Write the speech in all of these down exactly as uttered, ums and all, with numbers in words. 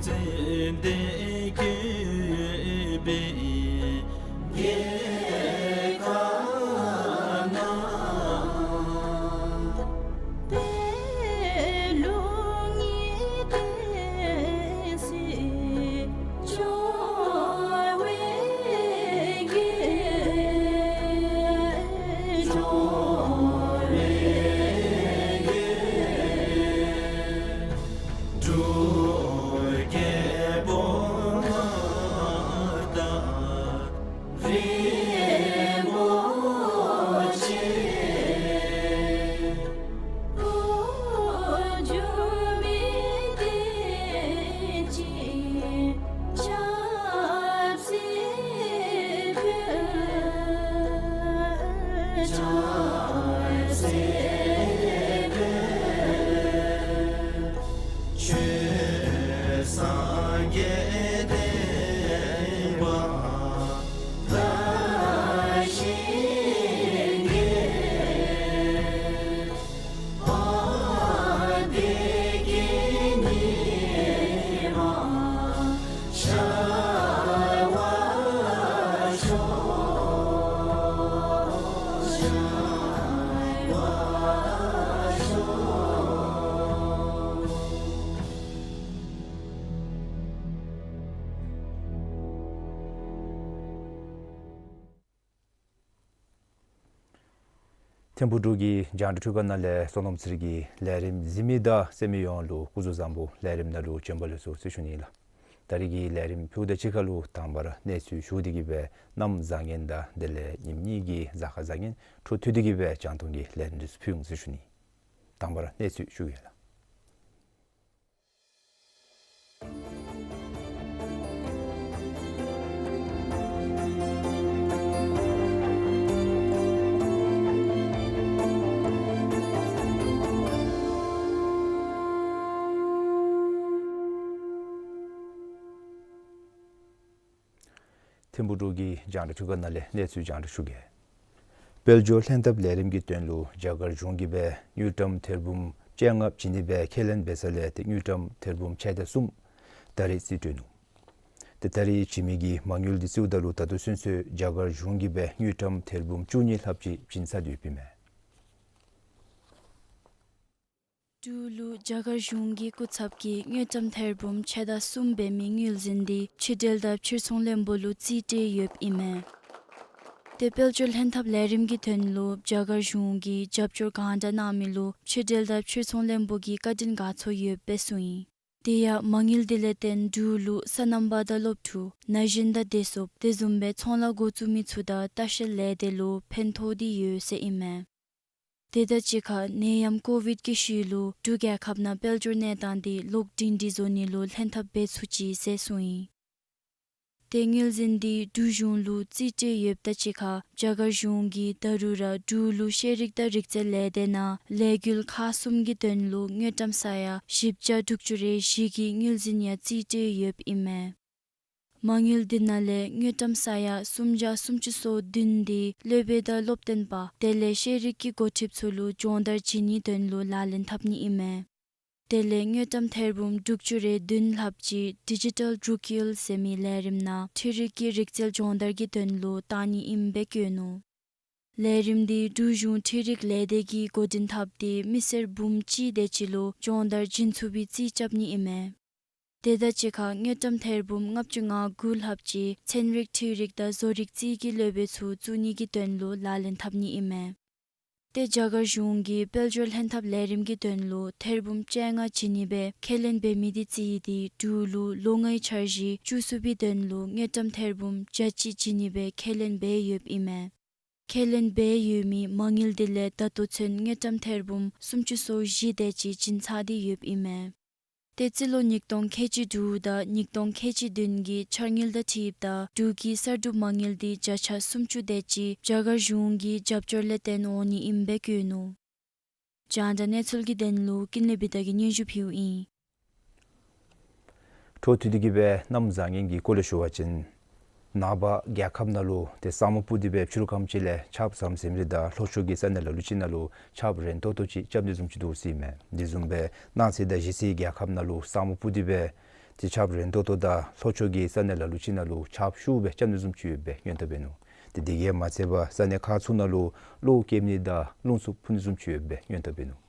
ཙན་དན་བཀོད་པའི་རྒྱལ་ཁབ་ན། པད་ལུང་གི་བསྟན་སྲིད་འབྱུང་བའི་རྒྱལ། འབྱུང་བའི་རྒྱལ། འབྲུག་རྒྱལ་པོ་དང་རིན་པོ་ཆེ། འོག་འཇུག་མི་བསྟན་ཅིང་ཆབ་སྲིད་འཕེལ། ཆབ་སྲིད་འཕེལ། ཆོས་སངས་རྒྱས་བསྟན་པ་དར་ཞིང་རྒྱས། དཔལ་འབྱོར་གྱི་ཉི་མ་ཤར་བར་ཤོག། ཤར་བར་ཤོག། ཐིམ་ཕུག་འབྲུག་གི་རྒྱང་བསྒྲགས་འཕྲུལ་ཁང་ནང་ལས་བསོད་ནམས་ཚེ་རིང་གིས་ལས་རིམ་གཟིགས་མི་དང་གསན་མི་ཡོངས་ལུ་སྐུ་གཟུགས་བཟང་པོ། ལས་རིམ་ནང་ལུ་བྱོན་པ་ལེགས་སོ་ཟེར་ཞུ་ནི་ལགས། ད་རིས་ཀྱི་ལས་རིམ་ཕུལཝ་ད་གཅིག་ཁར་ལུ་དང་པ་ར་གནས་ཚུལ་ཞུ་སྟེ་གི་སྦེ་གནམ་བཟང་ངན་དང་དེ་ལས་ཉིནམ་གཉིས་ཀྱི་གཟའ་སྐར་བཟང་ངན་འཕྲོ་མཐུད་དེ་གི་སྦེ་རྒྱང་མཐོང་གི་ལས་རིམ་འདི་ཚུ་ཕུལ་འོང་ཟེར་ཞུ་ནི། དང་པ་ར་གནས་ཚུལ་ཞུ་གེ་ལགས། ཐིམ་ཕུག་འབྲུག་གི་རྒྱང་བསྒྲགས་འཕྲུལ་ཁང་ནང་ལས་གནས་ཚུལ་རྒྱང་བསྒྲགས་ཞུ་གེ། དཔལ་འབྱོར་ལྷན་ཐབས་ལས་རིམ་གྱི་དོན་ལུ་རྒྱ་གར་གཞུང་གིས་སྦེ་དངུལ་ཀྲམ་ཐེར་འབུམ་བཅོ་ལྔ་བྱིན་ནི་སྦེ་ཁས་ལེན་འབད་ས་ལས་ཏེ་དངུལ་ཀྲམ་ཐེར་འབུམ་ཕྱེད་དང་གསུམ་ད་རིས་རྩིས་སྤྲོད་ནུག། ཏེ་ད་རིས་བྱིན་མི་གི་མ་དངུལ་འདི་རྩིསཝ་ད་ལུ་ད་ལྟོ་ཚུན་ཚོད་རྒྱ་གར་གཞུང་གིས་སྦེ་དངུལ་ཀྲམ་ཐེར་འབུམ་བཅུ་གཉིས་ལྷགཔ་ཅིག་བྱིན་ཚར་ཏེ་ཡོདཔ་ཨིན་མས། འབྲུག་ལུ་རྒྱ་གར་གཞུང་གི་སྐུ་ཚབ་ཀྱིས་དངུལ་ཀྲམ་ཐེར་འབུམ་ཕྱེད་དང་གསུམ་འབད་མི་དངུལ་འཛིན་འདི་ཕྱི་འབྲེལ་དང་ཕྱིར་ཚོང་ལྷན་པོ་ལུ་རྩིས་སྤྲོད་ཡོདཔ་ཨིན་མས། ཏེ་དཔལ་འབྱོར་ལྷན་ཐབས་ལས་རིམ་གྱི་དོན་ལུ་རྒྱ་གར་གཞུང་གིས་རྒྱབ་སྐྱོར་གང་དྲག་གནང་མི་ལུ་ཕྱི་འབྲེལ་དང་ཕྱིར་ཚོང་ལྷན་པོ་གིས་བཀའ་དྲིན་དགའ་ཚོར་ཡོདཔ་སྦེ་གསུངས་ཡི། དེ་ཡང་མ་དངུལ་འདི་ལས་བརྟེན་འབྲུག་ལུ་སོ་ནམ་པ་དང་སློབ་ཕྲུག་ན་གཞོན་དང་བདེ་སྲུངཔ་དེ་བཟུམ་སྦེ་ཚོང་ལཱ་འགོ་བཙུགས་མི་ཚུ་དང་ལྟ་བཤལ་ལས་སྡེ་ལུ་ཕན་ཐོགས་ཏེ་ཡོད་ཟེར་ཨིན་མས། དེ་དང་གཅིག་ཁར་ནད་ཡམས་ཀོ་བིཌ་ཀྱི་ཤུལ་ལུ་འབྲུག་རྒྱལ་ཁབ་ནང་དཔལ་འབྱོར་གནས་སྟངས་འདི་ལོག་སྒྲིང་སྒྲི་བཟོ་ནི་ལུ་ལྷན་ཐབས་འབད་ཚུགས་ཅི་ཟེར་གསུངས་ཡི། ཏེ་དངུལ་འཛིན་འདི་འབྲུག་གཞུང་ལུ་རྩིས་སྤྲོད་ཡོདཔ་དང་གཅིག་ཁར་རྒྱ་གར་གཞུང་གིས་ད་རུང་ར་འབྲུག་ལུ་ཤེས་རིག་དང་རིག་རྩལ་ལས་སྡེ་ནང་ལས་འགུལ་ཁག་གསུམ་གྱི་དོན་ལུ་དངུལ་ཀྲམ་ས་ཡ་བཞི་བརྒྱ་དྲུག་ཅུ་རེ་བཞི་གི་དངུལ་འཛིན་ཡང་རྩིས་སྤྲོད་ཡོདཔ་ཨིན་མས། མ་དངུལ་འདི་ནང་ལས་དངུལ་ཀྲམ་ས་ཡ་སུམ་བརྒྱ་སུམ་ཅུ་སོ་བདུན་འདི་སློབ་དཔོན་དང་སློབ་སྟོན་པ་དེ་ལས་ཤེས་རིག་གི་འགོ་ཁྲིདཔ་ཚུ་ལུ་སྦྱོང་བརྡར་བྱིན་ནིའི་དོན་ལུ་ལག་ལེན་འཐབ་ནི་ཨིན་མས། དེ་ལས་དངུལ་ཀྲམ་ཐེར་འབུམ་དྲུག་ཅུ་རེ་བདུན་ལྷགཔ་ཅིག་ཌི་ཇི་ཊལ་འབྲུག་ཡུལ་ཟེར་མི་ལས་རིམ་ནང་འཕྲུལ་རིག་གི་རིག་རྩལ་སྦྱོང་བརྡར་གྱི་དོན་ལུ་བཏང་ནི་ཨིནམ་སྦེ་བཀོད་ནུག། ལས་རིམ་འདི་འབྲུག་གཞུང་འཕྲུལ་རིག་ལས་སྡེ་གིས་འགོ་འདྲེན་འཐབ་སྟེ་མི་སེར་འབུམ་གཅིག་དེ་ཅིག་ལུ་སྦྱོང་བརྡར་བྱིན་ཚུགས་པའི་རྩིས་རྐྱབ་ནི་ཨིན་མས། དེ་དང་གཅིག་ཁར་དངུལ་ཀྲམ་ཐེར་འབུམ་ལྔ་བཅུ་ང་དགུ་ལྷགཔ་ཅིག་ཚན་རིག་འཕྲུལ་རིག་དང་བཟོ་རིག་རྩིས་ཀྱི་སློབ་དཔོན་ཚུ་བཙུགས་ནི་གི་དོན་ལུ་ལག་ལེན་འཐབ་ནི་ཨིན་མས། ཏེ་རྒྱ་གར་གཞུང་གིས་དཔལ་འབྱོར་ལྷན་ཐབས་ལས་རིམ་གྱི་དོན་ལུ་ཐེར་འབུམ་བཅོ་ལྔ་བྱིན་ནི་སྦེ་ཁས་ལེན་འབད་མི་འདི་རྩིས་ཏེ་འབྲུག་ལུ་ལོ་ལྔའི་འཆར་གཞི་བཅུ་གསུམ་པའི་དོན་ལུ་དངུལ་ཀྲམ་ཐེར་འབུམ་བརྒྱ་གཅིག་བྱིན་ནི་སྦེ་ཁས་ལེན་འབད་ཡོདཔ་ཨིན་མས། ཁས་ལེན་འབད་ཡོད་མི་མ་དངུལ་འདི་ལས་ད་ལྟོ་ཚུན་དངུལ་ཀྲམ་ཐེར་འབུམ་སུམ་ཅུ་སོ་བཞི་དེ་ཅིག་བྱིན་ཚར་ཏེ་ཡོདཔ་ཨིན་མས། ཏེ་རྩིས་ལོ་ཉིས་སྟོང་ཁལ་གཅིག་དྲུག་དང་ཉིས་སྟོང་ཁལ་གཅིག་བདུན་གྱི་འཆར་དངུལ་དང་འཁྲིལཝ་ད་འབྲུག་གི་གསར་སྒྲུབ་མ་དངུལ་འདི་བརྒྱ་ཆ་སུམ་ཅུ་དེ་ཅིག་རྒྱ་གར་གཞུང་གི་རྒྱབ་སྐྱོར་ལས་བརྟེན་འོང་ནི་ཨིནམ་སྦེ་བཀོད་ནུག། རྒྱང་བསྒྲགས་གནས་ཚུལ་གྱི་དོན་ལུ་ཀུན་ལེགས་བི་དྷ་གིས་སྙན་ཞུ་ཕུལཝ་ཨིན། འཕྲོ་མཐུད་དེ་གི་སྦེ་གནམ་བཟང་ངན་གྱི་སྐོར་ལས་ཞུ་བ་ཅིན་ནངས་པ་རྒྱལ་ཁབ་ནང་ལུ་ཏེ་ས་སྨུག་སྤུབས་ཏེ་སྦེ་ཕྱི་རུ་ཁམས་ཅིག་ལས་ཆརཔ་ཟམ་ཟིམ་རེ་དང་ལྷོ་ཕྱོགས་ཀྱི་ས་གནས་ལ་ལུ་ཅིག་ནང་ལུ་ཆརཔ་རན་ཏོག་ཏོ་ཅིག་རྐྱབ་ནི་བཟུམ་ཅིག་འདུག་ཟེར་ཨིན་མས། དེ་བཟུམ་སྦེ་གནངས་ཚེ་དང་གཞེས་ཚེ་རྒྱལ་ཁབ་ནང་ལུ་ས་སྨུག་སྤུབས་ཏེ་སྦེ་ ཏེ་ཆརཔ་རན་ཏོག་ཏོ་དང་ལྷོ་ཕྱོགས་ཀྱི་ས་གནས་ལ་ལུ་ཅིག་ནང་ལུ་ཆརཔ་ཤུགས་སྦེ་རྐྱབ་ནི་བཟུམ་ཅིག་ཡོདཔ་སྦེ་ཡོན་བདག་འབད་ནུག། ཏེ་དེ་གིས་མ་ཚད་པར་ས་གནས་ཁག་ཚུ་ནང་ལུ་གློག་བཀལ་ནི་དང་རླུང་འཚུབ་འཕུ་ནི་བཟུམ་ཅིག་ཡོདཔ་སྦེ་ཡོན་བདག་འབད་ནུག།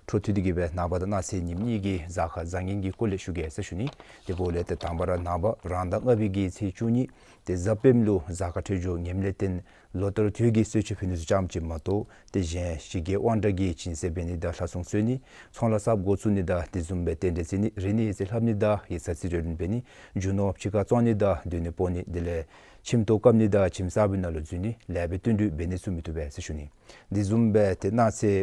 འཕྲོ་མཐུད་དེ་གིས་སྦེ་ནངས་པ་དང་གནངས་ཚེ་ཉིནམ་གཉིས་ཀྱི་གཟའ་སྐར་བཟང་ངན་གྱི་སྐོར་ལས་ཞུ་གེ་ཟེར་ཞུ་ནི། དེ་འབདཝ་ལས་ཏེ་དང་པ་ར་ནངས་པ་རང་ཟླ་ལྔ་པའི་གི་ཚེས་བཅུ་གཉིས་ཏེ་གཟའ་སྤེནམ་ལུ་གཟའ་སྐར་འཕྲོད་སྦྱོར་ངནམ་ལས་བརྟེན་ལོ་ལྟར་དུས་ཀྱི་གསོལ་མཆོད་ཕུལ་ནི་ཚུ་ཙམ་ཅིག་མ་གཏོགས་ཏེ་གཞན་ཞི་རྒོལ་དབང་དྲག་གི་སྦྱིན་སྲེག་འབད་ནི་དང་ལྷ་སྲུང་གསོལ་ནི་ཚོང་ལཱ་གསརཔ་འགོ་བཙུགས་ནི་དང་དེ་བཟུམ་སྦེ་རྟེན་འབྲེལ་བརྩི་ནི་རིག་གནས་ཡིག་རྩིས་ལྷབ་ནི་དང་ཡིག་ཚང་རྩིས་སྤྲོད་འབད་ནི་རྒྱུ་ནོར་ཕྱི་ཁར་བཙོང་ནི་དང་སྡོད་གནས་སྤོ་ནི་དེ་ལས་ཁྱིམ་ཐོག་བཀབ་ནི་དང་ཁྱིམ་གསརཔའི་ནང་ལུ་འཛུལ་ནི་ལེགས་པའི་བསྟུན་གྲོས་འབད་ནི་ཚུ་མི་བཏུབ་པས་ཟེར་ཞུ་ནི། དེ་བཟུམ་སྦེ་ཏེ་གནངས་ཚེ་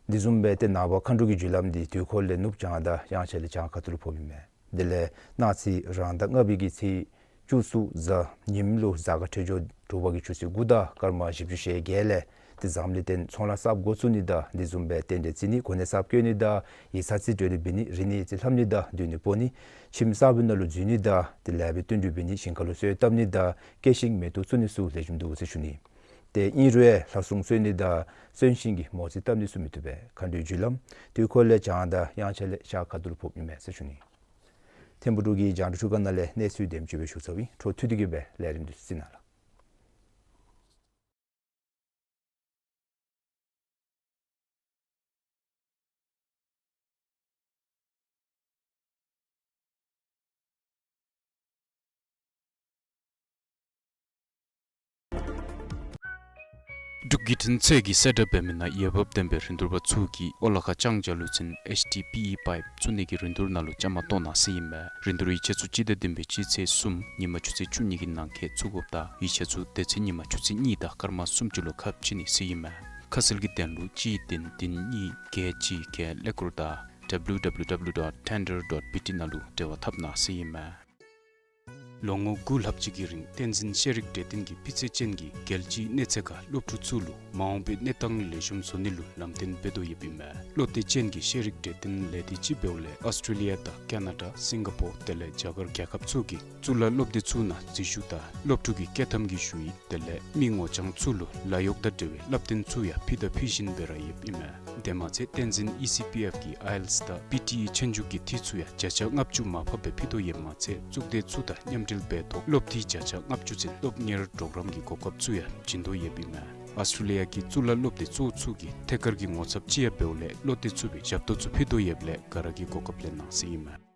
དེ་བཟུམ་སྦེ་ཏེ་ནངས་པ་མཁའ་འགྲོ་གི་རྒྱུ་ལམ་འདི་དུས་འཁོར་ལས་ནུབ་བྱང་དང་དབྱངས་འཆར་ལས་བྱང་ཁ་ཐུག་ལུ་ཕོགཔ་ཨིན་མས། དེ་ལས་གནངས་ཚེ་རང་ཟླ་ལྔ་པའི་གི་ཚེས་བཅུ་གསུམ་གཟའ་ཉིམ་ལུ་གཟའ་སྐར་འཕྲོད་སྦྱོར་དྲོ་པ་གི་ཆུ་ཚོད་དགུ་དང་སྐར་མ་བཞི་བཅུ་ཞེ་བརྒྱད་ལས་ཏེ་བཟངམ་ལས་བརྟེན་ཚོང་ལཱ་གསརཔ་འགོ་བཙུགས་ནི་དང་དེ་བཟུམ་སྦེ་རྟེན་འབྲེལ་བརྩི་ནི་གོ་གནས་གསརཔ་བསྐོ་ནི་དང་ཡིག་ཚང་རྩིས་སྤྲོད་འབད་ནི་རིག་གནས་ཡིག་རྩིས་ལྷབ་ནི་དང་སྡོད་གནས་སྤོ་ནི་ཁྱིམ་གསརཔའི་ནང་ལུ་འཛུལ་ནི་དང་ཏེ་ལེགས་པའི་བསྟུན་གྲོས་འབད་ནི་ཞིང་ཁ་ལུ་སོ་བཏབ་ནི་དང་སྐྱེད་ཤིང་མེ་ཏོག་བཙུགས་ནི་ཚུ་ལེགས་ཤོམ་འདུག་ཟེར་ཞུ་ནི། ཏེ་ཨིན་རུང་ལྷ་སྲུང་གསོལ་ནི་དང་གསོན་ཤིང་གི་མོ་རྩིས་བཏབ་ནི་ཚུ་མི་བཏུབ་པས། མཁའ་འགྲོའི་རྒྱུ་ལམ་དུས་འཁོར་ལས་བྱང་དང་དབྱངས་འཆར་ལས་ཤར་ཁ་ཐུག་ལུ་ཕོགཔ་ཨིན་མས་ཟེར་ཞུ་ནི། ཐིམ་ཕུག་འབྲུག་གི་རྒྱང་བསྒྲགས་ཁང་ནང་ལས་གནས་ཚུལ་དེམ་ཅིག་སྦེ་ཞུ་ཚརཝ་ཨིན། འཕྲོ་མཐུད་དེ་གིས་སྦེ་ལས་རིམ་འདི་ཚུ་གཟིགས་གནང་ལགས། འབྲུག་གི་འཕྲིན་ཚད་ཀྱི་གསལ་བསྒྲགས་འབད་མི་ནང་འོས་འབབ་ལྡན་པའི་རིན་བསྡུར་པ་ཚུ་གིས་ཨོ་ལ་ཁ་ལྕང་བྱ་ལུ་ཚན་ཨེཆ་ཌི་པི་ཨི་པའིཔ་བཙུགས་ནི་གི་རིན་བསྡུར་ནང་ལུ་བཅའ་མར་གཏོགས་གནང་ཟེར་ཨིན་མས། རིན་བསྡུར་ཡིག་ཆ་ཚུ་སྤྱི་ཟླ་བདུན་པའི་སྤྱི་ཚེས་གསུམ་ཉིན་མ་ཆུ་ཚོད་བཅུ་གཉིས་ཀྱི་ནང་འཁོད་བཙུགས་དགོཔ་དང་ཡིག་ཆ་ཚུ་དེ་ཚེ་ཉིན་མ་ཆུ་ཚོད་གཉིས་དང་སྐར་མ་སུམ་ཅུ་ལུ་ཁ་ཕྱེ་ནི་ཟེར་ཨིན་མས། ཁ་གསལ་གྱི་དོན་ལུ་གཅིག་བདུན་བདུན་གཉིས་བརྒྱད་གཅིག་བརྒྱད་ཀླད་ཀོར་དང་W W W dot tender dot B T ནང་ལུ་འབྲེལ་བ་འཐབ་གནང་ཟེར་ཨིན་མས། ལོ་ངོ་དགུ་ལྷག་ཅིག་གི་རིང་བསྟན་འཛིན་ཤེས་རིག་གྲོས་སྟོན་གྱིས་སྤུས་ཚད་ཅན་གྱི་རྒྱལ་སྤྱིའི་གནས་ཚད་ཁར་སློབ་ཕྲུག་ཚུ་ལུ་མ་འོངས་པའི་གནས་སྟངས་ལེགས་ཤོམ་བཟོ་ནི་ལུ་ལམ་སྟོན་འབད་དོ་ཡོདཔ་ཨིན་མས། བློ་གཏད་ཅན་གྱི་ཤེས་རིག་གྲོས་སྟོན་ལས་སྡེ་ཅིག་འབདཝ་ལས་ཨོསི་ཊེ་ལི་ཡ་དང་ཀེ་ན་ཌ་སིང་ག་པོར་དེ་ལས་རྒྱ་གར་རྒྱལ་ཁབ་ཚུ་གི་གཙུག་ལག་སློབ་སྡེ་ཚུ་ནང་འཛུལ་ཞུགས་དང་སློབ་ཕྲུག་གི་བསྐྱོད་ཐམ་གྱི་ཞུ་ཡིག་དེ་ལས་མི་ངོ་རྐྱང་ཚུ་ལུ་ལཱ་གཡོག་དང་འབྲེལ་བའི་བསླབ་སྟོན་ཚུ་ཡང་ཕུལ་དང་ཕུལ་བཞིན་པའི་ར་ཡོདཔ་ཨིན་མས། དེ་མ་ཚད་བསྟན་འཛིན་ཨི་སི་པི་ཨེཕ་གིས་ཨའི་ཨེལ་ཊི་ཨེས་དང་པི་ཊི་ཨི་ཆོས་རྒྱུགས་ཀྱི་འཐུས་ཚུ་ཡང་བརྒྱ་ཆ་ལྔ་བཅུ་མར་ཕབ་སྦེ་ཕུལ་དོ་ཡོདཔ་མ་ཚད་གཙུག་སྡེ་ཚུ་དང་མཉམ་འབྲེལ་འབད་ཐོག་སློབ་འཐུས་བརྒྱ་ཆ་ལྔ་བཅུ་ཚུན་སློབ་གཉེར་གྲོགས་རམ་གྱི་གོ་སྐབས་ཚུ་ཡང་བྱིན་དོ་ཡོདཔ་ཨིན་མས། ཨོསི་ཊེ་ལི་ཡ་གི་གཙུག་ལག་སློབ་སྡེ་གཙོ་བོ་ཚུ་གིས་ཐད་ཀར་གྱི་ངོ་ཚབ་ཅིག་ཡང་འབདཝ་ལས་བློ་གཏད་ཚུགས་པའི་ཞབས་ཏོག་ཚུ་ཕུལ་དོ་ཡོདཔ་ལས་ག་ར་གིས་གོ་སྐབས་ལེན་གནང་ཟེར་ཨིན་མས།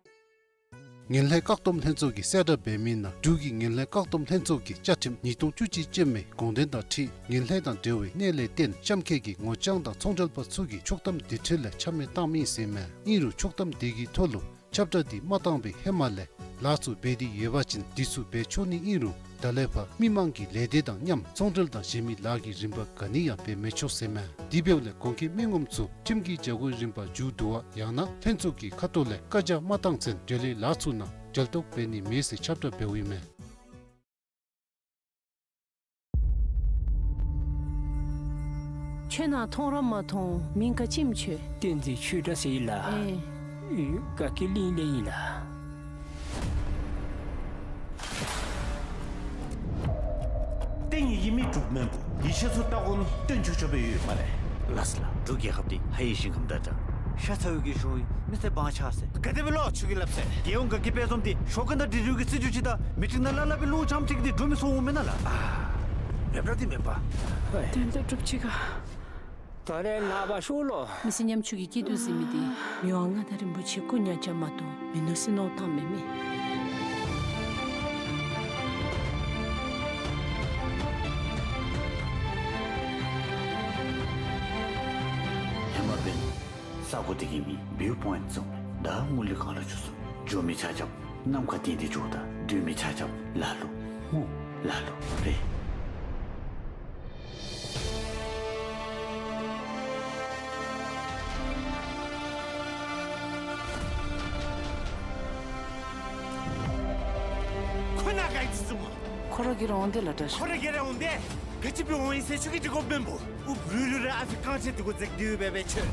ངན་ལྷད་བཀག་སྡོམ་ལྷན་ཚོགས་ཀྱིས་གསལ་བསྒྲགས་འབད་མི་ནང་འབྲུག་གི་ངན་ལྷད་བཀག་སྡོམ་ལྷན་ཚོགས་ཀྱི་བཅའ་ཁྲིམས་ཉིས་སྟོང་བཅུ་གཅིག་ཅན་མའི་དགོངས་དོན་དང་འཁྲིལ་ངན་ལྷད་དང་འབྲེལ་བའི་གནད་ལས་བརྟེན་གཤམ་འཁོད་ཀྱི་ངོ་རྐྱང་དང་ཚོང་འབྲེལ་པ་ཚུ་གིས་ཆོག་ཐམ་དེ་འཕྲལ་ལས་ཆ་མེད་བཏངམ་ཨིན་ཟེར་མས། ཨིན་རུང་ཆོག་ཐམ་དེ་གི་ཐོག་ལུ་ཁྱབ་བསྒྲགས་འདི་མ་བཏང་བའི་ཧེ་མ་ལས་ལཱ་ཚུ་འབད་དེ་ཡོད་པ་ཅིན་དེ་ཚུ་འབད་ཆོག་ནི་ཨིན་རུང་ད་ལས་ཕར་མི་མང་གི་ལས་སྡེ་དང་མཉམ་ཚོང་འབྲེལ་དང་གཞན་མི་ལཱ་གི་རིམ་པ་ག་ནི་ཡང་འབད་མི་ཆོག་ཟེར་མས། དེ་འབདཝ་ལས་གོང་འཁོད་མི་ངོམ་ཚུ་ཁྲིམས་ཀྱི་བྱ་སྒོའི་རིམ་པ་མཇུག་བསྡུ་བ་ཡང་ན་ལྷན་ཚོགས་ཀྱི་ཁ་ཐུག་ལས་བཀའ་རྒྱ་མ་བཏང་ཚུན་འབྲེལ་ཡོད་ལཱ་ཚུ་ནང་འབྲེལ་གཏོགས་འབད་ནི་མེད་ཟེར་ཁྱབ་བསྒྲགས་འབདཝ་ཨིན་མས། ཁྱོད་ནཱ་མཐོང་ར་མ་མཐོང་། མིང་ག་ཅི་སྨོ་ཁྱོད། བསྟན་འཛིན་ཆོས་གྲགས་ཟེར་ཡི་ལགས། ཨེ། ཨེ། དགའ་སྐྱིད་གླིང་ལས་ཨིན་ལགས། བསྟན་ཡི་གི་མི་འབྲུག་མེན་པོ། ཡིག་ཆ་ཚུ་ལྟ་དགོ་མི་བསྟན་ཆོས་སྐྱོབ་སྦེ་ཡོད་སྨ་རེ། ལགས་སོ་ལགས། འབྲུག་རྒྱལ་ཁབ་འདི་ཧ་ཡི་ཞིང་ཁམས་དང་འདྲ། ཤ་ཚ་བའི་གི་ཞོ་ཡི་མི་སེར་དབང་ཆ་ཟེར། ག་དེ་སྦེ་ལོ་ཆུ་གི་ལབ་ཟེར། རྒྱལ་ཡོངས་དགའ་སྐྱིད་དཔལ་འཛོམས་འདི་ཞོ་ཀན་དང་འབྲི་རུ་གི་སྲིད་བྱུས་ཅིག་དང་མི་ཊིང་ནང་ལ་ལ་སྦེ་ལུ་ཙམ་ཅིག་འདི་འགྲོ་མི་སོང་འོང་མེན་ན་ལགས། ཨ། མེན་པ་འདི་མེན་པ། དོན་དག་གྲུབ་ཅི་ག། ད་རེས་ནངས་པ་ཤོ་ལོ། མི་ཚེ་ཉམ་ཆུང་གི་སྐྱིད་སྡུག་ཟེར་མི་འདི་མི་དབང་མངའ་བདག་རིན་པོ་ཆེ་སྐུ་ཉག་ཅ་མ་གཏོགས་མིན་ནུག་ཟེར་མནོ་བཏངམ་མས་མི། ཧེ་མ་འབདན་ས་གོ་འདི་གི་མི་བིའུ་པོའིནཊ་བཟུམ་ད་ངུ་ལི་གང་ལ་ཆུ་སོང་། འགྱོ་མི་ཆ་ཁྱབ་ནམ་མཁའ་སྟེང་འདི་འགྱོཝ་ད་སྡོད་མི་ཆ་ཁྱབ་ལ་ལུ་ངུ་ལ་ལུ་རེ། ཁོ་ན་ག་ཡི་ཙི་ཙུ་མ། ཁོ་ར་གི་ར་འོང་དེ་ལ་འདྲ་ཤག། ཁོ་ར་གི་ར་འོང་དེ་ག་ཅི་སྦེ་འོང་ཡི་ཟེར་ཁྱོད་ཀྱིས་འདྲི་དགོཔ་མེན་པོ། ཨུ་བུ་རུ་ར་ཨ་ཕི་རྐང་རྗེས་འདི་གུ་འཛེགས་དེ་འབད་བའི་ཆོས།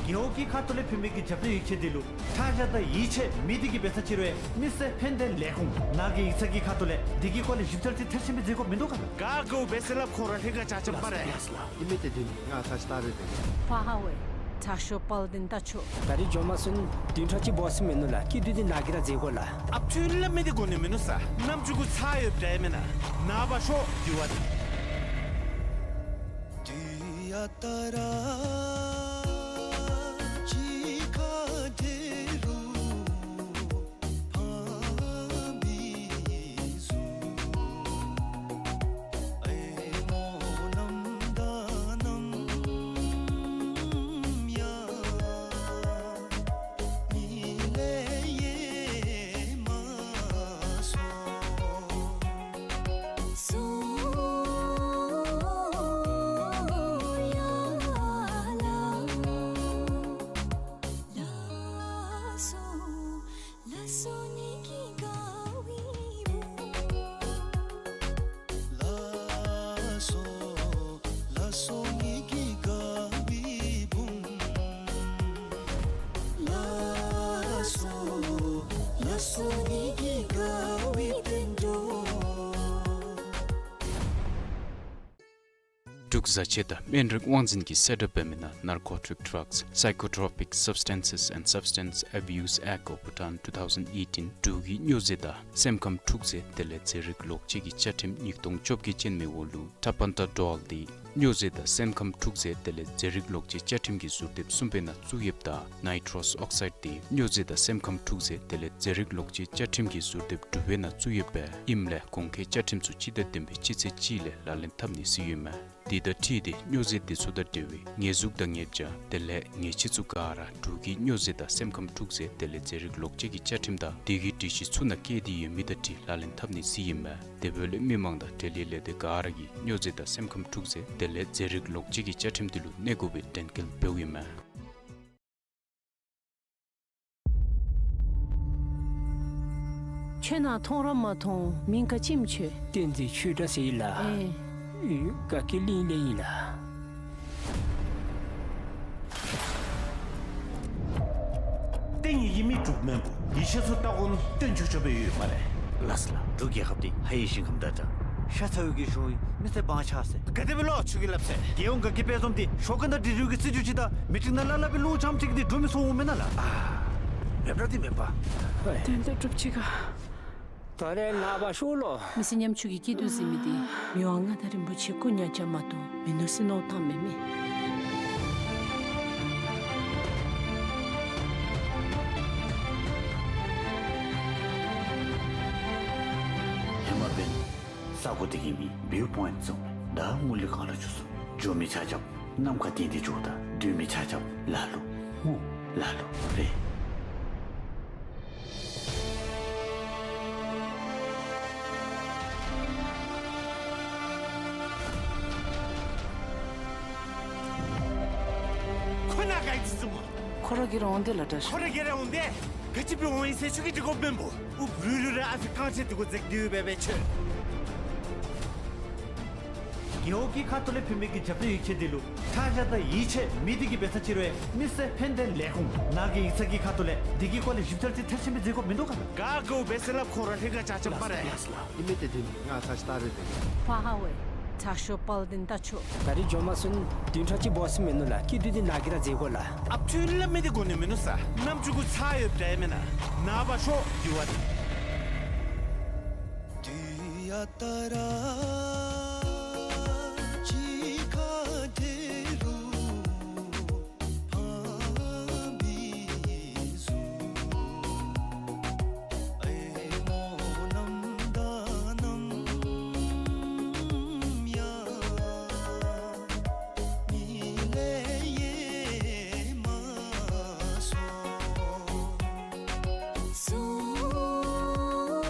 རྒེད་འོག་གི་ཁ་ཐུག་ལས་ཕུལ་མི་གི་རྒྱབ་སྣོན་ཡིག་ཆ་འདི་ལུ་ཁྲག་ཤ་དང་ཡིད་ཆེས་མེད། དེ་གིས་འབད་ས་ཅི་རུང་མི་སེར་ཕན་བདེ་ལས་ཁུངས་ནང་གི་ཡིག་ཚང་གི་ཁ་ཐུག་ལས་འདི་གི་སྐོར་ལས་ཞིབ་འཚོལ་ཅིག་མཐར་ཕྱིན་སྦེ་མཛད་དགོཔ་མིན་འདུག་ག་ལགས། ག་དགོ་པས་ཟེར་སླབ། ཁོ་ར་ལྷན་ཁག་ཆ་ཁྱབ་སྨ་རེ། ལགས་ལགས། འདི་མི་དེ་འདི་ང་ཐ་ཤི་ཏ་རེ་དེ། ཕ་ཧ་ཝེ། དྲག་ཤོས་དཔལ་ལྡན་རྟ་མཆོག། ད་རིས་འགྱོ་མ་ཚུགས་ན་བདུན་ཕྲག་གཅིག་འབད་ཟེར་མི་ནང་ལུ་སྐྱིད་སྡུག་འདི་ནཱ་གིས་ར་མཛད་དགོ་ལགས། ཨ་ཕྱི་ལས་མི་འདི་དགོ་ནི་མིན་ནུག་ས། ནམ་ཅིག་གུ་ཚར་ཡོདཔ་འདྲས་མེན་ན། ནངས་པ་ཤོག་འདི་བ་འདི། འབྲུག་བཟའ་ཆས་དང་སྨན་རིགས་དབང་འཛིན་གྱིས་གསལ་བསྒྲགས་འབད་མི་ནང་Narcotic Drugs, Psychotropic Substances and Substance Abuse Act of Bhutan two thousand eighteen འབྲུག་གི་སྨྱོ་རྫས་དང་སེམས་ཁམས་འཁྲུག་རྫས་དེ་ལས་རྫས་རིགས་ལོག་སྤྱོད་ཀྱི་བཅའ་ཁྲིམས་ཉིས་སྟོང་བཅོ་བརྒྱད་ཅན་མའི་འོག་ལུ་Tapentadol འདི་སྨྱོ་རྫས་དང་སེམས་ཁམས་འཁྲུག་རྫས་དེ་ལས་རྫས་རིགས་ལོག་སྤྱོད་བཅའ་ཁྲིམས་ཀྱི་ཟུར་དེབ་གསུམ་པའི་ནང་བཙུགས་ཡོདཔ་ད་Nitrous Oxide འདི་སྨྱོ་རྫས་དང་སེམས་ཁམས་འཁྲུག་རྫས་དེ་ལས་རྫས་རིགས་ལོག་སྤྱོད་བཅའ་ཁྲིམས་ཀྱི་ཟུར་དེབ་དྲུག་པའི་ནང་བཙུགས་ཡོདཔ་ཨིནམ་ལས་གོང་འཁོད་བཅའ་ཁྲིམས་ཚུ་སྤྱི་ཟླ་བདུན་པའི་སྤྱི་ཚེས་གཅིག་ལས་ལག་ལེན་འཐབ་ནི་ཟེར་ཡོདཔ་མས། དེ་དང་འཁྲིལ་ཏེ་སྨྱོ་རྫས་དེ་ཚུ་དང་འབྲེལ་བའི་ཉེས་འཛུགས་དང་ཉེས་བྱ་དེ་ལས་ཉེས་ཆད་ཚུ་ག་ར་འབྲུག་གི་སྨྱོ་རྫས་དང་སེམས་ཁམས་འཁྲུག་རྫས་དེ་ལས་རྫས་རིགས་ལོག་སྤྱོད་ཀྱི་བཅའ་ཁྲིམས་དང་དེ་གི་སྒྲིག་གཞི་ཚུ་ནང་བཀོད་དེ་ཡོད་མི་དང་འཁྲིལ་ལག་ལེན་འཐབ་ནི་ཟེར་ཨིན་མས། དེ་འབདཝ་ལས་མི་མང་དང་འབྲེལ་ཡོད་ལས་སྡེ་ག་ར་གིས་སྨྱོ་རྫས་དང་སེམས་ཁམས་འཁྲུག་རྫས་དེ་ལས་རྫས་རིགས་ལོག་སྤྱོད་ཀྱི་བཅའ་ཁྲིམས་དེ་ལུ་གནས་དགོ་པའི་དྲན་སྐུལ་འབདཝ་ཨིན་མས། ཁྱོད་ནཱ་མཐོང་ར་མ་མཐོང་། མིང་ག་ཅི་ཨིནམ་ཁྱོད། བསྟན་འཛིན་ཆོས་གྲགས་ཟེར་ཡི་ལགས། ཨེ། ཨེ། དགའ་སྐྱིད་གླིང་ལས་ཨིན་ལགས། བསྟན་ཡི་གི་མི་འབྲུག་སྨན་པོ། ཡིད་ཆེས་ཚུ་ལྟ་དགོ་ནི་བསྟན་ཆོས་ཆོས་པའི་ཡོད་སྨ་རེ། ལགས་སོ་ལགས། འབྲུག་རྒྱལ་ཁབ་འདི་ཧ་ཡི་ཞིང་ཁམས་དང་འདྲ། ཤ་ཚ་བའི་གི་ཞུ་ཡི་མི་སེར་བང་ཆགས་སེ། ག་དེ་སྦེ་ལོ་ཁྱོད་ཀྱིས་སླབ་སེ། རྒྱལ་ཡོངས་དགའ་སྐྱིད་དཔལ་འཛོམས་འདི་ཞོགས་ཀས་ད་འབྲི་རུང་གི་སྲིད་བྱུས་ཅིག་དང་མི་ཊིང་ནང་ལ་ལ་སྦེ་ལུང་བྱང་ཅིག་འདི་འགྲོ་མི་ཚུགས་འོང་མེན་ན་ལགས། ཨ། མེན་པ་འདི་མེན་པ། དོན་དག་གྲུབ་ཅི་ག། ད་རེས་ནངས་པ་ཤོག་ལོ། མི་ཚེ་ཉམ་ཆུང་གི་སྐྱིད་སྡུག་ཟེར་མི་འདི་མི་དབང་མངའ་བདག་རིན་པོ་ཆེ་སྐུ་ཉག་རྐྱབ་མ་གཏོགས་མིན་ནུག་ཟེར་མནོ་བསམ་བཏངམ་མས་མི། ཧེ་མ་འབདན་ས་གོ་འདི་གི་མི་བིའུ་པོའིནཊི་བཟུམ་ད་ངུ་ལི་གང་ལ་འགྱོ་ཚུགས། འགྱོ་མི་ཆ་ཁྱབ་ནམ་མཁའ་སྟེང་འདི་འགྱོཝ་ད་སྡོད་མི་ཆ་ཁྱབ་ལ་ལུ་ངུ་ལ་ལུ་རེ། ཁོ་ནཱ་ག་ཅི་བཟུམ། ཁོ་ར་གིས་ར་འོང་དེས་ལགས་དྲག་ཤོས། ཁོ་ར་གིས་ར་འོང་དེས། ག་ཅི་སྦེ་འོང་ཡི་ཟེར་ཁྱོད་ཀྱིས་འདྲི་དགོཔ་མེན་པོ། ཨུ་བུ་རུ་ར་ཨ་ཕི་རྐང་རྗེས་འདི་གུ་འཛེགས་ཏེ་ཡོད་པས་པས་ཁྱོད། རྒེད་འོག་གི་ཁ་ཐུག་ལས་ཕུལ་མི་གི་རྒྱབ་སྟེགས་ཡིག་ཆ་འདི་ལུ་ཁྲག་ཞག་དང་ཡིད་ཆེས་མེད། འདི་གིས་འབད་ས་ཅིག་རུང་མི་སེར་ཕན་བདེ་ལས་ཁུངས་ནཱ་གི་ཡིག་ཚང་གི་ཁ་ཐུག་ལས་འདི་གི་སྐོར་ལས་ཞིབ་འཚོལ་ཅིག་མཐར་ཕྱིན་སྦེ་མཛད་དགོཔ་མིན་འདུག་ག་ལགས། ག་དགོ་པས་ཟེར་སླབ། ཁོ་ར་ལྷན་ཁག་ཆ་ཁྱབ་སྨ་རེ། ལགས་སོ་ལགས། ཨིན་མས། དེ་དེ་ནི་ང་ཚར་ཅིག་ལྟ་རེ་དེ། ཕ་ཧ་ཝེ། དྲག་ཤོས་དཔལ་ལྡན་རྟ་མཆོག། ད་རིས་འགྱོ་མ་ཚུགས་ན་བདུན་ཕྲག་གཅིག་འབད་ཟེར་མི་ནང་ལུ་སྐྱིད་སྡུག་འདི་ནཱ་གིས་ར་མཛད་དགོ་ལགས། ཨ་ཕྱི་ལས་མི་འདི་དགོ་ནི་མིན་ནུག་ས། ནམ་ཅིག་གུ་ཚར་ཡོདཔ་འདྲས་མེན་ན། ནངས་པ་ཤོག་འདི་བ་འདི།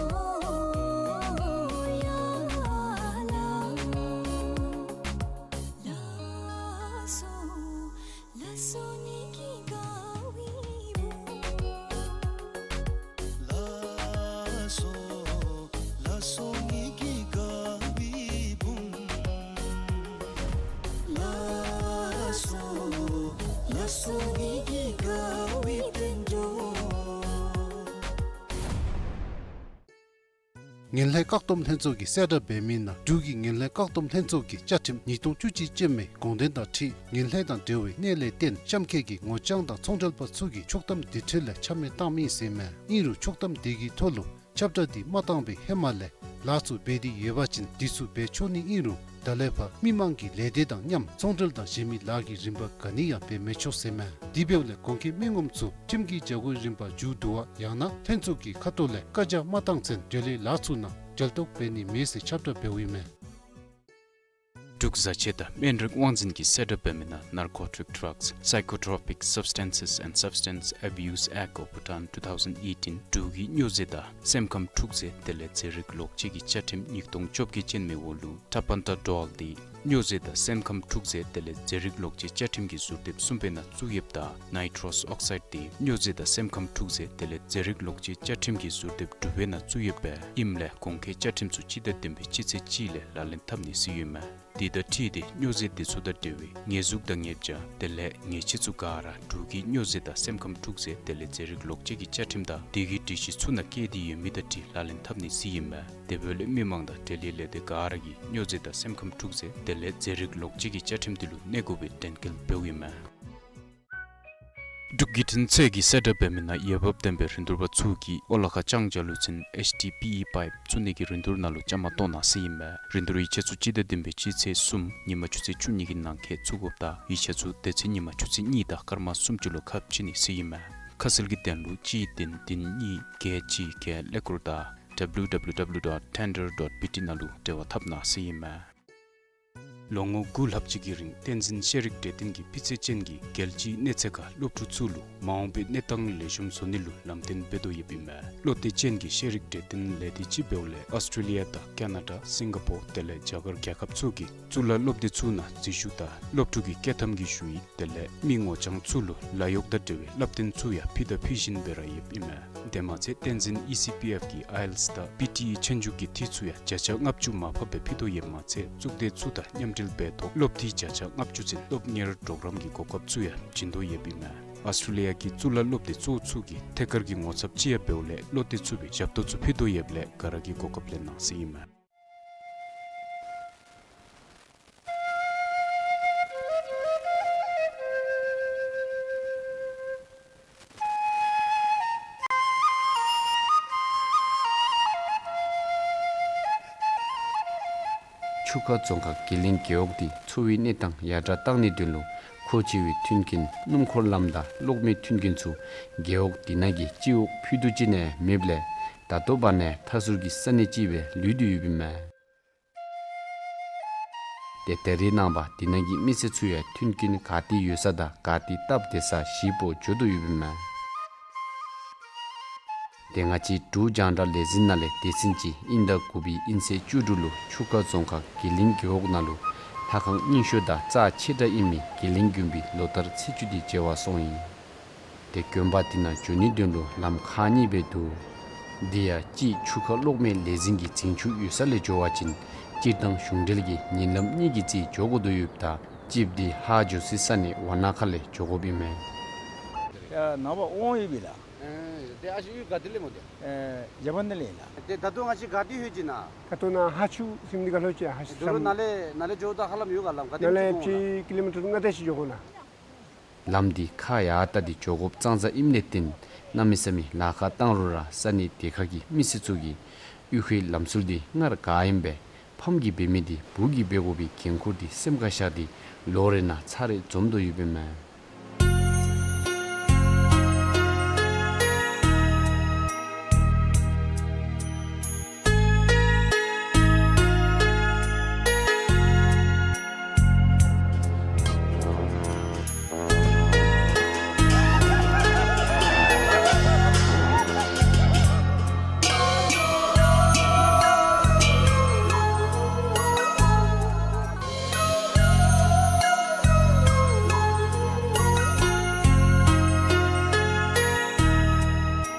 ངན་ལྷད་བཀག་སྡོམ་ལྷན་ཚོགས་ཀྱིས་གསལ་བསྒྲགས་འབད་མི་ནང་འབྲུག་གི་ངན་ལྷད་བཀག་སྡོམ་ལྷན་ཚོགས་ཀྱི་བཅའ་ཁྲིམས་ཉིས་སྟོང་བཅུ་གཅིག་ཅན་མའི་དགོངས་དོན་དང་འཁྲིལ་ངན་ལྷད་དང་འབྲེལ་བའི་གནད་ལས་བརྟེན་གཤམ་འཁོད་ཀྱི་ངོ་རྐྱང་དང་ཚོང་འབྲེལ་པ་ཚུ་གིས་ཆོག་ཐམ་དེ་འཕྲལ་ལས་ཆ་མེད་བཏངམ་ཨིན་ཟེར་མས། ཨིན་རུང་ཆོག་ཐམ་དེ་གི་ཐོག་ལུ་ཁྱབ་བསྒྲགས་འདི་མ་བཏང་བའི་ཧེ་མ་ལས་ལཱ་ཚུ་འབད་དེ་ཡོད་པ་ཅིན་དེ་ཚུ་འབད་ཆོག་ནི་ཨིན་རུང་ད་ལས་ཕར་མི་མང་གི་ལས་སྡེ་དང་མཉམ་ཚོང་འབྲེལ་དང་གཞན་མི་ལཱ་གི་རིམ་པ་ག་ནི་ཡང་འབད་མི་ཆོག་ཟེར་མས། དེ་འབདཝ་ལས་གོང་འཁོད་མི་ངོམ་ཚུ་ཁྲིམས་ཀྱི་བྱ་སྒོའི་རིམ་པ་མཇུག་བསྡུ་བ་ཡང་ན་ལྷན་ཚོགས་ཀྱི་ཁ་ཐུག་ལས་བཀའ་རྒྱ་མ་བཏང་ཚུན་འབྲེལ་ཡོད་ལཱ་ཚུ་ནང་འབྲེལ་གཏོགས་འབད་ནི་མེད་ཟེར་ཁྱབ་བསྒྲགས་འབདཝ་ཨིན་མས། འབྲུག་བཟའ་ཆས་དང་སྨན་རིགས་དབང་འཛིན་གྱིས་གསལ་བསྒྲགས་འབད་མི་ནང་Narcotic Drugs, Psychotropic Substances and Substance Abuse Act of Bhutan two thousand eighteen འབྲུག་གི་སྨྱོ་རྫས་དང་སེམས་ཁམས་འཁྲུག་རྫས་དེ་ལས་རྫས་རིགས་ལོག་སྤྱོད་ཀྱི་བཅའ་ཁྲིམས་ཉིས་སྟོང་བཅོ་བརྒྱད་ཅན་མའི་འོག་ལུ་ཊ་པན་ཊ་ཌོལ་འདི་སྨྱོ་རྫས་དང་སེམས་ཁམས་འཁྲུག་རྫས་དེ་ལས་རྫས་རིགས་ལོག་སྤྱོད་བཅའ་ཁྲིམས་ཀྱི་ཟུར་དེབ་གསུམ་པའི་ནང་བཙུགས་ཡོདཔ་ད་ནའི་ཊྲོས་ཨོག་སའིཌ་འདི་སྨྱོ་རྫས་དང་སེམས་ཁམས་འཁྲུག་རྫས་དེ་ལས་རྫས་རིགས་ལོག་སྤྱོད་བཅའ་ཁྲིམས་ཀྱི་ཟུར་དེབ་དྲུག་པའི་ནང་བཙུགས་ཡོདཔ་ཨིནམ་ལས་གོང་འཁོད་བཅའ་ཁྲིམས་ཚུ་སྤྱི་ཟླ་བདུན་པའི་སྤྱི་ཚེས་གཅིག་ལས་ལག་ལེན་འཐབ་ནི་ཟེར་ཡོདཔ་མས། དེ་དང་འཁྲིལ་ཏེ་སྨྱོ་རྫས་དེ་ཚུ་དང་འབྲེལ་བའི་ཉེས་འཛུགས་དང་ཉེས་བྱ་དེ་ལས་ཉེས་ཆད་ཚུ་ག་ར་འབྲུག་གི་སྨྱོ་རྫས་དང་སེམས་ཁམས་འཁྲུག་རྫས་དེ་ལས་རྫས་རིགས་ལོག་སྤྱོད་ཀྱི་བཅའ་ཁྲིམས་དང་དེ་གི་སྒྲིག་གཞི་ཚུ་ནང་བཀལ་ཏེ་ཡོད་མི་དང་འཁྲིལ་ལག་ལེན་འཐབ་ནི་ཟེར་ཨིན་མས། དེ་འབདཝ་ལས་མི་མང་དང་འབྲེལ་ཡོད་ལས་སྡེ་ག་ར་གིས་སྨྱོ་རྫས་དང་སེམས་ཁམས་འཁྲུག་རྫས་དེ་ལས་རྫས་རིགས་ལོག་སྤྱོད་ཀྱི་བཅའ་ཁྲིམས་དེ་ལུ་གནས་དགོ་པའི་དྲན་སྐུལ་འབདཝ་ཨིན་མས། འབྲུག་བརྒྱུད་འཕྲིན་ཚད་ཀྱིས་གསལ་བསྒྲགས་འབད་མི་ནང་འོས་འབབ་ལྡན་པའི་རིན་བསྡུར་པ་ཚུ་གིས་ཨོ་ལ་ཁ་ལྕང་ཇ་ལུ་ཚན་ཨེཆ་ཌི་པི་ཨི་པའིཔ་བཙུགས་ནི་གི་རིན་བསྡུར་ནང་ལུ་བཅའ་མར་གཏོགས་གནང་ཟེར་ཨིན་མས། རིན་བསྡུར་ཡིག་ཆ་ཚུ་སྤྱི་ཟླ་བདུན་པའི་སྤྱི་ཚེས་གསུམ་ཉིན་མ་ཆུ་ཚོད་བཅུ་གཉིས་ཀྱི་ནང་འཁོད་བཙུགས་དགོཔ་ད་ཡིག་ཆ་ཚུ་དེ་ཚེ་ཉིན་མ་ཆུ་ཚོད་གཉིས་དང་སྐར་མ་སུམ་ཅུ་ལུ་ཁ་ཕྱེ་ནི་ཟེར་ཨིན་མས། ཁ་གསལ་གྱི་དོན་ལུ་གཅིག་བདུན་བདུན་གཉིས་བརྒྱད་གཅིག་བརྒྱད་ཀླད་ཀོར་དང་W W W dot tender dot B T ནང་ལུ་འབྲེལ་བ་འཐབ་གནང་ཟེར་ཨིན་མས། ལོ་ངོ་དགུ་ལྷག་ཅིག་གི་རིང་བསྟན་འཛིན་ཤེས་རིག་གྲོས་སྟོན་གྱིས་སྤུས་ཚད་ཅན་གྱི་རྒྱལ་སྤྱིའི་གནས་ཚད་ཁར་སློབ་ཕྲུག་ཚུ་ལུ་མ་འོངས་པའི་གནས་སྟངས་ལེགས་ཤོམ་བཟོ་ནི་ལུ་ལམ་སྟོན་འབད་དོ་ཡོདཔ་ཨིན་མས། བློ་གཏད་ཅན་གྱི་ཤེས་རིག་གྲོས་སྟོན་ལས་སྡེ་ཅིག་འབདཝ་ལས་ཨོསི་ཊྲེ་ལི་ཡ་དང་ཀ་ན་ཌ་སིང་ག་པོར་དེ་ལས་རྒྱ་གར་རྒྱལ་ཁབ་ཚུ་གི་གཙུག་ལག་སློབ་སྡེ་ཚུ་ནང་འཛུལ་ཞུགས་དང་སློབ་ཕྲུག་གི་སྐྱོད་ཐམ་གྱི་ཞུ་ཡིག་དེ་ལས་མི་ངོ་རྐྱང་ཚུ་ལུ་ལཱ་གཡོག་དང་འབྲེལ་བའི་བསླབ་སྟོན་ཚུ་ཡང་ཕུལ་དང་ཕུལ་བཞིན་སྦེ་ར་ཡོདཔ་ཨིན་མས། དེ་མ་ཚད་བསྟན་འཛིན་ཨི་སི་པི་ཨེཕ་གི་ཨའི་ཨེལ་ཊི་ཨེས་དང་པི་ཊི་ཨི་ཆོས་རྒྱུགས་ཀྱི་འཐུས་ཚུ་ཡང་བརྒྱ་ཆ་ལྔ་བཅུ་མར་ཕབ་སྦེ་ཕུལ་དོ་ཡོདཔ་མ་ཚད་གཙུག་སྡེ་ཚུ་དང་མཉམ་འབྲེལ་འབད་ཐོག་སློབ་འཐུས་བརྒྱ་ཆ་ལྔ་བཅུ་ཚུན་སློབ་གཉེར་གྲོགས་རམ་གྱི་གོ་སྐབས་ཚུ་ཡང་བྱིན་དོ་ཡོདཔ་ཨིན་མས། ཨོསི་ཊྲེ་ལི་ཡ་གི་གཙུག་ལག་སློབ་སྡེ་གཙོ་བོ་ཚུ་གི་ཐད་ཀར་གྱི་ངོ་ཚབ་ཅིག་ཡང་འབདཝ་ལས་བློ་གཏད་ཚུགས་པའི་ཞབས་ཏོག་ཚུ་ཕུལ་དོ་ཡོདཔ་ལས་ག་ར་གིས་གོ་སྐབས་ལེན་གནང་ཟེར་ཨིན་མས། ཆུ་ཁ་རྫོང་ཁག་དགེ་ལེགས་རྒེད་འོག་འདི་འཚོ་བའི་གནས་སྟངས་ཡར་དྲག་གཏང་ནིའི་དོན་ལུ་མཁོ་ཆེ་བའི་མཐུན་རྐྱེན་སྣུམ་འཁོར་ལམ་དང་གློག་མེའི་མཐུན་རྐྱེན་ཚུ་རྒེད་འོག་འདི་ནང་གི་སྤྱི་འོག་ཕུད་རྡོག་ཅིག་ནང་ཡང་མེདཔ་ལས་ད་ལྟོ་བར་ན་མཐའ་ཟུར་གྱི་ས་གནས་ཅིག་སྦེ་ལུས་ཏེ་ཡོདཔ་ཨིན་མས། ཏེ་ད་རེས་ནངས་པ་འདི་ནང་གི་མི་སེར་ཚུ་ཡང་མཐུན་རྐྱེན་ག་ཏེ་ཡོད་ས་དང་ག་ཏེ་སྟབས་བདེ་ས་གཞིས་སྤོ་འགྱོ་དོ་ཡོདཔ་ཨིན་མས། ཏེ་ང་བཅས་འབྲུག་རྒྱང་བསྒྲགས་ལས་འཛིན་ནང་ལས་སྡེ་ཚན་གཅིག་དབྱིན་ཟླ་དགུ་པའི་དབྱིན་ཚེས་བཅུ་དྲུག་ལུ་ཆུ་ཁ་རྫོང་ཁག་དགེ་ལེགས་རྒེད་འོག་ནང་ལུ་ལྷ་ཁང་རྙིང་ཤོས་དང་རྩ་ཆེ་དྲགས་ཨིན་མི་དགེ་ལེགས་དགོན་པའི་ལོ་ལྟར་ཚེས་བཅུ་འདི་མཇལ་བར་སོང་ཡི། ཏེ་དགོན་པ་འདི་ནང་འགྱོ་ནིའི་དོན་ལུ་ལམ་ཁག་གཉིས་སྦེ་འདུག། འདི་ཡང་གཅིག་ཆུ་ཁ་གློག་མེ་ལས་འཛིན་གྱི་འཛིན་ཆུ་ཡོད་ས་ལས་འགྱོ་བ་ཅིན་སྤྱིར་བཏང་གཞུང་འབྲེལ་གྱི་ཉིན་ལམ་གཉིས་ཀྱི་རྩིས་འགྱོ་དགོ་དོ་ཡོདཔ་ད་གཅིག་འདི་ཧཱ་འགྱོ་སའི་ས་གནས་ཝ་ན་ཁ་ལས་འགྱོ་དགོཔ་ཨིན་མས། ཡ་ནངས་པ་འོང་ཡོད་པས་ལགས། ཨེ་ཏེ་ཨ་ཞེ་གཡུས་ག་ཏེ་ལས་སྨོ་ཏེ། ཨེ་ཇ་པཱན་ནང་ལས་ལགས། ཏེ་ད་ལྟོ་ང་བཅས་ག་ཏེ་ལྷོད་ཅི་ན། ད་ལྟོ་ནཱ་ཧཱ་ཆུ་ཟེར་མི་འདི་ཁར་ལྷོད་ཅི། ཧཱ་ཆུ་ད་རུང་ནཱ་ལས་ནཱ་ལས་འགྱོཝ་ད་ཧ་ལམ་ཡོད་ག་ལམ་ག་ཏེ་ནཱ་ལས་ཅིག་འོང་ལགས། ཀི་ལོ་མི་ཊར་ལྔ་དེ་ཅིག་འགྱོ་དགོ་ནཱ། ལམ་འདི་ཁག་ཡར་བལྟ་སྟེ་འགྱོ་དགོཔ་ཙང་ཙ་ཨིནམ་ལས་བརྟེན་གནམ་མེད་ས་མེད་ལཱ་ཁག་བཏང་རུང་ར་ས་གནས་དེ་ཁ་གི་མི་སེར་ཚུ་གིས་གཡུས་ཁའི་ལམ་སྲོལ་འདི་སྔར་ག་ཨིནམ་སྦེ་ཕམ་གྱིས་འབད་མི་འདི་བུ་གིས་འབད་དགོ་པའི་འགན་ཁུར་འདི་སེམས་ཁར་བཞག་སྟེ་ལོ་རེ་ནང་ཚར་རེ་འཛོམས་དོ་ཡོདཔ་ཨིན་མས།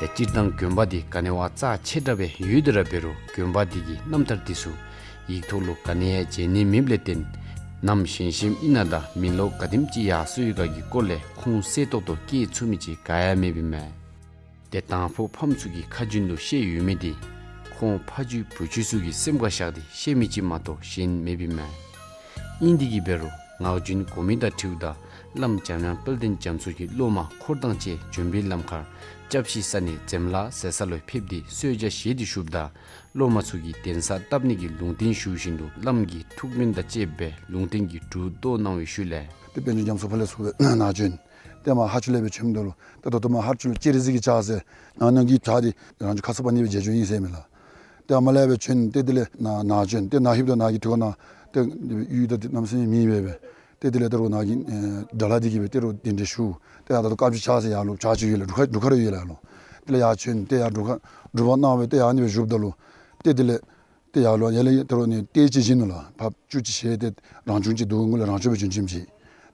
ཏེ་སྤྱིར་བཏང་དགོན་པ་འདི་ག་ནི་བ་རྩ་ཆེ་དྲགས་སྦེ་ཡོད་དེ་ར་འབད་རུང་དགོན་པ་འདི་གི་རྣམ་ཐར་འདི་ཚུ་ཡིག་ཐོག་ལུ་ག་ནི་ཡང་མཇལ་ནི་མེདཔ་ལས་བརྟེན་ནམ་ཞན་ཤོས་ཨིན་ན་དང་མེ་ལོང་ག་དེམ་ཅིག་ཡར་སོང་ཡོད་ག་གི་སྐོར་ལས་ཁུངས་གསལ་ཏོག་ཏོ་བཀོད་ཚུགས་མི་ཅིག་ག་ཡང་མེདཔ་ཨིན་མས། ཏེ་དང་ཕུ་ཕམ་ཚུ་གི་ཁ་རྒྱུན་ལུ་བཤད་ཡོད་མི་འདི་ ཁོང་ཕ་ཇོ་བུ་ཇོ་ཚུ་གིས་སེམས་ཁར་བཞག་སྟེ་བཤད་མི་ཅིག་མ་གཏོགས་གཞན་མེདཔ་ཨིན་མས། ཨིན་དེ་གིས་འབད་རུང་ངག་རྒྱུན་གོ་མི་དང་འཁྲིལཝ་ད་བླམ་འཇམ་དབྱངས་དཔལ་ལྡན་རྒྱ་མཚོ་གི་སློབ་མ་འཁོར་དང་བཅས་བྱོན་པའི་ལམ་ཁར་སྐྱབས་གཤིན་ས་གནས་འཛེམ་ལ་ཟེར་ས་ལུ་ཕེབས་ཏེ་གསོལ་ཇ་བཞེས་ཏེ་བཞུགསཔ་ད་སློབ་མ་ཚུ་གིས་གདན་ས་བཏབ་ནི་གི་ལུང་བསྟན་ཞུ་བཞིན་དུ་བླམ་གྱི་ཐུགས་སྨོན་དང་བཅསཔ་སྦེ་ལུང་བསྟན་གྱི་འབྲུ་བཏོག་གནང་བའི་ཤུལ་ལས། ཏེ་དཔལ་འབྱོར་རྒྱ་མཚོ་ཕར་ལས་ཚུར་སྦེ་ནཱ་བྱོན། ཏེ་མར་ཧཱར་ཆུ་ལས་སྦེ་བྱོནམ་ད་ལུ་ཏེ་ད་ལྟོ་མར་ཧཱར་ཆུ་ལུ་ལྕགས་རི་རྩེ་གི་ཕྱག་ཟེར་ཨ་ནཱ་གི་ཕྱག་འདི་རང་བྱུང་ཁ་སར་པ་ཎི་སྦེ་མཇལ་བྱུང་ཡི་ཟེར་མས་ལགས། ཏེ་ཨ་མ་ལས་སྦེ་བྱོན་ཏེ་དེ་ལས་ནཱ་ནཱ་བྱོན་ཏེ་ནཱ་ལྷོདཔ་ད་ནཱ་གི་ཐུགས་ཁར་ནཱ་ཏེ་གཡུས་དང་གནམ་མེད་ས་མེད་མེད་པས། ཏེ་དེ་ལས་ད་རུང་ནཱ་གི་ཨེ་དགྲ་ལྷ་འདི་གིས་སྦེ་ཏེ་རུང་གདན་འདྲེན་ཞུ། ཏེ་ཡར་ད་ལྟོ་དཀར་སྦྱིས་ཕྱག་ཟེར་ཡར་ལུ་ཕྱག་ཅིག་ཡོད་ལགས། འབྲུག་ཁ་འབྲུག་ཁ་ར་ཡོད་ལགས་ལོ། དེ་ལས་ཡར་བྱོན་ཏེ་ཡར་འབྲུག་ཁ་སྒྲུབ་པ་གནང་སྦེ་ཏེ་ཡར་ཨ་ནི་སྦེ་བཞུགསཔ་ད་ལུ་ཏེ་དེ་ལས་ཏེ་ཡར་ལུ་ཡར་ལས་ད་རུང་ཨ་ནི་གཏེར་ཅིག་བཞེས་ནུག་ལགས། ཕར་བཅུད་ཅིག་བཞེས་ཏེ་རང་བྱུང་ཅིག་འདུག་གོ་ལགས། རང་བྱུང་སྦེ་བྱོན་བྱོནམ་ཅིག།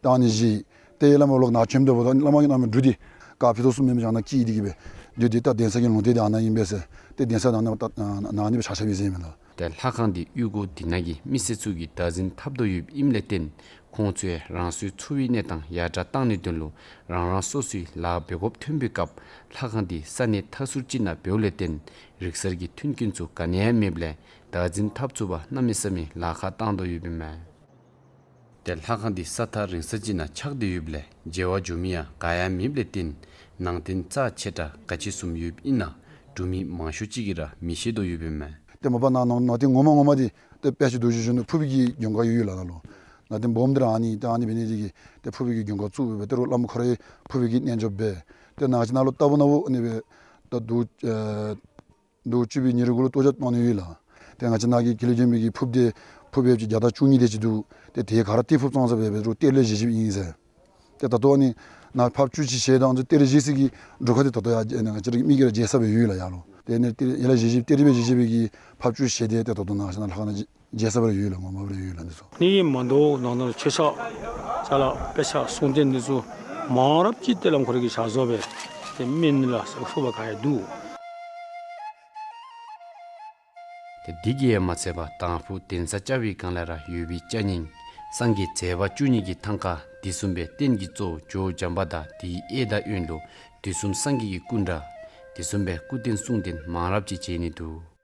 ད་ཨ་ནི་བཞེས། ཏེ་ཡར་ལས་མར་ལོག་ནཱ་བྱོནམ་ད་འབདཝ་ད་བླ་མ་གིས་གནང་མི་འབྲུ་འདི་ཀ་ཕི་ཏོག་གསུམ་མེན་པར་ཡང་ན་སྐྱེས་འདི་གིས་སྦེ་བསྡུས་ཏེ་ད་གདན་ས་གི་ལུང་བསྟན་འདི་ཨ་ནཱ་ཨིན་པས་ཟེར། ཏེ་གདན་ས་ནང་ནང་ད་ནཱ་ཨ་ནི་སྦེ་ཆགས་ཆགསཔ་ཨིན་ཟེར་མས་ལགས། ཏེ་ལྷ་ཁང་འདི་གཡུས་སྒོ་འདི་ནང་གི་མི་སེར་ཚུ་གིས་བདག་འཛིན་འཐབ་དོ་ཡོདཔ་ཨིནམ་ལས་བརྟེན་ཁོང་ཚུ་ཡང་རང་སོའི་འཚོ་བའི་གནས་སྟངས་ཡར་དྲག་གཏང་ནིའི་དོན་ལུ་རང་རང་སོ་སོའི་ལཱ་འབད་དགོཔ་ཐོན་པའི་སྐབས་ལྷ་ཁང་འདི་ས་གནས་མཐའ་ཟུར་ཅིག་ནང་འབདཝ་ལས་བརྟེན་རིག་གསར་གྱི་མཐུན་རྐྱེན་ཚུ་ག་ནི་ཡང་མེདཔ་ལས་བདག་འཛིན་འཐབ་ཚུགས་པར་གནམ་མེད་ས་མེད་ལཱ་ཁག་བཏང་དོ་ཡོདཔ་ཨིན་མས། ཏེ་ལྷ་ཁང་འདི་ས་ཐག་རིང་ས་ཅིག་ནང་ཆགས་ཏེ་ཡོདཔ་ལས་མཇལ་བར་འགྱོ་མི་ཡང་ག་ཡང་མེདཔ་ལས་བརྟེན་ནང་རྟེན་རྩ་ཆེ་དྲགས་ག་ཅི་བཟུམ་ཡོདཔ་ཨིན་ན་འབྲུག་མི་མང་ཤོས་ཅིག་གིས་ར་མི་ཤེས་དོ་ཡོདཔ་ཨིན་མས། ཏེ་མ་པ་ནཱ་ནང་ནང་རྟེན་ངོ་མ་ངོ་མ་འདི་ཏེ་དཔེ་ཅིག་འདུག་ཞུ་ཞུ་ན་ཕུརཔ་གི་མགོན་ཁང་ཡོད་ཡོད་ལགས་ནཱ་ལུ། ནང་རྟེན་སྦོམ་འདི་ར་ཨ་ནི་ཏེ་ཨ་ནི་འབད་ནི་འདི་གིས་ཏེ་ཕུརཔ་གི་མགོན་ཁང་བཙུགས་སྦེ་ཏེ་རུང་བླམ་ཁོ་ར་ཕུརཔ་གི་རྣལ་འབྱོརཔ་སྦེ་ཏེ་ནཱ་ཅིག་ནཱ་ལུ་ལྟ་བུ་ནཱ་བུ་ཨ་ནི་སྦེ་ད་འདུག་ཨེ་འདུག་བཅུ་པའི་ཉེར་དགུ་ལུ་གཏོར་རྒྱག་གནང་ནི་ཡོད་ལགས། ཏེ་ང་བཅས་ནཱ་གི་ཀུན་ལེགས་ལྗོན་པའི་གི་ཕུརཔ་འདི་ཕུརཔ་ཡོདཔ་ཅིག་བརྒྱ་དང་བཅུ་གཉིས་དེ་ཅིག་འདུག། ཏེ་དེ་ག་ར་གཏེར་ཕུརཔ་ཙང་ཙ་སྦེ་འབད་རུང་གཏེར་ལས་བཞེས་བཞེསཔ་ཨིན་ཟེར། ཏེ་ད་ལྟོ་ཨ་ནི་ནཱ་ཕར་བཅུད་ཅིག་བཞེས་དང་གཏེར་བཞེས་ས་གི་འབྲུ་ཁ་འདི་ད་ལྟོ་ཡང་ང་བཅས་ར་གི་མི་གིས་ར་མཇལ་ས་སྦེ་ཡོད་ལགས་ཡར་ལུ། ཏེ་ཨ་ནི་གཏེར་ཡར་ལས་བཞེས་བཞེསཔ་གཏེར་སྦེ་བཞེས་བཞེསཔ་གི་ཕར་བཅུད་བཞེས་ཏེ་ཏེ་ད་ལྟོ་ནཱ་ལྷ་ཁང་ནང་མཇལ་ས་སྦེ་ར་ཡོད་ལགས། ངོ་མ་སྦེ་ར་ཡོད་ལགས་འདི་ཚུ། ཨ་ནི་མ་དོ་ནང་ན་མཆོད་ཆས་ཅ་ལ་དཔེ་ཆ་གསུང་རྟེན་འདི་ཚུ་མང་རབས་ཅིག་ཏེ་བླམ་ཁོ་ར་གིས་ཞག་བཟོ་སྦེ་ཏེ་མི་ནི་ལ་ཟེར་ཤོ་བ་ག་ཡང་འདུག། ཏེ་འདི་གིས་ཡང་མ་ཚད་པར་དང་ཕུ་གདན་ས་བཅའ་བའི་སྒང་ལས་ར་ཡོད་པའི་ཅ་རྙིང་སངས་རྒྱས་མཛད་པ་བཅུ་གཉིས་ཀྱི་ཐང་ཀ་འདི་བཟུམ་སྦེ་རྟེན་གྱི་གཙོ་བོ་ཇོ་བོ་བྱམས་པ་དང་དེའི་གཡས་དང་གཡོན་ལུ་དུས་གསུམ་སངས་རྒྱས་ཀྱི་སྐུ་འདྲ་འདི་བཟུམ་སྦེ་སྐུ་རྟེན་གསུང་རྟེན་མང་རབས་ཅིག་མཇལ་ནི་འདུག།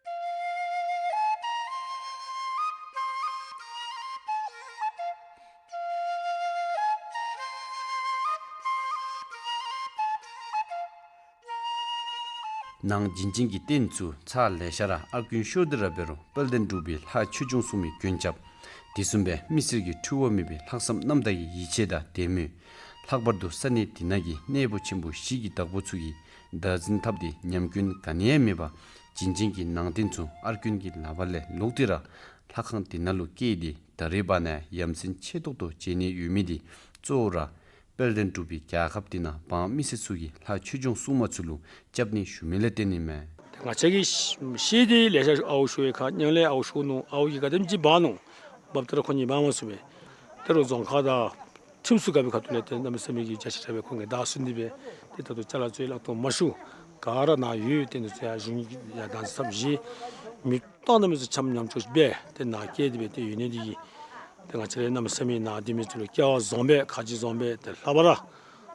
ནང་བྱིན་ཅན་གྱི་རྟེན་ཚུ་ཚར་ལེ་ཤ་ར་ཨར་སྐྱོན་ཤོར་ཏེ་ར་འབད་རུང་དཔལ་ལྡན་འབྲུག་པའི་ལྷ་ཆོས་སྐྱོང་སྲུང་མའི་མགོན་སྐྱབས་དེ་བཟུམ་སྦེ་མི་སེར་གྱིས་འཁྲུལ་བ་མེད་པའི་ལྷག་བསམ་རྣམ་དག་གི་ཡིད་ཆེས་དང་དད་མོས། ལྷག་པར་དུ་ས་གནས་འདི་ནང་གི་གནས་པོ་ཆེན་པོ་བཞི་གི་བདག་པོ་ཚུ་གིས་བདག་འཛིན་འཐབ་སྟེ་ཉམས་སྐྱོན་ག་ནི་ཡང་མེད་པར་བྱིན་ཅན་གྱི་ནང་རྟེན་ཚུ་ཨར་སྐྱོན་གྱི་ལག་པ་ལས་ལོག་སྟེ་ར་ལྷ་ཁང་འདི་ནང་ལུ་བསྐྱལ་ཏེ་ད་རེས་བར་ན་ཡ་ཡམ་སྲིན་ཆེ་ཏོག་ཏོ་མཇལ་ནི་ཡོད་མི་འདི་གཙོ་བོ་ར་དཔལ་ལྡན་འབྲུག་པའི་རྒྱལ་ཁབ་འདི་ནང་འབངས་མི་སེར་ཚུ་གིས་ལྷ་ཆོས་སྐྱོང་སྲུང་མ་ཚུ་ལུ་སྐྱབས་གནས་ཞུ་མི་ལས་བརྟེན་ནི་མས། ང་བཅས་ཀྱིས་ཤེས་ཏེ་ལེ་ཤ་ཨརཝ་ཤོར་བའི་ཁར་ཉང་ལས་ཨརཝ་ཤོར་ནུག། ཨརཝ་གིས་ག་དེམ་ཅིག་འབག་ནུག། འབགཔ་ད་ར་ཁོ་གཉིས་འབག་མ་ཚུགས་པས། ད་རུང་རྫོང་ཁག་དང་ཁྲིམས་སུ་འགལ་བའི་ཁ་ཐུག་ལས་ཏེ་གནམ་མེད་ས་མེད་ཀྱི་རྒྱ་ཆེ་དྲགས་སྦེ་ཁོང་གིས་བདའ་ཟུན་ཏེ་སྦེ་ཏེ་ད་ལྟོ་ཅ་ལ་ཚུ་ཡང་བརླག་གཏོང་མ་ཞུ། ག་ར་ནཱ་ཡོད། ཏེ་འདི་ཚུ་ཡང་གཞུང་གིས་ཡང་བདག་འཛིན་འཐབ་བཞེས། མི་གཏང་གནམ་མེད་ས་མེད་འཆམ་ཉམ་ཆུང་སྦེ་ཏེ་ནཱ་བསྐྱལ་ཏེ་སྦེ་ཏེ་ཡོད་ནི་འདི་གིས་ཏེ་ང་བཅས་ར་གནམ་མེད་ས་མེད་ནཱ་སྡོད་མི་ཚུ་ལུ་སྐལ་བ་བཟང་པས། ཁ་རྗེ་བཟང་པས། ཏེ་ལྷག་པར་ར་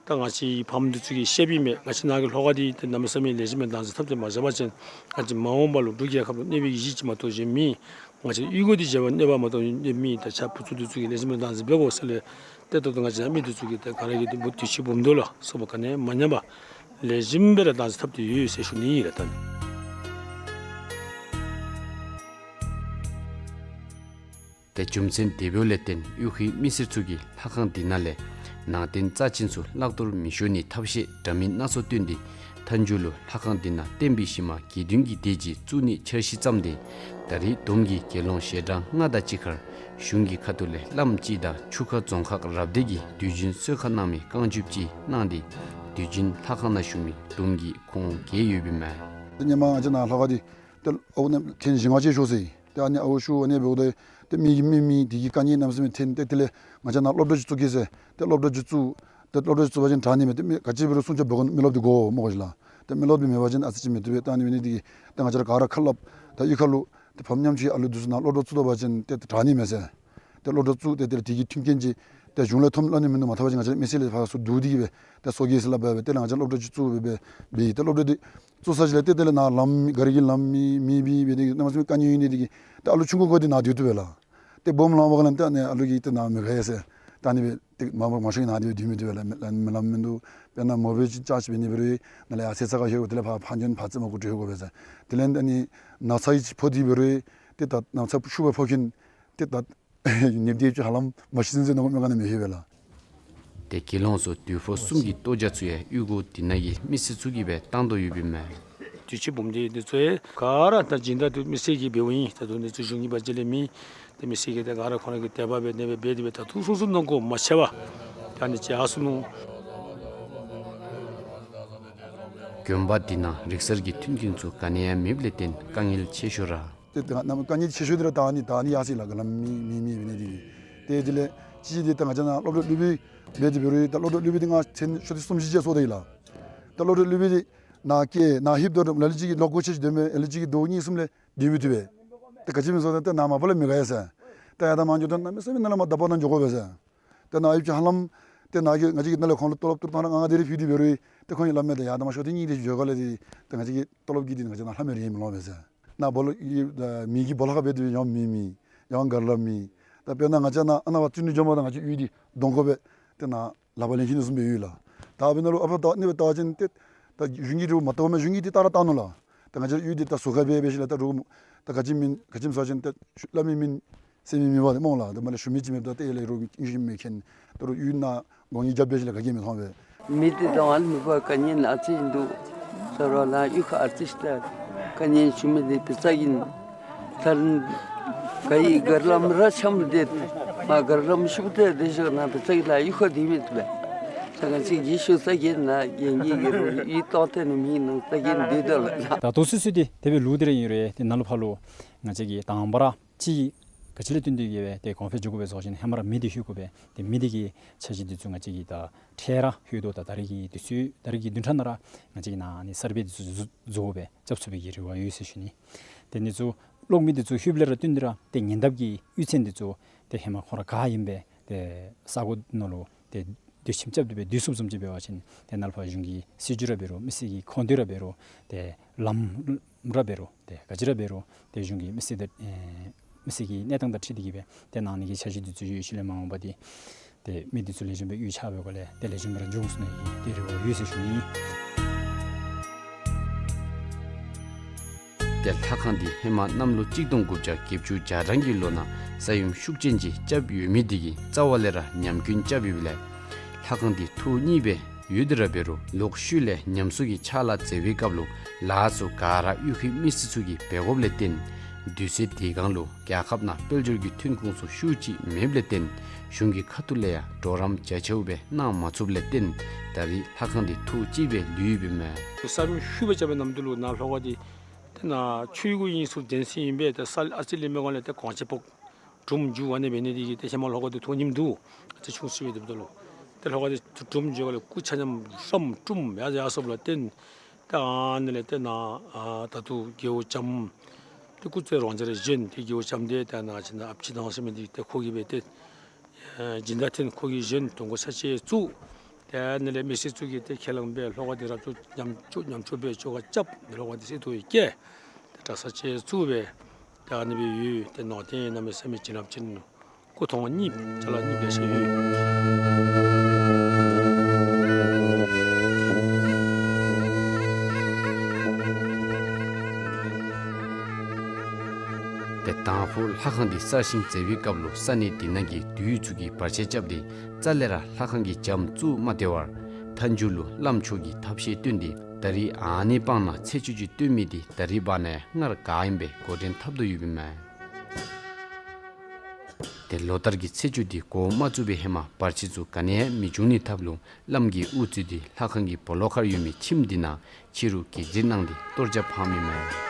ད་ང་བཅས་ཕམ་འདི་ཚུ་གིས་བཤདཔ་ཨིན་མས། ང་བཅས་ནཱ་གི་ལྷོ་ཁ་འདི་ཏེ་གནམ་མེད་ས་མེད་ལེགས་ཤོམ་སྦེ་བདག་འཛིན་འཐབ་སྟེ་མ་བཞག་པ་ཅིན་ང་བཅས་མ་འོངས་པ་ལུ་འབྲུག་རྒྱལ་ཁབ་ལུ་གནོད་པའི་གཞི་ཅིག་མ་གཏོགས་གཞན་མེད། ང་བཅས་གཡུས་སྒོ་འདི་བྱེ་བ་གནོད་པ་མ་གཏོགས་གནོད་མེད། ད་ཆ་བུ་ཚུ་འདི་ཚུ་གིས་ལེགས་ཤོམ་སྦེ་བདག་འཛིན་འབད་དགོ་ཟེར་ལས་ཏེ་ད་ལྟོ་ང་བཅས་མི་འདི་ཚུ་གིས་ཏེ་ག་ར་གིས་ཏེ་བུ་དུས་ཅི་བུམོ་དོ་ལ་སོགས་པ་ག་ནི་མ་ཉམས་པར་ལེགས་ཤོམ་སྦེ་ར་བདག་འཛིན་འཐབ་སྟེ་ཡོད་ཟེར་ཞུ་ནི་ཨིན་ལགས། ད་ནི་ཏེ་རྒྱུ་མཚན་དེ་འབདཝ་ལས་བརྟེན་གཡུས་ཁའི་མི་སེར་ཚུ་གིས་ལྷ་ཁང་འདི་ནང་ལས་ནང་རྟེན་རྩ་ཆེན་ཚུ་བརླག་གཏོར་མི་ཞུ་ནིའི་ཐབས་ཤེས་འདྲ་མིན་སྣ་ཚོགས་བཏོན་ཏེ་མཐའ་མཇུག་ལུ་ལྷ་ཁང་འདི་ནང་བསྟན་པའི་གཞི་མ་དགེ་འདུན་གྱི་སྡེ་ཅིག་བཙུགས་ནིའི་འཆར་གཞི་བརྩམས་ཏེ་ད་རེས་བསྡོམས་ཀྱིས་དགེ་སློང་ཞལ་གྲངས་ལྔ་དང་གཅིག་ཁར་གཞུང་གི་ཁ་ཐུག་ལས་བླམ་གཅིག་དང་ཆུ་ཁ་རྫོང་ཁག་རབ་སྡེ་གི་དུས་རྒྱུན་གསོལ་ཁ་གནང་མི་རྐང་རྒྱུབ་ཅིག་གནང་སྟེ་དུས་རྒྱུན་ལྷ་ཁང་ནང་བཞུགས་མི་བསྡོམས་ཀྱིས་ཁོང་བརྒྱད་ཡོདཔ་ཨིན་མས། ཏེ་ཧེ་མ་ང་བཅས་ནཱ་ལྷོ་ཁ་འདི་ཏེ་ཨརཝ་ནང་ཐེངས་བཞི་ལྔ་ཅིག་ཤོར་ཟེར། ཏེ་ཨ་ནི་ཨརཝ་ཤོར་ཨ་ནི་འབདཝ་ད་ཏེ་མི་གིས་མི་མི་དེ་གི་དཀའ་ངལ་གནམ་མེད་ས་མེད་ཐོན། ཏེ་དེ་ལས་ང་བཅས་ནཱ་སློབ་གྲྭ་ཅིག་བཙུགས་གེ་ཟེར། ཏེ་སློབ་གྲྭ་ཅིག་བཙུགས། ཏེ་སློབ་གྲྭ་ཅིག་བཙུགས་པ་ཅིན་དྲག་ནི་མས། ཏེ་མི་ག་ཅི་འབད་རུང་སྲུང་སྐྱོབ་འབད་དགོ། མི་རློབས་འདི་དགོ་སྨོ་གོ་ཤིག་ལགས། ཏེ་མི་རློབས་འདི་མེད་པ་ཅིན་ཨ་ཙི་ཅིག་མི་བཏུབ་པས། ད་ཨ་ནི་འབད་ནི་དེ་གིས་ཏེ་ང་བཅས་ར་ག་ར་ཁ་སླབ། ད་གཡུས་ཁ་ལུ་ཏེ་ཕམ་ཉམ་ཆུང་གི་ཨ་ལུ་འདི་ཚུ་ནཱ་སློབ་གྲྭ་བཙུགས་ད་པ་ཅིན་ཏེ་དྲག་ནི་མས་ཟེར། ཏེ་སློབ་གྲྭ་བཙུགས། ཏེ་དེ་ལས་དེ་གི་མཐུན་རྐྱེན་ཅིག་ ཏེ་གཞུང་ལས་ཐོབ་སླབ་ནི་མིན་འདུག། མ་ཐོབ་པ་ཅིན་ང་བཅས་མི་སེར་ལས་ཕར་ཚུར་བསྡུ་སྟེ་གི་སྦེ་ཏེ་སོ་གི་ཟེར་སླབ་སྦེ་ཏེ་ལས་ང་བཅས་སློབ་གྲྭ་ཅིག་བཙུགས་སྦེ་སྦེ་ཏེ་སློབ་གྲྭ་འདི་བཙུགས་ཚར་ཅིག་ལས་ཏེ་དེ་ལས་ནཱ་ལམ་ག་རི་གི་ལམ་མེད་མེད་སྦེ་སྦེ་ཏེ་གནམ་མེད་ས་མེད་དཀའ་ངལ་ཡོད་ནི་དེ་གིས་ཏེ་ཨ་ལུ་ཆུང་ཀུ་འགོ་འདི་ནཱ་སྡོད་བཏུབ་པས་ལགས། ཏེ་སྦོམ་ལང་པ་ག་ལས་ཏེ་ཨ་ནི་ཨ་ལུ་གིས་ཏེ་ནཱ་མི་དགའ་ཡ་ཟེར་ད་ཨ་ནི་སྦེ་ཏེ་མ་མ་མང་ཤོས་ནཱ་སྡོད་མི་བཏུབ་པས་ལགས། མི་ལམ་མིན་འདུག། དཔེར་ན་མོ་པེཌ་ཅིག་ཅརཇ་འབད་ནི་འབད་རུང་ནཱ་ལས་ཡར་སེར་ཚ་ཁར་ལྷོད་དེ་ལས་ཕར་ཕར་འགྱོ་ཕར་རྩེ་མོ་གུ་འགྱོ་དགོ་པས་ཟེར། དེ་ལས་ཨ་ནི་ནགས་ཚལ་ཅིག་ཕོག་སྟེ་འབད་རུང་ཏེ་ད་ནགས་ཚལ་ཤུགས་སྦེ་ཕོག་ཁན་ཏེ་ད་ནདཔ་འདི་ཡང་ཧ་ལམ་མ་ཤི་ཚུན་ཚོད་ནང་ངོ་མི་ག་ནི་མི་ལྷོད་པས་ལགས། ཏེ་དགེ་སློང་ཚུ་དུས་ཕོགས་གསུམ་གྱི་ལྟོ་རྒྱ་ཚུ་ཡང་གཡུས་སྒོ་འདི་ནང་གི་མི་སེར་ཚུ་གིས་སྦེ་བཏང་དོ་ཡོདཔ་ཨིན་མས། དུས་ཅི་སྦོམ་འདི་འདི་ཚུ་ཡང་ག་ར་ད་སྦྱིན་བདག་འདི་མི་སེར་གྱིས་འབདཝ་ཨིན། ད་རུང་འདི་ཚུ་གཞུང་གི་བ་ཅིན་ལས་མེད། ཏེ་མི་སེར་གྱིས་ད་ག་ར་ཁོང་ར་གི་དད་པ་སྦེ་ནེ་སྦེ་འབད་དེ་སྦེ་ད་ལྟོ་ཚུན་ཚོད་ནང་འགོ་མ་ཆད་པར་ད་ཨ་ནི་ཅིག་ཡར་སོ་ནུག། དགོན་པ་འདི་ནང་རིག་གསར་གྱི་མཐུན་རྐྱེན་ཚུ་ག་ནི་ཡང་མེདཔ་ལས་བརྟེན་དཀའ་ངལ་ཆེ་ཤོས་ར། ཏེ་ད་ནམ་དཀའ་ངལ་ཆེ་ཤོས་འདི་ར་ད་ཨ་ནི་ད་ཨ་ནི་ཡར་སོ་ཡི་ལགས། ག་ལམ་མེད་མེད་མེད་འབད་ནི་འདི་གིས། ཏེ་དེ་ལས་ཅིག་འདི་ད་ང་བཅས་ནཱ་སློབ་གྲྭ་སློབ་དཔོན་འབད་དེ་འབད་རུང་ད་སློབ་གྲྭ་སློབ་དཔོན་འདི་ང་ཚེ་ཤོ་ཏི་གསུམ་བཞི་ཅིག་ཚོགས་ཏེ་ཡི་ལགས། ད་སློབ་གྲྭ་སློབ་དཔོན་འདི་ནཱ་སྐྱེལ་ནཱ་ཧིབ་དོ་རུང་ལ་ལུ་ཅིག་གིས་ལོ་དགུ་ཅིག་སྡོད་མི་ལ་ལུ་ཅིག་གིས་ཟླཝ་གཉིས་གསུམ་ལས་སྡོད་མི་བཏུབ་པས། ཏེ་ག་ཅི་སྨོ་ཟེར་བ་ཅིན་ཏེ་ནཱ་མ་པ་ལས་མི་དགའ་ཡ་ཟེར། ད་ཡར་དང་མར་འགྱོ་དོ་གནམ་མེད་ས་མེད་ནཱ་ལས་མར་ད་པ་ནང་འགྱོ་དགོ་པས་ཟེར། ཏེ་ནཱ་ཡོད་ཅིག་ཧ་ལམ་ཏེ་ནཱ་གིས་ང་བཅས་ཀྱིས་ནཱ་ལས་ཁོང་ལུ་ཏོ་ལོབ་ཏི་རུ་ཐང་ར་ལྔ་ལྔ་དེ་རེ་ཕུལ་ཏེ་འབད་རུང་ཏེ་ཁོང་གིས་སླབ་མས། ད་ཡར་དང་མར་ཤོ་ཏི་གཉིས་དེ་འགྱོ་ག་ལས་ཏེ་ད་ང་བཅས་ཀྱི་ཏོ་ལོབ་ཀྱི་འདི་ང་བཅས་ནཱ་ལྷབ་མི་རེ་མི་ལོང་པས་ཟེར། ནཱ་སྦོ་ལོགས་ཀྱི་མེ་གི་སྦོ་ལོགས་ཁར་འབད་དེ་ཡང་མེ་མེད། ཡང་ག་ར་ལམ་མེད། ད་དཔེར་ན་ང་བཅས་ནཱ་ཨ་ནཱ་བ་བཙུགས་ནི་འགྱོཝ་མ་ད་ང་བཅས་གཡུས་འདི་གདོང་ཁར་སྦེ་ཏེ་ནཱ་ལག་པར་ལེན་ཤེས་ནི་བཟུམ་སྦེ་ཡོད་ལགས། ད་འབདན་ལུ་ཨ་ཕར་ད་ཨ་ནི་སྦེ་བལྟ་བ་ཅིན་ཏེ་ད་གཞུང་གིས་འདི་མ་བཏུབ་མས། གཞུང་གིས་འདི་ད་ར་བཏང་ནུག་ལགས། ད་ང་བཅས་གཡུས་འདི་ད་ཟུར་ཁར་སྦེ་འབད་ཞིནམ་ལས་ད་རུང་ད་ག་ཅི་མེན་ག་ཅི་སྨོ་ཟེར་བ་ཅིན་ཏེ་སླབ་མི་མེད་ཟེར་མི་མེད་པ་དེ་སྨོ་ལགས། ད་མ་ལས་ཞུ་མི་ཅིག་མེདཔ་ད་ཏེ་ལས་རོགས་ཨིན་ཞིནམ་མེད་མཁན་ད་རུང་གཡུས་ནང་སྒོ་ངེས་རྐྱབ་འབད་ཞིནམ་ལས་ག་གིས་མི་མཐོང་པས། མི་འདི་དང་ཨ་ནི་མི་པ་དཀའ་ངལ་ཨ་ཙི་འདུག། ཟེར་རུང་ནཱ་གཡུས་ཁར་ཨ་ཙི་ཅིག་ད་དཀའ་ངལ་ཞུ་མི་འདི་དཔེ་ཚ་གི་ཨིན། ད་ག་ཡི་ག་ར་ལམ་ར་འཆམ་སྟེ་མར་ག་ར་ལམ་ཤུགས་ཏེ་དེ་ཞིནམ་ལས་དཔེ་ཚ་གི་ལགས། གཡུས་ཁར་སྡོད་མི་བཏུབ་པས། ད་ང་བཅས་ཀྱིས་ཤུལ་ས་གི་ནཱ་རྒན་གྱིས་གི་རུང་ཡིད་གཏོང་སྟེ་ནི་མི་ནང་ས་གི་འདི་ད་ལགས། ད་ལྟོ་ཚུན་ཚོད་འདི་དེ་སྦེ་ལུས་ཏེ་ར་ཨིན་རུང་ཏེ་ནཱ་ལུ་ཕར་ལུ་ང་བཅས་ཀྱིས་དང་པ་ར་ཅིག་ག་ཅི་ལས་བརྟེན་ཏེ་གི་སྦེ་ཏེ་གོང་འཕེལ་འགྱོ་དགོ་པས་ཟེར་བ་ཅིན་ཧེ་མ་ར་མེ་འདི་ལྷོད་དགོ་པས། ཏེ་མེ་འདི་གི་འཆར་གཞི་འདི་ཚུ་ང་བཅས་ཀྱིས་ད་འཕྲལ་ར་ལྷོད་དོ། ད་ད་རེས་ཀྱི་དུས་ཚོད་ད་རེས་ཀྱི་བདུན་ཕྲག་ནང་ར་ང་བཅས་ཀྱིས་ནཱ་ཨ་ནི་གསར་སྦས་འདི་ཚུ་བཟོ་བཟོ་དགོ་པས། རྐྱབ་ཚུགས་པའི་གི་རེ་བ་ཡོད་ཟེར་ཞུ་ནི། ཏེ་འདི་ཚུ་གློག་མེ་འདི་ཚུ་ལྷོདཔ་ལས་ར་བརྟེན་ཏེ་ར་ཏེ་ཉེ་འདབས་ཀྱི་གཡུས་ཚན་འདི་ཚུ་ཏེ་ཧེ་མ་ཁོང་ར་ག་ཨིན་པས་ཏེ་ས་གོ་ནང་ལུ་ཏེ་སྡོད་ཁྱིམ་རྐྱབ་སྟེ་སྦེ་སྡོད་ཚུགསཔ་བཟུམ་ཅིག་འབད་བ་ཅིན་ཏེ་ནཱ་ལུ་ཕར་གཞུང་གི་སྲིད་བྱུས་ར་འབད་རུང་མི་སེར་གྱི་ཁོངས་གཏོགས་ར་འབད་རུང་ཏེ་ལམ་ར་འབད་རུང་ཏེ་ག་ཅི་ར་འབད་རུང་ཏེ་གཞུང་གི་མི་སེར་དང་ཨེ་མི་སེར་གྱི་གནས་སྟངས་དང་འཁྲིལ་ཏེ་གི་སྦེ་ཏེ་གནང་ནི་གི་འཆར་གཞི་འདི་ཚུ་ཡོད། ཤུལ་ལས་མ་འོངས་པ་འདི་ཏེ་མི་འདི་ཚུ་ལེགས་ཤོམ་སྦེ་གཡུས་ཆགས་པའི་སྒོ་ལས་ཏེ་ལེགས་ཤོམ་སྦེ་ར་འགྱོ་འོང་ཟེར་ནི་གི་ཏེ་རེ་བ་ཡོད་ཟེར་ཞུ་ནི། ཏེ་ལྷ་ཁང་འདི་ཧེ་མ་གནམ་ལོ་གཅིག་སྟོང་དགུ་བརྒྱ་བརྒྱད་ཅུ་གྱ་གྲངས་ཀྱི་ལོ་ནང་ས་ཡོམ་ཤུགས་ཅན་ཅིག་རྐྱབ་ཡོད་མི་འདི་གིས་རྩ་བ་ལས་ར་ཉམས་སྐྱོན་རྐྱབ་ཡོདཔ་ལས་ལྷ་ཁང་འདི་ཐོག་གཉིས་སྦེ་ཡོད་དེ་ར་འབད་རུང་ལོག་ཤུལ་ལས་ཉམས་གསོ་གི་ཕྱག་ལཱ་མཛད་པའི་སྐབས་ལུ་ལཱ་ཚུ་ག་ར་གཡུས་ཁའི་མི་སེར་ཚུ་གིས་འབད་དགོཔ་ལས་བརྟེན་དུས་ཚོད་དེ་སྒང་ལུ་རྒྱལ་ཁབ་ནང་དཔལ་འབྱོར་གྱི་ཐོན་ཁུངས་ཚུ་ཤུགས་ཅིག་མེདཔ་ལས་བརྟེན་གཞུང་གི་ཁ་ཐུག་ལས་ཡང་གྲོགས་རམ་རྒྱ་ཆེཝ་སྦེ་གནང་མ་ཚུགསཔ་ལས་བརྟེན་ད་རེས་ལྷ་ཁང་འདི་ཐོག་གཅིག་སྦེ་ལུས་ཡོདཔ་ཨིན་མས། ས་ཡོམ་ཤུགས་སྦེ་རྐྱབ་པའི་ནམ་དུས་ལུ་ནཱ་ལྷོ་ཁ་འདི་ཏེ་ནཱ་ཆུའི་གུ་ཨིན་ཟེར་བདེན་ཟེར་ཨིན་པས། ཏེ་ས་ཨ་ཙི་ལུས་མི་གང་ལས་ཏེ་གངས་ཅིག་ཕོག་གྲུམ་འགྱོ་ཨ་ནི་འབད་ནི་འདི་གིས་ཏེ་ཧེ་མ་ལྷོ་ཁ་འདི་ཐོག་གཉིསམ་འདུག། ཨ་ཙི་ཆུང་སུ་སྦེ་སྡོདཔ་ད་ལུ་ཏེ་ལྷོ་ཁ་འདི་གྲུམ་འགྱོ་ག་ལས་སྐུ་ཆ་མཉམ་ཧྲམ་གྲུམ་ཡར་ཡར་སོངམ་ལས་བརྟེན་ཏེ་ཨ་ནི་ལས་ཏེ་ནཱ་ཨ་ད་ལྟོ་རྒེད་འོག་ལྕམ་ཏེ་སྐུ་ཚེ་རང་འཇགས་ར་བཞེངས། ཏེ་རྒེད་འོག་ལྕམ་འདི་ཏེ་ནཱ་ཅིག་ནཱ་ཨཔ་ཅིག་དང་ཟེར་མི་འདི་ཏེ་ཁོ་གིས་སྦེ་ཏེ་ཨེ་སྦྱིན་བདག་འཐེན། ཁོ་གིས་བཞེངས་དོང་གུ་ས་ཆ་བཙུགས། ཏེ་ཨ་ནི་ལས་མི་སེར་ཚུ་གིས་ཏེ་ཁས་བླངས་སྦེ་ལྷོ་ཁ་འདི་རབ་ཏུ་ཉམས་བཅོས་ཉམས་བཅོས་སྦེ་བཅོ་ཁ་རྐྱབ། ལྷོ་ཁ་འདི་སེ་སྟོང་བཀལ། ཏེ་གྲྭ་ས་ཆ་བཙུགས་སྦེ་ཏེ་ཨ་ནི་སྦེ་ཡོད། ཏེ་ནང་རྟེན་གནམ་མེད་ས་མེད་བྱིན་རླབས་ཅན་སྐུ་ཐང་གཉིས་ཅ་ལ་གཉིས་སྦེ་བཞེངས་ཡོད། ཏེ་དང་ཕུ་ལྷ་ཁང་འདི་གསར་བཞེངས་མཛད་པའི་སྐབས་ལུ་ས་གནས་འདི་ནང་གི་བདུད་ཚུ་གིས་བར་ཆད་རྐྱབ་སྟེ་རྩ་ལས་ར་ལྷ་ཁང་གི་འགྱམ་བཙུགས་མ་སྟེར་བར་མཐའ་མཇུག་ལུ་བླམ་མཆོག་གིས་ཐབས་ཤེས་བཏོན་ཏེ་ད་རེས་ཨ་ནི་སྤང་ནང་ཚེས་བཅུ་གཅིག་སྟོན་མི་འདི་ད་རེས་འབདན་ཡང་སྔར་ག་ཨིནམ་སྦེ་འགོ་འདྲེན་འཐབ་དོ་ཡོདཔ་ཨིན་མས། ཏེ་ལོ་ལྟར་གྱི་ཚེས་བཅུ་འདི་འགོ་མ་བཙུགས་པའི་ཧེ་མ་བར་ཆད་ཚུ་ག་ནི་ཡང་མི་འབྱུང་ནི་ཐབས་ལུ་བླམ་གྱིས་དབུ་གཙོས་ཏེ་ལྷ་ཁང་གི་སྦོ་ལོགས་ཁར་ཡོད་མི་ཁྱིམ་འདི་ནང་ཕྱི་རུ་གྱི་རྫིང་གནང་སྟེ་གཏོར་རྒྱག་འཕངམ་ཨིན་མས།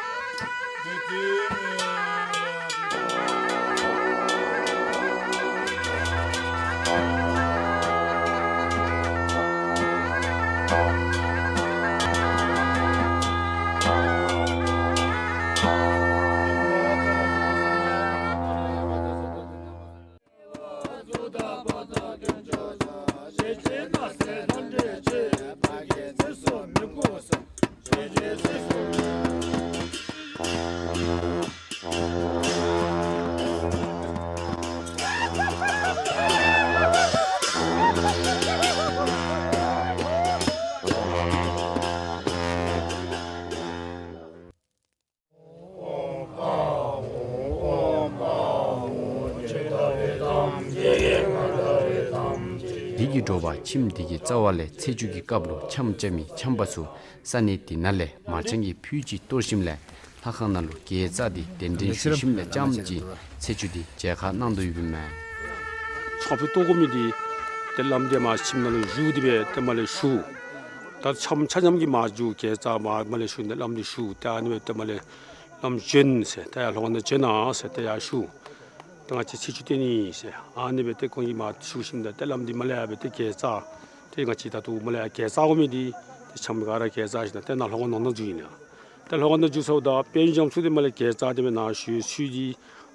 འདི་གི་དྲོ་པ་ཁྱིམ་འདི་གི་རྩ་བ་ལས་ཚེས་བཅུ་གི་སྐབས་ལུ་འཆམ་རྐྱབ་མི་འཆམ་པ་ཚུ་ས་གནས་འདི་ནང་ལས་མར་ཆང་གི་ཕུད་ཅིག་གཏོར་ཞིནམ་ལས་ལྷ་ཁང་ནང་ལུ་དགེ་རྩ་འདི་གདན་འདྲེན་ཞུ་ཞིནམ་ལས་རྐྱངམ་ཅིག་ཚེས་བཅུ་འདི་མཇལ་ཁ་གནང་དོ་ཡོདཔ་མས། ཆང་ཕུད་གཏོར་དགོ་མི་འདི་ཏེ་བླམ་འདི་མར་ཁྱིམ་ནང་ལུ་བཞུགས་ཏེ་སྦེ་ཏེ་མར་ལས་ཞུ། ད་འཆམ་ཆ་མཉམ་གྱིས་མར་འགྱོ། དགེ་རྩ་མར་མར་ལས་ཞུ་ནི་བླམ་འདི་ཞུ། ཏེ་ཨ་ནི་སྦེ་ཏེ་མར་ལས་བླམ་བྱོན་ཟེར་ཏེ་ཡར་ལྷོ་ཁ་ནང་བྱོན་གནང་ཟེར་ཏེ་ཡར་ཞུ། ད་ང་བཅས་ཚེས་བཅུ་བཏོན་ནི་ཟེར་ཨ་ནི་སྦེ་ཏེ་ཁོང་གིས་མར་ཞུ་ཞིནམ་ད་ཏེ་བླམ་འདི་མར་ལས་ཡར་སྦེ་ཏེ་དགེ་རྩ་ཏེ་ང་བཅས་ད་ལྟོ་མར་ལས་ཡར་དགེ་རྩ་དགོ་མི་འདི་ཏེ་འཆམ་ག་ར་དགེ་རྩ་ཞིནམ་ད་ཏེ་ནཱ་ལྷོ་ཁ་ནང་ན་འགྱོ་ཡི་ལགས། ཏེ་ལྷོ་ཁ་ནང་འགྱོ་ཚརཝ་ད་དཔལ་འབྱོར་ཚུ་འདི་མར་ལས་དགེ་རྩ་འདི་མར་ནཱ་ཞུ་ཚུ་འདི་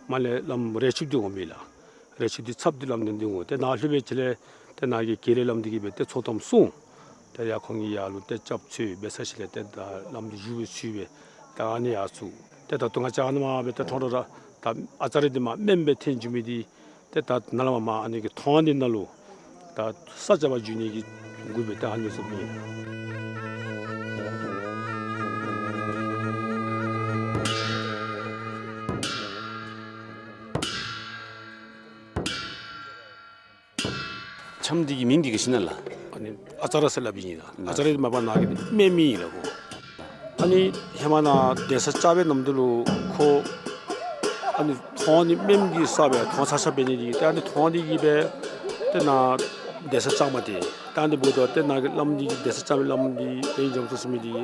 མར་ལས་བླམ་རས་ཆུང་འདི་འོང་མི་ལགས། རས་ཆུང་འདི་ཚབ་འདི་བླམ་འདི་འདི་འོང་། ཏེ་ནཱ་ལྷོད་པའི་ཅིག་ལས་ཏེ་ནཱ་གི་དགེ་ལས་བླམ་འདི་གིས་སྦེ་ཏེ་ཚོགས་གཏམ་གསུང་། ཏེ་ཡར་ཁོང་གིས་ཡར་ལུ་ཏེ་སྐྱབས་འཚོལ་འབད་ཚར་ཞིནམ་ལས་ཏེ་ད་བླམ་འདི་བཞུགས་པའི་ཚུལ་སྦེ་ད་ཨ་ནི་ཡར་ཚུར་ཏེ་ད་ལྟོ་ང་བཅས་ཨ་ནཱ་མར་སྦེ་ཏེ་ཁྲོམ་ར་ར་ད་ཨ་ཙརྱ་འདི་མར་སྨནམ་སྦེ་འཐོན་འགྱོ་མི་འདི་ཏེ་ད་ནཱ་ལས་མར་མར་ཨ་ནི་གི་ཐོང་འདི་ནང་ལུ་ད་ས་སྐྱ་པ་འགྱོ་ནི་གི་འགོ་སྦེ་ད་ཨ་ནི་ཚུ་སྨོ། འཆམ་འདི་གི་མིང་འདི་ག་ཅི་ཨིན་ན་ལགས། ཨ་ནི་ཨ་ཙརྱ་ཟེར་སླབ་ཨིན་ལགས། ཨ་ཙརྱ་འདི་མ་པ་ནཱ་གི་འདི་སྨནམ་ཨིན་ལགས་གོ། ཨ་ནི་ཧེ་མ་ནཱ་གདན་ས་བཅགས་པའི་ནམ་དུས་ལུ་ཁོ་ཨ་ནི་ཐོང་འདི་སྨནམ་གི་ས་སྦེ་ཐོང་ཚ་ཚ་འབད་ནི་འདི་གིས་ཏེ་ཨ་ནི་ཐོང་འདི་གིས་སྦེ་ཏེ་ནཱ་གདན་ས་བཅགས་མི་འདི་ཏེ་ཨ་ནི་འབདཝ་ད་ཏེ་ནཱ་གི་བླམ་འདི་གིས་གདན་ས་བཅགས་མི་བླམ་འདི་དཔལ་འབྱོར་ཚུ་ཟེར་མི་འདི་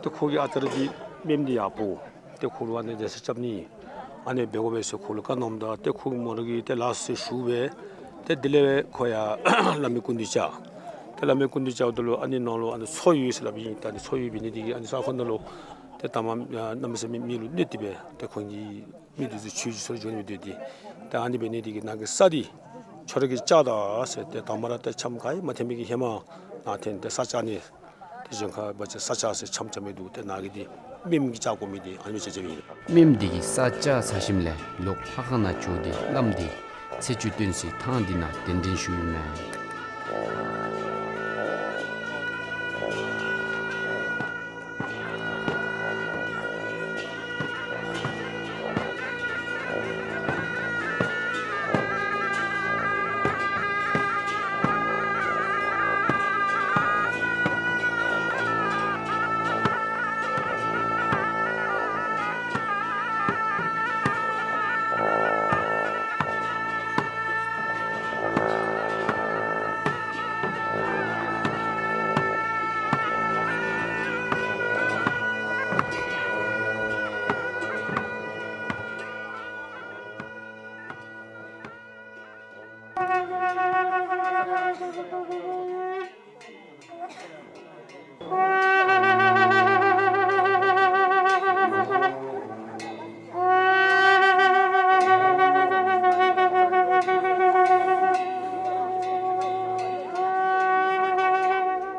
ཏེ་ཁོ་གིས་ཨ་ཙརྱ་འདི་སྨནམ་འདི་ཡར་འབོ། ཏེ་ཁོ་ལུ་ཨ་ནི་གདན་ས་རྐྱབ་ནི་ཨ་ནི་འབད་དགོ་པས་ཟེར་ཁོ་ལུ་བཀའ་གནངམ་ད་ཏེ་ཁོ་གིས་མོ་ར་གིས་ཏེ་ལགས་སོ་ཟེར་ཞུ་སྦེ་ཏེ་དེ་ལས་ཁོ་ཡར་བླ་མའི་སྐུ་མདུན་བཅར། ཏེ་བླ་མའི་སྐུ་མདུན་བཅརཝ་ད་ལུ་ཨ་ནི་ནང་ལུ་ཨ་ནི་མཚོ་ཡོད་ཟེར་སླབ་ཨིན། ཏེ་ཨ་ནི་མཚོ་ཡོད་འབད་ནི་འདི་གིས་ཨ་ནི་ས་ཁོངས་ནང་ལུ་ཏེ་ད་མ་གནམ་མེད་ས་མེད་མི་ལུ་གནོད་དེ་སྦེ་ཏེ་ཁོང་གི་མི་འདི་ཚུ་ཆོས་རྒྱུད་སོར་འཇོག་ནི་སྦེ་སྡོད་དེ། ཏེ་ཨ་ནི་འབད་ནི་འདི་གིས་ནཱ་གི་ས་འདི་ཁྱོད་ར་གིས་བཅག་ད་ཟེར་ཏེ་དང་པ་ར་ཏེ་འཆམ་ག་ཡང་མ་འཐོན་མི་གི་ཧེ་མ་ནཱ་འཐོན་ཏེ་ས་བཅག་ནི། ཏེ་གཞན་ཁར་འབད་བ་ཅིན་ས་བཅག་ཟེར་འཆམ་རྐྱབ་མི་འདུག། ཏེ་ནཱ་གི་འདི་སྨནམ་གིས་བཅག་དགོ་མི་འདི་ཨ་ནི་སྦེ་བཅག་བཅགཔ་ཨིན། སྨནམ་འདི་གིས་ས་བཅག་ཚར་ཞིནམ་ལས་ལོག་ལྷ་ཁང་ནང་འགྱོ་སྟེ་བླམ་འདི་ཚེས་བཅུ་སྟོན་སའི་ཐང་འདི་ནང་གདན་འདྲེན་ཞུཝ་ཨིན་མས།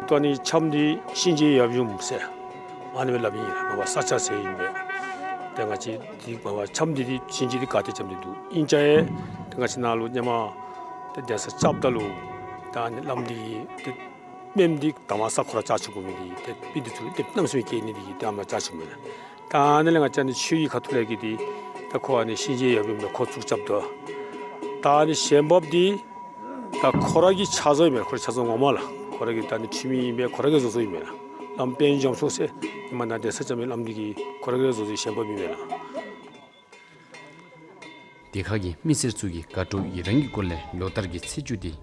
ད་ཨ་ནི་འཆམ་འདི་གཤིན་རྗེ་ཡབ་ཡུམ་ཟེར་ཨ་ནི་སྦེ་སླབ་ཨིན། མ་པ་ས་བཅག་ཟེར་ཨིན་པས། ཏེ་ང་བཅས་འདི་མ་པ་འཆམ་འདི་འདི་གཤིན་རྗེ་འདི་ག་ཏེ་འཆམ་འདི་འདུག། ཨིན་ཅི་ཏེ་ང་བཅས་ནཱ་ལུ་ཧེ་མ་ཏེ་གདན་ས་རྐྱབ་ད་ལུ་ད་ཨ་ནི་བླམ་འདི་གིས་ཏེ་སྨནམ་འདི་དང་པ་ས་ཁོ་ར་བཅག་བཅུག་དགོ་མི་འདི་ཏེ་མི་འདི་ཚུ་ཏེ་གནམ་མེད་ས་མེད་སྐྱེ་ནི་འདི་གིས་ཏེ་ཨ་ནི་བཅག་བཅུག་མི་ལགས། ད་ཨ་ནི་ལས་ང་བཅས་ཨ་ནི་ཆོས་ཀྱི་ཁ་ཐུག་ལས་ཀྱི་འདི་ད་ཁོ་ཨ་ནི་གཤིན་རྗེ་ཡབ་ཡུམ་སྦེ་ཁོ་བཙུགས་རྐྱབ་ད། ད་ཨ་ནི་ཞེན་འབབ་འདི་ད་ཁོ་ར་གི་ཕྱག་བཟོ་ཨིན་མས། ཁོ་རའི་ཕྱག་བཟོ་ངོ་མ་ལགས། ཁོ་ར་གི་ད་ཨ་ནི་འཁྲུལ་མི་ཨིན་པས། ཁོ་ར་གིས་བཟོ་བཟོཝ་ཨིན་མས་ལགས། བླམ་དཔལ་འབྱོར་མཆོག་ཟེར་ཧེ་མ་ནཱ་གདན་ས་རྐྱབ་མི་བླམ་འདི་གིས་ཁོ་ར་གིས་བཟོ་བཟོཝ་ཞེན་འབབ་ཨིན་མས་ལགས། དེ་ཁ་གི་མི་སེར་ཚུ་གིས་དགའ་སྤྲོ་ཡི་རངས་ཀྱི་སྒོ་ལས་ལོ་ལྟར་གྱི་ཚེས་བཅུ་འདི་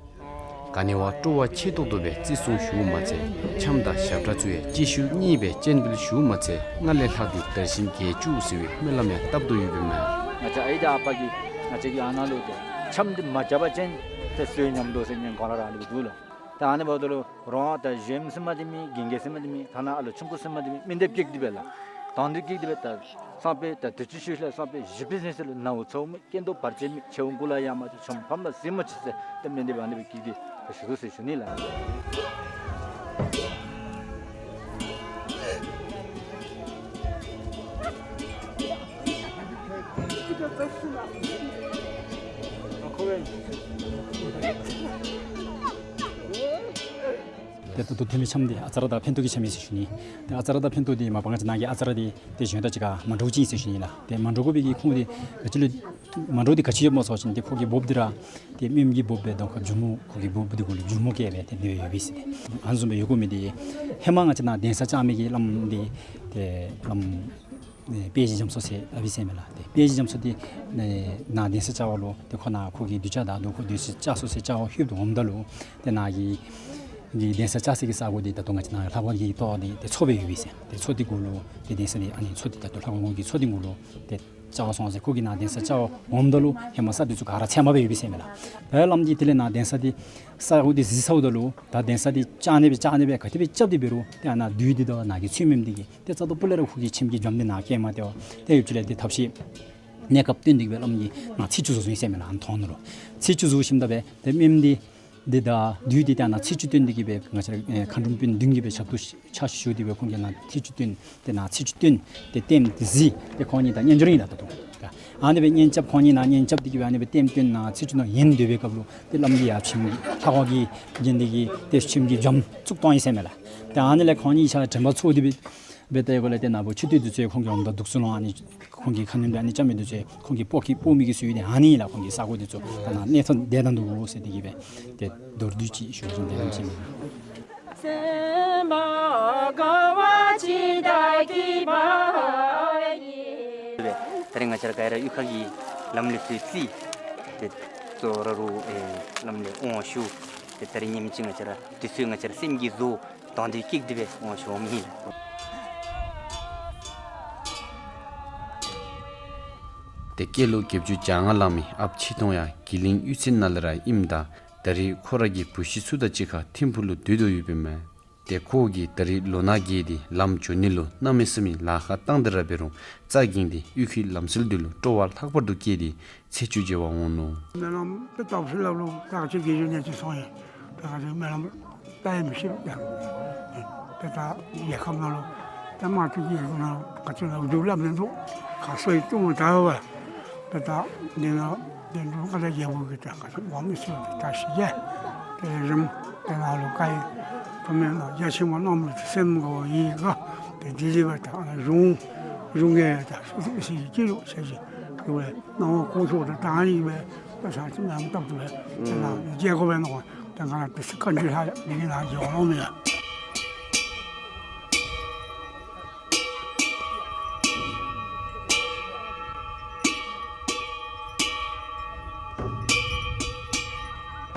ག་ནི་བ་སྤྲོ་བ་ཆེ་ཏོག་ཏོ་སྦེ་བརྩི་སྲུང་ཞུཝ་མ་ཚད་འཆམ་དང་ཞབས་ཁྲ་ཚུ་ཡང་གཅིག་ཤུལ་གཉིས་སྦེ་སྤྱན་འབུལ་ཞུཝ་མ་ཚད་སྔར་ལས་ལྷག་སྟེ་དར་ཞིང་རྒྱས་བཅུག་ཟེར་བའི་སྨོན་ལམ་ཡང་བཏབ་དོ་ཡོདཔ་ཨིན་མས། ང་བཅས་ཨའི་དང་ཨ་པ་གིས་ང་བཅས་ཀྱི་ཨ་ནཱ་ལུ་ཏེ་འཆམ་འདི་མ་རྐྱབ་པ་ཅིན་ཏེ་བསོད་སྙོམས་འགྲོ་ཟེར་ཉན་གོ་ར་ར་ཨ་ནི་སྦེ་འདུག་ལགས། ད་ཨ་ནི་འབདཝ་ད་ལུ་རོགས་ད་གཞོནམ་ཟེར་མི་འདི་མེད། གན་རྐྱལ་ཟེར་མི་འདི་མེད། ཐ་ན་ཨ་ལོ་ཆུང་ཀུ་ཟེར་མི་འདི་མེད། མི་འདི་སྦེ་སྐྱེས་ཏེ་སྦེ་ལགས། དང་འདོད་སྐྱེས་ཏེ་སྦེ་ད་སང་ཕོད་ད་དུས་ཅི་ཤུལ་ལས་སང་ཕོད་བཞི་པའི་ཚེས་ལུ་ནཝ་ཚཝ་མེད། སྐེ་འདོགས་བར་ཆད་མེད། ཕྱེད་མགུ་ལུ་ཡ་མ་ཅིག་ཆོམ་ཕམ་ལ་གཟིམ་མ་ཅིག་ཟེར་ཏེ་སྨོན་འདེབས་ཨ་ནི་སྦེ་བསྐྱེད་དེ་ད་ཞུ་དོ་ཟེར་ཞུ་ནི་ལགས། ཏེ་ད་ལྟོ་ཐོན་མི་འཆམ་འདི་ཨ་ཙ་ར་དང་ཕན་ཐོགས་ཀྱི་འཆམ་ཨིན་ཟེར་ཞུ་ནི། ཏེ་ཨ་ཙ་ར་དང་ཕན་ཐོགས་འདི་མ་པ་ང་བཅས་ནང་གི་ཨ་ཙ་ར་འདི་ཏེ་གཞན་དང་གཅིག་ཁར་མ་འདྲཝ་ཅིག་ཨིན་ཟེར་ཞུ་ནི་ལགས། ཏེ་མ་འདྲ་དགོ་པའི་གི་ཁུངས་འདི་ག་ཅི་ལུ་མ་འདྲཝ་འདི་ག་ཅི་ཡོདཔ་སྨོ་ཟེར་བ་ཅིན་ཏེ་ཁོ་གི་འབོབ་འདི་ར་ཏེ་སྨནམ་གི་འབོབ་སྦེ་དོ་ཁོ་མཇུག་མ་ཁོ་གི་འབོབ་འདི་གུ་ལུ་མཇུག་མ་བཀལ་སྦེ་ཏེ་འདི་སྦེ་ཡོད་པས་ཟེར། ཏེ་ཨ་ནི་བཟུམ་སྦེ་ཡོད་དགོ་མི་འདི་ཧེ་མ་ང་བཅས་ནཱ་གདན་ས་བཅགས་མི་གི་བླམ་འདི་ཏེ་བླམ་ཨེ་དཔལ་གྱི་རྒྱ་མཚོ་ཟེར་ཨ་ཕི་ཟེར་མས་ལགས། ཏེ་དཔལ་གྱི་རྒྱ་མཚོ་འདི་ཨེ་ནཱ་གདན་ས་བཅགས་པ་ལུ་ཏེ་ཁོ་ནཱ་ཁོ་གི་གདུལ་བྱ་དང་དོ་ཁོ་གདན་ས་བཅགས་སོ་ཟེར་བཅར་བར་ལྷོདཔ་ད་འོངམ་ད་ལུ་ཏེ་ནཱ་གི་གི་གདན་ས་བཅགས་སའི་གི་ས་གོ་འདི་ད་ལྟོ་ང་བཅས་ནཱ་ལྷ་ཁང་གི་ཏོག་འདི་ཏེ་མཚོ་སྦེ་ཡོད་པས་ཟེར། ཏེ་མཚོ་འདི་གུ་ལུ་ཏེ་གདན་ས་འདི་ཨ་ནི་མཚོ་འདི་ད་ལྟོ་ལྷ་ཁང་གི་མཚོ་འདི་གུ་ལུ་ཏེ་བཅར་བར་སོང་ཟེར། ཁོ་གིས་ནཱ་གདན་ས་བཅར་བར་འོངམ་ད་ལུ་ཧེ་མ་ས་འདི་ཚུ་ག་ར་ཚལ་མ་སྦེ་ཡོད་པས་ཟེར་མས་ལགས། ད་བླམ་གིས་དེ་ལས་ནཱ་གདན་ས་འདི་ས་གོ་འདི་གཟིགས་ཚརཝ་ད་ལུ་ད་གདན་ས་འདི་བཅག་ནི་སྦེ་བཅག་ནི་སྦེ་ག་དེ་སྦེ་རྐྱབ་སྟེ་འབད་རུང་ཏེ་ཨ་ནཱ་བདུད་འདི་དང་ནཱ་གི་ཚུལ་མིན་འདི་གིས་ཏེ་རྩ་དང་སྤུ་ལས་ར་ཁོ་གི་ཁྱིམ་གྱི་འགྱམ་འདི་ནཱ་བཀལ་མ་སྟེར་བར་ཏེ་ཡུདཔ་ཅིག་ལས་ཏེ་ཐབས་ཤེས་གནས་སྐབས་བཏོན་ཏེ་གི་སྦེ་བླམ་གིས་ནཱ་ཚེས་བཅུ་བཟོ་བཟོཝ་ཨིན་ཟེར་མས་ལགས། ཨ་ནི་དོང་ནང་ལུ་ཚེས་བཅུ་བཟོ་ཞིནམ་ད་སྦེ་ཏེ་སྨནམ་འདི་འདི་དང་བདུད་འདི་ཏེ་ནཱ་ཚེས་བཅུ་བཏོན་ཏེ་གི་སྦེ་ང་བཅས་ར་ཨེ་མཁའ་འགྲོམ་དཔོན་བདུན་གྱིས་སྦེ་ཞབས་ཏོག་ཕྱག་ཞུ་སྟེ་སྦེ་ཁོང་གིས་ནཱ་ཚེས་བཅུ་བཏོན། ཏེ་ནཱ་ཚེས་བཅུ་བཏོན་ཏེ་ལྟདམོ་འདི་གཟིགས། ཏེ་ཁོང་གཉིས་ད་གཉེན་སྦྱོར་ཨིན་ལགས་ད་ལྟོ། ཨ་ནི་སྦེ་གཉེན་རྐྱབ་ཁོང་གཉིས་ནཱ་གཉེན་རྐྱབ་སྟེ་གི་སྦེ་ཨ་ནི་སྦེ་ལྟདམོ་བཏོན་ནཱ་ཚེས་བཅུ་ནང་ཡོད་སྡོད་པའི་སྐབས་ལུ་ཏེ་བླམ་གིས་ཡར་ཁྱིམ་གྱི་ལྷ་ཁང་གི་རྒྱན་འདི་གིས་ཏེ་ཁྱིམ་གྱི་འགྱམ་བཙུགས་བཏང་ཡི་ཟེར་མས་ལགས། ཏེ་ཨ་ནི་ལས་ཁོང་གཉིས་ཆ་དྲན་པ་ཚོར་ཏེ་སྦེ་སྦེ་ཏེ་གོ་ལས་ཏེ་ནཱ་བུ་ཆུ་སྟོད་འདི་ཚུ་ཁོང་གི་འོངམ་ད་འདུག་ཚུལ་ལུ་ཨ་ནི་ཁོང་གི་ཁ་གནོན་སྦེ་ཨ་ནི་རྐྱབ་མི་འདི་ཚུ་ཁོང་གིས་སྤོ་ཁྱི་སྤོ་མི་གི་སྲོལ་འདི་ཨ་ནི་ཨིན་ལགས། ཁོང་གི་ས་གོ་འདི་ཚུ་ད་ནཱ་གནས་ཐོག་འདི་ད་འདུག་ཟེར་ཏེ་གི་སྦེ་ཏེ་མདོར་བསྡུས་ཅིག་ཞུ་བ་ཅིན་དེ་ར་ཅིག་ཨིན། སེམས་པ་དགའ་བ་ཇི་ལྟར་སྐྱིད་པ་ཡིས། ད་རེས་ང་བཅས་ར་ག་ར་གཡུས་ཁ་གི་ལམ་ལུགས་ཚུ་རྩིས་ཏེ་གཙོ་བོ་ར་རུང་ཨེ་བླམ་ལས་དབང་ཞུ། ཏེ་ད་རེས་ཉིནམ་གཅིག་ང་བཅས་ར་དུས་ཚོད་ང་བཅས་ར་སེམས་ཀྱིས་བཟོ་དང་འདོད་སྐྱེས་ཏེ་སྦེ་དབང་ཞུ་འོངམ་ཨིན་ལགས། ཏེ་སྐྱེས་ལོ་བརྒྱད་ཅུ་གྱ་ལྔ་ལང་མི་ཨཔ་ཆོས་དུང་ཡང་གི་ལིང་གཡུས་ཚན་ནང་ལས་ར་ཨིནམ་ད་ད་རེས་ཁོ་ར་གི་བུ་གཞི་ཚུ་དང་གཅིག་ཁར་ཐིམ་ཕུག་ལུ་སྡོད་དོ་ཡོདཔ་ཨིན་མས། ཏེ་ཁོ་གིས་ད་རེས་ལོ་ན་རྒས་ཏེ་ལམ་འགྱོ་ནི་ལུ་གནམ་མེད་ས་མེད་ལཱ་ཁག་བཏང་སྟེ་ར་འབད་རུང་རྩ་འགེངས་ཏེ་གཡུས་ཁའི་ལམ་སྲོལ་འདི་ལུ་སྤྲོ་བ་ལྷག་པར་དུ་སྐྱེས་ཏེ་ཚེས་བཅུ་མཇལ་བར་འོང་ནུག། སྨོན་ལམ་དེ་བཏབ་ཞིནམ་ལས་ད་ཅི་དགེ་བཅུ་ནས་ཅིག་སོང་ཡི། ད་ག་ཅི་སྨོན་ལམ་བཏབ་ཡང་མི་ཤེས་པས། ད་ད་རྒྱལ་ཁབ་ནང་ལུ་ད་དམངས་གཙོའི་རྒྱལ་ཁབ་ནང་ལུ་ག་ཅི་ལུ་འགྱོ་སླབ་མི་འདུག། ག་སོ་ཡི་ལྟུང་ད་བ། ད་ད་འདི་ནང་འདི་འབྲུག་ཀ་ད་རྒྱལ་པོ་གི་ད་ག་ཅི་འོང་མི་ཚུ་ད་ཤི་ཡ། དེ་ལས་རིམ་དེ་ནང་ལུ་ག་ཡི་ད་མེན་ན་རྒྱ་ཆེན་པོ་གནམ་ལུ་སེམས་དགའ་བ་ཡི་ག། དེ་དེ་ལས་བ་ད་གཞུང་གཞུང་གི་ད་སུ་སུ་སི་ཅི་རུ་ཟེར་ཅི་དེ་བས་སྣང་བ་ཀུན་མཆོག་ཏུ་དྭངས་ཡི་སྦེ་ད་ས་ཅི་མེན་བཏབ་ཏུ་སྦེ་དེ་ནང་རྒྱལ་ཁབ་སྦེ་ནོ། ད་ང་ར་དེ་སི་ཀ་འདི་ལྷ་འདི་གི་ནང་འགྱོ་ནོ་མེན་ན།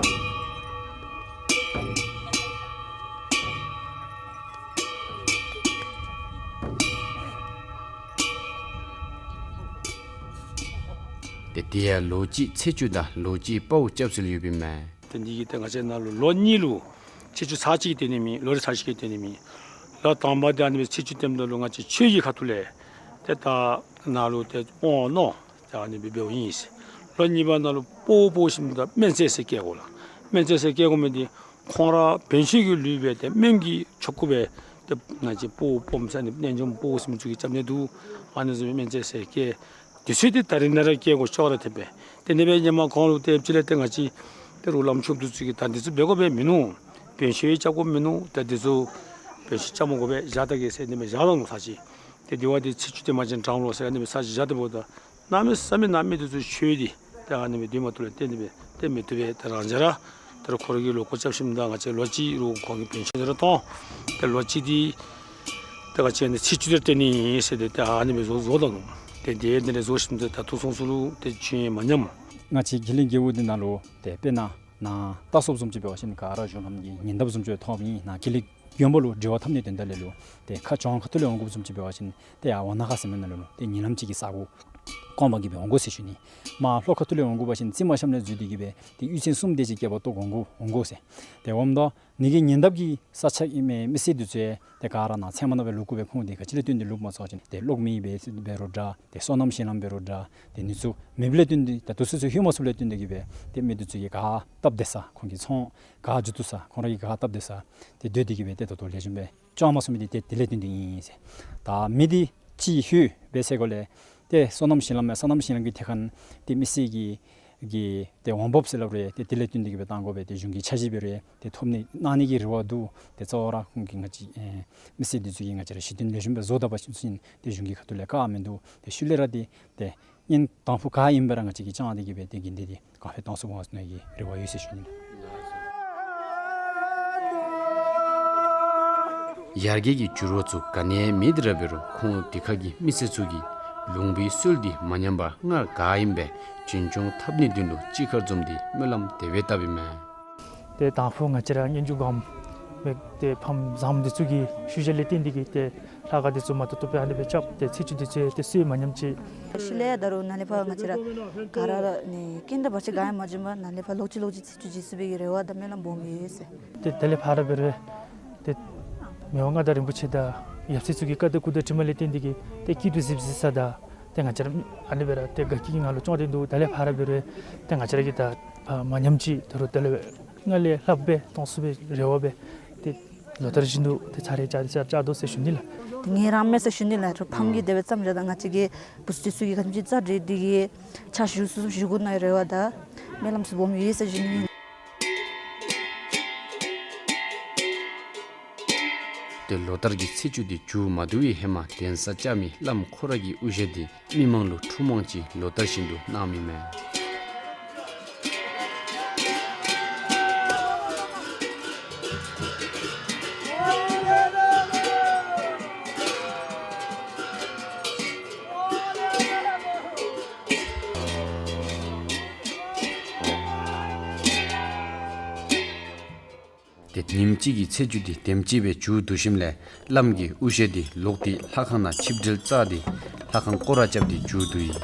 ཏེ་དེ་ཡང་ལོ་གཅིག་ཚེས་བཅུ་དང་ལོ་གཅིག་དཔའ་བོ་སྐྱབས་སུ་ཡོདཔ་ཨིན་མས། ཏེ་འདི་གིས་ཏེ་ང་བཅས་ནང་ལུ་ལོ་གཉིས་ལུ་ཚེས་བཅུ་ཚར་གཅིག་གི་སྟོན་ནི་མེད། ལོ་རེ་ཚར་གཅིག་གི་སྟོན་ནི་མེད། ལོ་དང་པ་འདི་ཨ་ནི་སྦེ་ཚེས་བཅུ་སྟོནམ་ད་ལུ་ང་བཅས་ཆོས་ཀྱི་ཁ་ཐུག་ལས་ཏེ་ད་ནཱ་ལུ་ཏེ་དབང་གནང་ཏེ་ཨ་ནི་སྦེ་འབདཝ་ཨིན། ལོ་གཉིས་པ་ནང་ལུ་དཔའ་བོ་དཔའ་བོ་ཞིནམ་ད་སྨན་རྩིས་ཟེར་བཀལ་དགོ་ལགས། སྨན་རྩིས་ཟེར་བཀལ་དགོ་མི་འདི་ཁོང་ར་བན་ཆོས་ཀྱི་ལུས་སྦེ་ཏེ་སྨན་གྱི་ཆོ་ག་སྦེ་ཏེ་ང་བཅས་དཔའ་བོ་སྤོམ་ཟེར་ཨ་ནི་རྣལ་འབྱོརམ་དཔའ་བོ་ཟེར་མི་ཚུ་གིས་རྐྱབ་ནི་འདུག། ཨ་ནི་བཟུམ་སྨན་རྩིས་ཟེར་བཀལ། དུས་ཚོད་འདི་ད་རིས་ནང་ར་བཀལ་དགོ་ཅོག་ར་འཐདཔ་སྦེ། ཏེ་ཨ་ནི་སྦེ་ཧེ་མ་ཁོང་ལུ་ཏེ་ཅིག་ལས་ཏེ་ང་བཅས་ཏེ་རུང་བླམ་ཆོསཔ་འདི་ཚུ་གིས་ད་འདི་ཚུ་འབད་དགོ་པས་མིན་ནུག། བན་ཆོས་རྐྱབ་དགོཔ་མིན་ནུག། ད་འདི་ཚུ་བན་ཆོས་རྐྱབ་མ་དགོ་པས་བཞག་ད་གེ་ཟེར་ཨ་ནི་སྦེ་བཞག་ད་ནུག་ས་ཅིག། ཏེ་དེ་བ་འདི་ཚེས་བཅུ་དེ་མ་ཅིན་དྲང་ལོ་ཟེར་ཨ་ནི་སྦེ་ས་ཅིག་བཞག་ད་འབདཝ་ད་གནམ་མེད་ས་མེད་ནང་མི་འདི་ཚུ་ཆོས་འདི་ཏེ་ཨ་ནི་སྦེ་འདི་མ་ཐུབ་ལས་ཏེ་ཨ་ནི་སྦེ་ཏེ་མི་བཏུབ་པས། ཏེ་རང་བཞིན་ར་ད་རུང་ཁོ་ར་གིས་ལོ་འཁོར་རྐྱབ་ཞིནམ་ད་ང་བཅས་ལོ་གཅིག་རུང་ཁོང་གིས་བན་ཆོས་འདི་ར་གཏང་། ཏེ་ལོ་གཅིག་འདི་ཏེ་ང་བཅས་ཨ་ནི་ཚེས་བཅུ་འདི་སྟོན་ནི་ཨིན་ཟེར་ཏེ་ཏེ་ཨ་ནི་སྦེ་བཟོ་བཟོ་ད་ནུག། ཏེ་དེ་འདི་ནང་བཟོ་ཞིནམ་ད་ད་ལྟོ་སོང་ཚུན་ལུ་ཏེ་ཆོས་མ་ཉམས། ང་བཅས་གི་ལིང་རྒེད་འོག་འདི་ནང་ལུ་ཏེ་དཔེར་ན་ནཱ་རྟ་སོབ་བཟུམ་ཅིག་འབད་བ་ཅིན་ག་ར་གཞུང་ལམ་གྱི་ཉེ་འདབས་བཟུམ་ཅིག་ཐོནམ་ཨིན། ནཱ་གི་ལིང་དགོན་པ་ལུ་འབྲེལ་བ་འཐབ་ནིའི་དོན་དག་ལས་ལུ་ཏེ་ཁ་བྱང་ཁ་ཐུག་ལས་འོང་དགོཔ་བཟུམ་ཅིག་འབད་བ་ཅིན་ཏེ་ཡར་ཝ་ན་ཁ་ཟེར་མི་ནང་ལུ་ཏེ་ཉེ་ལམ་ཅིག་གི་ས་གོ་ སྐོང་པར་གི་སྦེ་འོང་དགོ་ཟེར་ཞུ་ནི། མར་ལྷོ་ཁ་ཐུག་ལས་འོང་དགོ་པ་ཅིན་རྩིག་མ་ཤམ་ལས་འཛུལ་ཏེ་གི་སྦེ་ཏེ་གཡུས་ཚན་གསུམ་དེ་ཅིག་སྐྱེལ་བར་གཏོགས་འོང་དགོ་འོང་དགོ་ཟེར། ཏེ་འོངམ་ད་ནི་གི་ཉེ་འདབས་ཀྱི་ས་ཆ་གི་མི་མི་སེར་འདི་ཚུ་ཡང་ཏེ་ག་ར་ནཱ་ཚལ་མ་ནང་སྦེ་ལུས་དགོ་པས། ཁོང་འདི་ག་ཅི་ལས་བརྟེན་ཏེ་ལུསཔ་སྨོ་ཟེར་བ་ཅིན་ཏེ་གློག་མེ་འབད་འབད་རུང་འདྲ། ཏེ་སོ་ནམ་ཞིང་ལམ་འབད་རུང་འདྲ། ཏེ་ནི་ཚུ་མེདཔ་ལས་བརྟེན་ཏེ་ད་དུས་ཚོད་ཚུ་ལྷོད་མ་ཚུགསཔ་ལས་བརྟེན་ཏེ་གི་སྦེ་ཏེ་མི་འདི་ཚུ་གིས་ག་བཏབ་སྡོད་ས་ཁོང་གི་ཚོང་ག་མཇུག་བསྡུ་ས་ཁོང་ར་གིས་ག་བཏབ་སྡོད་ས་ཏེ་སྡོད་དེ་གི་སྦེ་ཏེ་ད་ལྟོ་ལེགས་ཤོམ་སྦེ་སྐྱོང་མ་ཚུགས་མི་འདི་ཏེ་དེ་ལས་བརྟེན་ཏེ་ཨིན་ཟེར། ད་མི་འདི་ཅིག་ལྷོད་སྦེ་ཟེར་གོ་ལས་ཏེ་སོ་ནམ་ཞིང་ལམ་ཡང་སོ་ནམ་ཞིང་ལམ་གྱི་ཐད་ཁར་ཏེ་མི་སེར་གྱི་གི་ཏེ་འོང་འབབ་ཟེར་སླབ་རུང་ཏེ་དེ་ལས་བརྟེན་ཏེ་གི་སྦེ་བཏང་དགོ་པས། ཏེ་གཞུང་གི་འཆར་གཞི་འབད་རུང་ཏེ་ཐོབ་ནི་གནང་ནི་གི་རེ་བ་འདུག། ཏེ་གཙོ་བོ་ར་ཁོང་གིས་ང་བཅས་ཨེ་མི་སེར་འདི་ཚུ་གིས་ང་བཅས་ར་གཞི་རྟེན་ལེགས་ཤོམ་སྦེ་བཟོ་ད་པ་ཅིན་ཏེ་གཞུང་གི་ཁ་ཐུག་ལས་བཀག་མིན་འདུག། ཏེ་ཤུལ་ལས་ར་ཏེ་ཏེ་ཨིན་དང་ཕུ་ག་ཨིན་པ་ར་ང་བཅས་ཀྱིས་བཅང་སྟེ་གི་སྦེ་ཏེ་དགོན་སྡེ་འདི་ག་ཕེབས་གཏང་ཚུགས་འོང་ཟེར་ནི་གི་རེ་བ་ཡོད་ཟེར་ཞུ་ནི་ལགས། ཡར་རྒྱས་ཀྱི་འགྱུར་བ་ཚུ་ག་ནི་ཡང་མེད་དེ་ར་འབད་རུང་ཁོང་འདི་ཁ་གི་མི་སེར་ཚུ་གིས་ལུང་པའི་སྲོལ་འདི་མ་ཉམས་པར་སྔར་ག་ཨིནམ་སྦེ་རྒྱུན་སྐྱོང་འཐབ་ནིའི་དོན་ལུ་ཅིག་ཁར་འཛོམས་ཏེ་སྨོན་ལམ་དེ་སྦེ་བཏབ་ཨིན་མས། ཏེ་དང་ཕུ་ང་བཅས་ར་སྔོན་འཇུག་སྒོམ་མི་ཏེ་ཕམ་བཟངམོ་འདི་ཚུ་གི་ཤུལ་བཞག་ལས་བརྟེན་ཏེ་གི་ཏེ་ལྷ་ཁང་འདི་ཚུ་མ་ཏོག་ཏོ་སྦེ་ཨ་ནི་སྦེ་རྐྱབ་སྟེ་ཚེས་བཅུ་འདི་ཚུ་ཏེ་སྲོལ་མ་ཉམས་ཅིག། ཤུལ་ལས་ད་རུང་ནཱ་ལས་ཕར་ང་བཅས་ར་ག་ར་ནི་རྐྱེན་དང་བར་ཆད་ག་ཡང་མ་བྱུང་བར་ནཱ་ལས་ཕར་ལོག་ཅི་ལོག་ཅི་ཚེས་བཅུ་འཇིག་ཚུགས་པའི་གི་རེ་བ་དང་སྨོན་ལམ་སྦོམ་ཡོད་ཟེར། ཏེ་དེ་ལས་ཕར་འབད་རུང་ཏེ་མི་དབང་མངའ་བདག་རིན་པོ་ཆེ་དང་ཡབ་སྲས་ཚུ་གི་བཀའ་དང་བཀུར་དང་དྲིན་ལས་བརྟེན་ཏེ་གི་ཏེ་སྐྱིད་སྡུག་གཟིགས་གཟིགས་ས་དང་ཏེ་ང་བཅས་ར་ཨ་ནི་སྦེ་ར་ཏེ་དགའ་སྐྱིད་ཀྱི་ངང་ལུ་སྐྱོང་སྟེ་འདུག། དེ་ལས་ཕར་འབད་རུང་ཏེ་ང་བཅས་ར་གིས་ད་ཕར་མ་ཉམས་ཅིག་ད་རུང་དེ་ལས་སྔར་ལས་ལྷགཔ་སྦེ་གཏང་ཚུགས་པའི་རེ་བ་སྦེ་ཏེ་ལོ་ལྟར་བཞིན་དུ་ཏེ་ཚར་རེ་བཅར་ཏེ་བཅར་བཅར་དོ་ཟེར་ཞུ་ནི་ལགས། ཏེ་ངེ་ར་མེད་ཟེར་ཞུ་ནི་ལགས། ཕམ་གྱི་དེ་སྦེ་བརྩམས་བཞག་ད་ང་བཅས་ཀྱི་བུ་ཚ་ཚུ་གིས་ག་ཅི་རྩ་འགྲིག་འདི་གིས་ཕྱག་ཞུ་ཚུགས་ཞུ་དགོ་ནིའི་རེ་བ་དང་སྨོན་ལམ་ཚུ་སྦོམ་ཡོད་ཟེར་ཞུ་ནི་ཨིན། ཏེ་ལོ་ལྟར་གྱི་ཚེས་བཅུ་འདི་མཇུག་མ་བསྡུ་བའི་ཧེ་མ་གདན་ས་བཅགས་མི་བླམ་ཁོ་ར་གི་དབུ་ཞྭ་འདི་མི་མང་ལུ་ཐུགས་མང་ཅིག་ལོ་ལྟར་བཞིན་དུ་གནང་མི་མས། ཏེ་ཉིནམ་གཅིག་གི་ཚེས་བཅུ་འདི་དེམ་ཅིག་སྦེ་མཇུག་བསྡུ་ཞིནམ་ལས་བླམ་གྱི་དབུ་ཞྭ་འདི་ལོག་སྟེ་ལྷ་ཁང་ནང་ཆིབས་བསྒྲིལ་བཅགས་ཏེ་ལྷ་ཁང་སྐོར་ར་རྐྱབ་སྟེ་མཇུག་བསྡུ་ཡི།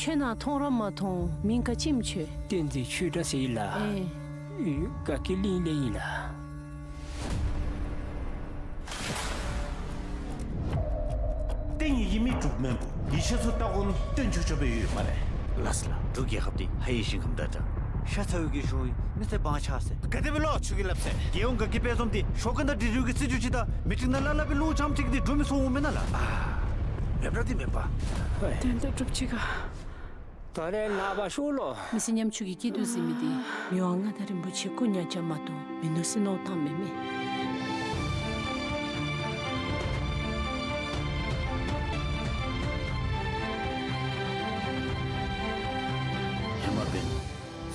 ཁྱོད་ནཱ་མཐོང་ར་མ་མཐོང་། མིང་ག་ཅི་ཨིནམ་ཁྱོད། བསྟན་འཛིན་ཆོས་གྲགས་ཟེར་ཡི་ལགས། ཨེ། ཨེ། དགའ་སྐྱིད་གླིང་ལས་ཨིན་ལགས། ཏེ་ངེ་གི་མི་འབྲུག་སྨན་པོ་ཡེ་ཤེས་མཚོ་ལྟ་དགོ་མི་སྟོན་ཆོག་ཆོ་སྦེ་ཡོད་སྨ་རེ། ལགས་སོ་ལགས། འབྲུག་རྒྱལ་ཁབ་འདི་ཧ་ཡི་ཞིང་ཁམས་དང་འདྲ། ཤ་ཚ་བའི་གི་གཞུང་ཡིན། མི་ཚེ་བང་ཆགས་ཟེར། ག་དེ་སྦེ་ལོ་ཁྱོད་ཀྱིས་སླབ་ཟེར། རྒྱལ་ཡོངས་དགའ་སྐྱིད་དཔལ་འཛོམས་འདི་ཞོགས་ཀ་དང་འབྲི་རུ་གི་རྩིས་རྒྱུ་ཅིག་དང་མི་ཊིང་ནང་ལ་ལ་སྦེ་ལུང་བྱམས་ཅིག་འདི་འགྲོ་མི་སོང་འོང་མེན་ན་ལགས། ཨ། མེན་པ་འདི་མེན་པ། དོན་དག་གྲུབ་ཅི་ག། ད་རེས་ནངས་པ་ཤོག་ལོ། མི་ཚེ་ཉམ་ཆུང་གི་སྐྱིད་སྡུག་གཟིགས་མི་འདི་མི་དབང་མངའ་བདག་རིན་པོ་ཆེ་སྐུ་ཉག་ཅིག་མ་གཏོགས་མིན་འདུག་ཟེར་མནོ་བསམ་བཏངམ་མས། ཧེ་མ་འབདན་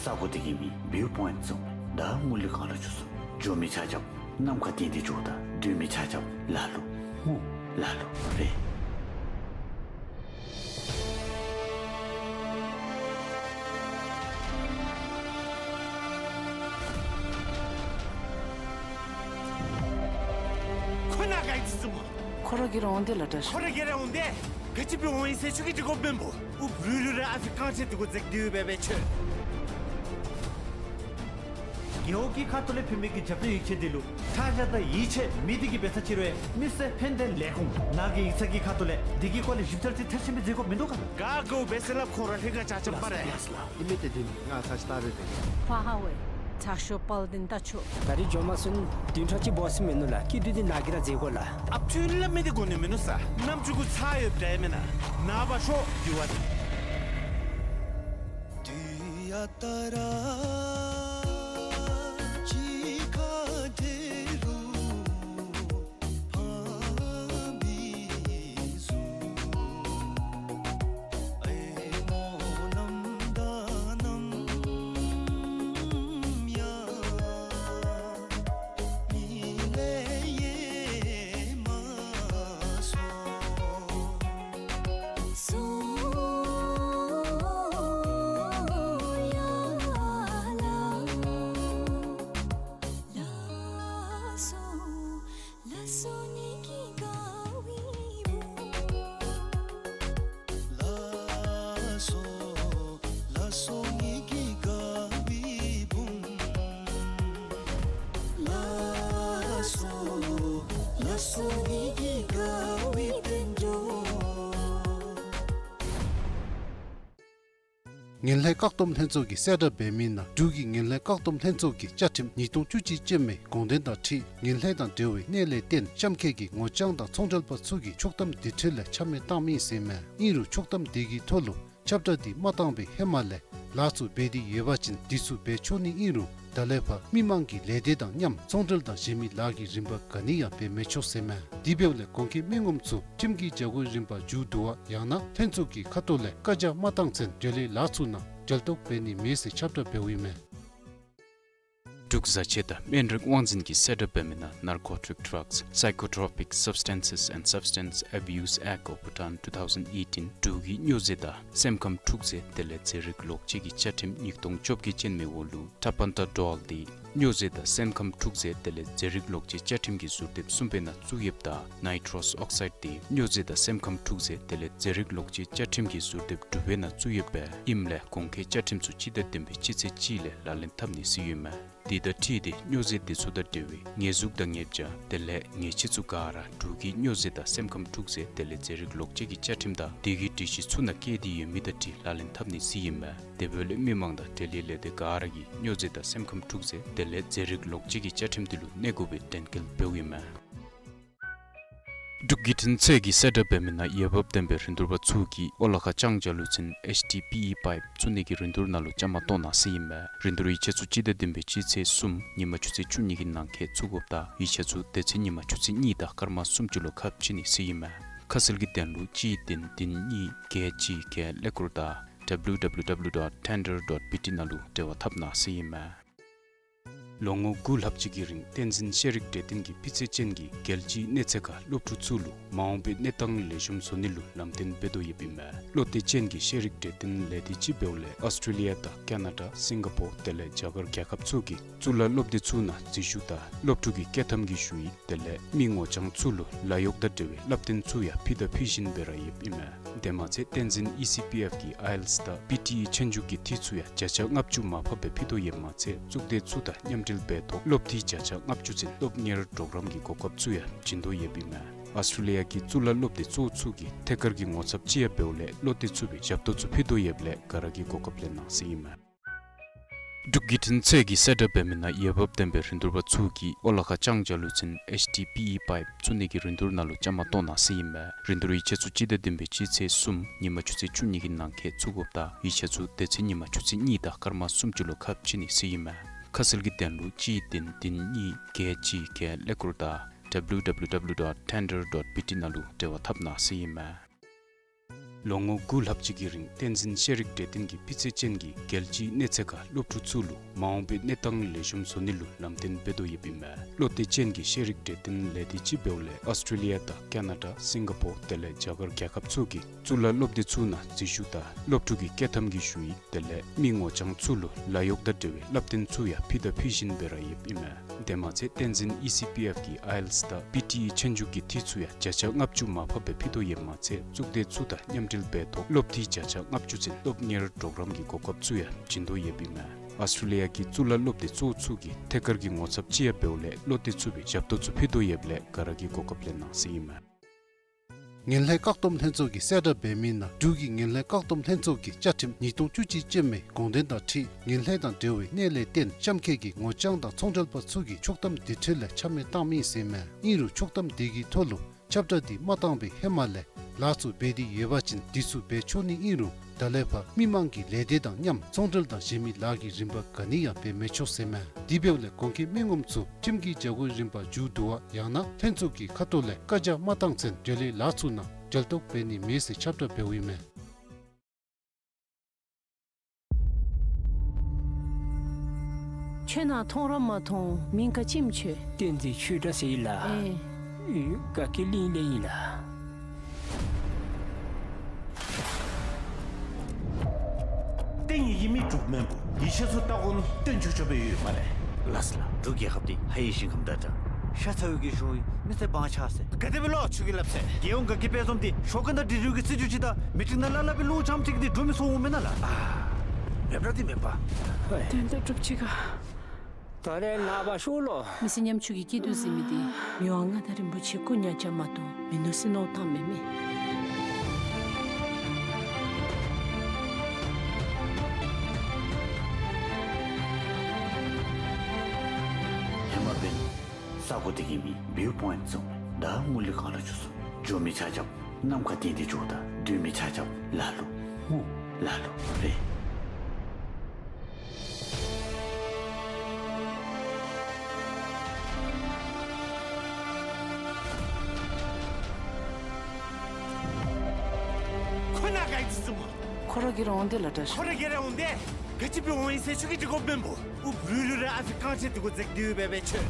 ས་གོ་འདི་གི་མི་བིའུ་པོའིནཊི་བཟུམ་ད་ངུ་ལི་གང་ལ་འགྱོ་ཚུགས། འགྱོ་མི་ཆ་ཁྱབ་ནམ་མཁའ་སྟེང་འདི་འགྱོཝ་ད་སྡོད་མི་ཆ་ཁྱབ་ལ་ལུ་ངུ་ལ་ལུ་རེ། ཁོ་ནཱ་ག་ཅི་བཟུམ། ཁོ་ར་གི་རང་འོང་འདི་ལགས་འདྲ། ཁོ་ར་གི་རང་འོང་འདི། ག་ཅི་འབད་འོང་ཡི་ཟེར་ཁྱོད་ཀྱིས་འདྲི་དགོཔ་མེན་པོ། ཨུབ་རུལ་རུལ་ར་ཨ་ཕི་རྐང་རྗེས་འདི་གུ་འཛེགས་ཏེ་ཡོད་པས་པས་ཁྱོད། རྒེད་འོག་གི་ཁ་ཐུག་ལས་ཕན་མི་གི་རྒྱབ་སྟོན་ཡིག་ཆ་འདི་ལུ་ཁྲག་ཤ་དང་ཡིད་ཆེས་མེད། དེ་གིས་འབད་ས་ཅིག་རུང་མི་སེར་ཕན་བདེ་ལས་ཁུངས་ནང་གི་ཡིག་ཚང་གི་ཁ་ཐུག་ལས་འདི་གི་སྐོར་ལས་ཞིབ་ཚགས་ཅིག་ཐེ་ཚོམ་མི་མཛད་དགོཔ་མིན་འདུག་ག། ག་དགོ་པས་ཟེར་སླབ། ཁོང་ར་ལྷན་ཁག་བཅའ་ཁྲིམས་པ་རེད། ལགས་ལགས། ཨིན་མི་དེ་འདི་ང་ཚར་ཅིག་ལྟ་རེ་དེ། ཧ་ཧ་ཝེ། དྲག་ཤོས་དཔལ་ལྡན་ལྟ་ཆོག། ད་རིས་འགྱོ་མ་ཚུགས་ན་བདུན་ཕྲག་གཅིག་འབད་ས་མིན་ནུག་ལགས། སྐྱིད་སྡུག་འདི་ནཱ་གིས་ར་མཛད་དགོ་ལགས། ཨ་ཕི་ལ་མི་འདི་དགོ་ནི་མིན་ནུག་ས། ནམ་ཅིག་གུ་ཚར་ཡོདཔ་འདྲ་མེན་ན། ནཱ་བ་ཤོ་འདི་བ་འདི། ངན་ལྷད་བཀག་སྡོམ་ལྷན་ཚོགས་ཀྱིས་གསལ་བསྒྲགས་འབད་མི་ནང་འབྲུག་གི་ངན་ལྷད་བཀག་སྡོམ་ལྷན་ཚོགས་ཀྱི་བཅའ་ཁྲིམས་ཉིས་སྟོང་བཅུ་གཅིག་ཅན་མའི་དགོངས་དོན་དང་འཁྲིལ་ངན་ལྷད་དང་འབྲེལ་བའི་གནད་ལས་བརྟེན་གཤམ་འཁོད་ཀྱི་ངོ་རྐྱང་དང་ཚོང་འབྲེལ་པ་ཚུ་གིས་ཕྱོགས་བསྡོམས་དེ་འཕྲལ་ལས་ཆ་མེད་བཏང་མི་ཟེར་མས། ཨིན་རུང་ཕྱོགས་བསྡོམས་དེ་གི་ཐོག་ལུ་ཁྱབ་བསྒྲགས་འདི་མ་བཏང་བའི་ཧེ་མ་ལས་ལཱ་ཚུ་འབད་དེ་ཡོད་པ་ཅིན་དེ་ཚུ་འབད་ཆོག་ནི་ཨིན་རུང་ད་ལས་ཕར་མི་མང་གི་ལས་སྡེ་དང་མཉམ་ཚོང་འབྲེལ་དང་གཞན་མི་ལཱ་གི་རིམ་པ་ག་ནི་ཡང་འབད་མི་ཆོག་ཟེར་མས། དེ་འབདཝ་ལས་གོང་འཁོད་མི་ངོམ་ཚུ་ཁྲིམས་ཀྱི་བྱ་སྒོའི་རིམ་པ་མཇུག་བསྡུ་བ་ཡང་ན་ལྷན་ཚོགས་ཀྱི་ཁ་ཐུག་ལས་བཀའ་རྒྱ་མ་བཏང་ཚེ་འབྲེལ་ཡོད་ལཱ་ཚུ་ནང་འབྲེལ་གཏོགས་འབད་ནི་མེད་ཟེར་ཁྱབ་བསྒྲགས་འབདཝ་ཨིན་མས། འབྲུག་བཟའ་ཆས་དང་སྨན་རིགས་དབང་འཛིན་གྱིས་གསལ་བསྒྲགས་འབད་མི་ནང་Narcotic Drugs, Psychotropic Substances and Substance Abuse Act of Bhutan two thousand eighteen འབྲུག་གི་སྨྱོ་རྫས་དང་སེམས་ཁམས་འཁྲུག་རྫས་དེ་ལས་རྫས་རིགས་ལོག་སྤྱོད་ཀྱི་བཅའ་ཁྲིམས་ཉིས་སྟོང་བཅོ་བརྒྱད་ཅན་མའི་འོག་ལུ་Tapentadol འདི་སྨྱོ་རྫས་དང་སེམས་ཁམས་འཁྲུག་རྫས་དེ་ལས་རྫས་རིགས་ལོག་སྤྱོད་བཅའ་ཁྲིམས་ཀྱི་ཟུར་དེབ་གསུམ་པའི་ནང་བཙུགས་ཡོདཔ་ད་Nitrous Oxide འདི་སྨྱོ་རྫས་དང་སེམས་ཁམས་འཁྲུག་རྫས་དེ་ལས་རྫས་རིགས་ལོག་སྤྱོད་བཅའ་ཁྲིམས་ཀྱི་ཟུར་དེབ་དྲུག་པའི་ནང་བཙུགས་ཡོདཔ་ཨིནམ་ལས་གོང་འཁོད་བཅའ་ཁྲིམས་ཚུ་སྤྱི་ཟླ་བདུན་པའི་སྤྱི་ཚེས་གཅིག་ལས་ལག་ལེན་འཐབ་ནི་ཟེར་ཡོད་མས། དེ་དང་འཁྲིལ་ཏེ་སྨྱོ་རྫས་དེ་ཚུ་དང་འབྲེལ་བའི་ཉེས་འཛུགས་དང་ཉེས་བྱ་དེ་ལས་ཉེས་ཆད་ཚུ་ག་ར་འབྲུག་གི་སྨྱོ་རྫས་དང་སེམས་ཁམས་འཁྲུག་རྫས་དེ་ལས་རྫས་རིགས་ལོག་སྤྱོད་ཀྱི་བཅའ་ཁྲིམས་དང་དེ་གི་སྒྲིག་གཞི་ཚུ་ནང་བཀལ་ཏེ་ཡོད་མི་དང་འཁྲིལ་ལག་ལེན་འཐབ་ནི་ཟེར་ཨིན་མས། དེ་འབདཝ་ལས་མི་མང་དང་འབྲེལ་ཡོད་ལས་སྡེ་ག་ར་གིས་སྨྱོ་རྫས་དང་སེམས་ཁམས་འཁྲུག་རྫས་དེ་ལས་རྫས་རིགས་ལོག་སྤྱོད་ཀྱི་བཅའ་ཁྲིམས་དེ་ལུ་གནས་དགོ་པའི་དྲན་སྐུལ་འབདཝ་ཨིན་མས། འབྲུག་བརྒྱུད་འཕྲིན་ཚད་ཀྱིས་གསལ་བསྒྲགས་འབད་མི་ནང་འོས་འབབ་ལྡན་པའི་རིན་བསྡུར་པ་ཚུ་གིས་ཨོ་ལ་ཁ་ལྕང་བྱ་ལུ་ཚན་ཨེཆ་ཌི་པི་ཨི་པའིཔ་བཙུགས་ནི་གི་རིན་བསྡུར་ནང་ལུ་བཅའ་མར་གཏོགས་གནང་ཟེར་ཨིན་མས། རིན་བསྡུར་ཡིག་ཆ་ཚུ་སྤྱི་ཟླ་བདུན་པའི་སྤྱི་ཚེས་གསུམ་ཉིན་མ་ཆུ་ཚོད་བཅུ་གཉིས་ཀྱི་ནང་འཁོད་ཚུད་དགོཔ་ད་ཡིག་ཆ་ཚུ་དེ་ཚེ་ཉིན་མ་ཆུ་ཚོད་གཉིས་དང་སྐར་མ་སུམ་ཅུ་ལུ་ཁ་ཕྱེ་ནི་ཟེར་ཨིན་མས། ཁ་གསལ་གྱི་དོན་ལུ་གཅིག་བདུན་བདུན་གཉིས་བརྒྱད་གཅིག་བརྒྱད་ཀླད་ཀོར་དང་W W W dot tender dot B T ནང་ལུ་འབྲེལ་བ་འཐབ་གནང་ཟེར་ཨིན་མས། ལོ་ངོ་དགུ་ལྷག་ཅིག་གི་རིང་བསྟན་འཛིན་ཤེས་རིག་གྲོས་སྟོན་གྱིས་སྤུས་ཚད་ཅན་གྱི་རྒྱལ་སྤྱིའི་གནས་ཚད་ཁར་སློབ་ཕྲུག་ཚུ་ལུ་མ་འོངས་པའི་གནས་སྟངས་ལེགས་ཤོམ་བཟོ་ནི་ལུ་ལམ་སྟོན་འབད་དོ་ཡོདཔ་ཨིན་མས། བློ་གཏད་ཅན་གྱི་ཤེས་རིག་གྲོས་སྟོན་ལས་སྡེ་ཅིག་འབདཝ་ལས་ཨོསི་ཊྲེ་ལི་ཡ་དང་ཀེ་ན་ཌ་སིང་ག་པོར་དེ་ལས་རྒྱ་གར་རྒྱལ་ཁབ་ཚུ་གི་གཙུག་ལག་སློབ་སྡེ་ཚུ་ནང་འཛུལ་ཞུགས་དང་སློབ་ཕྲུག་གི་སྐྱོད་ཐམ་གྱི་ཞུ་ཡིག་དེ་ལས་མི་ངོ་རྐྱང་ཚུ་ལུ་ལཱ་གཡོག་དང་འབྲེལ་བའི་བསླབ་སྟོན་ཚུ་ཡང་ཕུལ་དང་ཕུལ་བཞིན་སྦེ་ར་ཡོདཔ་ཨིན་མས། དེ་མ་ཚད་བསྟན་འཛིན་ཨི་སི་པི་ཨེཕ་གིས་ཨའི་ཨེལ་ཊི་ཨེསི་དང་པི་ཊི་ཨི་ཆོས་རྒྱུགས་ཀྱི་འཐུས་ཚུ་ཡང་བརྒྱ་ཆ་ལྔ་བཅུ་མར་ཕབ་སྦེ་ཕུལ་དོ་ཡོདཔ་མ་ཚད་གཙུག་སྡེ་ཚུ་དང་མཉམ་འབྲེལ་འབད་ཐོག་སློབ་འཐུས་བརྒྱ་ཆ་ལྔ་བཅུ་ཚུན་སློབ་གཉེར་གྲོགས་རམ་གྱི་གོ་སྐབས་ཚུ་ཡང་བྱིན་དོ་ཡོདཔ་ཨིན་མས། ཨོསི་ཊྲེ་ལི་ཡ་གི་གཙུག་ལག་སློབ་སྡེ་གཙོ་བོ་ཚུ་གི་ཐད་ཀར་གྱི་ངོ་ཚབ་ཅིག་ཡང་འབདཝ་ལས་བློ་གཏད་ཚུགས་པའི་ཞབས་ཏོག་ཚུ་ཕུལ་དོ་ཡོདཔ་ལས་ག་ར་གིས་གོ་སྐབས་ལེན་གནང་ཟེར་ཨིན་མས། འབྲུག་བརྒྱུད་འཕྲིན་ཚད་ཀྱིས་གསལ་བསྒྲགས་འབད་མི་ནང་འོས་འབབ་ལྡན་པའི་རིན་བསྡུར་པ་ཚུ་གིས་ཨོ་ལ་ཁ་ལྕང་བྱ་ལུ་ཚན་ཨེཆ་ཌི་པི་ཨི་པའིཔ་བཙུགས་ནི་གི་རིན་བསྡུར་ནང་ལུ་བཅའ་མར་གཏོགས་གནང་ཟེར་ཨིན་མས། རིན་བསྡུར་ཡིག་ཆ་ཚུ་སྤྱི་ཟླ་བདུན་པའི་སྤྱི་ཚེས་གསུམ་ཉིན་མ་ཆུ་ཚོད་བཅུ་གཉིས་ཀྱི་ནང་འཁོད་ཚུད་དགོཔ་ད་ཡིག་ཆ་ཚུ་དེ་ཚེ་ཉིན་མ་ཆུ་ཚོད་གཉིས་དང་སྐར་མ་སུམ་ཅུ་ལུ་ཁ་ཕྱེ་ནི་ཟེར་ཨིན་མས། ཁ་གསལ་གྱི་དོན་ལུ་གཅིག་བདུན་བདུན་གཉིས་བརྒྱད་གཅིག་བརྒྱད་ཀླད་ཀོར་དང་W W W dot tender dot B T ནང་ལུ་འབྲེལ་བ་འཐབ་གནང་ཟེར་ཨིན་མས། ལོ་ངོ་དགུ་ལྷག་ཅིག་གི་རིང་བསྟན་འཛིན་ཤེས་རིག་གྲོས་སྟོན་གྱིས་སྤུས་ཚད་ཅན་གྱི་རྒྱལ་སྤྱིའི་གནས་ཚད་ཁར་སློབ་ཕྲུག་ཚུ་ལུ་མ་འོངས་པའི་གནས་སྟངས་ལེགས་ཤོམ་བཟོ་ནི་ལུ་ལམ་སྟོན་འབད་དོ་ཡོདཔ་ཨིན་མས། བློ་གཏད་ཅན་གྱི་ཤེས་རིག་གྲོས་སྟོན་ལས་སྡེ་ཅིག་འབདཝ་ལས་ཨོསི་ཊྲེ་ལི་ཡ་དང་ཀེ་ན་ཌ་སིང་ག་པོར་དེ་ལས་རྒྱ་གར་རྒྱལ་ཁབ་ཚུ་གི་གཙུག་ལག་སློབ་སྡེ་ཚུ་ནང་འཛུལ་ཞུགས་དང་སློབ་ཕྲུག་གི་བསྐྱོད་ཐམ་གྱི་ཞུ་ཡིག་དེ་ལས་མི་ངོ་རྐྱང་ཚུ་ལུ་ལཱ་གཡོག་དང་འབྲེལ་བའི་བསླབ་སྟོན་ཚུ་ཡང་ཕུལ་དང་ཕུལ་བཞིན་པའི་ར་ཡོདཔ་ཨིན་མས། དེ་མ་ཚད་བསྟན་འཛིན་ཨི་སི་པི་ཨེཕ་གིས་ཨའི་ཨེལ་ཊི་ཨེས་དང་པི་ཊི་ཨི་ཆོས་རྒྱུགས་ཀྱི་འཐུས་ཚུ་ཡང་བརྒྱ་ཆ་ལྔ་བཅུ་མར་ཕབ་སྦེ་ཕུལ་དོ་ཡོདཔ་མ་ཚད་གཙུག་སྡེ་ཚུ་དང་མཉམ་འབྲེལ་འབད་ཐོག་སློབ་འཐུས་བརྒྱ་ཆ་ལྔ་བཅུ་ཚུན་སློབ་གཉེར་གྲོགས་རམ་གྱི་གོ་སྐབས་ཚུ་ཡང་བྱིན་དོ་ཡོདཔ་ཨིན་མས། ཨོསི་ཊྲེ་ལི་ཡ་གི་གཙུག་ལག་སློབ་སྡེ་གཙོ་བོ་ཚུ་གི་ཐད་ཀར་གྱི་ངོ་ཚབ་ཅིག་ཡང་འབདཝ་ལས་བློ་གཏད་ཚུགས་པའི་ཞབས་ཏོག་ཚུ་ཕུལ་དོ་ཡོདཔ་ལས་ག་ར་གིས་གོ་སྐབས་ལེན་གནང་ཟེར་ཨིན་མས། ངན་ལྷད་བཀག་སྡོམ་ལྷན་ཚོགས་ཀྱིས་གསལ་བསྒྲགས་འབད་མི་ནང་འབྲུག་གི་ངན་ལྷད་བཀག་སྡོམ་ལྷན་ཚོགས་ཀྱི་བཅའ་ཁྲིམས་ཉིས་སྟོང་བཅུ་གཅིག་ཅན་མའི་དགོངས་དོན་དང་འཁྲིལ་ངན་ལྷད་དང་འབྲེལ་བའི་གནད་ལས་བརྟེན་གཤམ་འཁོད་ཀྱི་ངོ་རྐྱང་དང་ཚོང་འབྲེལ་པ་ཚུ་གིས་ཆོག་ཐམ་དེ་འཕྲལ་ལས་ཆ་མེད་བཏང་མི་ཟེར་མས། ཨིན་རུང་ཆོག་ཐམ་དེ་གི་ཐོག་ལུ་ཁྱབ་བསྒྲགས་འདི་མ་བཏང་བའི་ཧེ་མ་ལས་ལཱ་ཚུ་འབད་དེ་ཡོད་པ་ཅིན་འདི་ཚུ་འབད་ཆོག་ནི་ཨིན་རུང་ད་ལས་ཕར་མི་མང་གི་ལས་སྡེ་དང་མཉམ་ཚོང་འབྲེལ་དང་གཞན་མི་ལཱ་གི་རིམ་པ་ག་ནི་ཡང་འབད་མི་ཆོག་ཟེར་མས། དེ་འབདཝ་ལས་གོང་འཁོད་མི་ངོམ་ཚུ་ཁྲིམས་ཀྱི་བྱ་སྒོའི་རིམ་པ་མཇུག་བསྡུ་བ་ཡང་ན་ལྷན་ཚོགས་ཀྱི་ཁ་ཐུག་ལས་བཀའ་རྒྱ་མ་བཏང་ཚུན་འབྲེལ་ཡོད་ལཱ་ཚུ་ནང་འབྲེལ་གཏོགས་འབད་ནི་མེད་ཟེར་ཁྱབ་བསྒྲགས་འབདཝ་ཨིན་མས། ཁྱོད་ནཱ་མཐོང་ར་མ་མཐོང་། མིང་ག་ཅི་སྨོ་ཁྱོད། བསྟན་འཛིན་ཆོས་གྲགས་ཟེར་ཡི་ལགས། ཨེ། ཡུལ་དགའ་སྐྱིད་གླིང་ལས་ཨིན་ལགས། བསྟན་ཡི་ཡི་མི་འབྲུག་མེན་པོ། ཡིད་ཆེས་སུ་ལྟ་དགོ་ནི་བསྟན་ཆོས་ཆོས་པའི་ཡོད་མ་རེད། ལགས་སོ་ལགས། འབྲུག་རྒྱལ་ཁབ་འདི་ཧ་ཡི་ཞིང་ཁམས་དང་འདྲ། ཤ་ཚ་བའི་གི་གཞུང་ཡིན། མི་སེར་བང་ཆགས་ཟེར། ག་དེ་སྦེ་ལོ་ཆུ་གི་ལབ་ཟེར། རྒྱལ་ཡོངས་དགའ་སྐྱིད་དཔལ་འཛོམས་འདི་ཞོགས་ཀ་དང་འབྲི་རུ་གི་སྲིད་བྱུས་ཅིག་དང་མི་ཊིང་ནང་ལ་ལ་བའི་ལུང་བྱང་ཅིག་འདི་འགྲོ་མི་སོང་འོང་མེན་ན་ལགས། ཨ། མེད་པ་འདི་མེད་པ། ཧོ། དོན་དག་གྲུབ་ཅི་ག། ད་རེས་ནངས་པ་ཤོ་ལོ། མི་ཚེ་ཉམ་ཆུང་གི་སྐྱིད་སྡུག་ཟེར་མི་འདི་མི་དབང་མངའ་བདག་རིན་པོ་ཆེ་སྐུ་ཉག་ཅ་མ་གཏོགས་མི་ནོར་སྲིད་ནོར་བཏང་མེད་མི། ཧེ་མ་འབད་ས་གོ་དེ་གི་མིང་བིའུ་པོའིནཊ་ཟེར་མས། ད་དངུལ་ལས་གང་ལ་འགྱོ་སོང་། འགྱོ་མི་ཆ་ཁྱབ་ནམ་མཁའ་སྟེང་དེ་འགྱོཝ་ད་སྡོད་མི་ཆ་ཁྱབ་ལ་ལུ་སྨོ། ལ་ལུ་རེད། ཁོ་ན་ག་ཡི་ཙི་ཙི་མོ། ཁོ་ར་གི་རང་འོང་དེ་ལ་འདྲ། ཁོ་ར་གི་རང་འོང་དེ། ག་ཅི་སྦེ་འོང་ཡི་ཟེར་ཁྱོད་ཀྱིས་འདྲི་དགོཔ་མེན་པོ། ཨུབ་རུལ་རུལ་ར་ཨ་ཕི་རྐང་རྗེས་དེ་གུ་འཛེགས་དེ་འབད་བའི་ཁྱོད།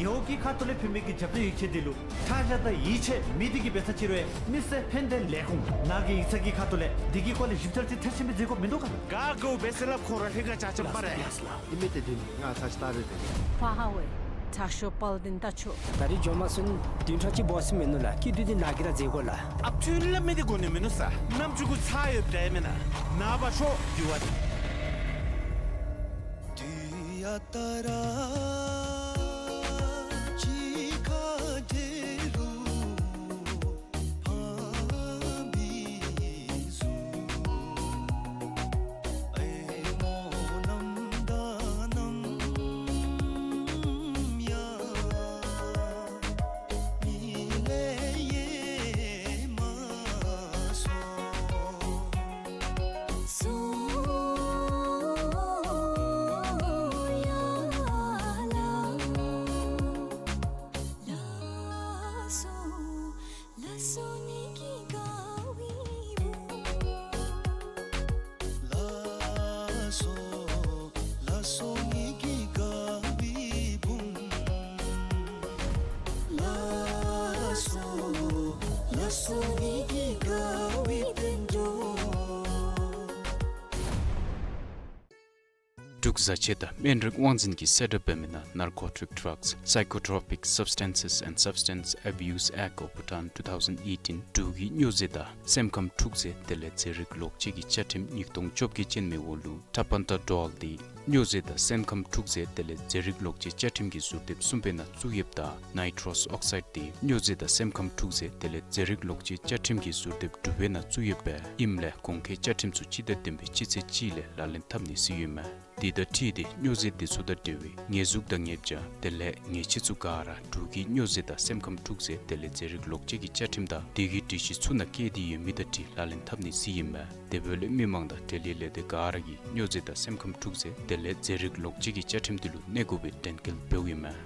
རྒེད་འོག་གི་ཁ་ཐུག་ལས་ཕུལ་མི་གི་རྒྱབ་སྣོན་ཡིག་ཆ་འདི་ལུ་ཁྲག་ཤ་དང་ཡིད་ཆེས་མེད་དེ་གི་འབད་ས་ཅིག་རུང་མི་སེར་ཕན་བདེ་ལས་ཁུངས་ནང་གི་ཡིག་ཚང་གི་ཁ་ཐུག་ལས་འདི་གི་སྐོར་ལས་ཞིབ་འཚོལ་ཅིག་མཐར་ཕྱིན་སྦེ་མཛད་དགོཔ་མིན་འདུག་ག་ལགས། ག་དགོ་པས་ཟེར་ལགས། ཁོ་ར་ལྷན་ཁག་ཆ་ཁྱབ་སྤར་རེ། ལགས་སོ་ལགས། ཨིན་མི་དེ་དུས་ནི་ང་ཚ་ཅིག་ལྟ་རེ་དེ། ཕ་ཧ་ཝེ། དྲག་ཤོས་དཔལ་ལྡན་རྟ་མཆོག། ད་རིས་འགྱོ་མ་ཚུགས་ན་བདུན་ཕྲག་གཅིག་འབད་ཟེར་མི་ནུག་ལགས། སྐྱིད་སྡུག་འདི་ནཱ་གིས་ར་མཛད་དགོ་ལགས། ཨ་ཕྱི་ལས་མི་འདི་དགོ་ནི་མིན་ནུག་ས། ནམ་ཅིག་གུ་ཚར་ཡོདཔ་འདྲ་མེན་ན། ནངས་པ་ཤོག་དེ་བ་དེ། འབྲུག་བཟའ་ཆས་དང་སྨན་རིགས་དབང་འཛིན་གྱིས་གསལ་བསྒྲགས་འབད་མི་ནང་Narcotic Drugs, Psychotropic Substances and Substance Abuse Act of Bhutan two thousand eighteen འབྲུག་གི་སྨྱོ་རྫས་དང་སེམས་ཁམས་འཁྲུག་རྫས་དེ་ལས་རྫས་རིགས་ལོག་སྤྱོད་ཀྱི་བཅའ་ཁྲིམས་ཉིས་སྟོང་བཅོ་བརྒྱད་ཅན་མའི་འོག་ལུ་ཊར་པེན་ཊ་ཌོལ་འདི་སྨྱོ་རྫས་དང་སེམས་ཁམས་འཁྲུག་རྫས་དེ་ལས་རྫས་རིགས་ལོག་སྤྱོད་བཅའ་ཁྲིམས་ཀྱི་ཟུར་དེབ་གསུམ་པའི་ནང་བཙུགས་ཡོདཔ་ད་ནའི་ཊྲོས་ཨོག་སའིཌ་འདི་སྨྱོ་རྫས་དང་སེམས་ཁམས་འཁྲུག་རྫས་དེ་ལས་རྫས་རིགས་ལོག་སྤྱོད་བཅའ་ཁྲིམས་ཀྱི་ཟུར་དེབ་དྲུག་པའི་ནང་བཙུགས་ཡོདཔ་ཨིནམ་ལས་གོང་འཁོད་བཅའ་ཁྲིམས་ཚུ་སྤྱི་ཟླ་བདུན་པའི་སྤྱི་ཚེས་གཅིག་ལས་ལག་ལེན་འཐབ་ནི་ཟེར་ཡོདཔ་མས། དེ་དང་འཁྲིལ་ཏེ་སྨྱོ་རྫས་དེ་ཚུ་དང་འབྲེལ་བའི་ཉེས་འཛུགས་དང་ཉེས་བྱ་དེ་ལས་ཉེས་ཆད་ཚུ་ག་ར་འབྲུག་གི་སྨྱོ་རྫས་དང་སེམས་ཁམས་འཁྲུག་རྫས་དེ་ལས་རྫས་རིགས་ལོག་སྤྱོད་ཀྱི་བཅའ་ཁྲིམས་དང་དེ་གི་སྒྲིག་གཞི་ཚུ་ནང་བཀལ་ཏེ་ཡོད་མི་དང་འཁྲིལ་ལག་ལེན་འཐབ་ནི་ཟེར་ཨིན་མས། དེ་འབདཝ་ལས་མི་མང་དང་འབྲེལ་ཡོད་ལས་སྡེ་ག་ར་གིས་སྨྱོ་རྫས་དང་སེམས་ཁམས་འཁྲུག་རྫས་དེ་ལས་རྫས་རིགས་ལོག་སྤྱོད་ཀྱི་བཅའ་ཁྲིམས་དེ་ལུ་གནས་དགོ་པའི་དྲན་སྐུལ་འབདཝ་ཨིན་མས།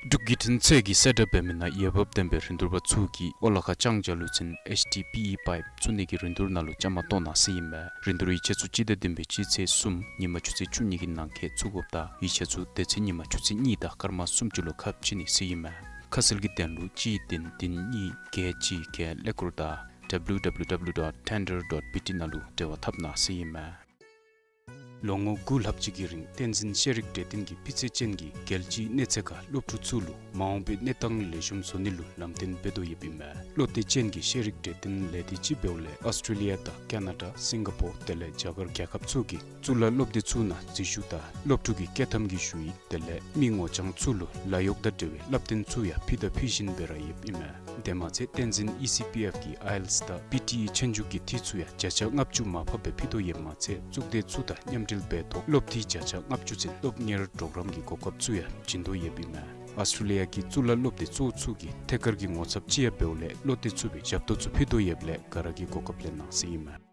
འབྲུག་གི་འཕྲིན་ཚོགས་ཀྱིས་གསལ་བསྒྲགས་འབད་མི་ནང་འོས་འབབ་ལྡན་པའི་རིན་བསྡུར་པ་ཚུ་གིས་ཨོ་ལ་ཁ་ལྕང་བྱ་ལུ་ཚན་ཨེཆ་ཌི་པི་ཨི་པའིཔ་བཙུགས་ནི་གི་རིན་བསྡུར་ནང་ལུ་བཅའ་མར་གཏོགས་གནང་ཟེར་ཨིན་མས། རིན་བསྡུར་ཡིག་ཆ་ཚུ་སྤྱི་ཟླ་བདུན་པའི་སྤྱི་ཚེས་གསུམ་ཉིན་མ་ཆུ་ཚོད་བཅུ་གཉིས་ཀྱི་ནང་འཁོད་བཙུགས་དགོཔ་དང་ཡིག་ཆ་ཚུ་དེ་ཚེ་ཉིན་མ་ཆུ་ཚོད་གཉིས་དང་སྐར་མ་སུམ་ཅུ་ལུ་ཁ་ཕྱེ་ནི་ཟེར་ཨིན་མས། ཁ་གསལ་གྱི་དོན་ལུ་གཅིག་བདུན་བདུན་གཉིས་བརྒྱད་གཅིག་བརྒྱད་ཀླད་ཀོར་དང་W W W dot tender dot B T ནང་ལུ་འབྲེལ་བ་འཐབ་གནང་ཟེར་ཨིན་མས། ལོ་ངོ་དགུ་ལྷག་ཅིག་གི་རིང་བསྟན་འཛིན་ཤེས་རིག་གྲོས་སྟོན་གྱིས་སྤུས་ཚད་ཅན་གྱི་རྒྱལ་སྤྱིའི་གནས་ཚད་ཁར་སློབ་ཕྲུག་ཚུ་ལུ་མ་འོངས་པའི་གནས་སྟངས་ལེགས་ཤོམ་བཟོ་ནི་ལུ་ལམ་སྟོན་འབད་དོ་ཡོདཔ་ཨིན་མས། བློ་གཏད་ཅན་གྱི་ཤེས་རིག་གྲོས་སྟོན་ལས་སྡེ་ཅིག་འབདཝ་ལས་ཨོསི་ཊྲེ་ལི་ཡ་དང་ཀ་ན་ཌ་སིང་ག་པོར་དེ་ལས་རྒྱ་གར་རྒྱལ་ཁབ་ཚུ་གི་གཙུག་ལག་སློབ་སྡེ་ཚུ་ནང་འཛུལ་ཞུགས་དང་སློབ་ཕྲུག་གི་བསྐྱོད་ཐམ་གྱི་ཞུ་ཡིག་དེ་ལས་མི་ངོ་རྐྱང་ཚུ་ལུ་ལཱ་གཡོག་དང་འབྲེལ་བའི་བསླབ་སྟོན་ཚུ་ཡང་ཕུལ་དང་ཕུལ་བཞིན་སྦེ་ར་ཡོདཔ་ཨིན་མས། དེ་མ་ཚད་བསྟན་འཛིན་ཨི་སི་པི་ཨེཕ་གི་ཨའི་ཨེལ་ཊི་ཨེསི་དང་པི་ཊི་ཨི་ཆོས་རྒྱུགས་ཀྱི་འཐུས་ཚུ་ཡང་བརྒྱ་ཆ་ལྔ་བཅུ་མར་ཕབ་སྦེ་ཕུལ་དོ་ཡོདཔ་མ་ཚད་གཙུག་སྡེ་ཚུ་དང་མཉམ་འབྲེལ་འབད་ཐོག་སློབ་འཐུས་བརྒྱ་ཆ་ལྔ་བཅུ་ཚུན་སློབ་གཉེར་གྲོགས་རམ་གྱི་གོ་སྐབས་ཚུ་ཡང་བྱིན་དོ་ཡོདཔ་ཨིན་མས། ཨོསི་ཊྲེ་ལི་ཡ་གི་གཙུག་ལག་སློབ་སྡེ་གཙོ་བོ་ཚུ་གིས་ཐད་ཀར་གྱི་ངོ་ཚབ་ཅིག་ཡང་འབདཝ་ལས་བློ་གཏད་ཚུགས་པའི་ཞབས་ཏོག་ཚུ་ཕུལ་དོ་ཡོདཔ་ལས་ག་ར་གིས་གོ་སྐབས་ལེན་གནང་ཟེར་ཨིན་མས།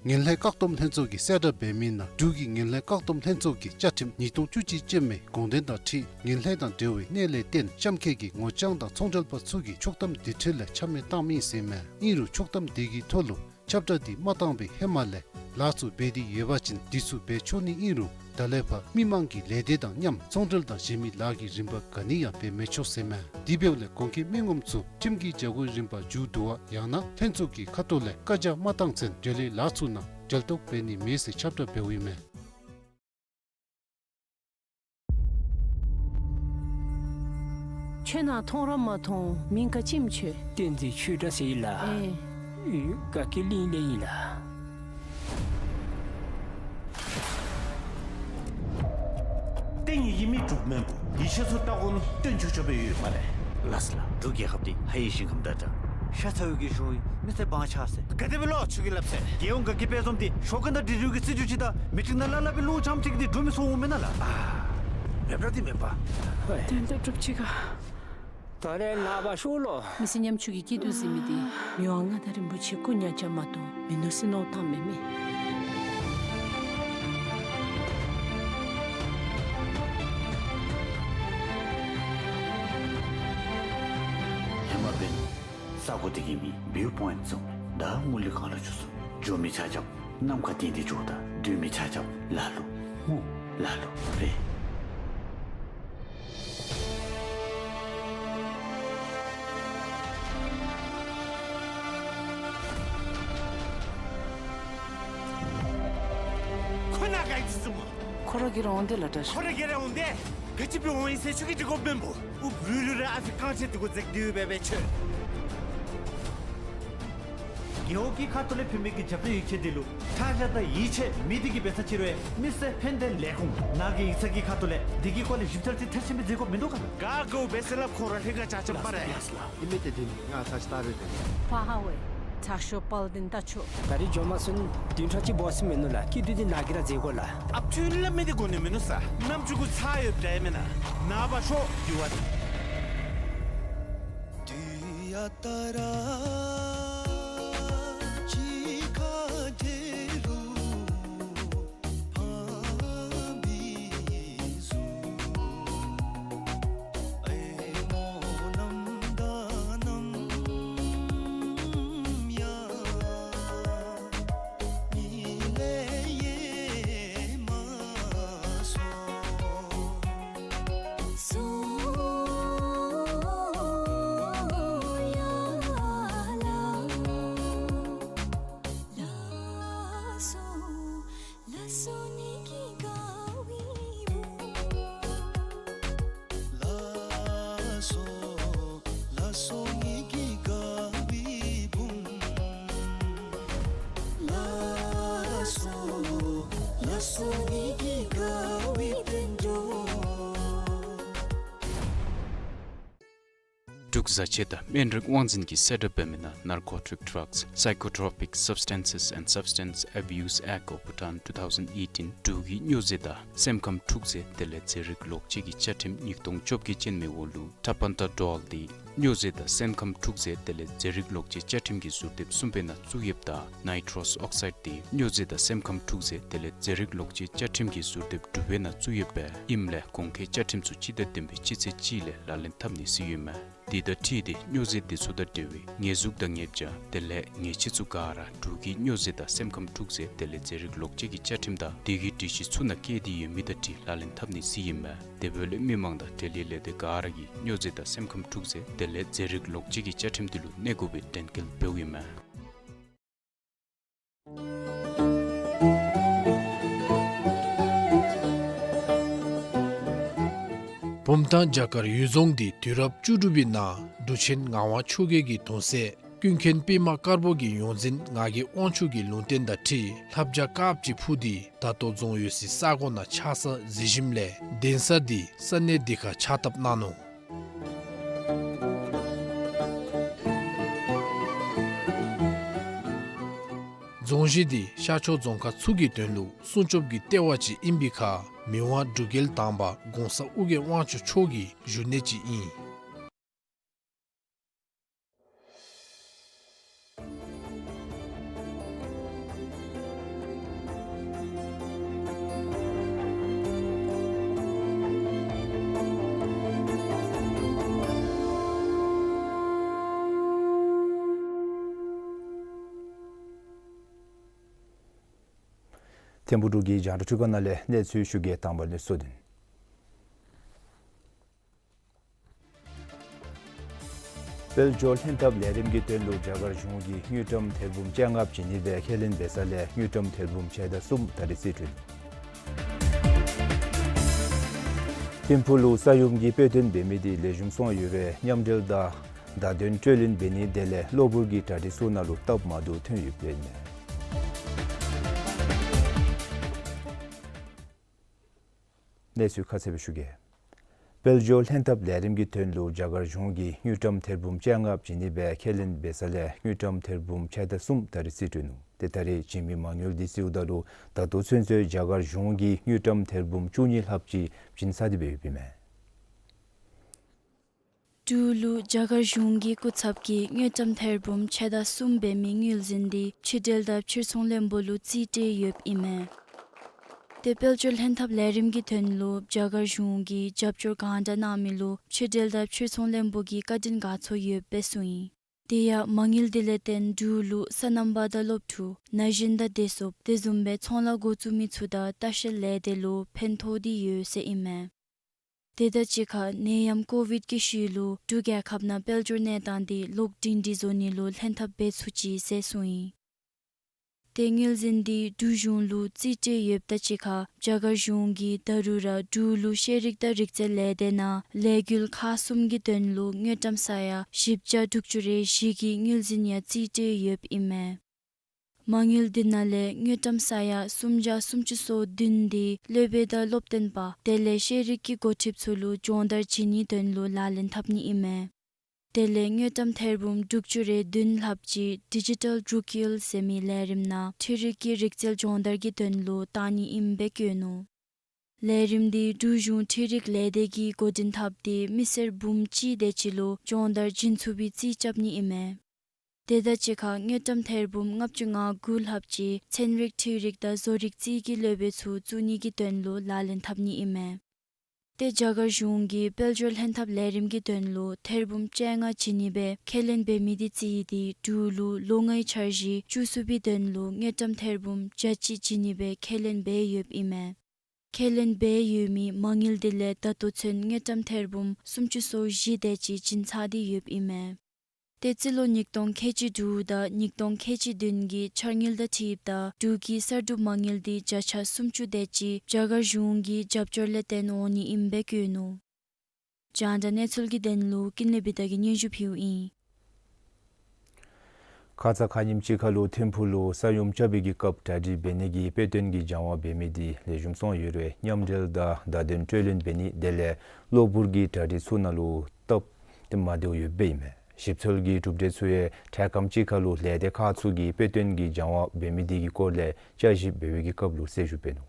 ངན་ལྷད་བཀག་སྡོམ་ལྷན་ཚོགས་ཀྱིས་གསལ་བསྒྲགས་འབད་མི་ནང་འབྲུག་གི་ངན་ལྷད་བཀག་སྡོམ་ལྷན་ཚོགས་ཀྱི་བཅའ་ཁྲིམས་ཉིས་སྟོང་བཅུ་གཅིག་ཅན་མའི་དགོངས་དོན་དང་འཁྲིལ་ངན་ལྷད་དང་འབྲེལ་བའི་གནད་ལས་བརྟེན་གཤམ་འཁོད་ཀྱི་ངོ་རྐྱང་དང་ཚོང་འབྲེལ་པ་ཚུ་གིས་ཕྱོགས་བསྡོམས་དེ་འཕྲོ་ལས་ཆ་མེད་བཏང་མི་ཟེར་མས། ཨིན་རུང་ཕྱོགས་བསྡོམས་དེ་གི་ཐོག་ལུ་ཁྱབ་བསྒྲགས་འདི་མ་བཏང་བའི་ཧེ་མ་ལས་ལཱ་ཚུ་འབད་དེ་ཡོད་པ་ཅིན་འདི་ཚུ་འབད་ཆོག་ནི་ཨིན་རུང་ད་ལས་ཕར་མི་མང་གིས་ལས་སྡེ་དང་མཉམ་ཚོང་འབྲེལ་དང་གཞན་མི་ལཱ་གི་རིམ་པ་ག་ནི་ཡང་འབད་མི་ཆོག་ཟེར་མས། དེ་འབདཝ་ལས་གོང་འཁོད་མི་ངོམ་ཚུ་ཁྲིམས་ཀྱི་བྱ་སྒོའི་རིམ་པ་མཇུག་བསྡུ་བ་ཡང་ན་ལྷན་ཚོགས་ཀྱི་ཁ་ཐུག་ལས་བཀའ་རྒྱ་མ་བཏང་ཚུན་འབྲེལ་ཡོད་ལཱ་ཚུ་ནང་འབྲེལ་གཏོགས་འབད་ནི་མེད་ཟེར་ཁྱབ་བསྒྲགས་འབདཝ་ཨིན་མས། ཁྱོད་ནཱ་མཐོང་ར་མ་མཐོང་། མིང་ག་ཅི་སྨོ་ཁྱོད། བསྟན་འཛིན་ཆོས་གྲགས་ཟེར་ཡི་ལགས། ཨེ། ཡུལ་དགའ་སྐྱིད་གླིང་ལས་ཨིན་ལགས། བསྟན་ཡི་ཡི་མི་འབྲུག་སྨན་པོ། ཡིག་ཆ་ཚུ་བལྟ་དགོ་མནོ་སྟོན་ཆོག་ཆོག་སྦེ་ཡོད་སྨ་རེ། ལགས་སོ་ལགས། འབྲུག་རྒྱལ་ཁབ་འདི་ཧ་ཡི་ཞིང་ཁམས་དང་འདྲ། ཤ་ཚ་བའི་གི་གཞུང་ཡིན། མི་སེར་དབང་ཆ་ཟེར་ག་དེ་སྦེ་ལོ་ཆུ་གི་ལབ་ཟེར། རྒྱལ་ཡོངས་དགའ་སྐྱིད་དཔལ་འཛོམས་འདི་ཞོ་ཀོན་དང་འབྲི་རུ་གི་སྲིད་བྱུས་ཅིག་དང་མི་ཊིང་ནང་ལ་ལ་སྦེ་ལུང་བྱམས་ཅིག་འདི་འགྲོ་མི་སོང་འོང་མེན་ན་ལགས། ཨ། མེན་པ་འདི་མེན་པ། ཧོས། དོན་དག་གྲུབ་ཅི་ག། ད་རེས་ནངས་པ་ཤོ་ལོ། མི་ཚེ་ཉམ་ཆུང་གི་སྐྱིད་སྡུག་ཟེར་མི་འདི་མི་དབང་མངའ་བདག་རིན་པོ་ཆེ་སྐུ་མྱ་བྱམས་མ་གཏོགས་མིན་ནུག་ཟེར་མནོ་བསམ་བཏངམ་མས། ཧེ་མ་འབདན་ས་གོ་འདི་གི་མིང་བིའུ་པོའིནཊ་ཟེར། ད་ངོས་ལས་གང་ལ་འགྱོ་ཚུགས། འགྱོ་མི་ཆ་ཁྱབ་ནམ་མཁའ་སྟེང་འདི་འགྱོཝ་ད་སྡོད་མི་ཆ་ཁྱབ་ལ་ལུ་སྨོ། ལ་ལུ་རེ། ཁོ་ནཱ་ག་ཅི་བཟུམ་སྨོ། ཁོ་ར་གིས་ར་འོང་དེས་ལགས་དྲག་ཤོས། ཁོ་ར་གིས་ར་འོང་དེས། ག་ཅི་སྦེ་འོང་ཡི་ཟེར་ཁྱོད་ཀྱིས་འདྲི་དགོཔ་མེན་པོ། ཨུ་རུ་རུ་ར་ཨ་ཕི་རྐང་རྗེས་འདི་གུ་འཛེགས་ཏེ་ཡོད་པས་པས་ཁྱོད། རྒེད་འོག་གི་ཁ་ཐུག་ལས་ཕུལ་མི་གི་རྒྱབ་སྐྱོར་ཡིག་ཆ་འདི་ལུ་ཁྲག་ཤ་དང་ཡིད་ཆེས་མེད་དེ་གིས་འབད་ས་ཅིག་རུང་མི་སེར་ཕན་བདེ་ལས་ཁུངས་ནང་གི་ཡིག་ཚང་གི་ཁ་ཐུག་ལས་འདི་གི་སྐོར་ལས་ཞིབ་འཚོལ་ཅིག་མཐར་ཕྱིན་སྦེ་མཛད་དགོཔ་མིན་འདུག་ག། ག་དགོ་པས་ཟེར་སླབ། ཁོ་ར་ལྷན་ཁག་ཆ་ཁྱབ་སྨ་རེ། ལགས་སོ་ལགས། ཨིན་མས། ཏེ་འདི་ནི་ང་ཚར་ཅིག་བལྟ་རུང་འདི་ནི། ཕ་ཧ་ཝེ། དྲག་ཤོས་དཔལ་ལྡན་རྟ་མཆོག། ད་རིས་འགྱོ་མ་ཚུགས་ན་བདུན་ཕྲག་གཅིག་འབད་ཟེར་མིན་ནུག་ལགས། སྐྱིད་སྡུག་འདི་ནཱ་གིས་ར་མཛད་དགོ་ལགས། ཨ་ཁྱོད་སླབ་མི་འདི་གོ་ནི་མིན་ནུག་ས། ནམ་ཅིག་གུ་ཚར་ཡོདཔ་འདྲས་མེན་ན། ནངས་པ་ཤོག་འགྱོ་བ། འབྲུག་བཟའ་ཆས་དང་སྨན་རིགས་དབང་འཛིན་གྱིས་གསལ་བསྒྲགས་འབད་མི་ནང་Narcotic Drugs, Psychotropic Substances and Substance Abuse Act of Bhutan two thousand eighteen འབྲུག་གི་སྨྱོ་རྫས་དང་སེམས་ཁམས་འཁྲུག་རྫས་དེ་ལས་རྫས་རིགས་ལོག་སྤྱོད་ཀྱི་བཅའ་ཁྲིམས་ཉིས་སྟོང་བཅོ་བརྒྱད་ཅན་མའི་འོག་ལུ་Tapentadol འདི་སྨྱོ་རྫས་དང་སེམས་ཁམས་འཁྲུག་རྫས་དེ་ལས་རྫས་རིགས་ལོག་སྤྱོད་བཅའ་ཁྲིམས་ཀྱི་ཟུར་དེབ་གསུམ་པའི་ནང་བཙུགས་ཡོདཔ་ད་Nitrous Oxide འདི་སྨྱོ་རྫས་དང་སེམས་ཁམས་འཁྲུག་རྫས་དེ་ལས་རྫས་རིགས་ལོག་སྤྱོད་བཅའ་ཁྲིམས་ཀྱི་ཟུར་དེབ་དྲུག་པའི་ནང་བཙུགས་ཡོདཔ་ཨིནམ་ལས་གོང་འཁོད་བཅའ་ཁྲིམས་ཚུ་སྤྱི་ཟླ་བདུན་པའི་སྤྱི་ཚེས་གཅིག་ལས་ལག་ལེན་འཐབ་ནི་ཟེར་ཡོདཔ་མས། དེ་དང་འཁྲིལ་ཏེ་སྨྱོ་རྫས་དེ་ཚུ་དང་འབྲེལ་བའི་ཉེས་འཛུགས་དང་ཉེས་བྱ་དེ་ལས་ཉེས་ཆད་ཚུ་ག་ར་འབྲུག་གི་སྨྱོ་རྫས་དང་སེམས་ཁམས་འཁྲུག་རྫས་དེ་ལས་རྫས་རིགས་ལོག་སྤྱོད་ཀྱི་བཅའ་ཁྲིམས་དང་དེ་གི་སྒྲིག་གཞི་ཚུ་ནང་བཀལ་ཏེ་ཡོད་མི་དང་འཁྲིལ་ལག་ལེན་འཐབ་ནི་ཟེར་ཨིན་མས། དེ་འབདཝ་ལས་མི་མང་དང་འབྲེལ་ཡོད་ལས་སྡེ་ག་ར་གིས་སྨྱོ་རྫས་དང་སེམས་ཁམས་འཁྲུག་རྫས་དེ་ལས་རྫས་རིགས་ལོག་སྤྱོད་ཀྱི་བཅའ་ཁྲིམས་དེ་ལུ་གནས་དགོ་པའི་དྲན་སྐུལ་འབདཝ་ཨིན་མས། བུམ་ཐང་རྒྱ་གར་ཡུལ་རྫོང་འདི་དུས་རབས་བཅུ་དྲུག་པའི་ནང་འབྲུག་ཆེན་ངག་དབང་ཆོས་རྒྱལ་གྱི་གདུང་སྲས་ཀུན་མཁྱེན་པདྨ་དཀར་པོ་གི་ཡོངས་འཛིན་ངག་གི་དབང་ཕྱུག་གི་ལུང་བསྟན་དང་འཁྲིལ་ལྷ་བྱ་དཀརཔོ་ཅིག་འཕུར་ཏེ་ད་ལྟོ་རྫོང་ཡོད་སའི་ས་གོ་ནང་ཆགས་ས་གཟིགས་ཞིནམ་ལས་གདན་ས་འདི་ས་གནས་འདི་ཁར་ཕྱག་བཏབ་གནང་ནུག། རྫོང་གཞི་འདི་ཤར་ཕྱོགས་རྫོང་ཁག་ཚུ་གི་དོན་ལུ་སྲུང་སྐྱོབ་ཀྱི་ལྟེ་བ་ཅིག་ཨིན་པའི་ཁར་མི་དབང་འབྲུག་རྒྱལ་དང་པ་གོང་ས་ཨོ་རྒྱན་དབང་ཕྱུག་མཆོག་གི་བཞུགས་གནས་ཅིག་ཨིན། ཐིམ་ཕུག་འབྲུག་གི་རྒྱང་བསྒྲགས་འཕྲུལ་ཁང་ནང་ལས་གནས་ཚུལ་ཞུ་གེ། དང་པ་ལས་གཙོ་དོན། དཔལ་འབྱོར་ལྷན་ཐབས་ལས་རིམ་གྱི་དོན་ལུ་རྒྱ་གར་གཞུང་གིས་དངུལ་ཀྲམ་ཐེར་འབུམ་བཅོ་ལྔ་བྱིན་ནི་སྦེ་ཁས་ལེན་འབད་ས་ལས་དངུལ་ཀྲམ་ཐེར་འབུམ་ཕྱེད་དང་གསུམ་ད་རིས་རྩིས་སྤྲོད་ནུག། ཐིམ་ཕུག་ལུ་ས་ཡོམ་གྱི་དཔེ་སྟོན་འབད་མི་འདི་ལེགས་ཤོམ་སོང་ཡོད་པའི་མཉམ་འབྲེལ་དང་བརྡ་དོན་སྤྲོད་ལེན་འབད་ནི་དེ་ལས་གློ་བུར་གྱི་གྲ་སྒྲིག་ཚུ་ནང་ལུ་སྟབས་མ་བདེཝ་ཐོན་ཡོདཔ་ཨིན་མས། གནས་ཚུལ་ཁ་གསལ་སྦེ་ཞུ་གེ། དཔལ་འབྱོར་ལྷན་ཐབས་ལས་རིམ་གྱི་དོན་ལུ་རྒྱ་གར་གཞུང་གིས་དངུལ་ཀྲམ་ཐེར་འབུམ་བཅོ་ལྔ་བྱིན་ནི་སྦེ་ཁས་ལེན་འབད་ས་ལས་དངུལ་ཀྲམ་ཐེར་འབུམ་ཕྱེད་དང་གསུམ་ད་རིས་རྩིས་སྤྲོད་ནུག། ཏེ་ད་རིས་བྱིན་མི་མ་དངུལ་འདི་རྩིསཝ་ད་ལུ་ད་ལྟོ་ཚུན་ཚོད་རྒྱ་གར་གཞུང་གིས་དངུལ་ཀྲམ་ཐེར་འབུམ་བཅུ་གཉིས་ལྷགཔ་ཅིག་བྱིན་ཚར་ཏེ་སྦེ་ཡོདཔ་ཨིན་མས། འབྲུག་ལུ་རྒྱ་གར་གཞུང་གི་སྐུ་ཚབ་ཀྱིས་དངུལ་ཀྲམ་ཐེར་འབུམ་ཕྱེད་དང་གསུམ་འབད་མི་དངུལ་འཛིན་འདི་ཕྱི་འབྲེལ་དང་ཕྱིར་ཚོང་ལྷན་པོ་ལུ་རྩིས་སྤྲོད་ཡོདཔ་ཨིན་མས། ཏེ་དཔལ་འབྱོར་ལྷན་ཐབས་ལས་རིམ་གྱི་དོན་ལུ་རྒྱ་གར་གཞུང་གིས་རྒྱབ་སྐྱོར་གང་དྲག་གནང་མི་ལུ་ཕྱི་འབྲེལ་དང་ཕྱིར་ཚོང་ལྷན་པོ་གིས་བཀའ་དྲིན་དགའ་ཚོར་ཡོདཔ་སྦེ་གསུངས་ཡི། དེ་ཡང་མ་དངུལ་འདི་ལས་བརྟེན་འབྲུག་ལུ་སོ་ནམ་པ་དང་སློབ་ཕྲུག་ན་གཞོན་དང་སྡེ་ཚན་དེ་བཟུམ་སྦེ་ཚོང་ལཱ་འགོ་བཙུགས་མི་ཚུ་དང་ལྟ་བཤལ་ལས་སྡེ་ལུ་ཕན་ཐོགས་ཏེ་ཡོད་ཟེར་ཨིན་མས། དེ་དང་གཅིག་ཁར་ནད་ཡམས་ཀོ་བིཌ་གི་ཤུལ་ལུ་འབྲུག་རྒྱལ་ཁབ་ནང་དཔལ་འབྱོར་གནས་སྟངས་འདི་ལོག་སྒྲིང་སྒྲི་བཟོ་ནི་ལུ་ལྷན་ཐབས་འབད་ཚུགས་ཅི་ཟེར་གསུངས་ཡི། ཏེ་དངུལ་འཛིན་འདི་འབྲུག་གཞུང་ལུ་རྩིས་སྤྲོད་ཡོདཔ་དང་གཅིག་ཁར་རྒྱ་གར་གཞུང་གིས་ད་རུང་ར་འབྲུག་ལུ་ཤེས་རིག་དང་རིག་རྩལ་ལས་སྡེ་ནང་ལས་འགུལ་ཁག་གསུམ་གྱི་དོན་ལུ་དངུལ་ཀྲམ་ས་ཡ་བཞི་བརྒྱ་དྲུག་ཅུ་རེ་བཞི་གི་དངུལ་འཛིན་ཡང་རྩིས་སྤྲོད་ཡོདཔ་ཨིན་མས། མ་དངུལ་འདི་ནང་ལས་དངུལ་ཀྲམ་ས་ཡ་སུམ་བརྒྱ་སུམ་ཅུ་སོ་བདུན་འདི་སློབ་དཔོན་དང་སློབ་སྟོན་པ་དེ་ལས་ཤེས་རིག་གི་འགོ་ཁྲིདཔ་ཚུ་ལུ་སྦྱོང་བརྡར་བྱིན་ནིའི་དོན་ལུ་ལག་ལེན་འཐབ་ནི་ཨིན་མས། དེ་ལས་དངུལ་ཀྲམ་ཐེར་འབུམ་དྲུག་ཅུ་རེ་བདུན་ལྷགཔ་ཅིག་ཌི་ཇི་ཊལ་རུ་ཀིལ་ཟེར་མི་ལས་རིམ་ནང་འཕྲུལ་རིག་གི་རིག་རྩལ་སྦྱོང་བརྡར་གྱི་དོན་ལུ་བཏང་ནི་ཨིནམ་སྦེ་བཀོད་ནུག། ལས་རིམ་འདི་འབྲུག་གཞུང་འཕྲུལ་རིག་ལས་སྡེ་གིས་འགོ་འདྲེན་འཐབ་སྟེ་མི་སེར་འབུམ་གཅིག་དེ་ཅིག་ལུ་སྦྱོང་བརྡར་བྱིན་ཚུགས་པའི་རྩིས་རྐྱབ་ནི་ཨིན་མས། དེ་དང་གཅིག་ཁར་དངུལ་ཀྲམ་ཐེར་འབུམ་ལྔ་བཅུ་ང་དགུ་ལྷགཔ་ཅིག་ཚན་རིག་འཕྲུལ་རིག་དང་བཟོ་རིག་རྩིས་ཀྱི་སློབ་དཔོན་ཚུ་བཙུགས་ནི་གི་དོན་ལུ་ལག་ལེན་འཐབ་ནི་ཨིན་མས། ཏེ་རྒྱ་གར་གཞུང་གིས་དཔལ་འབྱོར་ལྷན་ཐབས་ལས་རིམ་གྱི་དོན་ལུ་ཐེར་འབུམ་བཅོ་ལྔ་བྱིན་ནི་སྦེ་ཁས་ལེན་འབད་མི་འདི་རྩིས་ཏེ་འབྲུག་ལུ་ལོ་ལྔའི་འཆར་གཞི་བཅུ་གསུམ་པའི་དོན་ལུ་དངུལ་ཀྲམ་ཐེར་འབུམ་བརྒྱད་ཅུ་བྱིན་ནི་སྦེ་ཁས་ལེན་འབད་ཡོདཔ་ཨིན་མས། ཁས་ལེན་འབད་ཡོད་མི་མ་དངུལ་འདི་ལས་ད་ལྟོ་ཚུན་དངུལ་ཀྲམ་ཐེར་འབུམ་སུམ་ཅུ་སོ་བཞི་དེ་ཅིག་བྱིན་ཚར་ཏེ་ཡོདཔ་ཨིན་མས། ཏེ་རྩིས་ལོ་ཉིས་སྟོང་ཁལ་གཅིག་དྲུག་དང་ཉིས་སྟོང་ཁལ་གཅིག་བདུན་གྱི་འཆར་དངུལ་དང་འཁྲིལཝ་ད་འབྲུག་གི་གསར་སྒྲུབ་མ་དངུལ་འདི་བརྒྱ་ཆ་སུམ་ཅུ་དེ་ཅིག་རྒྱ་གར་གཞུང་གི་རྒྱབ་སྐྱོར་ལས་བརྟེན་འོང་ནི་ཨིནམ་སྦེ་བཀོད་ནུག། རྒྱང་བསྒྲགས་གནས་ཚུལ་གྱི་དོན་ལུ་ཀུན་ལེགས་བི་དྷ་གིས་སྙན་ཞུ་ཕུལཝ་ཨིན། ཁ་ཙ་ཁ་ཉིནམ་ཅིག་ཁར་ལུ་ཐིམ་ཕུག་ལུ་ས་ཡོམ་རྐྱབ་པའི་གི་སྐབས་གྲ་སྒྲིག་འབད་ནི་གི་དཔེ་སྟོན་གྱི་སྦྱང་བ་འབད་མི་འདི་ལེགས་ཤོམ་སོང་ཡོད་རུང་མཉམ་འབྲེལ་དང་བརྡ་དོན་སྤྲོད་ལེན་འབད་ནི་དེ་ལས་གློ་བུར་གྱི་གྲ་སྒྲིག་ཚུ་ནང་ལུ་སྟབས་ དེ་མ་བདེཝ་ཡོདཔ་ཨིན་མས། ཞིབ་འཚོལ་གྱི་གྲུབ་འབྲས་ཚུ་ཡང་འཕྲལ་ཁམས་ཅིག་ཁར་ལུ་ལས་སྡེ་ཁག་ཚུ་གིས་དཔེ་སྟོན་གྱི་སྦྱང་བ་འབད་མི་དེ་གི་སྐོར་ལས་བསྐྱར་ཞིབ་འབད་བའི་གི་སྐབས་ལུ་གསལ་ཞུ་འབད་ནུག།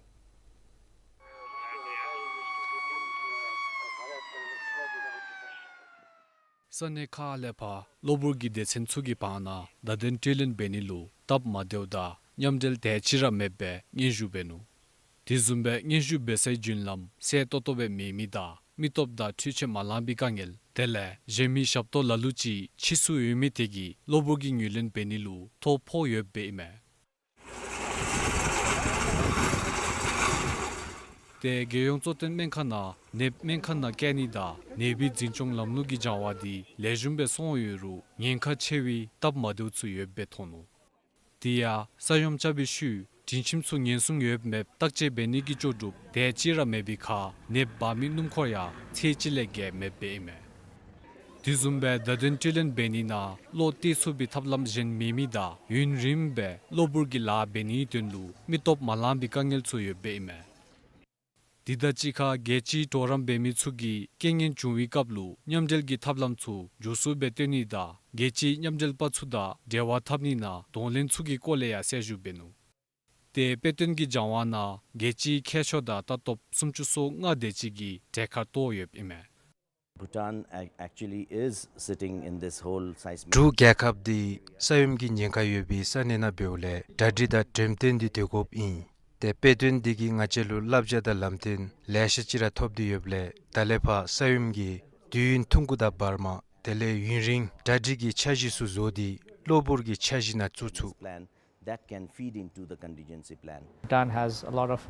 ས་གནས་ཁག་ལས་ཕར་གློ་བུར་གྱི་སྡེ་ཚན་ཚུ་གི་བར་ན་བརྡ་དོན་སྤྲོད་ལེན་འབད་ནི་ལུ་སྟབས་མ་བདེཝ་དང་མཉམ་འབྲེལ་དེ་ཅིག་ར་མེད་པའི་སྙན་ཞུ་འབད་ནུག། དེ་བཟུམ་སྦེ་སྙན་ཞུ་འབད་སའི་བརྒྱུད་ལམ་གསལ་ཏོག་ཏོ་སྦེ་མེད་མི་དང་མི་སྟོབས་དང་འཕྲུལ་ཆས་མ་ལང་པའི་དཀའ་ངལ་དེ་ལས་གཞན་མི་ཞབས་ཏོག་ལ་ལུ་ཅིག་ཕྱིས་སུ་འོང་མི་དེ་གིས་གློ་བུར་གྱི་ངོས་ལེན་འབད་ནི་ལུ་ཐོ་ཕོག་ཡོདཔ་ཨིན་མས། ཏེ་རྒྱལ་ཡོངས་གཙོ་བསྟེན་སྨན་ཁང་ནང་ནདཔ་སྨན་ཁང་ནང་བསྐྱལ་ནི་དང་ནདཔའི་འཛིན་སྐྱོང་ལམ་ལུགས་ཀྱི་སྦྱང་བ་འདི་ལེགས་ཤོམ་སྦེ་སོང་ཡོད་རུང་ཉེན་ཁ་ཆེ་བའི་སྟབས་མ་བདེཝ་ཚུ་ཡོདཔ་སྦེ་མཐོང་ནུག། དེ་ཡང་ས་ཡོམ་རྐྱབ་པའི་ཤུལ་དྲི་ཞིམ་ཚུ་ཉེན་སྲུང་ཡོདཔ་མེདཔ་བརྟག་དཔྱད་འབད་ནི་གི་ལྕོགས་གྲུབ་དེ་ཅིག་ར་མེད་པའི་ཁར་ནདཔ་འབག་མི་སྣུམ་འཁོར་ཡང་ཚད་ཅིག་ལས་བརྒལ་མེདཔ་ཨིན་མས། དེ་བཟུམ་སྦེ་བརྡ་དོན་སྤྲོད་ལེན་འབད་ནི་ནང་བློ་གཏད་ཚུགས་པའི་ཐབས་ལམ་གཞན་མེད་མི་དང་ཡུན་རིངམོ་སྦེ་གློ་བུར་གྱི་ལཱ་འབད་ནིའི་དོན་ལུ་མི་སྟོབས་མ་ལང་པའི་དཀའ་ངལ་ཚུ་ཡོདཔ་ཨིན་མས། དེ་དང་གཅིག་ཁར་རྒྱལ་སྤྱིའི་གྲོགས་རམ་འབད་མི་ཚུ་གིས་རྐྱེན་ངན་བྱུང་བའི་སྐབས་ལུ་མཉམ་འབྲེལ་གྱི་ཐབས་ལམ་ཚུ་མགྱོགས་སུ་སྦེ་སྟོན་ནི་དང་རྒྱལ་སྤྱིའི་མཉམ་འབྲེལ་པ་ཚུ་དང་འབྲེལ་བ་འཐབ་ནི་ནང་གདོང་ལེན་ཚུ་གི་སྐོར་ལས་ཡང་གསལ་ཞུ་འབད་ནུག། ཏེ་དཔེ་སྟོན་གྱི་སྦྱང་བ་ནང་རྒྱལ་སྤྱིའི་མཁས་མཆོག་དང་ལྟ་རྟོགཔ་སུམ་ཅུ་སོ་ལྔ་དེ་ཅིག་གིས་གྲལ་ཁར་གཏོགས་ཡོདཔ་ཨིན་མས། Bhutan ac- actually is sitting in this whole seismic འབྲུག་རྒྱལ་ཁབ་འདི་ས་ཡོམ་གྱི་ཉེན་ཁ་ཡོད་པའི་ས་གནས་ནང་འབདཝ་ལས་གྲ་སྒྲིག་དང་འགྲེམས་སྟོན་འདི་སྡོད་དགོཔ་ཨིན། ཏེ་དཔེ་སྟོན་འདི་གིས་ང་བཅས་ལུ་བསླབ་བྱ་དང་ལམ་སྟོན་ལེ་ཤ་ཅིག་ར་ཐོབ་སྟེ་ཡོདཔ་ལས་ད་ལས་ཕར་ས་ཡོམ་གྱི་དུས་ཡུན་ཐུང་ཀུ་དང་བར་མ་དེ་ལས་ཡུན་རིང་གྲ་སྒྲིག་གི་འཆར་གཞི་ཚུ་བཟོ་སྟེ་གློ་བུར་གྱི་འཆར་གཞི་ནང་བཙུགས་ཚུགས། Plan that can feed into the contingency plan. Bhutan has a lot of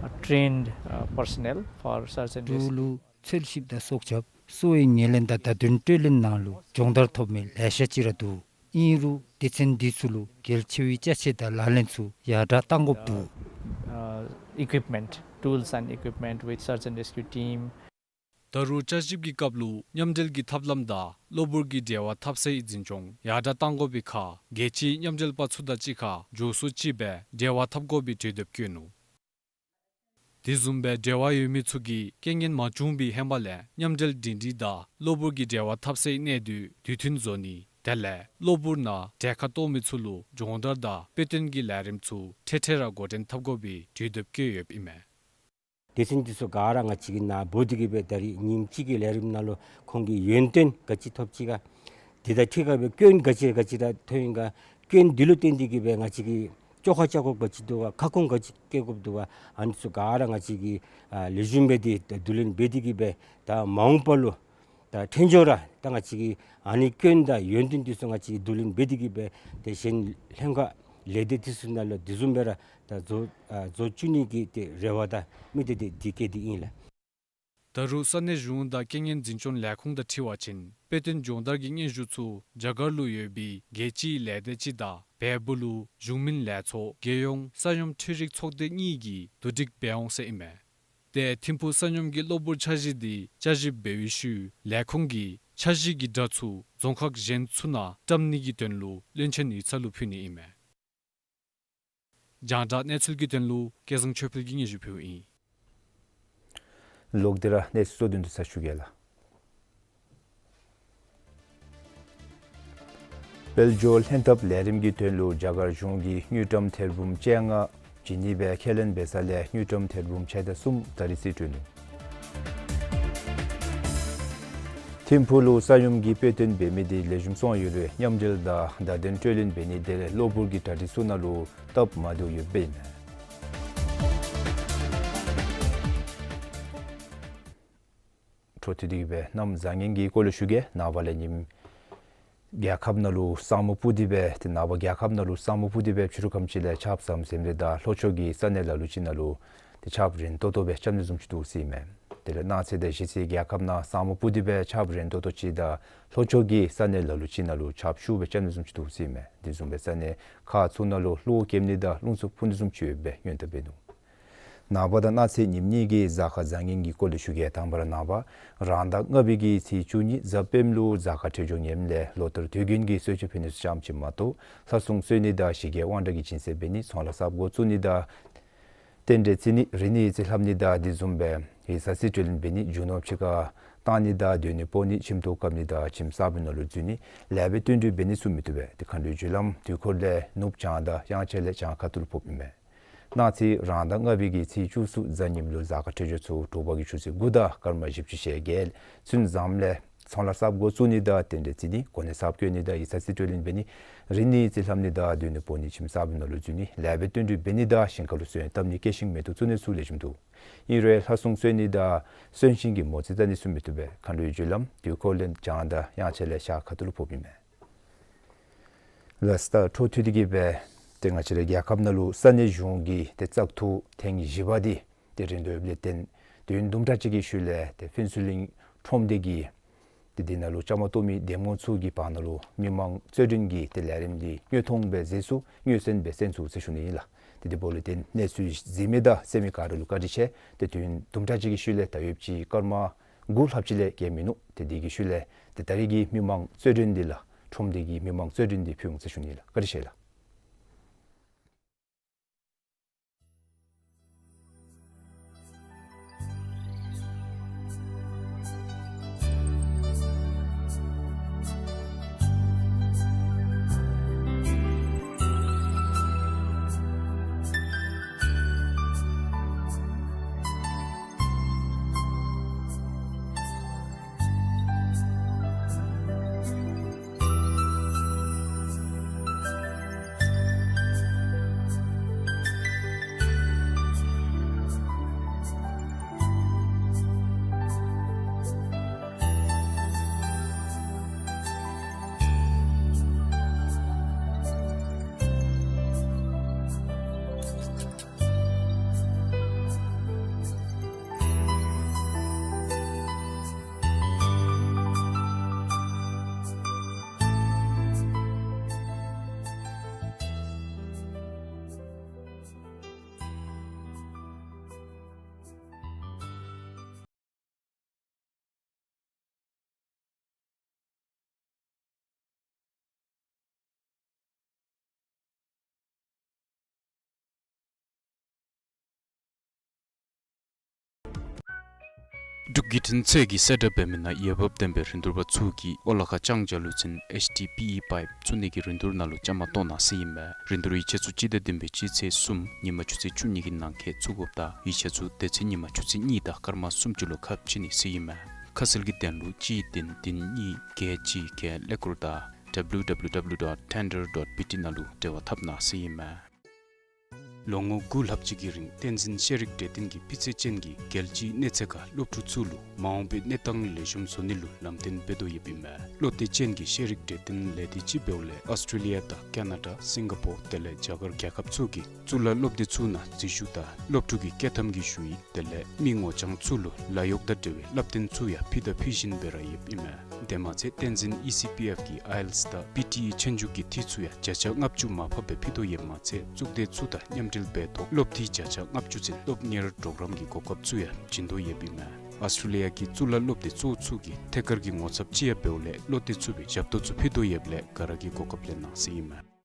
uh, trained uh, personnel for search and འབྲུག་ལུ་འཚོལ་ཞིབ་དང་སྲོག་སྐྱབས་གསོ་བའི་ངོས་ལེན་དང་བརྡ་དོན་སྤྲོད་ལེན་ནང་ལུ་སྦྱོང་བརྡར་ཐོབ་མི་ལེ་ཤ་ཅིག་ར་འདུག། ཨིན་རུང་སྡེ་ཚན་འདི་ཚུ་ལུ་གལ་ཆེ་བའི་ཅ་ཆས་དང་ལག་ལེན་ཚུ་ཡར་དྲག་གཏང་དགོཔ་འདུག། Uh, equipment, tools and equipment with search and rescue team. ད་རུང་བསྐྱར་ཞིབ་ཀྱི་སྐབས་ལུ་མཉམ་འབྲེལ་གྱི་ཐབས་ལམ་དང་གློ་བུར་གྱི་འབྲེལ་བ་འཐབ་སའི་འཛིན་སྐྱོང་ཡར་དྲག་གཏང་དགོ་པའི་ཁར་རྒྱལ་སྤྱིའི་མཉམ་འབྲེལ་པ་ཚུ་དང་གཅིག་ཁར་མགྱོགས་སུ་ཅིག་སྦེ་འབྲེལ་བ་འཐབ་དགོ་པའི་གྲོས་འདེབས་བཀོད་ནུག། དེ་བཟུམ་སྦེ་འབྲེལ་བ་ཡོད་མི་ཚུ་གིས་རྐྱེན་ངན་མ་བྱུང་བའི་ཧེ་མ་ལས་མཉམ་འབྲེལ་འབྲེལ་འདྲིས་དང་གློ་བུར་གྱི་འབྲེལ་བ་འཐབ་སའི་གནས་སྡུད་དུས་མཐུན་བཟོ་ནི་དེ་ལས་གློ་བུར་ནང་གྲལ་ཁར་གཏོགས་མི་ཚུ་ལུ་སྦྱོང་བརྡར་དང་དཔེ་སྟོན་གྱི་ལས་རིམ་ཚུ་འཕྲལ་འཕྲལ་ར་འགོ་འདྲེན་འཐབ་དགོ་པའི་གྲོས་འདེབས་བཀོད་ཡོདཔ་ཨིན་མས། སྡེ་ཚན་འདི་ཚུ་ག་ར་ང་བཅས་ཀྱིས་ནཱ་འབོ་སྟེ་གི་སྦེ་ད་རིས་ཉིནམ་གཅིག་གི་ལས་རིམ་ནང་ལུ་ཁོང་གིས་ཡོན་ཏན་ག་ཅི་ཐོབ་ཅི་ག། དེ་དང་འཁྲིལ་བའི་སྐྱོན་ག་ཅི་ག་ཅི་ར་ཐོན་ཡི་ག། སྐྱོན་འདི་ལུ་བརྟེན་ཏེ་གི་སྦེ་ང་བཅས་ཀྱིས་བཅོ་ཁ་རྐྱབ་དགོཔ་ག་ཅི་འདུག་ག། ཁ་སྐོང་ག་ཅི་བཀལ་དགོཔ་འདུག་ག། ཨ་ནི་ཚུ་ག་ར་ང་བཅས་ཀྱིས་ཨ་ལེགས་ཤོམ་སྦེ་དེ་བསྡུ་ལེན་འབད་དེ་གི་སྦེ་ད་མ་འོངས་པ་ལུ་ད་ཐོན་ཅོག་ར་ད་ང་བཅས་ཀྱིས་ཨ་ནི་སྐྱོན་དང་ཡོན་ཏན་འདི་ཚུ་ང་བཅས་ཀྱིས་བསྡུ་ལེན་འབད་དེ་གི་སྦེ་ཏེ་གཞན་ལྷན་ཁག་ལས་སྡེ་འདི་ཚུ་ནང་ལུ་དེ་བཟུམ་སྦེ་ར་ད་བཟོ་ཨ་བཟོ་བཅུག་ནི་གི་ཏེ་རེ་བ་དང་དམིགས་གཏད་འདི་བསྐྱེད་དེ་ཨིན་ལགས། ད་རུང་ས་གནས་གཞུང་དང་རྐྱེན་ངན་འཛིན་སྐྱོང་ལས་ཁུངས་དང་འཁྲིལ་བ་ཅིན་དཔེ་སྟོན་སྦྱོང་བརྡར་གྱི་སྙན་ཞུ་ཚུ་རྒྱ་གར་ལུ་ཡོད་པའི་རྒྱལ་སྤྱིའི་ལས་སྡེ་ཅིག་དང་བལ་པོ་ལུ་གཞུང་མིན་ལས་ཚོགས་རྒྱལ་ཡོངས་ས་ཡོམ་འཕྲུལ་རིག་ཚོགས་སྡེ་གཉིས་ཀྱིས་བསྡུ་སྒྲིག་འབད་འོང་ཟེར་ཨིན་མས། ཏེ་ཐིམ་ཕུག་ས་ཡོམ་གྱི་གློ་བུར་འཆར་གཞི་འདི་བསྐྱར་ཞིབ་འབད་བའི་ཤུལ་ལས་ཁུངས་ཀྱིས་འཆར་གཞི་གི་དྲ་ཚུ་རྫོང་ཁག་གཞན་ཚུ་ནང་བཀྲམ་ནི་གི་དོན་ལུ་བློན་ཆེན་ཡིག་ཚང་ལུ་ཕུལ་ནི་ཨིན་མས། རྒྱང་བསྒྲགས་གནས་ཚུལ་གྱི་དོན་ལུ་སྐལ་བཟང་ཆོས་འཕེལ་གྱིས་སྙན་ཞུ་ཕུལཝ་ཨིན། ལོག་སྟེ་ར་གནས་ཚུལ་གཙོ་དོན་དུ་ཚར་ཞུ་གེ་ལགས། དཔལ་འབྱོར་ལྷན་ཐབས་ལས་རིམ་གྱི་དོན་ལུ་རྒྱ་གར་གཞུང་གིས་དངུལ་ཀྲམ་ཐེར་འབུམ་བཅོ་ལྔ་བྱིན་ནི་སྦེ་ཁས་ལེན་འབད་ས་ལས་དངུལ་ཀྲམ་ཐེར་འབུམ་ཕྱེད་དང་གསུམ་ད་རིས་རྩིས་སྤྲོད་ནུག། ཐིམ་ཕུག་ལུ་ས་ཡོམ་གྱི་དཔེ་སྟོན་འབད་མི་དེ་ལེགས་ཤོམ་སོང་ཡོད་རུང་མཉམ་འབྲེལ་དང་བརྡ་དོན་སྤྲོད་ལེན་འབད་ནི་དེ་ལས་གློ་བུར་གྱི་གྲ་སྒྲིག་ཚུ་ནང་ལུ་སྟབས་མ་བདེཝ་ཡོདཔ་ཨིན་མས། འཕྲོ་མཐུད་དེ་གི་སྦེ་གནམ་བཟང་ངན་གྱི་སྐོར་ལས་ཞུ་གེ། ནངས་པ་ལས་ཉིནམ་རྒྱལ་ཁབ་ནང་ལུ་ས་སྨུག་སྤུབས་ཏེ་སྦེ་ཏེ་ནངས་པ་རྒྱལ་ཁབ་ནང་ལུ་ས་སྨུག་སྤུབས་ཏེ་སྦེ་ཕྱི་རུ་ཁམས་ཅིག་ལས་ཆརཔ་ཟམ་ཟིམ་རེ་དང་ལྷོ་ཕྱོགས་ཀྱི་ས་གནས་ལ་ལུ་ཅིག་ནང་ལུ་ཏེ་ཆརཔ་རན་ཏོག་ཏོ་སྦེ་རྐྱབ་ནི་བཟུམ་ཅིག་འདུག་ཟེར་ཨིན་མས། དེ་ལས་གནངས་ཚེ་དང་གཞེས་ཚེ་རྒྱལ་ཁབ་ནང་ས་སྨུག་སྤུབས་ཏེ་སྦེ་ཆརཔ་རན་ཏོག་ཏོ་ཅིག་དང་ལྷོ་ཕྱོགས་ཀྱི་ས་གནས་ལ་ལུ་ཅིག་ནང་ལུ་ཆརཔ་ཤུགས་སྦེ་རྐྱབ་ནི་བཟུམ་ཅིག་འདུག་ཟེར་ཨིན་མས། དེ་བཟུམ་སྦེ་ས་གནས་ཁག་ཚུ་ནང་ལུ་གློག་ཀེམ་ནི་དང་རླུང་འཚུབ་འཕུ་ནི་བཟུམ་ཅིག་ཡོདཔ་སྦེ་སྔོན་བརྡ་འབད་ནུག། ནངས་པ་དང་གནངས་ཚེ་ཉིནམ་གཉིས་ཀྱི་གཟའ་སྐར་བཟང་ངན་གྱི་སྐོར་ལས་ཞུ་གེ། དང་པ་ར་ནངས་པ་རང་ཟླ་ལྔ་པའི་གི་ཚེས་བཅུ་གཉིས་གཟའ་སྤེནམ་ལུ་གཟའ་སྐར་འཕྲོད་སྦྱོར་ངནམ་ལས་ལོ་ལྟར་དུས་རྒྱུན་གྱི་གསོལ་མཆོད་ཕུལ་ནི་ཚུ་ཙམ་ཅིག་མ་གཏོགས་ལྷ་སྲུང་གསོལ་ནི་དང་ཞི་རྒྱས་དབང་དྲག་གི་སྦྱིན་སྲེག་འབད་ནི་ཚོང་ལཱ་གསརཔ་འགོ་བཙུགས་ནི་དང་ རྟེན་འབྲེལ་བརྩི་ནི་རིག་ནི་ཡིག་རྩིས་ལྷབ་ནི་དང་དེ་བཟུམ་སྦེ་ཡིག་ཚང་རྩིས་སྤྲོད་ལེན་འབད་ནི་རྒྱུ་ནོར་ཕྱི་ཁར་བཏང་ནི་དང་སྡོད་ནི་སྤོ་ནི་ཁྱིམ་ཐོག་བཀབ་ནི་དང་ཁྱིམ་གསརཔ་ནང་ལུ་འཛུལ་ནི་ལེགས་སྦེ་བསྟུན་གྲོས་འབད་ནི་ཚུ་མི་བཏུབ་པས། ཏེ་མཁའ་འགྲོའི་རྒྱུ་ལམ་དུས་འཁོར་ལས་ནུབ་བྱང་དང་དབྱངས་འཆར་ལས་བྱང་ཁ་ཐུག་ལུ་ཕོགཔ་ཨིན་མས། གནངས་ཚེ་རང་ཟླ་ལྔ་པའི་གི་ཚེས་བཅུ་གསུམ་གཟའ་ཉིམ་ལུ་གཟའ་སྐར་འཕྲོད་སྦྱོར་ཚུ་དྲོ་པ་གི་ཆུ་ཚོད་དགུ་དང་སྐར་མ་བཞི་བཅུ་ཞེ་བརྒྱད་ཚུན་བཟངམ་ལས་ཚོང་ལཱ་གསརཔ་འགོ་བཙུགས་ནི་དང་རྟེན་འབྲེལ་བརྩི་ནི་གོ་གནས་གསརཔ་བསྐོ་ནི་དང་ཡིག་ཚང་རྩིས་སྤྲོད་ལེན་འབད་ནི་རིག་ནི་ཡིག་རྩིས་ལྷབ་ནི་དང་སྡོད་ནི་སྤོ་ནི་ཁྱིམ་གསརཔ་ནང་ལུ་འཛུལ་ནི་ལེགས་སྦེ་བསྟུན་གྲོས་འབད་ནི་དང་ཞིང་ཁ་ལུ་སོན་བཏབ་ནི་སྐྱེད་ཤིང་མེ་ཏོག་བཙུགས་ནི་ཚུ་ལེགས་ཤོམ་འདུག། ཨིན་རུང་ལྷ་སྲུང་གསོལ་ནི་དང་གསོན་ཤིང་གི་མོ་རྩིས་བལྟ་ནི་ཚུ་མི་བཏུབ་པས། མཁའ་འགྲོའི་རྒྱུ་ལམ་དུས་འཁོར་ལས་བྱང་དང་དབྱངས་འཆར་ལས་ཤར་ཁ་ཐུག་ལུ་ཕོགཔ་ཨིན་མས། ལགས་ད་འཕྲོ་མཐུད་དེ་གིས་སྦེ་ཏེ་ང་བཅས་རའི་རྒྱལ་ཁབ་ནང་ལུ་ས་གནས་གཞུང་གི་ཏེ་བཙག་འཐུ་ཐེངས་བཞི་པ་འདི་ཏེ་རིང་དུ་ཡོདཔ་ལས་བརྟེན་དུས་ཡུན་དུམ་གྲ་ཅིག་གི་ཤུལ་ལས་ཏེ་ཕུན་ཚོགས་གླིང་ཁྲོམ་སྡེ་གི་ཏེ་འདི་ནང་ལུ་བཅའ་མར་གཏོགས་མི་འདེམས་ངོ་ཚུ་གི་བར་ན་ལུ་མི་མང་རྩོད་འགྲན་གྱི་ཏེ་ལས་རིམ་འདི་དངོས་མཐོང་སྦེ་གཟིགས་ཚུགས་མངོན་གསལ་སྦེ་གསན་ཚུགས་ཟེར་ཞུ་ནི་ཨིན་ལགས། ཏེ་དེ་འབདཝ་ལས་བརྟེན་གནས་ཚུལ་གཟིགས་མི་དང་གསན་མི་ག་ར་ལུ་བཀའ་དྲིན་ཆེ། ཏེ་དུས་ཡུན་དུམ་གྲ་ཅིག་གི་ཤུལ་ལས་ད་ཡོདཔ་ཅིག་སྐར་མ་དགུ་ལྷགཔ་ཅིག་ལས་བརྒལ་མིན་ནུག། ཏེ་དེ་གི་ཤུལ་ལས་ཏེ་ད་རེས་ཀྱི་མི་མང་རྩོད་འགྲན་འདི་ལགས་ཁྲོམ་སྡེ་གི་མི་མང་རྩོད་འགྲན་འདི་ཕུལ་འོང་ཟེར་ཞུ་ནི་ལགས། བཀའ་དྲིན་ཆེ་ལགས། འབྲུག་བརྒྱུད་འཕྲིན་ཚད་ཀྱི་གསལ་བསྒྲགས་འབད་མི་ནང་འོས་འབབ་ལྡན་པའི་རིན་བསྡུར་པ་ཚུ་གིས་ཨོ་ལ་ཁ་ལྕང་བྱ་ལུ་ཚན་ཨེཆ་ཌི་པི་ཨི་པའིཔ་བཙུགས་ནི་གི་རིན་བསྡུར་ནང་ལུ་བཅའ་མར་གཏོགས་གནང་ཟེར་ཨིན་མས། རིན་བསྡུར་ཡིག་ཆ་ཚུ་སྤྱི་ཟླ་བདུན་པའི་སྤྱི་ཚེས་གསུམ་ཉིན་མ་ཆུ་ཚོད་བཅུ་གཉིས་ཀྱི་ནང་འཁོད་བཙུགས་དགོཔ་དང་ཡིག་ཆ་ཚུ་དེ་ཚེ་ཉིན་མ་ཆུ་ཚོད་གཉིས་དང་སྐར་མ་སུམ་ཅུ་ལུ་ཁ་ཕྱེ་ནི་ཟེར་ཨིན་མས། ཁ་གསལ་གྱི་དོན་ལུ་གཅིག་བདུན་བདུན་གཉིས་བརྒྱད་གཅིག་བརྒྱད་ཀླད་ཀོར་དང་W W W dot tender dot B T ནང་ལུ་འབྲེལ་བ་འཐབ་གནང་ཟེར་ཨིན་མས། ལོ་ངོ་དགུ་ལྷགཔ་ཅིག་གི་རིང་བསྟན་འཛིན་ཤེས་རིག་གྲོས་སྟོན་གྱིས་སྤུས་ཚད་ཅན་གྱི་རྒྱལ་སྤྱིའི་གནས་ཚད་ཁར་སློབ་ཕྲུག་ཚུ་ལུ་མ་འོངས་པའི་གནས་སྟངས་ལེགས་ཤོམ་བཟོ་ནི་ལུ་ལམ་སྟོན་འབད་དོ་ཡོདཔ་ཨིན་མས། བློ་གཏད་ཅན་གྱི་ཤེས་རིག་གྲོས་སྟོན་ལས་སྡེ་ཅིག་འབདཝ་ལས་ཨོསི་ཊྲེ་ལི་ཡ་དང་ཀ་ན་ཌ་སིང་ག་པོར་དེ་ལས་རྒྱ་གར་རྒྱལ་ཁབ་ཚུ་གི་གཙུག་ལག་སློབ་སྡེ་ཚུ་ནང་འཛུལ་ཞུགས་དང་སློབ་ཕྲུག་གི་བསྐྱོད་ཐམ་གྱི་ཞུ་ཡིག་དེ་ལས་མི་ངོ་རྐྱང་ཚུ་ལུ་ལཱ་གཡོག་དང་འབྲེལ་བའི་བསླབ་སྟོན་ཚུ་ཡང་ཕུལ་དང་ཕུལ་བཞིན་སྦེ་ར་ཡོདཔ་ཨིན་མས། དེ་མ་ཚད་བསྟན་འཛིན་ཨི་སི་པི་ཨེཕ་གི་ཨའི་ཨེལ་ཊི་ཨེས་དང་པི་ཊི་ཨི་ཆོས་རྒྱུགས་ཀྱི་འཐུས་ཚུ་ཡང་བརྒྱ་ཆ་ལྔ་བཅུ་མར་ཕབ་སྦེ་ཕུལ་དོ་ཡོདཔ་མ་ཚད་གཙུག་སྡེ་ཚུ་དང་མཉམ་འབྲེལ་འབད་ཐོག་སློབ་འཐུས་བརྒྱ་ཆ་ལྔ་བཅུ་ཚུན་སློབ་གཉེར་གྲོགས་རམ་གྱི་གོ་སྐབས་ཚུ་ཡང་བྱིན་དོ་ཡོདཔ་ཨིན་མས། ཨོསི་ཊྲེ་ལི་ཡ་གི་གཙུག་ལག་སློབ་སྡེ་གཙོ་བོ་ཚུ་གི་ཐད་ཀར་གྱི་ངོ་ཚབ་ཅིག་ཡང་འབདཝ་ལས་བློ་གཏད་ཚུགས་པའི་ཞབས་ཏོག་ཚུ་ཕུལ་དོ་ཡོདཔ་ལས་ག་ར་གིས་གོ་སྐབས་ལེན་གནང་ཟེར་ཨིན་མས།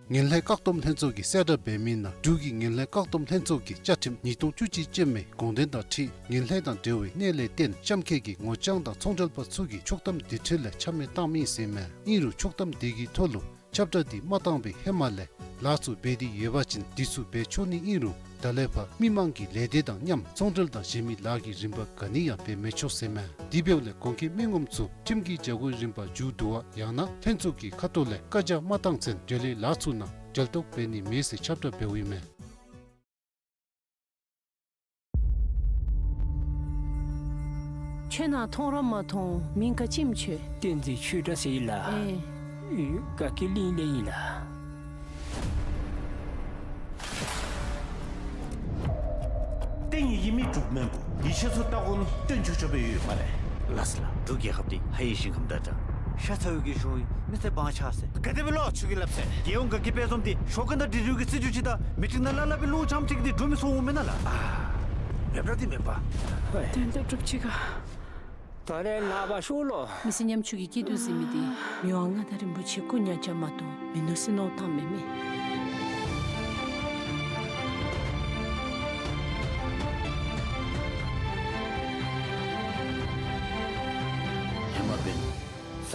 ངན་ལྷད་བཀག་སྡོམ་ལྷན་ཚོགས་ཀྱིས་གསལ་བསྒྲགས་འབད་མི་ནང་འབྲུག་གི་ངན་ལྷད་བཀག་སྡོམ་ལྷན་ཚོགས་ཀྱི་བཅའ་ཁྲིམས་ཉིས་སྟོང་བཅུ་གཅིག་ཅན་མའི་དགོངས་དོན་དང་འཁྲིལ་ངན་ལྷད་དང་འབྲེལ་བའི་གནད་ལས་བརྟེན་གཤམ་འཁོད་ཀྱི་ངོ་རྐྱང་དང་ཚོང་འབྲེལ་པ་ཚུ་གིས་ཕྱོགས་བསྡོམས་དེ་འཕྲལ་ལས་ཆ་མེད་བཏངམ་ཨིན་ཟེར་ཨིན་མས། ཨིན་རུང་ཕྱོགས་བསྡོམས་དེ་གི་ཐོག་ལུ་ཁྱབ་བསྒྲགས་འདི་མ་བཏང་བའི་ཧེ་མ་ལས་ལཱ་ཚུ་འབད་དེ་ཡོད་པ་ཅིན་འདི་ཚུ་འབད་ཆོག་ནི་ཨིན་རུང་ད་ལས་ཕར་མི་མང་གི་ལས་སྡེ་དང་མཉམ་ཚོང་འབྲེལ་དང་གཞན་མི་ལཱ་གི་རིམ་པ་ག་ནི་ཡང་འབད་མི་ཆོག་ཟེར་ཨིན་མས། དེ་འབདཝ་ལས་གོང་འཁོད་མི་ངོམ་ཚུ་ཁྲིམས་ཀྱི་བྱ་སྒོའི་རིམ་པ་མཇུག་བསྡུ་བ་ཡང་ན་ལྷན་ཚོགས་ཀྱི་ཁ་ཐུག་ལས་བཀའ་རྒྱ་མ་བཏང་ཚུན་འབྲེལ་ཡོད་ལཱ་ཚུ་ནང་འབྲེལ་གཏོགས་འབད་ནི་མེད་ཟེར་ཁྱབ་བསྒྲགས་འབདཝ་ཨིན་མས། ཁྱོད་ནཱ་མཐོང་ར་མ་མཐོང་། མིང་ག་ཅི་སྨོ་ཁྱོད། བསྟན་འཛིན་ཆོས་གྲགས་ཟེར་ཨིན་ལགས། ཨེ། ཡུལ་དགའ་སྐྱིད་གླིང་ལས་ཨིན་ལགས། བསྟན་ཡི་གི་མི་འབྲུག་སྨན་པོ་ཡིག་ཆ་ཚུ་བལྟ་དགོ་མནོ་སྟོན་ཆོག་ཆོག་སྦེ་ཡོད་ཡོད་སྨ་རེ། ལགས་སོ་ལགས། འབྲུག་རྒྱལ་ཁབ་འདི་ཧ་ཡི་ཞིང་ཁམས་དང་འདྲ། ཤ་ཚ་བའི་གི་གཞུང་ཡིན། མི་ཚེ་བང་ཆགས་ཟེར། ག་དེ་སྦེ་ལོ་ཆུ་གི་ལབ་ཟེར། རྒྱལ་ཡོངས་དགའ་སྐྱིད་དཔལ་འཛོམས་འདི་ཞོ་ཀོན་དང་འབྲི་རུ་གི་སྲིད་བྱུས་ཅིག་དང་མི་ཊིང་ནང་ལ་ལ་སྦེ་ལུ་འཇམ་ཅིག་འདི་འགྲོ་མི་སོང་འོང་མེན་ན་ལགས། ཨ། མེན་ན་འདི་མེན་པ། ཧོས། དོན་དག་གྲུབ་ཅི་ག། ད་རེས་ནངས་པ་ཤོ་ལོ། མི་ཚེ་ཉམ་ཆུང་གི་སྐྱིད་སྡུག་ཟེར་མི་འདི་མི་དབང་མངའ་བདག་རིན་པོ་ཆེ་སྐུ་ཉག་ཅ་མ་གཏོགས་མིན་ནུག་ཟེར་མནོ་བསམ་བཏངམ་མས།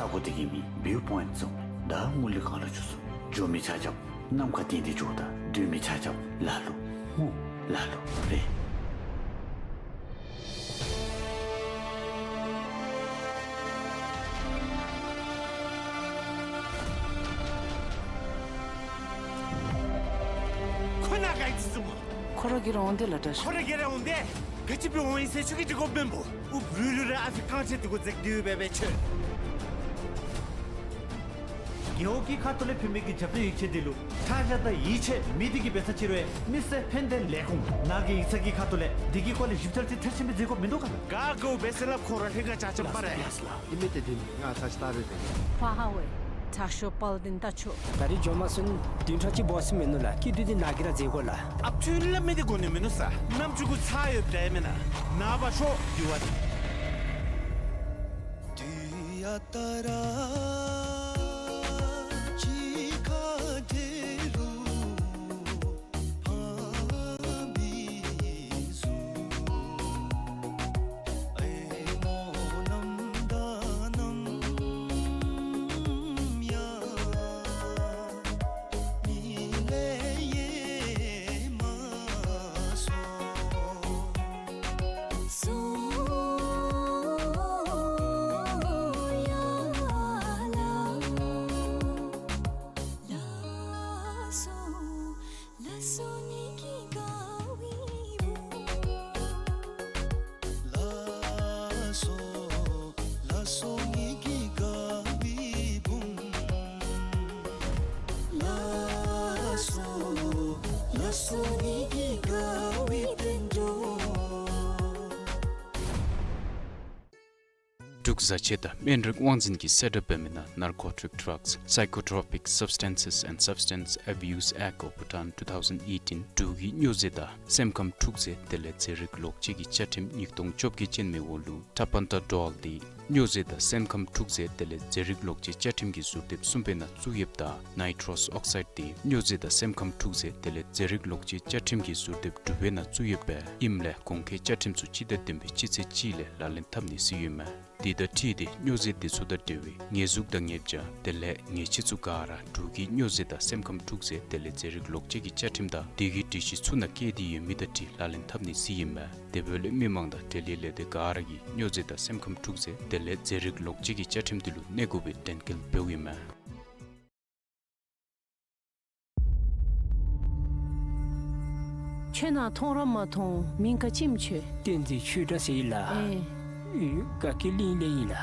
ས་གོ་འདི་གི་མིང་བིའུ་པོའིནཊ་ཟེར། ད་དངུལ་ལས་གང་ལ་འགྱོ་ཚུགས། འགྱོ་མི་ཆ་ཁྱབ་ནམ་མཁའ་བརྟེན་ཏེ་འགྱོཝ་ད་སྡོད་མི་ཆ་ཁྱབ་ལ་ལུ་ངུ་ལ་ལུ་རེ། ཁོ་ན་ག་ཡི་ཙི་ཙི་མོ། ཁོ་ར་གི་ར་འོང་དེ་ལ་འདྲ་ཤག་ཁོ་ར་གི་ར་འོང་དེ། ག་ཅི་སྦེ་འོང་ཡི་ཟེར་ཁྱོད་ཀྱིས་འདྲི་དགོཔ་མེན་པོ། ཨུ་བུ་རུ་ར་ཨ་ཕི་རྐང་རྗེས་འདི་གུ་འཛེགས་ཏེ་ཡོད་པས་པས་ཁྱོད། རྒེད་འོག་གི་ཁ་ཐུག་ལས་ཕུལ་མི་གི་རྒྱབ་སྟོན་ཡིག་ཆ་འདི་ལུ་ཁྲ་ཤ་དང་ཡིད་ཆེས་མེད། འདི་གིས་འབད་ས་ཅི་རུང་མི་སེར་ཕན་བདེ་ལས་ཁུངས་ནང་གི་ཡིག་ཚང་གི་ཁ་ཐུག་ལས་འདི་གི་སྐོར་ལས་ཞིབ་ཕྲ་ཅིག་མཐར་ཕྱིན་སྦེ་མཛད་དགོཔ་མིན་འདུག་ག་ལགས། ག་དགོ་སྦེ་ཟེར་སླབ་ཁོ་ར་ལྷན་ཁག་ཅ་ཅམ་པ་རེ། ལགས་ལགས། ཨིན་མས། ཏེ་འདི་ནི་ང་ཚ་ཅིག་ལྟ་རེ་རེ། ཕ་ཧ་ཝེ། དྲག་ཤོས་དཔལ་ལྡན་ལྟ་ཆོག་ད་རིས་འགྱོ་མ་ཚུགས་ན་བདུན་ཕྲག་གཅིག་འབད་ས་མེད་ནུག་ལགས། སྐྱིད་སྡུག་འདི་ནཱ་གིས་ར་མཛད་དགོ་ལགས། ཨ་ཕྱི་ལས་མི་འདི་གོ་ནི་མིན་ནུག་ས། ནམ་ཅིག་གུ་ཚར་ཡོདཔ་འདྲཝ་མེན་ན། ནངས་པ་ཤོག་དེ་བ་དེ། འབྲུག་བཟའ་ཆས་དང་སྨན་རིགས་དབང་འཛིན་གྱིས་གསལ་བསྒྲགས་འབད་མི་ནང་Narcotic Drugs, Psychotropic Substances and Substance Abuse Act of Bhutan two thousand eighteen འབྲུག་གི་སྨྱོ་རྫས་དང་སེམས་ཁམས་འཁྲུག་རྫས་དེ་ལས་རྫས་རིགས་ལོག་སྤྱོད་ཀྱི་བཅའ་ཁྲིམས་ཉིས་སྟོང་བཅོ་བརྒྱད་ཅན་མའི་འོག་ལུ་Tapentadol འདི་སྨྱོ་རྫས་དང་སེམས་ཁམས་འཁྲུག་རྫས་དེ་ལས་རྫས་རིགས་ལོག་སྤྱོད་བཅའ་ཁྲིམས་ཀྱི་ཟུར་དེབ་གསུམ་པའི་ནང་བཙུགས་ཡོདཔ་ད་Nitrous Oxide འདི་སྨྱོ་རྫས་དང་སེམས་ཁམས་འཁྲུག་རྫས་དེ་ལས་རྫས་རིགས་ལོག་སྤྱོད་བཅའ་ཁྲིམས་ཀྱི་ཟུར་དེབ་དྲུག་པའི་ནང་བཙུགས་ཡོདཔ་ཨིནམ་ལས་གོང་འཁོད་བཅའ་ཁྲིམས་ཚུ་སྤྱི་ཟླ་བདུན་པའི་སྤྱི་ཚེས་གཅིག་ལས་ལག་ལེན་འཐབ་ནི་ཟེར་ཡོདཔ་མས། དེ་དང་འཁྲིལ་ཏེ་སྨྱོ་རྫས་དེ་ཚུ་དང་འབྲེལ་བའི་ཉེས་འཛུགས་དང་ཉེས་བྱ་དེ་ལས་ཉེས་ཆད་ཚུ་ག་ར་འབྲུག་གི་སྨྱོ་རྫས་དང་སེམས་ཁམས་འཁྲུག་རྫས་དེ་ལས་རྫས་རིགས་ལོག་སྤྱོད་ཀྱི་བཅའ་ཁྲིམས་དང་དེ་གི་སྒྲིག་གཞི་ཚུ་ནང་བཀོད་དེ་ཡོད་མི་དང་འཁྲིལ་ལག་ལེན་འཐབ་ནི་ཟེར་ཨིན་མས། དེ་འབདཝ་ལས་མི་མང་དང་འབྲེལ་ཡོད་ལས་སྡེ་ག་ར་གིས་སྨྱོ་རྫས་དང་སེམས་ཁམས་འཁྲུག་རྫས་དེ་ལས་རྫས་རིགས་ལོག་སྤྱོད་ཀྱི་བཅའ་ཁྲིམས་དེ་ལུ་གནས་དགོ་པའི་དྲན་སྐུལ་འབདཝ་ཨིན་མས། ཁྱོད་ནཱ་མཐོང་ར་མ་མཐོང་། མིང་ག་ཅི་སྨོ་ཁྱོད། བསྟན་འཛིན་ཆོས་གྲགས་ཟེར་ཨིན་ལགས། ཨེ། ཡུལ་དགའ་སྐྱིད་གླིང་ལས་ཨིན་ལགས།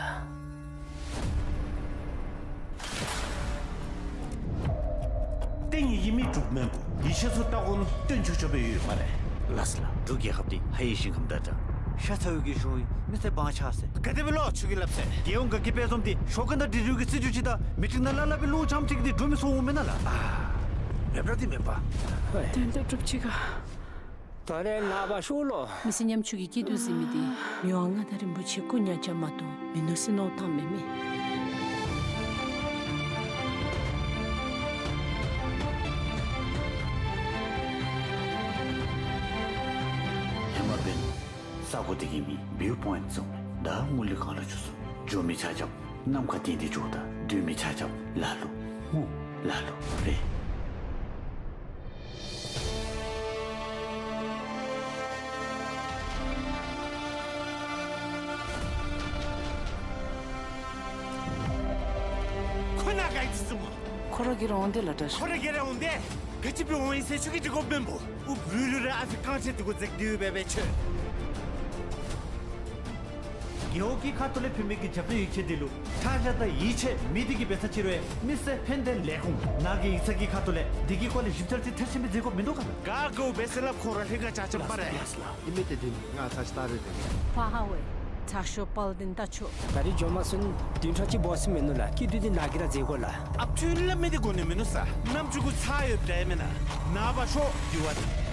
ཏེ་ངེ་གི་མི་འབྲུག་མེན་པོ། ཡིག་ཆ་ཚུ་ལྟ་དགོ་ན་སྟོན་ཆོག་ཆོག་སྦེ་ཡོད་སྨ་རེ། ལགས་ལགས། འབྲུག་རྒྱལ་ཁབ་འདི་ཧ་ཡི་ཞིང་ཁམས་དང་འདྲ། ཤ་ཚ་བའི་གི་གཞུང་ཨིན། མི་སེར་དབང་ཆ་ཟེར། ག་དེ་སྦེ་ལོ་ཁྱོད་ཀྱིས་སླབ་ཟེར། རྒྱལ་ཡོངས་དགའ་སྐྱིད་དཔལ་འཛོམས་འདི་ཞོགས་ཀས་ད་འབྲི་རུང་གི་སྲིད་བྱུས་ཅིག་དང་མི་ཊིང་ནང་ལ་ལ་སྦེ་ལུ་ཙམ་ཅིག་འདི་འགྲོ་མི་ཚུགས་འོང་མེན་ན་ལགས། ཨ་མེན་པ་འདི་མེན་པ། དོན་དག་གྲུབ་ཅི་ག། ད་རེས་ནངས་པ་ཤོག་ལོ། མི་ཚེ་ཉམ་ཆུང་གི་སྐྱིད་སྡུག་ཟེར་མི་འདི་མི་དབང་མངའ་བདག་རིན་པོ་ཆེ་སྐུ་ཉག་ཅ་མ་གཏོགས་མིན་ནུག་ཟེར་མནོ་བཏངམ་མེད་མི། ཧེ་མ་འབདན་ས་གོ་འདི་གི་མིང་བིའུ་པོའིནཊ་ཟེར། ད་དངུལ་ལས་གང་ལ་འགྱོ་ཚུགས། འགྱོ་མི་ཆ་ཁྱབ་ནམ་མཁའ་བརྟེན་ཏེ་འགྱོཝ་ད་སྡོད་མི་ཆ་ཁྱབ་ལ་ལུ་ངུ་ལ་ལུ་རེ། ཁོ་ན་ག་ཡི་ཙི་ཙི་མོ། ཁོ་ར་གི་ར་འོང་དེ་ལ་འདྲ་ཤག་ཁོ་ར་གི་ར་འོང་དེ། ག་ཅི་སྦེ་འོང་ཡི་ཟེར་ཁྱོད་ཀྱིས་འདྲི་དགོཔ་མེན་པོ། ཨུ་བུ་རུ་ར་ཨ་ཕི་རྐང་རྗེས་འདི་གུ་འཛེགས་ཏེ་ཡོད་པས་པས་ཁྱོད། རྒེད་འོག་གི་ཁ་ཐུག་ལས་ཕུལ་མི་གི་རྒྱབ་སྟོན་ཡིག་ཆ་འདི་ལུ་ཁྲ་ཤ་དང་ཡིད་ཆེས་མེད། འདི་གིས་འབད་ས་ཅི་རུང་མི་སེར་ཕན་བདེ་ལས་ཁུངས་ནང་གི་ཡིག་ཚང་གི་ཁ་ཐུག་ལས་འདི་གི་སྐོར་ལས་ཞིབ་ཕྲ་ཅིག་མཐར་ཕྱིན་སྦེ་མཛད་དགོཔ་མིན་འདུག་ག་ལགས། ག་དགོ་སྦེ་ཟེར་སླབ་ཁོ་ར་ལྷན་ཁག་ཅ་ཅམ་པ་རེ། ལགས་ལགས། ཨིན་མས། ཏེ་འདི་ནི་ང་ཚ་ཅིག་ལྟ་རེ་རེ། ཕ་ཧ་ཝེ། དྲག་ཤོས་དཔལ་ལྡན་ལྟ་ཆོག་ད་རིས་འགྱོ་མ་ཚུགས་ན་བདུན་ཕྲག་གཅིག་འབད་ས་མེད་ནུག་ལགས། སྐྱིད་སྡུག་འདི་ནཱ་གིས་ར་མཛད་དགོ་ལགས། ཨ་ཕྱི་ལས་མི་འདི་གོ་ནི་མིན་ནུག་ས། ནམ་ཅིག་གུ་ཚར་ཡོདཔ་འདྲཝ་མེན་ན། ནངས་པ་ཤོག་དེ་བ་དེ།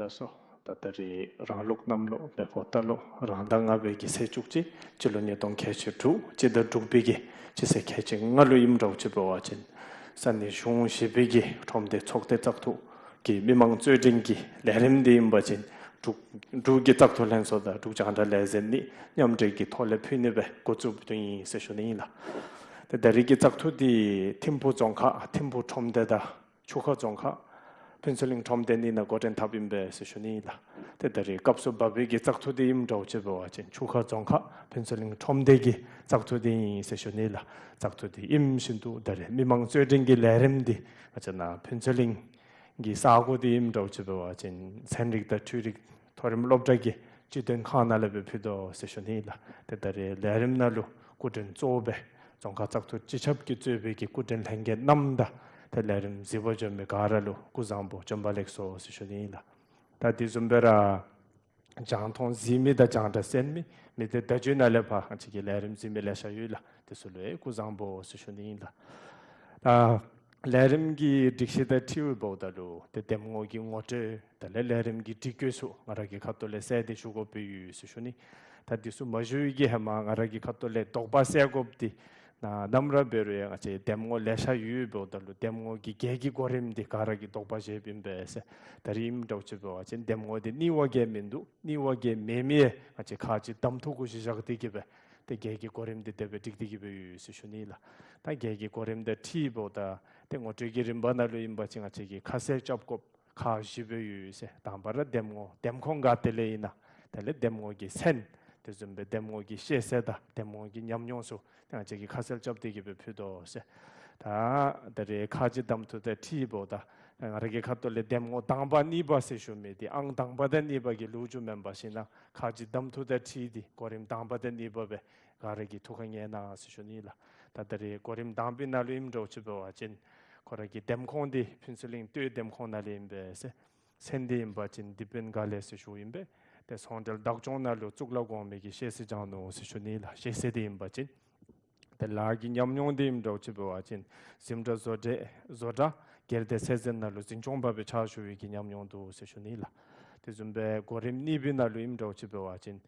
ལགས་སོ། ད་ད་རེས་རང་ལུགས་གནམ་ལོ་མེ་ཕོ་རྟ་ལོ་རང་ཟླ་ལྔ་པའི་གི་ཚེས་བཅུ་གཅིག་སྤྱི་ལོ་ཉིས་སྟོང་ཁལ་གཅིག་དྲུག་སྤྱི་ཟླ་དྲུག་པའི་གི་སྤྱི་ཚེས་ཁལ་གཅིག་ལྔ་ལུ་ཨིནམ་འདྲཝ་ཅིག་འབད་བ་ཅིན་ས་གནས་གཞུང་བཞི་པའི་གི་ཁྲོམ་སྡེ་ཚོགས་སྡེ་བཙག་འཐུ་གི་མི་མང་རྩོད་འགྲན་གྱི་ལས་རིམ་འདི་ཨིན་པ་ཅིན་འབྲུག་འབྲུག་གི་བཙག་འཐུ་ལྷན་ཚོགས་དང་འབྲུག་རྒྱང་བསྒྲགས་ལས་འཛིན་གཉིས་མཉམ་འབྲེལ་གྱི་ཐོག་ལས་ཕུལ་ནི་སྦེ་འགོ་བཙུགས་དོ་ཨིན་ཟེར་ཞུ་ནི་ཨིན་ལགས། ཏེ་ད་རེས་ཀྱི་བཙག་འཐུ་འདི་ཐིམ་ཕུ་རྫོང་ཁག་ཐིམ་ཕུ་ཁྲོམ་སྡེ་དང་ཆུ་ཁ་རྫོང་ཁག་ཕུན་ཚོགས་གླིང་ཁྲོམ་སྡེ་གཉིས་ནང་འགོ་འདྲེན་འཐབ་ཨིན་པས་ཟེར་ཞུ་ནི་ཨིན་ལགས། ཏེ་ད་རེས་སྐབས་སུ་བབས་པའི་གི་བཙག་འཐུ་འདི་ཨིནམ་འདྲཝ་ཅིག་འབད་བ་ཅིན་ཆུ་ཁ་རྫོང་ཁག་ཕུན་ཚོགས་གླིང་ཁྲོམ་སྡེ་གི་བཙག་འཐུ་འདི་ཨིན་ཟེར་ཞུ་ནི་ཨིན་ལགས། བཙག་འཐུ་འདི་ཨིནམ་བཞིན་དུ་ད་རེས་མི་མང་རྩོད་འགྲན་གྱི་ལས་རིམ་འདི་ང་བཅས་ནཱ་ཕུན་ཚོགས་གླིང་གི་ས་གོ་འདི་ཨིནམ་འདྲཝ་ཅིག་འབད་བ་ཅིན་ཚན་རིག་དང་འཕྲུལ་རིག་མཐོ་རིམ་སློབ་གྲྭ་གི་སྤྱི་དོན་ཁང་ནང་ལས་སྦེ་ཕུལ་དོ་ཟེར་ཞུ་ནི་ཨིན་ལགས། ཏེ་ད་རེས་ལས་རིམ་ནང་ལུ་སྐུ་མགྲོན་གཙོ་བོ་སྦེ་རྫོང་ཁག་བཙག་འཐུ་སྤྱི་ཁྱབ་ཀྱིས་གཙོས་པའི་གི་སྐུ་མགྲོན་ལྷན་རྒྱས་རྣམས་དང་ཏེ་ལས་རིམ་གཟིགས་པར་འབྱོན་མི་ག་ར་ལུ་སྐུ་བཟང་པོ་བྱོན་པ་ལེགས་སོ་ཟེར་ཞུ་ནི་ཨིན་ལགས། ད་དེ་བཟུམ་སྦེ་ར་རྒྱང་མཐོང་གཟིགས་མི་དང་རྒྱང་བསྒྲགས་གསན་མི་མི་སྡེ་བརྡ་བརྒྱུད་ནང་ལས་ཕར་ང་བཅས་ཀྱི་ལས་རིམ་གཟིགས་མི་ལེ་ཤ་ཡོད་ལགས། དེ་ཚུ་ལུ་ཡང་སྐུ་བཟང་པོ་ཟེར་ཞུ་ནི་ཨིན་ལགས། ད་ལས་རིམ་གྱི་སྒྲིག་གཞི་དང་འཁྲིལཝ་འབདཝ་ད་ལུ་ཏེ་འདེམས་ངོ་གི་ངོ་སྤྲོད་དེ་ལས་ལས་རིམ་གྱི་སྒྲིག་བཀོད་ཚུ་ང་ར་གི་ཁ་ཐུག་ལས་གསལ་ཏེ་ཞུ་དགོཔ་སྦེ་ཡོད་ཟེར་ཞུ་ནི། ད་དེ་ཚུ་མ་ཞུ་བའི་གི་ཧེ་མ་ང་ར་གི་ཁ་ཐུག་ལས་དོགས་པ་སེལ་དགོཔ་འདི་ནཱ་ནམ་ར་འབད་རུང་ཡང་ང་བཅས་འདེམས་ངོ་ལེ་ཤ་ཡོད་འབདཝ་ད་ལུ་འདེམས་ངོ་གི་སྒེར་གྱི་གོ་རིམ་འདི་ག་ར་གིས་དོགས་པ་བཞེསཔ་ཨིན་པས་ཟེར། ད་རེས་ཨིནམ་འདྲཝ་ཅིག་འབད་བ་ཅིན་འདེམས་ངོ་འདི་གཉིས་པ་གིས་མིན་འདུག། གཉིས་པ་གིས་མེད་མི་ཡང་ང་བཅས་ཁག་ཅིག་གདམ་འཐུ་གུ་གཞི་བཞག་སྟེ་གི་སྦེ་ཏེ་སྒེར་གྱི་གོ་རིམ་འདི་དེ་སྦེ་སྒྲིག་སྟེ་གི་སྦེ་ཡོད་ཟེར་ཞུ་ནི་ལགས། ད་སྒེར་གྱི་གོ་རིམ་དང་འཁྲིལཝ་ད་ཏེ་ངོ་སྤྲོད་ཀྱི་རིམ་པ་ནང་ལུ་ཨིན་པ་ཅིན་ང་བཅས་ཀྱིས་ཁ་གསལ་རྐྱབ་དགོཔ་ཁག་བཞི་སྦེ་ཡོད་ཟེར། དང་པ་ར་འདེམས་ངོ་འདེམས་ཁོངས་ག་ཏེ་ལས་ཨིན་ན། དེ་ལས་འདེམས་ངོ་གི་མཚན། དེ་བཟུམ་སྦེ་འདེམས་ངོ་གི་ཤེས་ཚད་དང་འདེམས་ངོ་གི་ཉམས་མྱོང་ཚུ་ཏེ་ང་བཅས་ཀྱིས་ཁ་གསལ་རྐྱབ་སྟེ་གི་སྦེ་ཕུལ་དོ་ཟེར། ད་ད་རེས་ཁག་ཅིག་གདམ་འཐུ་དང་འཁྲིལཝ་ད་ང་ར་གི་ཁ་ཐུག་ལས་འདེམས་ངོ་དང་པ་གཉིས་པ་ཟེར་ཞུ་མི་འདི་ཨང་དང་པ་དང་གཉིས་པ་གི་ལོ་རྒྱུས་མེན་པར་ཞིན་ན་ཁག་ཅིག་གདམ་འཐུ་དང་འཁྲིལ་ཏེ་གོ་རིམ་དང་པ་དང་གཉིས་པ་སྦེ་ག་ར་གིས་ཐུགས་ཁར་ངེས་གནང་ཟེར་ཞུ་ནི་ལགས། ད་ད་རེས་གོ་རིམ་དང་པའི་ནང་ལུ་ཨིནམ་འདྲཝ་ཅིག་འབད་བ་ཅིན་ཁོ་ར་གི་འདེམས་ཁོངས་འདི་ཕུན་ཚོགས་གླིང་སྟོད་འདེམས་ཁོངས་ནང་ལས་ཨིན་པས་ཟེར། མཚན་འདི་ཨིན་པ་ཅིན་འདི་པིན་ག་ལེ་ཟེར་ཞུཝ་ཨིན་པས། ཏེ་ཚོང་འབྲེལ་བདག་སྐྱོང་ནང་ལུ་གཙུག་ལག་གོང་མའི་གི་ཤེས་ཚད་སྦྱང་ནུག་ཟེར་ཞུ་ནི་ལགས། ཤེས་ཚད་འདི་ཨིན་པ་ཅིན། ཏེ་ལཱ་གི་ཉམས་མྱོང་འདི་ཨིནམ་འདྲཝ་ཅིག་འབད་བ་ཅིན་འཛིན་གྲྭ་བཟོ་གྲྭ་བཟོ་གྲྭ་སྒེར་སྡེ་ཚད་འཛིན་ནང་ལུ་འཛིན་སྐྱོང་པ་སྦེ་ཕྱག་ཞུ་བའི་གི་ཉམས་མྱོང་འདུག་ཟེར་ཞུ་ནི་ལགས། དེ་བཟུམ་སྦེ་གོ་རིམ་གཉིས་པའི་ནང་ལུ་ཨིནམ་འདྲཝ་ཅིག་འབད་བ་ཅིན་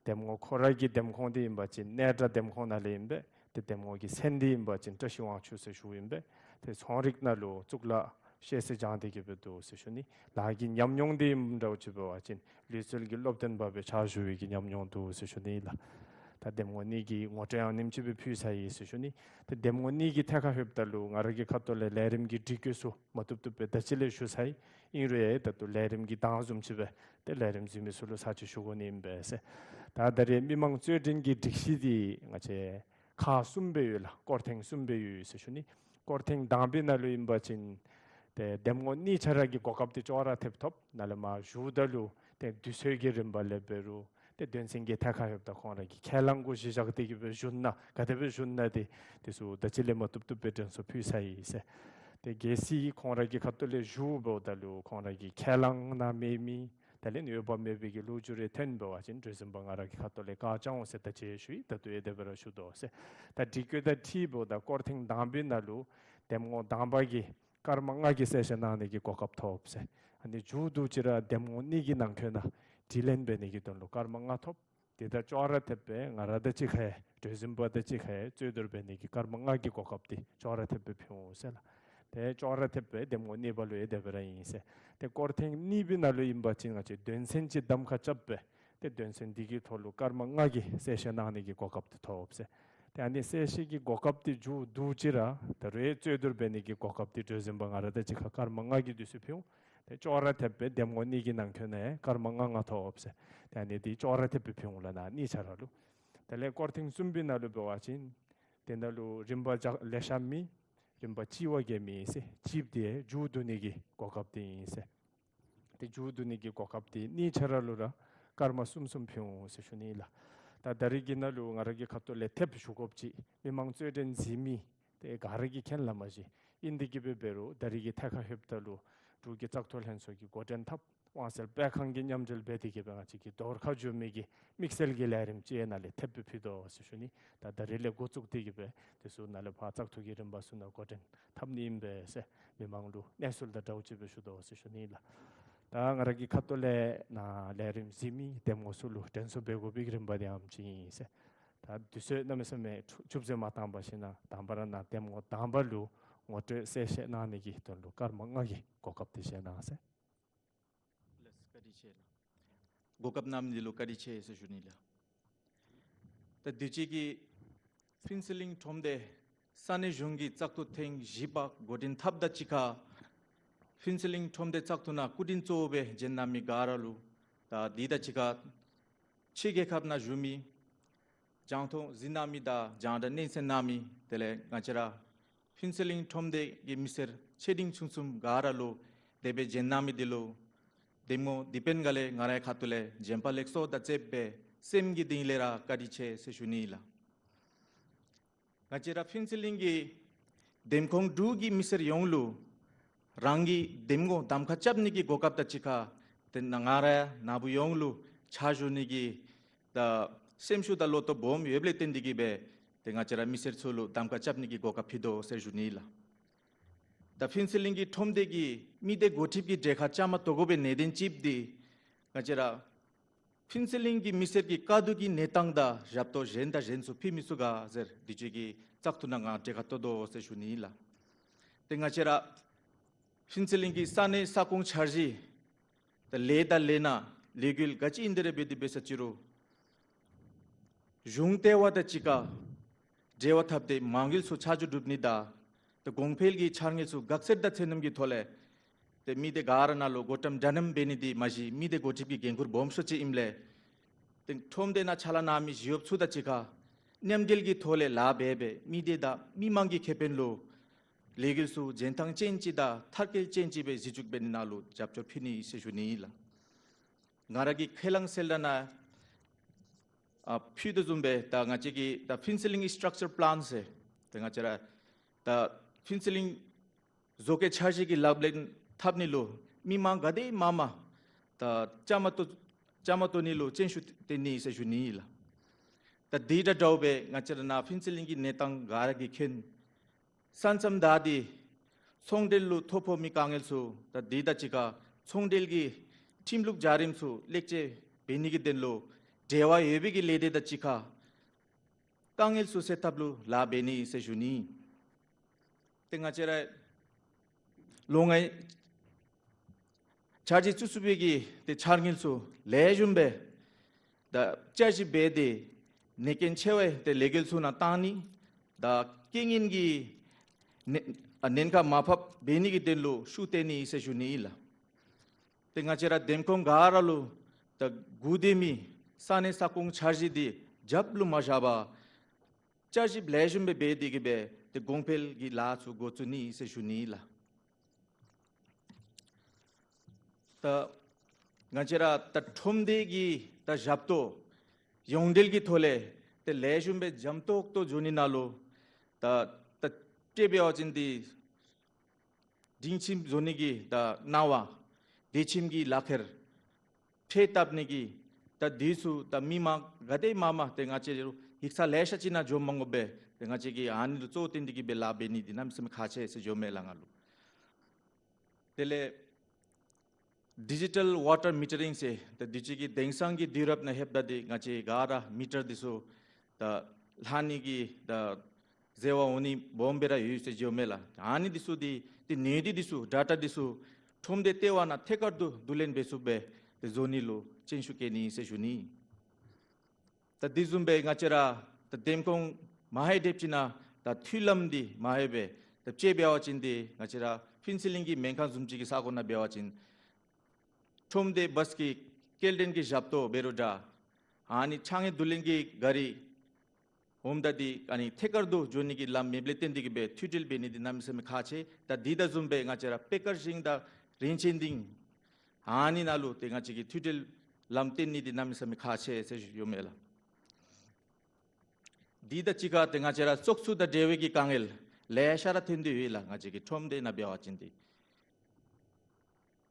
འདེམས་ངོ་ཁོ་ར་གི་འདེམས་ཁོངས་འདི་ཨིན་པ་ཅིན་སྣེ་གྲྭ་འདེམས་ཁོངས་ནང་ལས་ཨིན་པས། ཏེ་འདེམས་ངོ་གི་མཚན་འདི་ཨིན་པ་ཅིན་བཀྲ་ཤིས་དབང་ཕྱུག་ཟེར་ཞུཝ་ཨིན་པས། ཏེ་ཚོང་རིག་ནང་ལུ་གཙུག་ལག་ཤེས་ཚད་སྦྱང་སྟེ་གི་སྦེ་འདུག་ཟེར་ཞུ་ནི། ལཱ་གི་ཉམས་མྱོང་འདི་ཨིནམ་འདྲཝ་ཅིག་འབད་བ་ཅིན་ལུས་རྩལ་གྱི་སློབ་སྟོན་པ་སྦེ་ཕྱག་ཞུ་བའི་གི་ཉམས་མྱོང་འདུག་ཟེར་ཞུ་ནི་ལགས། ད་འདེམས་ངོ་གཉིས་ཀྱི་ངོ་སྤྲོད་ཡང་ཉིནམ་ཅིག་སྦེ་ཕུལ་ཚར་ཡི་ཟེར་ཞུ་ནི། ཏེ་འདེམས་ངོ་གཉིས་ཀྱི་ཐད་ཁར་ལྷོདཔ་ད་ལུ་ང་ར་གི་ཁ་ཐུག་ལས་ལས་རིམ་གྱི་སྒྲིག་བཀོད་ཚུ་མ་བཏུབ་བཏུབ་སྦེ་ད་ཅི་ལས་ཞུ་ཚར་ཡི། ཨིན་རུང་ཡང་ད་ལྟོ་ལས་རིམ་གྱི་གདངས་བཟུམ་ཅིག་སྦེ་ཏེ་ལས་རིམ་གཟིགས་མི་ཚུ་ལུ་ཚར་གཅིག་ཞུ་དགོ་ནི་ཨིན་པས་ཟེར། ད་ད་རེས་མི་མང་རྩོད་འགྲན་གྱི་སྒྲིག་གཞི་འདི་ང་བཅས་ཁག་གསུམ་སྦེ་ཡོད་ལགས། སྐོར་ཐེངས་གསུམ་སྦེ་ཡོད་ཟེར་ཞུ་ནི། སྐོར་ཐེངས་དང་པའི་ནང་ལུ་ཨིན་པ་ཅིན་ཏེ་འདེམས་ངོ་གཉིས་ཆ་ར་གིས་གོ་སྐབས་འདི་ཅོག་ར་འཐདཔ་ཐོབ། ནཱ་ལས་མར་ཞུཝ་ད་ལུ་ཏེ་དུས་ཚོད་ཀྱི་རིམ་པ་ལས་འབད་རུང་ཏེ་དོན་ཚན་གྱི་ཐད་ཁར་ལྷོདཔ་ད་ཁོང་ར་གི་ཁས་བླངས་གུ་གཞི་བཞག་སྟེ་གི་སྦེ་ཞུ་ན་ག་དེ་སྦེ་ཞུ་ན་ཏེ་དེ་ཚུ་ད་ཅི་ལས་མ་བཏུབ་བཏུབ་སྦེ་དྲན་གསོ་ཕུལ་ཚར་ཡི་ཟེར། ཏེ་གལ་སྲིད་ཁོང་ར་གི་ཁ་ཐུག་ལས་ཞུཝ་འབདཝ་ད་ལུ་ཁོང་ར་གི་ཁས་བླངས་ནང་མེད་མི་དེ་ལས་འོས་འབབ་མེད་པའི་གི་ལོ་རྒྱུས་རེ་ཐོན་འབད་བ་ཅིན་གྲོས་འཛིན་པ་ང་ར་གི་ཁ་ཐུག་ལས་བཀག་བཅར་འོང་ཟེར་ད་ཅི་ཞུ་ཡི། ད་ལྟོ་ཡང་དེ་སྦེ་ར་ཞུ་དོ་ཟེར། ད་སྒྲིག་བཀོད་དང་འཁྲིལཝ་ད་སྐོར་ཐེངས་དང་པའི་ནང་ལུ་འདེམས་ངོ་དང་པ་གིས་སྐར་མ་ལྔ་གི་གསལ་བཤད་གནང་ནི་གི་གོ་སྐབས་ཐོབ་ཟེར། ཨ་ནི་མཇུག་བསྡུ་ཅིག་ར་འདེམས་ངོ་གཉིས་ཀྱི་ནང་འཁོད་ནང་དྲི་ལན་འབད་ནི་གི་དོན་ལུ་སྐར་མ་ལྔ་ཐོབ། དེ་དང་ཅོག་ར་འཐདཔ་སྦེ་ང་ར་དང་གཅིག་ཁར་གྲོས་འཛིན་པ་དང་གཅིག་ཁར་རྩོད་བསྡུར་འབད་ནི་གི་སྐར་མ་ལྔ་གི་གོ་སྐབས་འདི་ཅོག་ར་འཐདཔ་སྦེ་ཕུལ་འོང་ཟེར་ལགས། ཏེ་ཅོག་ར་འཐདཔ་སྦེ་འདེམས་ངོ་གཉིས་པ་ལུ་ཡང་དེ་སྦེ་ར་ཨིན་ཟེར། ཏེ་སྐོར་ཐེངས་གཉིས་པའི་ནང་ལུ་ཨིན་པ་ཅིན་ང་བཅས་དོན་ཚན་ཅིག་གདམ་ཁ་རྐྱབ་སྦེ་ཏེ་དོན་ཚན་འདི་གི་ཐོག་ལུ་སྐར་མ་ལྔ་གི་གསལ་བཤད་གནང་ནི་གི་གོ་སྐབས་འདི་ཐོབ་ཟེར། ཏེ་ཨ་ནི་གསལ་བཤད་ཀྱི་གོ་སྐབས་འདི་མཇུག་བསྡུ་ཅིག་ར་ད་རུང་རྩོད་བསྡུར་འབད་ནི་གི་གོ་སྐབས་འདི་གྲོས་འཛིན་པ་ང་ར་དང་གཅིག་ཁར་སྐར་མ་ལྔ་གི་དུས་ཚོད་ཕུལ་འོང་། ཏེ་ཅོག་ར་འཐདཔ་སྦེ་འདེམས་ངོ་གཉིས་ཀྱི་ནང་འཁོད་ནང་སྐར་མ་ལྔ་ལྔ་ཐོབ་ཟེར། ཏེ་ཨ་ནི་འདི་ཅོག་ར་འཐདཔ་སྦེ་ཕུལ་འོང་ལགས། ནཱ་གཉིས་ཆ་ར་ལུ། དེ་ལས་སྐོར་ཐེངས་གསུམ་པའི་ནང་ལུ་འབད་བ་ཅིན་དེ་ནང་ལུ་རིམ་པ་ལེ་ཤ་མེད། རིམ་པ་གཅིག་པ་གིས་མེད་ཟེར། གཅིག་པ་འདི་མཇུག་བསྡུ་ནི་གི་གོ་སྐབས་འདི་ཨིན་ཟེར། ཏེ་མཇུག་བསྡུ་ནི་གི་གོ་སྐབས་འདི་གཉིས་ཆ་ར་ལུ་ར་སྐར་མ་གསུམ་གསུམ་ཕུལ་འོང་ཟེར་ཞུ་ནི་ལགས། ད་ད་རེས་ཀྱི་ནང་ལུ་ང་ར་གི་ཁ་ཐུག་ལས་ཐེབས་ཞུ་དགོཔ་ཅིག་མི་མང་རྩོད་འགྲན་གཟིགས་མི་ཏེ་ག་ར་གིས་མཁྱེན་ལ་མ་གཞི། ཨིན་ཏེ་གི་སྦེ་འབད་རུང་ད་རེས་ཀྱི་ཐད་ཁར་ལྷོདཔ་ད་ལུ་འབྲུག་གི་བཙག་འཐུ་ལྷན་ཚོགས་ཀྱི་འགོ་འདྲེན་འཐབ་དབང་གསལ་སྤེལ་ཁང་གི་མཉམ་འབྲེལ་འབད་དེ་གི་སྦེ་ང་བཅས་ཀྱི་རྫོང་ཁ་བསྒྱུར་མི་གི་དམིགས་བསལ་གྱི་ལས་རིམ་ཅིག་ནང་ལས་ཐེབས་སྦེ་ཕུལ་དོ་ཟེར་ཞུ་ནི། ད་ད་རེས་ལས་འགོ་བཙུགས་ཏེ་གི་སྦེ་དེ་ཚུ་ནཱ་ལས་ཕར་བཙག་འཐུ་གི་རིམ་པ་ཚུ་ནང་འགོ་འདྲེན་འཐབ་ནི་ཨིན་པས་ཟེར་མི་མང་ལུ་གནས་ཚུལ་དང་འདྲཝ་ཅིག་སྦེ་ཞུ་དོ་ཟེར་ཞུ་ནི་ལགས། ད་ང་ར་གི་ཁ་ཐུག་ལས་ནཱ་ལས་རིམ་གཟིགས་མི་འདེམས་ངོ་ཚུ་ལུ་དྲན་གསོ་འབད་དགོ་པའི་རིམ་པ་འདི་ཨ་ནེམ་ཅིག་ཨིན་ཟེར། ད་དུས་ཚོད་གནམ་མེད་ས་མེད་ཕྱུགཔོ་ཟེར་མ་བཏང་བ་ཅིན་ནཱ་དང་པ་ར་ནཱ་འདེམས་ངོ་དང་པ་ལུ་ངོ་སྤྲོད་གསལ་བཤད་གནང་ནི་གི་དོན་ལུ་སྐར་མ་ལྔ་གི་གོ་སྐབས་འདི་བཞེས་གནང་ཟེར། ལགས་བཀའ་དྲིན་ཆེ་ལགས། གོ་སྐབས་གནང་མི་འདི་ལུ་བཀའ་དྲིན་ཆེ་ཟེར་ཞུ་ནི་ལགས། ད་དུས་ཅི་གི་ཕུན་ཚོགས་གླིང་ཁྲོམ་སྡེ་ས་གནས་གཞུང་གི་བཙག་འཐུ་ཐེངས་བཞི་པ་འགོ་འདྲེན་འཐབ་ད་ཅིག་ཁར་ཕུན་ཚོགས་གླིང་ཁྲོམ་སྡེ་བཙག་འཐུ་ནང་སྐུ་མགྲོན་གཙོ་བོ་སྦེ་བྱོན་གནང་མི་ག་ར་ལུ་ད་དེ་དང་གཅིག་ཁར་ཕྱི་རྒྱལ་ཁབ་ནང་བཞུགས་མི་རྒྱང་མཐོང་གཟིགས་གནང་མི་དང་རྒྱང་བསྒྲགས་སྙན་གསན་གནང་མི་དེ་ལས་ང་བཅས་ར་ཕུན་ཚོགས་གླིང་ཁྲོམ་སྡེ་གི་མི་སེར་ཆེ་འབྲིང་ཆུང་གསུམ་ག་ར་ལུ་དེ་སྦེ་བྱོན་གནང་མི་འདི་ལུ་འདེམས་ངོ་འདི་ཕན་ག་ལས་ང་རའི་ཁ་ཐུག་ལས་བྱོན་པ་ལེགས་སོ་དང་བཅསཔ་སྦེ་སེམས་ཀྱི་གཏིང་ལས་ར་བཀའ་དྲིན་ཆེ་ཟེར་ཞུ་ནི་ལགས། ང་བཅས་ར་ཕུན་ཚོགས་གླིང་གི་འདེམས་ཁོངས་དྲུག་གི་མི་སེར་ཡོངས་ལུ་རང་གི་འདེམས་ངོ་གདམ་ཁ་རྐྱབ་ནི་གི་གོ་སྐབས་དང་གཅིག་ཁར་ཏེ་ནཱ་ང་ར་ནཱ་བུ་ཡོངས་ལུ་ཕྱག་ཞུ་ནི་གི་ད་སེམས་ཤུགས་དང་བློ་སྟོབས་སྦོམ་ཡོདཔ་ལས་བརྟེན་ཏེ་གིས་སྦེ་ཏེ་ང་བཅས་ར་མི་སེར་ཚུ་ལུ་གདམ་ཁ་རྐྱབ་ནི་གི་གོ་སྐབས་ཕུལ་དོ་ཟེར་ཞུ་ནི་ལགས། ད་ཕུན་ཚོགས་གླིང་གི་ཁྲོམ་སྡེ་གི་མི་སྡེ་འགོ་ཁྲིདཔ་གི་གྲལ་ཁར་བཅའ་མར་གཏོགས་དགོ་པའི་གནད་དོན་གཅིག་འདི་ང་བཅས་ར་ཕུན་ཚོགས་གླིང་གི་མི་སེར་གྱི་དཀའ་སྡུག་གི་གནས་སྟངས་དང་ཞབས་ཏོག་གཞན་དང་གཞན་ཚུ་ཕུལ་མི་ཚུགས་ག་ཟེར་དུས་ཅི་གི་བཙག་འཐུ་ནང་ང་གྲལ་ཁར་གཏོགས་དོ་ཟེར་ཞུ་ནི་ལགས། ཏེ་ང་བཅས་ར་ཕུན་ཚོགས་གླིང་གི་ས་གནས་ས་ཁོངས་འཆར་གཞི་ད་ལས་དང་ལས་སྣ་ལས་འགུལ་ག་ཅི་ཨིན་དེ་རེ་འབད་དེ་འབད་ས་ཅི་རུང་གཞུང་ལྟེ་བ་དང་གཅིག་ཁར་འབྲེལ་བ་འཐབ་སྟེ་མ་དངུལ་ཚུ་ཆ་འཇོག་གྲུབ་ནི་དང་ཏེ་གོང་འཕེལ་གྱི་འཆར་དངུལ་ཚུ་འགག་རྩར་དང་ཚད་སྙོམས་ཀྱི་ཐོག་ལས་ཏེ་མི་སྡེ་ག་ར་ནང་ལུ་བགོ་བཀྲམ་འདྲ་མཉམ་འབད་ནི་འདི་མ་གཞི་མི་སྡེ་འགོ་ཁྲིདཔ་གི་འགན་ཁུར་སྦོམ་ཤོས་ཅིག་ཨིནམ་ལས་ཏེ་ཁྲོམ་སྡེ་ནང་ཕྱག་ལཱ་གནང་མི་ཞི་གཡོགཔ་ཚུ་དང་གཅིག་ཁར་མཉམ་འབྲེལ་གྱི་ཐོག་ལས་ལཱ་འབད་སྦེ་མི་སྡེ་དང་མི་མང་གི་ཁེ་ཕན་ལུ་ལས་འགུལ་ཚུ་འཇོན་ཐངས་ཅན་ཅིག་དང་མཐར་འཁྱོལ་ཅན་ཅིག་སྦེ་གཞི་བཙུགས་འབད་ནི་ནང་ལུ་རྒྱབ་སྐྱོར་ཕུལ་ནི་ཟེར་ཞུ་ནི་ལགས། ང་ར་གིས་ཁས་བླངས་གསལ་བསྒྲགས་ནང་ཨ་ཕུལ་དོ་བཟུམ་སྦེ་ད་ང་བཅས་ཀྱི་ད་ཕུན་ཚོགས་གླིང་structure plan ཟེར་ཏེ་ང་བཅས་ར་ད་ཕུན་ཚོགས་གླིང་བཟོ་བཀོད་འཆར་གཞི་གི་ལག་ལེན་འཐབ་ནི་ལུ་མི་མང་ག་དེ་མང་མང་ད་བཅའ་མར་གཏོགས་བཅའ་མར་གཏོགས་ནི་ལུ་སྤྱན་ཤུགས་བསྟེན་ནི་ཟེར་ཞུ་ནི་ལགས། ད་དེ་དང་འདྲཝ་སྦེ་ང་བཅས་ར་ནཱ་ཕུན་ཚོགས་གླིང་གི་གནས་སྟངས་ག་ར་གིས་མཁྱེན། ས་མཚམས་བདའ་སྟེ་ཚོང་འབྲེལ་ལུ་ཐོ་ཕོག་མི་དཀའ་ངལ་ཚུ་ད་དེ་དང་གཅིག་ཁར་ཚོང་འབྲེལ་གྱི་ཁྲིམས་ལུགས་བྱ་རིམ་ཚུ་ལེགས་བཅོས་འབད་ནི་གི་དོན་ལུ་འབྲེལ་བ་ཡོད་པའི་གི་ལས་སྡེ་དང་གཅིག་ཁར་དཀའ་ངལ་ཚུ་སེལ་ཐབས་ལུ་ལཱ་འབད་ནི་ཟེར་ཞུ་ནི། ཏེ་ང་བཅས་ར་ལོ་ལྔའི་འཆར་གཞི་བཙུགས་བཙུགས་པའི་གི་ཏེ་འཆར་དངུལ་ཚུ་ལེགས་ཤོམ་སྦེ་ད་བསྐྱར་ཞིབ་འབད་དེ་གནད་དོན་ཆེ་བའི་ཏེ་ལས་འགུལ་ཚུ་ནང་བཏང་ནི་དང་རྐྱེན་ངན་གྱི་ནན་ཨ་ནན་ཁག་མར་ཕབ་འབད་ནི་གི་དོན་ལུ་ཤུགས་བཏོན་ནི་ཟེར་ཞུ་ནི་ལགས། ཏེ་ང་བཅས་ར་འདེམས་ཁོངས་ག་ར་ལུ་ད་སྒུག་སྡོད་མི་ས་གནས་ས་ཁོངས་འཆར་གཞི་འདི་རྒྱབ་ལུ་མ་བཞག་པར་བསྐྱར་ཞིབ་ལེགས་ཤོམ་སྦེ་འབད་དེ་གིས་སྦེ་ཏེ་གོང་འཕེལ་གྱི་ལཱ་ཚུ་འགོ་བཙུགས་ནི་ཟེར་ཞུ་ནི་ལགས། ད་ང་བཅས་ར་ད་ཁྲོམ་སྡེ་གི་ད་ཞབས་ཏོག་ཡོངས་འབྲེལ་གྱི་ཐོག་ལས་ཏེ་ལེགས་ཤོམ་སྦེ་འཇམ་ཏོག་ཏོ་འགྱོ་ནི་ནང་ལུ་ད་ད་དཔེ་འབད་བ་ཅིན་འདི་སྒྲིང་ཁྱིམ་བཟོ་ནི་གི་ད་གནང་བ་སྡེ་ཁྱིམ་གྱི་ལག་ཁྱེར་ཁྲལ་བཏབ་ནི་གི་ད་འདི་ཚུ་ད་མི་མང་ག་དེ་མང་མང་ཏེ་ང་བཅས་ཡིག་ཚང་ལེ་ཤ་ཅིག་ནང་འགྱོ་མ་དགོ་པར་ཏེ་ང་བཅས་ཀྱིས་ཨ་ནི་ལུ་གཙོ་བོ་བཏོན་ཏེ་གིས་སྦེ་ལཱ་འབད་ནི་འདི་གནམ་མེད་ས་མེད་ཁག་ཆེ་ཟེར་འགྱོཝ་མས་ལགས་ང་ལུ། དེ་ལས་ཌི་ཇི་ཊལ་ཝ་ཊར་མི་ཊ་རིང་ཟེར་ད་དུས་ཅི་གི་དེང་སང་གི་དུས་རབས་ནང་ལྷོདཔ་ད་འདི་ང་བཅས་ག་ར་མི་ཊར་འདི་ཚུ་ད་ལྷག་ནི་གི་ད་འཛོལ་བ་འོང་ནི་སྦོམ་སྦེ་ར་ཡོད་ཟེར་འགྱོཝ་མས་ལགས། ཨ་ནི་འདི་ཚུ་འདི་ཏེ་ནད་འདི་འདི་ཚུ་ཌེ་ཊ་འདི་ཚུ་ཁྲོམ་སྡེ་ལྟེ་བ་ནང་ཐད་ཀར་དུ་བསྡུ་ལེན་འབད་ཚུགསཔ་སྦེ་ཏེ་བཟོ་ནི་ལུ་སྤྱན་ཤུགས་བསྐྱེད་ནི་ཟེར་ཞུ་ནི། ད་དེ་བཟུམ་སྦེ་ང་བཅས་ར་ད་འདེམས་ཁོངས་མ་ཧེ་དེབ་ཅིག་ནང་ད་མཐུན་ལམ་འདི་མ་ཧེ་སྦེ་ད་དཔེ་འབད་བ་ཅིན་འདི་ང་བཅས་ར་ཕུན་ཚོགས་གླིང་གི་སྨན་ཁང་བཟུམ་ཅིག་གི་ས་གོ་ནང་འབད་བ་ཅིན་ཁྲོམ་སྡེ་བཱས་ཀྱི་སྐྱེལ་འདྲེན་གྱི་ཞབས་ཏོག་འབད་རུང་འདྲ། ཨ་ནི་ཕྱགས་སྙིགས་བསྡུ་ལེན་གྱི་ག་རི་འོངམ་ད་འདི་ཨ་ནི་ཐད་ཀར་དུ་འགྱོ་ནི་གི་ལམ་མེདཔ་ལས་བརྟེན་ཏེ་གིས་སྦེ་མཐུད་སྒྲིལ་འབད་ནི་འདི་གནམ་མེད་ས་མེད་ཁག་ཆེ། ད་འདི་དང་བཟུམ་སྦེ་ང་བཅས་ར་པེ་ཀར་ཤིང་དང་རིན་ཆེན་སྡིངས་ཨ་ནི་ནང་ལུ་ཏེ་ང་བཅས་ཀྱིས་མཐུད་སྒྲིལ་ལམ་བཏོན་ནི་འདི་གནམ་མེད་ས་མེད་ཁག་ཆེ་ཟེར་ཞུ་ཡོདཔ་མས་ལགས། འདི་དང་གཅིག་ཁར་ཏེ་ང་བཅས་ར་བཙོག་ཚུ་དང་འབྲེལ་བའི་གི་དཀའ་ངལ་ལེ་ཤ་ར་ཐོན་ཏེ་ཡོད་ལགས། ང་བཅས་ཀྱི་ཁྲོམ་སྡེ་ནང་འབད་བ་ཅིན་འདི་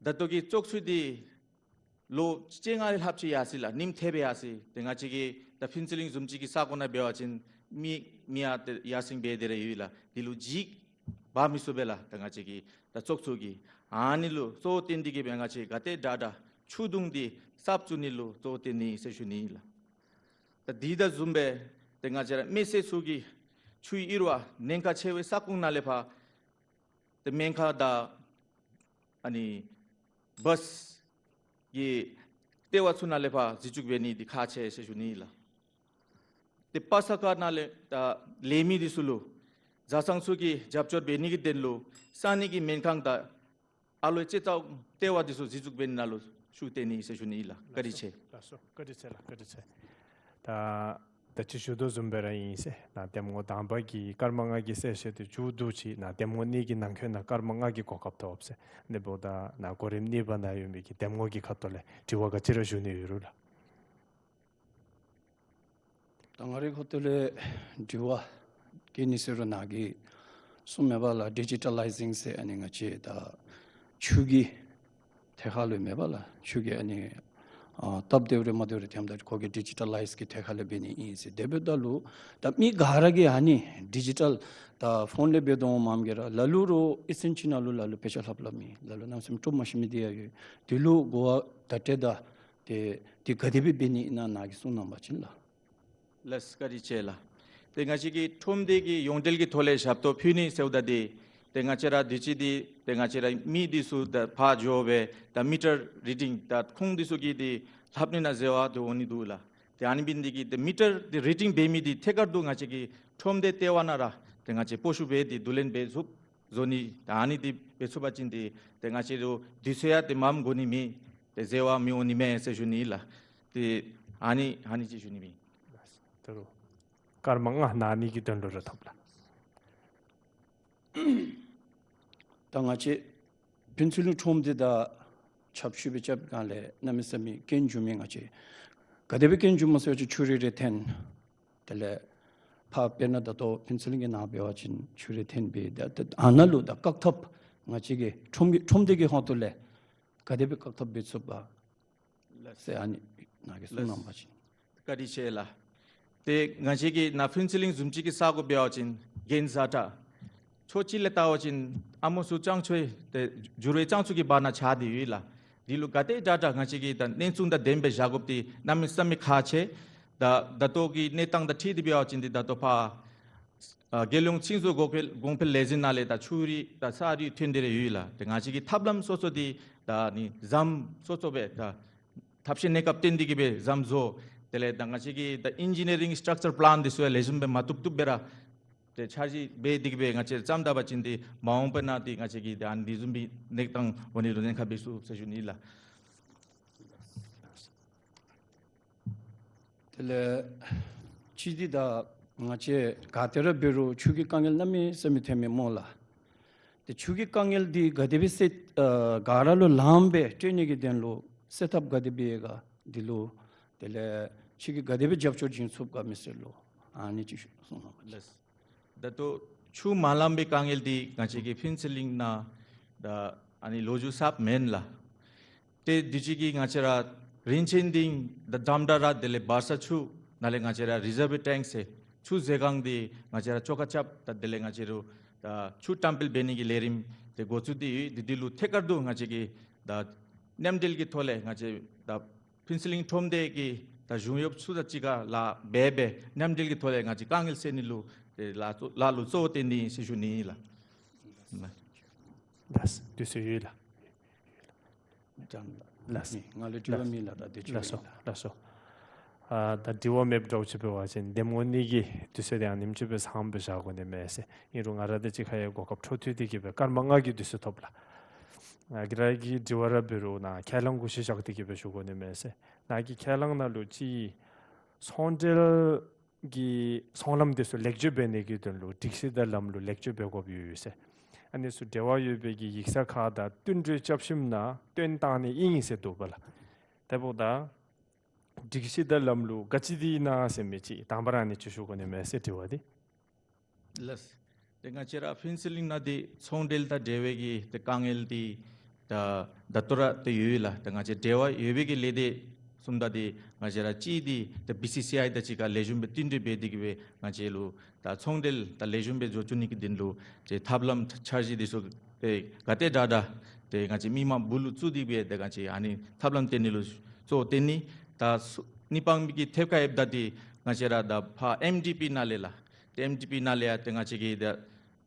ད་ལྟོ་གི་བཙོག་ཚུ་འདི་ལོ་བཅོ་ལྔ་ལྷགཔ་ཅིག་ཡར་སོང་ཡི་ལགས། ཉིནམ་ཐེབས་སྦེ་ཡར་སོང་ཡི། ཏེ་ང་བཅས་ཀྱིས་ད་ཕུན་ཚོགས་གླིང་བཟུམ་ཅིག་གི་ས་གོ་ནང་འབད་བ་ཅིན་མི་མི་ཡར་ཏེ་ཡར་སེང་འབད་དེ་ར་ཡོད་ལགས། འདི་ལུ་འཇིགས་འབག་མི་ཚུགས་པས་ལགས། ད་ང་བཅས་ཀྱི་ད་བཙོག་ཚུ་གིས་ ཨ་ནི་ལུ་གཙོ་བོ་བཏོན་ཏེ་གི་སྦེ་ང་བཅས་ག་དེ་དྲག་དྲག་ཆུ་དུང་འདི་གསརཔ་བཙུགས་ནི་ལུ་གཙོ་བོ་བཏོན་ནི་ཟེར་ཞུ་ནི་ཨིན་ལགས། ད་འདི་དང་བཟུམ་སྦེ་ཏེ་ང་བཅས་ར་མི་སེར་ཚུ་གིས་ཆུའི་རིགས་ཉེན་ཁ་ཆེ་བའི་ས་ཁོངས་ནང་ལས་ཕར་ཏེ་སྨན་ཁང་དང་ཨ་ནི་བཱསི་གི་ལྟེ་བ་ཚུ་ནང་ལས་ཕར་འཛུལ་བཅུག་འབད་ནི་འདི་ཁག་ཆེ་ཟེར་ཞུ་ནི་ཨིན་ལགས། ཏེ་པ་ས་ཁ་ནང་ལས་ད་ལས་མི་འདི་ཚུ་ལུ་བཟའ་ཚང་ཚུ་གིས་རྒྱབ་སྐྱོར་འབད་ནི་གི་དོན་ལུ་ས་གནས་ཀྱི་སྨན་ཁང་དང་ཨ་ལོའི་ཅེ་ཙའུ་ལྟེ་བ་འདི་ཚུ་འཛུལ་བཅུག་འབད་ནི་ནང་ལུ་ཤུགས་བཏོན་ནི་ཟེར་ཞུ་ནི་ཨིན་ལགས། བཀའ་དྲིན་ཆེ། ལགས་སོ། བཀའ་དྲིན་ཆེ་ལགས། བཀའ་དྲིན་ཆེ། ད་ད་ཅི་ཞུ་དོ་བཟུམ་སྦེ་ར་ཨིན་ཟེར། ནཱ་འདེམས་ངོ་དང་པ་གི་སྐར་མ་ལྔ་གི་གསལ་བཤད་འདི་མཇུག་བསྡུ་ཅི། ནཱ་འདེམས་ངོ་གཉིས་ཀྱི་ནང་འཁོད་ནང་སྐར་མ་ལྔ་གི་གོ་སྐབས་ཐོབ་ཟེར། ཨ་ནི་འབདཝ་ད་ནཱ་གོ་རིམ་གཉིས་པ་ནང་ཡོད་མི་གི་འདེམས་ངོ་གི་ཁ་ཐུག་ལས་དྲི་བ་ག་ཅི་ར་ཞུ་ནི་ཡོད་རུང་ལགས། ད་ང་རའི་ཁ་ཐུག་ལས་དྲི་བ་ག་ཅི་ཨིན་ཟེར་རུང་ནཱ་གིས་གསུངས་མི་འབདཝ་ལས་ཌི་ཇི་ཊ་ལའི་ཛིང་ཟེར་ཨ་ནི་ང་བཅས་ད་ཆུ་གི་ཐད་ཁར་ལུ་མེན་པ་ལགས། ཆུ་གི་ཨ་ནི་ཨ་སྟབས་བདེཝ་རེ་མ་བདེཝ་རེ་ཐོནམ་ད་ཁོ་གིས་ཌི་ཇི་ཊ་ལའིཛ་གི་ཐད་ཁར་ལས་འབད་ནི་ཨིན་ཟེར། དེ་འབདཝ་ད་ལུ་ད་མི་ག་ར་གིས་ཨ་ནི་ཌི་ཇི་ཊལ་ད་ཕོན་ལས་འབད་དོ་འོང་མས་ག་ར། ལ་ལུ་ར་ཨིན་ཅི་ནང་ལུ་ལ་ལུ་དཔེ་ཆ་ལྷབ་ལྷབ་མི་ལ་ལུ་གནམ་མེད་ས་མེད་སྤྲོ་མ་ཤེས་མི་འདི་ཡང་ཡོད། དེ་ལུ་གོ་བ་བརྡ་སྤྲོད་དང་ཏེ་དེ་ག་དེ་སྦེ་འབད་ནི་ཨིན་ན་ནཱ་གིས་གསུང་གནང་བ་ཅིན་ལགས། ལགས་སོ། བཀའ་དྲིན་ཆེ་ལགས། ཏེ་ང་བཅས་ཀྱིས་ཁྲོམ་སྡེ་གི་ཡོངས་འབྲེལ་གྱི་ཐོག་ལས་ཞབས་ཏོག་ཕུལ་ནི་ཟེརཝ་ད་འདི་ཏེ་ང་བཅས་ར་དུས་ཅི་འདི་ཏེ་ང་བཅས་ར་མི་འདི་ཚུ་ད་ཕར་འགྱོ་སྦེ་ད་མི་ཊར་རི་ཌིང་ད་ཁོང་འདི་ཚུ་གིས་འདི་ལྷབ་ནི་ནང་འཛོལ་བ་འདི་འོང་ནི་འདུག་ལགས། ཏེ་ཨ་ནི་འབད་ནི་འདི་གིས་ཏེ་མི་ཊར་འདི་རི་ཌིང་འབད་མི་འདི་ཐད་ཀར་དུ་ང་བཅས་ཀྱི་ཁྲོམ་སྡེ་ལྟེ་བ་ནང་ར་ཏེ་ང་བཅས་སྤོ་བཤུད་འབད་དེ་བསྡུ་ལེན་འབད་ཚུགས་བཟོ་ནི། ད་ཨ་ནི་འདི་འབད་ཚུགས་པ་ཅིན་འདི་ཏེ་ང་བཅས་ར་དུས་ཚོད་ཡང་ཏེ་མངམ་འགོར་ནི་མེད། ཏེ་འཛོལ་བ་མི་འོང་ནི་མས་ཟེར་ཞུ་ནི་ལགས། ཏེ་ཨ་ནི་ཨ་ནི་ཅིག་ཞུ་ནི་ཨིན། ད་རུང་སྐར་མ་ལྔ་ནཱ་ཨ་ནི་གི་དོན་ལུ་ར་ཐོབ་ལགས། ད་ང་བཅས་ཕུན་ཚོགས་གླིང་ཁྲོམ་སྡེ་དང་ཆབས་ཅིག་སྦེ་རྐྱབ་སྒང་ལས་གནམ་མེད་ས་མེད་སྐྱོན་བྱུང་མི་ང་བཅས་ག་དེ་སྦེ་སྐྱོན་བྱུངམ་སྨོ་ཟེར་བ་ཅིན་ཆུ་རེ་རེ་འཐོན། དེ་ལས་ཕར་དཔེར་ན་ད་ལྟོ་ཕུན་ཚོགས་གླིང་གི་ནང་འབད་བ་ཅིན་ཆུ་རེ་འཐོན་སྦེ་ད་ད་ཨ་ནཱ་ལུ་ད་བཀག་ཐབས་ང་བཅས་ཀྱི་ཁྲོམ་གྱི་ཁྲོམ་སྡེ་གི་ཧོངས་ཏོ་ལས་ག་དེ་སྦེ་བཀག་ཐབས་འབད་ཚུགས་པ་ཟེར་ཨ་ནི་ནཱ་གིས་གསུང་གནང་བ་ཅིན། བཀའ་དྲིན་ཆེ་ལགས། ཏེ་ང་བཅས་ཀྱི་ནཱ་ཕུན་ཚོགས་གླིང་བཟུམ་ཅིག་གི་ས་གོ་འབད་བ་ཅིན་རྒན་བཟའ་ཚང་ཕྱོགས་གཅིག་ལས་བལྟ་བ་ཅིན་ཨ་མོ་ཚུ་སྤྱང་ཚུ་ཏེ་འགྱུར་བའི་སྤྱང་ཚུ་གི་བར་ན་ཆགས་ཏེ་ཡོད་ལགས། འདི་ལུ་ག་དེ་དྲག་དྲག་ང་བཅས་ཀྱིས་ད་གནས་ཚུལ་དང་ལྡནམ་སྦེ་བཞག་དགོཔ་འདི་གནམ་མེད་ས་མེད་ཁག་ཆེ། ད་ད་ལྟོ་གི་གནས་སྟངས་དང་འཁྲིལ་ཏེ་འབད་བ་ཅིན་འདི་ད་ལྟོ་ཕར་ཨ་རྒྱལ་ཡོངས་ཆིངས་བཟོ་གོང་འཕེལ་གོང་འཕེལ་ལས་འཛིན་ནང་ལས་ད་ཆུ་རུད་དང་ས་རུད་ཐོན་ཏེ་ར་ཡོད་ལགས། ཏེ་ང་བཅས་ཀྱིས་ཐབས་ལམ་སོ་སོ་འདི་ད་ཨ་ནི་ཟམ་སོ་སོ་སྦེ་ད་ཐབས་ཤེས་གནས་སྐབས་བརྟེན་ཏེ་གི་སྦེ་ཟམ་བཟོ། དེ་ལས་ད་ང་བཅས་ཀྱི་ད་ཨིན་ཇི་ནི་རིང་སི་ཊག་ཅར་པི་ལཱན་འདི་ཚུ་ཡང་ལེགས་ཤོམ་སྦེ་མ་བཏུབ་བཏུབ་སྦེ་ར་ཏེ་འཆར་གཞི་འབད་དེ་གི་སྦེ་ང་བཅས་བརྩམ་ད་པ་ཅིན་འདི་མ་འོངས་པའི་ནང་འདི་ང་བཅས་ཀྱི་ད་ཨ་ནི་བཟུམ་མའི་གནས་སྟངས་འོང་ནི་ལུ་ཉེན་ཁ་འབད་ཚུགས་ཟེར་ཞུ་ནི་ལགས། དེ་ལས་ཅི་འདི་ད་ང་བཅས་ག་ཏེ་ར་འབད་རུང་ཆུ་གི་དཀའ་ངལ་གནམ་མེད་ས་མེད་ཐོན་མི་སྨོ་ལགས། ཏེ་ཆུ་གི་དཀའ་ངལ་འདི་ག་དེ་སྦེ་སེལ་ཨ་ག་ར་ལུ་ལངམ་སྦེ་སྤྲོད་ནི་གི་དོན་ལུ་སེལ་ཐབས་ག་དེ་སྦེ་ཡོད་ག་འདི་ལུ་དེ་ལས་ཁྱོད་ཀྱིས་ག་དེ་སྦེ་རྒྱབ་སྐྱོར་བྱིན་ཚུགས་ག་མི་སེར་ལུ་ཨ་ནི་ཅིག་གསུང་གནང་། ལགས། ད་ལྟོ་ཆུ་མ་ལངམ་པའི་དཀའ་ངལ་འདི་ང་བཅས་ཀྱི་ཕུན་ཚོགས་གླིང་ནང་ད་ཨ་ནི་ལོ་རྒྱུས་གསརཔ་མེན་ལགས། ཏེ་དུས་ཅི་གི་ང་བཅས་ར་རིན་ཆེན་གླིང་ད་ཌམ་ཌ་ར་དེ་ལས་བར་ས་ཆུ་ནང་ལས་ང་བཅས་ར་རི་ཛརབ་ཊེངཀ་ཟེར་ཆུ་བཟོ་ཁང་འདི་ང་བཅས་ར་ཆོ་ག་རྐྱབ། ད་དེ་ལས་ང་བཅས་ར་ད་ཆུ་བཀྲམ་སྤེལ་འབད་ནི་གི་ལས་རིམ་འདི་འགོ་བཙུགས་ཏེ་ཡོད། འདི་འདི་ལུ་ཐད་ཀར་དུ་ང་བཅས་ཀྱིས་ད་མཉམ་འབྲེལ་གྱི་ཐོག་ལས་ང་བཅས་ད་ཕུན་ཚོགས་གླིང་ཁྲོམ་སྡེ་གི་ད་གཞུང་གཡོགཔ་ཚུ་དང་གཅིག་ཁར་ལཱ་འབད་འབད་མཉམ་འབྲེལ་གྱི་ཐོག་ལས་ང་བཅས་དཀའ་ངལ་སེལ་ནི་ལུ་ཏེ་ལཱ་ལཱ་ལུ་གཙོ་བོ་བཏོན་ནི་ཟེར་ཞུ་ནི་ལགས། ལགས། དུས་ཚོད་ཡོད་ལགས། ལགས། ང་ལུ་དྲི་བ་མེད་ལགས། ད་དེ་ཅིག་ལགས་སོ། ལགས་སོ། ཨ་ད་དྲི་བ་མེདཔ་འདྲཝ་ཅིག་འབད་བ་ཅིན་འདེམས་ངོ་གཉིས་ཀྱི་དུས་ཚོད་འདི་ཡང་ཉིནམ་གཅིག་སྦེ་ཚངམ་སྦེ་བཞག་དགོ་ནི་མས་ཟེར། ཨིན་རུང་ང་ར་དང་གཅིག་ཁར་ཡང་གོ་སྐབས་འཕྲོ་མཐུད་དེ་གི་སྦེ་སྐར་མ་ལྔ་གི་དུས་ཚོད་ཐོབ་ལགས། ང་གིས་ར་གི་དྲི་བ་ར་འབད་རུང་ནཱ་ཁས་བླངས་གུ་ཤུལ་བཞག་སྟེ་གི་སྦེ་ཞུ་དགོ་ནི་མས་ཟེར། ནཱ་གི་ཁས་བླངས་ནང་ལུ་ཅིག་ཚོང་འབྲེལ་གྱི་ཚོང་ལམ་འདི་ཚུ་ལེགས་བཅོས་འབད་ནི་གི་དོན་ལུ་སྒྲིག་གཞི་དང་ལམ་ལུགས་ལེགས་བཅོས་འབད་དགོཔ་ཡོད་ཡོད་ཟེར། ཨ་ནི་ཚུ་འབྲེལ་བ་ཡོད་པའི་གི་ཡིག་ཚང་ཁག་དང་བསྟུན་གྲོས་རྐྱབ་ཞིནམ་ལས་བཏོན་བཏང་ནི་ཨིན་ཟེར་འདུག་པ་ལགས། དེ་འབདཝ་ད་སྒྲིག་གཞི་དང་ལམ་ལུགས་ག་ཅི་འདི་ཨིན་ན་ཟེར་མི་ཅིག་དང་པ་ར་ཨ་ནི་ཅིག་ཞུ་དགོ་ནི་མས་ཟེར་དྲི་བ་འདི། ལགས། ཏེ་ང་བཅས་ར་ཕུན་ཚོགས་གླིང་ནང་འདི་ཚོང་འབྲེལ་དང་འབྲེལ་བའི་གི་ཏེ་དཀའ་ངལ་འདི་ད་ད་ལྟོ་ར་ཏེ་ཡོད་ལགས། ཏེ་ང་བཅས་འབྲེལ་བ་ཡོད་པའི་གི་ལས་སྡེ་གསུམ་དང་འདི་ང་བཅས་ར་གཅིག་འདི་ཏེ་བི་སི་སི་ཨའི་དང་གཅིག་ཁར་ལེགས་ཤོམ་སྦེ་བསྟུན་གྲོས་འབད་དེ་གི་སྦེ་ང་བཅས་ལུ་ད་ཚོང་འབྲེལ་ད་ལེགས་ཤོམ་སྦེ་འགྱོ་བཅུག་ནི་གི་དོན་ལུ་ཏེ་ཐབས་ལམ་འཆར་གཞི་འདི་ཚུ་ཏེ་ག་དེ་དྲག་དྲག་ ཏེ་ང་བཅས་མི་མང་སྦུག་ལུ་བཙུགས་ཏེ་སྦེ་ཏེ་ང་བཅས་ཨ་ནི་ཐབས་ལམ་སྟོན་ནི་ལུ་གཙོ་བོ་བཏོན་ནི། ད་སོ་གཉིས་པ་གི་ཐད་ཁར་ལྷོདཔ་ད་འདི་ང་བཅས་ར་ད་ཕར་ཨེམ་ཌི་པི་ནང་ལས་ལགས། ཏེ་ཨེམ་ཌི་པི་ནང་ལས་ཡང་ཏེ་ང་བཅས་ཀྱི་ད་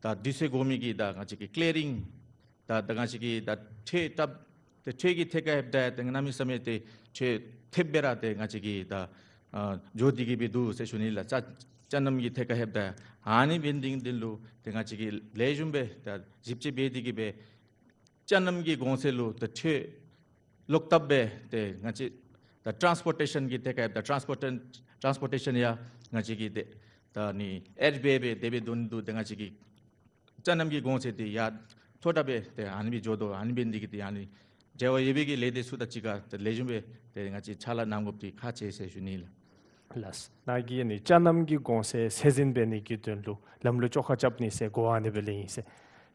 ད་དུས་ཚོད་འགོར་མི་གི་ད་ང་བཅས་ཀྱི་ཀི་ལི་ཡ་རིང་ད་ད་ང་བཅས་ཀྱི་ད་ཁྲལ་ད་ཏེ་ཁྲལ་གྱི་ཐད་ཁར་ལྷོདཔ་ད་ཏེ་གནམ་མེད་ས་མེད་ཏེ་ཁྲལ་ཐེབས་སྦེ་ར་ཏེ་ང་བཅས་ཀྱི་ད་ཨ་འགྱོ་སྟེ་གི་སྦེ་འདུག་ཟེར་ཞུ་ནི་ལགས། ཅ་ཅ་རྣམ་གྱི་ཐད་ཁར་ལྷོདཔ་ད་ཨ་ནི་འབད་ནི་འདི་ལུ་ཏེ་ང་བཅས་ཀྱིས་ལེགས་ཤོམ་སྦེ་ད་ཞིབ་དཔྱད་འབད་དེ་གི་སྦེ་ཅ་རྣམ་གྱི་གོང་ཚད་ལུ་ད་ཁྲལ་ལོག་བཏབ་སྦེ་ཏེ་ང་བཅས་ད་ཊཱནསི་པོར་ཊེ་ཤཱན་གྱི་ཐད་ཁར་ད་ཊཱནསི་པོར་ཊེ་ཊཱནསི་པོར་ཊེ་ཤཱན་ཡང་ང་བཅས་ཀྱིས་ཏེ་ད་ནི་ཨེཌ་འབད་སྦེ་དེ་སྦེ་འདོན་དོ། ཏེ་ང་བཅས་ཀྱི་ཅ་རྣམ་གྱི་གོང་ཚད་འདི་ཡང་མཐོ་དྲགས་སྦེ་ཏེ་ཨ་ནི་སྦེ་འགྱོ་དོ། ཨ་ནི་འབད་ནི་འདི་གིས་ཏེ་ཨ་ནི་འབྲེལ་བ་ཡོད་པའི་གི་ལས་སྡེ་ཚུ་དང་གཅིག་ཁར་ཏེ་ལེགས་ཤོམ་སྦེ་ཏེ་ང་བཅས་ཕྱག་ལཱ་གནང་དགོཔ་འདི་ཁག་ཆེ་ཟེར་ཞུ་ནི་ལགས། ལགས། ནཱ་གིས་ཨ་ནི་ཅ་རྣམ་གྱི་གོང་ཚད་ཚད་འཛིན་འབད་ནི་གི་དོན་ལུ་ལམ་ལུགས་བཅོ་ཁ་རྐྱབ་ནི་ཟེར་གོ་བ་ཨ་ནི་སྦེ་ལེན་ཡི་ཟེར།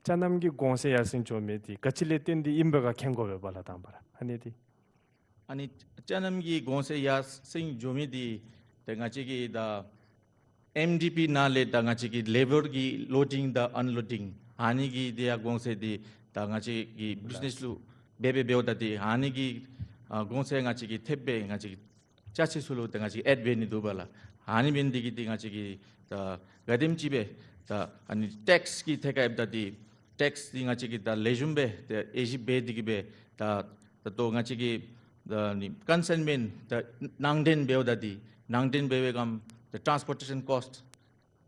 ཅ་རྣམ་གྱི་གོང་ཚད་ཡར་སེང་འགྱོ་མི་འདི་ག་ཅི་ལས་བརྟེན་ཏེ་ཨིནམ་སྦེ་ག་མཁྱེན་དགོ་པས་སྦ་ལགས། དང་པ་ར་ཨ་ནི་འདི་ཨ་ནི་ཅ་རྣམ་གྱི་གོང་ཚད་ཡར་སེང་འགྱོ་མི་འདི་ཏེ་ང་བཅས་ཀྱི་ད་ཨེམ་ཌི་པི་ནང་ལས་ད་ང་བཅས་ཀྱི་ལེ་བར་གྱི་ལོ་ཌིང་དང་ཨན་ལོ་ཌིང་ཨ་ནི་གི་དེ་ཡང་གོང་ཚད་འདི་ད་ང་བཅས་ཀྱི་བིཛ་ནེསི་ལུ་འབད་འབད་འབདཝ་ད་འདི་ཨ་ནི་གི་ཨ་གོང་ཚད་ང་བཅས་ཀྱིས་ཐེབས་སྦེ་ང་བཅས་ཀྱིས་ཅ་ཆས་ཚུ་ལུ་ད་ང་བཅས་ཨེཌ་འབད་ནི་འདུག་སྦ་ལགས། ཨ་ནི་འབད་ནི་འདི་གིས་འདི་ང་བཅས་ཀྱིས་ད་ག་དེམ་ཅིག་སྦེ་ད་ཨ་ནི་ཊེགསི་གི་ཐད་ཁར་ལྷོདཔ་ད་འདི་ཊེགསི་འདི་ང་བཅས་ཀྱིས་ད་ལེགས་ཤོམ་སྦེ་ད་དབྱེ་ཞིབ་འབད་དེ་གི་སྦེ་ད་ད་ལྟོ་ང་བཅས་ཀྱིས་ད་ནི་ཀོན་སའིནམེནཊ་ད་ནང་འདྲེན་འབདཝ་ད་འདི་ནང་འདྲེན་འབད་བའི་སྒང་ད་ཊཱནསི་པོར་ཊེ་ཤཱན་ཀོསཊ་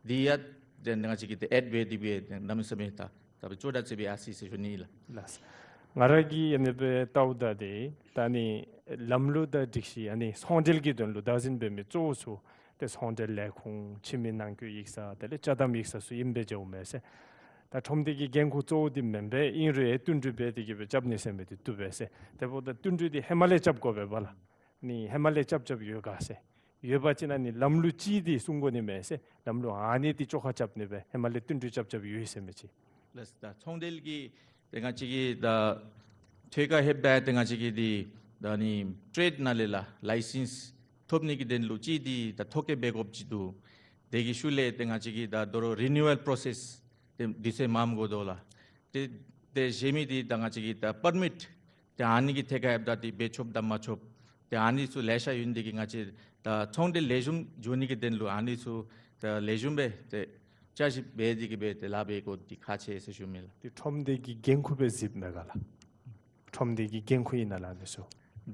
འདི་ཡང་ཏེ་ང་བཅས་ཀྱིས་ཏེ་ཨེཌ་འབད་དེ་སྦེ་ཏེ་གནམ་མེད་ས་མེད་ད་ད་སྦེ་ཅོག་འཐདཔ་ཅིག་སྦེ་ཨ་སི་ཟེར་ཞུ་ནི་ལགས། ལགས། ང་ར་གིས་ཨ་ནི་སྦེ་བལྟཝ་ད་འདི་ད་ནི་ལམ་ལུགས་དང་སྒྲིག་གཞི་ཨ་ནི་ཚོང་འབྲེལ་གྱི་དོན་ལུ་བདག་འཛིན་འབད་མི་གཙོ་བོ་ཚུ་ཏེ་ཚོང་འབྲེལ་ལས་ཁུངས་ཕྱི་མི་ནང་འཁོད་ཡིག་ཚང་དེ་ལས་ཅ་དམ་ཡིག་ཚང་ཚུ་ཨིནམ་སྦེ་མཇལཝ་མས་ཟེར། ད་ཁྲོམ་སྡེ་གི་འགན་ཁུར་གཙོ་བོ་འདི་མེན་པས། ཨིན་རུང་ཡང་བསྟུན་གྲོས་འབད་དེ་གི་སྦེ་རྐྱབ་ནི་ཟེར་མི་འདི་བཏུབ་པས་ཟེར། དེ་འབདཝ་ད་བསྟུན་གྲོས་འདི་ཧེ་མ་ལས་རྐྱབ་དགོ་པས་སྦ་ལགས། ནི་ཧེ་མ་ལས་རྐྱབ་རྐྱབ་ཡོད་ག་ཟེར། ཡོད་པ་ཅིན་ཨ་ནི་ལམ་ལུགས་ཅིག་འདི་སྲུང་དགོ་ནི་མས་ཟེར། ལམ་ལུགས་ཨ་ནི་འདི་བཅོ་ཁ་རྐྱབ་ནི་སྦེ་ཧེ་མ་ལས་བསྟུན་གྲོས་རྐྱབ་རྐྱབ་ཡོད་ཟེར་མི་ཅིག། ལགས། ད་ཚོང་འབྲེལ་གྱི་ཏེ་ང་བཅས་ཀྱི་ད་ཐད་ཁར་ལྷོདཔ་ད་ཏེ་ང་བཅས་ཀྱི་འདི་ད་ནི་ཊེརེཌ་ནང་ལས་ལགས་ལའི་སེནསི་ཐོབ་ནི་གི་དོན་ལུ་ཅིག་འདི་ད་ཐོ་བཀོད་འབད་དགོཔ་ཅིག་འདུག། དེ་གི་ཤུལ་ལས་ཏེ་ང་བཅས་ཀྱི་ད་དོ་རུང་རི་ནིའུ་ཝལ་པྲོ་སེསི་ཏེ་དུས་ཚོད་མངམ་འགོར་དོ་ལགས། ཏེ་ཏེ་གཞན་མི་འདི་ད་ང་བཅས་ཀྱི་ད་པར་མིཊ་ཏེ་ཨ་ནི་གི་ཐད་ཁར་ལྷོདཔ་ད་ཏེ་འབད་ཆོགཔ་དང་མ་ཆོགཔ་ཏེ་ཨ་ནི་ཚུ་ལེ་ཤ་ཡོད་ནི་འདི་གིས་ང་བཅས་ད་ཚོང་འབྲེལ་ལེགས་ཤོམ་འགྱོ་ནི་གི་དོན་ལུ་ཨ་ནི་ཚུ་ད་ལེགས་ཤོམ་སྦེ་ཏེ་བསྐྱར་ཞིབ་འབད་དེ་གི་སྦེ་ཏེ་ལཱ་འབད་དགོཔ་འདི་ཁག་ཆེ་ཟེར་ཞུ་མི་ལགས། ཏེ་ཁྲོམ་སྡེ་གི་འགན་ཁུར་སྦེ་གཟིགསཔ་མས་ག་ལགས། ཁྲོམ་སྡེ་གི་འགན་ཁུར་ཨིན་ན་ལགས་ཨ་ནི་ཚུ།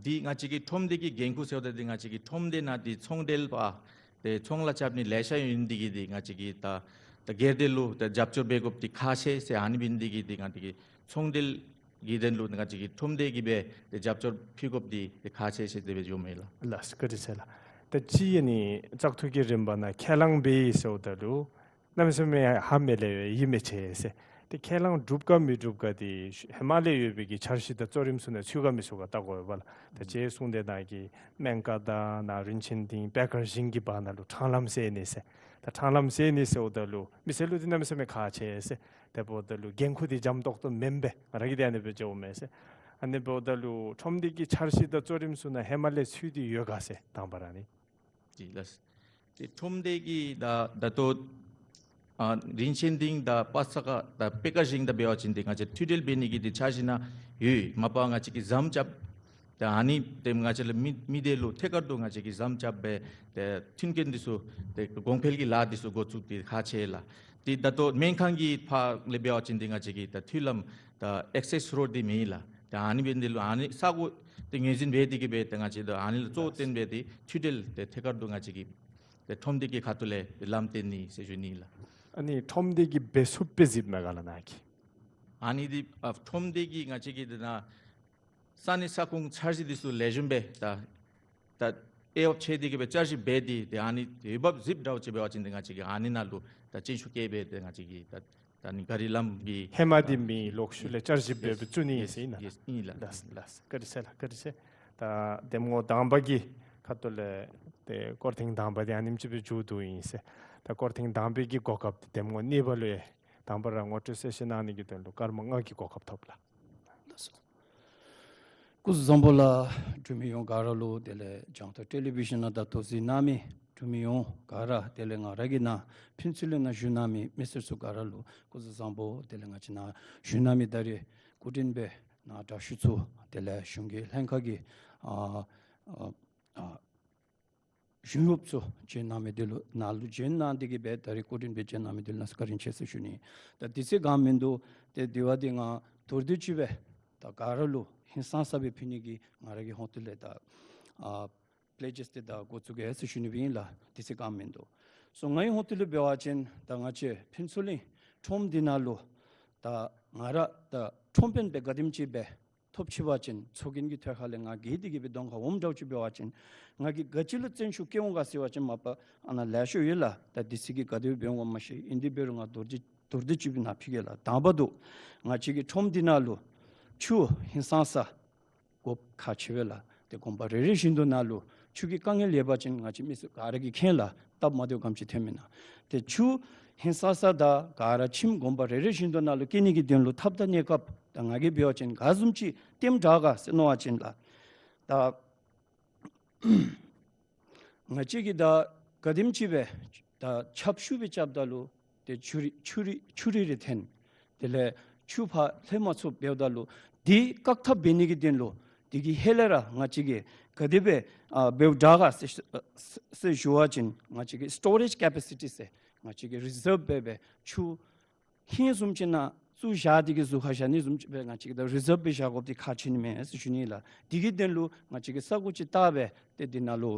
འདི་ང་བཅས་ཀྱི་ཁྲོམ་སྡེ་གི་འགན་ཁུར་ཟེརཝ་ད་འདི་ང་བཅས་ཀྱི་ཁྲོམ་སྡེ་ནང་འདི་ཚོང་འབྲེལ་པ་ཏེ་ཚོང་ལཱ་རྐྱབ་ནི་ལེ་ཤ་ཡོད་ནི་འདི་གིས་འདི་ང་བཅས་ཀྱིས་ད་ད་སྒེར་སྡེ་ལུ་ད་རྒྱབ་སྐྱོར་འབད་དགོཔ་འདི་ཁག་ཆེ་ཟེར་ཨ་ནི་འབད་ནི་འདི་གིས་འདི་ང་བཅས་ཀྱིས་ཚོང་འབྲེལ་གྱི་དོན་ལུ་ང་བཅས་ཀྱིས་ཁྲོམ་སྡེ་གིས་སྦེ་ཏེ་རྒྱབ་སྐྱོར་ཕུལ་དགོཔ་འདི་ཏེ་ཁག་ཆེ་ཟེར་དེ་སྦེ་ཞུ་མི་ལགས། ལགས་བཀའ་དྲིན་ཆེ་ལགས། ད་ཅི་ཨ་ནི་བཙག་འཐུ་གི་རིམ་པ་ནང་ཁས་བླངས་འབད་ཡི་ཟེརཝ་ད་ལུ་གནམ་མེད་ས་མེད་ཧ་མི་ལས་པས་ཡིད་མི་ཆེས་ཟེར། ཏེ་ཁས་བླངས་གྲུབ་ག་མི་གྲུབ་ག་འདི་ཧེ་མ་ལས་ཡོད་པའི་གི་འཆར་གཞི་དང་གཙོ་རིམ་ཚུ་ནང་ཚུད་ག་མི་ཚུད་ག་བལྟ་དགོ་པས་ལགས། ད་ཅི་གསུངས་ཏེ་ནཱ་གི་སྨན་ཁང་དང་ནཱ་རིན་ཆེན་སྡིངས་པེ་ཀར་ཞིང་གི་བར་ན་ལུ་ཁྲང་ལམ་བསལ་ནི་ཟེར། ད་ཁྲང་ལམ་བསལ་ནི་ཟེརཝ་ད་ལུ་མི་སེར་ལུ་འདི་གནམ་མེད་ས་མེད་ཁག་ཆེ་ཟེར། དེ་འབདཝ་ད་ལུ་འགན་ཁུར་འདི་འཇམ་ཏོག་ཏོ་མེན་པས། ང་ར་གིས་འདི་ཨ་ནི་སྦེ་ཞུཝ་མས་ཟེར། ཨ་ནི་འབདཝ་ད་ལུ་ཁྲོམ་སྡེ་གི་འཆར་གཞི་དང་གཙོ་རིམ་ཚུ་ནང་ཧེ་མ་ལས་ཚུད་དེ་ཡོད་ག་ཟེར་དང་པ་ར་ཨ་ནི། ཅིག་ལགས། ཏེ་ཁྲོམ་སྡེ་གི་ད་ད་ལྟོ་ཨ་རིན་ཆེན་སྡིངས་དང་པ་ས་ག་དང་པེ་ཀར་ཞིང་དང་འབད་བ་ཅིན་འདི་ང་བཅས་མཐུད་འབྲེལ་འབད་ནི་གི་འདི་འཆར་གཞི་ནང་ཡོད། མ་པ་ང་བཅས་ཀྱིས་ཟམ་རྐྱབ། ད་ཨ་ནི་ཏེ་ང་བཅས་ལུ་མི་མི་སྡེ་ལུ་ཐད་ཀར་དུ་ང་བཅས་ཀྱིས་ཟམ་རྐྱབ་སྦེ་ཏེ་མཐུན་རྐྱེན་འདི་ཚུ་ཏེ་གོང་འཕེལ་གྱི་ལཱ་འདི་ཚུ་འགོ་བཙུགས་ཏེ་ཁག་ཆེ་ལགས། ཏེ་ད་ལྟོ་སྨན་ཁང་གི་ཕར་ལས་འབད་བ་ཅིན་འདི་ང་བཅས་ཀྱིས་ད་མཐུད་ལམ་ད་ཨེག་སེསི་རོཌ་འདི་མེད་ལགས། ད་ཨ་ནི་འབད་ནི་འདི་ལུ་ཨ་ནི་ས་གོ་ཏེ་ངོས་འཛིན་འབད་དེ་གི་སྦེ་ཏེ་ང་བཅས་ད་ཨ་ནི་ལུ་གཙོ་བོ་བཏོན་སྦེ་ཏེ་མཐུད་འབྲེལ་ཏེ་ཐད་ཀར་དུ་ང་བཅས་ཀྱིས་ཏེ་ཁྲོམ་སྡེ་གི་ཁ་ཐུག་ལས་ཏེ་ལམ་སྟོན་ནི་ཟེར་ཞུ་ནི་ལགས། ཨ་ནི་ཁྲོམ་སྡེ་གིས་འབད་ཚུགསཔ་སྦེ་གཟིགསཔ་མས་ག་ལགས་ནཱ་གིས། ཨ་ནི་འདི་ཨ་ཁྲོམ་སྡེ་གིས་ང་བཅས་ཀྱིས་འདི་ནང་ས་གནས་ས་ཁོངས་འཆར་གཞི་འདི་ཚུ་ལེགས་ཤོམ་སྦེ་ད་ད་དབྱེ་བ་ཕྱེ་སྟེ་གི་སྦེ་བསྐྱར་ཞིབ་འབད་དེ་ཏེ་ཨ་ནི་འོས་འབབ་གཟིགསཔ་འདྲཝ་ཅིག་འབད་བ་ཅིན་ཏེ་ང་བཅས་ཀྱིས་ཨ་ནི་ནང་ལུ་ད་བརྩོན་ཤུགས་བསྐྱེད་སྦེ་ཏེ་ང་བཅས་ཀྱིས་ད་ད་ནི་གཱ་རི་ལམ་གྱི་ཧེ་མ་འདི་མེད་ལོག་ཤུལ་ལས་བསྐྱར་ཞིབ་འབད་སྦེ་བཙུགས་ནི་ཨིན་ཟེར་ཨིན་ན། ཨིན་ལགས། ལགས་ལགས། བཀའ་དྲིན་ཆེ་ལགས། བཀའ་དྲིན་ཆེ། ད་འདེམས་ངོ་དང་པ་གི་ཁ་ཐུག་ལས་ཏེ་སྐོར་ཐེངས་དང་པ་འདི་ཨ་ནེམ་ཅིག་སྦེ་མཇུག་བསྡུཝ་ཨིན་ཟེར། ད་སྐོར་ཐེངས་དང་པའི་གི་གོ་སྐབས་འདི་འདེམས་ངོ་གཉིས་པ་ལུ་ཡང་དང་པ་ར་ངོ་སྤྲོད་གསལ་བཤད་གནང་ནི་གི་དོན་ལུ་སྐར་མ་ལྔ་གི་གོ་སྐབས་ཐོབ་ལགས། ལགས་སོ། སྐུ་གཟུགས་བཟང་པོ་ལགས། འབྲུག་མི་ཡོངས་ག་ར་ལུ་དེ་ལས་རྒྱང་མཐོང་ཊེ་ལི་བི་ཤཱན་ནང་ད་ལྟོ་གཟིགས་གནང་མི་འབྲུག་མི་ཡོངས་ག་ར་དེ་ལས་ང་ར་གི་ནང་ཕུན་ཚོགས་གླིང་ནང་བཞུགས་གནང་མི་མི་སེར་ཚུ་ག་ར་ལུ་སྐུ་གཟུགས་བཟང་པོ་དེ་ལས་ང་བཅས་ནཱ་བཞུགས་གནང་མི་ད་རེས་སྐུ་མགྲོན་སྦེ་ ནཱ་དྲག་ཤོས་ཚུ་དེ་ལས་གཞུང་གི་ལྷན་ཁག་གི་ཨ་ཨ་ཨ་གཞུང་གཡོགཔ་ཚུ་བྱོན་གནང་མི་འདི་ལུ་ནཱ་ལུ་བྱོན་གནང་སྟེ་གི་སྦེ་ད་རིས་སྐུ་མགྲོན་སྦེ་བྱོན་གནང་མི་འདི་ལུ་གནམ་མེད་ས་མེད་བཀའ་དྲིན་ཆེ་ཟེར་ཞུ་ནི། ད་དུས་ཚོད་གང་མིན་འདུག། ཏེ་དེ་བ་འདི་ང་མདོར་བསྡུས་ཅིག་སྦེ་ད་ག་ར་ལུ་ཧིང་སངས་ས་སྦེ་ཕུལ་ནི་གི་ང་ར་གི་ཧོངས་ཏོ་ལས་ད་ཨ་པི་ལེ་ཇེས་འདི་ད་འགོ་བཙུགས་གེ་ཟེར་ཞུ་ནི་སྦེ་ཨིན་ལགས། དུས་ཚོད་གང་མིན་འདུག། སོ་ངེའི་ཧོངས་ཏོ་ལུ་འབད་བ་ཅིན་ད་ང་བཅས་ཕུན་ཚོགས་གླིང་ཁྲོམ་འདི་ནང་ལུ་ད་ང་ར་ད་ཁྲོམ་དཔོན་སྦེ་ག་དེམ་ཅིག་སྦེ་ཐོབ་ཅི་བ་ཅིན་ཚོགས་རྒྱན་གྱི་ཐོག་ཁ་ལས་ང་གིས་འདི་གི་སྦེ་གདོང་ཁར་འོངམ་འདྲཝ་ཅིག་འབད་བ་ཅིན་ང་གིས་ག་ཅི་ལུ་བརྩོན་ཤུགས་བསྐྱེད་འོང་ག་ཟེར་བ་ཅིན་མ་པ་ཨ་ནཱ་ལེ་ཤ་ཡོད་ལགས། ད་དུས་ཚོད་ཀྱིས་ག་དེ་སྦེ་འབད་འོང་ག་མ་ཤེས། ཨིན་དེ་འབད་རུང་ང་མདོར་བསྡུས་མདོར་བསྡུས་ཅིག་སྦེ་ནཱ་ཕུལ་གེ་ལགས། དང་པ་དུ་ང་བཅས་ཀྱི་ཁྲོམ་འདི་ནང་ལུ་ཆུ་ཧིང་སངས་ས་དགོཔ་ཁག་ཆེ་བས་ལགས། ཏེ་དགོན་པ་རེ་རེ་བཞིན་དུ་ནང་ལུ་ཆུ་གི་དཀའ་ངལ་ཡོད་པ་ཅིན་ང་བཅས་མི་སེར་ག་ར་གིས་མཁྱེན་ལགས། སྟབས་མ་བདེཝ་ག་དེམ་ཅིག་ཐོནམ་ཨིན་ན། ཏེ་ཆུ་ཧིང་སངས་ས་ད་ག་ར་ཁྱིམ་དགོན་པ་རེ་རེ་བཞིན་དུ་ནང་ལུ་སྐྱེལ་ནི་གི་དོན་ལུ་ཐབས་དང་གནས་སྐབས་ད་ང་གིས་འབད་བ་ཅིན་ག་བཟུམ་ཅིག་སྟོནམ་དྲག་ག་ཟེར་མནོ་བ་ཅིན་ལགས། ད་ང་བཅས་ཀྱིས་ད་ག་དེམ་ཅིག་སྦེ་ད་ཆརཔ་ཤུགས་སྦེ་རྐྱབ་ད་ལུ་ཏེ་ཆུ་རུད་ཆུ་རུད་ཆུ་རུད་རེ་འཐོན། དེ་ལས་ཆུ་ཕར་ལྷོད་མ་ཚུགསཔ་འབདཝ་ད་ལུ་འདི་བཀག་ཐབས་འབད་ནི་གི་དོན་ལུ་འདི་གི་ཧེ་ལས་ར་ང་བཅས་ཀྱིས་ག་དེ་སྦེ་ཨ་འབདཝ་དྲག་ག་ཟེར་ཟེར་ཞུ་བ་ཅིན་ང་བཅས་ཀྱི་སི་ཊོ་རེཇ་ཀེ་པེ་སི་ཊི་ཟེར་ང་བཅས་ཀྱིས་རི་ཛརབ་འབད་སྦེ་ཆུ་ཧིང་བཟུམ་ཅིག་ནང་བཙུགས་བཞག་སྟེ་གི་གཟུགས་ཁར་བཞག་ནི་བཟུམ་ཅིག་སྦེ་ང་བཅས་ཀྱིས་ད་རི་ཛརབ་འབད་བཞག་དགོཔ་འདི་ཁག་ཆེ་ནི་མས་ཟེར་ཞུ་ནི་ལགས། འདི་གི་དོན་ལུ་ང་བཅས་ཀྱིས་ས་གོ་ཅིག་བལྟ་སྦེ་ཏེ་འདི་ནང་ལུ་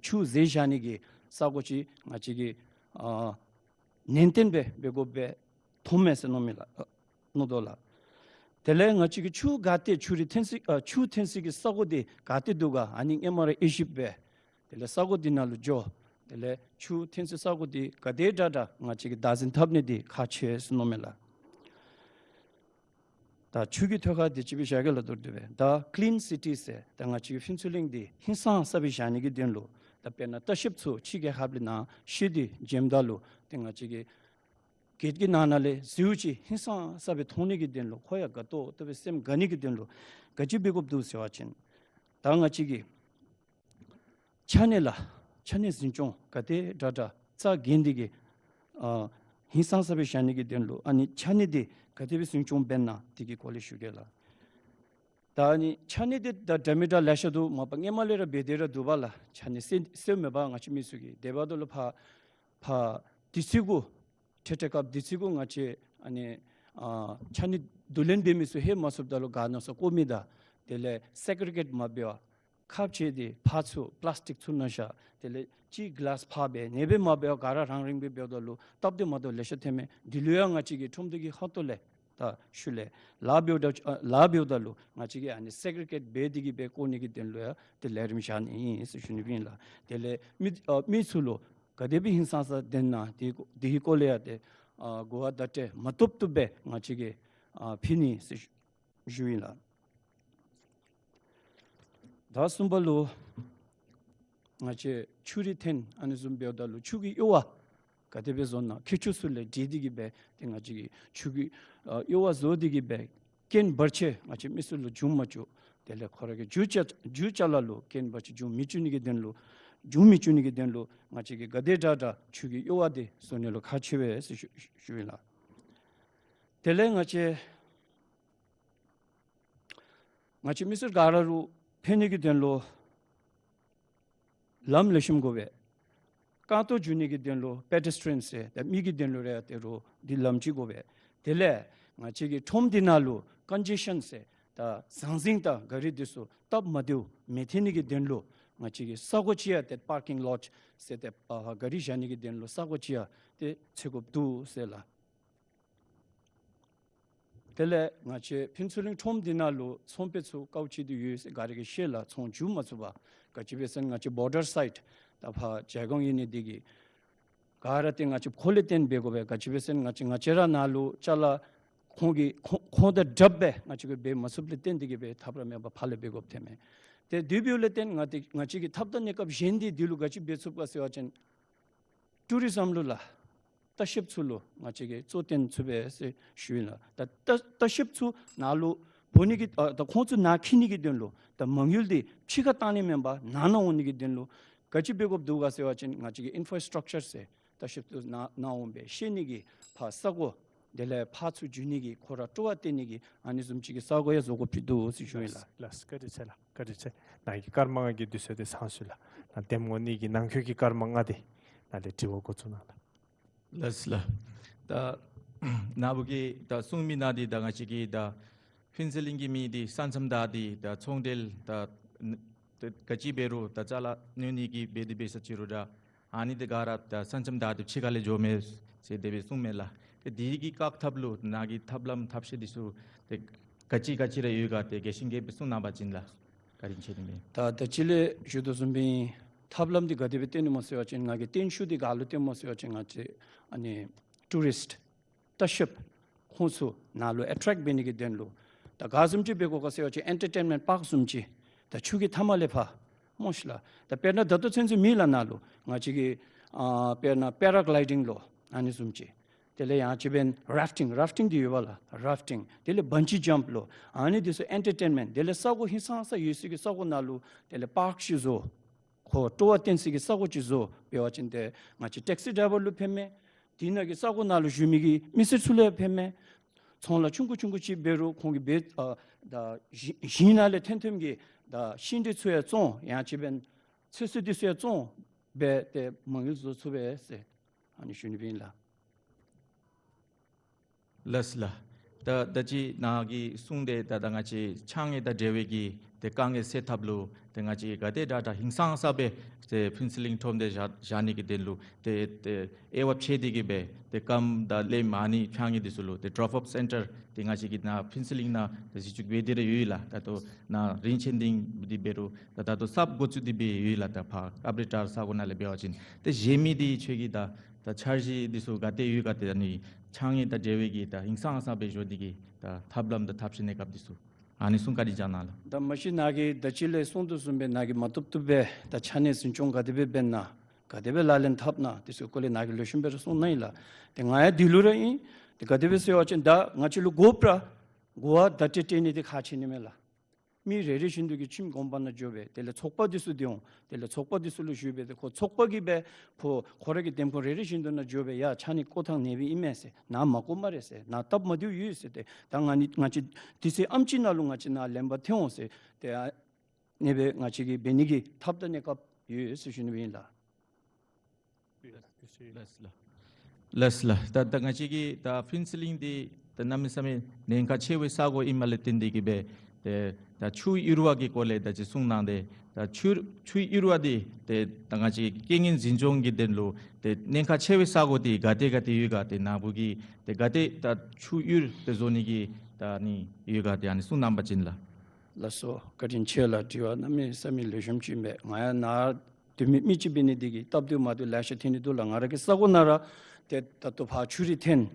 ཆུ་བཟེད་བཞག་ནི་གི་ས་གོ་ཅིག་ང་བཅས་ཀྱིས་ཨ་ནན་ཏན་སྦེ་འབད་དགོཔ་སྦེ་མཐོངམ་མས་ཟེར་མནོ་མི་ལགས། ཨ་མནོ་དོ་ལགས། དེ་ལས་ང་བཅས་ཀྱིས་ཆུ་ག་ཏེ་ཆུ་རུད་འཐོན་སའི་ཨ་ཆུ་འཐོན་སའི་གི་ས་གོ་འདི་ག་ཏེ་འདུག་ག། ཨ་ནི་སྔོན་མ་ར་དབྱེ་ཞིབ་འབད། དེ་ལས་ས་གོ་འདི་ནང་ལུ་འགྱོ། དེ་ལས་ཆུ་འཐོན་སའི་ས་གོ་འདི་ག་དེ་དྲག་དྲག་ང་བཅས་ཀྱིས་བདག་འཛིན་འཐབ་ནི་འདི་ཁག་ཆེ་ཟེར་མནོ་མི་ལགས། ད་ཆུ་གི་ཐོག་ཁར་འདི་ཅིག་སྦེ་བཞག་གེ་ལགས། མདོར་བསྡུས་སྦེ་ད་ཀི་ལིན་སི་ཊི་ཟེར་ད་ང་བཅས་ཀྱི་ཕུན་ཚོགས་གླིང་འདི་ཧིང་སངས་ས་སྦེ་བཞག་ནི་གི་དོན་ལུ་ད་དཔེར་ན་ལྟ་བཤལཔ་ཚུ་ཕྱི་རྒྱལ་ཁབ་ལས་ནཱ་ཤུལ་འདི་འབྱོནམ་ད་ལུ་ཏེ་ང་བཅས་ཀྱིས་གེཊ་ཀྱི་ནང་ན་ལས་ཟེརཝ་ཅིག་ཧིང་སངས་ས་སྦེ་མཐོང་ནི་གི་དོན་ལུ་ཁོ་ཡང་དགའ་ཏོག་ཏོ་སྦེ་སེམས་དགའ་ནི་གི་དོན་ལུ་ག་ཅི་འབད་དགོཔ་འདུག་ཟེར་བ་ཅིན་ད་ང་བཅས་ཀྱིས་ཆ་གནས་ལགས། ཆ་གནས་འཛིན་སྐྱོང་ག་དེ་དྲག་དྲག་རྩ་འགེངས་ཏེ་གི་ཨ་ཧིང་སངས་ས་སྦེ་བཞག་ནི་གི་དོན་ལུ་ཨ་ནི་ཆ་གནས་འདི་ག་དེ་སྦེ་འཛིན་སྐྱོང་འབད་ན་འདི་གི་སྐོར་ལས་ཞུ་གེ་ལགས། ད་ཨ་ནི་ཆ་གནས་འདི་ད་འདྲ་མི་འདྲ་ལེ་ཤ་འདུག། མ་པ་སྔོན་མ་ལས་ར་འབད་དེ་ར་འདུག་པ་ལགས། ཆ་གནས་སེལ་སེལཝ་མེད་པ་ང་བཅས་མི་ཚུ་གིས། དེ་འབདཝ་ད་ལུ་ཕར་ཕར་དུས་ཚོད་གུ་ཏེ་ཏེ་སྐབས་དུས་ཚོད་གུ་ང་བཅས་ཨ་ནི་ཨ་ཆ་གནས་བསྡུ་ལེན་འབད་མི་ཚུ་ལྷོད་མ་ཚུགསཔ་ད་ལུ་ག་མནོ་ས་བཀོ་མི་དང་དེ་ལས་སེག་རི་གེཊ་མ་འབད་བར་ཁབ་ཆེ་འདི་ཕར་ཚུར་པ་ལཱསི་ཊིཀ་ཚུ་ནང་བཞག། དེ་ལས་གཅིག་གི་ལཱསི་ཕར་སྦེ་ཨ་ནེ་སྦེ་མ་འབད་བར་ག་ར་རང་རིང་སྦེ་འབདཝ་ད་ལུ་སྟབས་བདེ་མ་བདེཝ་ལེ་ཤ་ཐོནམ་མས། འདི་ལུ་ཡང་ང་བཅས་ཀྱིས་ཁྲོམ་སྡེ་གི་ཁ་ཐུག་ལས་ད་ཤུལ་ལས་ལཱ་འབདཝ་ད་ཨ་ལཱ་འབདཝ་ད་ལུ་ང་བཅས་ཀྱིས་ཨ་ནི་སེག་རི་གེཊ་འབད་དེ་གི་སྦེ་བཀོ་ནི་གི་དོན་ལུ་ཡང་ཏེ་ལས་རིམ་བཞག་ནི་ཨིན་ཟེར་ཞུ་ནི་སྦེ་ཨིན་ལགས། དེ་ལས་མི་ཨ་མི་ཚུ་ལུ་ག་དེ་སྦེ་ཧིང་སངས་ས་སྡོད་ན་འདི་འདི་གི་སྐོར་ལས་ཡང་ཏེ་ཨ་གོ་བ་བརྡ་སྤྲོད་མ་བཏུབ་བཏུབ་སྦེ་ང་བཅས་ཀྱིས་ཨ་ཕུལ་ནི་ཟེར་ཞུ་ཞུཝ་ཨིན་ལགས། ད་གསུམ་པ་ལུ་ང་བཅས་ཆུ་རུད་འཐོན་ཨ་ནི་བཟུམ་འབདཝ་ད་ལུ་ཆུ་གི་གཡོ་བ་ག་དེ་སྦེ་བཟོ་ན་མཁས་མཆོག་ཚུ་ལས་འདྲི་སྟེ་གི་སྦེ་ཏེ་ང་བཅས་ཀྱིས་ཆུ་གི་ཨ་གཡོ་བ་བཟོ་སྟེ་གི་སྦེ་རྐྱེན་བར་ཆད་ང་བཅས་མི་ཚུ་ལུ་འབྱུང་མ་བཅུག། དེ་ལས་ཁོ་ར་གི་རྒྱུ་ཅ་རྒྱུ་ཅ་ལ་ལུ་རྐྱེན་བར་ཆད་འབྱུང་མི་བཅུག་ནི་གི་དོན་ལུ་འབྱུང་མི་བཅུག་ནི་གི་དོན་ལུ་ང་བཅས་ཀྱིས་ག་དེ་དྲག་དྲག་ཆུ་གི་གཡོ་བ་འདི་བཟོ་ནི་ལུ་ཁག་ཆེ་བས་ཟེར་ཞུ་ཞུཝ་ཨིན་ལགས། དེ་ལས་ང་བཅས་ང་བཅས་མི་སེར་ག་ར་ལུ་ཕན་ནི་གི་དོན་ལུ་ལམ་ལེགས་ཤོམ་དགོ་པས། རྐང་སྟོང་འགྱོ་ནི་གི་དོན་ལུ་པེ་ཌེ་སི་ཊི་རི་ཡཱན་ཟེར་ད་མི་གི་དོན་ལུ་ར་ཏེ་རུང་འདི་ལམ་ཅིག་དགོ་པས། དེ་ལས་ང་བཅས་ཀྱི་ཁྲོམ་འདི་ནང་ལུ་ཀོན་ཇེ་ཤཱན་ཟེར་ད་ཟང་ཟིང་དང་ག་རི་འདི་ཚུ་སྟབས་མ་བདེཝ་མི་ཐོན་ནི་གི་དོན་ལུ་ང་བཅས་ཀྱིས་ས་གོ་ཅིག་ཡང་ཏེ་པར་ཀིང་ལོཊ་ཟེར་ཏེ་ཨ་ག་རི་བཞག་ནི་གི་དོན་ལུ་ས་གོ་ཅིག་ཡང་ཏེ་འཚོལ་དགོཔ་འདུག་ཟེར་ལགས། དེ་ལས་ང་བཅས་ཕུན་ཚོགས་གླིང་ཁྲོམ་འདི་ནང་ལུ་ཚོང་པ་ཚུ་དཀའཝ་སྤྱད་དེ་ཡོད་ཟེར་ག་ར་གིས་ཤེས་ལགས། ཚོང་འགྱོ་མ་ཚུགས་པར་ག་ཅི་འབད་ཟེར་ན་ང་བཅས་བོར་ཌར་སའིཌ་ད་ཕར་ཇའི་གོང་ཨིན་ནི་འདི་གིས་ག་ར་ཏེ་ང་བཅས་ཁོ་ལས་བརྟེན་འབད་དགོ་པས། ག་ཅི་འབད་ཟེར་ན་ང་བཅས་ང་བཅས་ར་ནང་ལུ་ཅ་ལ་ཁོང་གིས་ཁོང་ཁོང་དང་འདྲཝ་སྦེ་ང་བཅས་ཀྱིས་འབད་མ་ཚུགསཔ་ལས་བརྟེན་འདི་གིས་སྦེ་ཐབས་ར་མེད་པར་ཕར་ལས་འབད་དགོཔ་ཐོནམ་མས། ཏེ་དེ་འབདཝ་ལས་བརྟེན་ང་ཏེ་ང་བཅས་ཀྱིས་ཐབས་དང་གནས་སྐབས་གཞན་འདི་འདི་ལུ་ག་ཅི་འབད་ཚུགས་ག་ཟེར་བ་ཅིན་ཊུ་རི་ཛམ་ལུ་ལགས། ལྟ་བཤལཔ་ཚུ་ལུ་ང་བཅས་ཀྱིས་གཙོ་བོར་བཏོན་ཚུགས་པས་ཟེར་ཞུཝ་ཨིན་ལགས། ད་ལྟ་ལྟ་བཤལཔ་ཚུ་ནཱ་ལུ་འབོ་ནི་གི་ཨ་ད་ཁོང་ཚུ་ནཱ་འཁྱིད་ནི་གི་དོན་ལུ་ད་མ་དངུལ་འདི་ཕྱི་ཁར་བཏང་ནི་མེན་པར་ནང་ན་འོང་ནི་གི་དོན་ལུ་ག་ཅི་འབད་དགོཔ་འདུག་ག་ཟེར་བ་ཅིན་ང་བཅས་ཀྱིས་ཨིན་ཕྲ་སི་ཊྲག་ཅར་ཟེར་ལྟ་བཤལཔ་ཚུ་ནཱ་ནཱ་འོང་སྦེ་བཤལ་ནི་གི་ཕར་ས་གོ་ དེ་ལས་ཕར་ཚུར་འགྱོ་ནི་གི་ཁོ་ར་སྤྲོ་བ་བསྟེན་ནི་གི་ཨ་ནི་བཟུམ་ཅིག་གི་ས་གོ་ཡང་བཟོ་དགོཔ་ཅིག་འདུག་ཟེར་ཞུ་ཡི་ལགས། ལགས་སོ། བཀའ་དྲིན་ཆེ་ལགས། བཀའ་དྲིན་ཆེ། ནཱ་གི་སྐར་མ་ལྔ་གི་དུས་ཚོད་དེ་ཚང་སོང་ཡི་ལགས། ནཱ་འདེམས་ངོ་གཉིས་ཀྱི་ནང་འཁོད་ཀྱི་སྐར་མ་ལྔ་དེ་ནཱ་ལས་དྲི་བ་འགོ་བཙུགས་གནང་ལགས། ལགས་སོ་ལགས། ད་ནཱ་བུ་གིས་ད་གསུང་མི་ནང་འདི་ད་ང་བཅས་ཀྱི་ད་ཕུན་ཚོགས་གླིང་གི་མི་འདི་ས་མཚམས་བདའ་སྟེ་ད་ཚོང་འབྲེལ་ད་ད་ག་ཅི་འབད་རུང་ད་ཅ་ལ་ཉོ་ནི་གི་འབད་དེ་འབད་ས་ཅིག་རུང་ད་ཨ་ནི་དེ་ག་ར་ད་ས་མཚམས་བདའ་སྟེ་ཕྱི་ཁ་ལས་འགྱོ་མས་ཟེར་དེ་སྦེ་གསུངམ་མས་ལགས། ཏེ་དེ་གི་བཀག་ཐབས་ལུ་ནཱ་གི་ཐབས་ལམ་ཐབས་ཤེས་འདི་ཚུ་ཏེ་ག་ཅི་ག་ཅི་ར་ཡོད་ག་ཏེ་རྒྱས་ཤིང་རྒྱས་པ་སྦེ་གསུང་གནང་བ་ཅིན་ལགས། བཀའ་དྲིན་ཆེ་ནི་མས། ད་ད་ཅི་ལས་ཞུ་དོ་བཟུམ་སྦེ་ཐབས་ལམ་འདི་ག་དེ་སྦེ་བཏོན་ནི་སྨོ་ཟེར་བ་ཅིན་ང་གིས་བརྟན་བཞུགས་འདི་ག་ལུ་བཏོནམ་སྨོ་ཟེར་བ་ཅིན་ང་བཅས་ཨ་ནི་ཊུ་རིསཊ་ལྟ་བཤལཔ་ཁོང་ཚུ་ནཱ་ལུ་ཨེ་ཊེཀཊ་འབད་ནི་གི་དོན་ལུ། ད་ག་བཟུམ་ཅིག་འབད་དགོ་ག་ཟེར་བ་ཅིན་ཨེན་ཊར་ཊེན་མེནཊ་པཱརཀ་བཟུམ་ཅིག་ད་ཆུ་གི་མཐའམ་ལས་ཕར་སྨོ་ཤི་ལགས། ད་དཔེར་ན་ད་ལྟོ་ཚུན་ཚོད་མེད་ལགས་ནཱ་ལུ། ང་བཅས་ཀྱི་ཨ་དཔེར་ན་པེ་ར་གླའི་ཌིང་ལོ་ཨ་ནི་བཟུམ་ཅིག། དེ་ལས་ཡང་ཅིག་འབདན་རཱཕ་ཊིང་། རཱཕ་ཊིང་འདི་ཡོདཔ་ལགས། རཱཕ་ཊིང་། དེ་ལས་བཱན་ཇི་ཇམཔ་ལོ། ཨ་ནི་འདི་ཚུ་ཨེན་ཊར་ཊེན་མེནཊ། དེ་ལས་ས་གོ་ཧིང་སངས་ས་ཡོད་སའི་གི་ས་གོ་ནང་ལུ་དེ་ལས་པཱརཀ་ཅིག་བཟོ། ཁོ་སྤྲོ་བ་བསྟེན་སའི་གི་ས་གོ་ཅིག་བཟོ་འབད་བ་ཅིན་ཏེ་ང་བཅས་ཊེག་སི་ཌའི་ཝར་ལུ་ཕན་མས། དེ་ནང་གི་ས་གོ་ནང་ལུ་བཞུགས་མི་གི་མི་སེར་ཚུ་ལུ་ཡང་ཕན་མས། ཚོང་ལཱ་ཆུང་ཀུ་ཆུང་ཀུ་ཅིག་འབད་རུང་ཁོང་གིས་འབད་ཨ་ད་ཞིང་ཞིང་ནང་ལས་ཐོན་ཐོནམ་གི་ད་ཤིང་འབྲས་ཚུ་ཡང་བཙོང་། ཡང་ཅིག་འབདན་ཚོད་བསྲེ་འདི་ཚུ་ཡང་བཙོང་སྦེ་ཏེ་མ་དངུལ་བཟོ་ཚུགས་པས་ཟེར་ཨ་ནི་ཞུ་ནི་སྦེ་ཨིན་ལགས། ལགས་སོ་ལགས། ད་ད་ཅི་ནཱ་གིས་གསུངས་ཏེ་ད་ད་ང་བཅས་ཕྱགས་སྙིགས་དང་འབྲེལ་བའི་གི་ཏེ་དཀའ་ངལ་སེལ་ཐབས་ལུ་ཏེ་ང་བཅས་ག་དེ་དྲག་དྲག་ཧིང་སངས་ས་སྦེ་ཏེ་ཕུན་ཚོགས་གླིང་ཁྲོམ་སྡེ་བཞག་བཞག་ནི་གི་དོན་ལུ་ཏེ་ཏེ་དབྱེ་བ་ཕྱེ་སྟེ་གི་སྦེ་ཏེ་སྐམ་དང་ལེབ་ཨ་ནི་ཕྱགས་སྙིགས་འདི་ཚུ་ལུ་ཏེ་ཌོབ་ཨོཕ་སེན་ཊར་ཏེ་ང་བཅས་ཀྱི་ནཱ་ཕུན་ཚོགས་གླིང་ནང་ཏེ་གཞི་བཙུགས་འབད་དེ་ར་ཡོད་ལགས། ད་ལྟོ་ནཱ་རིན་ཆེན་སྡིངས་འདི་འབད་རུང་ད་ད་ལྟོ་གསརཔ་འགོ་བཙུགས་ཏེ་སྦེ་ཡོད་ལགས། ད་ཕར་ཨབ་རི་ཊར་ས་གོ་ནང་ལས་འབད་བ་ཅིན་ཏེ་གཞན་མི་འདི་ཁྱོད་ཀྱིས་ད་ད་འཆར་གཞི་འདི་ཚུ་ག་དེ་ཡོད་ག་ཏེ་ཨ་ནི་ཕྱགས་སྙིགས་དང་འབྲེལ་བའི་གི་ད་ཧིང་སངས་ས་སྦེ་འགྱོ་ནི་གི་ད་ཐབས་ལམ་དང་ཐབས་ཤེས་གནས་སྐབས་འདི་ཚུ་ཨ་ནི་ཚུ་བཀའ་དྲིན་བསྐྱང་གནང་ལགས། ད་མ་གཞི་ནཱ་གིས་ད་ཅི་ལས་གསུངས་དོ་བཟུམ་སྦེ་ནཱ་གིས་མ་བཏུབ་བཏུབ་སྦེ་ད་ཕྱགས་སྙིགས་འཛིན་སྐྱོང་ག་དེ་སྦེ་འབད་ན་ག་དེ་སྦེ་ལག་ལེན་འཐབ་ན་འདི་ཚུ་སྐོར་ལས་ནཱ་གིས་ལེགས་ཤོམ་སྦེ་ར་གསུངས་གནང་ཡི་ལགས། ཏེ་ང་ཡང་འདི་ལུ་ར་ཨིན། ཏེ་ག་དེ་སྦེ་ཟེར་བ་ཅིན་ད་ང་བཅས་ལུ་དགོཔ་ར་གོ་བ་བརྡ་སྤྲོད་སྤྲོད་ནི་འདི་ཁག་ཆེ་ནི་མས་ལགས། མི་རེ་རེ་བཞིན་དུ་གིས་ཁྱིམ་གུང་པ་ནང་འགྱོ་སྦེ་དེ་ལས་ཚོགས་པ་འདི་ཚུ་འདི་འོང་། དེ་ལས་ཚོགས་པ་འདི་ཚུ་ལུ་ཞུ་སྦེ་ཏེ་ཁོ་ཚོགས་པ་གིས་སྦེ་ཁོ་ཁོ་ར་གི་འདེམས་ཁོངས་རེ་རེ་བཞིན་དུ་ནང་འགྱོ་སྦེ་ཡ་ཕྱགས་སྙིགས་བཀོ་ཐངས་ཨ་ནེ་སྦེ་ཨིན་མས་ཟེར། ནཱ་མ་བཀོཝ་སྨ་རེ་ཟེར། ནཱ་སྟབས་མ་བདེཝ་ཡོད་ཟེར། ཏེ་ད་ང་ནི་ང་བཅས་དུས་ཚོད་ཨེམ་ཅིག་ནང་ལུ་ང་བཅས་ནཱ་ལེན་པར་འཐོན་འོང་ཟེར། ཏེ་ཨ་ནེ་སྦེ་ང་བཅས་ཀྱིས་འབད་ནི་གི་ཐབས་དང་གནས་སྐབས་ཡོད་ཟེར་ཞུ་ནི་སྦེ་ཨིན་ལགས། ལགས་སོ་ལགས། ལགས་སོ་ལགས། ད་ད་ང་བཅས་ཀྱི་ད་ཕུན་ཚོགས་གླིང་འདི་ད་གནམ་མེད་ས་མེད་ཉེན་ཁ་ཆེ་བའི་ས་གོ་ཨིནམ་ལས་བརྟེན་ཏེ་གི་སྦེ་ཏེ་ད་ཆུ་ཡུར་བ་གི་སྐོར་ལས་ད་ཅི་གསུངས་གནང་སྟེ། ད་ཆུ་ཆུ་ཡུར་བ་འདི་ཏེ་ད་ང་བཅས་རྐྱེན་ངན་འཛིན་སྐྱོང་གི་དོན་ལུ་ཏེ་ཉེན་ཁ་ཆེ་བའི་ས་གོ་འདི་ག་ཏེ་ག་ཏེ་ཡོད་ག། ཏེ་ནཱ་བུ་གིས་ཏེ་ག་ཏེ་ད་ཆུ་ཡུར་ཏེ་བཟོ་ནི་གི་ད་ཨ་ནི་ཡོད་ག་ཏེ་ཨ་ནི་གསུངས་གནང་པ་ཅིན་ལགས། ལགས་སོ། བཀའ་དྲིན་ཆེ་ལགས། དྲི་བ་གནམ་མེད་ས་མེད་ལེགས་ཤོམ་ཅིག་ཨིན་པས། ང་ཡང་ནཱ་དུས་མི་མི་ཅིག་འབད་ནི་འདི་གིས་སྟབས་བདེཝ་མ་བདེཝ་ལེ་ཤ་ཐོན་ནི་འདུག་ལགས། ང་ར་གི་ས་གོ་ནང་ར་ཏེ་ད་ལྟོ་ཕར་ཆུ་རུད་འཐོན།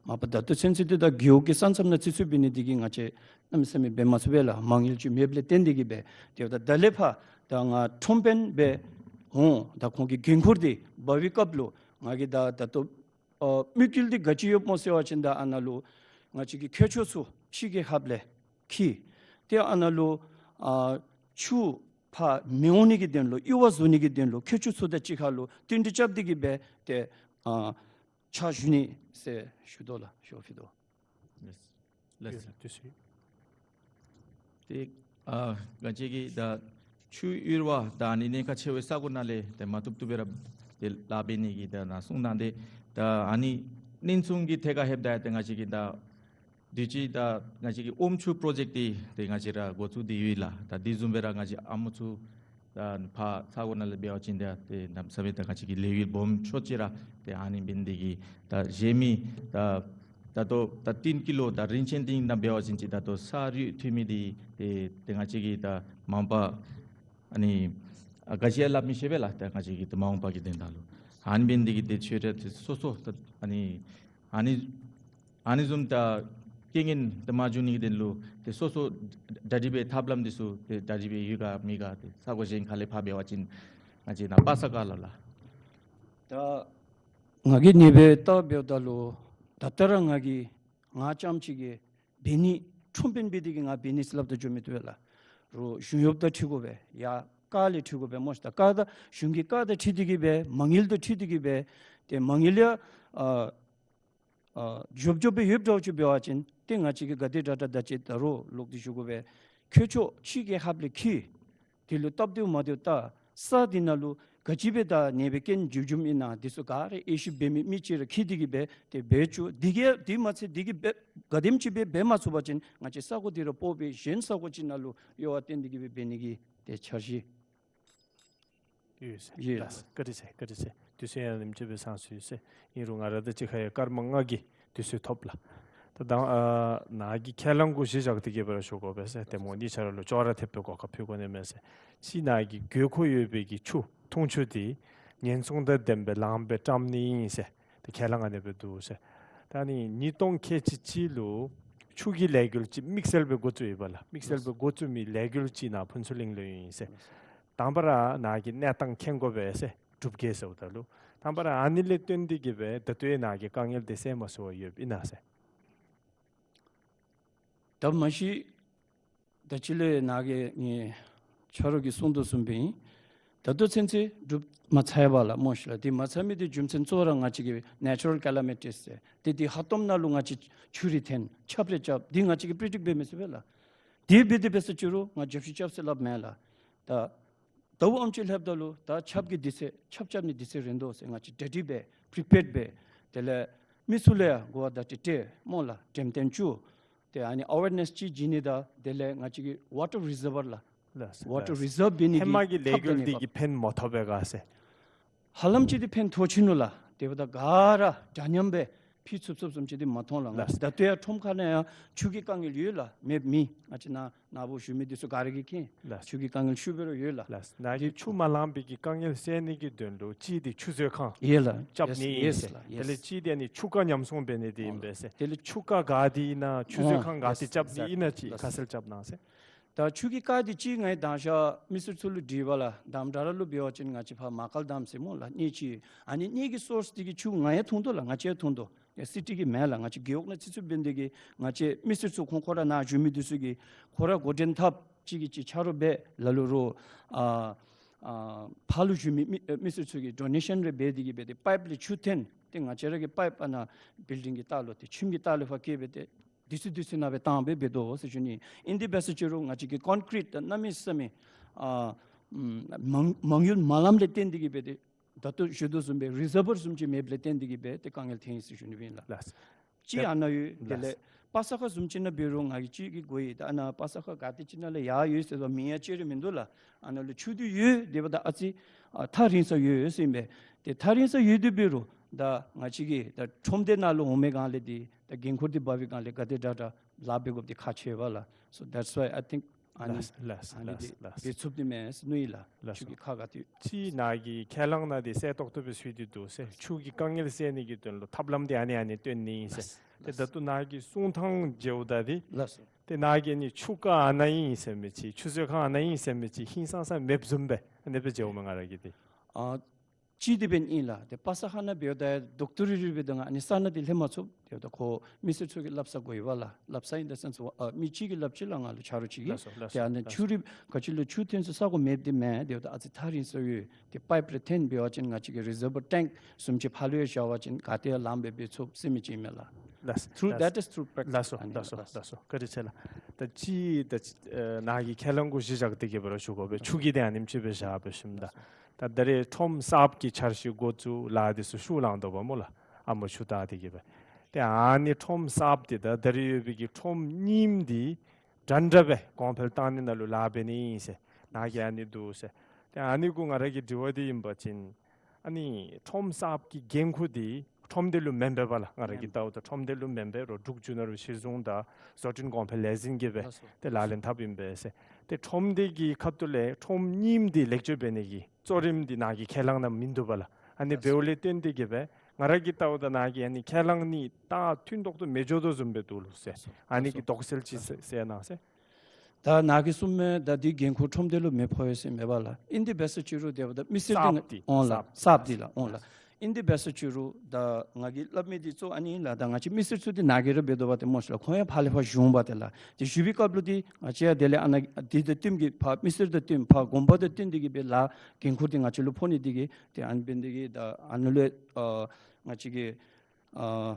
མ་པ་ད་ལྟོ་ཚུན་ཚོད་འདི་ད་རྒེད་འོག་གི་ས་མཚམས་ནང་བརྩི་ཚུལ་འབད་ནི་འདི་གིས་ང་བཅས་གནམ་མེད་ས་མེད་འབད་མ་ཚུགས་པས་ལགས། མ་དངུལ་ཅིག་མེདཔ་ལས་བརྟེན་ཏེ་གི་སྦེ་ཏེ་ད་ད་ལས་ཕར་ད་ང་ཁྲོམ་དཔོན་སྦེ་འོང་། ད་ཁོང་གི་འགན་ཁུར་འདི་འབག་པའི་སྐབས་ལུ་ང་གིས་ད་ད་ལྟོ་ཨ་དམིགས་ཡུལ་འདི་ག་ཅི་ཡོདཔ་སྨོ་ཟེར་བ་ཅིན་ད་ཨ་ནཱ་ལུ་ང་བཅས་ཀྱི་ཁྱད་ཆོས་ཚུ་ཕྱི་རྒྱལ་ཁབ་ལས་འཁྱིད། ཏེ་ཨ་ནཱ་ལུ་ཨ་ཆུ་ཕར་མི་འོང་ནི་གི་དོན་ལུ་ཡུར་བ་བཟོ་ནི་གི་དོན་ལུ་ཁྱད་ཆོས་ཚུ་དང་གཅིག་ཁར་ལུ་བསྟུན་གྲོས་རྐྱབ་སྟེ་གི་སྦེ་ཏེ་ཨ་ཕྱག་ཞུ་ནི་ཟེར་ཞུ་དོ་ལགས། ཞུ་ཕུལ་དོ། ལགས་སོ། ལགས་སོ། ཡོད་ལགས། དུས་ཚོད། ཏེ་ཨ་ང་བཅས་ཀྱི་ད་ཆུ་ཡུར་བ་ད་ཨ་ནི་ཉེན་ཁ་ཆེ་བའི་ས་གོ་ནང་ལས་ཏེ་མ་བཏུབ་བཏུབ་སྦེ་ར་ཏེ་ལཱ་འབད་ནི་གི་ད་ནཱ་གསུངས་གནང་སྟེ། ད་ཨ་ནི་གནས་ཚུལ་གྱི་ཐད་ཁར་ལྷོདཔ་ད་ཏེ་ང་བཅས་ཀྱི་ད་དུས་ཅི་ད་ང་བཅས་ཀྱི་ཨོམ་ཆུ་པྲོ་ཇེཀཊ་འདི་ཏེ་ང་བཅས་ར་འགོ་བཙུགས་ཏེ་ཡོད་ལགས། ད་དེ་བཟུམ་སྦེ་ར་ང་བཅས་ཨ་མོ་ཆུ་ད་ཕར་ས་གོ་ནང་ལས་འབད་བ་ཅིན་ད་ཏེ་གནམ་མེད་ས་མེད་ད་ང་བཅས་ཀྱི་ལེགས་ཡོད་སྦོམ་ཤོས་ཅིག་ར་ཏེ་ཨ་ནི་འབད་ནི་འདི་གིས་ད་གཞན་མི་ད་ད་ལྟོ་ད་ཏིན་ཀི་ལོ་ད་རིན་ཆེན་སྡིངས་ནང་འབད་བ་ཅིན་ཅིག་ད་ལྟོ་ས་རུད་ཐོན་མི་འདི་ཏེ་ཏེ་ང་བཅས་ཀྱི་ད་མ་འོངས་པ་ཨ་ནི་ཨ་ག་ཅི་ཡང་སླབ་མི་ཤེས་པས་ལགས། ད་ང་བཅས་ཀྱི་ད་མ་འོངས་པ་གི་དོན་དག་ལུ་ཨ་ནི་འབད་ནི་འདི་གིས་ཏེ་ཆོས་ར་ཏེ་སོ་སོ་ད་ཨ་ནི་ཨ་ནི་ཨ་ནི་བཟུམ་ད་རྐྱེན་ངན་ད་མ་འབྱུང་ནི་གི་དོན་ལུ་ཏེ་སོ་སོ་གྲ་སྒྲིག་འབད་ཐབས་ལམ་འདི་ཚུ་ཏེ་གྲ་སྒྲིག་འབད་ཡོད་ག་མེད་ག། ཏེ་ས་གོ་གཞན་ཁ་ལས་ཕར་འབད་བ་ཅིན་ང་བཅས་ནཱ་པ་སངས་ཁ་ལུ་ལགས། ད་ང་གིས་ཨ་ནི་སྦེ་བལྟ་འབདཝ་ད་ལུ་ད་ལྟོ་ར་ང་གིས་ང་རྐྱངམ་ཅིག་གིས་འབད་ནི་ཁྲོམ་དཔོན་འབད་དེ་གིས་ང་འབད་ནི་ཟེར་སླབ་ད་འགྱོ་མི་བཏུབ་པས་ལགས། རོགས་གཞུང་གཡོགཔ་དང་འཁྲིལ་དགོ་པས། ཡ་བཀའ་ལས་འཁྲིལ་དགོ་པས་སྨོ་ཤི། ད་བཀའ་དང་གཞུང་གི་བཀའ་དང་འཁྲིལ་ཏེ་གིས་སྦེ་མ་དངུལ་དང་འཁྲིལ་ཏེ་གིས་སྦེ་ཏེ་མ་དངུལ་ཡང་ཨ་ ཨ་འཇོབ་འཇོབ་སྦེ་ཡོདཔ་འདྲཝ་ཅིག་འབད་བ་ཅིན་ཏེ་ང་བཅས་ཀྱིས་ག་དེ་དྲག་དྲག་ད་ཅི་ད་རུང་ལོག་སྟེ་ཞུ་དགོ་པས། ཁྱོད་ཆོས་ཕྱི་རྒྱལ་ཁབ་ལས་འཁྱིད། དེ་ལུ་སྟབས་བདེཝ་མ་བདེཝ་བལྟ། ས་འདི་ནང་ལུ་ག་ཅི་སྦེ་ད་ནད་པའི་རྐྱེན་འབྱུང་འབྱུངམ་ཨིན་ན་འདི་ཚུ་ག་ར་དབྱེ་ཞིབ་འབད་མི་མི་ཅིག་ར་འཁྱིད་དེ་གིས་སྦེ་ཏེ་འབད་བཅུག། དེ་གིས་དེ་མ་ཚད་དེ་གིས་འབད་ག་དེམ་ཅིག་སྦེ་འབད་མ་ཚུགས་པ་ཅིན་ང་བཅས་ས་གོ་དེ་ར་སྤོ་སྦེ་གཞན་ས་གོ་ཅིག་ནང་ལུ་གཡོ་བ་བཏོན་ཏེ་གིས་སྦེ་འབད་ནི་གི་ཏེ་འཆར་གཞི་ཡོད་ཟེར། ཡོད་ལགས། བཀའ་དྲིན་ཆེ། བཀའ་དྲིན་ཆེ། དུས་ཚོད་ཡང་ཉིནམ་གཅིག་སྦེ་ཚང་སོ་ཡི་ཟེར། ཨིན་རུང་ང་ར་ད་ཅི་ཁ་ཡང་སྐར་མ་ལྔ་གི་དུས་ཚོད་ཐོབ་ལགས། ད་ད་ཨ་ནཱ་གི་ཁས་བླངས་གུ་གཞི་བཞག་སྟེ་གིས་སྦེ་ར་ཞུ་དགོ་པས་ཟེར། ཏེ་མོ་ནི་ཆ་ར་ལུ་ཅོག་ར་འཐདཔ་སྦེ་གོ་སྐབས་ཕུལ་དགོ་ནི་མས་ཟེར། གཅིག་ནཱ་གི་དགོས་མཁོ་ཡོད་པའི་གི་ཆུ་འཐུང་ཆུ་དེ་ཉེན་སྲུང་དང་ལྡནམ་སྦེ་ལངམ་སྦེ་བཀྲམ་ནི་ཨིན་ཟེར། ཏེ་ཁས་བླངས་ཨ་ནི་སྦེ་འདུག་ཟེར། ད་ཨ་ནི་ཉིས་སྟོང་ཁལ་གཅིག་གཅིག་ལུ་ཆུ་གི་ལས་འགུལ་ཅིག་དམིགས་བསལ་སྦེ་འགོ་བཙུགས་ཡི་པ་ལགས། དམིགས་བསལ་སྦེ་འགོ་བཙུགས་མི་ལས་འགུལ་ཅིག་ནཱ་ཕུན་ཚོགས་གླིང་ལུ་ཡོད་ཟེར། དང་པ་ར་ནཱ་གི་གནས་སྟངས་མཁྱེན་དགོ་པས་ཟེར། འབྲུག་རྒྱལ་ཟེརཝ་ད་ལུ་དང་པ་ར་ཨ་ནི་ལས་བརྟེན་ཏེ་གིས་སྦེ་ད་ལྟོ་ཡང་ནཱ་གི་དཀའ་ངལ་དེ་སེལ་མ་ཚུགས་པར་ཡོདཔ་ཨིན་ན་ཟེར། ད་མ་གཞི་ད་ཅི་ལས་ནཱ་གི་ངེའི་ཆ་རོགས་ཀྱིས་གསུངས་དོ་བཟུམ་སྦེ་ཨིན། ད་ལྟོ་ཚུན་ཚོད་འགྲུབ་མ་ཚར་བས་ལགས་སྨོ་ཤིག་ལགས། དེ་མ་ཚར་མི་དེ་རྒྱུ་མཚན་གཙོ་བོ་ར་ང་བཅས་ཀྱི་ནེ་ཅུ་རཱལ་ཀེ་ལ་མི་ཊིས་ཟེར་ཏེ་དེ་ཧ་སྟོངམ་ནང་ལུ་ང་བཅས་ཆུ་རེ་འཐེན་ཆརཔ་རེ་རྐྱབ་དེ་ང་བཅས་ཀྱིས་པི་རི་ཌིཀཊ་འབད་མི་ཚུགས་པས་ལགས། དེ་འབད་དེ་འབད་ས་ཅིག་རུང་ང་རྒྱབ་བཤུད་རྐྱབ་ཟེར་སླབ་མེན་ལགས། ད་ཟླཝ་ཨམ་ཅིག་ལྷོདཔ་ད་ལུ་ད་ཆརཔ་གི་དུས་ཚོད་ཆརཔ་རྐྱབ་ནི་དུས་ཚོད་རན་དོ་ཟེར་ང་བཅས་རེ་ཌི་སྦེ་པི་རི་པེཌ་སྦེ་དེ་ལས་མི་ཚུ་ལུ་ཡང་གོ་བ་བརྡ་སྤྲོད་སྤྲོད་སྨོ་ལགས། འགྲེམས་སྟོན་བཅུག། ཏེ་ཨ་ནི་ཨ་ཝེར་ནེསི་ཅིག་བྱིན་ནི་དང་དེ་ལས་ང་བཅས་ཀྱི་ཝ་ཊར་རི་ཛརབ་ལགས། ལགས་སོ། ཝ་ཊར་ལགས་སོ། རི་ཛརབ་འབད་ནི་ཧེ་མ་གི་ལས་འགུལ་འདི་གིས་ཕན་མ་ཐོགས་པས་ག་ཟེར། ཧ་ལམ་ཅིག་འདི་ཕན་ཐོགས་ཅི་ནུག་ལགས། དེ་འབདཝ་ད་ག་ར་འདྲ་མཉམ་སྦེ་ཕུལ་ཚུགས་ཚུགསཔ་བཟུམ་ཅིག་འདི་མ་མཐོང་ལགས། ལགས་སོ། ད་ལྟོ་ཡང་ཁྲོམ་ཁ་ནང་ཡང་ཆུ་གི་དཀའ་ངལ་ཡོད་ལགས། མེདཔ་མེན། ང་བཅས་ནཱ་ནཱ་བུ་བཞུགས་མི་འདི་ཚུ་ག་ར་གིས་མཁྱེན། ལགས་སོ། ཆུ་གི་དཀའ་ངལ་ཤུགས་སྦེ་ར་ཡོད་ལགས། ལགས་སོ། ནཱ་གི་ཆུ་མ་ལང་པའི་གི་དཀའ་ངལ་སེལ་ནི་གི་དོན་ལུ་གཅིག་འདི་ཆུ་མཛོད་ཁང་ཡོད་ལགས། རྐྱབ་ནི་ཨིན་ཟེར། ཡེས་ལགས། དེ་ལས་གཅིག་འདི་ཨ་ནི་ཆུ་རྐ་ཉམས་སྲུང་འབད་ནི་འདི་ཨིན་པས་ཟེར། དེ་ལས་ཆུ་རྐ་ག་འདི་ཨིན་ན་ཆུ་མཛོད་ཁང་ག་འདི་རྐྱབ་ནི་ཨིན་ན་ཅིག་ཁ་གསལ་རྐྱབ་གནང་ཟེར། ད་ཆུ་གི་རྐ་འདི་ཅིག་ང་ཡང་དང་ཤ་མི་སེར་ཚུ་ལུ་དྲིས་པ་ལགས། དམ་དྲག་ར་ལུ་འབད་བ་ཅིན་ང་བཅས་ཕར་མ་དཀར་དམ་ཟེར་སྨོ་ལགས། གནས་ཅིག་ཨ་ནི་གནས་ཀྱི་སོརསི་འདི་གི་ཆུ་ང་ཡང་འཐུང་དོ་ལགས། ང་བཅས་ཡང་འཐུང་དོ། ཡ་སི་ཊི་གི་མེན་ལགས། ང་བཅས་རྒེད་འོག་ནང་ཚུད་ཚུདཔ་འབད་ནི་དེ་གིས་ང་བཅས་མི་སེར་ཚུ་ཁོང་ཁོང་ར་ནཱ་བཞུགས་མི་འདི་ཚུ་གིས་ཁོང་ར་འགོ་འདྲེན་འཐབ་ཅིག་གིས་ཅིག་ཆ་རོགས་འབད་ལ་ལུ་རོགས། ཨ་ཨ་ཕར་ལུ་བཞུགས་མི་མི་ཨ་མི་སེར་ཚུ་གིས་ཌོ་ནེ་ཤཱན་རེ་འབད་དེ་གིས་འབད་དེ་པའིཔ་ལས་ཆུ་འཐེན་ཏེ་ང་བཅས་ར་གི་པའིཔ་ཨ་ནཱ་བིལ་ཌིང་གི་ལྟག་ལུ་ཏེ་ཁྱིམ་གྱི་ལྟག་ལུ་ཕར་བསྐྱལ་འབད་དེ་དུས་ཚོད་དུས་ཚོད་ནང་སྦེ་བཏང་སྦེ་འབད་དོ་ཟེར་ཞུ་ནི། ཨིན་དེ་འབད་ས་ཅིག་རུང་ང་བཅས་ཀྱི་ཀོན་ཀྲིཊ་དང་གནམ་མེད་ས་མེད་ཨ་མ་མ་དངུལ་མ་ལངམ་ལས་བརྟེན་ཏེ་གིས་འབད་དེ་ད་ལྟོ་ཞུ་དོ་བཟུམ་སྦེ་རི་ཛརབ་བར་བཟུམ་ཅིག་མེདཔ་ལས་བརྟེན་ཏེ་གིས་འབད་དེ་དཀའ་ངལ་ཐོན་ཡི་ཟེར་ཞུ་ནི་ཨིན་ལགས། ལགས། གཅིག་ཨ་ནཱ་ཡོད། དེ་ལགས། ལས་པ་ས་ཁ་བཟུམ་ཅིག་ནང་འབད་རུང་ང་གིས་གཅིག་གི་གོ་ཡི། ད་ཨ་ནཱ་པ་ས་ཁ་ག་ཏེ་ཅིག་ནང་ལས་ཡར་ཡོད་ཟེར་བ་མིང་ཡང་བཅད་རིན་མིན་འདུག་ལགས། ཨ་ནཱ་ལུ་ཆུ་འདི་ཡོད། དེ་འབདཝ་ད་ཨ་ཙི་ཨ་ཐག་རིང་ས་ཡོད་ཟེར་ཨིན་པས། ཏེ་ཐག་རིང་ས་ཡོད་དེ་འབད་རུང་ད་ང་བཅས་ཀྱི་ད་ཁྲོམ་སྡེ་ནང་ལུ་འོང་མི་སྒང་ལས་འདི་ད་འགན་ཁུར་འདི་འབག་པའི་སྒང་ལས་ག་དེ་དྲག་དྲག་ལཱ་འབད་དགོཔ་འདི་ཁག་ཆེ་བས་ལགས། So that's why I think ཨ་ནི་ལགས་ལགས་ཨ་ནི་ལགས་འདི་ལགས། འབད་ཚུགསཔ་འདི་མེན་ཟེར་མནོ་ཡི་ལགས། ལགས་སོ། ཆུ་གི་ཁ་ག་ཏེ་ཅིག་ནཱ་གི་ཁས་བླངས་ནང་འདི་གསལ་ཏོག་ཏོ་སྦེ་ཚུད་དེ་འདུག་ཟེར། ཆུ་གི་དཀའ་ངལ་སེལ་ནི་གི་དོན་ལུ་ཐབས་ལམ་འདི་ཨ་ནི་ཨ་ནི་སྟོན་ནི་ཨིན་ཟེར། ལགས། ཏེ་ད་ལྟོ་ནཱ་གི་གསུང་ཐངས་མཇལཝ་ད་འདི་ལགས་སོ། ཏེ་ནཱ་གི་ཨ་ནི་ཆུ་རྐ་ཨ་ནཱ་ཨིན་ཟེར་མི་ཅིག་ཆུ་མཛོད་ཁང་ཨ་ནཱ་ཨིན་ཟེར་མི་ཅིག་ཧིང་སངས་ས་མེདཔ་བཟུམ་སྦེ་ཨ་ནི་སྦེ་མཇལཝ་མས་ང་ར་གིས་འདི། ཨ་ཅིག་འདི་འབདན་ཨིན་ལགས། ཏེ་པ་ས་ཁ་ནང་འབདཝ་ད་རྡོག་ཏོ་རིལ་རི་སྦེ་ད་ཨ་ནི་ས་ནང་འདི་ལྷོད་མ་ཚུགས། དེ་འབདཝ་ད་ཁོ་མི་སེར་ཚུ་གིས་སླབ་ས་གོ་ཡི་བས་ལགས། སླབ་ས་in the sense ཨ་མི་ཅིག་གིས་སླབ་ཅི་ལགས། ང་ལུ་ཆ་རོགས་ཅིག་གིས། ལགས་སོ་ལགས་སོ། ཏེ་ཨ་ནི་ལགས་སོ། ཆུ་རི་ག་ཅི་ལུ་ཆུ་འཐེན་ས་ས་གོ་མེདཔ་འདི་མེན། དེ་འབདཝ་ད་ཨ་ཙི་ཐག་རིང་ས་ཡོད། ཏེ་པའིཔ་རེ་འཐེན་འབད་བ་ཅིན་ང་བཅས་ཀྱི་རི་ཛརབ་ཊེངཀ་བཟུམ་ཅིག་ཕར་ལུ་ཡང་བཞག་པ་ཅིན་ག་ཏེ་ཡང་ལངམ་སྦེ་འབད་ཚུགས་ཟེར་མི་ཅིག་ཨིན་མས་ལགས། ལགས། Through ལགས། That is through practice ལགས་སོ་ཨ་ནི་ལགས་སོ་ལགས་སོ། ལགས་སོ། བཀའ་དྲིན་ཆེ་ལགས། ད་ཅི་ཨ་ནཱ་གི་ད་ཅི་ཨ་ནཱ་གི་ཁས་བླངས་གུ་གཞི་བཞག་སྟེ་གིས་སྦེ་ར་ཞུ་དགོ་པས། ཆུ་གི་དེ་ཨ་ནེམ་ཅིག་སྦེ་བཞག་སྦེ་ཞིནམ་ད། ད་ད་རེས་ཁྲོམ་གསརཔ་གི་འཆར་གཞི་འགོ་བཙུགས་ལཱ་འདི་ཚུ་ཤུགས་ལང་དོ་བ་སྨོ་ལགས། ཨ་མོ་ཆུ་བཏང་སྟེ་གིས་སྦེ། ཏེ་ཨ་ནི་ཁྲོམ་གསརཔ་འདི་དང་ད་རེས་ཡོད་པའི་གི་ཁྲོམ་རྙིངམ་འདི་འདྲན་འདྲ་སྦེ་གོང་འཕེལ་བཏང་ནི་ནང་ལུ་ལཱ་འབད་ནི་ཨིན་ཟེར། ནཱ་གི་ཨ་ནི་འདུག་ཟེར། ཏེ་ཨ་ནི་གུ་ང་ར་གི་དྲི་བ་འདི་ཨིན་པ་ཅིན་ཨ་ནི་ཁྲོམ་གསརཔ་གི་འགན་ཁུར་འདི་ཁྲོམ་སྡེ་ལུ་མེན་པས་པ་ལགས། ང་ར་གིས་ལྟཝ་ད་ཁྲོམ་སྡེ་ལུ་མེན་པས། རོགས་འབྲུག་རྒྱུ་ནོར་བུ་གཞི་བཟུང་དང་བཟོ་སྐྲུན་གོང་འཕེལ་ལས་འཛིན་གྱིས་སྦེ་ལགས་སོ། ཏེ་ལག་ལེན་འཐབ་ཨིན་པས་ཟེར། ཏེ་ཁྲོམ་སྡེ་གི་ཁ་ཐུག་ལས་ཁྲོམ་རྙིངམ་འདི་ལེགས་བཅོས་འབད་ནི་གི་གཙོ་རིམ་འདི་ནཱ་གི་ཁས་བླངས་ནང་མིན་འདུག་པ་ལགས། ཨ་ནི་ལགས་སོ། འབདཝ་ལས་བརྟེན་ཏེ་གིས་སྦེ་ང་ར་གིས་ལྟཝ་ད་ནཱ་གི་ཨ་ནི་ཁས་བླངས་ནི་ད་མཐུན་ཏོག་ཏོ་མི་འགྱོ་དོ་བཟུམ་སྦེ་འདུག་ལོ་ཟེར། ལགས་སོ། ཨ་ནི་གི་ལགས་སོ། དོགས་སེལ་ཅིག་ལགས་སོ། ཟེར་གནང་ཟེར། ད་ནཱ་གིས་གསུངམ་མས། ད་འདི་འགན་ཁུར་ཁྲོམ་སྡེ་ལུ་མི་ཕོག་ཡོད་ཟེར་མེན་པ་ལགས། ཨིན་དེ་འབད་ས་ཅིག་རུང་དེ་འབདཝ་ད་མི་སེར་འདི་གསརཔ་འདི་འོང་ལགས། གསརཔ་གསརཔ་འདི་ལགས། འོང་ལགས། ཨིན་དེ་འབད་ས་ཅིག་རུང་ད་ང་གིས་སླབ་མི་འདི་གཙོ་ཨ་ནི་ལགས། ད་ང་བཅས་མི་སེར་ཚུ་འདི་ནཱ་གིས་ར་འབད་དོ་བ་ཏེ་སྨོ་ཤིག་ལགས། ཁོང་ཡང་ཕར་ལས་ཕར་བཞུགས་པ་ཏེ་ལགས། ཏེ་བཞུགས་པའི་སྐབས་ལུ་འདི་ང་བཅས་ཡང་དེ་ལས་ཨ་ནཱ་འདི་དང་བསྟུན་གྱི་ཕར་མི་སེར་དང་བསྟུན་ཕར་དགོན་པ་དང་བསྟུན་ཏེ་གིས་སྦེ་ལཱ་འགན་ཁུར་འདི་ང་བཅས་ལུ་ཕོག་ནི་འདི་གིས་ཏེ་ཨ་ནི་འབད་ནི་འདི་གིས་ད་ཨ་ནཱ་ལུ་ཨ་ང་བཅས་ཀྱི་ཨ་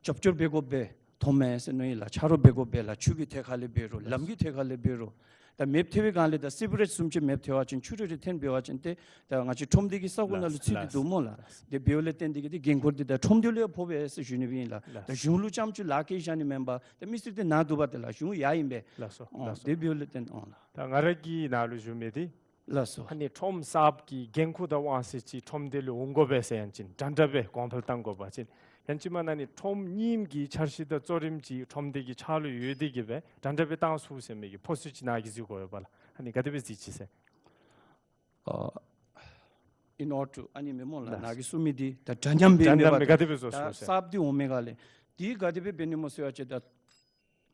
རྒྱབ་སྐྱོར་འབད་དགོ་པས། མཐོ་དམན་ཟེར་མནོ་ཡི་ལགས། ཆ་རོགས་འབད་དགོ་པས་ལགས། ཆུ་གི་ཐད་ཁ་ལས་འབད་རུང་ལམ་གྱི་ཐད་ཁ་ལས་འབད་རུང་། ད་མེདཔ་ཐལ་བའི་སྒང་ལས་ད་སི་ཝེ་རེཇ་བཟུམ་ཅིག་མེདཔ་ཐལ་བ་ཅིན་ཆུ་རེ་རེ་འཐོན་འབད་བ་ཅིན་ཏེ་ད་ང་བཅས་ཁྲོམ་སྡེ་གི་ས་གོ་ནང་ལུ་ཚུད་དེ་འདུག་སྨོ་ལགས། དེ་འབདཝ་ལས་བརྟེན་ཏེ་གིས་ཏེ་འགན་ཁུར་འདི་ད་ཁྲོམ་སྡེ་ལུ་ཡང་ཕོག་པས་ཟེར་ཞུ་ནི་སྦེ་ཨིན་ལགས། ད་གཞུང་ལུ་རྐྱངམ་ཅིག་ལག་ཁྱེར་བཞག་ནི་མེན་པར་ད་མི་སེར་འདི་ནཱ་འདུག་པ་ཏེ་ལགས་གཞུང་ཡང་ཨིན་པས། ལགས་སོ། ཨོ་ལགས་སོ། དེ་འབདཝ་ལས་བརྟེན་ཨོ་ལགས། ད་ང་ར་གིས་ནཱ་ལུ་ཞུ་མི་འདི་ལགས་སོ། ཨ་ནི་ཁྲོམ་གསརཔ་གི་འགན་ཁུར་དང་དབང་ཚད་ཅིག་ཁྲོམ་སྡེ་ལུ་འོང་དགོ་པས་ཟེར་ཡང་ཅིན་འདྲ་འདྲ་སྦེ་གོང་འཕེལ་གཏང་དགོ་པ་ཅིན་ཡང་ཅིན་མ་ན་ནི་ཁྲོམ་རྙིངམ་གི་འཆར་གཞི་དང་གཙོ་རིམ་ཅིག་ཁྲོམ་སྡེ་གི་ཕྱག་ལུ་ཡོད་དེ་གིས་སྦེ་འདྲ་འདྲ་སྦེ་གཏང་ཚུགས་ཟེར་མི་གི་ཕོ་སི་ཅིག་ནཱ་གིས་གཟིགས་དགོ་པས་ལགས། ཨ་ནི་ག་དེ་སྦེ་གཟིགས་ཅི་ཟེར། ཨ་in order to ཨ་ནི་མེན་སྨོ་ལགས། ལགས། ནཱ་གིས་གསུངས་མི་འདི་ད་འདྲ་མཉམ་འབད་འདྲ་མཉམ་མེན་པར་ག་དེ་སྦེ་བཟོ་ད་ཚུགས་ཟེར། གསརཔ་འདི་འོང་མི་སྒང་ལས་འདི་ག་དེ་སྦེ་འབད་ནི་སྨོ་ཟེར་བ་ཅིན་ད་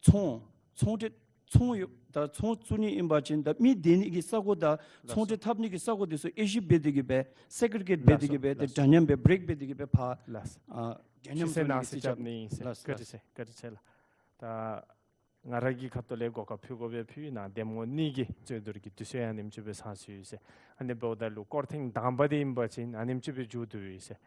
ཚོང་ཚོང་འབྲེལ་ཚོང་ཡོད་ད་ཚོང་བཙུགས་ནི་ཨིན་པ་ཅིན་ད་མི་སྡོད་ནི་གི་ས་གོ་དང་ཚོང་འབྲེལ་འཐབ་ནི་གི་ས་གོ་འདི་ཚུ་དབྱེ་ཞིབ་འབད་དེ་གིས་སྦེ་སེ་གི་རེ་གེཊ་འབད་དེ་གིས་སྦེ་ཏེ་འདྲ་མཉམ་སྦེ་བི་རེག་འབད་དེ་གིས་སྦེ་ཕར་ཨ་འདྲ་མཉམ་བཟོ་ནི་གི་ཅིག་རྐྱབ་ནི་ཨིན་ཟེར། ལགས། བཀའ་དྲིན་ཆེ། བཀའ་དྲིན་ཆེ་ལགས། ད་ང་ར་གི་ཁ་ཐུག་ལས་གོ་སྐབས་ཕུལ་དགོ་པས་ཕུལ་ནཱ་འདེམས་ངོ་གཉིས་ཀྱི་རྩོད་བསྡུར་གྱི་དུས་ཚོད་ཡང་ཨ་ནེམ་ཅིག་སྦེ་ཚང་སོ་ཡི་ཟེར། ཨ་ནི་འབདཝ་ད་ལུ་སྐོར་ཐེངས་དང་པ་འདི་ཨིན་པ་ཅིན་ཨ་ནེམ་ཅིག་སྦེ་མཇུག་བསྡུ་ཡི་ཟེར།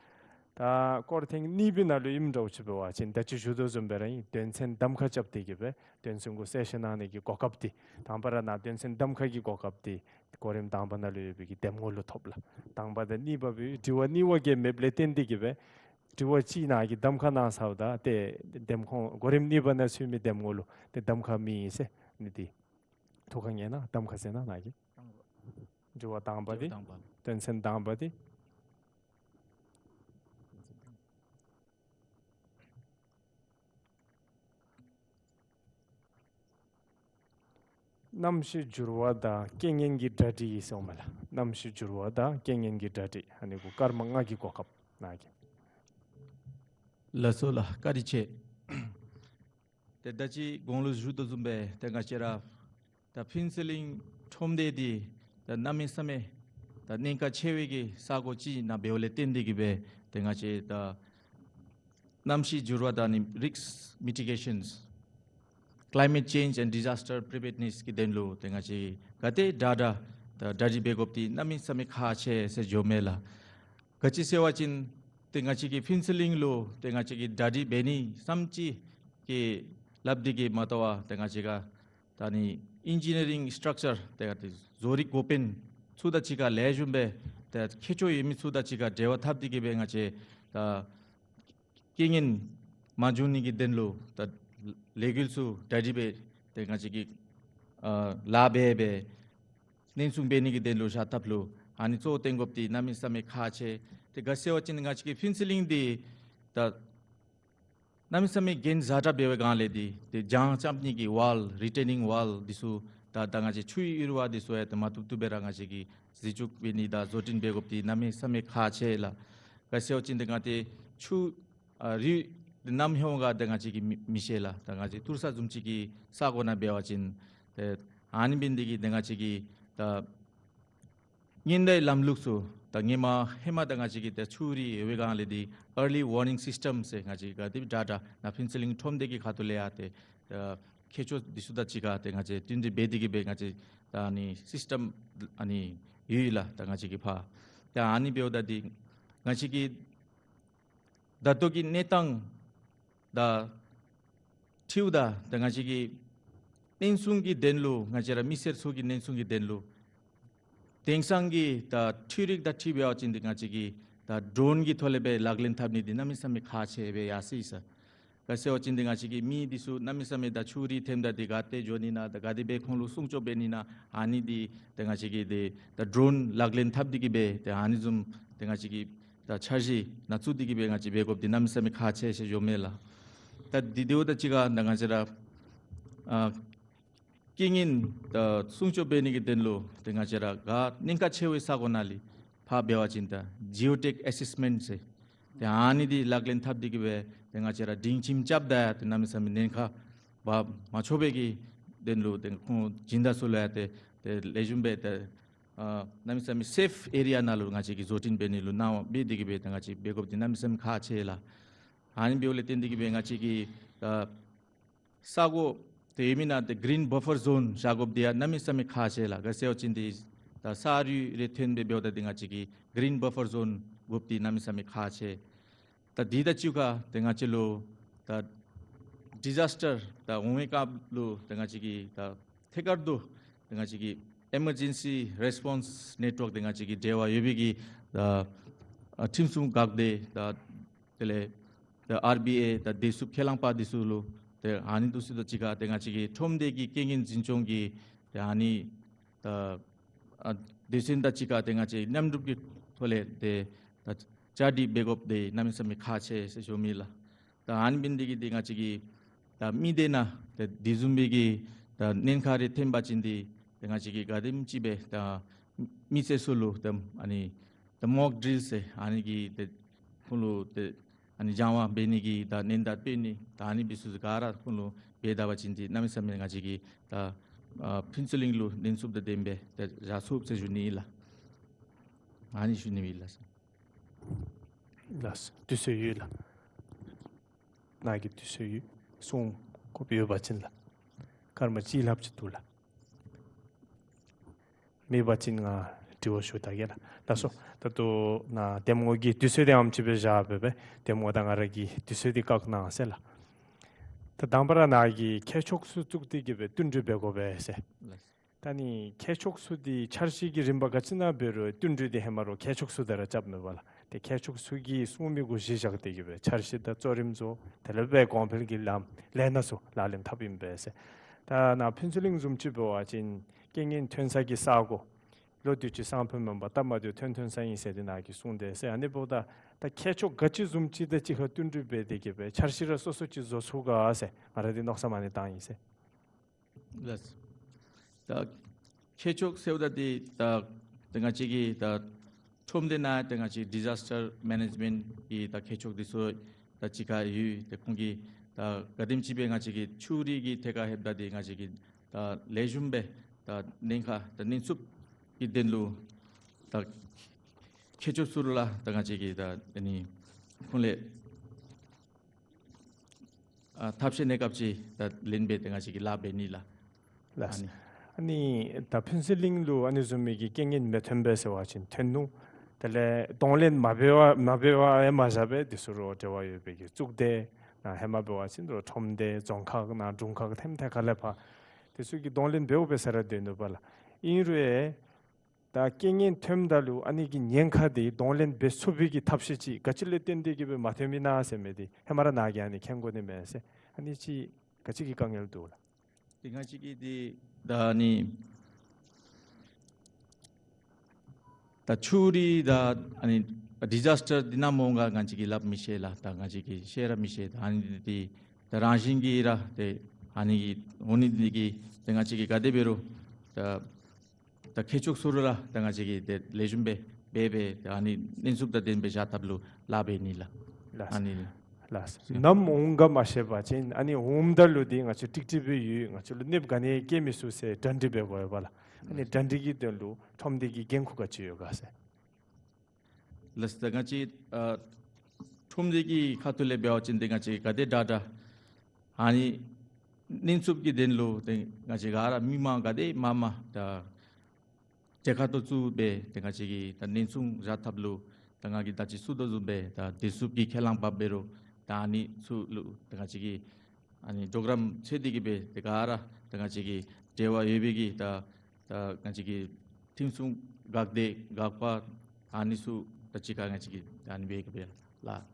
ད་སྐོར་ཐེངས་གཉིས་པའི་ནང་ལུ་ཨིནམ་འདྲཝ་ཅིག་འབད་བ་ཅིན་ད་ཅི་ཞུ་དོ་བཟུམ་སྦེ་ར་ཨིན། དོན་ཚན་གདམ་ཁ་རྐྱབ་སྟེ་གིས་སྦེ་དོན་ཚན་གུ་གསལ་བཤད་གནང་ནི་གི་གོ་སྐབས་འདི་དང་པ་ར་ནཱ་དོན་ཚན་གདམ་ཁ་གི་གོ་སྐབས་འདི་གོ་རིམ་དང་པ་ནང་ལུ་ཡོད་པའི་གི་འདེམས་ངོ་ལུ་ཐོབ་ལགས། དང་པ་དང་གཉིས་པ་སྦེ་དྲི་བ་གཉིས་པ་གིས་མེདཔ་ལས་བརྟེན་ཏེ་གིས་སྦེ་དྲི་བ་གཅིག་ནཱ་གིས་གདམ་ཁ་གནང་ཚརཝ་ད་ཏེ་འདེམས་ཁོངས་གོ་རིམ་གཉིས་པ་ནང་ཚུད་མི་འདེམས་ངོ་ལུ་ཏེ་གདམ་ཁ་མི་ཨིན་ཟེར་ཨ་ནི་འདི་ཐུགས་ཁར་ངེས་ན་གདམ་ཁ་ཟེར་ན་ནཱ་གིས། དྲི་བ་དང་པ་འདི་དྲི་བ་དང་པ། དོན་ཚན་དང་པ་འདི། གནམ་གཤིས་འགྱུར་བ་དང་རྐྱེན་ངན་གྱི་གྲ་སྒྲིག་ཟེརཝ་མས་ལགས། གནམ་གཤིས་འགྱུར་བ་དང་རྐྱེན་ངན་གྱི་གྲ་སྒྲིག་ཨ་ནི་གུ་སྐར་མ་ལྔ་གི་གོ་སྐབས་ནཱ་གིས། ལགས་སོ་ལགས། བཀའ་དྲིན་ཆེ། ཏེ་ད་ཅི་གོང་ལུ་ཞུ་དོ་བཟུམ་སྦེ་ཏེ་ང་བཅས་ར་ད་ཕུན་ཚོགས་གླིང་ཁྲོམ་སྡེ་འདི་ད་གནམ་མེད་ས་མེད་ད་གནད་འགག་ཆེ་བའི་གི་ས་གོ་ཅིག་ནང་འབདཝ་ལས་བརྟེན་ཏེ་གིས་སྦེ་ཏེ་ང་བཅས་ད་གནམ་གཤིས་འགྱུར་བ་དང་ནི་རིསཀ་མི་ཊི་གེ་ཤཱན་ཀ་ལའི་མེཊ་ཅེནཇ་ཨེནཌ་ཌི་ཛཱས་ཊར་པི་རི་པེརཌ་ནེསི་གི་དོན་ལུ་ཏེ་ང་བཅས་ག་དེ་དྲག་དྲག་ད་གྲ་སྒྲིག་འབད་དགོཔ་འདི་གནམ་མེད་ས་མེད་ཁག་ཆེ་ཟེར་འགྱོཝ་མས་ལགས། ག་ཅི་ཟེར་བ་ཅིན་ཏེ་ང་བཅས་ཀྱི་ཕུན་ཚོགས་གླིང་ལུ་ཏེ་ང་བཅས་ཀྱིས་གྲ་སྒྲིག་འབད་ནི་བསམ་ཅི་གི་སླབ་སྟེ་གིས་མ་གཏོགས་པ་ཏེ་ང་བཅས་ཀྱི་ད་ནི་ཨིན་ཇི་ནི་རིང་སི་ཊག་ཅར་ཏེ་ཏེ་བཟོ་རིག་འགོ་དཔོན་ཚུ་དང་གཅིག་ཁར་ལེགས་ཤོམ་སྦེ་ཏེ་མཁས་མཆོག་ཡོད་མི་ཚུ་དང་གཅིག་ཁར་འབྲེལ་བ་འཐབ་སྟེ་གིས་སྦེ་ང་བཅས་ད་རྐྱེན་ངན་མ་འབྱུང་ནི་གི་དོན་ལུ་ད་ལས་འགུལ་ཚུ་གྲ་སྒྲིག་འབད་ཏེ་ང་བཅས་ཀྱིས་ཨ་ལཱ་འབད་འབད་ནན་སྲུང་འབད་ནི་གི་དོན་ལུ་བཞག་ཐབས་ལུ་ཨ་ནི་གཙོ་བོ་བཏོན་དགོཔ་འདི་གནམ་མེད་ས་མེད་ཁག་ཆེ། ཏེ་ག་ཟེར་བ་ཅིན་ང་བཅས་ཀྱི་ཕུན་ཚོགས་གླིང་འདི་ད་གནམ་མེད་ས་མེད་གྱེན་བཞག་དྲགས་འབད་བའི་སྒང་ལས་འདི་ཏེ་གྱང་རྐྱབ་ནི་གི་ཝཱལ་རི་ཊེ་ནིང་ཝཱལ་འདི་ཚུ་ད་ད་ང་བཅས་ཆུའི་ཡུར་བ་འདི་ཚུ་ཡང་ཏེ་མ་བཏུབ་བཏུབ་སྦེ་ར་ང་བཅས་ཀྱིས་ཟིལ་བཅུག་འབད་ནི་དང་བཟོ་སྐྲུན་འབད་དགོཔ་འདི་གནམ་མེད་ས་མེད་ཁག་ཆེ་ལགས། ག་ཟེར་བ་ཅིན་ཏེ་ང་བཅས་ཆུ་ཨ་རི་ནམ་ལྷོད་ག་ཏེ་ང་བཅས་ཀྱིས་མི་མི་ཤེས་ལགས། ད་ང་བཅས་ཐུར་ས་བཟུམ་ཅིག་གི་ས་གོ་ནང་འབད་བ་ཅིན་ཏེ་ཨ་ནི་འབད་ནི་འདི་གིས་ཏེ་ང་བཅས་ཀྱིས་ད་ཉེན་བརྡའི་ལམ་ལུགས་ཚུ་ད་ཧེ་མ་ཧེ་མ་ད་ང་བཅས་ཀྱིས་ད་ཆུ་རུད་ཡོད་པའི་སྒང་ལས་འདི་ཨར་ལི་ཝར་ནིང་སིསི་ཊམ་ཟེར་ང་བཅས་ཀྱིས་ག་དེ་དྲག་དྲག་ནཱ་ཕུན་ཚོགས་གླིང་ཁྲོམ་སྡེ་གི་ཁ་ཐུག་ལས་ཡང་ཏེ་ཨ་མཁས་མཆོག་འདི་ཚུ་དང་གཅིག་ཁར་ཏེ་ང་བཅས་བསྟུན་གྲོས་འབད་དེ་གིས་སྦེ་ང་བཅས་ད་ཨ་ནི་སིསི་ཊམ་ཨ་ནི་ཡོད་ལགས། ད་ང་བཅས་ཀྱི་ཕར་ད་ཨ་ནི་འབདཝ་ད་འདི་ང་བཅས་ཀྱི་ད་ལྟོ་གི་གནས་སྟངས་དང་འཁྲིལཝ་ད་ད་ང་བཅས་ཀྱིས་ནན་སྲུང་གི་དོན་ལུ་ང་བཅས་ར་མི་སེར་ཚུ་གི་ནན་སྲུང་གི་དོན་ལུ་དེང་སང་གི་ད་འཕྲུལ་རིག་དང་འཁྲིལ་འབད་བ་ཅིན་འདི་ང་བཅས་ཀྱིས་ད་ཌོ་རོན་གྱི་ཐོག་ལས་སྦེ་ལག་ལེན་འཐབ་ནི་འདི་གནམ་མེད་ས་མེད་ཁག་ཆེ་སྦེ་ཡར་སོ་ཡི་ཟེར། ག་ཟེར་བ་ཅིན་འདི་ང་བཅས་ཀྱི་མི་འདི་ཚུ་གནམ་མེད་ས་མེད་ད་ཆུ་རུད་ཐོནམ་ད་འདི་ག་ཏེ་འགྱོ་ནི་ན་ད་ག་དེ་སྦེ་ཁོང་ལུ་སྲུང་སྐྱོབ་འབད་ནི་ན་ཨ་ནི་འདི་ད་ང་བཅས་ཀྱིས་འདི་ད་ཌོ་རོན་ལག་ལེན་འཐབ་སྟེ་གིས་སྦེ་ད་ཨ་ནི་བཟུམ་ད་ང་བཅས་ཀྱིས་ད་འཆར་གཞི་ནང་བཙུགས་ཏེ་གིས་སྦེ་ང་བཅས་འབད་དགོཔ་འདི་གནམ་མེད་ས་མེད་ཁག་ཆེ་ཟེར་ཞུཝ་མས་ལགས། ད་འདི་དེ་བ་དང་གཅིག་ཁར་ད་ང་བཅས་ར་ཨ་རྐྱེན་ངན་ད་སྲུང་སྐྱོབ་འབད་ནི་གི་དོན་ལུ་ཏེ་ང་བཅས་ར་ག་གནད་འགག་ཆེ་བའི་ས་གོ་ནང་ལས་ཕར་འབད་བ་ཅིན་ད་ཇི་ཨོ་ཊེག་ཨེ་སེསི་མེནཊ་ཟེར་ཏེ་ཨ་ནི་འདི་ལག་ལེན་འཐབ་སྟེ་གིས་སྦེ་ཏེ་ང་བཅས་ར་སྒྲིང་ཁྱིམ་རྐྱབ་ད་ཡང་ཏེ་གནམ་མེད་ས་མེད་ཉེན་ཁ་འབག་མ་ཆོག་པའི་གི་དོན་ལུ་ཏེ་ཁོང་སྦྱིན་བདག་ཚུ་ལུ་ཡང་ཏེ་ཏེ་ལེགས་ཤོམ་སྦེ་ཏེ་ཨ་གནམ་མེད་ས་མེད་སེཕ་ཨེ་རི་ཡ་ནང་ལུ་ང་བཅས་ཀྱིས་བཟོ་སྐྲུན་འབད་ནི་ལུ་གནང་བ་འབད་དེ་གིས་སྦེ་ཏེ་ང་བཅས་འབད་དགོཔ་འདི་གནམ་མེད་ས་མེད་ཁག་ཆེ་ལགས། ཨ་ནི་འབདཝ་ལས་བརྟེན་ཏེ་གིས་སྦེ་ང་བཅས་ཀྱིས་ད་ས་གོ་ཏེ་ཡོད་མི་ནང་ཏེ་གི་རིན་བ་ཕར་ཟོན་བཞག་དགོཔ་འདི་ཡང་གནམ་མེད་ས་མེད་ཁག་ཆེ་ལགས། ག་ཟེར་བ་ཅིན་འདི་ད་ས་རུད་རེ་ཐོན་སྦེ་འབདཝ་ད་འདི་ང་བཅས་ཀྱིས་གི་རིན་བ་ཕར་ཟོན་དགོཔ་འདི་གནམ་མེད་ས་མེད་ཁག་ཆེ། ད་འདི་དང་གཅིག་ཁར་ཏེ་ང་བཅས་ལུ་ ད་ཌི་ཛཱས་ཊར་ད་འོང་བའི་སྐབས་ལུ་ད་ང་བཅས་ཀྱིས་ད་ཐད་ཀར་དུ་ད་ང་བཅས་ཀྱིས་ཨི་མར་ཇེན་སི་རེས་པོནསི་ནེཊ་ཝརཀ་ད་ང་བཅས་ཀྱིས་འབྲེལ་བ་ཡོད་པའི་གི་ད་ཨ་ཁྲིམས་སྲུང་འགག་སྡེ་ད་དེ་ལས་ད་ཨར་བི་ཨེ་ད་བདེ་སྲུངཔ་ཁས་བླངས་པ་འདི་ཚུ་ལུ་ཏེ་ཨ་ནི་འདི་ཚུ་དང་གཅིག་ཁར་ཏེ་ང་བཅས་ཀྱི་ཁྲོམ་སྡེ་གི་རྐྱེན་ངན་འཛིན་སྐྱོང་གི་ཏེ་ཨ་ནི་ད་ཨ་སྡེ་ཚན་དང་གཅིག་ཁར་ཏེ་ང་བཅས་མཉམ་རུབ་ཀྱི་ཐོག་ལས་ཏེ་ད་བཅའ་སྒྲིག་འབད་དགོཔ་འདི་གནམ་མེད་ས་མེད་ཁག་ཆེ་ཟེར་ཞུ་མི་ལགས། ད་ཨ་ནི་འབད་ནི་འདི་གིས་ཏེ་ང་བཅས་ཀྱིས་ད་མི་སྡེ་ནང་ཏེ་དེ་བཟུམ་མའི་གི་ད་ཉེན་ཁ་རེ་ཐོན་པ་ཅིན་འདི་ཏེ་ང་བཅས་ཀྱིས་ག་དེམ་ཅིག་སྦེ་ད་མི་སེར་ཚུ་ལུ་ད་ཨ་ནི་ད་མོག་ཌྲིལ་ཟེར་ཨ་ནི་གི་ཏེ་ཁོང་ལུ་ཏེ་ཨ་ནི་སྦྱང་བ་འབད་ནི་གི་ད་མནན་བརྡ་སྤྲོད་ནི་ད་ཨ་ནི་འབད་ཚུ་ག་ར་ཁོང་ལུ་འབད་ད་པ་ཅིན་འདི་གནམ་མེད་ས་མེད་ང་བཅས་ཀྱིས་ད་ཨ་ཕུན་ཚོགས་གླིང་ལུ་བརྟན་སྲུངཔ་དང་ལྡནམ་སྦེ་ཏེ་བཞག་ཚུགས་ཟེར་ཞུ་ནི་ཨིན་ལགས། ཨ་ནི་ཞུ་ནི་ཨིན་ལགས། ལགས་སོ། དུས་ཚོད་ཡོད་ལགས། ནཱ་གི་དུས་ཚོད་ཡོད། གསུང་དགོཔ་ཡོད་པ་ཅིན་ལགས། སྐར་མ་གཅིག་ལྷགཔ་ཅིག་འདུག་ལགས། མེད་པ་ཅིན་ང་དྲི་བ་ཞུ་ད་གེ་ལགས། ལགས་སོ། ད་ལྟོ་ནཱ་གདམ་ངོ་གི་དུས་ཚོད་འདི་ཨེམ་ཅིག་སྦེ་བཞག་སྦེ་སྦེ་གདམ་ངོ་དང་ང་ར་གི་དུས་ཚོད་འདི་བཀག་གནང་ཟེར་ལགས། ད་དང་པ་ར་ནཱ་གིས་མཁས་མཆོག་ཚུ་བཙུགས་ཏེ་གི་སྦེ་བསྟུན་གྲོས་འབད་དགོ་པས་ཟེར། ལགས། ད་ནི་མཁས་མཆོག་ཚུ་འདི་འཆར་གཞི་གི་རིམ་པ་ག་ཅི་ནང་འབད་རུང་བསྟུན་གྲོས་འདི་ཧེ་མ་ར་མཁས་མཆོག་ཚུ་དང་ར་རྐྱབ་མས་པ་ལགས། ཏེ་མཁས་མཆོག་ཚུ་གིས་གསུང་མི་གུ་གཞི་བཞག་སྟེ་གི་སྦེ་འཆར་གཞི་དང་གཙོ་རིམ་ཚུ་དེ་ལས་སྦེ་གོང་འཕེལ་གྱི་ལམ་ལས་སྣ་ཚུ་ལག་ལེན་འཐབ་ཨིན་པས་ཟེར། ད་ནཱ་ཕུན་ཚོགས་གླིང་བཟུམ་ཅིག་འབད་བ་ཅིན་རྐྱེན་ངན་ཐོན་ས་གི་ས་གོ་ལོ་དུས་ཅི་སང་ཕོད་མེན་པར་སྟབས་མ་བདེཝ་ཐོན་ཐོན་ས་ཨིན་ཟེར་ཏེ་ནཱ་གིས་གསུངས་ཏེ་ཟེར། ཨ་ནི་འབདཝ་ད་ད་མཁས་མཆོག་ག་ཅི་བཟུམ་ཅིག་དང་གཅིག་ཁར་བསྟུན་གྲོས་འབད་དེ་གི་སྦེ་འཆར་གཞི་ར་སོ་སོ་ཅིག་བཟོ་ཚུགས་ག་ཟེར་ང་ར་འདི་མནོ་བསམ་ཨ་ནི་བཏང་ཡི་ཟེར། ལགས། ད་མཁས་མཆོག་ཟེརཝ་ད་འདི་ད་ད་ང་བཅས་ཀྱི་ད་ཁྲོམ་སྡེ་ནང་ད་ང་བཅས་ཌི་ཛཱས་ཊར་མེ་ནེཇ་མེནཊ་གི་ད་མཁས་མཆོག་འདི་ཚུ་ད་གཅིག་ཁར་ཡོད། ཏེ་ཁོང་གིས་ད་ག་དེམ་ཅིག་སྦེ་ང་བཅས་ཀྱི་ཆུ་རུད་ཀྱི་ཐད་ཁར་ལྷོདཔ་ད་འདི་ང་བཅས་ཀྱིས་ད་ལེགས་ཤོམ་སྦེ་ད་ཉེན་ཁ་ད་ཉེན་སྲུང་གི་དོན་ལུ་ད་མཁས་མཆོག་ཚུ་ལུ་ལགས་ད་ང་བཅས་ཀྱིས་ད་ཨ་ནི་ཁོང་ལས་ཨ་ཐབས་ཤེས་གནས་སྐབས་ཅིག་ད་ལེན་སྦེ་ཏེ་ང་བཅས་ཀྱིས་ལཱ་འབད་ནི་ལགས། ལགས། ཨ་ནི་ཨ་ནི་ད་ཕུན་ཚོགས་གླིང་ལུ་ཨ་ནི་བཟུམ་མའི་གི་རྐྱེན་ངན་མི་ཐོན་པས་ཟེར་བ་ཅིན་ཐོན་ནུག། དེ་ལས་གདོང་ལེན་མ་འབད་བར་མ་འབད་བར་ཡང་མ་བཞག་པར་འདི་ཚུ་ར་འབྲེལ་བ་ཡོད་པའི་གི་གཙུག་སྡེ་ནང་ཧེ་མ་འབད་བ་ཅིན་ར་ཁྲོམ་སྡེ་རྫོང་ཁག་ནང་དྲུང་ཁག་ཐེམ་ཐེ་ཁ་ལས་ཕར་འདི་ཚུ་གིས་གདོང་ལེན་འབདཝ་འབད་ས་ར་སྡོད་ནུག་པ་ལགས། ཨིན་རུང་ད་རྐྱེན་ངན་ཐོནམ་ད་ལུ་ཨ་ནི་གི་ཉེན་ཁ་འདི་གདོང་ལེན་འབད་ཚུགས་པའི་གི་ཐབས་ཤེས་ཅིག་ག་ཅི་ལས་བརྟེན་ཏེ་གི་སྦེ་མ་ཐོནམ་ཨིན་ན་ཟེར་མི་འདི་ཧེ་མ་ར་ནཱ་གིས་ཨ་ནི་མཁྱེན་དགོ་ནི་མས་ཟེར། ཨ་ནི་ཅིག་ག་ཅི་གི་དཀའ་ངལ་འདུག་ལགས། ཏེ་ང་བཅས་ཀྱི་འདི་ད་ཨ་ནི་ད་ཆུ་རུད་ད་ཨ་ནི་ཌི་ཛཱས་ཊར་འདི་ནམ་འོང་ག་ང་བཅས་ཀྱིས་སླབ་མི་ཤེས་ལགས། ད་ང་བཅས་ཀྱིས་ཤེས་ར་མི་ཤེས། ད་ཨ་ནི་འདི་ད་རང་བཞིན་གྱིས་ར་ཏེ་ཨ་ནི་གི་འོང་ནི་འདི་གིས་ཏེ་ང་བཅས་ཀྱིས་ག་དེ་འབད་རུང་ད་ད་མཁས་མཆོག་ཚུ་ར་ད་ང་བཅས་ཀྱིས་ཏེ་ལེགས་ཤོམ་སྦེ་འབད་སྦེ་ད་ཨ་ནི་ཉེན་སྲུང་དང་ལྡནམ་སྦེ་བཞག་ཐབས་ལུ་ལཱ་འབད་ནི་ལགས། ལགས། ཨ་ནི་ལགས། ནམ་འོང་ག་མ་ཤེས་པ་ཅིན་ཨ་ནི་འོངམ་ད་ལུ་འདི་ང་བཅས་ཀྲིག་ཀྲི་སྦེ་ཡོད། ང་བཅས་ལུ་གནོདཔ་ག་ནི་ཡང་བཀལ་མི་ཚུགས་ཟེར་གྲ་སྒྲིག་འབད་དགོ་པས་ལགས། ཨ་ནི་གྲ་སྒྲིག་གི་དོན་ལུ་ཁྲོམ་སྡེ་གི་འགན་ཁུར་ག་ཅི་ཡོད་ག་ཟེར། ལགས། ད་ང་བཅས་ཨ་ཁྲོམ་སྡེ་གི་ཁ་ཐུག་ལས་འབད་བ་ཅིན་ཏེ་ང་བཅས་ག་དེ་དྲག་དྲག་ཨ་ནི་ཉེན་སྲུང་གི་དོན་ལུ་ཏེ་ང་བཅས་ག་ར་མི་མང་ག་དེ་མང་མང་ད་གྲལ་ཁར་ཏོ་བཙུགས་སྦེ་ཏེ་ང་བཅས་ཀྱིས་ད་ཉེན་སྲུང་བཞག་ཐབས་ལུ་ད་ང་གིས་ད་ཅི་གསུང་དོ་བཟུམ་སྦེ་ད་བདེ་སྲུངཔ་གི་ཁས་བླངས་འབད་རུང་ད་ཨ་ནི་ཚུ་ལུ་ད་ང་བཅས་ཀྱིས་ཨ་ནི་གྲོགས་རམ་འཚོལ་ཏེ་གི་སྦེ་ཏེ་ག་ར་ད་ང་བཅས་ཀྱི་འབྲེལ་བ་ཡོད་པའི་གི་ད་ད་ང་བཅས་ཀྱི་ཁྲིམས་སྲུང་འགག་སྡེ་འགག་པ་ཨ་ནི་ཚུ་ད་གཅིག་ཁར་ང་བཅས་ཀྱིས་ཨ་ནི་འབད་གི་སྦེ་ལགས།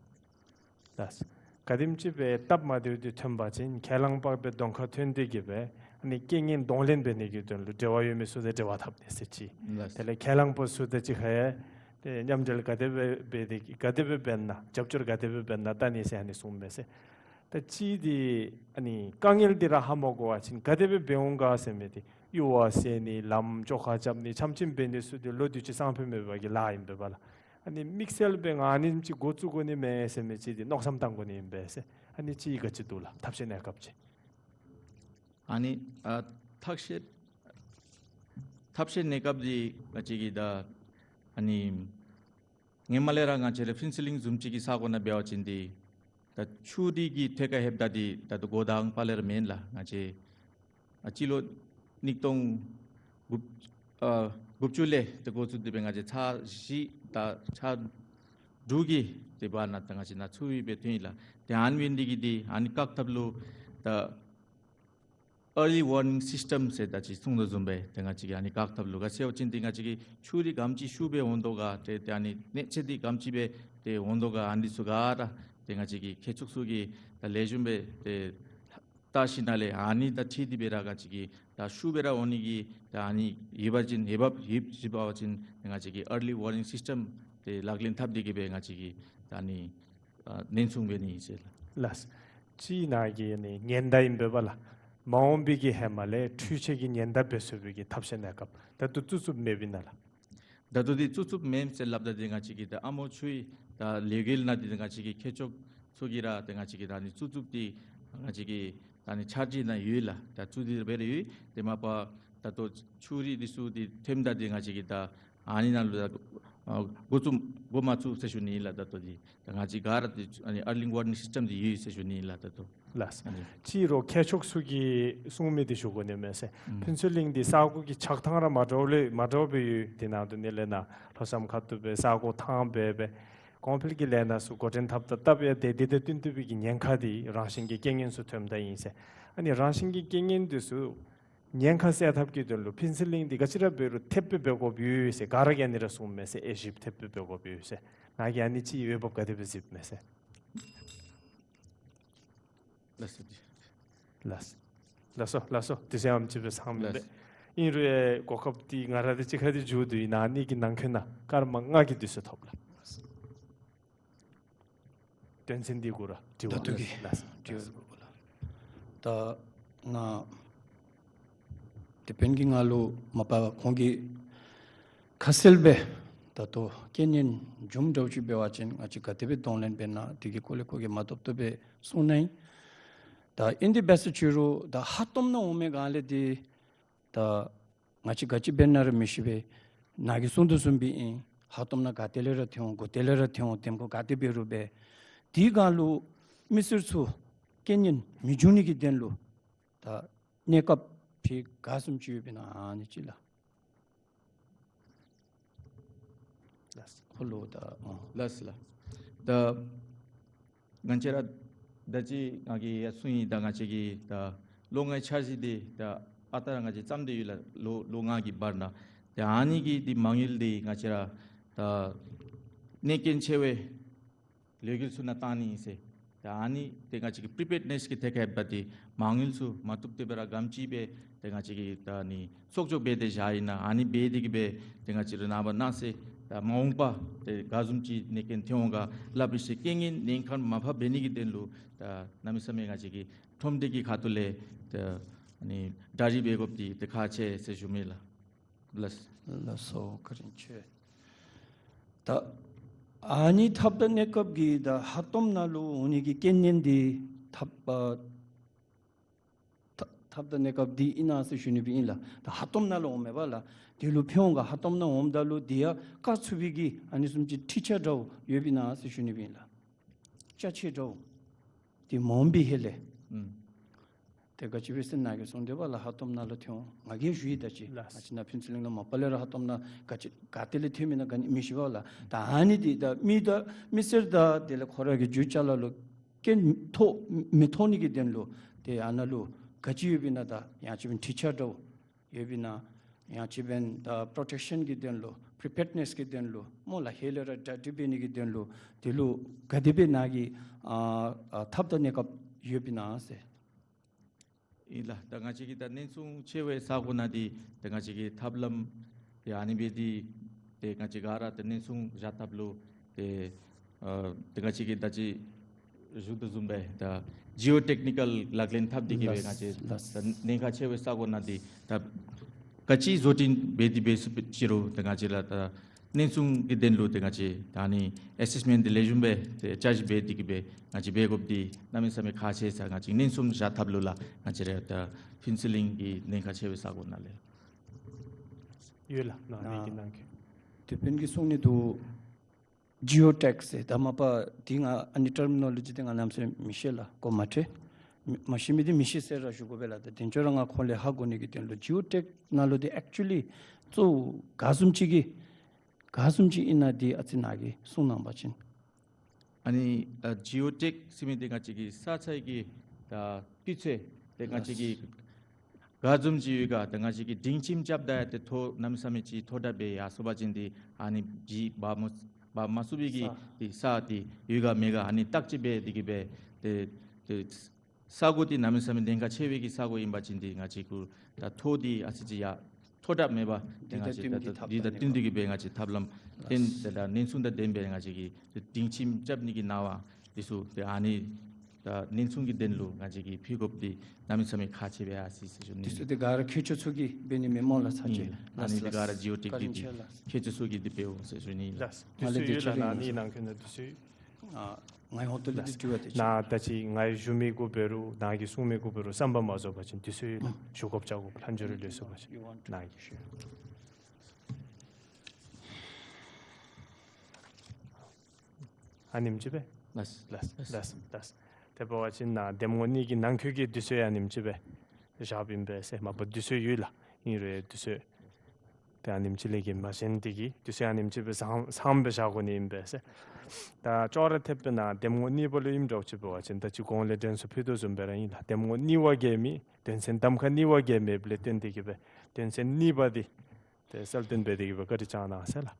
ལགས། ག་དེམ་ཅིག་སྦེ་སྟབས་མ་བདེཝ་འདི་ཐོན་པ་ཅིན་ཁས་བླངས་པ་སྦེ་གདོང་ཁར་ཐོན་ཏེ་གི་སྦེ་ཨ་ནི་རྐྱེན་ངན་གདོང་ལེན་འབད་ནི་གི་དོན་ལུ་འབྲེལ་བ་ཡོད་མི་ཚུ་དང་འབྲེལ་བ་འཐབ་ནི་ཟེར་ཅིག། ལགས། དེ་ལས་ཁས་བླངས་པ་ཚུ་དང་གཅིག་ཁར་ཡང་ཏེ་མཉམ་འབྲེལ་ག་དེ་སྦེ་འབད་དེ་ག་དེ་སྦེ་འབད་ན་རྒྱབ་སྐྱོར་ག་དེ་སྦེ་འབད་ན་ལྟ་ནི་ཟེར་ཨ་ནི་གསུངས་མས་ཟེར། ད་ཅི་འདི་ཨ་ནི་དཀའ་ངལ་འདི་ར་ཧ་མ་གོ་བ་ཅིན་ག་དེ་སྦེ་འབད་འོང་ག་ཟེར་མི་འདི་ཡུར་བ་བསལ་ནི་ལམ་བཅོ་ཁ་རྐྱབ་ནི་ཆམ་ཆིམ་འབད་ནི་ཚུ་འདི་ལོ་དུས་ཅི་སང་ཕོད་མེད་པ་གི་ལཱ་ཨིན་པས་པ་ལགས། ཨ་ནི་དམིགས་བསལ་སྦེ་ང་ཨ་ནེམ་ཅིག་འགོ་བཙུགས་དགོ་ནི་མས་ཟེར་མི་ཅིག་འདི་མནོ་བསམ་བཏང་དགོ་ནི་ཨིན་པས་ཟེར། ཨ་ནི་ཅིག་ག་ཅི་འདུག་ལགས་ཐབས་ཤེས་གནས་སྐབས་ཅིག། ཨ་ནི་ཨ་ཐབས་ཤེས་ཐབས་ཤེས་གནས་སྐབས་འདི་ང་བཅས་ཀྱིས་ད་ཨ་ནི་སྔོན་མ་ལས་ར་ང་བཅས་ར་ཕུན་ཚོགས་གླིང་བཟུམ་ཅིག་གི་ས་གོ་ནང་འབད་བ་ཅིན་འདི་ད་ཆུ་རུད་ཀྱི་ཐད་ཁར་ལྷོདཔ་ད་འདི་ད་ལྟོ་འགོ་དང་པ་ལས་ར་མེན་ལགས། ང་བཅས་ཨ་སྤྱི་ལོ་ཉིས་སྟོང་དགུ་ཨ་དགུ་བཅུ་ལས་ཏེ་འགོ་བཙུགས་ཏེ་སྦེ་ང་བཅས་ཚར་བཞི་དང་ཚར་ འབྲུག་གི་ཏེ་བར་ན་ད་ང་བཅས་ནཱ་ཚུད་པའི་སྦེ་ཐོན་ཡི་ལགས། ཏེ་ཨ་ནི་འབད་ནི་འདི་གིས་འདི་ཨ་ནི་བཀག་ཐབས་ལུ་ད་early warning system ཟེར་ད་ཅི་གསུངས་དོ་བཟུམ་སྦེ་ཏེ་ང་བཅས་ཀྱིས་ཨ་ནི་བཀག་ཐབས་ལུ་ག་ཟེར་བ་ཅིན་ཏེ་ང་བཅས་ཀྱི་ཆུ་རུད་ག་དེམ་ཅིག་ཤུགས་སྦེ་འོང་དོ་ག་ཏེ་ཏེ་ཨ་ནི་གནོད་འཚེ་འདི་ག་དེམ་ཅིག་སྦེ་ཏེ་འོང་དོ་ག་ཨ་ནི་ཚུ་ག་ར་ཏེ་ང་བཅས་ཀྱི་མཁས་མཆོག་ཚུ་གིས་ད་ལེགས་ཤོམ་སྦེ་ཏེ་བལྟ་ཞིནམ་ལས་ཨ་ནི་དང་འཁྲིལ་ཏེ་སྦེ་ར་ང་བཅས་ཀྱིས་ད་ཤུགས་སྦེ་ར་འོང་ནི་གི་ད་ཨ་ནི་ཡོད་པ་ཅིན་ཡོད་པ་ཡོད་ཅི་འབད་བ་ཅིན་ང་བཅས་ཀྱིས་early warning system དེ་ལག་ལེན་འཐབ་སྟེ་གི་སྦེ་ང་བཅས་ཀྱིས་ད་ཨ་ནི་ཨ་ཉེན་སྲུང་འབད་ནི་ཨིན་ཟེར་ལགས། ལགས། གཅིག་ནཱ་གི་ཨ་ནི་ཉེན་བརྡ་ཨིན་པས་ལགས། མ་འོངས་པའི་གི་ཧེ་མ་ལས་འཕྲུལ་ཆས་ཀྱི་ཉེན་བརྡ་འབད་ཚུགས་པའི་གི་ཐབས་ཤེས་གནས་སྐབས་ད་ལྟོ་བཙུགས་བཙུགསཔ་མེདཔ་ཨིན་ན་ལགས། ད་ལྟོ་འདི་བཙུགས་བཙུགསཔ་མེད་ཟེར་སླབ་ད་འདི་ང་བཅས་ཀྱིས་ད་ཨ་མོ་ཆུའི་ད་ལས་འགུལ་ནང་འདི་ང་བཅས་ཀྱི་མཁས་མཆོག་ཚུ་གིས་ར་ཏེ་ང་བཅས་ཀྱིས་ད་ཨ་ནི་བཙུགས་བཙུགསཔ་འདི་ང་བཅས་ཀྱི་ད་ཨ་ནི་འཆར་གཞི་ནང་ཡོད་ལགས། ད་བཙུགས་ཏེ་འབད་ར་ཡོད། ཏེ་མ་པ་ད་ལྟོ་ཆུ་རུད་འདི་ཚུ་འདི་ཐོནམ་ད་འདི་ང་བཅས་ཀྱིས་ད་ཨ་ནི་ནང་ལུ་ད་ཨ་འགོ་བཙུགས་འགོ་མ་བཙུགས་ཟེར་ཞུ་ནི་ལགས། ད་ལྟོ་འདི་ད་ང་བཅས་ག་ར་འདི་ཨ་ནི་early warning system འདི་ཡོད་ཟེར་ཞུ་ནི་ལགས། ད་ལྟོ་ལགས། ཨ་ནི་སྤྱིར་རོགས་མཁས་མཆོག་ཚུ་གིས་གསུང་མི་འདི་ཞུ་དགོ་ནི་མས་ཟེར། ཨུམ། ཕུན་ཚོགས་གླིང་འདི་ས་གོ་གི་ཆགས་ཐངས་ར་མ་འདྲཝ་ལས་མ་འདྲཝ་སྦེ་ཡོད། དེ་ནང་དུ་ནི་ལས་ནཱ་ལྷོ་བྱང་ཁ་ཐུག་སྦེ་ས་གོ་ཐང་སྦེ་སྦེ་གོང་འཕེལ་གྱི་ལས་སྣ་ཚུ་འགོ་འདྲེན་འཐབ་ད་འཐབ་ཡང་དེ་འདི་དང་བསྟུན་ཏེ་སྦེ་གི་ཉེན་ཁ་འདི་རང་བཞིན་གྱི་རྐྱེན་ངན་ཚུ་ཐོནམ་ད་ཨིན་ཟེར། ཨ་ནི་རང་བཞིན་གྱི་རྐྱེན་ངན་འདི་ཚུ་ཉེན་ཁ་སེལ་ཐབས་ཀྱི་དོན་ལུ་ཕུན་ཚོགས་གླིང་འདི་ག་ཅི་ར་འབད་རུང་ཐེབས་སྦེ་འབད་དགོཔ་ཡོད་ཟེར་ག་ར་གིས་ཨ་ནི་ར་གསུངམ་མས་ཟེར། དབྱེ་ཞིབ་ཐེབས་སྦེ་འབད་དགོཔ་ཡོད་ཟེར། ནཱ་གིས་ཨ་ནི་ཅིག་འོས་འབབ་ག་དེ་སྦེ་གཟིགསཔ་མས་ཟེར། ལགས་སོ། ལགས། ལགས་སོ། ལགས་སོ། དུས་ཚོད་ཨེམ་ཅིག་སྦེ་ཚང་མི་ལགས། འབད། ཨིན་རུང་གོ་སྐབས་འདི་ང་ར་འདི་གཅིག་ཁར་འདི་མཇུག་བསྡུ་ཡི། ཨ་ནི་གི་ནང་འཁོད་ནང་སྐར་མ་ལྔ་གི་དུས་ཚོད་ཐོབ་ལགས། དོན་ཚན་འདི་གུ་ར་དྲི་བ། ད་ལྟོ་གི། ལགས། དྲི་བ་གུ་ར། ད་ང་དེ་འབདན་གྱི་ང་ལུ་མ་པ་ཁོང་གིས་ཁ་གསལ་སྦེ་ད་ལྟོ་རྐྱེན་ངན་འབྱུངམ་འདྲཝ་ཅིག་འབད་བ་ཅིན་ང་བཅས་ག་དེ་སྦེ་གདོང་ལེན་འབད་ན་དེ་གི་སྐོར་ལས་ཁོང་གིས་མ་ཐོབ་ཐོབ་སྦེ་གསུངས་གནང་ཡི། ད་ཨིན་དེ་འབད་ཟེར་ཞུ་རུང་ད་ཧ་ཐོམ་ནང་འོང་མི་ག་ལས་འདི་ད་ང་བཅས་ག་ཅི་འབད་ན་ར་མི་ཤེས་པས། ནཱ་གིས་གསུངས་དོ་བཟུམ་སྦེ་ཨིན། ཧ་ཐོམ་ནང་ག་ཏེ་ལས་ར་ཐོན་འོང་། ག་ཏེ་ལས་ར་ཐོན་འོང་། དེམ་ཁོ་ག་དེ་འབད་རུང་སྦེ་དེའི་སྒང་ལུ་མི་སེར་ཚུ་རྐྱེན་ངན་མི་འབྱུང་ནི་གི་དོན་ལུ་ད་གནས་སྐབས་ཕྱེད་ག་བཟུམ་ཅིག་ཡོདཔ་ཨིན་ན་ཨ་ནི་ཅིག་ལགས། ལགས། ཁོ་ལུ་ད་ཨ་ལགས་ལགས། ད་ང་བཅས་ར་ད་ཅི་ང་གིས་ཡང་གསུངས་ཡི། ད་ང་བཅས་ཀྱི་ད་ལོ་ལྔའི་འཆར་གཞི་འདི་ད་ཨ་རྟག་ར་ང་བཅས་བརྩམས་ཏེ་ཡོད་ལགས། ལོ་ལོ་ལྔ་གི་བར་ན། ད་ཨ་ནི་གི་འདི་མ་དངུལ་འདི་ང་བཅས་ར་ད་གནོད་རྐྱེན་ཆེ་བའི་ལས་འགུལ་ཚུ་ནང་བཏང་ནི་ཨིན་ཟེར། ད་ཨ་ནི་ཏེ་ང་བཅས་ཀྱི་པི་རི་པེཌ་ནེསི་གི་ཐད་ཁར་འབད་དེ་མ་དངུལ་ཚུ་མ་བཏུབ་སྟེ་སྦེ་ར་ག་དེམ་ཅིག་སྦེ་ཏེ་ང་བཅས་ཀྱིས་ད་ཨ་ནི་གསོག་འཇོག་འབད་དེ་བཞག་ཡི་ན་ཨ་ནི་འབད་དེ་གི་སྦེ་ཏེ་ང་བཅས་ར་ནངས་པ་གནངས་ཚེ་ད་མ་འོངས་པ་ཏེ་ག་བཟུམ་ཅིག་གནོད་རྐྱེན་ཐོན་འོང་ག་སླབ་པའི་ཤུལ་རྐྱེན་ངན་ཉེན་ཁར་མ་ཕབ་འབད་ནི་གི་དོན་ལུ་ད་གནམ་མེད་ས་མེད་ང་བཅས་ཀྱིས་ཁྲོམ་སྡེ་གི་ཁ་ཐུག་ལས་ད་ཨ་ནི་གྲ་སྒྲིག་འབད་དགོཔ་འདི་ཏེ་ཁག་ཆེ་ཟེར་ཞུ་མི་ལགས། ལགས། ལགས་སོ། བཀའ་དྲིན་ཆེ། ད་ཨ་ནི་ཐབས་དང་གནས་སྐབས་ཀྱི་ད་ཧ་ཐོམ་ནང་ལུ་འོང་ནི་གི་རྐྱེན་ངན་འདི་ཐབས་ཨ་ཐབས་ཐབས་དང་གནས་སྐབས་འདི་ཨིན་ན་ཟེར་ཞུ་ནི་སྦེ་ཨིན་ལགས། ད་ཧ་ཐོམ་ནང་ལུ་འོངམ་མས་པ་ལགས། དེ་ལུ་ཕན་འོང་ག། ཧ་ཐོམ་ནང་འོངམ་ད་ལུ་དེ་ཡང་བཀག་ཚུགས་པའི་གི་ཨ་ནི་བཟུམ་ཅིག་འཕྲུལ་ཆས་འདྲཝ་ཡོདཔ་ཨིན་ན་ཟེར་ཞུ་ནི་སྦེ་ཨིན་ལགས། ཅ་ཆས་འདྲཝ། དེ་མ་འོངམ་པའི་ཧེ་ལས། ཨུམ། ཏེ་ག་ཅི་སྦེ་ཟེར་ནཱ་གིས་གསུངས་དེ་པ་ལགས། ཧ་ཐོམ་ནང་ལུ་ཐོན་འོང་། ང་གིས་ཞུ་ཡི། ད་ཅི་ལགས། ང་བཅས་ནཱ་ཕུན་ཚོགས་གླིང་ནང་མ་པ་ལས་ར་ཧ་ཐོམ་ནང་ག་ཅི་ག་ཏེ་ལས་ཐོནམ་ཨིན་ན་ག་ནི་མི་ཤེས་པ་ལགས། ད་ཨ་ནི་འདི་ད་མི་ད་མི་སེར་ད་དེ་ལས་ཁོ་ར་གི་རྒྱུ་ཅ་ལ་ལུ་རྐྱེན་ཐོགས་མི་ཐོགས་ནི་གི་དོན་ལུ་ཏེ་ཨ་ནཱ་ལུ་ག་ཅི་ཡོདཔ་ཨིན་ན། ད་ཡང་ཅིན་འཕྲུལ་ཆས་འདྲཝ་ཡོདཔ་ཨིན་ན། ཡང་ཅིན་ད་པོརོ་ཊེཀ་ཤཱན་གྱི་དོན་ལུ་པི་རི་པེཌ་ནེསི་གི་དོན་ལུ་སྨོ་ལགས། ཧེ་ལས་ར་གྲ་སྒྲིག་འབད་ནི་གི་དོན་ལུ་དེ་ལུ་ག་དེ་སྦེ་ནཱ་གི་ཨ་ཨ་ཐབས་དང་གནས་སྐབས་ཡོདཔ་ཨིན་ན་ཟེར། ཨིན་ལགས། ད་ང་བཅས་ཀྱི་ད་ཉེན་སྲུང་ཆེ་བའི་ས་གོ་ནང་འདི་ད་ང་བཅས་ཀྱི་ཐབས་ལམ་ཏེ་ཨ་ནི་སྦེ་འདི་ཏེ་ང་བཅས་ག་ར་ད་ཉེན་སྲུང་བཞག་ཐབས་ལུ་ཏེ་ཨ་ཏེ་ང་བཅས་ཀྱི་ད་ཅི་ཞུ་དོ་བཟུམ་སྦེ་ད་ཇི་ཨོ་ཊེཀ་ནི་ཀཱལ་ལག་ལེན་འཐབ་སྟེ་གི་སྦེ་ལགས། ང་བཅས་ལགས། ད་ཉེན་ཁ་ཆེ་བའི་ས་གོ་ནང་འདི་ད་ག་ཅི་བཟོ་སྐྲུན་འབད་དེ་འབད་ཚུགས་ཅི་རུང་ད་ང་བཅས་ར་ད་ཉེན་སྲུང་གི་དོན་ལུ་ཏེ་ང་བཅས་ད་ཨ་ནི་ཨེ་སེསི་མེནཊ་འདི་ལེགས་ཤོམ་སྦེ་ཏེ་བསྐྱར་ཞིབ་འབད་དེ་གི་སྦེ་ང་བཅས་འབད་དགོཔ་འདི་གནམ་མེད་ས་མེད་ཁག་ཆེ་ས། ང་བཅས་ཉེན་སྲུང་བཞག་ཐབས་ལུ་ལགས། ང་བཅས་ར་ད་ཕུན་ཚོགས་གླིང་གི་ཉེན་ཁ་ཆེ་བའི་ས་གོ་ནང་ལས་ཡོད་ལགས། ནཱ་ཨ་ནི་གི་ནང་གི་དེ་འབདན་གྱི་གསུང་ནི་འདུག། ཇི་ཨོ་ཊེག་ཟེར་ད་མ་པ་འདི་ང་ཨ་ནི་ཊར་མི་ནོ་ལོ་ཇི་འདི་ང་ནམ་ཡང་མི་ཤེས་ལགས། གོ་མ་ཐོས། མི་མ་ཤེས་མི་འདི་མི་ཤེས་ཟེར་ར་ཞུ་དགོ་པས་ལགས། ད་དེ་ཚུ་ར་ང་ཁོང་ལས་ཧ་གོ་ནི་གི་དོན་ལུ་ཇི་ཨོ་ཊེག་ནང་ལུ་འདི་ཨེག་ཅུ་ལི་གཙོ་བོ་ག་བཟུམ་ཅིག་གི་ག་བཟུམ་ཅིག་ཨིན་ན་འདི་ཨ་ཙི་ནཱ་གིས་གསུང་གནང་བ་ཅིན། ཨ་ནི་ད་ཇི་ཨོ་ཊེག་ཟེར་མི་འདི་ང་བཅས་ཀྱི་ས་ཆ་གི་ད་སྤུས་ཚད་དེ་ང་བཅས་ཀྱི་ག་བཟུམ་ཅིག་ཡོད་ག། ད་ང་བཅས་ཀྱིས་སྒྲིང་ཁྱིམ་རྐྱབ་ད་ཡང་ཏེ་མཐོ་གནམ་མེད་ས་མེད་ཅིག་མཐོ་དྲགས་སྦེ་ཡར་སོང་པ་ཅིན་ཏེ་ཨ་ནི་ཇི་འབག་མ་འབག་མ་ཚུགས་པའི་གི་ས་ཏེ་ས་ཏེ་ཡོད་ག་མེད་ག་ཨ་ནི་བརྟག་དཔྱད་འབད་དེ་གིས་སྦེ་ཏེ་ཏེ་ས་གོ་འདི་གནམ་མེད་ས་མེད་གདེང་ཁ་ཆེ་བའི་གི་ས་གོ་ཨིན་པ་ཅིན་འདི་ང་བཅས་ཀྱིས་ད་མཐོ་འདི་ཨ་ཙི་ཅིག་ཡར་མཐོ་དྲགས་མེད་པར་ཏེ་ང་བཅས་ད་འདི་དང་བསྟུན་ཏེ་གིས་སྦེ་ང་བཅས་ཐབས་ལམ་བསྟེན་ཏེ་ད་གནས་ཚུལ་དང་ལྡནམ་སྦེ་ང་བཅས་ཀྱིས་ཏེ་སྒྲིང་ཁྱིམ་རྐྱབ་ནི་གི་གནང་བ་འདི་ཚུ་ཏེ་ཨ་ནི་ད་གནས་ཚུལ་གྱི་དོན་ལུ་ང་བཅས་ཀྱིས་ཕུལ་དགོཔ་འདི་གནམ་མེད་ས་མེད་ཁག་ཆེ་བས་ཨ་ཟེར་ཟེར་ཞུ་ནི། འདི་ཚུ་ཏེ་ག་ར་མཁས་མཆོག་ཚུ་གིས་འབད་ནི་མེན་སྨོ་ལགས་ཚར་གཅིག་ཨིན། ཨ་ནི་འདི་ག་ར་ཇི་ཨོ་ཊེག་གི་འདི་བཀའ་དྲིན་ཆེ་ལགས། མཁས་མཆོག་ཚུ་གིས་འདི་འབདཝ་ཟེར་ཞུ་ནི་ལགས། ལགས། དུས་ཚོད་ཡོད་ལགས། ནཱ་ནི་ནང་འཁོད་ནང་དུས་ཚོད། ཨ་ང་ཧོ་ཏོ་ལི་ལགས། དུས་ཚོད་ཡོད་དེ་ནཱ་ད་ཅི་ང་ཞུ་མི་གུ་འབད་རུང་ནཱ་གིས་གསུང་མི་གུ་འབད་རུང་བསམ་པ་མ་རྫོགས་པ་ཅིན་དུས་ཚོད་ཡོད་ལགས། ཞུ་དགོཔ་བཅར་དགོཔ་ལྷན་འབྱོར་རེ་ལུས་སོ་པ་ཅིན་ནཱ་གིས་ཞུ། ཨ་ནེམ་ཅིག་སྦེ། ལགས། ལགས། ལགས། ལགས། ལགས། དེ་འབད་བ་ཅིན་ནཱ་གདམ་ངོ་གཉིས་ཀྱི་ནང་འཁོད་ཀྱི་དུས་ཚོད་ཨ་ནེམ་ཅིག་སྦེ་བཞགཔ་ཨིན་པས་ཟེར། མ་པ་དུས་ཚོད་ཡོད་ལགས། ཨིན་རུང་དུས་ཚོད་ཏེ་ཨ་ནེམ་ཅིག་ལས་ཀྱི་མ་ཞན་ཏེ་གིས་དུས་ཚོད་ཨ་ནེམ་ཅིག་སྦེ་ཟང་ཟང་སྦེ་བཞག་དགོ་ནི་ཨིན་པས་ཟེར། ད་ཅོག་ར་འཐདཔ་སྦེ་ནཱ་གདམ་ངོ་གཉིས་པ་ལུ་ཨིནམ་འདྲཝ་ཅིག་འབད་བ་ཅིན་ད་ཅི་གོང་ལས་དྲན་གསོ་ཕུལ་དོ་བཟུམ་སྦེ་ར་ཨིན་ལགས། གདམ་ངོ་གཉིས་པ་གི་མི་དོན་ཚན་གདམ་ཁ་གཉིས་པ་གི་མི་ལས་བརྟེན་ཏེ་གིས་སྦེ་དོན་ཚན་གཉིས་པ་འདི་ཏེ་གསལ་སྟོན་འབད་དེ་གིས་སྦེ་བཀའ་དྲིན་བསྐྱང་གནང་ཟེར་ལགས།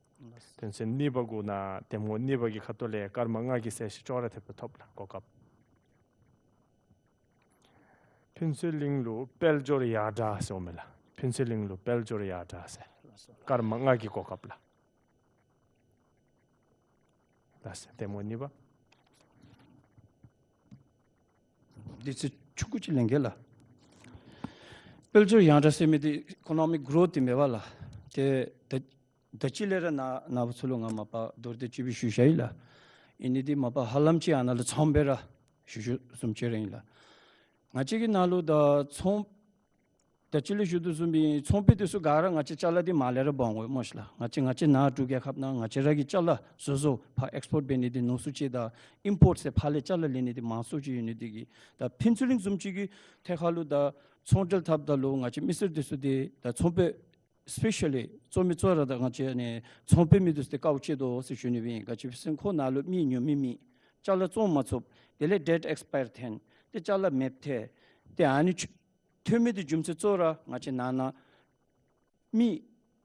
དོན་ཚན་གཉིས་པ་གུ་ནཱ་གདམ་ངོ་གཉིས་པ་གི་ཁ་ཐུག་ལས་སྐར་མ་ལྔ་གི་གསལ་བཤད་ཅོག་ར་འཐདཔ་སྦེ་ཐོབ་ལགས། གོ་སྐབས། ཕུན་ཚོགས་གླིང་ལུ་དཔལ་འབྱོར་ཡར་དྲག་ཟེར་འོང་མས་ལགས། ཕུན་ཚོགས་གླིང་ལུ་དཔལ་འབྱོར་ཡར་དྲག་ཟེར། སྐར་མ་ལྔ་གི་གོ་སྐབས་ལགས། ལགས་སོ། གདམ་ངོ་གཉིས་པ། འདི་ཚུ་ཆུང་ཀུ་ཅིག་ལེན་གེ་ལགས། དཔལ་འབྱོར་ཡར་དྲག་ཟེར་མི་འདི་ཨི་ཀོ་ནོ་མིག་གྲོཐ་འདི་མེན་པ་ལགས། ཏེ་ད་ད་ཅི་ལས་ར་ནཱ་ནཱ་བུ་ཚུ་ལུ་ང་མ་པ་མདོར་བསྡུས་ཅིག་སྦེ་ཞུ་བཞག་ཡི་ལགས། ཨིན་ནི་འདི་མ་པ་ཧ་ལམ་ཅིག་ཨ་ནཱ་ལུ་ཚངམ་སྦེ་ར་ཞུ་ཞུཝ་བཟུམ་ཅིག་ར་ཨིན་ལགས། ང་བཅས་ཀྱི་ནང་ལུ་ད་ཚོང་ད་ཅི་ལས་ཞུ་དོ་བཟུམ་སྦེ་ཚོང་པའི་འདི་ཚུ་ག་ར་ང་བཅས་ཅ་ལ་འདི་མར་ལས་ར་འབག་འོང་མས་ལགས། ང་བཅས་ང་བཅས་ནཱ་འབྲུག་རྒྱལ་ཁབ་ནང་ང་བཅས་ར་གི་ཅ་ལ་བཟོ་བཟོཝ་ཕར་ཨེགསི་པོརཊ་འབད་ནི་འདི་ནོར་སུ་ཅིག་དང་ཨིམ་པོརཊ་ཟེར་ཕར་ལས་ཅ་ལ་ལེན་ནི་འདི་མང་སུ་ཅིག་ཡོད་ནི་འདི་གིས་ད་ཕུན་ཚོགས་གླིང་བཟུམ་ཅིག་གི་ཐད་ཁར་ལུ་ད་ཚོང་འབྲེལ་འཐབ་ད་ལུ་ང་བཅས་མི་སེར་འདི་ཚུ་འདི་ད་ཚོང་པའི་སི་པེ་ཤལ་ལི་གཙོ་མི་གཙོ་བོ་ར་ད་ང་བཅས་ཨ་ནི་ཚོང་པའི་མི་འདི་ཚུ་འདི་དཀའཝ་སྤྱད་དོ་ཟེར་ཞུ་ནི་སྦེ་ཨིན། ག་ཅི་སྦེ་ཟེར་ན་ཁོང་ནཱ་ལུ་མི་ཉོ་མི་མེད། ཅ་ལ་བཙོང་མ་ཚུགས། དེ་ལས་ཌེཊ་ཨེགསི་པ་ཡར་འཐོན། ཏེ་ཅ་ལ་མེདཔ་ཐལ། ཏེ་ཨ་ནི་ཆུ་ཐོན་མི་འདི་རྒྱུ་མཚན་གཙོ་བོ་ར་ང་བཅས་ནང་ན་མི་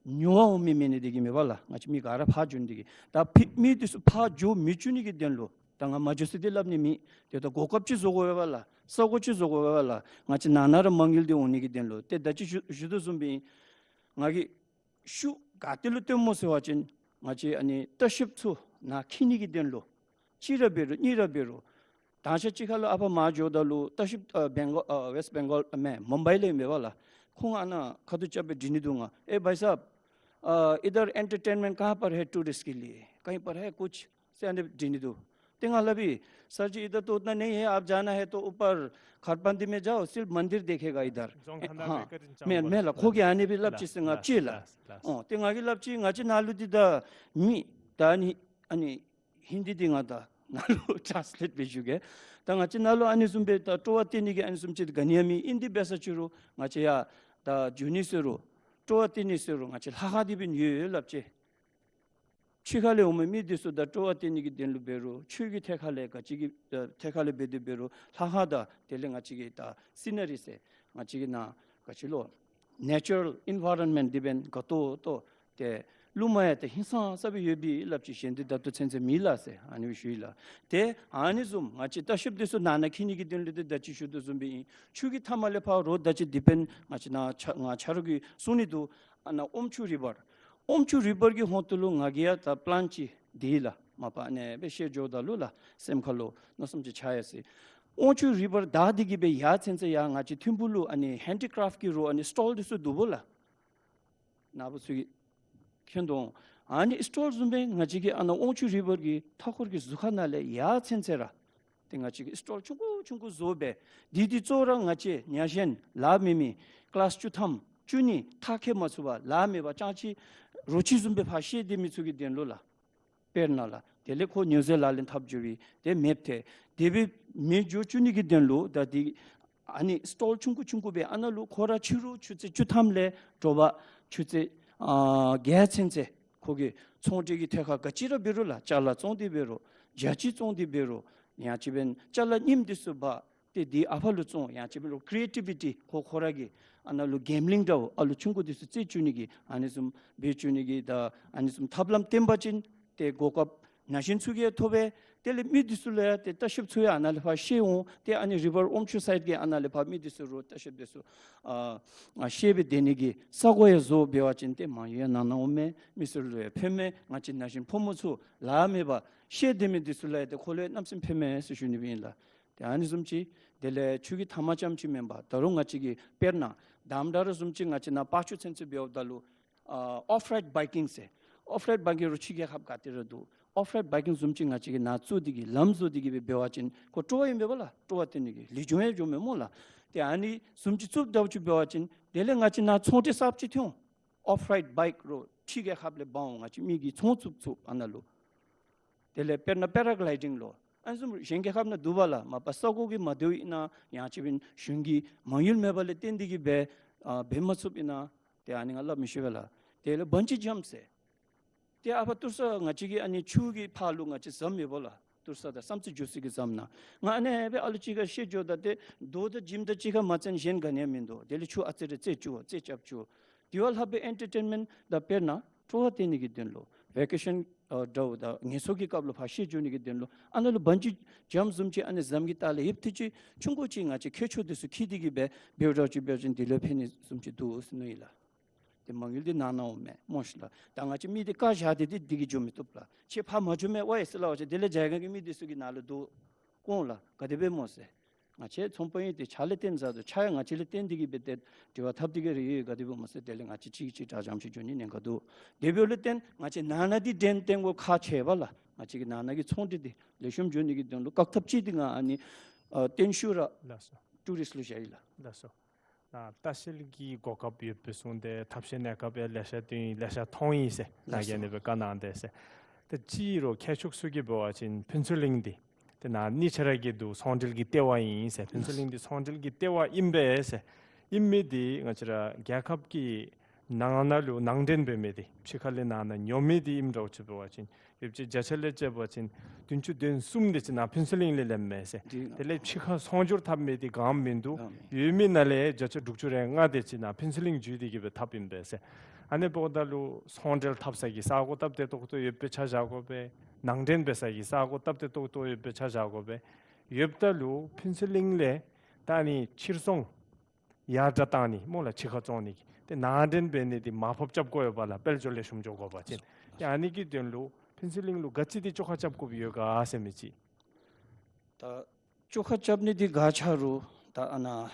ཉོ་བར་འོང་མི་མེད་ནི་འདི་གིས་མེན་པ་ལགས། ང་བཅས་མི་ག་ར་ཕར་འགྱོ་ནི་འདི་གིས། ད་ཕི་མི་འདི་ཚུ་ཕར་འགྱོ་མི་བཅུག་ནི་གི་དོན་ལུ་ད་ང་མ་འགྱོ་ཟེར་འདི་སླབ་ནི་མེད། ཏེ་ད་གོ་སྐབས་ཅིག་བཟོ་དགོ་པས་ལགས། ས་གོ་ཅིག་བཟོ་དགོ་པས་ལགས། ང་བཅས་ནང་ན་ར་མ་དངུལ་འདི་འོང་ནི་གི་དོན་ལུ། ཏེ་ད་ཅི་ཞུ་ཞུ་དོ་བཟུམ་སྦེ་ང་གིས་ཤུགས་ག་ཏེ་ལུ་བཏོནམ་སྨོ་ཟེར་བ་ཅིན་ང་བཅས་ཨ་ནི་ལྟ་བཤལཔ་ཚུ་ནཱ་འཁྱིད་ནི་གི་དོན་ལུ་གཅིག་ར་འབད་རུང་གཉིས་ར་འབད་རུང་། དང་ཤ་ཅིག་ཁར་ལུ་ཨ་ཕར་མར་འགྱོཝ་ད་ལུ་ལྟ་བཤལཔ་ཨ་བེང་གོ་ཨ་ཝེསཊ་བེང་གོལ་ཨ་མེན་མུམ་བའི་ལས་མེན་པ་ལགས། ཁོང་ཨ་ནཱ་ཁ་ཐུག་རྐྱབ་སྦེ་འདྲི་ནི་འདུག། ང་ཨེ་བྷའི་སཱབ་ཨ་ཨིਧར་ཨེན་ཊར་ཊེན་མེནཊ་ཀ་ཧཱ་པར་ཧེ་ཊུ་རིསཊ་ཀེ་ལིਏ། ཀ་ཧིང་པར་ཧེ་ཀུཆ། ཟེར་ཨ་ནི་འདྲི་ནི་འདུག། ཏེ་ང་སླབ་ཡི། سر جی، ادھر تو اتنا نہیں ہے، آپ جانا ہے تو اوپر کھارپاندی میں جاؤ، صرف مندر دیکھے گا ادھر། རྫོང་ཁག་ནང་ཧ་སྦེ་བཀའ་དྲིན་བསྐྱང་དགོ། མེན་མེན་ལགས། ཁོ་གིས་ཨ་ནི་སྦེ་སླབ་ཅི་ཟེར་ང་ལགས་ཅི་ལགས། ལགས་ལགས། ཨོ་ཏེ་ང་གིས་སླབ་ཅི། ང་བཅས་ནཱ་ལུ་འདི་ད་མི་ད་ཨ་ནི་ཨ་ནི་ཧིན་དི་འདི་ང་ད་ནཱ་ལུ་ཊཱནསི་ལེཊ་འབད་ཞུ་གེ། ད་ང་བཅས་ནཱ་ལུ་ཨ་ནི་བཟུམ་སྦེ་ད་སྤྲོ་བ་བརྟེན་ནི་གི་ཨ་ནི་བཟུམ་ཅིག་ག་ནི་ཡང་མེད། ཨིན་དེ་འབད་ས་ཅི་རུང་ང་བཅས་ཡར་ད་འགྱོ་ནི་ཟེར་རུང་སྤྲོ་བ་བརྟེན་ནི་ཟེར་རུང་ང་བཅས་ལྷ་ཁང་འདི་འབདན་ཡོད་ཡོད་སླབ་ཅི། ཕྱི་ཁ་ལས་འོང་མི་མི་འདི་ཚུ་དང་སྤྲོ་བ་བརྟེན་ནི་གི་དོན་ལུ་འབད་རུང་ཆོས་ཀྱི་ཐད་ཁ་ལས་ག་ཅི་གི་ཨ་ཐད་ཁ་ལས་འབད་དེ་འབད་རུང་ལྷ་ཁང་དང་དེ་ལས་ང་བཅས་ཀྱི་ད་སི་ན་རི་ཟེར་ང་བཅས་ཀྱི་ནཱ་ག་ཅི་ལོ་ནེ་ཅུ་རལ་ཨིན་ཝའི་རོན་མེནཊ་འདི་འབདན་དགའ་ཏོག་ཏོ་ཏེ་ལུ་མ་ཡ་ཏེ་ཧིང་སངས་ས་སྦེ་ཡོད་པས་སླབ་ཅི། གཞན་འདི་ད་ལྟོ་ཚུན་ཚོད་མེད་ལགས་ཟེར་ཨ་ནི་སྦེ་ཞུ་ཡི་ལགས། ཏེ་ཨ་ནི་བཟུམ་ང་བཅས་ལྟ་བཤལཔ་འདི་ཚུ་ནང་ན་འཁྱིད་ནི་གི་དོན་ལུ་ཏེ་ད་ཅི་ཞུ་དོ་བཟུམ་སྦེ་ཨིན། ཆུ་གི་མཐའ་མ་ལས་ཕར་རོ་ད་ཅི་འདི་འབདན་ང་བཅས་ནཱ་ཆ་ང་ཆ་རོགས་ཀྱིས་གསུང་ནི་འདུག། ཨ་ནཱ་ཨོམ་ཆུ་རི་བར། ཨོམ་ཆུ་རི་བར་གྱི་ཧོང་ཏོ་ལུ་ང་གིས་ཡང་ད་པི་ལཱན་ཅིག་འདི་ལགས་མ་པ་ཨ་ནེ་སྦེ་བཤད་འགྱོཝ་ད་ལུ་ལགས་སེམས་ཁ་ལུ་མནོ་བསམ་ཅིག་ཆགས་ཡར་སོ་ཡི། ཨོམ་ཆུ་རི་བར་བདའ་སྟེ་གིས་སྦེ་ཡར་ཚུན་ཚོད་ཡར་ང་བཅས་ཐིམ་ཕུག་ལུ་ཨ་ནི་ཧེན་ཌི་ཀྲེཕཊ་ཀྱི་རོགས་ཨ་ནི་སི་ཊོལ་འདི་ཚུ་འདུག་པོ་ལགས། ནཱ་བུ་ཚུ་གིས་མཁྱེན་དོ། ཨ་ནི་སི་ཊོལ་བཟུམ་སྦེ་ང་བཅས་ཀྱི་ཨ་ནཱ་ཨོམ་ཆུ་རི་བར་གྱི་མཐའ་འཁོར་གྱི་ཟུར་ཁ་ནང་ལས་ཡར་ཚུན་ཚོད་ར་ཏེ་ང་བཅས་ཀྱིས་སི་ཊོལ་ཆུང་ཀུ་ཆུང་ཀུ་བཟོ་སྦེ་འདི་འདི་གཙོ་བོ་ར་ང་བཅས་ཉ་གཞན་ལཱ་མེད་མི་ཀི་ལཱསི་བཅུ་ཐམ་བཅུ་གཉིས་མཐར་འཁྱོལ་མ་ཚུགས་པར་ལཱ་མེད་པར་ཅང་ཅིག་རོ་ཁྱི་བཟུམ་སྦེ་ཕར་བཤལ་སྡོད་མི་ཚུ་གི་དོན་ལུ་ལགས། དཔེར་ན་ལགས་དེ་ལས་ཁོ་ཉོ་འཛིན་ལག་ལེན་འཐབ་འགྱོ་བའི་དེ་མེདཔ་ཐལ། དེ་སྦེ་མི་འགྱོ་བཅུག་ནི་གི་དོན་ལུ་ད་འདི་ཨ་ནི་སི་ཊོལ་ཆུང་ཀུ་ཆུང་ཀུ་སྦེ་ཨ་ནཱ་ལུ་ཁོ་ར་ཕྱི་རུ་ཆུ་ཚོད་བཅུ་ཐམ་ལས་དྲོ་པ་ཆུ་ཚོད་ཨ་བརྒྱད་ཚུན་ཚོད་ཁོ་གིས་ཚོང་འབྲེལ་གྱི་ཐད་ཁར་ག་ཅི་ར་འབད་རུང་ལགས་ཅ་ལ་བཙོང་སྟེ་འབད་རུང་ བྱ་ཅིག་བཙོང་སྟེ་འབད་རུང་ཡང་ཅིན་འབདན་ཅ་ལ་རྙིངམ་འདི་ཚུ་འབག་སྟེ་འདི་ཨ་ཕར་ལུ་བཙོང་ཡང་ཅིན་འབད་རུང་ཀི་རི་ཨེ་ཊི་བི་ཊི་ཁོ་ཁོ་ར་གི་ཨ་ནཱ་ལུ་གེམ་བི་ལིང་འདྲཝ་ཨ་ལུ་ཆུང་ཀུ་འདི་ཚུ་རྩེད་བཅུག་ནི་གི་ཨ་ནི་བཟུམ་འབད་བཅུག་ནི་གི་ད་ཨ་ནི་བཟུམ་ཐབས་ལམ་བསྟན་པ་ཅིན་ཏེ་གོ་སྐབས་ན་གཞོན་ཚུ་གིས་ཐོབ་པས། དེ་ལས་མི་འདི་ཚུ་ལུ་ཡང་ཏེ་ལྟ་བཤལཔ་ཚུ་ཡང་ཨ་ནཱ་ལས་ཕར་ཤེས་འོང་། ཏེ་ཨ་ནི་རི་བར་ཨོམ་ཆུ་སའིཌ་གི་ཨ་ནཱ་ལས་ཕར་མི་འདི་ཚུ་རུང་ལྟ་བཤལཔ་འདི་ཚུ་ཨ་ཨ་བཤལ་སྦེ་སྡོད་ནི་གི་ས་གོ་ཡང་བཟོ་འབད་བ་ཅིན་ཏེ་མང་ཡུལ་ཡང་ནང་ན་འོང་མས། མི་ཚུ་ལུ་ཡང་ཕན་མས། ང་བཅས་ན་གཞོན་ཕོ་མོ་ཚུ་ལཱ་མེད་པར་བཤལ་སྡོད་མི་འདི་ཚུ་ལུ་ཡང་ཏེ་ཁོ་ལུ་ཡང་གནམ་མེད་ས་མེད་ཕན་མས་ཟེར་ཞུ་ནི་སྦེ་ཨིན་ལགས། ཏེ་ཨ་ནི་བཟུམ་ཅིག་དེ་ལས་ཆུ་གི་མཐའ་མ་ཙམ་ཅིག་མེན་པར་ད་རུང་ང་བཅས་ཀྱི་དཔེར་ན་དམ་དྲག་ར་བཟུམ་ཅིག་ང་བཅས་ནཱ་ཕར་ཆུ་ཚན་ཚུ་འབདཝ་ད་ལུ་ཨ་ཨོཕ་རའིཌ་བའི་ཀིང་ཟེར། ཨོཕ་རའིཌ་བའི་ཀིང་རུང་ཕྱི་རྒྱལ་ཁབ་ག་ཏེ་ར་འདུག། ཨོཕ་རའིཌ་བའི་ཀིང་བཟུམ་ཅིག་ང་བཅས་ཀྱིས་ནཱ་བཙུགས་ཏེ་གིས་ལམ་བཟོ་སྟེ་གིས་སྦེ་འབད་བ་ཅིན་ཁོ་སྤྲོ་བ་ཨིན་པས་ལགས། སྤྲོ་བ་བསྟན་ནི་གི་ལེགས་ཤོམ་ཡང་འགྱོཝ་མས་སྨོ་ལགས། ཏེ་ཨ་ནི་བཟུམ་ཅིག་བཙུགསཔ་འདྲཝ་ཅིག་འབད་བ་ཅིན་དེ་ལས་ང་བཅས་ནཱ་ཚོང་འབྲེལ་གསརཔ་ཅིག་ཐོན་འོང་། ཨོཕ་རའིཌ་བའི་ཀིང་རུང་ཕྱི་རྒྱལ་ཁབ་ལས་འབག་འོང་། ང་བཅས་མི་གིས་ཚོང་བཙུགས་ཚུགས་ཨ་ནཱ་ལུ། དེ་ལས་དཔེར་ན་པེ་ར་གི་ལའི་ཌིང་ལོ། ཨ་ནི་བཟུམ་གཞན་རྒྱལ་ཁབ་ནང་འདུག་པ་ལགས། མ་པ་ས་གོ་གིས་མ་བདེཝ་ཨིན་ན་ཡང་ཅིན་འབདན་གཞུང་གིས་མ་དངུལ་མེད་པ་ལས་བརྟེན་ཏེ་གིས་སྦེ་ཨ་འབད་མ་ཚུགསཔ་ཨིན་ན་ཏེ་ཨ་ནི་ང་སླབ་མི་ཤེས་པས་ལགས། དེ་ལས་བན་ཇི་ཇམཔ་ཟེར། ཏེ་ཨ་ཕར་ཏུར་ས་ང་བཅས་ཀྱི་ཨ་ནི་ཆུ་གི་ཕར་ལུ་ང་བཅས་ཟམ་ཡོད་པས་ལགས། ཏུར་ས་དང་བསམ་རྩེ་རྒྱུག་ས་གི་ཟམ་ནང་ང་ཨ་ནི་སྦེ་ཨ་ལུ་ཅིག་ཁར་བཤལ་འགྱོཝ་ད་ཏེ་རྡོ་དང་བྱེམ་དང་གཅིག་ཁར་མ་རྩེད་གཞན་ག་ནི་ཡང་མིན་འདུག། དེ་ལས་ཆུ་ཨ་ཙི་རེ་རྩེད་བཅུག་རྩེད་རྐྱབ་བཅུག། དེ་བ་ལྷག་པའི་ཨེན་ཊར་ཊེན་མེནཊ་དང་དཔེར་ན་སྤྲོ་བ་བསྟན་ནི་གི་དོན་ལུ་ཝེ་ཀེ་ཤཱན་ཨ་འདྲཝ་དང་ངལ་གསོ་གི་སྐབས་ལུ་ཕར་བཤལ་འགྱོ་ནི་གི་དོན་ལུ་ཨ་ནཱ་ལུ་བན་ཇི་ཇམཔ་བཟུམ་ཅིག་ཨ་ནི་ཟམ་གྱི་ལྟག་ལས་ཡོདཔ་དེ་ཅིག་ཆུང་ཀུ་ཅིག་ང་བཅས་ཁྱད་ཆོས་འདི་ཚུ་འཁྱིད་དེ་གིས་སྦེ་འབདཝ་འདྲཝ་ཅིག་འབད་བ་ཅིན་དེ་ལུ་ཕན་ནི་བཟུམ་ཅིག་འདུག་ཟེར་མནོ་ཡི་ལགས། ཏེ་མ་དངུལ་འདི་ནང་ན་འོང་མས་སྨོ་ཤིག་ལགས། ད་ང་བཅས་མི་འདི་བཀག་བཞག་སྟེ་འདི་འདི་གིས་འགྱོ་མི་བཏུབ་ལགས། ཁྱོད་ཕར་མ་འགྱོ་མས་ཝའི་ཟེར་སླབ་པ་ཅིན་དེ་ལས་རྒྱ་གར་གྱི་མི་འདི་ཚུ་གིས་ནཱ་ལུ་བསྡུ་བཀོ་འོང་ལགས། ག་དེ་སྦེ་སྨོ་ཟེར། ང་བཅས་ཚོང་དཔོན་ཨིན། ཏེ་ཕྱག་ལས་བརྟེན་མཛད་དོ། ཕྱག་ཡང་ང་བཅས་ལས་བརྟེན་ཏེ་གིས་སྦེ་ཏེ་དྲི་བ་འཐབ་སྟེ་གིས་ར་ཡོད། ག་དེ་སྦེ་སྨོ་ཟེར། དེ་ལས་ང་བཅས་གཅིག་གིས་གཅིག་དྲག་འཇམ་ཅིག་འགྱོ་ནི་ཉེན་ཁ་འདུག། དེ་འབདཝ་ལས་བརྟེན་ང་བཅས་ནང་ན་འདི་འདྲེན་བཏོན་དགོ་ཁག་ཆེ་བས་ལགས། ང་བཅས་ཀྱི་ནང་ན་གི་ཚོང་འབྲེལ་འདི་ལེགས་ཤོམ་འགྱོ་ནི་གི་དོན་ལུ་བཀག་ཐབས་ཅིག་འདི་ང་ཨ་ནི་ཨ་བརྟན་བཞུགས་ར་ལགས་སོ། ཊུ་རིསཊ་ལུ་བཞག་ཡི་ལགས། ལགས་སོ། ཨ་ལྟ་བཤལ་གྱི་གོ་སྐབས་ཡོདཔ་སྦེ་གསུངས་ཏེ་ཐབས་ཤེས་གནས་སྐབས་ཡང་ལེ་ཤ་སྟོན་ཡི་ལེ་ཤ་མཐོང་ཡི་ཟེར་ལགས་སོ། ནཱ་གིས་ཨ་ནི་སྦེ་བཀའ་གནང་སྟེ་ཟེར། ཏེ་སྤྱིར་ར་ཁྱད་ཆོས་ཚུ་གིས་འབད་བ་ཅིན་ཕུན་ཚོགས་གླིང་འདི་ཏེ་ནཱ་གཉིས་ཆ་ར་གི་འདུག། ཚོང་འབྲེལ་གྱི་ལྟེ་བ་ཨིན་ཟེར། ཕུན་ཚོགས་གླིང་འདི་ཚོང་འབྲེལ་གྱི་ལྟེ་བ་ཨིན་པས་ཟེར། ཨིན་མི་འདི་ང་བཅས་ར་རྒྱལ་ཁབ་ཀྱི་ནང་ན་ལུ་ནང་འདྲེན་འབད་མི་འདི་ཕྱི་ཁ་ལས་ནང་ན་ཉོ་མི་འདི་ཨིནམ་འདྲཝ་ཅིག་འབད་བ་ཅིན་ཡོདཔ་ཅིག་བརྒྱ་ཆ་ལས་བཅད་པ་ཅིན་བདུན་ཅུ་དོན་གསུམ་དེ་ཅིག་ནཱ་ཕུན་ཚོགས་གླིང་ལས་ལེནམ་མས་ཟེར། འདི་དེ་ལས་ཕྱི་ཁར་ཚོང་སྒྱུར་འཐབ་མི་འདི་ག་ཡང་མིན་འདུག། ག་ཡང་མིན། ཡོད་མི་ནང་ལས་བརྒྱ་ཆ་དྲུག་ཅུ་རེ་ལྔ་དེ་ཅིག་ནཱ་ཕུན་ཚོགས་གླིང་བརྒྱུད་དེ་གིས་སྦེ་འཐབ་ཨིན་པས་ཟེར། ཨ་ནི་འབདཝ་ད་ལུ་ཚོང་འབྲེལ་འཐབ་ས་གི་ས་གོ་སྟབས་བདེ་ཏོག་ཏོ་ཡོདཔ་སྦེ་ཆ་བཞག་དགོ་པས། ནང་འདྲེན་འབད་ས་གི་ས་གོ་སྟབས་བདེ་ཏོག་ཏོ་ཡོདཔ་སྦེ་ཆ་བཞག་དགོ་པས། ཡོདཔ་ད་ལུ་ཕུན་ཚོགས་གླིང་ལས་ད་ཨ་ནི་ཕྱིར་ཚོང་ཡར་དྲག་བཏང་ནི་སྨོ་ལགས། ཕྱི་ཁར་བཙོང་ནི་གི་ཏེ་ནང་འདྲེན་འབད་ནི་འདི་མར་ཕབ་རྐྱབ་དགོ་ཡོདཔ་ལགས། དཔལ་འབྱོར་ལེགས་ཤོམ་འགྱོ་དགོ་པ་ཅིན། ཏེ་ཨ་ནི་གི་དོན་ལུ་ཕུན་ཚོགས་གླིང་ལུ་ག་ཅི་འདི་བཅོ་ཁ་རྐྱབ་དགོཔ་ཡོད་ག་ཟེར་མི་ཅིག། ད་བཅོ་ཁ་རྐྱབ་ནི་འདི་ག་ཆ་རུང་ད་ཨ་ནཱ་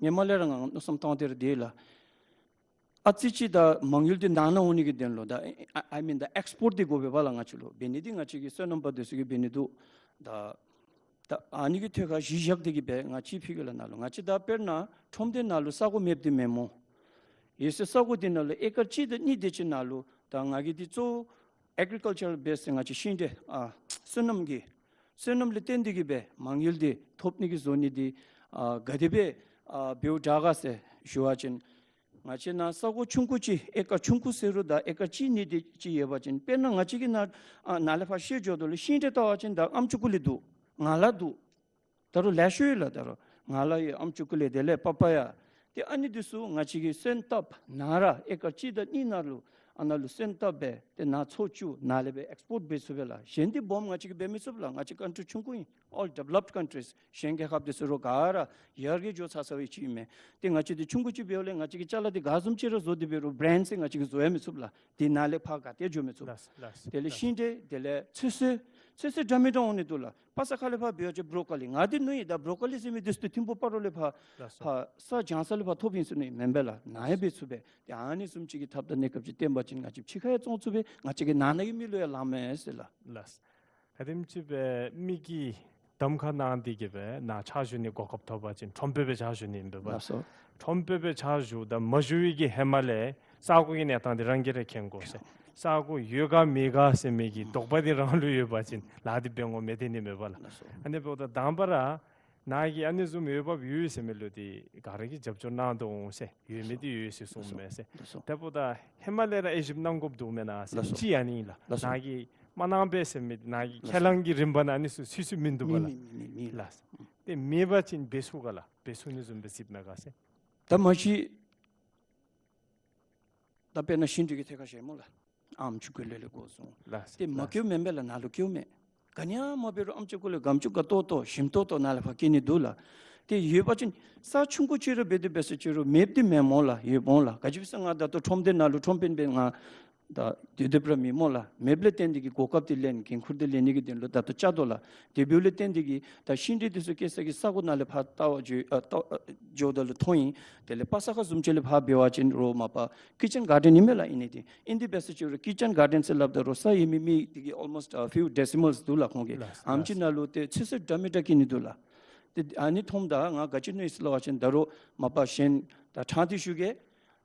ཧེ་མ་ལས་ར་ང་མནོ་བསམ་བཏང་སྟེ་ར་འདི་ལགས། ཨ་ཙི་ཅིག་ད་མ་དངུལ་འདི་ནང་ན་འོང་ནི་གི་དོན་ལུ་ད་ཨ་ཨ་མིན་ད་ཨེགསི་པོརཊ་འདི་དགོ་པས་པ་ལགས། ང་བཅས་ལུ་འབད་ནི་འདི་ང་བཅས་ཀྱི་སོ་ནམ་པ་འདི་ཚུ་གིས་འབད་ནི་འདུག། ད་ད་ཨ་ནི་གི་ཐད་ཁར་གཞི་བཞག་སྟེ་གིས་སྦེ་ང་ཅིག་ཕུལ་གེ་ལགས་ནཱ་ལུ། ང་བཅས་ད་དཔེར་ན་ཁྲོམ་སྡེ་ནང་ལུ་ས་གོ་མེདཔ་འདི་མེན་སྨོ། ཡོད་ཟེར། ས་གོ་འདི་ནང་ལུ་ཨེ་ཀར་གཅིག་དང་གཉིས་དེ་ཅིག་ནང་ལུ་ད་ང་གིས་འདི་གཙོ་བོ་ཨེག་རི་ཀལ་ཅར་བེསི་ཟེར་ང་བཅས་ཤིང་འབྲས་ཨ་སོ་ནམ་གྱི་སོ་ནམ་ལས་བརྟེན་ཏེ་གིས་སྦེ་མ་དངུལ་འདི་ཐོབ་ནི་གི་བཟོ་ནི་འདི་ཨ་ག་དེ་སྦེ་ཨ་འབདཝ་དྲག་ག་ཟེར་ཞུ་བ་ཅིན་ང་བཅས་ནཱ་ས་གོ་ཆུང་ཀུ་ཅིག་ཨེ་ཀར་ཆུང་ཀུ་ཟེར་རུང་ད་ཨེ་ཀར་གཅིག་གཉིས་དེ་ཅིག་ཡོད་པ་ཅིན་དཔེར་ན་ང་བཅས་ཀྱིས་ནཱ་ཨ་ནཱ་ལས་ཕར་བཤལ་འགྱོཝ་ད་ལུ་ཤིང་འབྲས་བལྟ་བ་ཅིན་ད་ཨམ་ཅུ་ཀུ་ལི་འདུག། ངང་ལག་འདུག། ད་རུང་ལེ་ཤ་ཡོད་ལགས། ད་རུང་ངང་ལག་ཡོད། ཨམ་ཅུ་ཀུ་ལི་དེ་ལས་པ་པ་ཡ། ཏེ་ཨ་ནི་འདི་ཚུ་ང་བཅས་ཀྱིས་སོན་བཏབ་ནཱ་ར་ཨེ་ཀར་གཅིག་དང་གཉིས་ནང་ལུ་ཨ་ནཱ་ལུ་སོན་བཏབ་སྦེ་ཏེ་ནཱ་ཚོ་བཅུག་ནཱ་ལས་སྦེ་ཨེགསི་པོརཊ་འབད་ཚུགས་པས་ལགས། གཞན་འདི་སྦོམ་ང་བཅས་ཀྱིས་འབད་མི་ཚུགས་ལགས། ང་བཅས་ཀན་ཊི་རི་ཆུང་ཀུ་ཨིན། ཨོལ་ཌི་བེ་ལོབཌ་ཀན་ཊི་རིས་གཞན་རྒྱལ་ཁབ་འདི་ཚུ་རུང་ག་ར་ཡར་རྒྱས་འགྱོ་ཚར་ཚརཝ་ཅིག་ཨིན་མས། ཏེ་ང་བཅས་འདི་ཆུང་ཀུ་ཅིག་འབདཝ་ལས་ང་བཅས་ཀྱིས་ཅ་ལ་འདི་ག་བཟུམ་ཅིག་ར་བཟོ་སྟེ་འབད་རུང་བེ་རེནཌ་ཟེར་ང་བཅས་ཀྱིས་བཟོ་ཡང་མི་ཚུགས་ལགས། དེ་ནང་ལས་ཕར་ག་ཏེ་འགྱོ་མི་ཚུགས། ལགས་ལགས། དེ་ལས་ཤིང་འབྲས་དེ་ལས་ཚོད་བསྲེ་ཚོད་བསྲེ་འདྲ་མི་འདྲ་འོང་ནི་འདུག་ལགས། པ་ས་ཁ་ལས་ཕར་འབད་བ་ཅིན་བོ་རོ་ཀོ་ལི། ང་འདི་མནོ་ཡི། ད་བོ་རོ་ཀོ་ལི་ཟེར་མི་འདི་ཚུ་ཐིམ་ཕུག་སྤ་རོ་ལས་ཕར་ལགས་སོ། ཕར་ས་བྱང་ས་ལས་ཕར་ཐོབ་ཨིན་ཟེར་མནོ་ཡི། མེན་པས་ལགས། ནཱ་ཡང་འབད་ཚུགས་པས། ཏེ་ཨ་ནི་བཟུམ་ཅིག་གི་ཐབས་དང་གནས་སྐབས་ཅིག་བསྟན་པ་ཅིན་ང་བཅས་ཕྱི་ཁར་ཡང་བཙོང་ཚུགས་པས། ང་བཅས་ཀྱི་ནང་ན་གི་མི་ལུ་ཡང་ལང་མས་ཟེར་ལགས། ལགས། ག་དེམ་ཅིག་སྦེ་མི་གིས་གདམ་ཁ་གནང་སྟེ་གིས་སྦེ་ནཱ་ཕྱག་ཞུ་ནི་གོ་སྐབས་ཐོབ་པ་ཅིན་ཁྲོམ་དཔོན་སྦེ་ཕྱག་ཞུ་ནི་ཨིན་པས་པ། ལགས་སོ། ཁྲོམ་དཔོན་སྦེ་ཕྱག་ཞུཝ་དང་མ་ཞུ་བའི་གི་ཧེ་མ་ལས་ས་གོ་གི་གནས་སྟངས་འདི་རང་གིས་ར་མཁྱེན་དགོ་ཟེར། ས་གོ་ཡོད་ག་མེད་ག་ཟེར་མི་གི་དོགས་པ་འདི་རང་ལུ་ཡོད་པ་ཅིན་ལཱ་འདི་འབད་དགོ་མི་འདི་ནི་མེད་པ་ལགས། ལགས་སོ། ཨ་ནི་འབདཝ་ད་དང་པ་ར་ནཱ་གིས་ཨ་ནི་བཟུམ་འོས་འབབ་ཡོད་ཟེར་མི་ལུ་འདི་ག་ར་གིས་རྒྱབ་སྐྱོར་གནང་དོ་འོང་ཟེར། ཡོད་མི་འདི་ཡོད་ཟེར་གསུངམ་མས་ཟེར། ལགས་སོ། དེ་འབདཝ་ད་ཧེ་མ་ལས་ར་དབྱེ་ཞིབ་གནང་དགོཔ་འདུག་མེན་ན་ཟེར། ལགས་སོ། ཅིག་ཨ་ནི་ལགས། ལགས་སོ། ནཱ་གིས་ མ་གནང་པས་ཟེར་མི་ནཱ་གི་ཁས་བླངས་ཀྱི་རིམ་པ་ནང་ཨ་ནི་ཚུ་ཚུད་ཚུད་མིན་འདུག་པ་ལགས། མེད་མེད་མེད་མེད་མེད་ལགས། ལགས། ཏེ་མེད་པ་ཅིན་འབད་ཚུགས་ག་ལགས། འབད་ཚུགས་ནི་བཟུམ་སྦེ་གཟིགས་མས་ག་ཟེར། ད་མ་གཞི་ད་དཔེར་ན་ཤིང་འབྲས་ཀྱི་ཐད་ཁར་བཤད་སྨོ་ལགས། ཨམ་ཅིག་གུ་ལས་ལས་འགོ་བཟུང་། ལགས། ཏེ་མ་ལགས། སྐྱེཝ་མེན་པས་ལགས། ནཱ་ལུ་སྐྱེཝ་མས། ག་ནི་ཡང་མ་འབད་རུང་ཨམ་ཅིག་གུ་ལས་སྒམ་ཅིག་ག་ཏོག་ཏོ་ཞིམ་ཏོག་ཏོ་ནཱ་ལས་ཕར་སྐྱེ་ནི་འདུག་ལགས། ཏེ་ཡོད་པ་ཅིན་ས་ཆུང་ཀུ་ཅིག་ར་འབད་དེ་འབད་ས་ཅིག་རུང་མེདཔ་འདི་མེན་སྨོ་ལགས། ཡོདཔ་སྨོ་ལགས། ག་ཅི་སྦེ་ཟེར་ང་ད་ལྟོ་ཁྲོམ་སྡེ་ནང་ལུ་ཁྲོམ་དཔོན་སྦེ་ང་ད་སྡོད་སྡོདཔ་ར་མེད་སྨོ་ལགས། མེདཔ་ལས་བརྟེན་ཏེ་གིས་གོ་སྐབས་འདི་ལེན་འགན་ཁུར་འདི་ལེན་ནི་གི་དོན་ལུ་ད་ལྟོ་བཅར་དོ་ལགས། དེ་འབདཝ་ལས་བརྟེན་ཏེ་གིས་ད་ཤིང་འབྲས་འདི་ཚུ་སྐྱེ་ས་གི་ས་གོ་ནང་ལས་ཕར་བལྟ་བར་འགྱོ་ཨ་བལྟ་འགྱོཝ་ད་ལུ་མཐོང་ཡི། དེ་ལས་པ་ས་ཁ་བཟུམ་ཅིག་ལས་ཕར་འབད་བ་ཅིན་རོགས་མ་པ་ཀིཆེན་གར་ཌེན་ཨིན་མས་ལགས། ཨིན་ནི་འདི་ཨིན་འདི་འབད་ས་ཅིག་རུང་ཀིཆེན་གར་ཌེན་ཟེར་སླབ་ད་རོགས་ས་ཡོད་མི་མི་དེ་གིས་almost a few decimals འདུག་ལགས་ཁོང་གི། ལགས། ཨམ་ཅིག་ནང་ལུ་ཏེ་ཚོད་བསྲེ་འདྲ་མི་འདྲ་སྐྱེ་ནི་འདུག་ལགས། ཏེ་ཨ་ནི་མཐོངམ་ད་ང་ག་ཅི་མནོ་ཡི་ཟེར་སླབ་པ་ཅིན་ད་རོགས་མ་པ་གཞན་ད་ཕྲང་སྟེ་ཞུ་གེ།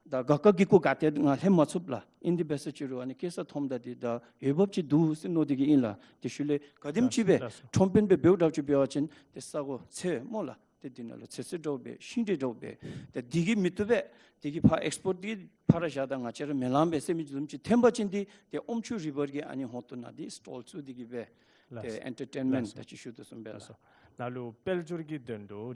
ད་ག་ག་གི་གུ་ག་ཏེ་ང་ལྷོད་མ་ཚུགས་ལགས། ཨིན་འདི་འབད་ས་ཅིག་རུང་ཨ་ནི་སྐྱེ་ས་མཐོངམ་ད་འདི་ད་འོས་འབབ་ཅིག་འདུག་ཟེར་མནོ་སྟེ་གིས་ཨིན་ལགས། དེ་ཤུལ་ལས་ག་དེམ་ཅིག་སྦེ་ཁྲོམ་དཔོན་སྦེ་འབདཝ་འདྲཝ་ཅིག་འབད་བ་ཅིན་ཏེ་ས་གོ་ཚོད་སྨོ་ལགས། ཏེ་འདི་ནང་ལུ་ཚོད་བསྲེ་འདྲཝ་སྦེ་ཤིང་འབྲས་འདྲཝ་སྦེ་ཏེ་འདི་གིས་མི་བཏུབ་པས། འདི་གིས་ཕར་ཨེགསི་པོརཊ་འདི་ཕར་ར་བཞག་ད་ང་བཅས་ར་མི་ལང་པས་ཟེར་མི་བཟུམ་ཅིག་ཐོན་པ་ཅིན་འདི་ཏེ་ཨོམ་ཆུ་རི་བར་གྱི་ཨ་ནི་ཧོང་ཏོ་ནང་འདི་སི་ཊོལ་བཙུགས་ཏེ་གིས་སྦེ་ཏེ་ལགས། ཨེན་ཊར་ཊེན་མེནཊ་ལགས། ད་ཅི་ཞུ་དོ་བཟུམ་སྦེ་ལགས། ལགས་སོ། ནཱ་ལུ་དཔལ་འབྱོར་གྱི་དོན་ལུ་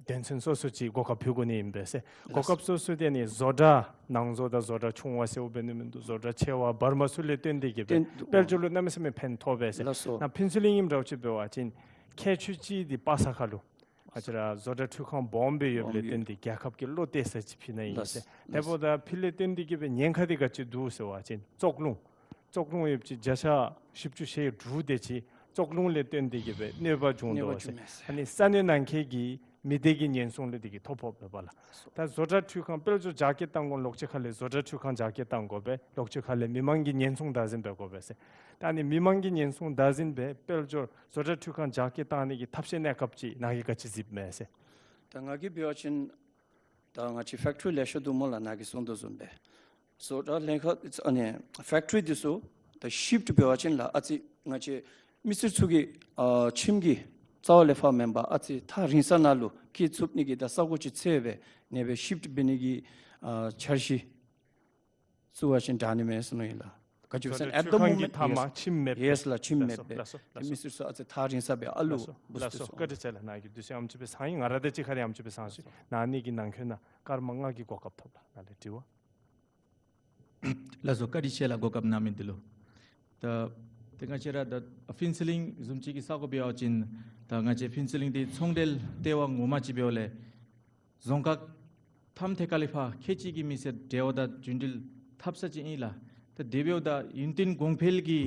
དོན་ཚན་སོ་སོ་ཅིག་གོ་སྐབས་ཕུལ་དགོ་ནི་ཨིན་པས་ཟེར། ལགས་སོ། གོ་སྐབས་སོ་སོ་དེ་ནི་བཟོ་གྲྭ་ནང་བཟོ་དང་བཟོ་གྲྭ་ཆུང་བ་ཟེརཝ་འབད་ནི་མིན་འདུག། བཟོ་གྲྭ་ཆེ་བ་བར་མ་ཚུ་ལས་བརྟེན་ཏེ་གིས་སྦེ་བརྟེན་འདུག། དཔལ་འབྱོར་ལུ་གནམ་མེད་ས་མེད་ཕན་ཐོགས་པས་ཟེར། ལགས་སོ། ནཱ་ཕུན་ཚོགས་གླིང་ཨིནམ་འདྲཝ་ཅིག་འབད་བ་ཅིན་ཁྱད་ཆོས་ཅིག་འདི་པ་ས་ཁ་ལུ་ང་བཅས་ར་བཟོ་གྲྭ་འཕྲུལ་ཁང་སྦོམ་སྦེ་ཡོདཔ་ལས་བརྟེན་ཏེ་རྒྱལ་ཁབ་ཀྱི་བློ་གཏད་ས་ཅིག་ཕུལ་ནི་ཨིན་ཟེར། ལགས། དེ་འབདཝ་ད་ཕུལ་ལས་བརྟེན་ཏེ་གིས་སྦེ་ཉེན་ཁ་འདི་ག་ཅི་འདུག་ཟེར་བ་ཅིན་བཙོག་རླུང་། བཙོག་རླུང་ཡོདཔ་ཅིག་བརྒྱ་ཆ་བཞི་བཅུ་ཞེ་དྲུག་དེ་ཅིག་བཙོག་རླུང་ལས་བརྟེན་ཏེ་གིས་སྦེ་གནོད་པ་འབྱུང་དོ་ཟེར། གནོད་པ་འབྱུང་མས་ཟེར། ཨ་ནི་ས་གནས་ནང་འཁོད་ཀྱི་མི་སྡེ་གི་ཉེན་སྲུང་ལུ་དེ་གིས་ཐོ་ཕོགཔ་མས་པ་ལགས། ད་བཟོ་གྲྭ་འཕྲུལ་ཁང་དཔལ་འབྱོར་རྒྱ་སྐྱེད་གཏང་དགོ་ལོག་ཅིག་ཁ་ལས་བཟོ་གྲྭ་འཕྲུལ་ཁང་རྒྱ་སྐྱེད་གཏང་དགོ་པས། ལོག་ཅིག་ཁ་ལས་མི་མང་གི་ཉེན་སྲུང་བདག་འཛིན་འབད་དགོ་པས་ཟེར། ད་ཨ་ནི་མི་མང་གི་ཉེན་སྲུང་བདག་འཛིན་སྦེ་དཔལ་འབྱོར་བཟོ་གྲྭ་འཕྲུལ་ཁང་རྒྱ་སྐྱེད་གཏང་ནི་གི་ཐབས་ཤེས་གནས་སྐབས་ཅིག་ནཱ་གིས་ག་ཅི་གཟིགསཔ་མས་ཟེར། ད་ང་གིས་འབད་བ་ཅིན་ད་ང་བཅས་ཕེཀ་ཊི་རི་ལེ་ཤ་འདུག་སྨོ་ལགས། ནཱ་གིས་གསུང་དོ་བཟུམ་སྦེ་བཟོ་གྲྭ་ལྷན་ཁག་ཨ་ནི་ཕེཀ་ཊི་རི་འདི་ཚུ་ད་ཤིཕ་ཊི་འབད་བ་ཅིན་ལགས་ཨ་ཙི་ང་བཅས་མི་སེར་ཚུ་གི་ཨ་ཁྱིམ་གྱི་རྩ་བ་ལས་ཕར་མེན་པར་ཨ་ཙི་ཐག་རིང་ས་ནང་ལུ་སྐྱེལ་ཚུགས་ནི་གི་ད་ས་གོ་ཅིག་འཚོལ་སྦེ་ཨ་ནེ་སྦེ་ཤིཕ་ཊི་འབད་ནི་གི་ཨ་འཆར་གཞི་བཙུགས་པ་ཅིན་དྲག་ནི་མས་ཟེར་མནོ་ཡི་ལགས། ག་ཅི་སྦེ་ཟེར་ན་ཨེཊ་དི་མོ་མེནཊ་ཡེས་ཁྱིམ་མེད་པས། ཡེས་ལགས། ཁྱིམ་མེད་པས། ལགས་སོ། ཏེ་མི་སེར་ཚུ་ཨ་ཙི་ཐག་རིང་ས་སྦེ་ཨ་ལུ་ལགས་སོ། བཀའ་དྲིན་ཆེ་ལགས། ནཱ་གིས་དུས་ཚོད་ཨེམ་ཅིག་སྦེ་ཚང་ཡི། ང་ར་དང་གཅིག་ཁར་ཨེམ་ཅིག་སྦེ་ཚང་ཅི། ནཱ་ནི་གི་ནང་འཁོད་ནང་སྐར་མ་ལྔ་གི་གོ་སྐབས་ཐོབ་ལགས། ནཱ་ལས་དྲི་བ། ལགས་སོ། བཀའ་དྲིན་ཆེ་ལགས། གོ་སྐབས་གནང་མི་འདི་ལུ། ད་ཏེ་ང་བཅས་ར་ད་ཕུན་ཚོགས་གླིང་བཟུམ་ཅིག་གི་ས་གོ་འབད་བ་ཅིན་ད་ང་བཅས་ཕུན་ཚོགས་གླིང་འདི་ཚོང་འབྲེལ་ལྟེ་བ་ངོ་མ་ཅིག་འབདཝ་ལས་རྫོང་ཁག་མཐའམ་ཐད་ཁ་ལས་ཕར་ཁལ་གཅིག་གི་མི་སེར་འབྲེལ་བ་དང་རྒྱུན་འགྲུལ་འཐབ་ས་ཅིག་ཨིན་ལགས། ད་དེ་འབདཝ་ད་ཡུན་བརྟན་གོང་འཕེལ་གྱི་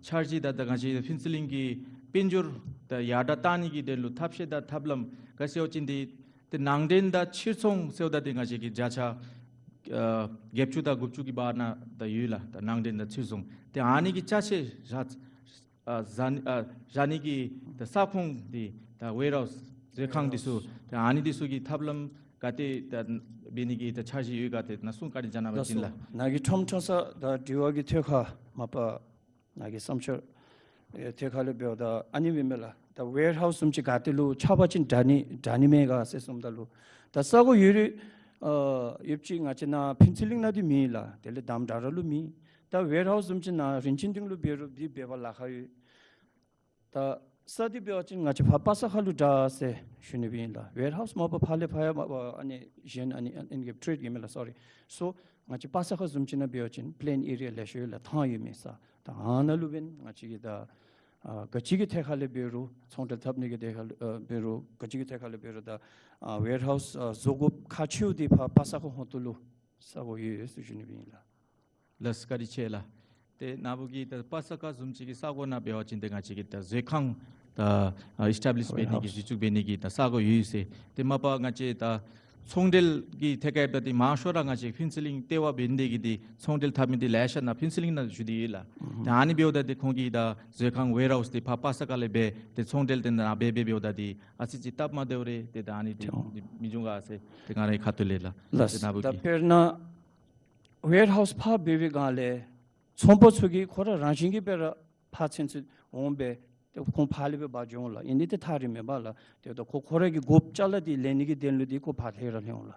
འཆར་གཞི་དང་ད་ང་བཅས་ཕུན་ཚོགས་གླིང་གི་དཔལ་འབྱོར་ད་ཡར་དྲག་གཏང་ནི་གི་དོན་ལུ་ཐབས་ཤེས་དང་ཐབས་ལམ་ག་ཟེར་བ་ཅིན་འདི་ཏེ་ནང་འདྲེན་དང་ཕྱིར་ཚོང་ཟེརཝ་ད་འདི་ང་བཅས་ཀྱིས་བརྒྱ་ཆ་ཨ་བརྒྱད་ཅུ་དང་དགུ་བཅུ་གི་བར་ན་ད་ཡོད་ལགས། ད་ནང་འདྲེན་དང་ཕྱིར་ཚོང་ཏེ་ཨ་ནི་གི་ཅ་ཆས་བཞག་ཨ་བཞག་ནི་ཨ་བཞག་ནི་གི་ད་ས་ཁོངས་འདི་ད་ཝེར་ཧའུསི་མཛོད་ཁང་འདི་ཚུ་ད་ཨ་ནི་འདི་ཚུ་གི་ཐབས་ལམ་ག་ཏེ་ད་འབད་ནི་གི་ད་འཆར་གཞི་ཡོད་ག་ཏེ་ནཱ་གསུང་བཀའ་དྲིན་བསྐྱང་གནང་བ་ཅིན་ལགས། ནཱ་གི་ཁྲོམ་ཁྲོམ་ས་ད་དྲི་བ་གི་ཐད་ཁར་མ་པ་ནཱ་གི་བསམ་འཆར་ཨེ་ཐད་ཁར་ལས་འབདཝ་ད་ཨ་ནི་མེན་མས་ལགས། ད་ཝེར་ཧའུསི་བཟུམ་ཅིག་ག་ཏེ་ལུ་ཆགས་པ་ཅིན་དྲག་ནི་དྲག་ནི་མས་ག་ཟེར་གསུངམ་ད་ལུ་ད་ས་གོ་ཡོད་རིགས་ཨ་ཡོདཔ་ཅིག་ང་བཅས་ནཱ་ཕུན་ཚོགས་གླིང་ནང་འདི་མེད་ལགས། དེ་ལས་དམ་དྲག་ར་ལུ་མེད། ད་ཝེར་ཧའུསི་བཟུམ་ཅིག་ནཱ་རིན་ཆེན་སྡིངས་ལུ་འབད་རུང་འདི་འབད་བར་ལཱ་ཁག་ཡོད། ད་ས་འདི་འབད་བ་ཅིན་ང་བཅས་ཕར་པ་ས་ཁ་ལུ་དྲག་ཟེར་ཞུ་ནི་སྦེ་ཨིན་ལགས། ཝེར་ཧའུསི་མ་པ་ཕར་ལས་ཕར་ཡང་མ་པ་ཨ་ནི་གཞན་ཨ་ནི་ཨ་ནི་གི་ཊེརེཌ་གི་མས་ལགས། སོ་རི། སོ་ང་བཅས་པ་ས་ཁ་བཟུམ་ཅིག་ནང་འབད་བ་ཅིན་པི་ལེན་ཨེ་རི་ཡ་ལེ་ཤ་ཡོད་ལགས། ཐང་ཡོད་མི་ས། ད་ཨ་ནཱ་ལུ་འབདན་ང་བཅས་ཀྱིས་ད་ཨ་ག་ཅི་གི་ཐད་ཁར་ལས་འབད་རུང་ཚོང་འབྲེལ་འཐབ་ནི་གི་ཐད་ཁར་ལས་ཨ་འབད་རུང་ག་ཅི་གི་ཐད་ཁར་ལས་འབད་རུང་ད་ཨ་ཝེར་ཧའུསི་ཨ་བཟོ་དགོཔ་ཁག་ཆེཝ་འདི་ཕར་པ་ས་ཁ་ཧོང་ཏོ་ལུ་ས་གོ་ཡོད་ཟེར་ཞུ་ནི་སྦེ་ཨིན་ལགས། ལགས་སོ། བཀའ་དྲིན་ཆེ་ལགས། ཏེ་ནཱ་བུ་གིས་ད་པ་ས་ཁ་བཟུམ་ཅིག་གི་ས་གོ་ནང་འབད་བ་ཅིན་ཏེ་ང་བཅས་ཀྱིས་ད་མཛོད་ཁང་ད་ཨ་ཨེསི་ཊེབ་ལིཤ་འབད་ནི་གི་ཝེར་ཧའུསི་གཞི་བཙུགས་འབད་ནི་གི་ད་ས་གོ་ཡོད་ཟེར། ཏེ་མ་པ་ང་བཅས་ད་ཚོང་འབྲེལ་གྱི་ཐད་ཁར་ད་ཏེ་མང་ཤོས་ར་ང་བཅས་ཕུན་ཚོགས་གླིང་ལྟེ་བ་འབད་ནི་དེ་གིས་ཏེ་ཚོང་འབྲེལ་འཐབ་མི་འདི་ལེ་ཤ་ནཱ་ཕུན་ཚོགས་གླིང་ནང་བཞུགས་ཏེ་ཡོད་ལགས། ད་ཨ་ནི་འབདཝ་ད་ཏེ་ཁོང་གིས་ད་མཛོད་ཁང་ཝེར་ཧའུསི་འདི་ཕར་པ་ས་ཁ་ལས་འབད་ཏེ་ཚོང་འབྲེལ་ཏེ་ནཱ་འབད་འབད་འབདཝ་ད་འདི་ཨ་ཙི་ཅིག་སྟབས་མ་བདེཝ་རེ་ཏེ་ད་ཨ་ནི་འདི་མི་འབྱུང་ག་ཟེར་ཏེ་ང་རའི་ཁ་ཐུག་ལས་ལགས། ལགས། ཏེ་ནཱ་བུ་ད་གིས་དཔེར་ན་ཝེར་ཧའུསི་ཕར་འབད་བའི་སྒང་ལས་ཚོང་པ་ཚུ་གིས་ཁོ་ར་རང་བཞིན་གྱིས་སྦེ་ར་ཕར་ཚུན་ཚོད་འོང་སྦེ་ཏེ་ཁོང་ཕར་ལས་སྦེ་འབག་འགྱོ་འོང་ལགས། ཨིན་ཏེ་ཐག་རིང་མེན་པ་ལགས། ཏེ་ད་ཁོ་ཁོ་ར་གི་དགོཔ་ཅ་ལ་འདི་ལེན་ནི་གི་དོན་ལུ་འདི་ཁོ་ཕར་ལྷོད་ར་ལྷོད་འོང་ལགས།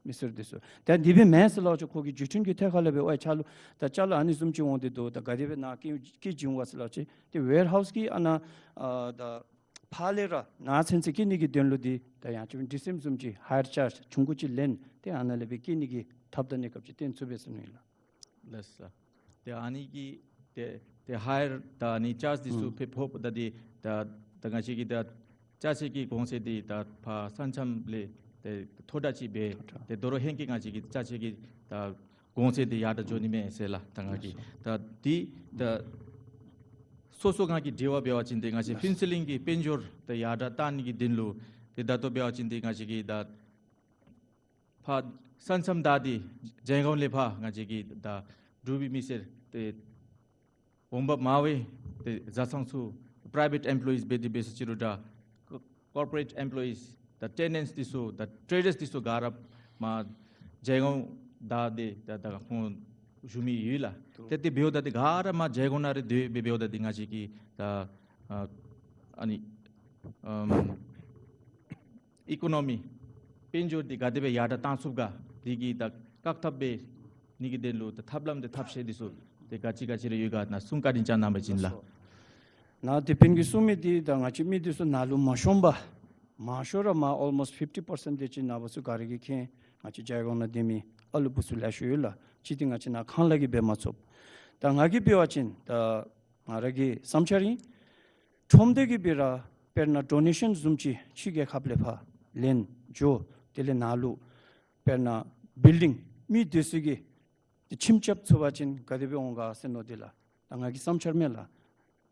མི་སེར་འདི་ཚུ། ད་འདི་སྦེ་མེན་ཟེར་སླབ་ཅི། ཁོ་གི་བརྒྱུད་འཕྲིན་གྱི་ཐད་ཁ་ལས་སྦེ་ཨོ་ཡ་ཅ་ལུ་ད་ཅ་ལ་ཨ་ནི་བཟུམ་ཅིག་འོང་སྟེ་འདུག། ད་ག་དེ་སྦེ་ནཱ་སྐྱེལ་སྐྱེལ་བྱིན་པ་ཟེར་སླབ་ཅི། ཏེ་ཝེར་ཧའུསི་གི་ཨ་ནཱ་ཨ་ད་ཕར་ལས་ར་ནཱ་ཚུན་ཚོད་སྐྱེལ་ནི་གི་དོན་ལུ་འདི་ད་ཡང་ཅིན་ཌི་སི་ཨེམ་བཟུམ་ཅིག་ཧ་ཡར་ཅཱརཇ་ཆུང་ཀུ་ཅིག་ལེན་ཏེ་ཨ་ནཱ་ལས་སྦེ་སྐྱེལ་ནི་གི་ཐབས་དང་གནས་སྐབས་ཅིག་བསྟན་ཚུགས་པས་ཟེར་ནི་ཨིན་ལགས། ལགས་སོ། ཏེ་ཨ་ནི་གི་ཏེ་ཏེ་ཧ་ཡར་ད་ཨ་ནི་ཅཱརཇ་འདི་ཚུ་ཨུམ་ཕེབས་ཕོགཔ་ད་འདི་ད་ད་ང་བཅས་ཀྱི་ད་ཅ་ཆས་ཀྱི་གོང་ཚད་འདི་ད་ཕར་ས་མཚམས་ལས་ཏེ་མཐོ་དྲགས་ཅིག་སྦེ་མཐོ་དྲགས། ཏེ་དོ་རུང་ཧེང་སྐལ་ང་བཅས་ཀྱི་ཅ་ཆས་ཀྱི་ད་གོང་ཚད་འདི་ཡར་དྲགས་འགྱོ་ནི་མས་ཟེར་ལགས། ད་ང་གིས་ལགས་སོ། ད་འདི་ད་སོ་སོ་ང་གིས་དྲི་བ་འབད་བ་ཅིན་ཏེ་ང་བཅས་ལགས་སོ། ཕུན་ཚོགས་གླིང་གི་དཔལ་འབྱོར་ད་ཡར་དྲགས་གཏང་ནི་གི་དོན་ལུ་ཏེ་ད་ལྟོ་འབད་བ་ཅིན་ཏེ་ང་བཅས་ཀྱི་ད་ཕར་ས་མཚམས་ད་འདི་ཇའི་གོང་ལས་ཕར་ང་བཅས་ཀྱི་ད་འབྲུག་པའི་མི་སེར་ཏེ་འོང་འབབ་མང་བའི་ཏེ་བཟའ་ཚང་ཚུ་པ་རའི་ཝེཊ་ཨེམ་པོ་ལོ་ཡིསི་འབད་དེ་འབད་ཟེར་ཅི་རུང་འདྲ་ཀོར་པོ་རེཊ་ཨེམ་པོ་ལོ་ཡིསི་ད་ཊེ་ནེནཊསི་འདི་ཚུ་ད་ཊེ་རེཌརསི་འདི་ཚུ་ག་ར་མར་ཇའི་གོང་ད་འདི་ད་ད་ཁོང་བཞུགས་མི་ཡོད་ལགས། ཏེ་དེ་འབདཝ་ད་འདི་ག་ར་མར་ཇའི་གོང་ནང་ར་སྡོད་སྦེ་འབདཝ་ད་འདི་ང་བཅས་ཀྱི་ད་ཨ་ཨ་ནི་ཨམ་ཨི་ཀོ་ནོ་མི་དཔལ་འབྱོར་འདི་ག་དེ་སྦེ་ཡར་དྲགས་གཏང་ཚུགས་ག་འདི་གི་ད་བཀག་ཐབས་འབད་ནི་གི་དོན་ལུ་ད་ཐབས་ལམ་དང་ཐབས་ཤེས་འདི་ཚུ་ཏེ་ག་ཅི་ག་ཅི་རེ་ཡོད་ག་ནཱ་གསུང་བཀའ་དྲིན་བསྐྱང་གནང་བ་ཅིན་ལགས། ནཱ་དེ་སྤུན་གྱིས་གསུང་མི་འདི་ད་ང་བཅས་མི་འདི་ཚུ་ནཱ་ལུ་མ་ཤོང་པར་མང་ཤོས་ར་མར་ཨོལ་མོསཊ་ཕིཕ་ཊི་པར་སེནཊ་དེ་ཅིག་ནཱ་བུ་ཚུ་ག་ར་གིས་མཁྱེན། ང་བཅས་ཇའི་གོང་ནང་སྡོད་མི་ཨ་ལུ་བུ་ཚུ་ལེ་ཤ་ཡོད་ལགས། ཅིག་འདི་ང་བཅས་ནཱ་ཁང་གླ་གིས་འབད་མ་ཚུགས། ད་ང་གིས་འབད་བ་ཅིན་ད་ང་ར་གི་བསམ་འཆར་ཨིན། ཁྲོམ་སྡེ་གིས་འབད་ར་དཔེར་ན་ཌོ་ནེ་ཤཱན་བཟུམ་ཅིག་ཕྱི་རྒྱལ་ཁབ་ལས་ཕར་ལེན་འགྱོ། དེ་ལས་ནཱ་ལུ་དཔེར་ན་བིལ་ཌིང་མི་སྡོད་ས་གི་ཏེ་ཁྱིམ་རྐྱབ་ཚུགས་པ་ཅིན་ག་དེ་སྦེ་འོང་ག་ཟེར་མནོ་སྟེ་ལགས། ད་ང་གི་བསམ་འཆར་མས་ལགས།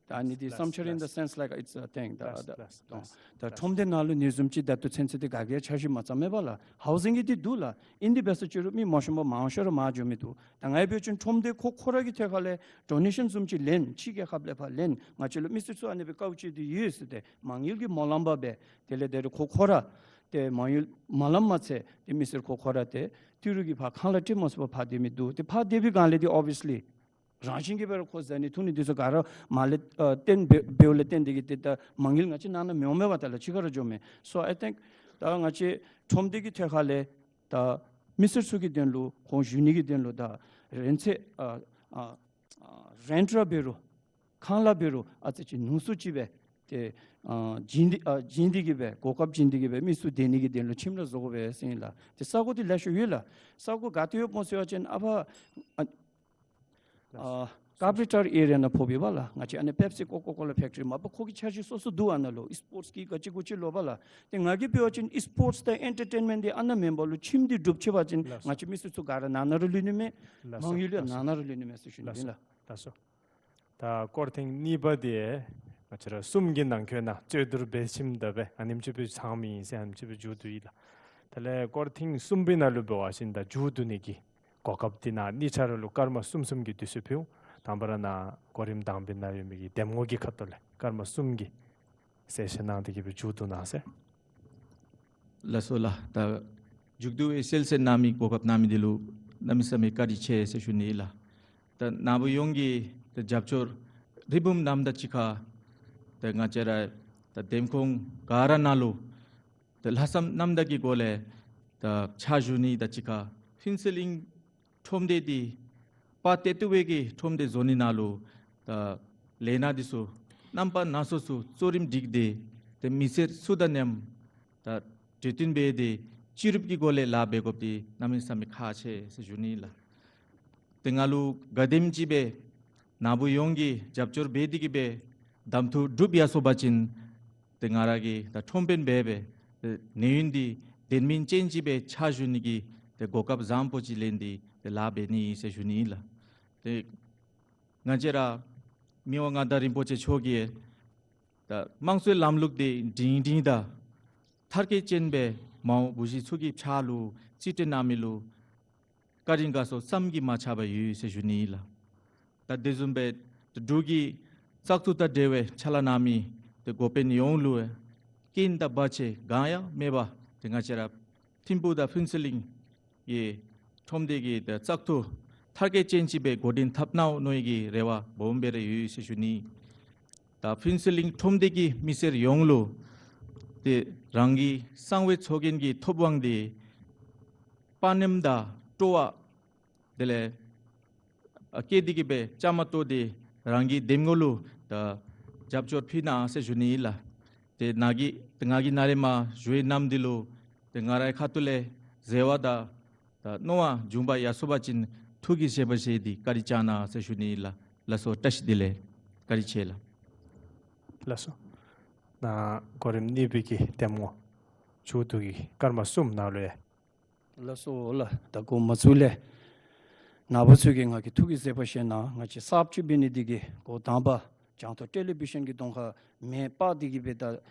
ད་ཨ་ནི་འདི་བསམ་འཆར་in the sense like it's a thing. ད་ད་ད་ཁྲོམ་སྡེ་ནང་ལུ་ཨ་ནི་བཟུམ་ཅིག་ད་ལྟོ་ཚུན་ཚོད་འདི་ག་གིས་འཆར་གཞི་མ་བརྩམས་མས་པ་ལགས། ཧའུ་ཟིང་གི་འདི་འདུག་ལགས། ཨིན་འདི་འབད་ཟེར་ཅི་རུང་མི་མ་ཤོང་པར་མང་ཤོས་ར་མར་འགྱོ་མི་འདུག། ད་ང་གིས་འབད་བ་ཅིན་ཁྲོམ་སྡེ་ཁོ་ཁོ་ར་གི་ཐད་ཁ་ལས་ཌོ་ནེ་ཤཱན་བཟུམ་ཅིག་ལེན། ཕྱི་རྒྱལ་ཁབ་ལས་ཕར་ལེན། ང་བཅས་ལུ་མི་སེར་ཚུ་ཨ་ནི་སྦེ་དཀའཝ་སྤྱད་དེ་ཡོད་ཟེར་ཏེ་མ་དངུལ་གྱི་སྨོན་ལམ་འབད་སྦེ་དེ་ལས་དེ་རུང་ཁོ་ཁོ་ར་ཏེ་མ་དངུལ་སྨོན་ལམ་མ་ཚད་ཏེ་མི་སེར་ཁོ་ཁོ་ར་ཏེ་ཏི་རུ་གིས་ཕར་ཁང་གླ་སྤྲོད་མ་ཚུགས་པར་ཕར་སྡོད་མི་འདུག། ཏེ་ཕར་སྡོད་པའི་སྒང་ལས་འདི་ཨོབ་བི་ཡས་ལི་རང་བཞིན་གྱིས་འབད་རུང་ཁོ་བཟའ་ནི་འཐུང་ནི་འདི་ཚུ་ག་ར་མར་ལས་ཨ་བཏོན་འབད་འབདཝ་ལས་བརྟེན་ཏེ་གིས་ཏེ་ད་མ་དངུལ་ང་བཅས་ནང་ན་མི་འོང་མས་པ། ད་ལགས་ཕྱི་ཁར་ར་འགྱོཝ་མས། So I think ད་ང་བཅས་ཁྲོམ་སྡེ་གི་ཐད་ཁ་ལས་ད་མི་སེར་ཚུ་གི་དོན་ལུ་ཁོང་བཞུགས་ནི་གི་དོན་ལུ་ད་རེནཊ་ཨ་ཨ་ཨ་རེནཊ་ར་འབད་རུང་ཁང་གླ་འབད་རུང་ཨ་ཙི་ཅིག་ཉུང་སུ་ཅིག་སྦེ་ཏེ་ཨ་བྱིན་ཏེ་ཨ་བྱིན་ཏེ་གིས་སྦེ་གོ་སྐབས་བྱིན་ཏེ་གིས་སྦེ་མི་ཚུ་སྡོད་ནི་གི་དོན་ལུ་ཁྱིམ་ར་བཟོ་དགོ་པས་ཟེར་ཨིན་ལགས། ཏེ་ས་གོ་འདི་ལེ་ཤ་ཡོད་ལགས། ས་གོ་ག་ཏེ་ཡོདཔ་སྨོ་ཟེར་བ་ཅིན་ཨ་ཕར་ཨ་ཨ་ཀར་པོ་རེཊ་ཨེ་རི་ཡ་ནང་ཕོགཔ་ཨིན་པ་ལགས། ང་བཅས་ཨ་ནི་པེབ་སི་ཀོ་ཀོ་ཀོ་ལ་ཕེཀ་ཊོ་རི་མ་པ་ཁོ་གི་འཆར་གཞི་སོ་སོ་འདུག། ཨ་ནཱ་ལུ་ཨིསི་པོརཊསི་གི་ག་ཅི་གུ་ཅི་ལོ་པ་ལགས། ཏེ་ང་གིས་འབད་བ་ཅིན་ཨིསི་པོརཊསི་དང་ཨེན་ཊར་ཊེན་མེནཊ་འདི་ཨ་ནཱ་མེན་པར་ལུ་ཁྱིམ་འདི་འགྲུབ་ཆི་བ་ཅིན་ལགས་སོ། ང་བཅས་མི་སེར་ཚུ་ག་ར་ནང་ན་ར་ལུས་ནི་མས། ལགས་སོ། མ་དངུལ་ཡང་ལགས་སོ། ནང་ན་ར་ལུས་ནི་མས་ཟེར་ཞུ་ནི་ཨིན་ལགས། ལགས་སོ། ད་སྐོར་ཐེངས་གཉིས་པ་འདི་ང་བཅས་ར་གསུམ་གྱི་ནང་འཁོད་ནང་རྩོད་བསྡུར་འབད་ཞིནམ་ད་སྦེ་ཨ་ནེམ་ཅིག་སྦེ་ཚང་མི་ཨིན་ཟེར་ཨ་ནེམ་ཅིག་སྦེ་མཇུག་བསྡུ་ཡི་ལགས། དེ་ལས་སྐོར་ཐེངས་གསུམ་པའི་ནང་ལུ་འབད་བ་ཅིན་ད་མཇུག་བསྡུ་ནི་གི་གོ་སྐབས་འདི་ནཱ་གཉིས་ཆ་ར་ལུ་སྐར་མ་གསུམ་གསུམ་གྱི་དུས་ཚོད་ཕུལ་འོང་། དང་པ་ར་ནཱ་གོ་རིམ་དང་པའི་ནང་ཡོད་མི་གི་འདེམས་ངོ་གི་ཁ་ཐུག་ལས་སྐར་མ་གསུམ་གྱི་གསལ་བཤད་གནང་སྟེ་གིས་སྦེ་མཇུག་བསྡུ་གནང་ཟེར། ལགས་སོ་ལགས། ད་མཇུག་བསྡུ་བའི་གསལ་བཤད་གནང་མི་གོ་སྐབས་གནང་མི་འདི་ལུ་གནམ་མེད་ས་མེད་བཀའ་དྲིན་ཆེ་ཟེར་ཞུ་ནི་ལགས། ད་ནཱ་བུ་ཡོངས་ཀྱིས་ད་རྒྱབ་སྐྱོར་རིལ་བུམ་བསྣམས་དང་གཅིག་ཁར་ད་ང་བཅས་ར་ད་འདེམས་ཁོངས་ག་ར་ནང་ལུ་ད་ལྷག་བསམ་རྣམ་དག་གི་སྒོ་ལས་ད་ཕྱག་ཞུ་ནི་དང་གཅིག་ཁར་ཕུན་ཚོགས་གླིང་ཁྲོམ་སྡེ་འདི་དཔའ་བརྟན་ཏོག་ཏོ་སྦེ་གི་ཁྲོམ་སྡེ་བཟོ་ནི་ནང་ལུ་ད་ལས་སྣ་འདི་ཚུ་རྣམ་པ་སྣ་ཚོགས་སུ་གཙོ་རིམ་སྒྲིག་སྟེ་ད་མི་སེར་ཚུ་དང་མཉམ་ད་གྲོས་བསྟུན་འབད་དེ་སྤྱི་རུབ་ཀྱི་སྒོ་ལས་ལཱ་འབད་དགོཔ་འདི་གནམ་མེད་ས་མེད་ཁག་ཆེ་ཟེར་ཞུ་ནི་ལགས། ཏེ་ང་ལུ་ག་དེམ་ཅིག་སྦེ་ནཱ་བུ་ཡོངས་ཀྱིས་རྒྱབ་སྐྱོར་འབད་དེ་གིས་སྦེ་གདམ་འཐུ་གྲུབ་ཡར་སོང་པ་ཅིན་ཏེ་ང་ར་གིས་ད་ཁྲོམ་དཔོན་འབད་སྦེ་ཏེ་གནས་ཡུན་འདི་དེ་མིན་ཅན་ཅིག་སྦེ་ཕྱག་ཞུ་ནི་གི་ཏེ་གོ་སྐབས་བཟང་པོ་ཅིག་ལེན་ཏེ་ཏེ་ལཱ་འབད་ནི་ཨིན་ཟེར་ཞུ་ནི་ཨིན་ལགས། ཏེ་ང་བཅས་ར་མི་དབང་མངའ་བདག་རིན་པོ་ཆེ་མཆོག་གིས་ད་དམངས་གཙོའི་ལམ་ལུགས་འདི་སྒྲིང་སྒྲིང་དང་མཐར་སྐྱེལ་ཅན་སྦེ་མ་འོངས་བུ་གཞི་ཚུ་གི་ཕྱག་ལུ་རྩིས་སྤྲོད་གནང་མི་ལུ་བཀའ་དྲིན་དགའ་ཚོར་བསམ་གྱིས་མ་ཁྱབ་པ་ཡོད་ཟེར་ཞུ་ནི་ཨིན་ལགས། ད་དེ་བཟུམ་སྦེ་ད་འབྲུག་གི་བཙག་འཐུ་དང་འབྲེལ་བའི་ཕྱག་ལཱ་གནང་མི་ཏེ་འགོ་དཔོན་ཡོངས་ལུ་རྐྱེན་དང་བར་ཆད་གང་ཡང་མེད་པར་ཏེ་ང་བཅས་ར་ཐིམ་ཕུག་དང་ཕུན་ཚོགས་གླིང་གི་ཁྲོམ་སྡེ་གི་ད་བཙག་འཐུ་མཐར་སྐྱེལ་ཅན་ཅིག་སྦེ་འགོ་འདྲེན་འཐབ་གནང་འོང་མནོ་བའི་གི་རེ་བ་སྦོམ་སྦེ་ར་ཡོད་ཟེར་ཞུ་ནི། ད་ཕུན་ཚོགས་གླིང་ཁྲོམ་སྡེ་གི་མི་སེར་ཡོངས་ལུ་ཏེ་རང་གི་གསང་བའི་ཚོགས་རྒྱན་གྱི་ཐོབ་དབང་འདི་ པ་ནེམ་དང་སྤྲོ་བ་དེ་ལས་ཨ་བསྐྱེད་དེ་གི་སྦེ་བཅའ་མར་གཏོགས་ཏེ་རང་གི་འདེམས་ངོ་ལུ་ད་རྒྱབ་སྐྱོར་ཕུལ་གནང་ཟེར་ཞུ་ནི་ཨིན་ལགས། ཏེ་ནཱ་གི་ཏེ་ང་གིས་ནཱ་ལས་མར་ཞུ་བའི་གནམ་འདི་ལུ་ཏེ་ང་རའི་ཁ་ཐུག་ལས་བཟོད་པ་དང་ད་མནོ་བ་འབྱུང་པ་ཡར་སོང་པ་ཅིན་ཐུགས་ཀྱི་བཞེད་པ་བཞེས་ཏེ་བཀའ་དྲིན་བསྐྱང་གནང་ཟེར་ཞུ་ནི་ཨིན་ལགས། ལགས་སོ། བཀྲ་ཤིས་བདེ་ལེགས། བཀའ་དྲིན་ཆེ་ལགས། ལགས་སོ། ནཱ་གོ་རིམ་གཉིས་པའི་གི་འདེམས་ངོ་མཇུག་བསྡུ་གི་སྐར་མ་གསུམ་ནང་ལུ་ཡ། ལགས་སོ་ལགས། ད་འགོ་མ་བཙུགས་ལས་ནཱ་བུ་ཚུ་གིས་ང་གི་ཐུགས་ཀྱི་བཞེད་པ་བཞེས་གནང་། ང་བཅས་གསརཔ་ཅིག་འབད་ནི་འདི་གིས་འགོ་དང་པ་རྒྱང་མཐོང་ཊེ་ལི་བི་ཤཱན་གྱི་གདོང་ཁར་མེ་སྤར་ཏེ་གི་སྦེ་ད་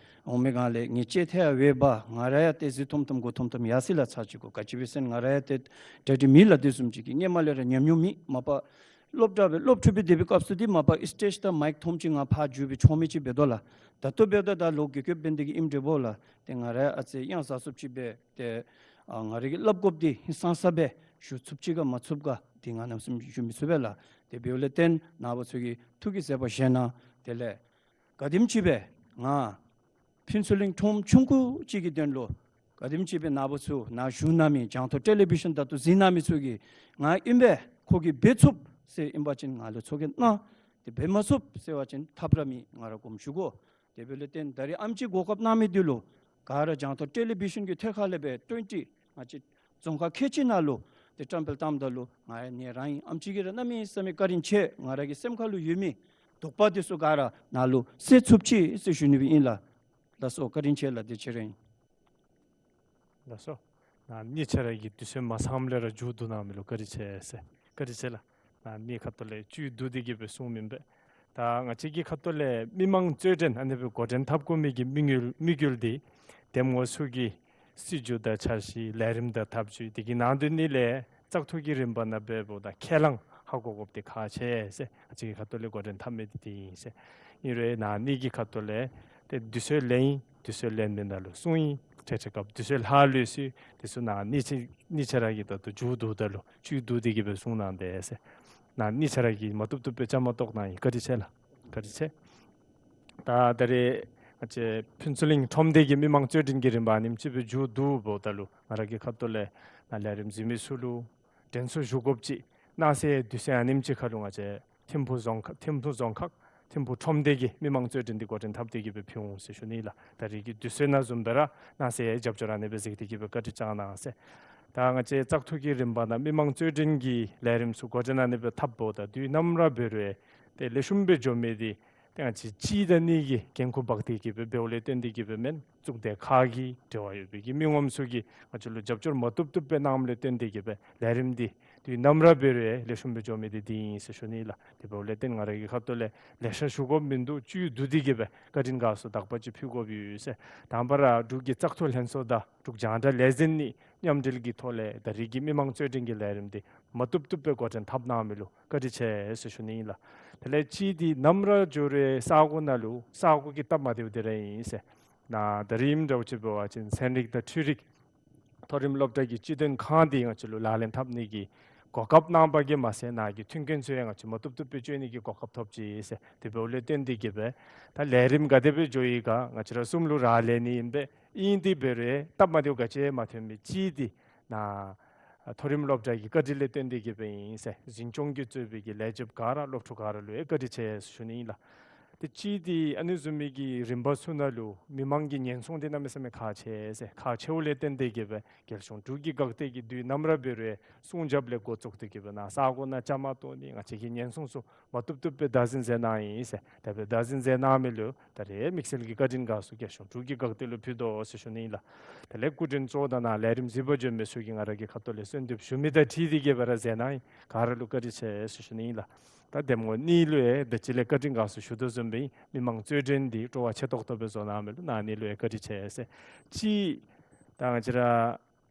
འོང་མི་སྒང་ལས་ངེ་ལྕེ་ཐལ་ཡར་འབད་བ་ང་ར་ཡང་ཏེ་གཟི་ཐོམ་ཐོམ་མགུ་ཐོམ་ཐོམ་ཡར་སོ་ཡི་ལགས། ཚར་གཅིག་གུ་ག་ཅི་འབད་ཟེར་ན་ང་ར་ཡང་ཏེ་གྲ་སྒྲིག་མེད་ལགས། དེ་བཟུམ་ཅིག་གི་སྔོན་མ་ལས་ར་ཉམས་མྱོང་མེད། མ་པ་སློབ་གྲྭ་སྦེ་སློབ་ཕྲུག་སྦེ་སྡོད་པའི་སྐབས་སུ་འདི་མ་པ་སི་ཊེཇ་དང་མའིཀ་མཐོངམ་ཅིག་ང་ཕར་འཛུལ་སྦེ་མཆོང་མི་ཅིག་འབད་དོ་ལགས། ད་ལྟོ་འབདཝ་ད་ད་ལོ་བརྒྱད་བརྒྱད་འབད་ནི་འདི་གིས་ཨིནམ་འདྲས་པོ་ལགས། ཏེ་ང་ར་ཡང་ཨ་ཙི་གཡང་ཟ་སུབ་ཅིག་སྦེ་ཏེ་ཨ་ང་ར་གིས་སླབ་དགོཔ་འདི་ཧིང་སངས་ས་སྦེ་ཞུ་ཚུགསཔ་ཅིག་ག་མ་ཚུགསཔ་ག་འདི་ང་གནམ་མེད་ས་མེད་ཞུ་མི་ཚུགས་པས་ལགས། དེ་འབདཝ་ལས་བརྟེན་ནཱ་བུ་ཚུ་གིས་ཐུགས་ཀྱི་བཞེད་པ་བཞེས་གནང་། དེ་ལས་ག་དེམ་ཅིག་སྦེ་ང་ཕུན་ཚོགས་གླིང་ཁྲོམ་ཆུང་ཀུ་ཅིག་གི་དོན་ལུ་ག་དེམ་ཅིག་སྦེ་ནཱ་བུ་ཚུ་ནཱ་བཞུགས་གནང་མི་རྒྱང་མཐོང་ཊེ་ལི་བི་ཤཱན་ད་ལྟོ་གཟིགས་གནང་མི་ཚུ་གིས་ང་ཨིན་པས་ཁོ་གིས་འབད་ཚུགས་ཟེར་ཨིན་པ་ཅིན་ང་ལུ་ཚོར་སྐྱེད་གནང་། ཏེ་འབད་མ་ཚུགས་ཟེར་བ་ཅིན་ཐབས་ར་མེད། ང་ར་དགོངསམ་ཞུ་དགོ། དེ་འབདཝ་ལས་བརྟེན་ད་རིས་ཨེམ་ཅིག་གོ་སྐབས་གནང་མི་འདི་ལུ་ག་ར་རྒྱང་མཐོང་ཊེ་ལི་བི་ཤཱན་གྱི་ཐད་ཁ་ལས་སྦེ་ཊོན་ཊི་ང་བཅས་རྫོང་ཁག་ཁལ་གཅིག་ནང་ལུ་ཏེ་བཀྲམ་སྤེལ་བཏངམ་ད་ལུ་ང་ཡང་ནི་རང་ཨིན། ཨེམ་ཅིག་གིས་ར་གནམ་མེད་ས་མེད་བཀའ་དྲིན་ཆེ། ང་ར་གི་སེམས་ཁ་ལུ་ཡོད་མི་དོགས་པ་འདི་ཚུ་ག་ར་ནཱ་ལུ་སེལ་ཚུགསཔ་ཅིག་ཟེར་ཞུ་ནི་སྦེ་ཨིན་ལགས། ལགས་སོ། བཀའ་དྲིན་ཆེ་ལགས། དེ་ཅིག་ར་ཨིན། ལགས་སོ། ནཱ་གཉིས་ཆ་ར་གིས་དུས་ཚོད་མ་ཚངམ་ལས་ར་མཇུག་བསྡུ་གནང་མི་ལུ་བཀའ་དྲིན་ཆེ་ཟེར། བཀའ་དྲིན་ཆེ་ལགས། ནཱ་གཉིས་ཁ་ཐུག་ལས་བཅུད་བསྡུ་སྟེ་གི་སྦེ་གསུངམ་ཨིན་པས། ད་ང་བཅས་ཀྱི་ཁ་ཐུག་ལས་མི་མང་རྩོད་འགྲན་ཨ་ནི་སྦེ་འགོ་འདྲེན་འཐབ་དགོ་མི་གི་དམིགས་ཡུལ་དམིགས་ཡུལ་འདི་འདེམས་ངོ་ཚུ་གི་སྲིད་བྱུས་དང་འཆར་གཞི་ལས་རིམ་དང་ཐབས་བྱུས་འདི་གི་ནང་དོན་ནི་ལས་བཙག་འཐུ་གི་རིམ་པ་ནང་འབདཝ་ད་ཁས་བླངས་ཧ་གོ་དགོཔ་འདི་ཁག་ཆེ་ཟེར། ང་བཅས་ཀྱི་ཁ་ཐུག་ལས་འགོ་འདྲེན་འཐབ་མི་འདི་འདི་ཨིན་ཟེར། ཨིན་རུང་ནཱ་གཉིས་ཀྱི་ཁ་ཐུག་ལས་ཏེ་དུས་ཚོད་ལེན་ཡི་དུས་ཚོད་ལེན་མི་ནང་ལུ་གསུང་ཡི། ཁྲེ་ཁྲེ་སྐབས་དུས་ཚོད་ལྷག་ལུས་སི་དེ་ཚུ་ནཱ་གཉིས་ཆ་གཉིས་ཆ་ར་གིས་ད་ལྟོ་མཇུག་བསྡུཝ་ད་ལུ་བཅུད་བསྡུ་སྟེ་གི་སྦེ་གསུང་གནང་དེས་ཟེར། ནཱ་གཉིས་ཆ་ར་གིས་མ་བཏུབ་བཏུབ་སྦེ་བཅའ་མར་གཏོགས་གནང་ཡི། བཀའ་དྲིན་ཆེ་ལགས། བཀའ་དྲིན་ཆེ། ད་ད་རེས་ང་བཅས་ཕུན་ཚོགས་གླིང་ཁྲོམ་སྡེ་གི་མི་མང་རྩོད་འགྲན་གྱི་རིམ་པ་ཨ་ནེམ་ཅིག་སྦེ་མཇུག་བསྡུཝ་ད་ལུ་ང་ར་གི་ཁ་ཐུག་ལས་ནཱ་ལས་རིམ་གཟིགས་མི་ཚུ་ལུ་དྲན་གསོ་ཞུ་དགོཔ་ཅིག་གནངས་ཚེ་དུས་ཚོད་ཨ་ནེམ་ཅིག་ཁར་ལུ་ང་བཅས་ཐིམ་ཕུག་རྫོང་ཁག་ཐིམ་ཕུག་རྫོང་ཁག་ཐིམ་ཕུག་ཁྲོམ་སྡེ་གི་མི་མང་རྩོད་འགྲན་འདི་འགོ་འདྲེན་འཐབ་སྟེ་གི་སྦེ་ཕུལ་འོང་ཟེར་ཞུ་ནི་ལགས། ད་རེས་ཀྱི་དུས་ཚོད་ནང་བཟུམ་སྦེ་ར་གནངས་ཚེ་རྒྱབ་སྐྱོར་ཨ་ནི་སྦེ་གཟིགས་ཏེ་གི་སྦེ་བཀའ་དྲིན་བསྐྱང་གནང་ཟེར། ད་ང་བཅས་བཙག་འཐུ་གི་རིམ་པ་ནང་མི་མང་རྩོད་འགྲན་གྱི་ལས་རིམ་ཚུ་འགོ་འདྲེན་ཨ་ནི་སྦེ་འཐབ་འོངམ་ད་དུས་ནམ་ར་འབད་རུང་ཏེ་ལེགས་ཤོམ་སྦེ་འགྱོ་མི་འདི་ཏེ་ང་བཅས་གཅིག་དང་གཉིས་ཀྱིས་འགན་ཁུར་འབག་སྟེ་གི་སྦེ་འབདཝ་ལས་བརྟེན་ཏེ་གི་སྦེ་མེན། གཙུག་སྡེ་ཁག་གི་འབྲེལ་བ་ཡོད་པའི་གི་མི་ངོམ་ཚུ་གིས་ང་བཅས་ལུ་རྒྱབ་སྐྱོར་མ་བཏུབ་བཏུབ་སྦེ་གནངམ་ལས་བརྟེན་ཏེ་གི་སྦེ་ལས་རིམ་འདི་དུས་ནམ་ར་འབད་རུང་ལེགས་ཤོམ་སྦེ་འགྱོ་མི་འདི་འདི་ཨིན་ཟེར་ཞུ་ནི་ལགས། དེ་འབདཝ་ལས་བརྟེན་ང་ར་གི་ཁ་ཐུག་ལས་ལེ་ཤ་ཞུ་དགོཔ་མིན་འདུག། བཅུད་བསྡུ་སྟེ་གི་སྦེ་བཀའ་དྲིན་དགའ་ཚོར་དག་པ་ཅིག་ཕུལ་དགོཔ་ཡོད་ཟེར། དང་པ་ར་འབྲུག་གི་བཙག་འཐུ་ལྷན་ཚོགས་དང་འབྲུག་རྒྱང་བསྒྲགས་ལས་འཛིན་གཉིས་མཉམ་འབྲེལ་གྱི་ཐོག་ལས་ད་རེས་ཀྱི་མི་མང་རྩོད་འགྲན་གྱི་ལས་རིམ་འདི་མ་བཏུབ་བཏུབ་སྦེ་འགོ་འདྲེན་འཐབ་གནང་མི་ལུ་བཀའ་དྲིན་ཆེ་ཟེར་ཞུ་ནི་ཨིན་ལགས། དེ་ལས་གཅིག་འདི་ནམ་ར་འགྱོ་རུང་ས་གོ་ནང་ལུ་ས་གོ་གི་སྟབས་མ་བདེཝ་འདི་ར་ཨིན་ཟེར། ནཱ་ད་རིས་ཨིནམ་འདྲཝ་ཅིག་འབད་བ་ཅིན་ཚན་རིག་དང་འཕྲུལ་རིག་མཐོ་རིམ་སློབ་གྲྭ་གི་སྤྱི་དོན་ཁང་འདི་ང་བཅས་ལུ་ལག་ལེན་འཐབ་ནི་གི་གོ་སྐབས་གནང་པ་གིས་མ་ཚད་ནཱ་གི་མཐུན་རྐྱེན་ཚུ་ཡང་ང་བཅས་མ་བཏུབ་བཏུབ་སྦེ་སྤྱོད་ནི་གི་གོ་སྐབས་ཐོབ་ཅི་ཟེར། དེ་འབདཝ་ལས་བརྟེན་ཏེ་གི་སྦེ་ད་ལས་རིམ་ག་དེ་སྦེ་འགྱོ་ཡི་ག་ང་བཅས་ར་གསུམ་ལུ་ར་ལས་ནི་ཨིན་པས། ཨིན་ཏེ་འབད་རུང་སྟབས་མ་བདེཝ་ག་ཅི་ཡང་མ་ཐོན་མི་གཅིག་འདི་ནཱ་མཐོ་རིམ་སློབ་གྲྭ་གི་བཀའ་དྲིན་ལས་བརྟེན་ཏེ་གི་སྦེ་ཨིན་ཟེར། འཛིན་སྐྱོང་གིས་གཙོས་པའི་གི་ལས་བྱེདཔ་ག་ར་སློབ་ཕྲུག་ག་ར་ལུ་ཡང་བཀའ་དྲིན་ཆེ་ཟེར་ཞུ་ནི་ཨིན་ལགས། ཏེ་གཅིག་འདི་ཨ་ནི་བཟུམ་མའི་གི་རིམ་པ་ཚུ་ནང་ལུ་མི་མང་གི་ཉེན་སྲུང་འདི་གནམ་མེད་ས་མེད་ཁག་ཆེ་ཟེར། ཁག་ཆེཝ་ལས་བརྟེན་ཏེ་གི་སྦེ་རྒྱལ་གཞུང་འབྲུག་གི་འགག་སྡེ་གིས་དུས་ནམ་ར་འབད་རུང་སྲུང་རྒྱབ་ལས་འགོ་བཙུགས་ཏེ་གི་སྦེ་ནཱ་ས་གོ་ནང་བཅའ་མར་གཏོགས་ནི་ང་བཅས་ཀྱི་ཉེན་སྲུང་ཚུ་མ་བཏུབ་བཏུབ་སྦེ་བདག་འཛིན་མཛད་གནང་ཡི་ཟེར། དེ་སྦེ་བདག་འཛིན་མཛད་གནང་མི་ལུ་ད་རེས་དམིགས་བསལ་གྱི་བཀའ་དྲིན་དགའ་ཚོར། རྒྱལ་གཞུང་འབྲུག་གི་འགག་སྡེ་ལུ་ཕུལ་དོ་ཟེར་ཞུ་ནི་ཨིན་ལགས། དེ་ལས་སྐུ་མགྲོན་གཙོ་བོ་དང་ནཱ་ལས་རིམ་གཟིགས་པར་འབྱོན་མི་ཚུ་གིས་ང་ར་གི་ཁ་ཐུག་ལས་གསོལ་འདེབས་ཞུ་མི་དང་འཁྲིལ་ཏེ་གི་སྦེ་ར་མཛད་གནང་ཡི། ག་ར་ལུ་བཀའ་དྲིན་ཆེ་ཟེར་ཞུ་ནི་ཨིན་ལགས། ད་འདེམས་ངོ་གཉིས་ལུ་ཡང་ད་ཅི་ལས་བཀའ་དྲིན་དགའ་ཚོར་ཞུ་དོ་བཟུམ་སྦེ་མི་མང་རྩོད་འགྲན་འདི་སྤྲོ་བ་ཆེ་ཏོག་ཏོ་སྦེ་བཟོ་གནང་མི་ལུ་ནཱ་གཉིས་ལུ་ཡང་བཀའ་དྲིན་ཆེ་ཟེར། གཅིག་ད་ང་བཅས་ར་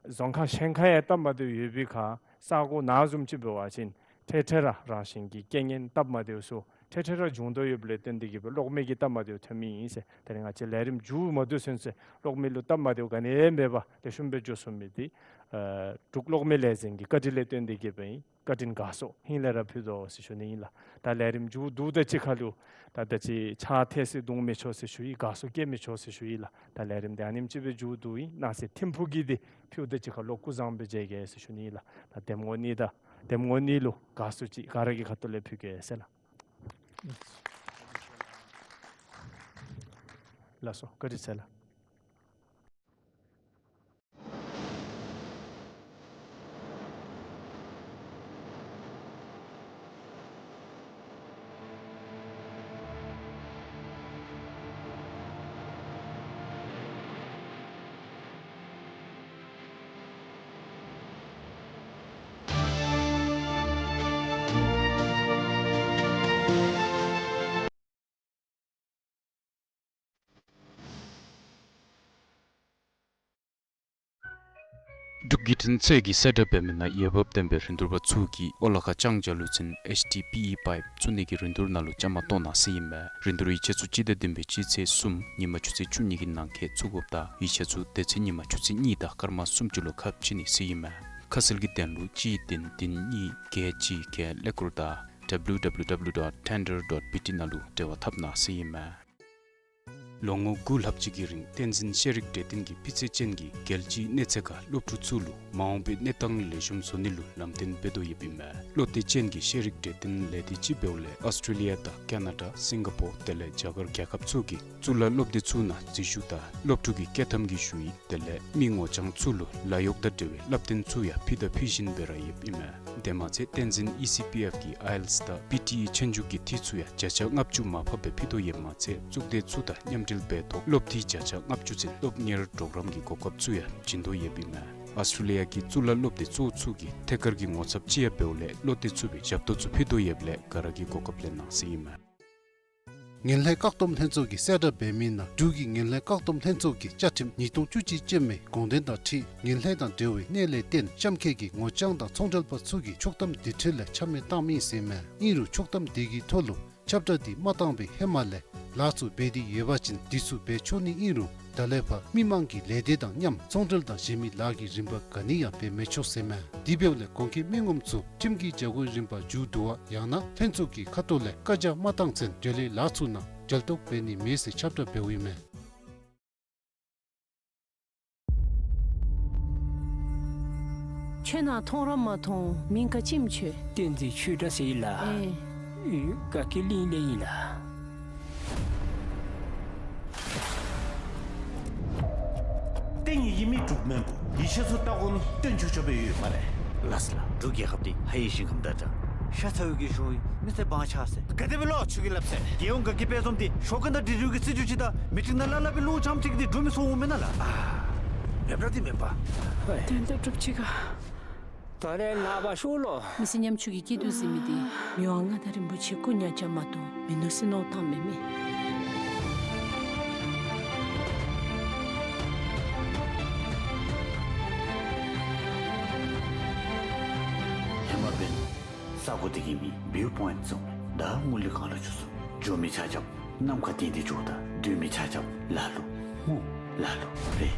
རྫོང་ཁག་གཞན་ཁར་ཡང་སྟབས་མ་བདེཝ་ཡོད་པའི་ཁར་ས་གོ་ནང་བཟུམ་ཅིག་འབད་བ་ཅིན་འཕྲལ་འཕྲལ་ར་རང་བཞིན་གྱི་རྐྱེན་ངན་སྟབས་མ་བདེཝ་ཚུ་ འཕྲལ་འཕྲལ་ར་འབྱུང་དོ་ཡོདཔ་ལས་བརྟེན་ཏེ་གིས་སྦེ་གློག་མེ་གི་སྟབས་མ་བདེཝ་ཐོན་མི་ཨིན་ཟེར། ད་རིས་ང་བཅས་ལས་རིམ་མཇུག་མ་བསྡུ་ཚུན་ཚོད་གློག་མེ་ལུ་སྟབས་མ་བདེཝ་ག་ནི་ཡང་མེད་པར་ལེགས་ཤོམ་སྦེ་འགྱོ་ཚུགས་མི་འདི་ཨ་འབྲུག་གློག་མེ་ལས་འཛིན་གྱི་བཀའ་དྲིན་ལས་བརྟེན་ཏེ་གིས་སྦེ་ཨིན། བཀའ་དྲིན་དགའ་ཚོར་ཧིང་ལས་ར་ཕུལ་དོ་ཟེར་ཞུ་ནི་ཨིན་ལགས། ད་ལས་རིམ་མཇུག་བསྡུཝ་ད་གཅིག་ཁར་ལུ་ད་ད་ཅི་ཕྱག་འཚལ་ས་བརྡུང་མི་ཆོག་ཟེར་ཞུ་ཡི། དགའ་ཚོར་སྐྱེ་མི་ཆོག་ཟེར་ཞུ་ཡི་ལགས། ད་ལས་རིམ་འདི་ཨ་ནེམ་ཅིག་སྦེ་མཇུག་བསྡུ་ཡི། སྣང་གསལ་ཐིམ་ཕུག་གི་འདི་ཕུལཝ་ད་གཅིག་ཁར་ལུ་སྐུ་གཟུགས་བཟང་པོ་མཇལ་གེ་ཟེར་ཞུ་ནི་ཨིན་ལགས། ད་གདམ་ངོ་གཉིས་དང་གདམ་ངོ་གཉིས་ལུ་དགའ་བསུ་ཅིག་ག་ར་གི་ཁ་ཐུག་ལས་ཕུལ་གེ་ཟེར་ལགས། ལགས་སོ། བཀའ་དྲིན་ཆེ་ལགས། འབྲུག་བརྒྱུད་འཕྲིན་ཚད་ཀྱིས་གསལ་བསྒྲགས་འབད་མི་ནང་འོས་འབབ་ལྡན་པའི་རིན་བསྡུར་པ་ཚུ་གིས་ཨོ་ལ་ཁ་ལྕང་བྱ་ལུ་ཚན་ཨེཆ་ཌི་པི་ཨི་པའིཔ་བཙུགས་ནི་གི་རིན་བསྡུར་ནང་ལུ་བཅའ་མར་གཏོགས་གནང་ཟེར་ཨིན་མས། རིན་བསྡུར་ཡིག་ཆ་ཚུ་སྤྱི་ཟླ་བདུན་པའི་སྤྱི་ཚེས་གསུམ་ཉིན་མ་ཆུ་ཚོད་བཅུ་གཉིས་ཀྱི་ནང་འཁོད་བཙུགས་དགོཔ་དང་ཡིག་ཆ་ཚུ་དེ་ཚེ་ཉིན་མ་ཆུ་ཚོད་གཉིས་དང་སྐར་མ་སུམ་ཅུ་ལུ་ཁ་ཕྱེ་ནི་ཟེར་ཨིན་མས། ཁ་གསལ་གྱི་དོན་ལུ་གཅིག་བདུན་བདུན་གཉིས་བརྒྱད་གཅིག་བརྒྱད་ཀླད་ཀོར་དང་W W W dot tender dot B T ནང་ལུ་འབྲེལ་བ་འཐབ་གནང་ཟེར་ཨིན་མས། ལོ་ངོ་དགུ་ལྷག་ཅིག་གི་རིང་བསྟན་འཛིན་ཤེས་རིག་གྲོས་སྟོན་གྱིས་སྤུས་ཚད་ཅན་གྱི་རྒྱལ་སྤྱིའི་གནས་ཚད་ཁར་སློབ་ཕྲུག་ཚུ་ལུ་མ་འོངས་པའི་གནས་སྟངས་ལེགས་ཤོམ་བཟོ་ནི་ལུ་ལམ་སྟོན་འབད་དོ་ཡོདཔ་ཨིན་མས། བློ་གཏད་ཅན་གྱི་ཤེས་རིག་གྲོས་སྟོན་ལས་སྡེ་ཅིག་འབདཝ་ལས་ཨོསི་ཊྲེ་ལི་ཡ་དང་ཀ་ན་ཌ་སིང་ག་པོར་དེ་ལས་རྒྱ་གར་རྒྱལ་ཁབ་ཚུ་གི་གཙུག་ལག་སློབ་སྡེ་ཚུ་ནང་འཛུལ་ཞུགས་དང་སློབ་ཕྲུག་གི་བསྐྱོད་ཐམ་གྱི་ཞུ་ཡིག་དེ་ལས་མི་ངོ་རྐྱང་ཚུ་ལུ་ལཱ་གཡོག་དང་འབྲེལ་བའི་བསླབ་སྟོན་ཚུ་ཡང་ཕུལ་དང་ཕུལ་བཞིན་སྦེ་ར་ཡོདཔ་ཨིན་མས། དེ་མ་ཚད་བསྟན་འཛིན་ཨི་སི་པི་ཨེཕ་གི་ཨའི་ཨེལ་ཊི་ཨེསི་དང་པི་ཊི་ཨི་ཆོས་རྒྱུགས་ཀྱི་འཐུས་ཚུ་ཡང་བརྒྱ་ཆ་ལྔ་བཅུ་མར་ཕབ་སྦེ་ཕུལ་དོ་ཡོདཔ་མ་ཚད་གཙུག་སྡེ་ཚུ་དང་མཉམ་འབྲེལ་འབད་ཐོག་སློབ་འཐུས་བརྒྱ་ཆ་ལྔ་བཅུ་ཚུན་སློབ་གཉེར་གྲོགས་རམ་གྱི་གོ་སྐབས་ཚུ་ཡང་བྱིན་དོ་ཡོདཔ་ཨིན་མས། ཨོསི་ཊྲེ་ལི་ཡ་གི་གཙུག་ལག་སློབ་སྡེ་གཙོ་བོ་ཚུ་གི་ཐད་ཀར་གྱི་ངོ་ཚབ་ཅིག་ཡང་འབདཝ་ལས་བློ་གཏད་ཚུགས་པའི་ཞབས་ཏོག་ཚུ་ཕུལ་དོ་ཡོདཔ་ལས་ག་ར་གིས་གོ་སྐབས་ལེན་གནང་ཟེར་ཨིན་མས། ངན་ལྷད་བཀག་སྡོམ་ལྷན་ཚོགས་ཀྱིས་གསལ་བསྒྲགས་འབད་མི་ནང་འབྲུག་གི་ངན་ལྷད་བཀག་སྡོམ་ལྷན་ཚོགས་ཀྱི་བཅའ་ཁྲིམས་ཉིས་སྟོང་བཅུ་གཅིག་ཅན་མའི་དགོངས་དོན་དང་འཁྲིལ་ངན་ལྷད་དང་འབྲེལ་བའི་གནད་ལས་བརྟེན་གཤམ་འཁོད་ཀྱི་ངོ་རྐྱང་དང་ཚོང་འབྲེལ་པ་ཚུ་གིས་ཆོག་ཐམ་དེ་འཕྲལ་ལས་ཆ་མེད་བཏང་མི་ཟེར་མས། ཨིན་རུང་ཆོག་ཐམ་དེ་གི་ཐོག་ལུ་ཁྱབ་བསྒྲགས་འདི་མ་བཏང་བའི་ཧེ་མ་ལས་ལཱ་ཚུ་འབད་དེ་ཡོད་པ་ཅིན་འདི་ཚུ་འབད་ཆོག་ནི་ཨིན་རུང་ད་ལས་ཕར་མི་མང་གི་ལས་སྡེ་དང་མཉམ་ཚོང་འབྲེལ་དང་གཞན་མི་ལཱ་གི་རིམ་པ་ག་ནི་ཡང་འབད་མི་ཆོག་ཟེར་མས། དེ་འབདཝ་ལས་གོང་འཁོད་མི་ངོམ་ཚུ་ཁྲིམས་ཀྱི་བྱ་སྒོའི་རིམ་པ་མཇུག་བསྡུ་བ་ཡང་ན་ལྷན་ཚོགས་ཀྱི་ཁ་ཐུག་ལས་བཀའ་རྒྱ་མ་བཏང་ཚུན་འབྲེལ་ཡོད་ལཱ་ཚུ་ནང་འབྲེལ་གཏོགས་འབད་ནི་མེད་ཟེར་ཁྱབ་བསྒྲགས་འབདཝ་ཨིན་མས། ཁྱོད་ནཱ་མཐོང་ར་མ་མཐོང་། མིང་ག་ཅི་སྨོ་ཁྱོད། བསྟན་འཛིན་ཆོས་གྲགས་ཟེར་ཡི་ལགས། ཨེ། ཨེ། ག་གི་གླིང་ལས་ཨིན་ལགས། བསྟན་ཡི་ཡི་མི་འབྲུག་མོན་བུ། ཡིག་ཆ་ཚུ་ལྟ་དགོ་ན་བཏོན་ཆོག་ཆོག་སྦེ་ཡོད་སྨ་རེ། ལགས་སོ་ལགས། འབྲུག་རྒྱལ་ཁབ་འདི་ཧ་ཡི་ཞིང་ཁམས་དང་འདྲ། ཤ་ཚ་བའི་གི་གཞུང་ཡིན། མི་སེར་དབང་ཆ་ཟེར། ག་དེ་སྦེ་ལོ་ཁྱོད་ཀྱིས་སླབ་ཟེར། རྒྱལ་ཡོངས་དགའ་སྐྱིད་དཔལ་འཛོམས་འདི་ཞོགས་ཀས་ནཱ་འབྲི་རུང་གི་སྲིད་བྱུས་ཅིག་དང་མི་ཊིང་ནང་ལ་ལ་སྦེ་ལོ་ཆམ་ཁྲིག་འདི་འགྲོ་མི་སོང་འོང་མེན་ན་ལགས། ཨ། མེན་པ་འདི་མེན་པ། དོན་དག་གྲུབ་ཅི་ག། ད་རེས་ནངས་པ་ཤོག་ལོ། མི་ཚེ་ཉམ་ཆུང་གི་སྐྱིད་སྡུག་ཟེར་མི་འདི་མི་དབང་མངའ་བདག་རིན་པོ་ཆེ་སྐུ་ཉག་ཅིག་མ་གཏོགས་མིན་ནུག་ཟེར་མནོ་བསམ་བཏངམ་མས། ཧེ་མ་འབདན་ས་གོ་འདི་གི་མིང་བིའུ་པོའིནཊ་ཟེར་མས། ད་ངོས་ལས་གང་ལ་འགྱོ་ཚུགས། འགྱོ་མི་ཆ་ཁྱབ་ནམ་མཁའ་སྟེང་འདི་འགྱོཝ་ད་སྡོད་མི་ཆ་ཁྱབ་ལ་ལུ་ངུ་ལ་ལུ་རེ།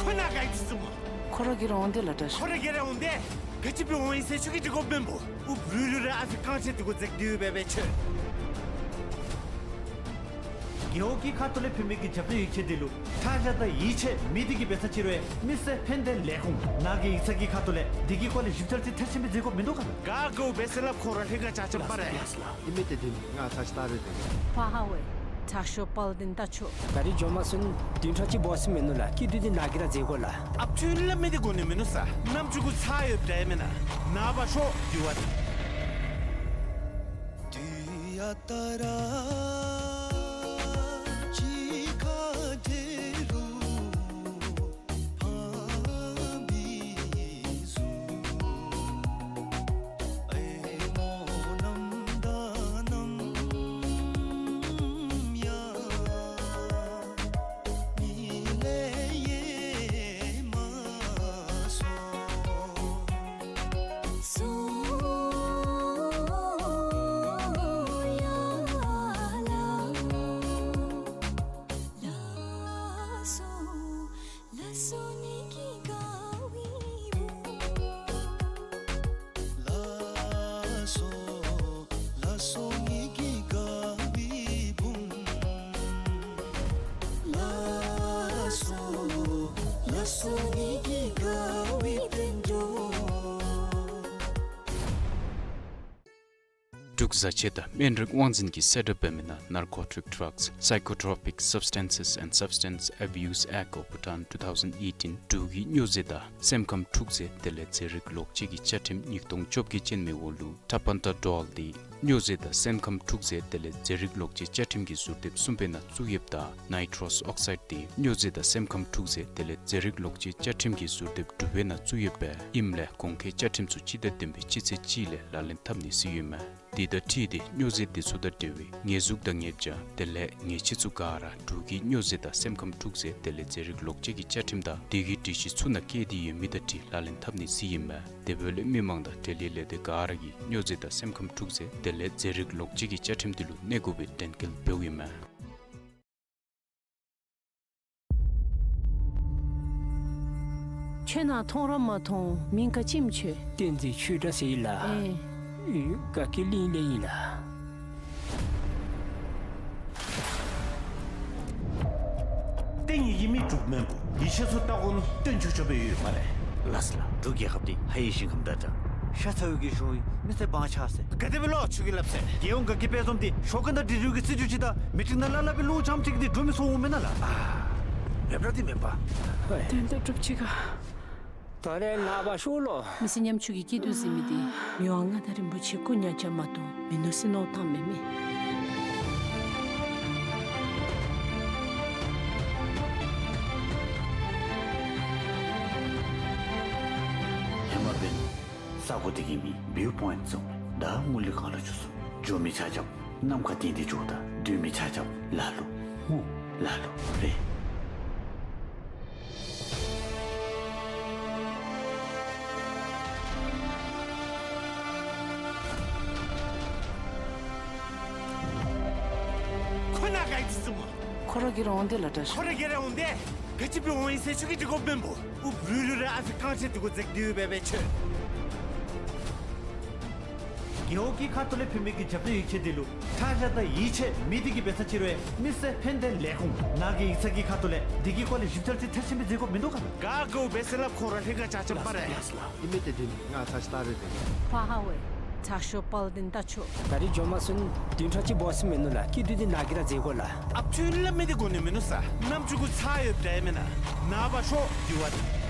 ཁོ་ནཱ་ག་ཡི་ཙི་ཙི་མོ། ཁོ་ར་གིས་ར་འོང་དེས་ལགས་དྲག་ཤོས། ཁོ་ར་གིས་ར་འོང་དེས། ག་ཅི་འབད་འོང་ཡི་ཟེར་ཁྱོད་ཀྱིས་འདྲི་དགོཔ་མེན་པོ། ཨུ་བུ་རུ་ར་ཨ་ཕི་རྐང་རྗེས་འདི་གུ་འཛེགས་ཏེ་འབད་བའི་ཁྱོད། རྒེད་འོག་གི་ཁ་ཐུག་ལས་ཕུལ་མི་གི་རྒྱབ་སྐྱོར་ཡིག་ཆ་འདི་ལུ་ཁྲག་ཤ་དང་ཡིད་ཆེས་མེད་དེ་གིས་འབད་ས་ཅིག་རུང་མི་སེར་ཕན་བདེ་ལས་ཁུངས་ནཱ་གི་ཡིག་ཚང་གི་ཁ་ཐུག་ལས་འདི་གི་སྐོར་ལས་ཞིབ་འཚོལ་ཅིག་མཐར་ཕྱིནམ་སྦེ་མཛད་དགོཔ་མིན་འདུག་ག་ལགས། ག་དགོ་པས་ཟེར་སླབ། ཁོ་ར་ཧེ་ག་ཅ་ཅ་པ་རེ། ལགས་སོ་ལགས། ཨིན་མས། དེ་འདི་ང་ཚར་ཅིག་ལྟ་རེ་དེ། ཕ་ཧ་ཝེ། དྲག་ཤོས་དཔལ་ལྡན་རྟ་མཆོག། ད་རིས་འགྱོ་མ་ཚུགས་ན་བདུན་ཕྲག་གཅིག་འབད་ས་མིན་ནུག་ལགས། སྐྱིད་སྡུག་འདི་ནཱ་གིས་ར་མཛད་དགོ་ལགས། ཨ་ཕི་ལ་མི་འདི་དགོ་ནི་མིན་ནུག་ས། ནམ་ཅིག་གུ་ཚར་ཡོདཔ་འདྲཝ་མེན་ན། ནངས་པ་ཤོག་འདི་བ་ད། འབྲུག་བཟའ་ཆས་དང་སྨན་རིགས་དབང་འཛིན་གྱིས་གསལ་བསྒྲགས་འབད་མི་ནང་Narcotic Drugs, Psychotropic Substances and Substance Abuse Act of Bhutan two thousand eighteen འབྲུག་གི་སྨྱོ་རྫས་དང་སེམས་ཁམས་འཁྲུག་རྫས་དེ་ལས་རྫས་རིགས་ལོག་སྤྱོད་ཀྱི་བཅའ་ཁྲིམས་ཉིས་སྟོང་བཅོ་བརྒྱད་ཅན་མའི་འོག་ལུ་Tapentadol འདི་སྨྱོ་རྫས་དང་སེམས་ཁམས་འཁྲུག་རྫས་དེ་ལས་རྫས་རིགས་ལོག་སྤྱོད་བཅའ་ཁྲིམས་ཀྱི་ཟུར་དེབ་གསུམ་པའི་ནང་བཙུགས་ཡོདཔ་ད་Nitrous Oxide འདི་སྨྱོ་རྫས་དང་སེམས་ཁམས་འཁྲུག་རྫས་དེ་ལས་རྫས་རིགས་ལོག་སྤྱོད་བཅའ་ཁྲིམས་ཀྱི་ཟུར་དེབ་དྲུག་པའི་ནང་བཙུགས་ཡོདཔ་ཨིནམ་ལས་གོང་འཁོད་བཅའ་ཁྲིམས་ཚུ་སྤྱི་ཟླ་བདུན་པའི་སྤྱི་ཚེས་གཅིག་ལས་ལག་ལེན་འཐབ་ནི་ཟེར་ཡོདཔ་མས། དེ་དང་འཁྲིལ་ཏེ་སྨྱོ་རྫས་དེ་ཚུ་དང་འབྲེལ་བའི་ཉེས་འཛུགས་དང་ཉེས་བྱ་དེ་ལས་ཉེས་ཆད་ཚུ་ག་ར་འབྲུག་གི་སྨྱོ་རྫས་དང་སེམས་ཁམས་འཁྲུག་རྫས་དེ་ལས་རྫས་རིགས་ལོག་སྤྱོད་ཀྱི་བཅའ་ཁྲིམས་དང་དེ་གི་སྒྲིག་གཞི་ཚུ་ནང་བཀལ་ཏེ་ཡོད་མི་དང་འཁྲིལ་ལག་ལེན་འཐབ་ནི་ཟེར་ཨིན་མས། དེ་འབདཝ་ལས་མི་མང་དང་འབྲེལ་ཡོད་ལས་སྡེ་ག་ར་གིས་སྨྱོ་རྫས་དང་སེམས་ཁམས་འཁྲུག་རྫས་དེ་ལས་རྫས་རིགས་ལོག་སྤྱོད་ཀྱི་བཅའ་ཁྲིམས་དེ་ལུ་གནས་དགོ་པའི་དྲན་སྐུལ་འབདཝ་ཨིན་མས། ཁྱོད་ནཱ་མཐོང་ར་མ་མཐོང་། མིང་ག་ཅི་སྨོ་ཁྱོད། བསྟན་འཛིན་ཆོས་གྲགས་ཟེར་ཡི་ལགས། ཨེ། ཨེ། དགའ་སྐྱིད་གླིང་ལས་ཨིན་ལགས། བསྟན་ཡི་ཡི་མི་འབྲུག་སྨན་པོ་ཡི་ཆད་ཚུ་ལྟ་དགོ་མནོ་སྟོན་ཆོག་ཆོག་སྦེ་ཡོད་སྨ་རེ། ལགས་སོ་ལགས། འབྲུག་རྒྱལ་ཁབ་འདི་ཧ་ཡི་ཞིང་ཁམས་དང་འདྲ། ཤ་ཚ་བའི་གི་ཞུ་ཡི་མི་སེར་བང་ཆགས་ཟེར། ག་དེ་སྦེ་ལོ་ཁྱོད་ཀྱིས་སླབ་ཟེར། རྒྱལ་ཡོངས་དགའ་སྐྱིད་དཔལ་འཛོམས་འདི་ཞོགས་ཀས་ད་འབྲི་རུང་གི་རྩིས་རྒྱུགས་ཅིག་དང་མི་ཊིང་ནང་ལྷབ་ལྷབ་སྦེ་ལུ་རྐྱངམ་ཅིག་འདི་འགྲོ་མི་ཚུགས་འོང་མེན་ན་ལགས། ཨ། མེན་པ་འདི་མེན་པ། ཧོ་ཡ། དོན་དག་གྲུབ་ཅི་ག། ད་རེས་ནངས་པ་ཤོག་ལོ། མི་ཚེ་ཉམ་ཆུང་གི་སྐྱིད་སྡུག་ཟེར་མི་འདི་མི་དབང་མངའ་བདག་རིན་པོ་ཆེ་སྐུ་ཉག་ཅིག་མ་གཏོགས་མིན་ནུག་ཟེར་མནོ་བསམ་བཏངམ་མས། ཧེ་མ་འབདན་ས་གོ་འདི་གི་མིང་བིའུ་པོའིནཊ་ཟེར་ད་ངོས་ལས་གང་ལུ་འགྱོ་ཚུགས། འགྱོ་མི་ཆ་ཁྱབ་ནམ་མཁའ་སྟེང་འདི་འགྱོཝ་ད་སྡོད་མི་ཆ་ཁྱབ་ལ་ལུ་ཧུ་ལ་ལུ་རེ། ཁོ་ནཱ་ག་ཡི་ཙི་ཙི་མོ། ཁོ་ར་གི་ར་འོང་དེ་ལགས་དྲག་ཤོས། ཁོ་ར་གི་ར་འོང་དེ། ག་ཅི་སྦེ་འོང་ཡི་ཟེར་ཁྱོད་ཀྱིས་འདྲི་དགོཔ་མེན་པོ། ཨུ་རུ་རུ་ར་ཨ་ཕི་རྐང་རྗེས་འདི་གུ་འཛེགས་ཏེ་ཡོད་པས་པས་ཁྱོད། རྒེད་འོག་གི་ཁ་ཐུག་ལས་ཕུལ་མི་གི་རྒྱབ་སྟོན་ཡིག་ཆ་འདི་ལུ་ཁྲག་ཤ་དང་ཡིད་ཆེས་མེད། དེ་གིས་འབད་ས་ཅིག་རུང་མི་སེར་ཕན་བདེ་ལས་ཁུངས་ནཱ་གི་ཡིག་ཚང་གི་ཁ་ཐུག་ལས་འདི་གི་སྐོར་ལས་ཞིབ་འཚོལ་ཅིག་མཐར་ཕྱིན་སྦེ་མཛད་དགོཔ་མིན་འདུག་ག་ལགས། ག་དགོ་པས་ཟེར་སླབ། ཁོ་ར་ལྷན་ཁག་ཆ་ཁྱབ་སྨ་རེ། ལགས་སོ་ལགས། ཨིན་མས། དེ་འདི་ནི་ང་ཚར་ཅིག་ལྟ་རེ་འབད། ཕ་ཧ་ཝེ། དྲག་ཤོས་དཔལ་ལྡན་རྟ་མཆོག། ད་རིས་འགྱོ་མ་ཚུགས་ན་བདུན་ཕྲག་གཅིག་འབད་ཟེར་མིན་ནུག་ལགས། སྐྱིད་སྡུག་འདི་ནཱ་གིས་ར་མཛད་དགོ་ལགས། ཨཔ་ཁྱོད་སླབ་མི་འདི་གོ་ནི་མིན་ནུག་ས། རྣམ་ཅོ་གུ་ཚ་ཡོདཔ་འདྲཝ་མེན་ན། ནངས་པ་ཤོག་འདི་བ་འདི།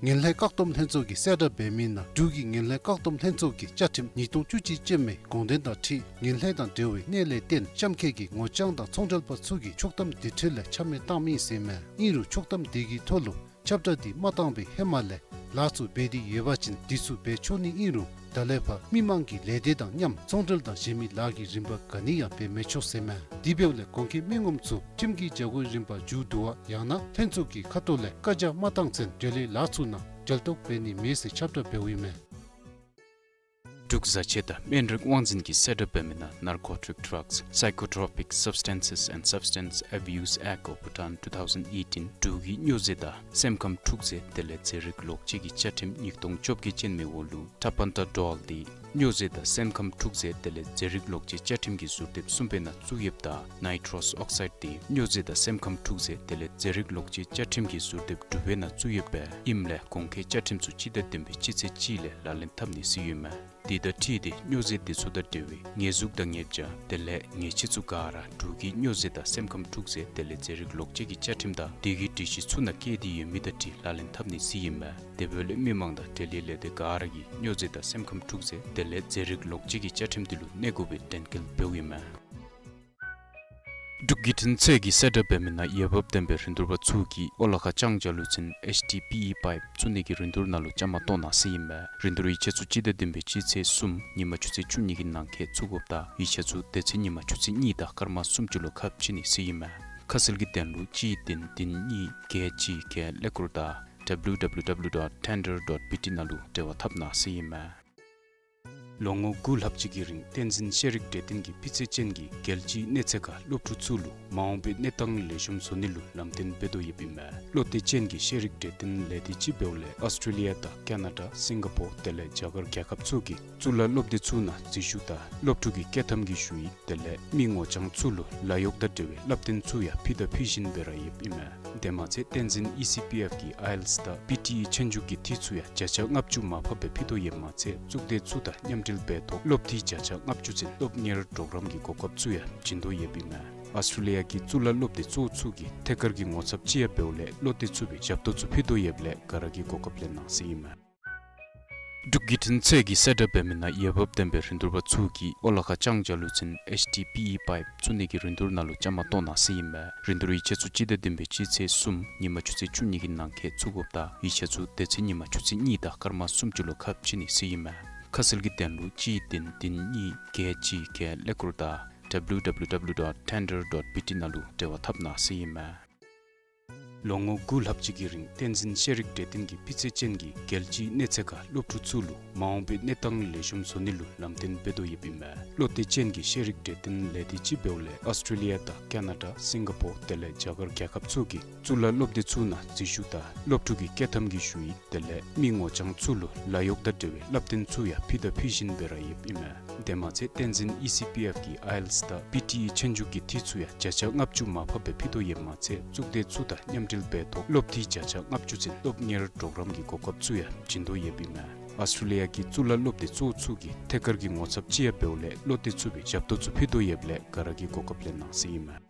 ངན་ལྷད་བཀག་སྡོམ་ལྷན་ཚོགས་ཀྱིས་གསལ་བསྒྲགས་འབད་མི་ནང་འབྲུག་གི་ངན་ལྷད་བཀག་སྡོམ་ལྷན་ཚོགས་ཀྱི་བཅའ་ཁྲིམས་ཉིས་སྟོང་བཅུ་གཅིག་ཅན་མའི་དགོངས་དོན་དང་འཁྲིལ་ངན་ལྷད་དང་འབྲེལ་བའི་གནད་ལས་བརྟེན་གཤམ་འཁོད་ཀྱི་ངོ་རྐྱང་དང་ཚོང་འབྲེལ་པ་ཚུ་གིས་ཆོག་ཐམ་དེ་འཕྲོ་ལས་ཆ་མེད་བཏངམ་ཨིན་ཟེར་མས། ཨིན་རུང་ཆོག་ཐམ་དེ་གི་ཐོག་ལུ་ཁྱབ་བསྒྲགས་འདི་མ་བཏང་བའི་ཧེ་མ་ལས་ལཱ་ཚུ་འབད་དེ་ཡོད་པ་ཅིན་འདི་ཚུ་འབད་ཆོག་ནི་ཨིན་རུང་ད་ལས་ཕར་མི་མང་གི་ལས་སྡེ་དང་མཉམ་ཚོང་འབྲེལ་དང་གཞན་མི་ལཱ་གི་རིམ་པ་ག་ནི་ཡང་འབད་མི་ཆོག་ཟེར་མས། དེ་འབདཝ་ལས་གོང་འཁོད་མི་ངོམ་ཚུ་ཁྲིམས་ཀྱི་བྱ་སྒོའི་རིམ་པ་མཇུག་བསྡུ་བ་ཡང་ན་ལྷན་ཚོགས་ཀྱི་ཁ་ཐུག་ལས་བཀའ་རྒྱ་མ་བཏང་ཚུན་འབྲེལ་ཡོད་ལཱ་ཚུ་ནང་འབྲེལ་གཏོགས་འབད་ནི་མེད་ཟེར་ཁྱབ་བསྒྲགས་འབདཝ་ཨིན་མས། འབྲུག་བཟའ་ཆས་དང་སྨན་རིགས་དབང་འཛིན་གྱིས་གསལ་བསྒྲགས་འབད་མི་ནང་Narcotic Drugs, Psychotropic Substances and Substance Abuse Act of Bhutan two thousand eighteen འབྲུག་གི་སྨྱོ་རྫས་དང་སེམས་ཁམས་འཁྲུག་རྫས་དེ་ལས་རྫས་རིགས་ལོག་སྤྱོད་ཀྱི་བཅའ་ཁྲིམས་ཉིས་སྟོང་བཅོ་བརྒྱད་ཅན་མའི་འོག་ལུ་Tapentadol འདི་སྨྱོ་རྫས་དང་སེམས་ཁམས་འཁྲུག་རྫས་དེ་ལས་རྫས་རིགས་ལོག་སྤྱོད་བཅའ་ཁྲིམས་ཀྱི་ཟུར་དེབ་གསུམ་པའི་ནང་བཙུགས་ཡོདཔ་ད་Nitrous Oxide འདི་སྨྱོ་རྫས་དང་སེམས་ཁམས་འཁྲུག་རྫས་དེ་ལས་རྫས་རིགས་ལོག་སྤྱོད་བཅའ་ཁྲིམས་ཀྱི་ཟུར་དེབ་དྲུག་པའི་ནང་བཙུགས་ཡོདཔ་ཨིནམ་ལས་གོང་འཁོད་བཅའ་ཁྲིམས་ཚུ་སྤྱི་ཟླ་བདུན་པའི་སྤྱི་ཚེས་གཅིག་ལས་ལག་ལེན་འཐབ་ནི་ཟེར་ཡོད་མས། དེ་དང་འཁྲིལ་ཏེ་སྨྱོ་རྫས་དེ་ཚུ་དང་འབྲེལ་བའི་ཉེས་འཛུགས་དང་ཉེས་བྱ་དེ་ལས་ཉེས་ཆད་ཚུ་ག་ར་འབྲུག་གི་སྨྱོ་རྫས་དང་སེམས་ཁམས་འཁྲུག་རྫས་དེ་ལས་རྫས་རིགས་ལོག་སྤྱོད་ཀྱི་བཅའ་ཁྲིམས་དང་དེ་གི་སྒྲིག་གཞི་ཚུ་ནང་བཀལ་ཏེ་ཡོད་མི་དང་འཁྲིལ་ལག་ལེན་འཐབ་ནི་ཟེར་ཨིན་མས། དེ་འབདཝ་ལས་མི་མང་དང་འབྲེལ་ཡོད་ལས་སྡེ་ག་ར་གིས་སྨྱོ་རྫས་དང་སེམས་ཁམས་འཁྲུག་རྫས་དེ་ལས་རྫས་རིགས་ལོག་སྤྱོད་ཀྱི་བཅའ་ཁྲིམས་དེ་ལུ་གནས་དགོ་པའི་དྲན་སྐུལ་འབདཝ་ཨིན་མས། འབྲུག་བརྒྱུད་འཕྲིན་ཚད་ཀྱིས་གསལ་བསྒྲགས་འབད་མི་ནང་འོས་འབབ་ལྡན་པའི་རིན་བསྡུར་པ་ཚུ་གིས་ཨོ་ལ་ཁ་ལྕང་བྱ་ལུ་ཚན་ཨེཆ་ཌི་པི་ཨི་པའིཔ་བཙུགས་ནི་གི་རིན་བསྡུར་ནང་ལུ་བཅའ་མར་གཏོགས་གནང་ཟེར་ཨིན་མས། རིན་བསྡུར་ཡི་ཆད་ཚུ་སྤྱི་ཟླ་བདུན་པའི་སྤྱི་ཚེས་གསུམ་ཉིན་མ་ཆུ་ཚོད་བཅུ་གཉིས་ཀྱི་ནང་འཁོད་བཙུགས་དགོཔ་དང་ཡི་ཆད་ཚུ་དེ་ཚེ་ཉིན་མ་ཆུ་ཚོད་གཉིས་དང་སྐར་མ་སུམ་ཅུ་ལུ་ཁ་ཕྱེ་ནི་ཟེར་ཨིན་མས། ཁ་གསལ་གྱི་དོན་ལུ་གཅིག་བདུན་བདུན་གཉིས་བརྒྱད་གཅིག་བརྒྱད་ཀླད་ཀོར་དང་W W W dot tender dot B T ནང་ལུ་འབྲེལ་བ་འཐབ་གནང་ཟེར་ཨིན་མས། ལོ་ངོ་དགུ་ལྷག་ཅིག་གི་རིང་བསྟན་འཛིན་ཤེས་རིག་གྲོས་སྟོན་གྱིས་སྤུས་ཚད་ཅན་གྱི་རྒྱལ་སྤྱིའི་གནས་ཚད་ཁར་སློབ་ཕྲུག་ཚུ་ལུ་མ་འོངས་པའི་གནས་སྟངས་ལེགས་ཤོམ་བཟོ་ནི་ལུ་ལམ་སྟོན་འབད་དོ་ཡོདཔ་ཨིན་མས། བློ་གཏད་ཅན་གྱི་ཤེས་རིག་གྲོས་སྟོན་ལས་སྡེ་ཅིག་འབདཝ་ལས་ཨོསི་ཊྲེ་ལི་ཡ་དང་ཀ་ན་ཌ་སིང་ག་པོར་དེ་ལས་རྒྱ་གར་རྒྱལ་ཁབ་ཚུ་གི་གཙུག་ལག་སློབ་སྡེ་ཚུ་ནང་འཛུལ་ཞུགས་དང་སློབ་ཕྲུག་གི་བསྐྱོད་ཐམ་གྱི་ཞུ་ཡིག་དེ་ལས་མི་ངོ་རྐྱང་ཚུ་ལུ་ལཱ་གཡོག་དང་འབྲེལ་བའི་བསླབ་སྟོན་ཚུ་ཡང་ཕུལ་དང་ཕུལ་བཞིན་སྦེ་ར་ཡོདཔ་ཨིན་མས། དེ་མ་ཚད་བསྟན་འཛིན་ཨི་སི་པི་ཨེཕ་གི་ཨའི་ཨེལ་ཊི་ཨེསི་དང་པི་ཊི་ཨི་ཆོས་རྒྱུགས་ཀྱི་འཐུས་ཚུ་ཡང་བརྒྱ་ཆ་ལྔ་བཅུ་མར་ཕབ་སྦེ་ཕུལ་དོ་ཡོདཔ་མ་ཚད་གཙུག་སྡེ་ཚུ་དང་མཉམ་འབྲེལ་འབད་ཐོག་སློབ་འཐུས་བརྒྱ་ཆ་ལྔ་བཅུ་ཚུན་སློབ་གཉེར་གྲོགས་རམ་གྱི་གོ་སྐབས་ཚུ་ཡང་བྱིན་དོ་ཡོདཔ་ཨིན་མས། ཨོསི་ཊྲེ་ལི་ཡ་གི་གཙུག་ལག་སློབ་སྡེ་གཙོ་བོ་ཚུ་གི་ཐད་ཀར་གྱི་ངོ་ཚབ་ཅིག་ཡང་འབདཝ་ལས་བློ་གཏད་ཚུགས་པའི་ཞབས་ཏོག་ཚུ་ཕུལ་དོ་ཡོདཔ་ལས་ག་ར་གིས་གོ་སྐབས་ལེན་གནང་ཟེར་ཨིན་མས། འབྲུག་བརྒྱུད་འཕྲིན་ཚད་ཀྱིས་གསལ་བསྒྲགས་འབད་མི་ནང་འོས་འབབ་ལྡན་པའི་རིན་བསྡུར་པ་ཚུ་གིས་ཨོ་ལ་ཁ་ལྕང་བྱ་ལུ་ཚན་ཨེཆ་ཌི་པི་ཨི་པའིཔ་བཙུགས་ནི་གི་རིན་བསྡུར་ནང་ལུ་བཅའ་མར་གཏོགས་གནང་ཟེར་ཨིན་མས། རིན་བསྡུར་ཡི་ཆད་ཚུ་སྤྱི་ཟླ་བདུན་པའི་སྤྱི་ཚེས་གསུམ་ཉིན་མ་ཆུ་ཚོད་བཅུ་གཉིས་ཀྱི་ནང་འཁོད་བཙུགས་དགོཔ་དང་ཡི་ཆད་ཚུ་དེ་ཚེ་ཉིན་མ་ཆུ་ཚོད་གཉིས་དང་སྐར་མ་སུམ་ཅུ་ལུ་ཁ་ཕྱེ་ནི་ཟེར་ཨིན་མས། ཁ་གསལ་གྱི་དོན་ལུ་གཅིག་བདུན་བདུན་གཉིས་བརྒྱད་གཅིག་བརྒྱད་ཀླད་ཀོར་དང་W W W dot tender dot B T ནང་ལུ་འབྲེལ་བ་འཐབ་གནང་ཟེར་ཨིན་མས། ལོ་ངོ་དགུ་ལྷག་ཅིག་གི་རིང་བསྟན་འཛིན་ཤེས་རིག་གྲོས་སྟོན་གྱིས་སྤུས་ཚད་ཅན་གྱི་རྒྱལ་སྤྱིའི་གནས་ཚད་ཁར་སློབ་ཕྲུག་ཚུ་ལུ་མ་འོངས་པའི་གནས་སྟངས་ལེགས་ཤོམ་བཟོ་ནི་ལུ་ལམ་སྟོན་འབད་དོ་ཡོདཔ་ཨིན་མས། བློ་གཏད་ཅན་གྱི་ཤེས་རིག་གྲོས་སྟོན་ལས་སྡེ་ཅིག་འབདཝ་ལས་ཨོསི་ཊྲེ་ལི་ཡ་དང་ཀ་ན་ཌ་སིང་ག་པོར་དེ་ལས་རྒྱ་གར་རྒྱལ་ཁབ་ཚུ་གི་གཙུག་ལག་སློབ་སྡེ་ཚུ་ནང་འཛུལ་ཞུགས་དང་སློབ་ཕྲུག་གི་བསྐྱོད་ཐམ་གྱི་ཞུ་ཡིག་དེ་ལས་མི་ངོ་རྐྱང་ཚུ་ལུ་ལཱ་གཡོག་དང་འབྲེལ་བའི་བསླབ་སྟོན་ཚུ་ཡང་ཕུལ་དང་ཕུལ་བཞིན་སྦེ་ར་ཡོདཔ་ཨིན་མས། དེ་མ་ཚད་བསྟན་འཛིན་ཨི་སི་པི་ཨེཕ་གི་ཨའི་ཨེལ་ཊི་ཨེསི་དང་པི་ཊི་ཨི་ཆོས་རྒྱུགས་ཀྱི་འཐུས་ཚུ་ཡང་བརྒྱ་ཆ་ལྔ་བཅུ་མར་ཕབ་སྦེ་ཕུལ་དོ་ཡོདཔ་མ་ཚད་གཙུག་སྡེ་ཚུ་དང་མཉམ་འབྲེལ་འབད་ཐོག་སློབ་འཐུས་བརྒྱ་ཆ་ལྔ་བཅུ་ཚུན་སློབ་གཉེར་གྲོགས་རམ་གྱི་གོ་སྐབས་ཚུ་ཡང་བྱིན་དོ་ཡོདཔ་ཨིན་མས། ཨོསི་ཊྲེ་ལི་ཡ་གི་གཙུག་ལག་སློབ་སྡེ་གཙོ་བོ་ཚུ་གི་ཐད་ཀར་གྱི་ངོ་ཚབ་ཅིག་ཡང་འབདཝ་ལས་བློ་གཏད་ཚུགས་པའི་ཞབས་ཏོག་ཚུ་ཕུལ་དོ་ཡོདཔ་ལས་ག་ར་གིས་གོ་སྐབས་ལེན་གནང་ཟེར་ཨིན་མས།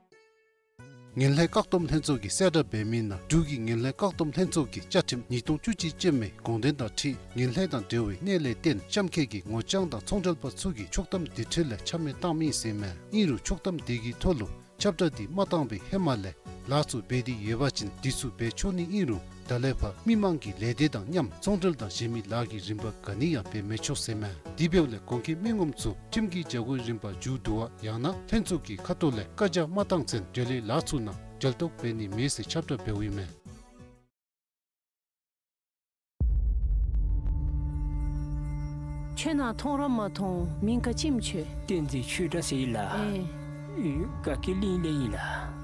ངན་ལྷད་བཀག་སྡོམ་ལྷན་ཚོགས་ཀྱིས་གསལ་བསྒྲགས་འབད་མི་ནང་འབྲུག་གི་ངན་ལྷད་བཀག་སྡོམ་ལྷན་ཚོགས་ཀྱི་བཅའ་ཁྲིམས་ཉིས་སྟོང་བཅུ་གཅིག་ཅན་མའི་དགོངས་དོན་དང་འཁྲིལ་ངན་ལྷད་དང་འབྲེལ་བའི་གནད་ལས་བརྟེན་གཤམ་འཁོད་ཀྱི་ངོ་རྐྱང་དང་ཚོང་འབྲེལ་པ་ཚུ་གིས་ཆོག་ཐམ་དེ་འཕྲལ་ལས་ཆ་མེད་བཏང་མི་ཟེར་མས། ཨིན་རུང་ཆོག་ཐམ་དེ་གི་ཐོག་ལུ་ཁྱབ་བསྒྲགས་འདི་མ་བཏང་བའི་ཧེ་མ་ལས་ལཱ་ཚུ་འབད་དེ་ཡོད་པ་ཅིན་འདི་ཚུ་འབད་ཆོག་ནི་ཨིན་རུང་ད་ལས་ཕར་མི་མང་གིས་ལས་སྡེ་དང་མཉམ་ཚོང་འབྲེལ་དང་གཞན་མི་ལཱ་གི་རིམ་པ་ག་ནི་ཡང་འབད་མི་ཆོག་ཟེར་མས། དེ་འབདཝ་ལས་གོང་འཁོད་མི་ངོམ་ཚུ་ཁྲིམས་ཀྱི་བྱ་སྒོའི་རིམ་པ་མཇུག་བསྡུ་བ་ཡང་ན་ལྷན་ཚོགས་ཀྱི་ཁ་ཐུག་ལས་བཀའ་རྒྱ་མ་བཏང་ཚུན་འབྲེལ་ཡོད་ལཱ་ཚུ་ནང་འབྲེལ་གཏོགས་འབད་ནི་མེད་ཟེར་ཁྱབ་བསྒྲགས་འབདཝ་ཨིན་མས། ཁྱོད་ནཱ་མཐོང་ར་མ་མཐོང་མི་ག་ཅི་སྨོ་ཁྱོད། བསྟན་འཛིན་ཆོས་གྲགས་ཟེར་ལགས། ཨེ། དགའ་སྐྱིད་གླིང་ལས་ཨིན་ལགས།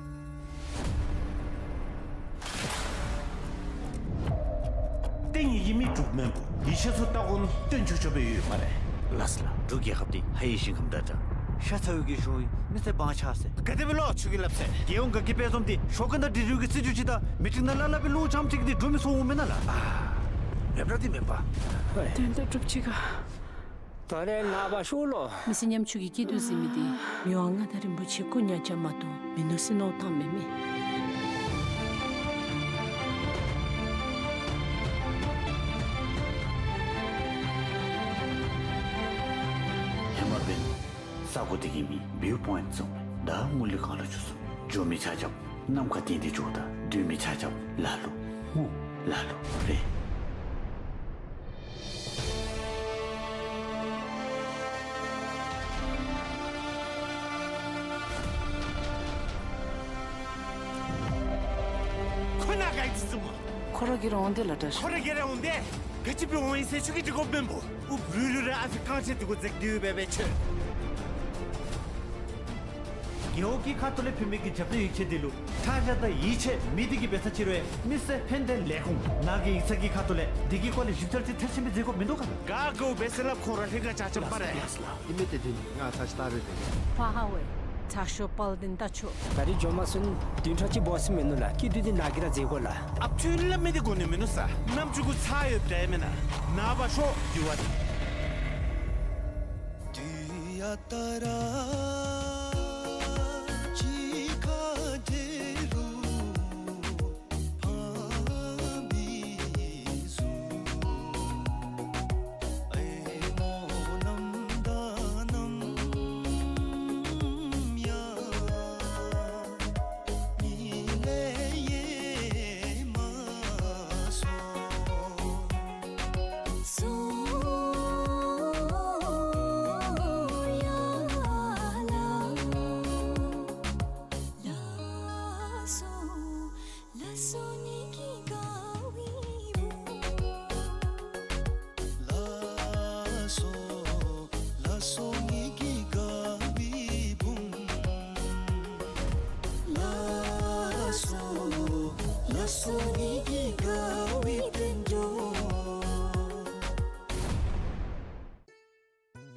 བསྟན་ཡི་གི་མི་འབྲུག་མོན་བུ་ཡི་ཆད་ཚུ་ལྟ་དགོངས་སྟོན་ཆོག་ཆོགཔ་ཡོད་སྨ་རེ། ལགས་སོ་ལགས། འབྲུག་རྒྱལ་ཁབ་འདི་ཧ་ཡི་ཞིང་ཁམས་འདྲ་འདྲ། ཤ་ཚ་བའི་གི་གཞུང་ཡིན། མི་སེར་དབང་ཆ་ཟེར། ག་དེ་སྦེ་ལོ་ཁྱོད་ཀྱིས་སླབ་ཟེར། རྒྱལ་ཡོངས་དགའ་སྐྱིད་དཔལ་འཛོམས་འདི་ཞོགས་ཀས་ད་འབྲི་རུང་གི་སྲིད་བྱུས་ཅིག་དང་མི་ཊིང་ནང་ལ་ལ་སྦེ་ལུང་རྐྱངམ་ཁྲིད་དེ་འགྲོ་མི་ཚུགས་འོང་མེན་ན་ལགས། ཨ། མེན་པ་འདི་མེན་པ། དོན་དག་གྲུབ་ཅི་ག། ད་རེས་ནངས་པ་ཤོག་ལོ། མི་ཚེ་ཉམ་ཆུང་གི་སྐྱིད་སྡུག་ཟེར་མི་འདི་མི་དབང་མངའ་བདག་རིན་པོ་ཆེ་སྐུ་ཉག་རྐྱབ་མ་གཏོགས་མིན་ནུག་ཟེར་མནོ་བསམ་བཏངམ་མེད་མས། ཧེ་མ་འབདན་ས་གོ་འདི་གི་མི་བིའུ་པོའིནཊ་བཟུམ་ད་ངུ་ལི་གང་ལ་འགྱོ་ཚུགས། འགྱོ་མི་ཆ་ཁྱབ་ནམ་མཁའ་བརྟེན་ཏེ་འགྱོཝ་ད་སྡོད་མི་ཆ་ཁྱབ་ལ་ལུ་ངུ་ལ་ལུ་རེ། ཁོ་ནཱ་ག་ཅི་བཟུམ་སྨོ། ཁོ་ར་སྒེར་འོང་དེས་ལགས་དྲག་ཤོས། ཁོ་ར་སྒེར་འོང་དེས། ག་ཅི་སྦེ་འོང་ཡི་ཟེར་ཁྱོད་ཀྱིས་འདྲི་དགོཔ་མེན་པོ། ཨུ་བུ་རུ་རུ་ར་ཨ་ཕི་རྐང་རྗེས་འདི་གུ་འཛེགས་ཏེ་འབད་བའི་ཆོས། རྒེད་འོག་གི་ཁ་ཐུག་ལས་ཕུལ་མི་གི་རྒྱབ་སྟོན་ཡིག་ཆ་འདི་ལུ་ཁྲག་ཤ་དང་ཡིད་ཆེས་མེད་དེ་གི་འབད་ས་ཅིག་རུང་མི་སེར་ཕན་བདེ་ལས་ཁུངས་ནང་གི་ཡིག་ཚང་གི་ཁ་ཐུག་ལས་འདི་གི་སྐོར་ལས་ཞིབ་འཚོལ་ཅིག་མཐར་ཕྱིན་སྦེ་མཛད་དགོཔ་མིན་འདུག་ག་ལགས། ག་དགོ་པས་ཟེར་ལགས། ཁོ་ར་ལྷན་ཁག་ཆ་ཁྱབ་པ་རེ། ལགས་ལགས། ཨིན་མས། ཏེ་འདི་ནི་ང་ཚ་ཅིག་བལྟ་རེ་འབད། ཕ་ཧ་ཝེ། དྲག་ཤོས་དཔལ་ལྡན་རྟ་མཆོག། ད་རིས་འགྱོ་མ་ཚུགས་ན་བདུན་ཕྲག་གཅིག་འབད་ཟེར་མིན་ནུག་ལགས། སྐྱིད་སྡུག་འདི་ནཱ་གིས་ར་མཛད་དགོ་ལགས། ཨ་ཕི་ལས་མི་འདི་དགོ་ནི་མིན་ནུག་ས། ནམ་ཅིག་གུ་ཚར་ཡོདཔ་འདྲཝ་མེན་ན། ནངས་པ་ཤོག་འགྱོ་བ་འདི།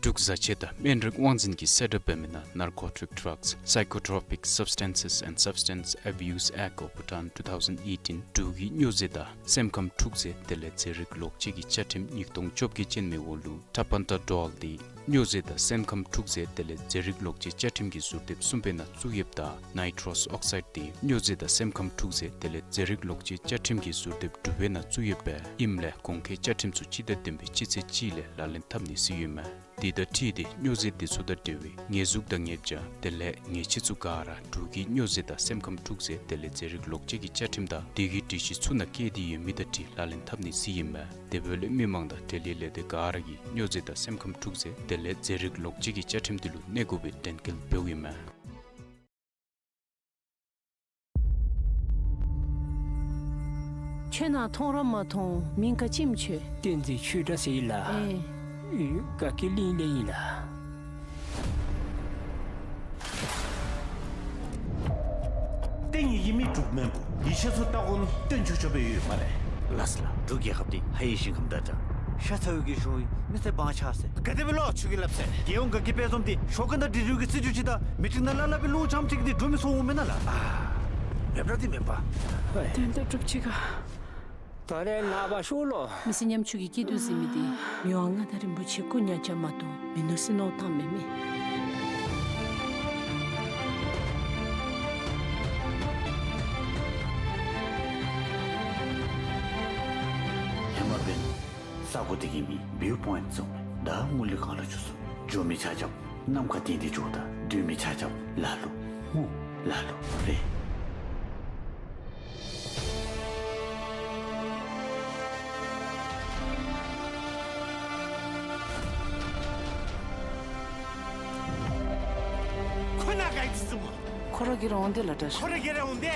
འབྲུག་བཟའ་ཆས་དང་སྨན་རིགས་དབང་འཛིན་གྱི་གསལ་བསྒྲགས་འབད་མི་ནང་Narcotic Drugs, Psychotropic Substances and Substance Abuse Act of Bhutan two thousand eighteen འབྲུག་གི་སྨྱོ་རྫས་དང་སེམས་ཁམས་འཁྲུག་རྫས་དེ་ལས་རྫས་རིགས་ལོག་སྤྱོད་ཀྱི་བཅའ་ཁྲིམས་ཉིས་སྟོང་བཅོ་བརྒྱད་ཅན་མའི་འོག་ལུ་Tapentadol འདི་སྨྱོ་རྫས་དང་སེམས་ཁམས་འཁྲུག་རྫས་དེ་ལས་རྫས་རིགས་ལོག་སྤྱོད་བཅའ་ཁྲིམས་ཀྱི་ཟུར་དེབ་གསུམ་པའི་ནང་བཙུགས་ཡོདཔ་ད་Nitrous Oxide འདི་སྨྱོ་རྫས་དང་སེམས་ཁམས་འཁྲུག་རྫས་དེ་ལས་རྫས་རིགས་ལོག་སྤྱོད་བཅའ་ཁྲིམས་ཀྱི་ཟུར་དེབ་དྲུག་པའི་ནང་བཙུགས་ཡོདཔ་ཨིནམ་ལས་གོང་འཁོད་བཅའ་ཁྲིམས་ཚུ་སྤྱི་ཟླ་བདུན་པའི་སྤྱི་ཚེས་གཅིག་ལས་ལག་ལེན་འཐབ་ནི་ཟེར་ཡོདཔ་མས། དེ་དང་འཁྲིལ་ཏེ་སྨྱོ་རྫས་འདི་ཚུ་དང་འབྲེལ་བའི་ཉེས་འཛུགས་དང་ཉེས་བྱ་དེ་ལས་ཉེས་ཆད་ཚུ་ག་ར་འབྲུག་གི་སྨྱོ་རྫས་དང་སེམས་ཁམས་འཁྲུག་རྫས་དེ་ལས་རྫས་རིགས་ལོག་སྤྱོད་ཀྱི་བཅའ་ཁྲིམས་དང་དེ་གི་སྒྲིག་གཞི་ཚུ་ནང་བཀོད་དེ་ཡོད་མི་དང་འཁྲིལ་ལག་ལེན་འཐབ་ནི་ཟེར་ཨིན་མས། དེ་འབདཝ་ལས་མི་མང་དང་འབྲེལ་ཡོད་ལས་སྡེ་ག་ར་གིས་སྨྱོ་རྫས་དང་སེམས་ཁམས་འཁྲུག་རྫས་དེ་ལས་རྫས་རིགས་ལོག་སྤྱོད་ཀྱི་བཅའ་ཁྲིམས་འདི་ལུ་གནས་དགོ་པའི་དྲན་སྐུལ་འབདཝ་ཨིན་མས། ཁྱོད་ནཱ་མཐོང་ར་མ་མཐོང་། མིང་ག་ཅི་སྨོ་ཁྱོད། བསྟན་འཛིན་ཆོས་གྲགས་ཟེར་ཡི་ལགས། ཨེ། ཡུལ་དགའ་སྐྱིད་གླིང་ལས་ཨིན་ལགས། བསྟན་ཡི་ཡི་མི་འབྲུག་མེན་པོ། ཡིག་ཆ་ཚུ་ལྟ་དགོ་ནི་བསྟན་ཆོས་ཆོས་སྦེ་ཡོད་སྨ་རེ། ལགས་སོ་ལགས། འབྲུག་རྒྱལ་ཁབ་འདི་ཧ་ཡི་ཞིང་ཁམས་དང་འདྲ། ཤ་ཚ་བའི་གི་གཞུང་ཡིན། མི་སེར་བང་ཆགས་ཟེར། ག་དེ་སྦེ་ལོ་ཆུ་གི་ལབ་ཟེར། རྒྱལ་ཡོངས་དགའ་སྐྱིད་དཔལ་འཛོམས་འདི་ཞོགས་ཀས་ད་འབྲི་རུང་གི་སྲིད་བྱུས་ཅིག་དང་མི་ཊིང་ནང་ལྷབ་ལྷབ་སྦེ་གླུ་འཆམ་ཅིག་འདི་འགྲོ་མི་ཚུགས་འོང་མེན་ན་ལགས། ཨ། མེན་པ་འདི་མེན་པ། དོན་དག་གྲུབ་ཅི་ག། ད་རེས་ནངས་པ་ཤོ་ལོ། མི་སེར་ཉམ་ཆུང་གི་སྐྱིད་སྡུག་གཟིགས་མི་འདི་མི་དབང་མངའ་བདག་རིན་པོ་ཆེ་སྐུ་ཉག་ཅ་མ་གཏོགས་མིན་ནུག་ཟེར་མནོ་བཏང་མི་མེད། ཧེ་མ་འབདན་ས་གོ་འདི་གི་མི་བིའུ་པོའིནཊ་བཟུམ། ད་ངོ་ལི་གང་ལུ་འགྱོ་སོང་། འགྱོ་མི་ཆ་ཁྱབ་ནམ་མཁའ་སྟེང་འདི་འགྱོཝ་ད་སྡོད་མི་ཆ་ཁྱབ་ལ་ལུ་ངུ་ལ་ལུ་རེ། ཁོ་ནཱ་ག་ཡི་འདི་སོང་། ཁོ་ར་གི་ར་འོང་དེ་ལགས་འདྲ། ཁོ་ར་གི་ར་འོང་དེ།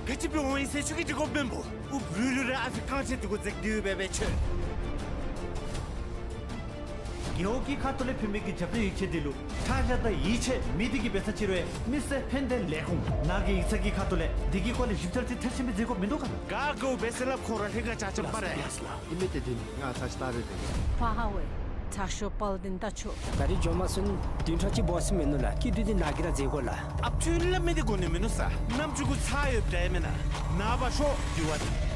ག་ཅི་སྦེ་འོང་ཡི་ཟེར་ཁྱོད་ཀྱིས་འདྲི་དགོཔ་མེན་པོ། ཨུ་བུ་རུ་ར་ཨ་ཕི་རྐང་རྗེས་འདི་གུ་འཛེགས་ཏེ་ཡོད་པས་པས་ཁྱོད། རྒེད་འོག་གི་ཁ་ཐུག་ལས་ཕུལ་མི་གི་རྒྱབ་སྣོན་ཡིག་ཆ་འདི་ལུ་ཁྲག་ཤ་དང་ཡིད་ཆེས་མེད། དེ་གིས་འབད་ས་ཅི་རུང་མི་སེར་ཕན་བདེ་ལས་ཁུངས་ནང་གི་ཡིག་ཚང་གི་ཁ་ཐུག་ལས་འདི་གི་སྐོར་ལས་ཞིབ་འཚོལ་ཅིག་མཐར་ཕྱིན་སྦེ་མཛད་དགོཔ་མིན་འདུག་ག་ལགས། ག་དགོ་པས་ཟེར་སླབ། ཁོང་ར་ལྷན་ཁག་ཆ་ཁྱབ་སྨ་རེ། ལགས་ལགས། ཨིན་མས། དེ་འདི་ནི་ང་ཚར་ཅིག་ལྟ་རེ་དེ། ཕ་ཧ་ཝེ། དྲག་ཤོས་དཔལ་ལྡན་རྟ་མཆོག། ད་རིས་འགྱོ་མ་ཚུགས་ན་བདུན་ཕྲག་གཅིག་འབོ་ས་མིན་ནུག་ལགས། སྐྱིད་སྡུག་འདི་ནཱ་གིས་ར་མཛད་དགོ་ལགས། ཨ་ཁྱོད་སླབ་མི་འདི་གོ་ནི་མིན་ནུག་ས། རྣམ་ཅོ་གུ་ཚ་ཡོདཔ་འདྲཝ་མེན་ན། ནངས་པ་ཤོག་དེ་བ་འདི།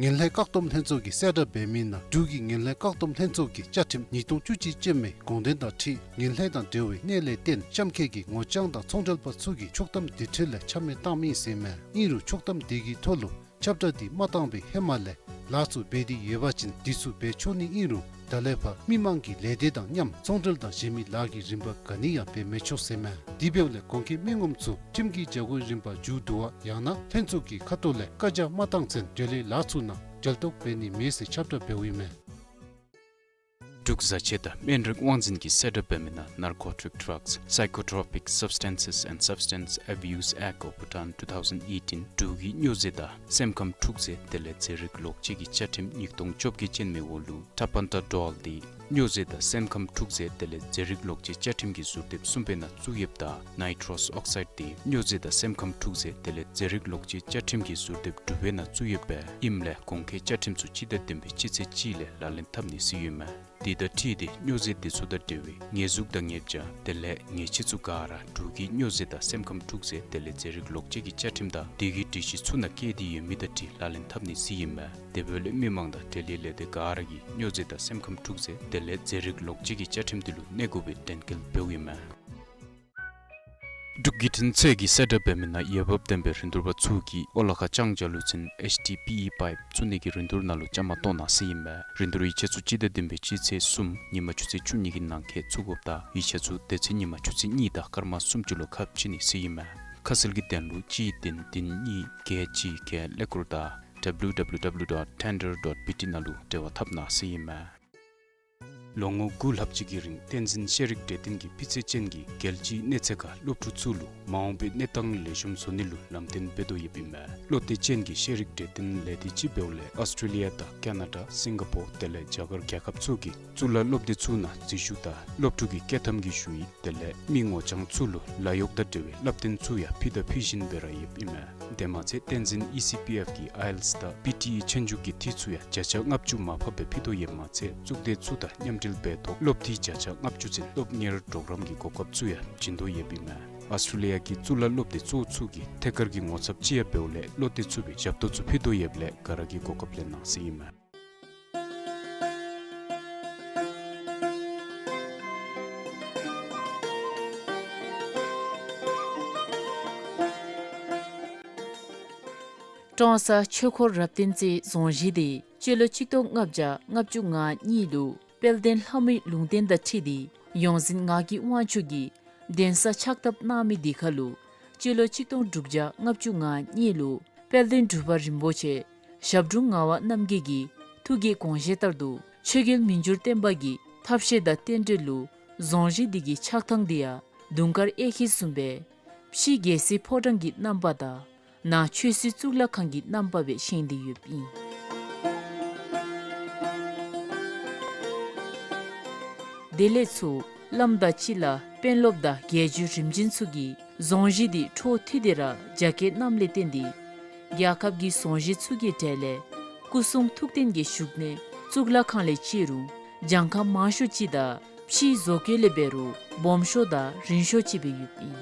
ངན་ལྷད་བཀག་སྡོམ་ལྷན་ཚོགས་ཀྱིས་གསལ་བསྒྲགས་འབད་མི་ནང་འབྲུག་གི་ངན་ལྷད་བཀག་སྡོམ་ལྷན་ཚོགས་ཀྱི་བཅའ་ཁྲིམས་ཉིས་སྟོང་བཅུ་གཅིག་ཅན་མའི་དགོངས་དོན་དང་འཁྲིལ་ངན་ལྷད་དང་འབྲེལ་བའི་གནད་ལས་བརྟེན་གཤམ་འཁོད་ཀྱི་ངོ་རྐྱང་དང་ཚོང་འབྲེལ་པ་ཚུ་གིས་ཕྱོགས་བསྡོམས་དེ་འཕྲོ་ལས་ཆ་མེད་བཏང་མི་ཟེར་མས། ཨིན་རུང་ཕྱོགས་བསྡོམས་དེ་གི་ཐོག་ལུ་ ཁྱབ་བསྒྲགས་འདི་མ་བཏང་བའི་ཧེ་མ་ལས་ལཱ་ཚུ་འབད་དེ་ཡོད་པ་ཅིན་འདི་ཚུ་འབད་ཆོག་ནི་ཨིན་རུང་ད་ལས་ཕར་མི་མང་གི་ལས་སྡེ་དང་མཉམ་ཚོང་འབྲེལ་དང་གཞན་མི་ལཱ་གི་རིམ་པ་ག་ནི་ཡང་འབད་མི་ཆོག་ཟེར་མས། དེ་འབདཝ་ལས་གོང་འཁོད་མི་ངོམ་ཚུ་ཁྲིམས་ཀྱི་བྱ་སྒོའི་རིམ་པ་མཇུག་བསྡུ་བ་ཡང་ན་ལྷན་ཚོགས་ཀྱི་ཁ་ཐུག་ལས་བཀའ་རྒྱ་མ་བཏང་ཚེན་འབྲེལ་ཡོད་ལཱ་ཚུ་ནང་འབྲེལ་གཏོགས་འབད་ནི་མེད་ཟེར་ཁྱབ་བསྒྲགས་འབདཝ་ཨིན་མས། འབྲུག་བཟའ་ཆས་དང་སྨན་རིགས་དབང་འཛིན་གྱིས་གསལ་བསྒྲགས་འབད་མི་ནང་Narcotic Drugs, Psychotropic Substances and Substance Abuse Act of Bhutan two thousand eighteen འབྲུག་གི་སྨྱོ་རྫས་དང་སེམས་ཁམས་འཁྲུག་རྫས་དེ་ལས་རྫས་རིགས་ལོག་སྤྱོད་ཀྱི་བཅའ་ཁྲིམས་ཉིས་སྟོང་བཅོ་བརྒྱད་ཅན་མའི་འོག་ལུ་Tapentadol འདི་སྨྱོ་རྫས་དང་སེམས་ཁམས་འཁྲུག་རྫས་དེ་ལས་རྫས་རིགས་ལོག་སྤྱོད་བཅའ་ཁྲིམས་ཀྱི་ཟུར་དེབ་གསུམ་པའི་ནང་བཙུགས་ཡོདཔ་ད་Nitrous Oxide འདི་སྨྱོ་རྫས་དང་སེམས་ཁམས་འཁྲུག་རྫས་དེ་ལས་རྫས་རིགས་ལོག་སྤྱོད་བཅའ་ཁྲིམས་ཀྱི་ཟུར་དེབ་དྲུག་པའི་ནང་བཙུགས་ཡོདཔ་ཨིནམ་ལས་གོང་འཁོད་བཅའ་ཁྲིམས་ཚུ་སྤྱི་ཟླ་བདུན་པའི་སྤྱི་ཚེས་གཅིག་ལས་ལག་ལེན་འཐབ་ནི་ཟེར་ཡོད་མས། དེ་དང་འཁྲིལ་ཏེ་སྨྱོ་རྫས་དེ་ཚུ་དང་འབྲེལ་བའི་ཉེས་འཛུགས་དང་ཉེས་བྱ་དེ་ལས་ཉེས་ཆད་ཚུ་ག་ར་འབྲུག་གི་སྨྱོ་རྫས་དང་སེམས་ཁམས་འཁྲུག་རྫས་དེ་ལས་རྫས་རིགས་ལོག་སྤྱོད་ཀྱི་བཅའ་ཁྲིམས་དང་དེ་གི་སྒྲིག་གཞི་ཚུ་ནང་བཀལ་ཏེ་ཡོད་མི་དང་འཁྲིལ་ལག་ལེན་འཐབ་ནི་ཟེར་ཨིན་མས། དེ་འབདཝ་ལས་མི་མང་དང་འབྲེལ་ཡོད་ལས་སྡེ་ག་ར་གིས་སྨྱོ་རྫས་དང་སེམས་ཁམས་འཁྲུག་རྫས་དེ་ལས་རྫས་རིགས་ལོག་སྤྱོད་ཀྱི་བཅའ་ཁྲིམས་དེ་ལུ་གནས་དགོ་པའི་དྲན་སྐུལ་འབདཝ་ཨིན་མས། འབྲུག་བརྒྱུད་འཕྲིན་ཚད་ཀྱིས་གསལ་བསྒྲགས་འབད་མི་ནང་འོས་འབབ་ལྡན་པའི་རིན་བསྡུར་པ་ཚུ་གིས་ཨོ་ལ་ཁ་ལྕང་བྱ་ལུ་ཚུན་ཨེཆ་ཌི་པི་ཨི་པའིཔ་བཙུགས་ནི་གི་རིན་བསྡུར་ནང་ལུ་བཅའ་མར་གཏོགས་གནང་ཟེར་ཨིན་མས། རིན་བསྡུར་ཡིག་ཆ་ཚུ་སྤྱི་ཟླ་བདུན་པའི་སྤྱི་ཚེས་གསུམ་ཉིན་མ་ཆུ་ཚོད་བཅུ་གཉིས་ཀྱི་ནང་འཁོད་བཙུགས་དགོཔ་དང་ཡིག་ཆ་ཚུ་དེ་ཚེ་ཉིན་མ་ཆུ་ཚོད་གཉིས་དང་སྐར་མ་སུམ་ཅུ་ལུ་ཁ་ཕྱེ་ནི་ཟེར་ཨིན་མས། ཁ་གསལ་གྱི་དོན་ལུ་གཅིག་བདུན་བདུན་གཉིས་བརྒྱད་གཅིག་བརྒྱད་ཀླད་ཀོར་དང་W W W dot tender dot B T ནང་ལུ་འབྲེལ་བ་འཐབ་གནང་ཟེར་ཨིན་མས། ལོ་ངོ་དགུ་ལྷག་ཅིག་གི་རིང་བསྟན་འཛིན་ཤེས་རིག་གྲོས་སྟོན་གྱིས་སྤུས་ཚད་ཅན་གྱི་རྒྱལ་སྤྱིའི་གནས་ཚད་ཁར་སློབ་ཕྲུག་ཚུ་ལུ་མ་འོངས་པའི་གནས་སྟངས་ལེགས་ཤོམ་བཟོ་ནི་ལུ་ལམ་སྟོན་འབད་དོ་ཡོདཔ་ཨིན་མས། བློ་གཏད་ཅན་གྱི་ཤེས་རིག་གྲོས་སྟོན་ལས་སྡེ་ཅིག་འབདཝ་ལས་ཨོསི་ཊྲེ་ལི་ཡ་དང་ཀ་ན་ཌ་སིང་ག་པོར་དེ་ལས་རྒྱ་གར་རྒྱལ་ཁབ་ཚུ་གི་གཙུག་ལག་སློབ་སྡེ་ཚུ་ནང་འཛུལ་ཞུགས་དང་སློབ་ཕྲུག་གི་བསྐྱོད་ཐམ་གྱི་ཞུ་ཡིག་དེ་ལས་མི་ངོ་རྐྱང་ཚུ་ལུ་ལཱ་གཡོག་དང་འབྲེལ་བའི་བསླབ་སྟོན་ཚུ་ཡང་ཕུལ་དང་ཕུལ་བཞིན་སྦེ་ར་ཡོདཔ་ཨིན་མས། དེ་མ་ཚད་བསྟན་འཛིན་ཨི་སི་པི་ཨེཕ་གི་ཨའི་ཨེལ་ཊི་ཨེསི་དང་པི་ཊི་ཨི་ཆོས་རྒྱུགས་ཀྱི་འཐུས་ཚུ་ཡང་བརྒྱ་ཆ་ལྔ་བཅུ་མར་ཕབ་སྦེ་ཕུལ་དོ་ཡོདཔ་མ་ཚད་གཙུག་སྡེ་ཚུ་དང་མཉམ་འབྲེལ་འབད་ཐོག་སློབ་འཐུས་བརྒྱ་ཆ་ལྔ་བཅུ་ཚུན་སློབ་གཉེར་གྲོགས་རམ་གྱི་གོ་སྐབས་ཚུ་ཡང་བྱིན་དོ་ཡོདཔ་ཨིན་མས། ཨོསི་ཊྲེ་ལི་ཡ་གི་གཙུག་ལག་སློབ་སྡེ་གཙོ་བོ་ཚུ་གི་ཐད་ཀར་གྱི་ངོ་ཚབ་ཅིག་ཡང་འབདཝ་ལས་བློ་གཏད་ཚུགས་པའི་ཞབས་ཏོག་ཚུ་ཕུལ་དོ་ཡོདཔ་ལས་ག་ར་གིས་གོ་སྐབས་ལེན་གནང་ཟེར་ཨིན་མས། ཀྲོང་གསར་ཆོས་འཁོར་རབ་བརྟན་རྩེའི་རྫོང་གཞིས་དེ་སྤྱི་ལོ་ཆིག་སྟོང་ལྔ་བརྒྱ་ལྔ་བཅུ་ང་གཉིས་ལུ་དཔལ་ལྡན་ལྷ་མོའི་ལུང་བསྟན་དང་འཁྲིལ་ཏེ་ཡོངས་འཛིན་ངག་གི་དབང་ཕྱུག་གིས་གདན་ས་ཕྱག་བཏབ་གནང་མི་དེ་ཁར་ལུ་སྤྱི་ལོ་ཆིག་སྟོང་དྲུག་བརྒྱ་ལྔ་བཅུ་ང་གཉིས་ལུ་དཔལ་ལྡན་འབྲུག་པ་རིན་པོ་ཆེ་ཞབས་དྲུང་ངག་དབང་རྣམ་རྒྱལ་གྱི་ཐུགས་ཀྱི་དགོངས་བཞེད་ལྟར་དུ་ཆོས་རྒྱལ་མི་འགྱུར་བརྟན་པ་གི་ཐབས་ཤེས་དང་རྟེན་འབྲེལ་ལུ་རྫོང་གཞིས་འདི་གི་ཕྱག་ཐང་འདི་ཡང་དུང་དཀར་གཡས་འཁྱིལ་བཟུམ་སྦེ་ཕྱི་རྒྱལ་སྲིད་ཕོ་བྲང་གི་རྣམ་པ་དང་ནང་ཆོས་སྲིད་གཙུག་ལག་ཁང་གི་རྣམ་པ་སྦེ་བཞེངས་ཏེ་ཡོདཔ་ཨིན། དེ་ལས་ཚུར་བླམ་དང་སྤྱི་བླ་དཔོན་སློབ་དང་རྒྱལ་བརྒྱུད་རིམ་བྱོན་ཚུ་གིས་རྫོང་གཞིས་འདི་འཕྲོ་མཐུད་དེ་ར་རྒྱ་བསྐྱེད་གནངམ་ལས་བརྟེན་ཏེ་རྒྱལ་ཁབ་ཀྱི་རྫོང་གཞིས་ཚུ་གི་གྲས་ལས་སྐུ་གསུང་ཐུགས་རྟེན་གྱི་བཞུགས་གནས་གཙུག་ལག་ཁང་ལས་བརྩི་རུང་གྱངས་ཁ་མང་ཤོས་ཅིག་དང་ཕྱིའི་བཟོ་བཀོད་ལས་འབད་རུང་སྦོམ་ཤོས་དང་རིང་ཤོས་ཅིག་སྦེ་ཡོདཔ་ཨིན།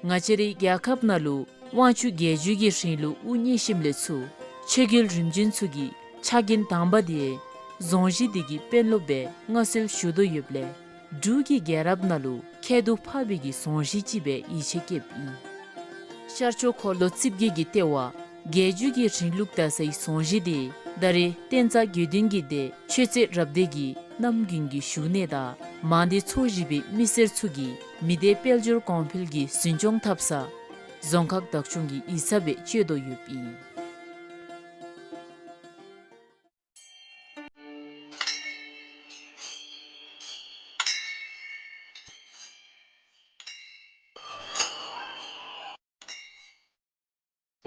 ང་བཅས་རའི་རྒྱལ་ཁབ་ནང་ལུ་དབང་ཕྱུག་རྒྱལ་བརྒྱུད་ཀྱི་རིང་ལུགས་དབུ་བརྙེས་ཞིནམ་ལས་ཚུར་ཆོས་རྒྱལ་རིམ་བྱོན་ཚུ་གི་ཕྱག་འགན་དང་པ་དེ་རྫོང་གཞིས་འདི་གི་དཔོན་སློབ་སྦེ་མངའ་གསོལ་ཞུ་དོ་ཡོདཔ་ལས་འབྲུག་གི་རྒྱལ་རབས་ནང་ལུ་ཁྱད་དུ་འཕགས་པའི་གི་རྫོང་གཞིས་ཅིག་སྦེ་ཡིད་ཆེས་བསྐྱེདཔ་ཨིན། ཤར་ཕྱོགས་འཁོར་ལོ་རྩིབས་བརྒྱད་ཀྱི་ལྟེ་བ་རྒྱལ་བརྒྱུད་ཀྱི་རིང་ལུགས་དར་སའི་རྫོང་གཞིས་དེ་ད་རེས་བསྟན་རྩ་དགེ་འདུན་གྱི་སྡེ་ཆོས་རྩེ་རབ་སྡེ་གི་གནམ་དགུན་གྱི་བཞུགས་གནས་དང་མང་སྡེ་ཚོ་བཞི་པའི་མི་སེར་ཚུ་གིས་མི་སྡེ་དཔལ་འབྱོར་གོང་འཕེལ་གྱི་འཛིན་སྐྱོང་འཐབ་ས་རྫོང་ཁག་བདག་སྐྱོང་གི་ཡིག་ཚང་སྦེ་སྤྱོད་དོ་ཡོདཔ་ཨིན།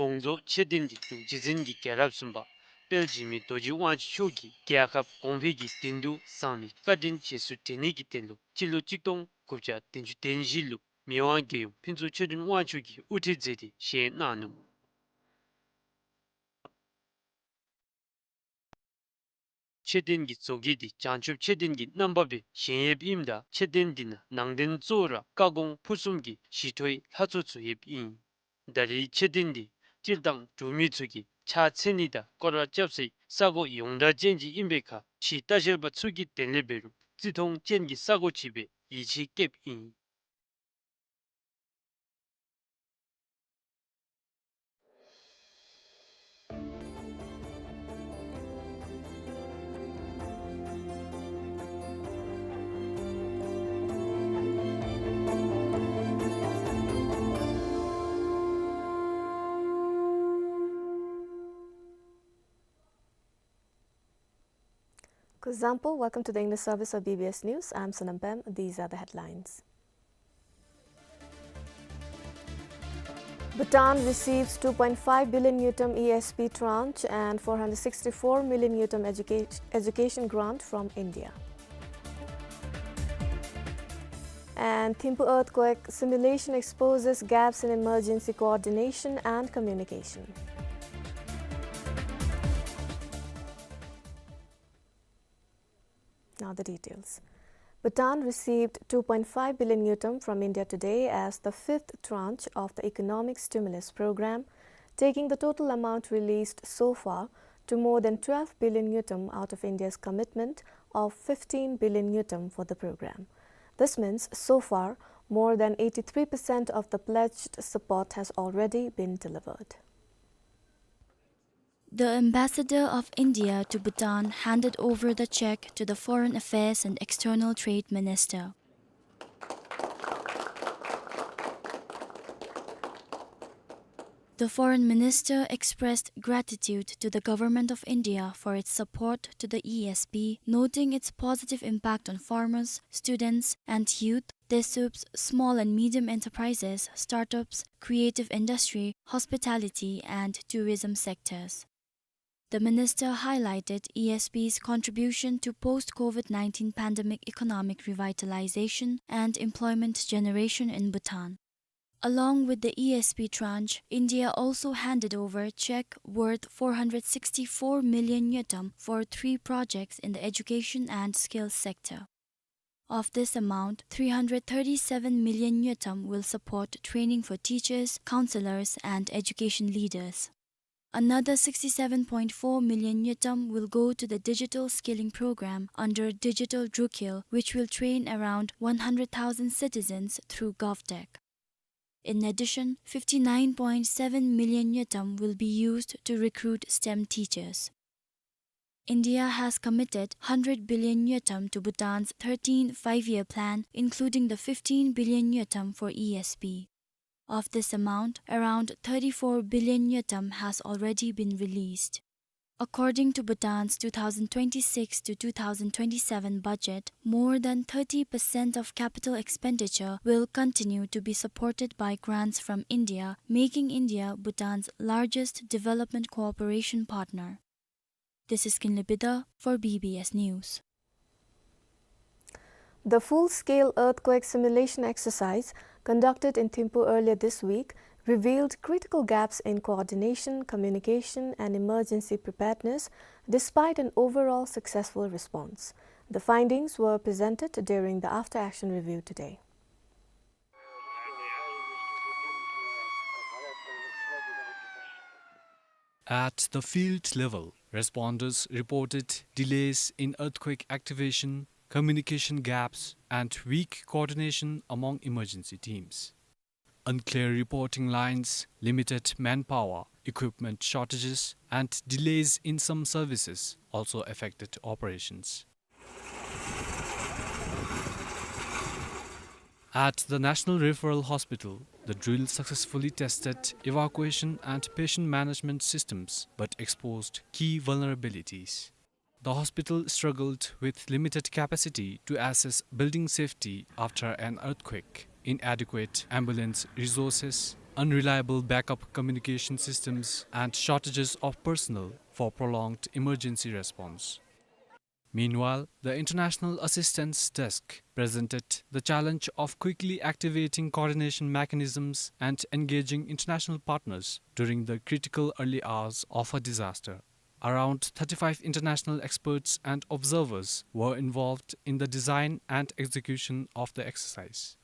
དགོངས་རྫོགས་མཆོད་རྟེན་འདི་འབྲུག་རྗེ་བཙུན་གྱི་རྒྱལ་རབས་གསུམ་པ་དཔལ་འཇིགས་མེད་རྡོ་རྗེ་དབང་ཕྱུག་མཆོག་གིས་རྒྱལ་ཁབ་གོང་འཕེལ་གྱི་དོན་དུ་གསང་ནི་བཀའ་དྲིན་རྗེས་སུ་དྲན་ནི་གི་དོན་ལུ་སྤྱི་ལོ་གཅིག་སྟོང་དགུ་བརྒྱ་བདུན་ཅུ་དོན་བཞི་ལུ་མི་དབང་རྒྱལ་ཡུམ་ཕུན་ཚོགས་ཆོས་སྒྲོན་དབང་ཕྱུག་གིས་དབུ་ཁྲིད་མཛད་དེ་བཞེངས་གནང་ནུག། མཆོད་རྟེན་གྱི་མཛོད་དཀྱིལ་འདི་བྱང་ཆུབ་མཆོད་རྟེན་གྱི་རྣམ་པ་སྦེ་བཞེངས་ཡོདཔ་ཨིནམ་ད་མཆོད་རྟེན་འདི་ནང་ནང་རྟེན་གཙོ་བོ་ར་བཀའ་དགོངས་ཕུན་སུམ་གྱི་ཞི་ཁྲོའི་ལྷ་ཚོགས་ཚུ་ཡོདཔ་ཨིན། ད་རེས་མཆོད་རྟེན་འདི་སྤྱིར་བཏང་འབྲུག་མི་ཚུ་གིས་ཕྱག་འཚལ་ནི་དང་སྐོར་ར་རྐྱབ་སའི་ས་གོ་ཡོངས་གྲགས་ཅན་ཅིག་ཨིན་པའི་ཁར་ཕྱིའི་ལྟ་བཤལ་པ་ཚུ་གི་དོན་ལས་འབད་རུང་བརྩི་མཐོང་ཅན་གྱི་ས་གོ་ཅིག་སྦེ་ཡིད་ཆེས་བསྐྱེདཔ་ཨིན། Zampo, welcome to the English service of B B S News. I'm Sonam Pem. These are the headlines. Bhutan receives two point five billion ngultrum E S P tranche and four hundred sixty-four million ngultrum educa-, education grant from India. And Thimphu earthquake simulation exposes gaps in emergency coordination and communication. Now the details. Bhutan received two point five billion ngultrum from India today as the fifth tranche of the economic stimulus program, taking the total amount released so far to more than twelve billion ngultrum out of India's commitment of fifteen billion ngultrum for the program. This means, so far, more than eighty-three percent of the pledged support has already been delivered. The ambassador of India to Bhutan handed over the check to the Foreign Affairs and External Trade Minister. The Foreign Minister expressed gratitude to the Government of India for its support to the E S P, noting its positive impact on farmers, students, and youth, DESUPs, small and medium enterprises, startups, creative industry, hospitality, and tourism sectors. The minister highlighted E S P's contribution to post-COVID nineteen pandemic economic revitalization and employment generation in Bhutan. Along with the E S P tranche, India also handed over check worth four hundred sixty-four million ngultrum for three projects in the education and skills sector. Of this amount, three hundred thirty-seven million ngultrum will support training for teachers, counselors, and education leaders. Another sixty-seven point four million ngultrum will go to the digital skilling program under Digital Drukhel, which will train around one hundred thousand citizens through GovTech. In addition, fifty-nine point seven million ngultrum will be used to recruit STEM teachers. India has committed hundred billion ngultrum to Bhutan's thirteenth five-year plan, including the fifteen billion ngultrum for E S P. Of this amount, around thirty-four billion ngultrum has already been released. According to Bhutan's two thousand twenty-six to two thousand twenty-seven budget, more than thirty percent of capital expenditure will continue to be supported by grants from India, making India Bhutan's largest development cooperation partner. This is Kinley Bidha for B B S News. The full-scale earthquake simulation exercise conducted in Thimphu earlier this week revealed critical gaps in coordination, communication, and emergency preparedness, despite an overall successful response. The findings were presented during the after-action review today. At the field level, responders reported delays in earthquake activation, communication gaps, and weak coordination among emergency teams. Unclear reporting lines, limited manpower, equipment shortages, and delays in some services also affected operations. At the National Referral Hospital, the drill successfully tested evacuation and patient management systems, but exposed key vulnerabilities. The hospital struggled with limited capacity to assess building safety after an earthquake, inadequate ambulance resources, unreliable backup communication systems, and shortages of personnel for prolonged emergency response. Meanwhile, the International Assistance Desk presented the challenge of quickly activating coordination mechanisms and engaging international partners during the critical early hours of a disaster. Around thirty-five international experts and observers were involved in the design and execution of the exercise.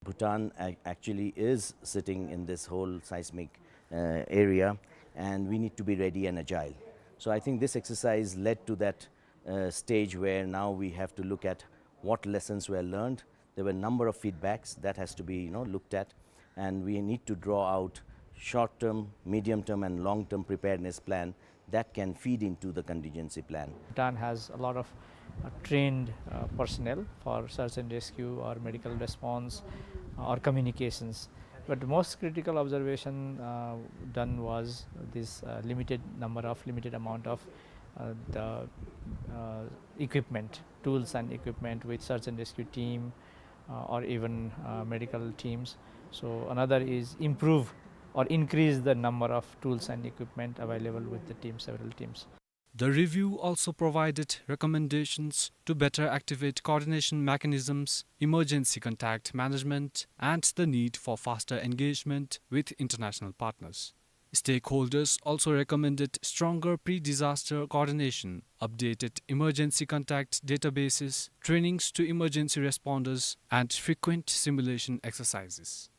Bhutan ac-, actually is sitting in this whole seismic, uh, area, and we need to be ready and agile. So I think this exercise led to that, uh, stage where now we have to look at what lessons were learned. There were a number of feedbacks that has to be, you know, looked at, and we need to draw out short-term, medium-term, and long-term preparedness plan that can feed into the contingency plan. Bhutan has a lot of, uh, trained, uh, personnel for search and rescue or medical response, uh, or communications. But the most critical observation, uh, done was this, uh, limited number of, limited amount of, uh, the, uh, equipment, tools and equipment with search and rescue team, uh, or even, uh, medical teams. So another is improve or increase the number of tools and equipment available with the team, several teams. The review also provided recommendations to better activate coordination mechanisms, emergency contact management, and the need for faster engagement with international partners. Stakeholders also recommended stronger pre-disaster coordination, updated emergency contact databases, trainings to emergency responders, and frequent simulation exercises.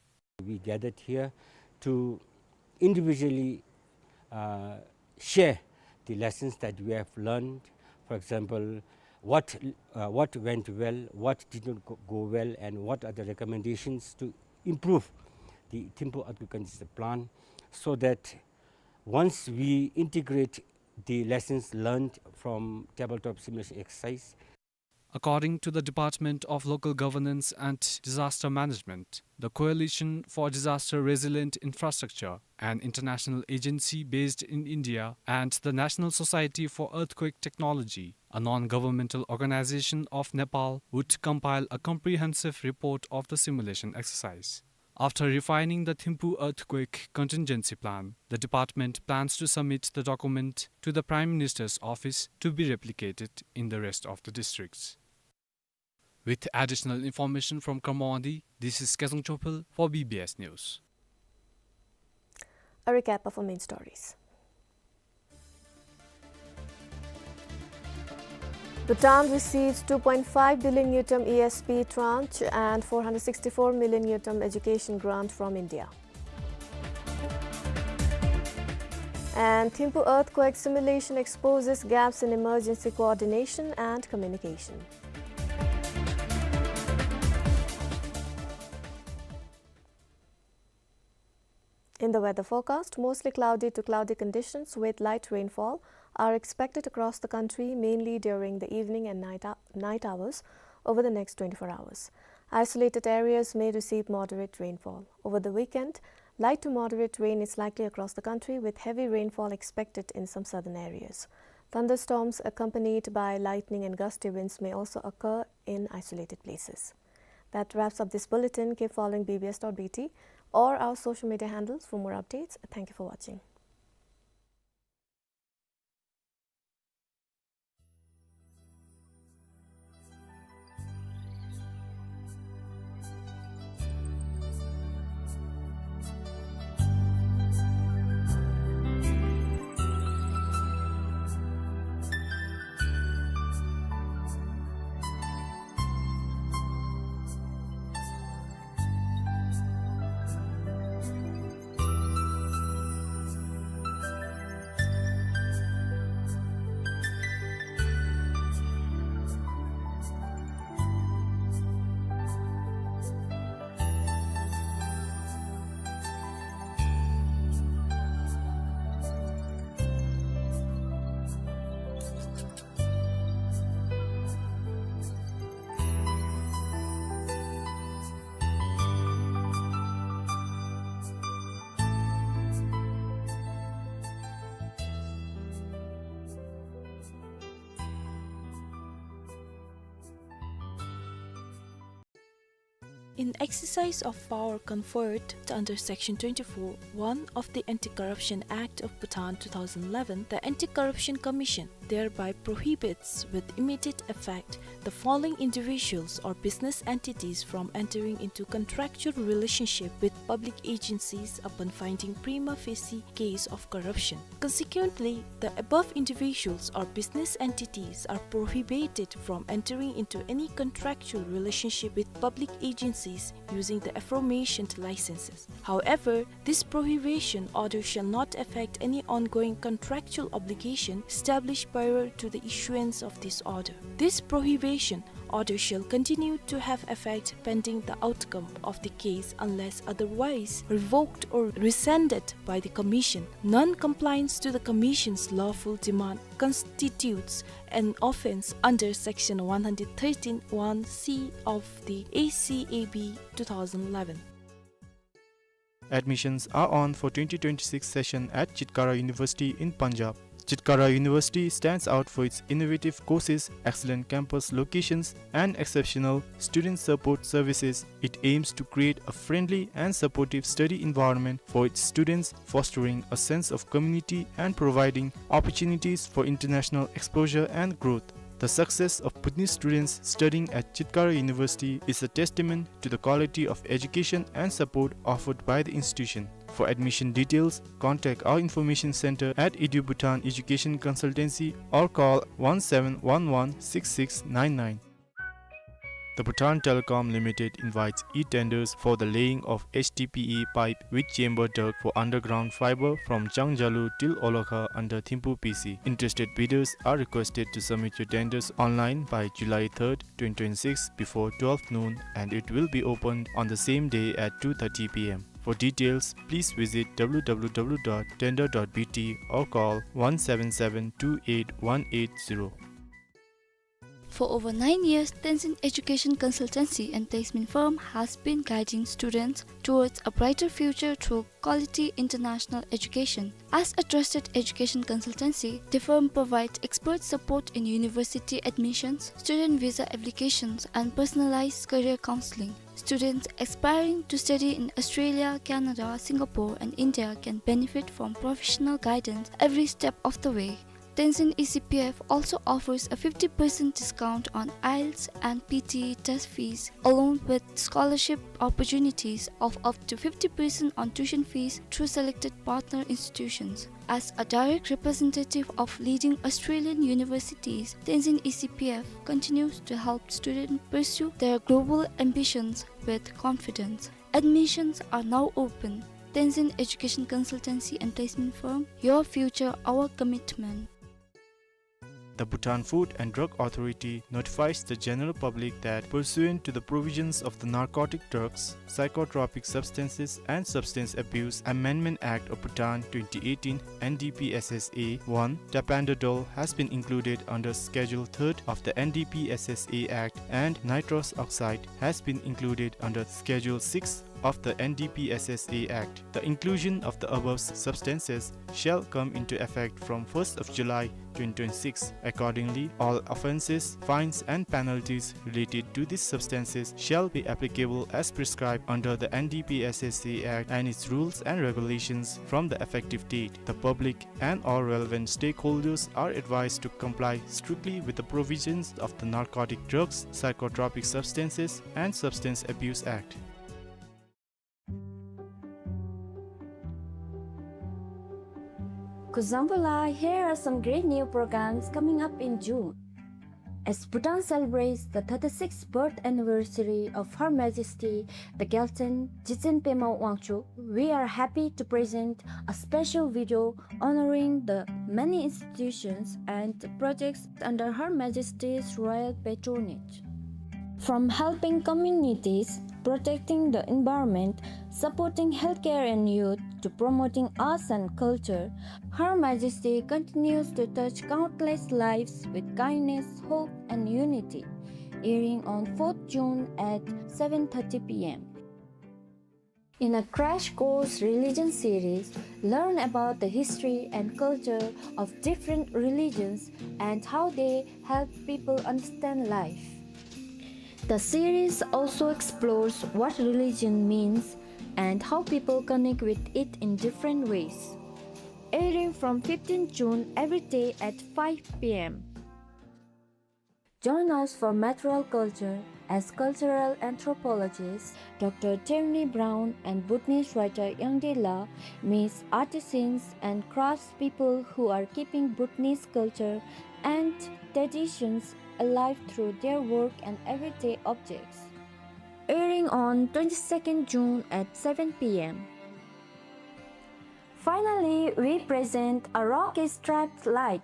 We gathered here to individually, uh, share the lessons that we have learned. For example, what, uh, what went well, what did not go, go well, and what are the recommendations to improve the Thimphu earthquake contingency plan, so that once we integrate the lessons learned from tabletop simulation exercise. According to the Department of Local Governance and Disaster Management, the Coalition for Disaster Resilient Infrastructure, an international agency based in India, and the National Society for Earthquake Technology, a non-governmental organization of Nepal, would compile a comprehensive report of the simulation exercise. After refining the Thimphu earthquake contingency plan, the department plans to submit the document to the Prime Minister's office to be replicated in the rest of the districts. With additional information from Kurmawadi, this is Kezang Chophel for B B S News. A recap of our main stories. Bhutan receives two point five billion ngultrum E S P tranche and four hundred sixty-four million ngultrum education grant from India. And Thimphu earthquake simulation exposes gaps in emergency coordination and communication. In the weather forecast, mostly cloudy to cloudy conditions with light rainfall are expected across the country, mainly during the evening and night hou-, night hours over the next twenty-four hours. Isolated areas may receive moderate rainfall. Over the weekend, light to moderate rain is likely across the country, with heavy rainfall expected in some southern areas. Thunderstorms accompanied by lightning and gusty winds may also occur in isolated places. That wraps up this bulletin. Keep following B B S dot B T or our social media handles for more updates. Thank you for watching. In exercise of power conferred under Section twenty-four one of the Anti-Corruption Act of Bhutan two thousand eleven, the Anti-Corruption Commission thereby prohibits with immediate effect the following individuals or business entities from entering into contractual relationship with public agencies upon finding prima facie case of corruption. Consequently, the above individuals or business entities are prohibited from entering into any contractual relationship with public agencies using the aforementioned licenses. However, this prohibition order shall not affect any ongoing contractual obligation established prior to the issuance of this order. This prohibition order shall continue to have effect pending the outcome of the case unless otherwise revoked or rescinded by the Commission. Non-compliance to the Commission's lawful demand constitutes an offence under Section one hundred thirteen one C of the A C A B two thousand eleven. Admissions are on for twenty twenty-six session at Chitkara University in Punjab. Chitkara University stands out for its innovative courses, excellent campus locations, and exceptional student support services. It aims to create a friendly and supportive study environment for its students, fostering a sense of community and providing opportunities for international exposure and growth. The success of Bhutanese students studying at Chitkara University is a testament to the quality of education and support offered by the institution. For admission details, contact our information center at EduBhutan Education Consultancy or call one seven one one six six nine nine. The Bhutan Telecom Limited invites e-tenders for the laying of H D P E pipe with chamber duct for underground fiber from Changjalu till Olakha under Thimphu P C. Interested bidders are requested to submit your tenders online by July third, twenty twenty-six, before twelve noon, and it will be opened on the same day at two thirty P M. For details, please visit W W W dot tender dot B T or call one seven seven two eight one eight zero. For over nine years, Tenzin Education Consultancy and Placement Firm has been guiding students towards a brighter future through quality international education. As a trusted education consultancy, the firm provides expert support in university admissions, student visa applications, and personalized career counseling. Students aspiring to study in Australia, Canada, Singapore, and India can benefit from professional guidance every step of the way. Tenzin E C P F also offers a fifty percent discount on IELTS and P T E test fees, along with scholarship opportunities of up to fifty percent on tuition fees through selected partner institutions. As a direct representative of leading Australian universities, Tenzin E C P F continues to help students pursue their global ambitions with confidence. Admissions are now open. Tenzin Education Consultancy and Placement Firm, your future, our commitment. The Bhutan Food and Drug Authority notifies the general public that, pursuant to the provisions of the Narcotic Drugs, Psychotropic Substances and Substance Abuse Amendment Act of Bhutan twenty eighteen, N D P S S A one, tapentadol has been included under Schedule third of the N D P S S A Act, and nitrous oxide has been included under Schedule six of the N D P S S A Act. The inclusion of the above substances shall come into effect from first of July twenty twenty-six. Accordingly, all offences, fines and penalties related to these substances shall be applicable as prescribed under the N D P S S A Act and its rules and regulations from the effective date. The public and all relevant stakeholders are advised to comply strictly with the provisions of the Narcotic Drugs, Psychotropic Substances and Substance Abuse Act. Kuzuzangpo la, here are some great new programs coming up in June. As Bhutan celebrates the thirty-sixth birth anniversary of Her Majesty the Gyaltsuen Jigtsen Pema Wangchuck, we are happy to present a special video honoring the many institutions and projects under Her Majesty's royal patronage. From helping communities, protecting the environment, supporting healthcare and youth, to promoting arts and culture, Her Majesty continues to touch countless lives with kindness, hope, and unity. Airing on fourth June at seven thirty P M. In a Crash Course Religion series, learn about the history and culture of different religions and how they help people understand life. The series also explores what religion means and how people connect with it in different ways. Airing from fifteenth June every day at five P M. Join us for Material Culture as cultural anthropologist Doctor Tierney Brown and Bhutanese writer Yangde La meets artisans and craftspeople who are keeping Bhutanese culture and traditions alive through their work and everyday objects. Airing on twenty-second June at seven P M. Finally, we present A Rock is Trapped Light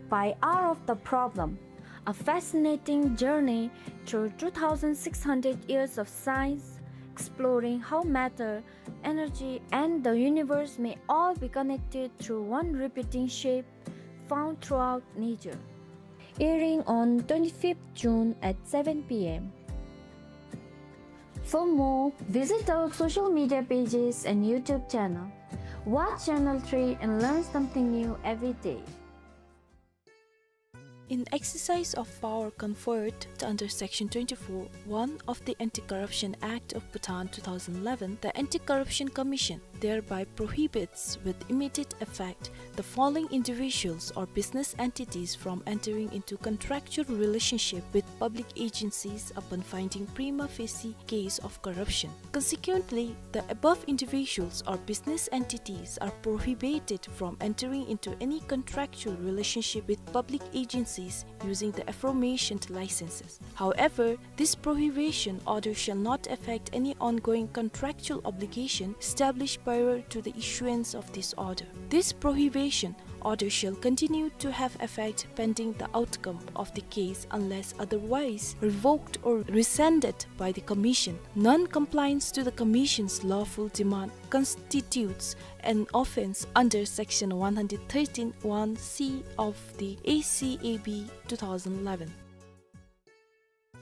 by Hour of the Problem, a fascinating journey through two thousand six hundred years of science, exploring how matter, energy, and the universe may all be connected through one repeating shape found throughout nature. Airing on twenty-fifth June at seven P M. For more, visit our social media pages and YouTube channel. Watch Channel three and learn something new every day. In exercise of power conferred under Section twenty-four one of the Anti-Corruption Act of Bhutan two thousand eleven, the Anti-Corruption Commission thereby prohibits with immediate effect the following individuals or business entities from entering into contractual relationship with public agencies upon finding prima facie case of corruption. Consequently, the above individuals or business entities are prohibited from entering into any contractual relationship with public agencies using the aforementioned licenses. However, this prohibition order shall not affect any ongoing contractual obligation established prior to the issuance of this order. This prohibition order shall continue to have effect pending the outcome of the case unless otherwise revoked or rescinded by the Commission. Non-compliance to the Commission's lawful demand constitutes an offence under Section one hundred thirteen one C of the A C A B two thousand eleven.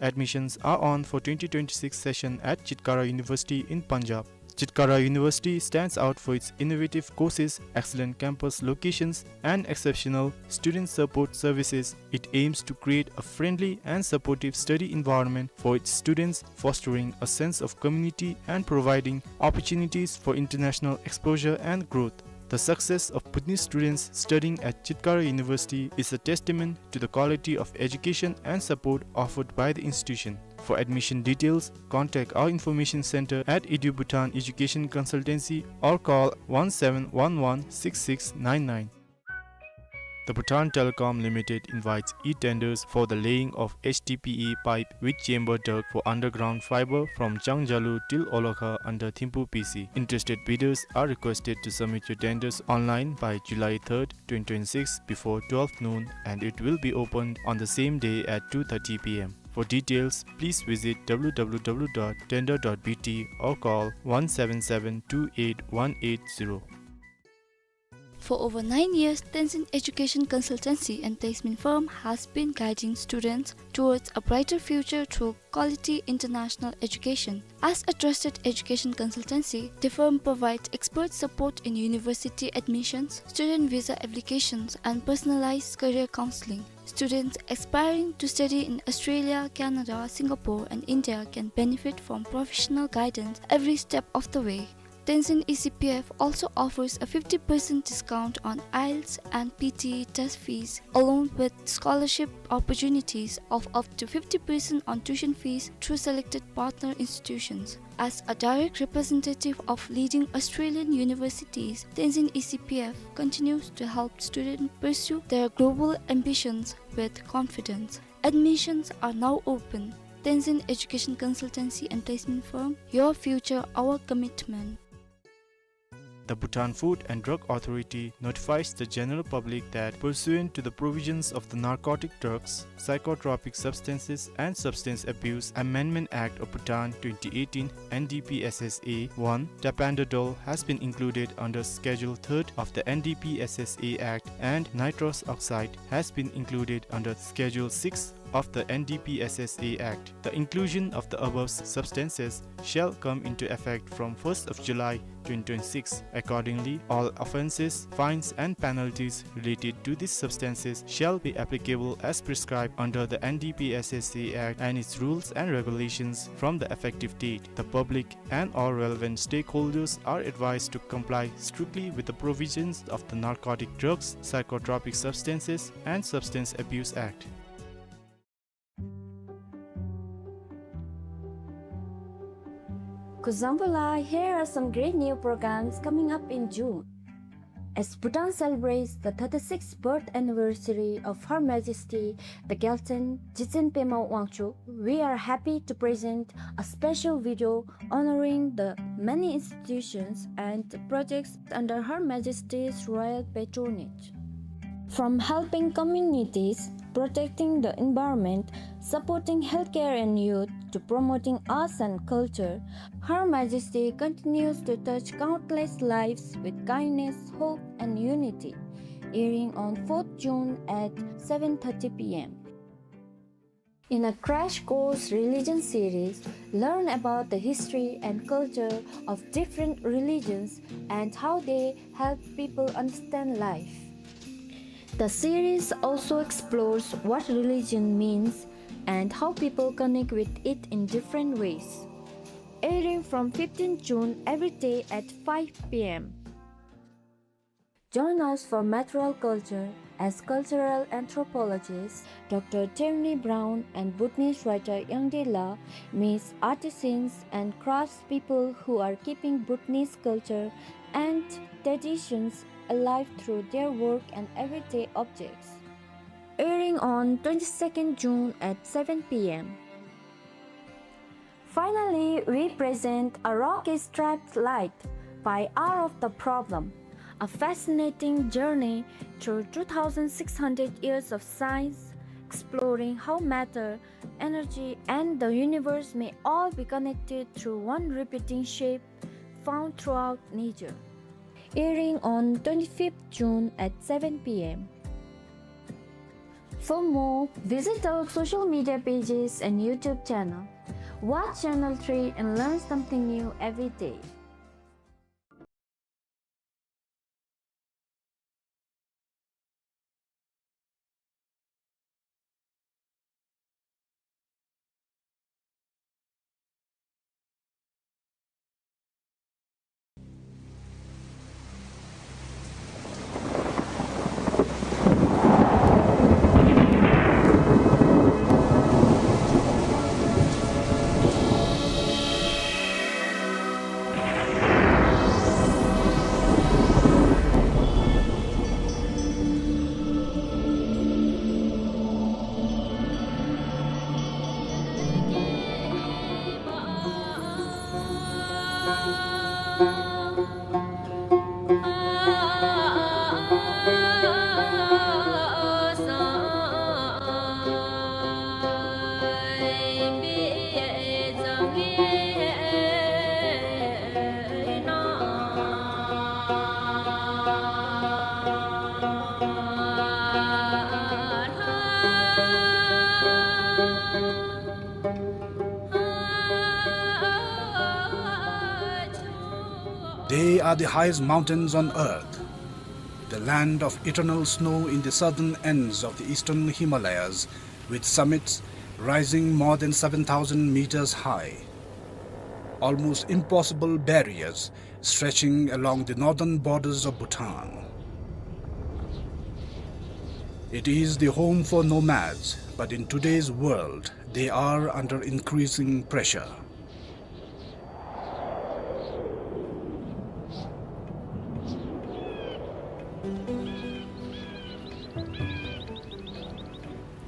Admissions are on for twenty twenty-six session at Chitkara University in Punjab. Chitkara University stands out for its innovative courses, excellent campus locations, and exceptional student support services. It aims to create a friendly and supportive study environment for its students, fostering a sense of community and providing opportunities for international exposure and growth. The success of Bhutanese students studying at Chitkara University is a testament to the quality of education and support offered by the institution. For admission details, contact our information center at EduBhutan Education Consultancy or call one seven one one six six nine nine. The Bhutan Telecom Limited invites e-tenders for the laying of H D P E pipe with chamber duct for underground fiber from Changjalu till Olokha under Thimphu P C. Interested bidders are requested to submit your tenders online by July third, twenty twenty-six, before twelve noon, and it will be opened on the same day at two thirty P M. For details, please visit W W W dot tender dot B T or call one seven seven two eight one eight zero. For over nine years, Tenzin Education Consultancy and Placement Firm has been guiding students towards a brighter future through quality international education. As a trusted education consultancy, the firm provides expert support in university admissions, student visa applications, and personalized career counseling. Students aspiring to study in Australia, Canada, Singapore, and India can benefit from professional guidance every step of the way. Tenzin E C P F also offers a fifty percent discount on IELTS and P T E test fees, along with scholarship opportunities of up to fifty percent on tuition fees through selected partner institutions. As a direct representative of leading Australian universities, Tenzin E C P F continues to help students pursue their global ambitions with confidence. Admissions are now open. Tenzin Education Consultancy and Placement Firm, your future, our commitment. The Bhutan Food and Drug Authority notifies the general public that, pursuant to the provisions of the Narcotic Drugs, Psychotropic Substances and Substance Abuse Amendment Act of Bhutan twenty eighteen, N D P S S A one, tapentadol has been included under Schedule third of the N D P S S A Act, and nitrous oxide has been included under Schedule six of the N D P S S A Act. The inclusion of the above s-, substances shall come into effect from first of July twenty twenty-six. Accordingly, all offences, fines and penalties related to these substances shall be applicable as prescribed under the N D P S S A Act and its rules and regulations from the effective date. The public and all relevant stakeholders are advised to comply strictly with the provisions of the Narcotic Drugs, Psychotropic Substances and Substance Abuse Act. Kuzuzangpo, here are some great new programs coming up in June. As Bhutan celebrates the thirty-sixth birth anniversary of Her Majesty the Gyaltsuen Jigtsen Pema Wangchuck, we are happy to present a special video honoring the many institutions and projects under Her Majesty's royal patronage. From helping communities, protecting the environment, supporting healthcare and youth, to promoting arts and culture, Her Majesty continues to touch countless lives with kindness, hope, and unity, airing on fourth June at seven thirty P M. In a Crash Course Religion series, learn about the history and culture of different religions and how they help people understand life. The series also explores what religion means and how people connect with it in different ways. Airing from fifteenth June every day at five p.m. Join us for Material Culture as cultural anthropologists Doctor Tierney Brown and Bhutanese writer Yangde La meets artisans and craftspeople who are keeping Bhutanese culture and traditions alive through their work and everyday objects. Airing on twenty-second June at seven p.m. Finally, we present A Rock Is Striped Light by Hour of the Problem, a fascinating journey through two thousand six hundred years of science, exploring how matter, energy, and the universe may all be connected through one repeating shape found throughout nature. Airing on twenty-fifth June at seven p.m. For more, visit our social media pages and YouTube channel. Watch Channel three and learn something new every day. They are the highest mountains on earth, the land of eternal snow in the southern ends of the eastern Himalayas, with summits rising more than seven thousand meters high. Almost impossible barriers stretching along the northern borders of Bhutan. It is the home for nomads, but in today's world, they are under increasing pressure.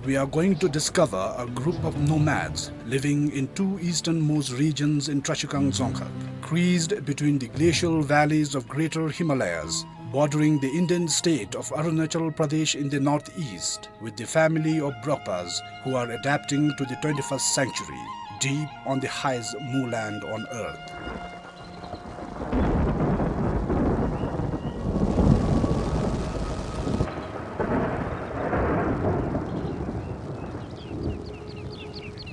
We are going to discover a group of nomads living in two easternmost regions in Trashigang Dzongkhag, creased between the glacial valleys of Greater Himalayas, bordering the Indian state of Arunachal Pradesh in the northeast, with the family of Brokpas, who are adapting to the twenty-first century, deep on the highest moorland on earth.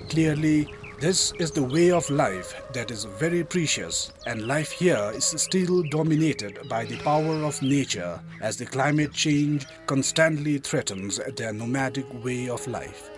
Clearly, this is the way of life that is very precious, and life here is still dominated by the power of nature, as the climate change constantly threatens their nomadic way of life.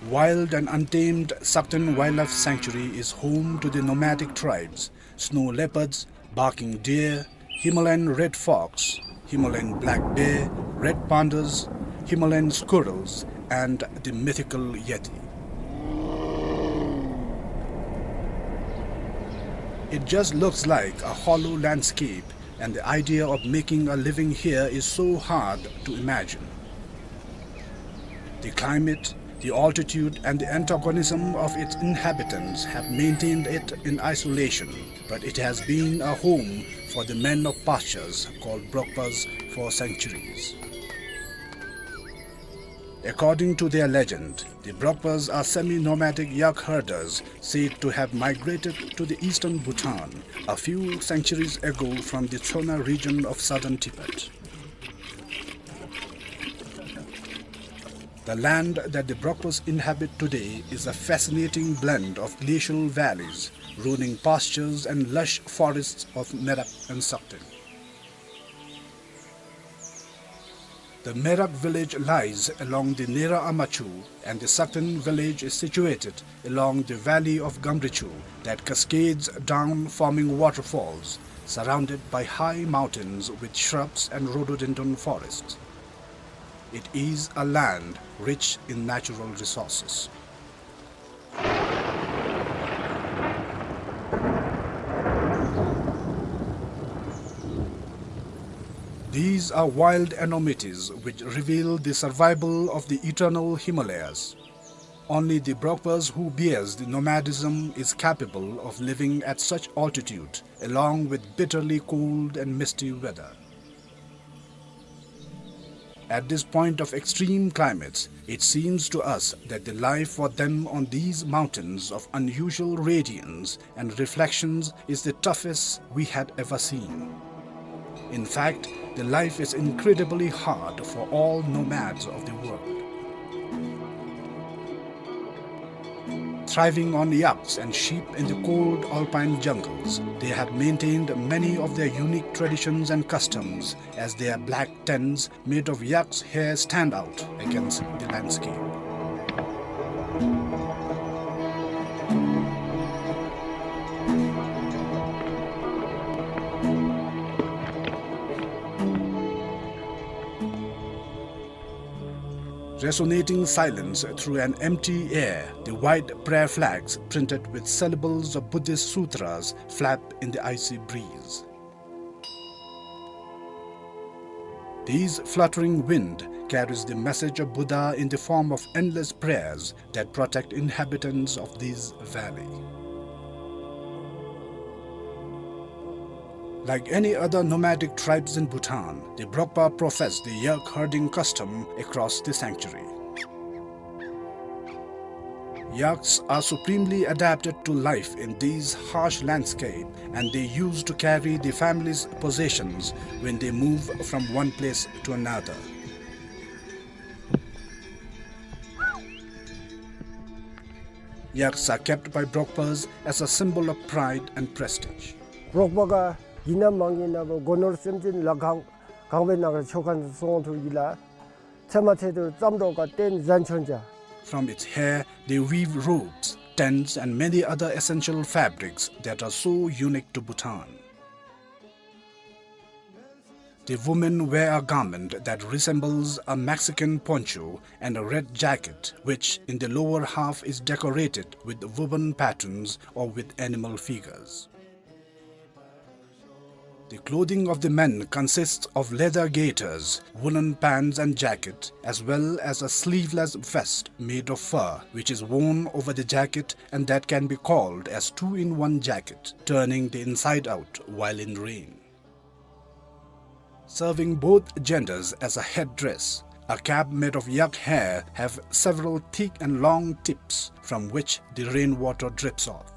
Wild and untamed Sakten Wildlife Sanctuary is home to the nomadic tribes, snow leopards, barking deer, Himalayan red fox, Himalayan black bear, red pandas, Himalayan squirrels, and the mythical yeti. It just looks like a hollow landscape, and the idea of making a living here is so hard to imagine. The climate, the altitude, and the antagonism of its inhabitants have maintained it in isolation, but it has been a home for the men of pastures called Brokpas for centuries. According to their legend, the Brokpas are semi-nomadic yak herders said to have migrated to the eastern Bhutan a few centuries ago from the Chona region of southern Tibet. The land that the Brokpas inhabit today is a fascinating blend of glacial valleys, rolling pastures, and lush forests of Merak and Sakten. The Merak village lies along the Nera Amachu, and the Sakten village is situated along the valley of Gamrichu that cascades down, forming waterfalls, surrounded by high mountains with shrubs and rhododendron forests. It is a land rich in natural resources. These are wild enormities which reveal the survival of the eternal Himalayas. Only the Brokpas who bears the nomadism is capable of living at such altitude, along with bitterly cold and misty weather. At this point of extreme climates, it seems to us that the life for them on these mountains of unusual radiance and reflections is the toughest we had ever seen. In fact, the life is incredibly hard for all nomads of the world. Thriving on yaks and sheep in the cold alpine jungles, they have maintained many of their unique traditions and customs, as their black tents made of yak's hair stand out against the landscape. Resonating silence through an empty air, the white prayer flags printed with syllables of Buddhist sutras flap in the icy breeze. This fluttering wind carries the message of Buddha in the form of endless prayers that protect inhabitants of this valley. Like any other nomadic tribes in Bhutan, the Brokpa profess the yak herding custom across the sanctuary. Yaks are supremely adapted to life in these harsh landscape, and they used to carry the family's possessions when they move from one place to another. Yaks are kept by Brokpas as a symbol of pride and prestige. རོགས་པ་ག་ཡིན་ན་མ་ཡིན་ན་བོ་སྒོ་ནོར་སེམས་ཅན་ལ་གང་གང་བའི་ནང་ཆོ་ག་སོང་ཐུག་ཡིན་ལ། ཚེ་མ་ཚེ་དུ་ཙམ་འགྲོ་ག་བརྟེན་ཟན་ཆོན་ཅ། From its hair, they weave robes, tents, and many other essential fabrics that are so unique to Bhutan. The women wear a garment that resembles a Mexican poncho and a red jacket, which in the lower half is decorated with woven patterns or with animal figures. The clothing of the men consists of leather gaiters, woolen pants and jacket, as well as a sleeveless vest made of fur, which is worn over the jacket and that can be called as two-in-one jacket, turning the inside out while in rain. Serving both genders as a headdress, a cap made of yak hair have several thick and long tips from which the rainwater drips off.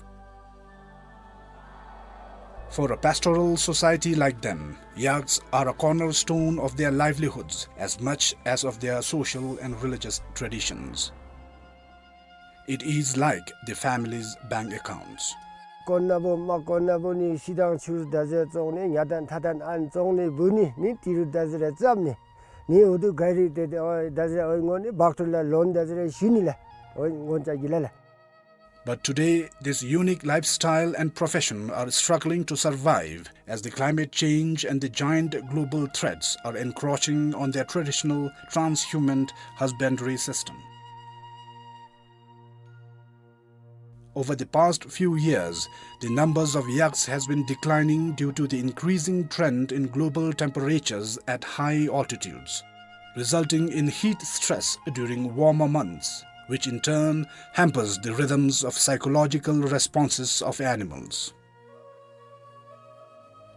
For a pastoral society like them, yaks are a cornerstone of their livelihoods as much as of their social and religious traditions. It is like the family's bank accounts. དཀོན་ན་བུ་མ་དཀོན་ན་བུ་ནི་ཤི་དང་ཆུ་ད་ཟེར་བཙོང་ནི་ཉ་དང་ཐ་དང་ཨན་བཙོང་ནི་བུ་ནི་ནི་ཏི་རུ་ད་ཟེར་རེ་བཙབ་ནི་ནི་འུ་དུ་ག་རི་ཏེ་ཏེ་ཨོ་ད་ཟེར་ཨོ་ངོ་ནི་བག་ཏུ་ལ་ལོན་ད་ཟེར་རེ་ཞུ་ནི་ལ་ཨོ་ངོ་ཅ་གི་ལ་ལ། But today, this unique lifestyle and profession are struggling to survive as the climate change and the giant global threats are encroaching on their traditional transhuman husbandry system. Over the past few years, the numbers of yaks has been declining due to the increasing trend in global temperatures at high altitudes, resulting in heat stress during warmer months, which in turn hampers the rhythms of psychological responses of animals.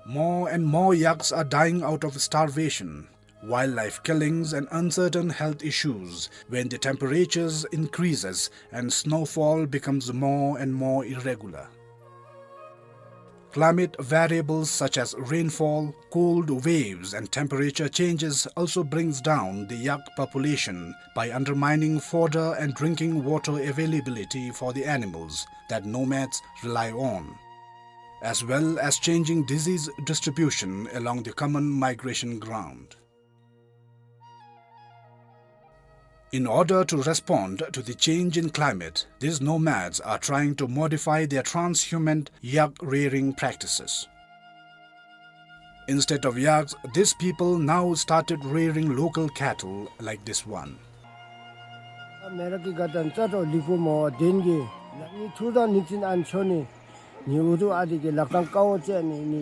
More and more yaks are dying out of starvation, wildlife killings and uncertain health issues when the temperatures increases and snowfall becomes more and more irregular. Climate variables such as rainfall, cold waves and temperature changes also brings down the yak population by undermining fodder and drinking water availability for the animals that nomads rely on, as well as changing disease distribution along the common migration ground. In order to respond to the change in climate, these nomads are trying to modify their transhumant yak rearing practices. Instead of yaks, these people now started rearing local cattle like this one. མེ་རག་གི་དགའ་སྟོན་རྩ་དྲོ་ལིག་པོ་མོ་བ་དེན་གི་ལ་ནི་ཐུར་དང་ནི་ཙིན་ཨན་ཆོ་ནི་ནི་འུ་དུ་ཨ་དི་གི་ལག་ཐང་ཀའོ་ཅེ་ནི་ནི་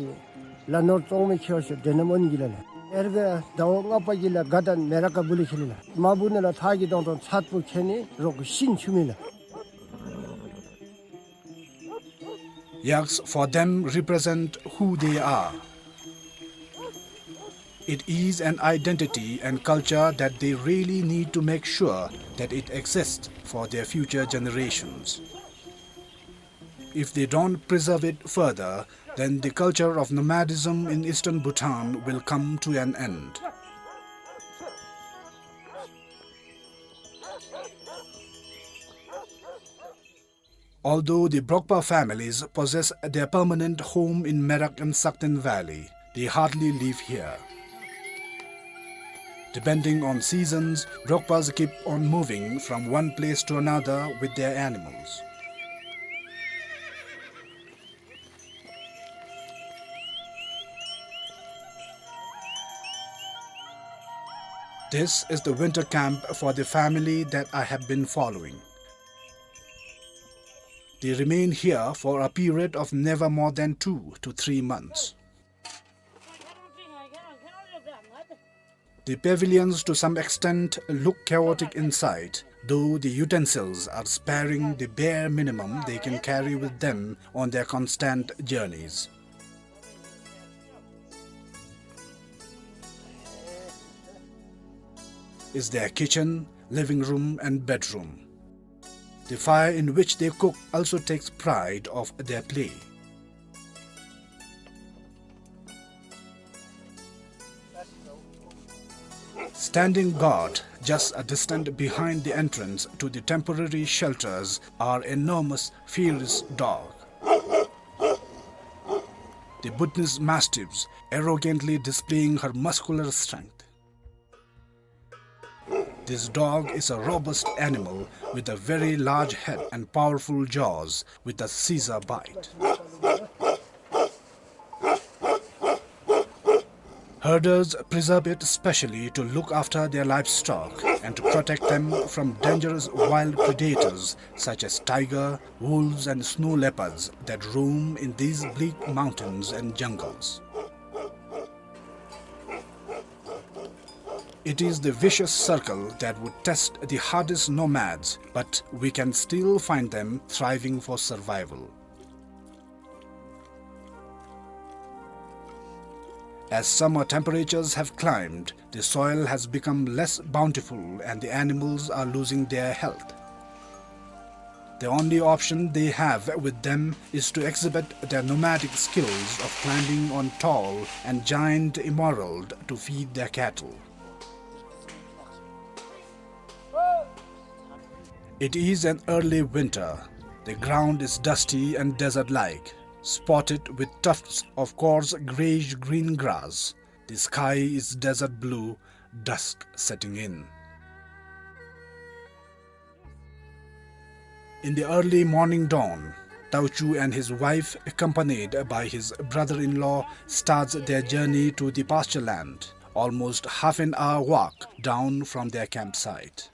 ལ་ནོར་ཙོང་མི་ཁྱེར་ཤོ་དེ་ནམ་འོན་གི་ལ་ལ་ཨེར་ག་ཟླ་བ་ལྔ་པ་གི་ལ་དགའ་སྟོན་མེ་རག་ག་བུ་ལི་ཁེ་ལི་ལ་མ་བུ་ནི་ལ་ཐག་གི་དོང་དོང་ཚད་པོ་ཁེ་ནི་རོག་གི་ཤིན་ཆུ་མི་ལ། Yaks for them represent who they are. It is an identity and culture that they really need to make sure that it exists for their future generations. If they don't preserve it further, then the culture of nomadism in eastern Bhutan will come to an end. Although the Brokpa families possess their permanent home in Merak and Sakten Valley, they hardly live here. Depending on seasons, Brokpas keep on moving from one place to another with their animals. This is the winter camp for the family that I have been following. They remain here for a period of never more than two to three months. The pavilions to some extent look chaotic inside, though the utensils are sparing, the bare minimum they can carry with them on their constant journeys. Is their kitchen, living room and bedroom. The fire in which they cook also takes pride of their play. Standing guard just a distance behind the entrance to the temporary shelters are enormous, fierce dog. The Bhutanese mastiffs arrogantly displaying her muscular strength. This dog is a robust animal with a very large head and powerful jaws with a scissor bite. Herders preserve it specially to look after their livestock and to protect them from dangerous wild predators such as tiger, wolves and snow leopards that roam in these bleak mountains and jungles. It is the vicious circle that would test the hardest nomads, but we can still find them thriving for survival. As summer temperatures have climbed, the soil has become less bountiful and the animals are losing their health. The only option they have with them is to exhibit their nomadic skills of climbing on tall and giant emerald to feed their cattle. It is an early winter. The ground is dusty and desert-like, spotted with tufts of coarse grayish-green grass. The sky is desert blue, dusk setting in. In the early morning dawn, Tauchu and his wife, accompanied by his brother-in-law, starts their journey to the pasture land, almost half an hour walk down from their campsite.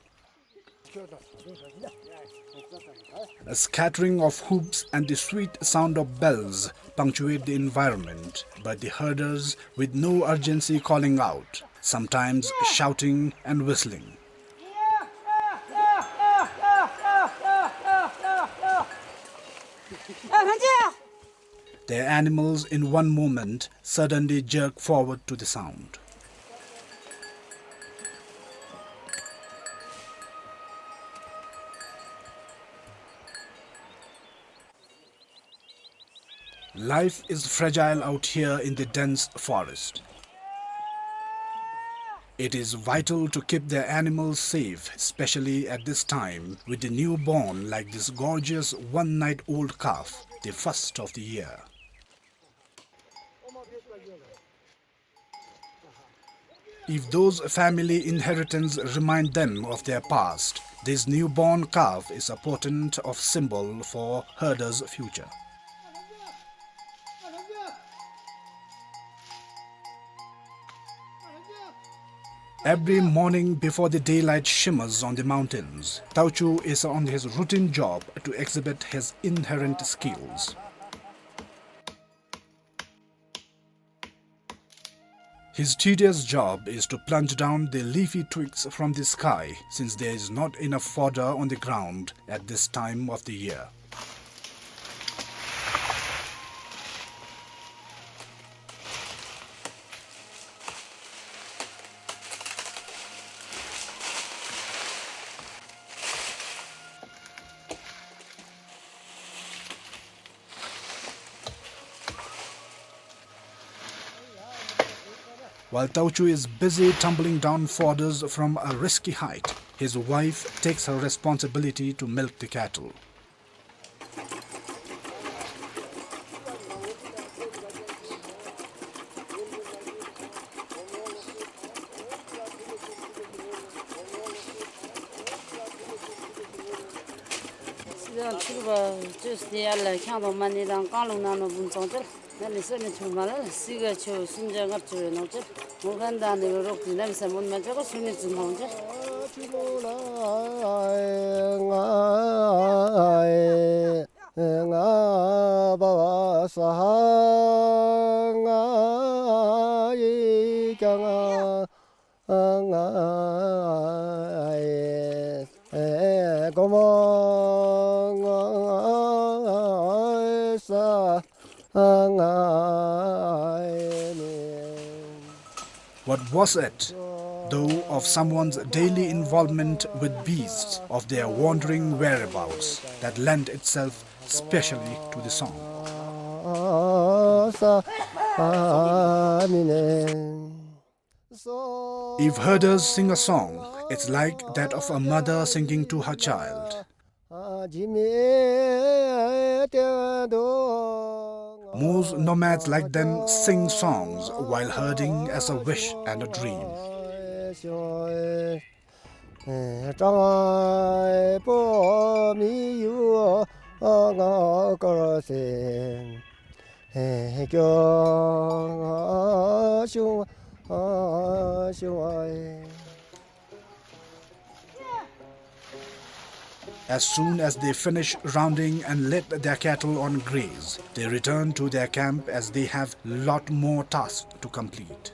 A scattering of hoops and the sweet sound of bells punctuate the environment, but the herders, with no urgency, calling out, sometimes shouting and whistling. Their animals in one moment suddenly jerk forward to the sound. Life is fragile out here in the dense forest. It is vital to keep their animals safe, especially at this time, with the newborn like this gorgeous one-night-old calf, the first of the year. If those family inheritance remind them of their past, this newborn calf is a portent of symbol for herder's future. Every morning before the daylight shimmers on the mountains, Tauchu is on his routine job to exhibit his inherent skills. His tedious job is to plunge down the leafy twigs from the sky, since there is not enough fodder on the ground at this time of the year. While Tauchu is busy tumbling down fodders from a risky height, his wife takes her responsibility to milk the cattle. What was it, though, of someone's daily involvement with beasts, of their wandering whereabouts, that lent itself specially to the song? If herders sing a song, it's like that of a mother singing to her child. Most nomads like them sing songs while herding as a wish and a dream. As soon as they finish rounding and let their cattle on graze, they return to their camp as they have lot more tasks to complete.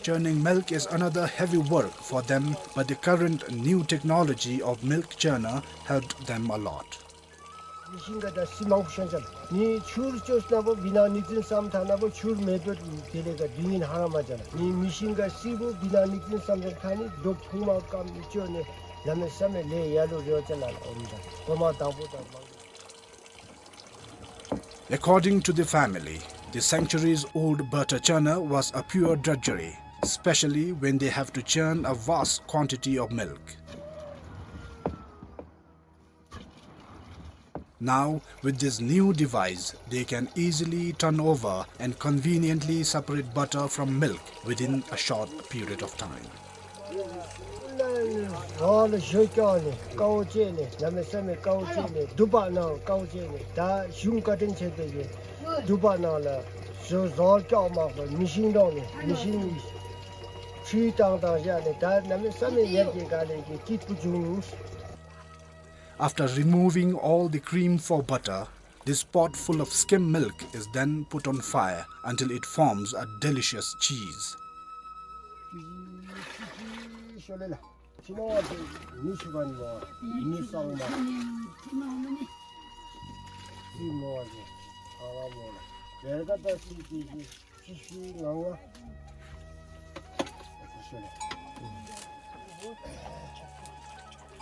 Churning milk is another heavy work for them, but the current new technology of milk churner helped them a lot. མི་ཤིང་ག་ད་སི་མང་པོ་ཤོང་ཅ་ལགས། མི་ཆུར་ཅོས་ན་བོ་བི་ནང་ནིག་ཙིང་སམ་ཐ་ན་བོ་ཆུར་མེ་བོ་དེ་ལས་ག་དུས་ཡུན་ཧ་ར་མ་ཅ་ལགས། མི་མི་ཤིང་ག་སི་བོ་བི་ནང་ནིག་ཙིང་སམ་ཅ་ལགས། ཐ་ནི་རྡོ་ཕུང་མ་ཀམ་ནི་ཅོ་ནི་ལ་མེ་ས་མེ་ལས་ཡ་ལུ་རེ་བ་ཅ་ལགས་ཨོམ་ད་གོ་མ་དང་པོ་དང་མང་པོ། According to the family, the sanctuary's old butter churner was a pure drudgery, especially when they have to churn a vast quantity of milk. Now, with this new device, they can easily turn over and conveniently separate butter from milk within a short period of time. ལ་ལ་ཞོ་སྐྱོག་ནི་ཀའོ་ཅེ་ནི་ལ་མེ་ས་མེ་ཀའོ་ཅེ་ནི་དུ་པ་ནང་ཀའོ་ཅེ་ནི་ད་གཞུང་བཀའ་དྲིན་ཆེ་དེ་གི་དུ་པ་ནང་ལ་ཞོ་ཟོར་སྐྱོག་མ་པ་མི་ཤིང་དོང་ནི་མི་ཤིང་ནི་ཁྲུས་བཏང་བཏང་བཞག་ནི་ད་ལ་མེ་ས་མེ་ཡར་གྱི་ག་ལས་ཀྱི་སྐྱིད་པོ་བྱུང་། After removing all the cream for butter, this pot full of skim milk is then put on fire until it forms a delicious cheese.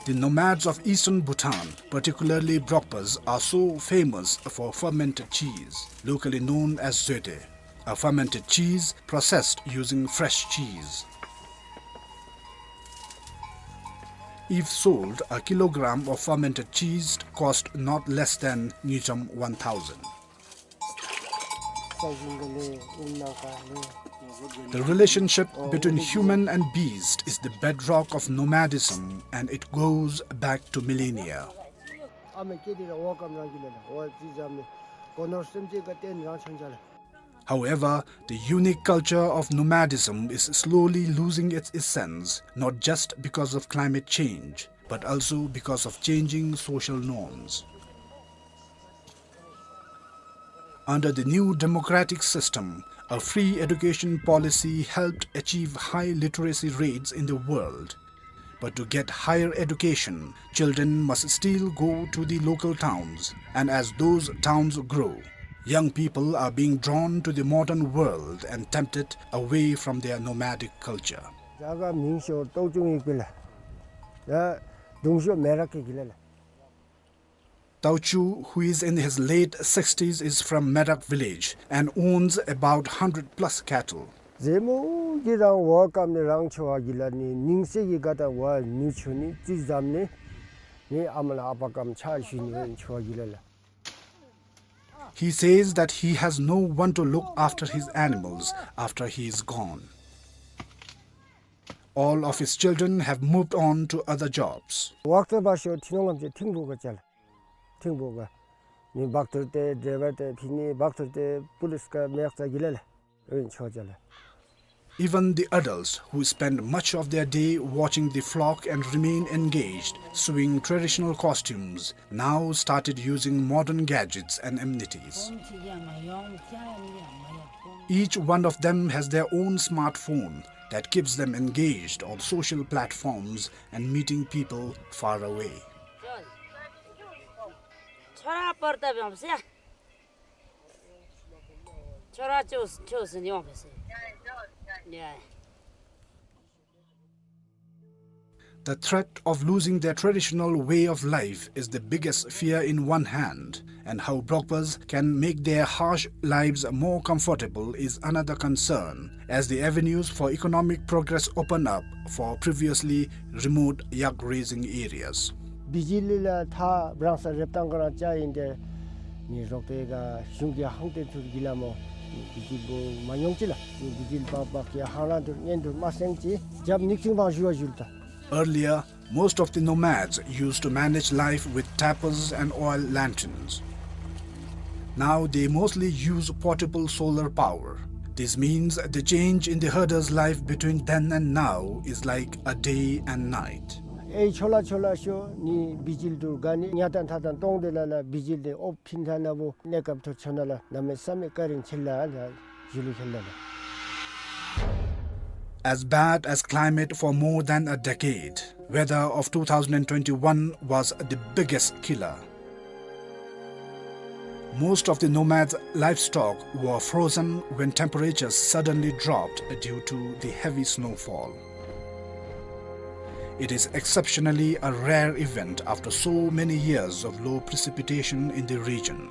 The nomads of eastern Bhutan, particularly Brokpas, are so famous for fermented cheese, locally known as zoete, a fermented cheese processed using fresh cheese. If sold, a kilogram of fermented cheese cost not less than ngultrum one thousand. The relationship between human and beast is the bedrock of nomadism, and it goes back to millennia. However, the unique culture of nomadism is slowly losing its essence, not just because of climate change, but also because of changing social norms. Under the new democratic system, a free education policy helped achieve high literacy rates in the world. But to get higher education, children must still go to the local towns, and as those towns grow, young people are being drawn to the modern world and tempted away from their nomadic culture. རྒྱ་གར་མིང་ཤོར་ཏོག་ཅུང་ཡིག་པི་ལ། ད་གདུང་ཤོར་མེ་རག་གི་གི་ལ་ལ། Tauchu, who is in his late sixties, is from Merak village and owns about hundred plus cattle. ཟེ་མོ་གི་རང་བ་ཀམ་ནི་རང་ཆོ་བ་གི་ལ་ནི་ནིང་སེ་གི་ག་ད་བ་ནུ་ཆུ་ནི་ཙི་ཛམ་ནི་ནི་ཨ་མ་ལ་ཨ་པ་ཀམ་ཆ་ཞུ་ནི་བ་ཆོ་བ་གི་ལ་ལ། He says that he has no one to look after his animals after he is gone. All of his children have moved on to other jobs. ཝག་ཏོ་བ་ཤོ་ཐི་ནོང་ངམ་ཅེ་ཐིང་བུ་ག་ཅལ། ཐིང་བུ་ག། ནི་བག་ཐུར་ཏེ་ཌྲའི་ཝར་ཏེ་ཕི་ནི་བག་ཐུར་ཏེ་པུ་ལིས་ག་མེག་ཙ་གི་ལ་ལ། ཨིན་ཆོ་ཅལ། Even the adults who spend much of their day watching the flock and remain engaged, sewing traditional costumes, now started using modern gadgets and amenities. Each one of them has their own smartphone that keeps them engaged on social platforms and meeting people far away. ཁྱོད་ར་པར་ཏ་བྱོན་ཟེར། ཁྱོད་ར་ཅོས་ཅོས་ཟེར་ཡོང་བས་ཟེར། ཡ། The threat of losing their traditional way of life is the biggest fear in one hand, and how Brokpas can make their harsh lives more comfortable is another concern, as the avenues for economic progress open up for previously remote yak raising areas. བི་ཇི་ལི་ལ་ཐ་བྲང་ས་རེབ་ཏང་ག་རང་ཅ་ཨིན་ཏེ་ནི་རོག་ཏེ་ག་གཞུང་གི་ཧང་ཏེ་ཐུར་གི་ལ་མོ་བི་ཇི་ལི་བོ་མ་ཡོང་ཅི་ལ་ནི་བི་ཇི་ལི་བང་བག་གི་ཧང་རང་ཐུར་ཉན་ཐུར་མ་སེང་ཅི་རྒྱབ་ནིག་ཅིང་བང་ཞུ་བ་ཞུལ་ཏ། Earlier, most of the nomads used to manage life with tapers and oil lanterns. Now they mostly use portable solar power. This means the change in the herder's life between then and now is like a day and night. ཨེ་ཆོ་ལ་ཆོ་ལ་ཤོ་ནི་བི་ཇི་ལི་ཐུར་ག་ནི་ཉ་ཏན་ཐ་ཏན་ཏོང་ཏེ་ལ་ལ་བི་ཇི་ལི་ཨོ་ཕིན་ཐ་ན་བོ་ནེ་ཀབ་ཐུར་ཆོ་ན་ལ་ན་མེ་ས་མེ་ཀ་རིན་ཆེ་ལ་ལ། As bad as climate for more than a decade, weather of two thousand and twenty-one was the biggest killer. Most of the nomads' livestock were frozen when temperatures suddenly dropped due to the heavy snowfall. It is exceptionally a rare event after so many years of low precipitation in the region.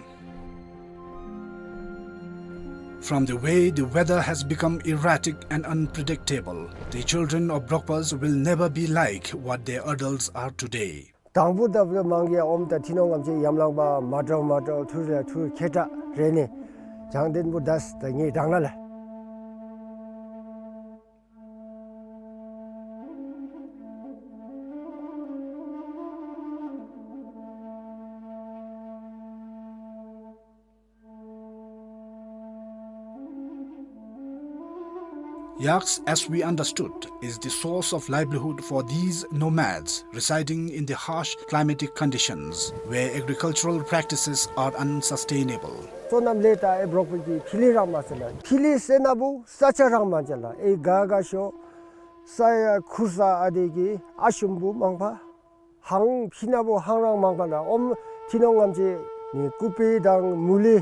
From the way the weather has become erratic and unpredictable, the children of Brokpas will never be like what their adults are today. དང་པོ་ད་བུ་མང་གི་ཨོམ་ད་ཐི་ནོང་ངམ་ཅིག་ཡམ་ལང་པ་མ་འདྲཝ་མ་འདྲཝ་ཐུར་ལ་ཐུར་ཁེ་ཏྲ་རེ་ནི་བྱང་དེན་པོ་དས་ད་ངེ་དྲང་ན་ལ། Yaks, as we understood, is the source of livelihood for these nomads residing in the harsh climatic conditions where agricultural practices are unsustainable. སོ་ནམ་ལས་ད་ཨེ་འབྲོག་པའི་གི་ཕི་ལི་རང་མ་ཟེར་ལ། ཕི་ལི་ཟེར་ན་བུ་ས་ཆ་རང་མ་ཅ་ལ། ཨེ་ག་ག་ཤོ་ས་ཡ་ཁུར་ས་ཨ་དེ་གི་ཨ་ཤུམ་བུ་མང་པ། ཧང་ཕི་ན་བུ་ཧང་རང་མང་པ་ལ་ཨོམ་ཐི་ནོང་ངམ་ཅིག་ནི་ཀུ་པི་དང་མུ་ལི་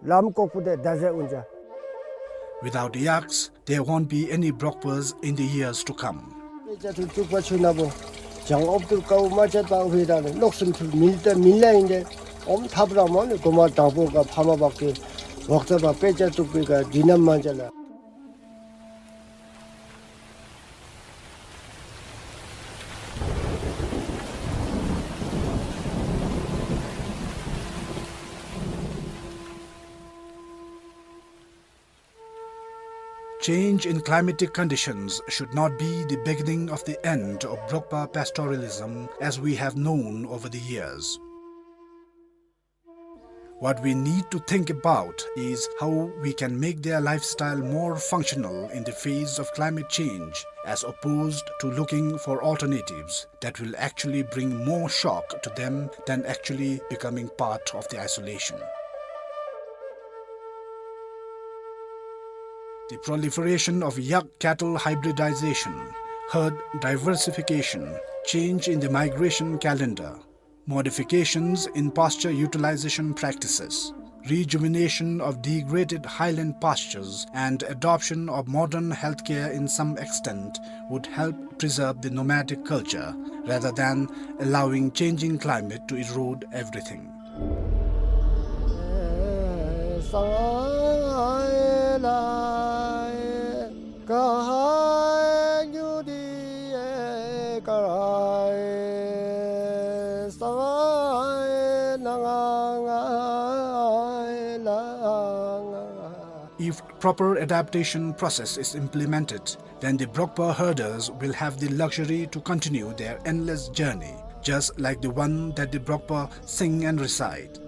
ལམ་ཀོག་པུ་དེ་ད་ཟེ་འུན་ཅ། Without yaks, there won't be any Brokpas in the years to come. དཔེ་ཆ་ཐུར་བཙུགས་པ་ཆུ་ན་བུ་བྱང་ཨོབ་ཐུར་ཀའུ་མ་ཆད་པ་ཧུའི་ད་ནི་ལོག་སུམ་ཐུར་མིལ་ཏེ་མིལ་ལ་ཨིན་ཏེ་ཨོམ་ཐབ་ར་མོ་ནི་གོ་མ་དང་པོ་ག་ཕ་མ་བག་གི་འོག་ཚ་པ་དཔེ་ཆ་བཙུགས་པའི་ག་དུས་ནམ་མ་ཅ་ལ། Change in climatic conditions should not be the beginning of the end of Brokpa pastoralism as we have known over the years. What we need to think about is how we can make their lifestyle more functional in the face of climate change, as opposed to looking for alternatives that will actually bring more shock to them than actually becoming part of the isolation. The proliferation of yak cattle hybridization, herd diversification, change in the migration calendar, modifications in pasture utilization practices, rejuvenation of degraded highland pastures, and adoption of modern healthcare in some extent would help preserve the nomadic culture rather than allowing changing climate to erode everything. If proper adaptation process is implemented, then the Brokpa herders will have the luxury to continue their endless journey, just like the one that the Brokpa sing and recite.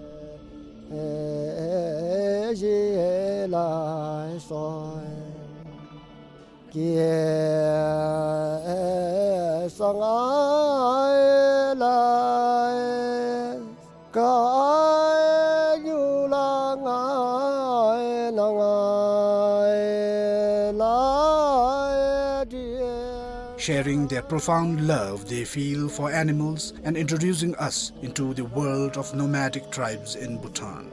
Sharing their profound love they feel for animals and introducing us into the world of nomadic tribes in Bhutan.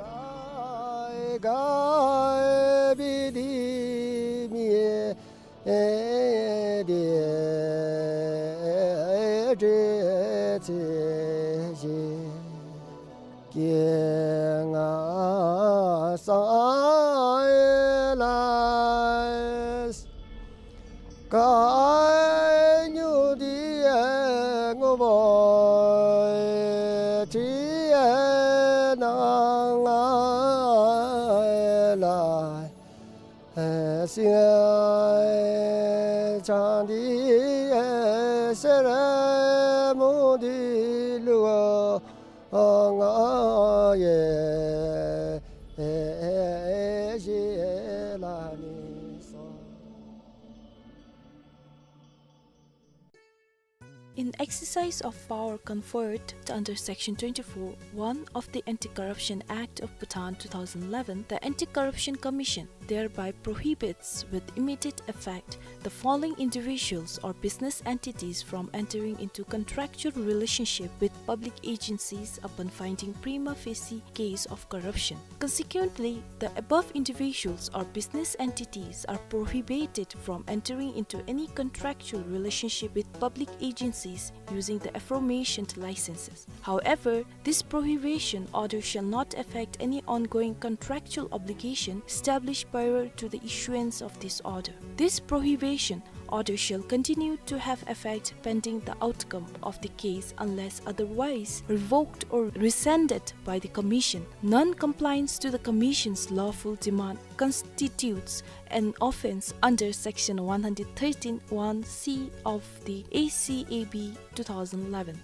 In exercise of power conferred under Section twenty-four one of the Anti-Corruption Act of Bhutan two thousand eleven, the Anti-Corruption Commission thereby prohibits with immediate effect the following individuals or business entities from entering into contractual relationship with public agencies upon finding prima facie case of corruption. Consequently, the above individuals or business entities are prohibited from entering into any contractual relationship with public agencies using the aforementioned licenses. However, this prohibition order shall not affect any ongoing contractual obligation established prior to the issuance of this order. This prohibition order shall continue to have effect pending the outcome of the case unless otherwise revoked or rescinded by the Commission. Non-compliance to the Commission's lawful demand constitutes an offence under Section one hundred thirteen one C of the A C A B two thousand eleven.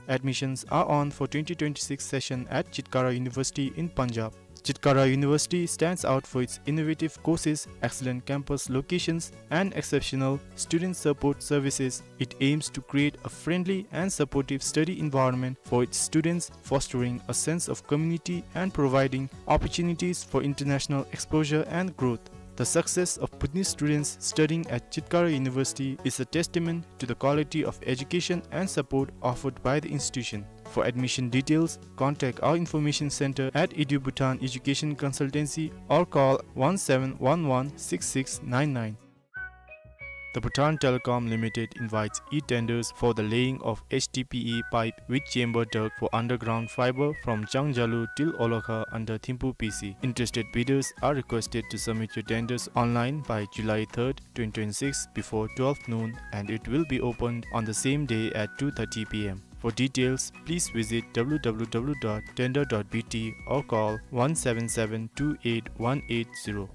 Admissions are on for twenty twenty-six session at Chitkara University in Punjab. Chitkara University stands out for its innovative courses, excellent campus locations, and exceptional student support services. It aims to create a friendly and supportive study environment for its students, fostering a sense of community and providing opportunities for international exposure and growth. The success of Bhutanese students studying at Chitkara University is a testament to the quality of education and support offered by the institution. For admission details, contact our information center at EduBhutan Education Consultancy or call one seven one one six six nine nine. The Bhutan Telecom Limited invites e-tenders for the laying of H D P E pipe with chamber duct for underground fiber from Changjalu till Olokha under Thimphu P C. Interested bidders are requested to submit your tenders online by July third, twenty twenty-six, before twelve noon, and it will be opened on the same day at two thirty P M. For details, please visit W W W dot tender dot B T or call one seven seven two eight one eight zero.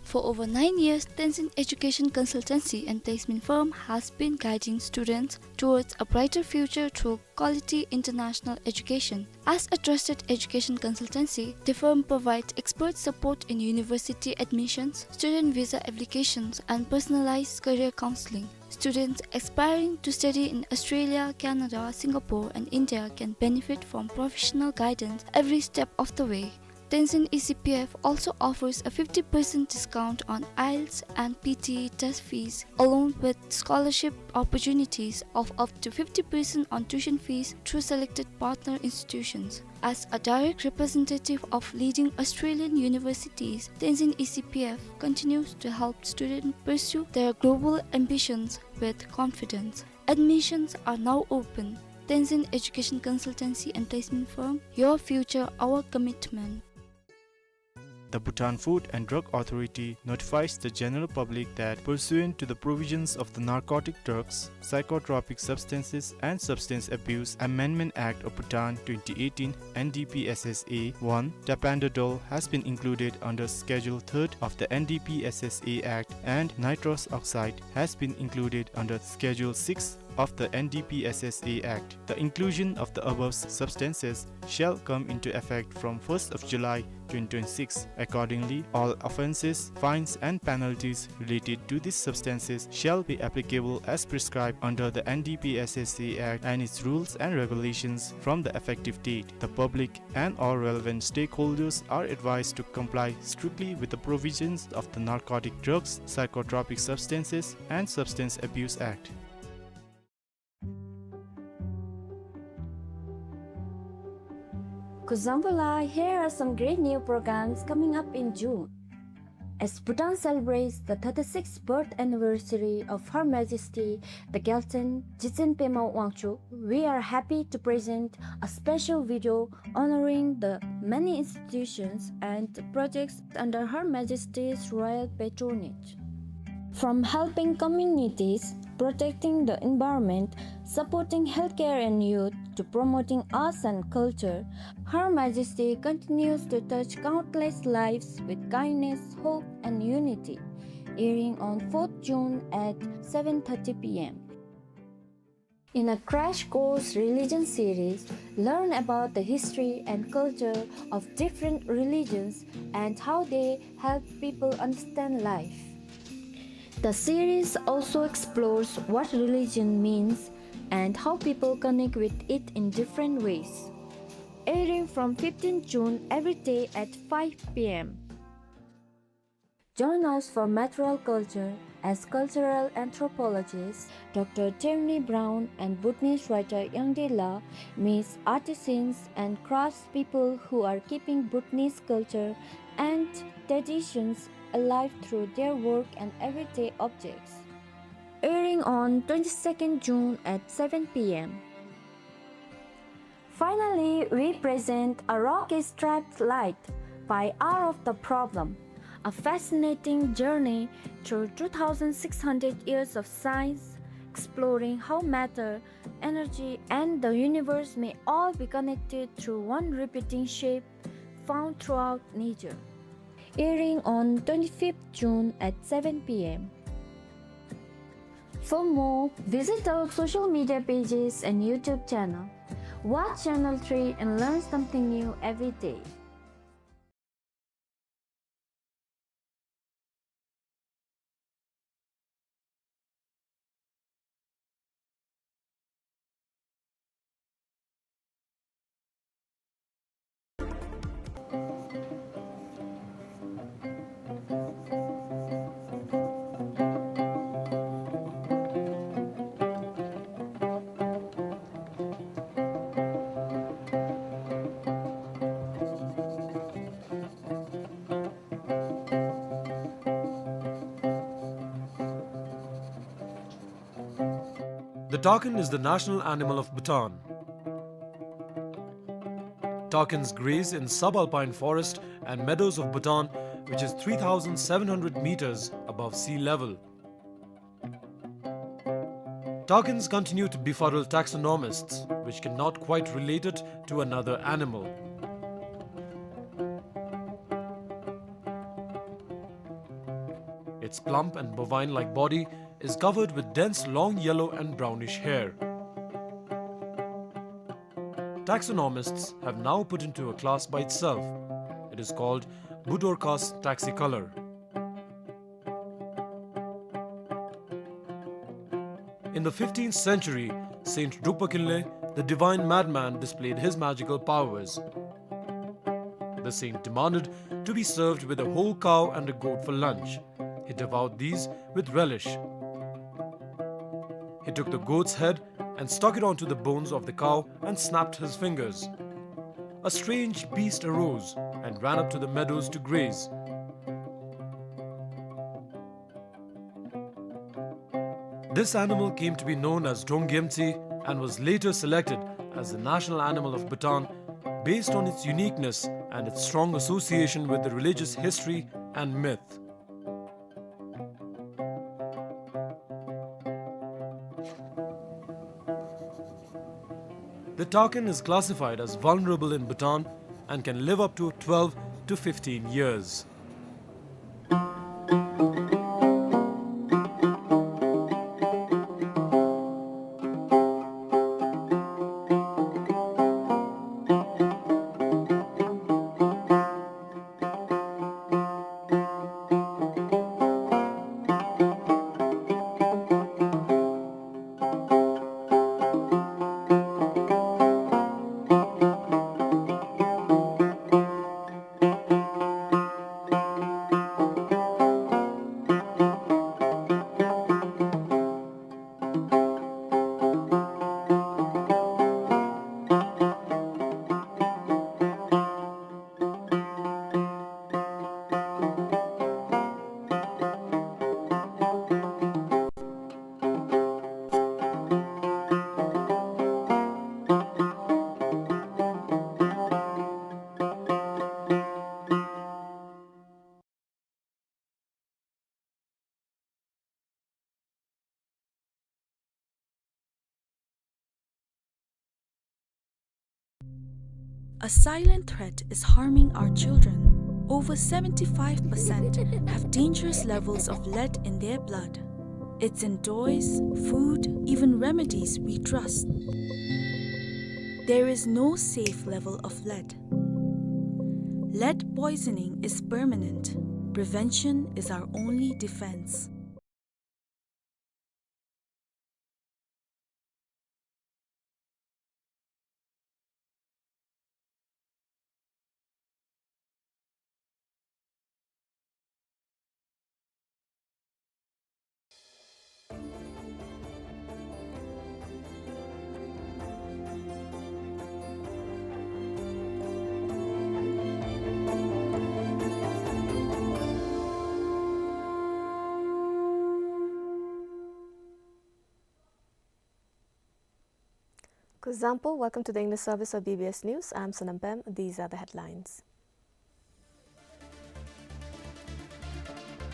For over nine years, Tenzin Education Consultancy and Placement Firm has been guiding students towards a brighter future through quality international education. As a trusted education consultancy, the firm provides expert support in university admissions, student visa applications, and personalized career counseling. Students aspiring to study in Australia, Canada, Singapore, and India can benefit from professional guidance every step of the way. Tenzin E C P F also offers a fifty percent discount on IELTS and P T E test fees, along with scholarship opportunities of up to fifty percent on tuition fees through selected partner institutions. As a direct representative of leading Australian universities, Tenzin E C P F continues to help students pursue their global ambitions with confidence. Admissions are now open. Tenzin Education Consultancy and Placement Firm, your future, our commitment. The Bhutan Food and Drug Authority notifies the general public that, pursuant to the provisions of the Narcotic Drugs, Psychotropic Substances and Substance Abuse Amendment Act of Bhutan twenty eighteen, N D P S S A one, tapentadol has been included under Schedule third of the N D P S S A Act, and nitrous oxide has been included under Schedule six of the N D P S S A Act. The inclusion of the above s-, substances shall come into effect from first of July twenty twenty-six. Accordingly, all offences, fines and penalties related to these substances shall be applicable as prescribed under the N D P S S A Act and its rules and regulations from the effective date. The public and all relevant stakeholders are advised to comply strictly with the provisions of the Narcotic Drugs, Psychotropic Substances and Substance Abuse Act. Kuzuzangpo la, here are some great new programs coming up in June. As Bhutan celebrates the thirty-sixth birth anniversary of Her Majesty the Gyaltsuen Jigtsen Pema Wangchuck, we are happy to present a special video honoring the many institutions and projects under Her Majesty's royal patronage. From helping communities, protecting the environment, supporting healthcare and youth, to promoting arts and culture, Her Majesty continues to touch countless lives with kindness, hope, and unity. Airing on fourth June at seven thirty P M. In a Crash Course Religion series, learn about the history and culture of different religions and how they help people understand life. The series also explores what religion means and how people connect with it in different ways. Airing from fifteenth June every day at five p.m. Join us for material culture as cultural anthropologist Doctor Tierney Brown and Bhutanese writer Yangde La meets artisans and craftspeople who are keeping Bhutanese culture and traditions alive through their work and everyday objects. Airing on twenty-second June at seven p.m. Finally, we present A Rock Is Trapped Light by Hour of the Problem, a fascinating journey through two thousand six hundred years of science, exploring how matter, energy, and the universe may all be connected through one repeating shape found throughout nature. Airing on twenty-fifth June at seven p.m. For more, visit our social media pages and YouTube channel. Watch Channel three and learn something new every day. The takin is the national animal of Bhutan. Takins graze in subalpine forest and meadows of Bhutan, which is three thousand seven hundred meters above sea level. Takins continue to befuddle taxonomists, which cannot quite relate it to another animal. Its plump and bovine-like body is covered with dense long yellow and brownish hair. Taxonomists have now put into a class by itself. It is called Budorcas taxicolor. In the fifteenth century, Saint Drukpa Kinley, the divine madman, displayed his magical powers. The saint demanded to be served with a whole cow and a goat for lunch. He devoured these with relish. He took the goat's head and stuck it onto the bones of the cow and snapped his fingers. A strange beast arose and ran up to the meadows to graze. This animal came to be known as Drong Gyemtsi and was later selected as the national animal of Bhutan based on its uniqueness and its strong association with the religious history and myth. The takin is classified as vulnerable in Bhutan and can live up to twelve to fifteen years. A silent threat is harming our children. Over seventy-five percent have dangerous levels of lead in their blood. It's in toys, food, even remedies we trust. There is no safe level of lead. Lead poisoning is permanent. Prevention is our only defense. Zampo, welcome to the English service of B B S News. I'm Sonam Pem. These are the headlines.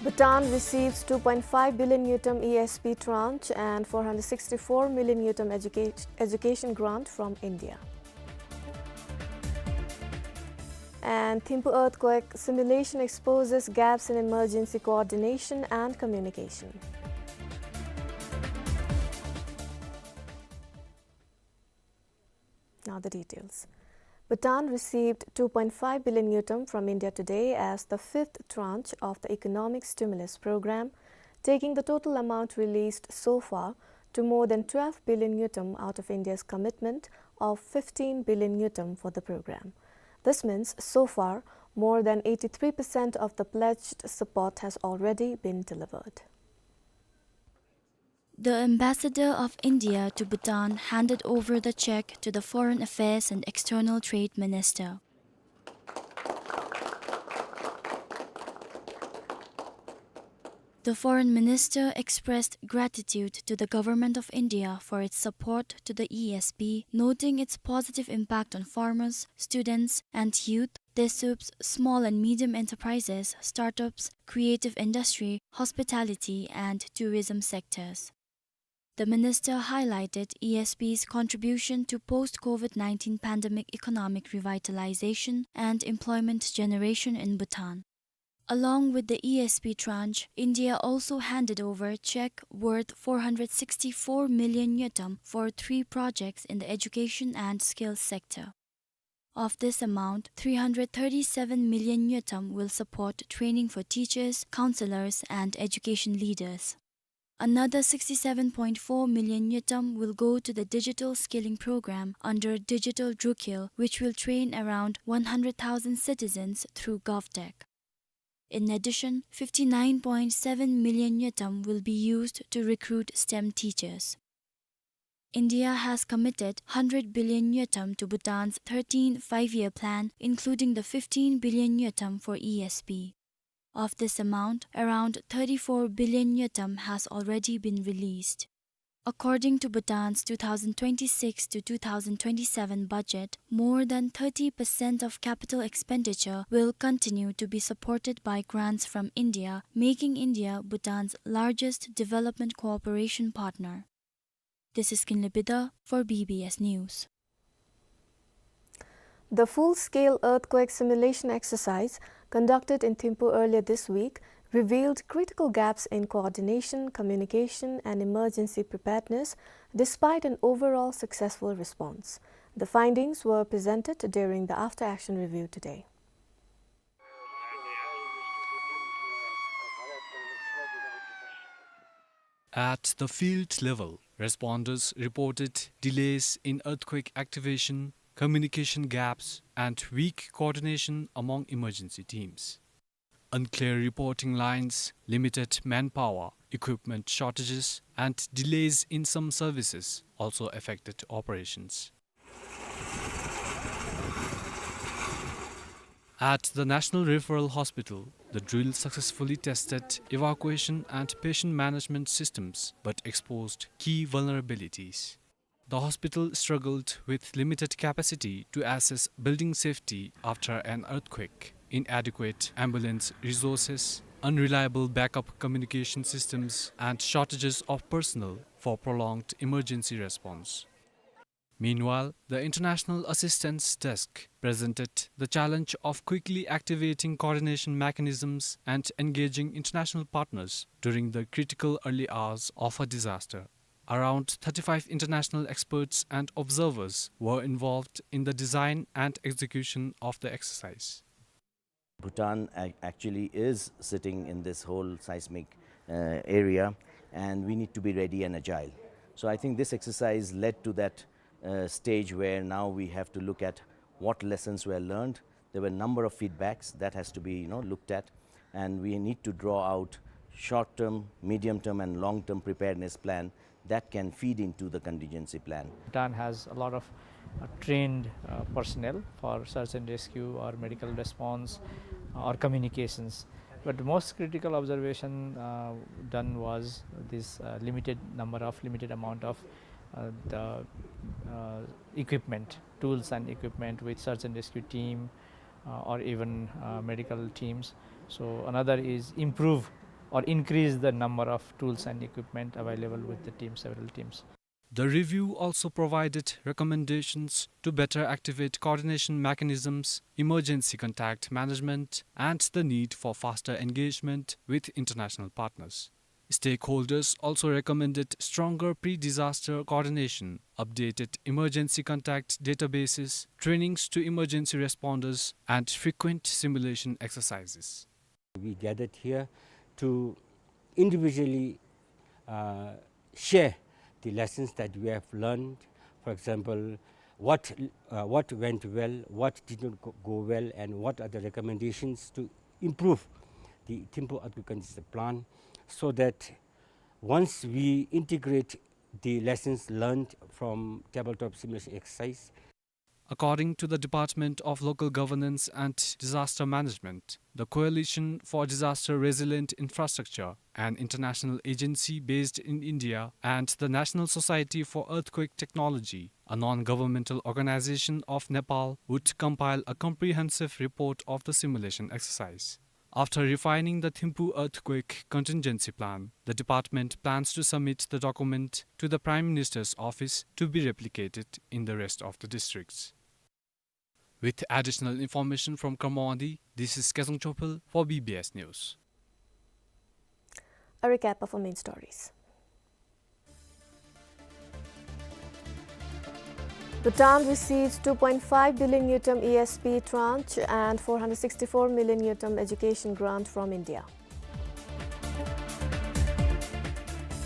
Bhutan receives two point five billion ngultrum E S P tranche and four hundred sixty-four million ngultrum educa-, education grant from India. And Thimphu earthquake simulation exposes gaps in emergency coordination and communication. Now the details. Bhutan received two point five billion ngultrum from India today as the fifth tranche of the economic stimulus program, taking the total amount released so far to more than twelve billion ngultrum out of India's commitment of fifteen billion ngultrum for the program. This means, so far, more than eighty-three percent of the pledged support has already been delivered. The ambassador of India to Bhutan handed over the check to the Foreign Affairs and External Trade Minister. The Foreign Minister expressed gratitude to the Government of India for its support to the E S P, noting its positive impact on farmers, students, and youth, DESUPs, small and medium enterprises, startups, creative industry, hospitality, and tourism sectors. The minister highlighted E S P's contribution to post-COVID nineteen pandemic economic revitalization and employment generation in Bhutan. Along with the E S P tranche, India also handed over a check worth four hundred sixty-four million ngultrum for three projects in the education and skills sector. Of this amount, three hundred thirty-seven million ngultrum will support training for teachers, counselors, and education leaders. Another sixty-seven point four million ngultrum will go to the digital skilling program under Digital Drukhel, which will train around one hundred thousand citizens through GovTech. In addition, fifty-nine point seven million ngultrum will be used to recruit STEM teachers. India has committed hundred billion ngultrum to Bhutan's thirteenth Five-Year Plan, including the fifteen billion ngultrum for E S P. Of this amount, around thirty-four billion ngultrum has already been released. According to Bhutan's two thousand twenty-six to two thousand twenty-seven budget, more than thirty percent of capital expenditure will continue to be supported by grants from India, making India Bhutan's largest development cooperation partner. This is Kinley Bidha for B B S News. The full-scale earthquake simulation exercise conducted in Thimphu earlier this week revealed critical gaps in coordination, communication, and emergency preparedness, despite an overall successful response. The findings were presented during the after-action review today. At the field level, responders reported delays in earthquake activation, communication gaps, and weak coordination among emergency teams. Unclear reporting lines, limited manpower, equipment shortages, and delays in some services also affected operations. At the National Referral Hospital, the drill successfully tested evacuation and patient management systems, but exposed key vulnerabilities. The hospital struggled with limited capacity to assess building safety after an earthquake, inadequate ambulance resources, unreliable backup communication systems, and shortages of personnel for prolonged emergency response. Meanwhile, the International Assistance Desk presented the challenge of quickly activating coordination mechanisms and engaging international partners during the critical early hours of a disaster. Around thirty-five international experts and observers were involved in the design and execution of the exercise. Bhutan ac-, actually is sitting in this whole seismic, uh, area, and we need to be ready and agile. So I think this exercise led to that, uh, stage where now we have to look at what lessons were learned. There were a number of feedbacks that has to be, you know, looked at, and we need to draw out short-term, medium-term, and long-term preparedness plan that can feed into the contingency plan. Bhutan has a lot of, uh, trained, uh, personnel for search and rescue or medical response, uh, or communications. But the most critical observation, uh, done was this, uh, limited number of, limited amount of, uh, the, uh, equipment, tools and equipment with search and rescue team, uh, or even, uh, medical teams. So another is improve or increase the number of tools and equipment available with the team, several teams. The review also provided recommendations to better activate coordination mechanisms, emergency contact management, and the need for faster engagement with international partners. Stakeholders also recommended stronger pre-disaster coordination, updated emergency contact databases, trainings to emergency responders, and frequent simulation exercises. We gathered here to individually, uh, share the lessons that we have learned. For example, what, uh, what went well, what did not go, go well, and what are the recommendations to improve the Thimphu earthquake contingency plan, so that once we integrate the lessons learned from tabletop simulation exercise, According to the Department of Local Governance and Disaster Management, the Coalition for Disaster Resilient Infrastructure, an international agency based in India, and the National Society for Earthquake Technology, a non-governmental organization of Nepal, would compile a comprehensive report of the simulation exercise. After refining the Thimphu earthquake contingency plan, the department plans to submit the document to the Prime Minister's office to be replicated in the rest of the districts. With additional information from Kurmawadi, this is Kezang Chophel for B B S News. A recap of our main stories. Bhutan receives two point five billion ngultrum E S P tranche and four hundred sixty-four million ngultrum education grant from India.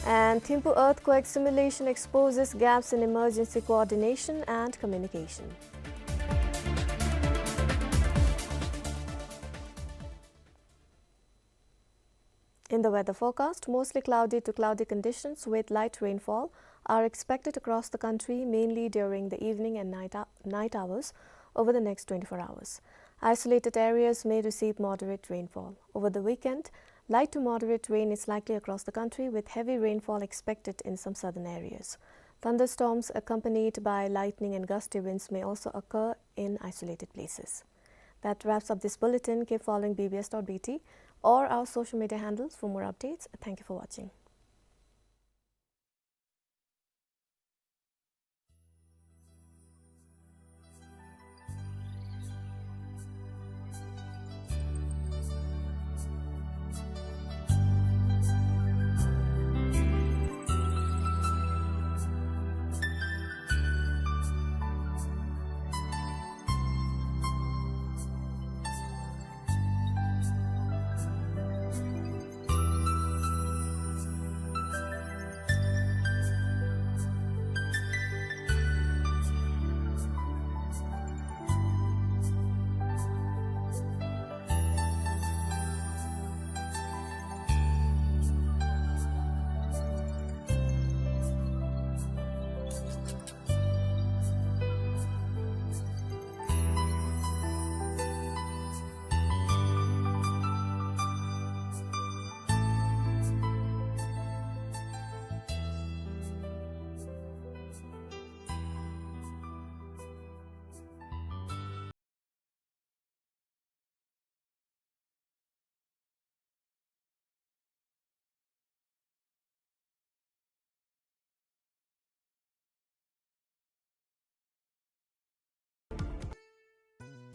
And Thimphu earthquake simulation exposes gaps in emergency coordination and communication. In the weather forecast, mostly cloudy to cloudy conditions with light rainfall are expected across the country, mainly during the evening and night hou-, night hours over the next twenty-four hours. Isolated areas may receive moderate rainfall. Over the weekend, light to moderate rain is likely across the country, with heavy rainfall expected in some southern areas. Thunderstorms accompanied by lightning and gusty winds may also occur in isolated places. That wraps up this bulletin. Keep following B B S dot B T or our social media handles for more updates. Thank you for watching.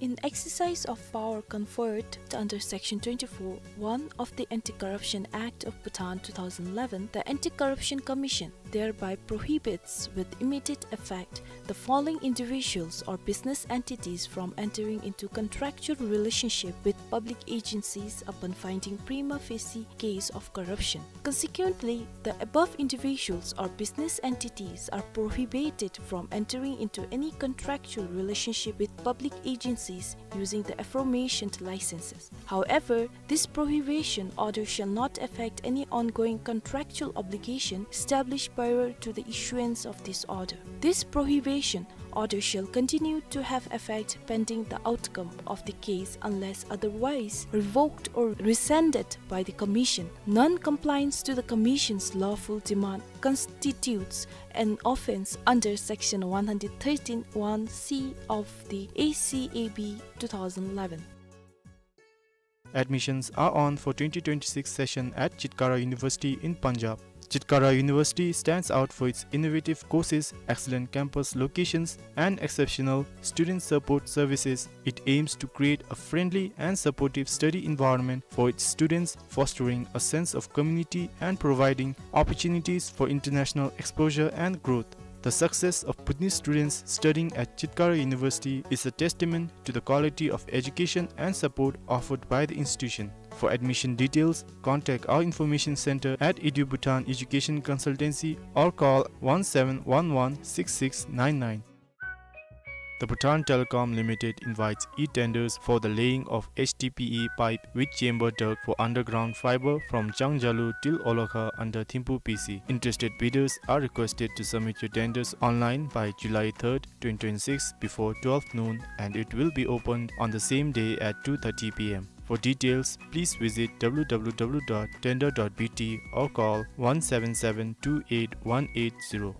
In exercise of power conferred under Section twenty-four one of the Anti-Corruption Act of Bhutan two thousand eleven, the Anti-Corruption Commission thereby prohibits with immediate effect the following individuals or business entities from entering into contractual relationship with public agencies upon finding prima facie case of corruption. Consequently, the above individuals or business entities are prohibited from entering into any contractual relationship with public agencies using the aforementioned licenses. However, this prohibition order shall not affect any ongoing contractual obligation established prior to the issuance of this order. This prohibition order shall continue to have effect pending the outcome of the case unless otherwise revoked or rescinded by the Commission. Non-compliance to the Commission's lawful demand constitutes an offence under Section one hundred thirteen one C of the A C A B two thousand eleven. Admissions are on for twenty twenty-six session at Chitkara University in Punjab. Chitkara University stands out for its innovative courses, excellent campus locations, and exceptional student support services. It aims to create a friendly and supportive study environment for its students, fostering a sense of community and providing opportunities for international exposure and growth. The success of Bhutanese students studying at Chitkara University is a testament to the quality of education and support offered by the institution. For admission details, contact our information center at EduBhutan Education Consultancy or call one seven one one six six nine nine. The Bhutan Telecom Limited invites e-tenders for the laying of H D P E pipe with chamber duct for underground fiber from Changjalu till Olokha under Thimphu P C. Interested bidders are requested to submit your tenders online by July third, twenty twenty-six, before twelve noon, and it will be opened on the same day at two thirty P M. For details, please visit W W W dot tender dot B T or call one seven seven two eight one eight zero.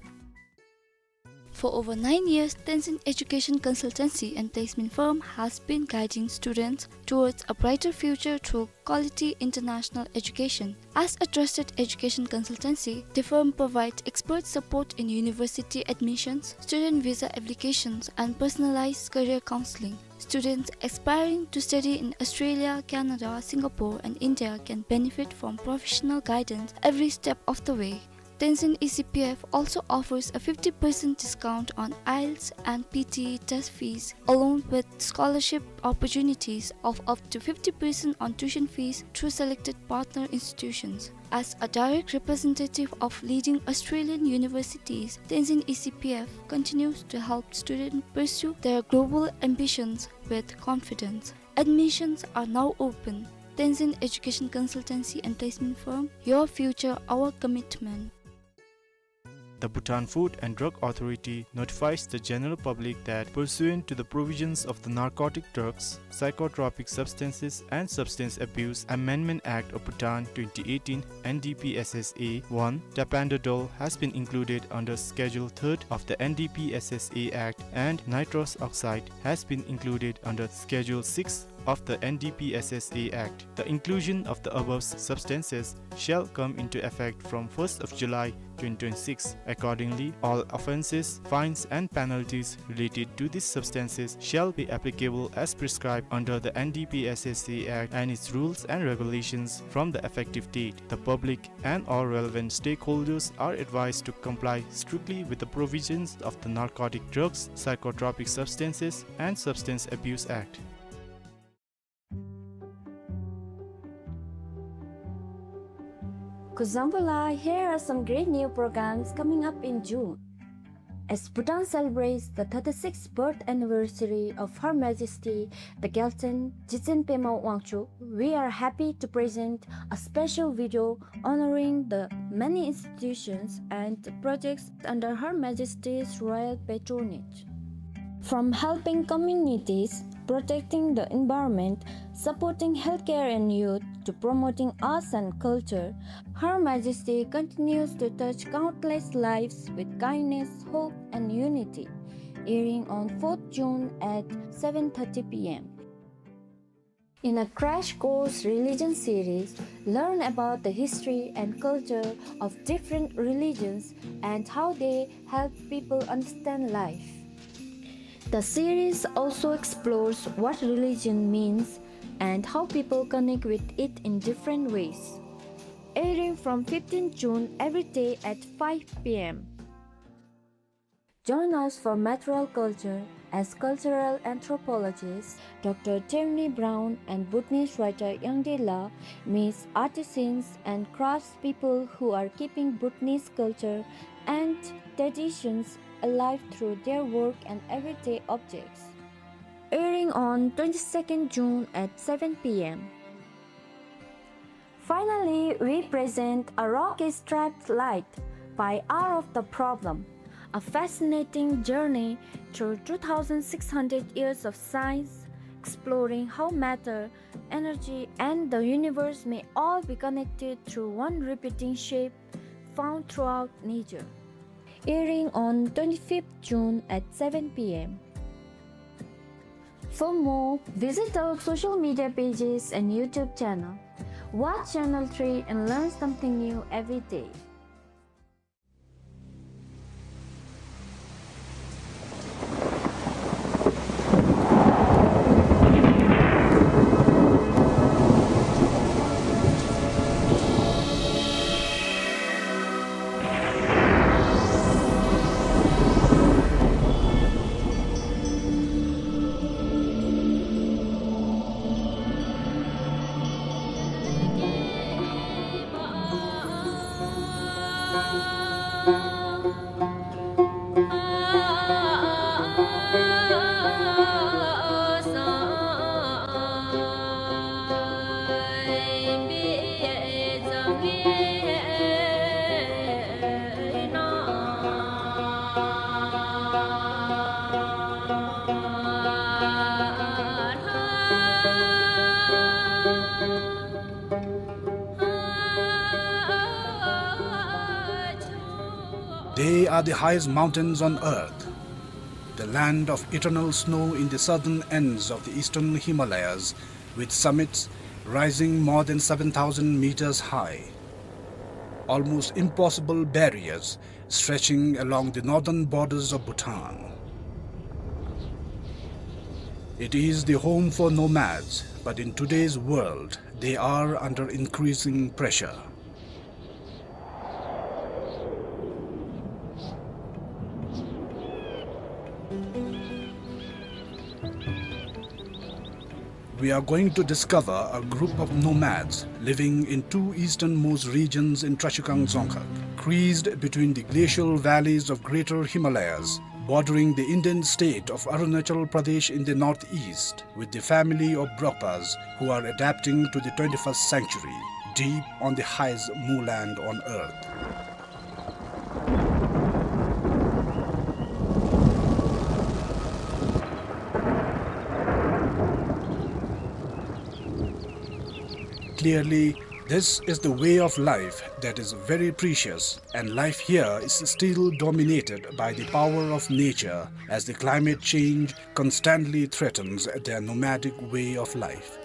For over nine years, Tenzin Education Consultancy and Placement Firm has been guiding students towards a brighter future through quality international education. As a trusted education consultancy, the firm provides expert support in university admissions, student visa applications, and personalized career counseling. Students aspiring to study in Australia, Canada, Singapore, and India can benefit from professional guidance every step of the way. Tenzin E C P F also offers a fifty percent discount on IELTS and P T E test fees, along with scholarship opportunities of up to fifty percent on tuition fees through selected partner institutions. As a direct representative of leading Australian universities, Tenzin E C P F continues to help students pursue their global ambitions with confidence. Admissions are now open. Tenzin Education Consultancy and Placement Firm, your future, our commitment. The Bhutan Food and Drug Authority notifies the general public that, pursuant to the provisions of the Narcotic Drugs, Psychotropic Substances and Substance Abuse Amendment Act of Bhutan twenty eighteen, N D P S S A one, tapentadol has been included under Schedule third of the N D P S S A Act, and nitrous oxide has been included under Schedule six of the N D P S S A Act. The inclusion of the above substances shall come into effect from first of July twenty twenty-six. Accordingly, all offences, fines and penalties related to these substances shall be applicable as prescribed under the N D P S S A Act and its rules and regulations from the effective date. The public and all relevant stakeholders are advised to comply strictly with the provisions of the Narcotic Drugs, Psychotropic Substances and Substance Abuse Act. Kuzuzangpo la, here are some great new programs coming up in June. As Bhutan celebrates the thirty-sixth birth anniversary of Her Majesty the Gyaltsuen Jigtsen Pema Wangchuck, we are happy to present a special video honoring the many institutions and projects under Her Majesty's royal patronage. From helping communities, protecting the environment, supporting healthcare and youth, to promoting arts and culture, Her Majesty continues to touch countless lives with kindness, hope, and unity. Airing on fourth June at seven thirty P M. In a crash course religion series, learn about the history and culture of different religions and how they help people understand life. The series also explores what religion means and how people connect with it in different ways. Airing from fifteenth June every day at five P M. Join us for Material Culture as cultural anthropologists Doctor Tierney Brown and Bhutanese writer Yangde La meets artisans and craftspeople who are keeping Bhutanese culture and traditions alive through their work and everyday objects. Airing on twenty-second June at seven P M. Finally, we present A Rock Is Striped Light by Hour of the Problem, A fascinating journey through two thousand six hundred years of science, exploring how matter, energy, and the universe may all be connected through one repeating shape found throughout nature. Airing on twenty-fifth June at seven P M. For more, visit our social media pages and YouTube channel. Watch Channel three and learn something new every day. They are the highest mountains on earth, the land of eternal snow in the southern ends of the eastern Himalayas, with summits rising more than seven thousand meters high, almost impossible barriers stretching along the northern borders of Bhutan. It is the home for nomads, but in today's world, they are under increasing pressure. We are going to discover a group of nomads living in two easternmost regions in Trashigang Dzongkhag, creased between the glacial valleys of Greater Himalayas, bordering the Indian state of Arunachal Pradesh in the northeast, with the family of Brokpas who are adapting to the twenty-first century, deep on the highest moorland on earth. Clearly, this is the way of life that is very precious, and life here is still dominated by the power of nature, as the climate change constantly threatens their nomadic way of life.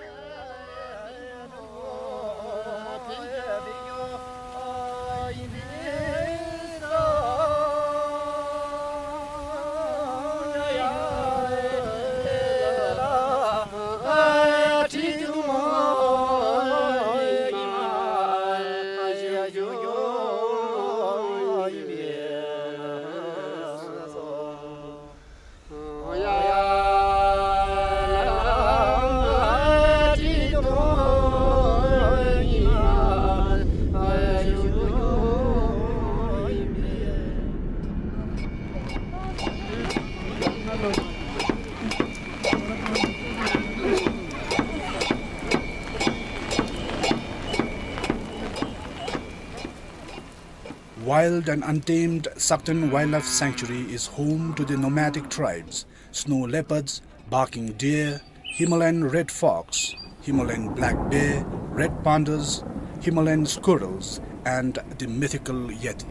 Wild and untamed Sakteng Wildlife Sanctuary is home to the nomadic tribes, snow leopards, barking deer, Himalayan red fox, Himalayan black bear, red pandas, Himalayan squirrels, and the mythical yeti.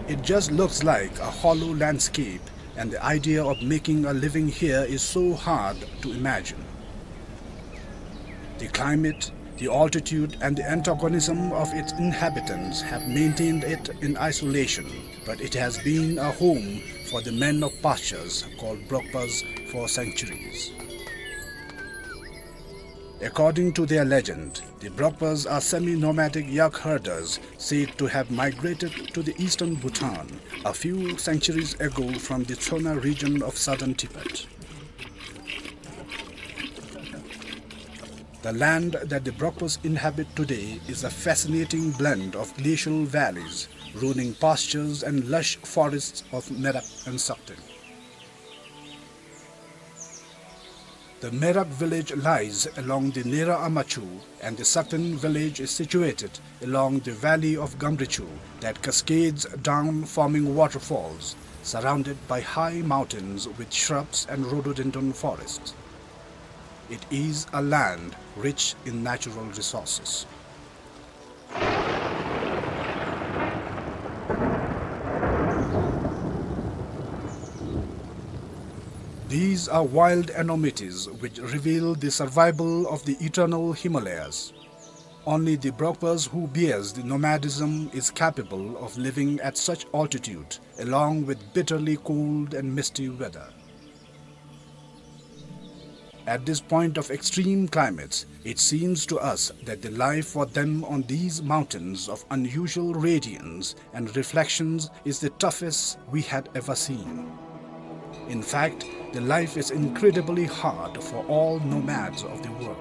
It just looks like a hollow landscape, and the idea of making a living here is so hard to imagine. The climate, the altitude, and the antagonism of its inhabitants have maintained it in isolation, but it has been a home for the men of pastures called Brokpas for centuries. According to their legend, the Brokpas are semi-nomadic yak herders said to have migrated to the eastern Bhutan a few centuries ago from the Tsona region of southern Tibet. The land that the Brokpas inhabit today is a fascinating blend of glacial valleys, rolling pastures, and lush forests of Merak and Sakteng. The Merak village lies along the Nera Amachu, and the Sakten village is situated along the valley of Gamrichu that cascades down, forming waterfalls, surrounded by high mountains with shrubs and rhododendron forests. It is a land rich in natural resources. These are wild enormities which reveal the survival of the eternal Himalayas. Only the Brokpas who bears the nomadism is capable of living at such altitude, along with bitterly cold and misty weather. At this point of extreme climates, it seems to us that the life for them on these mountains of unusual radiance and reflections is the toughest we had ever seen. In fact, the life is incredibly hard for all nomads of the world.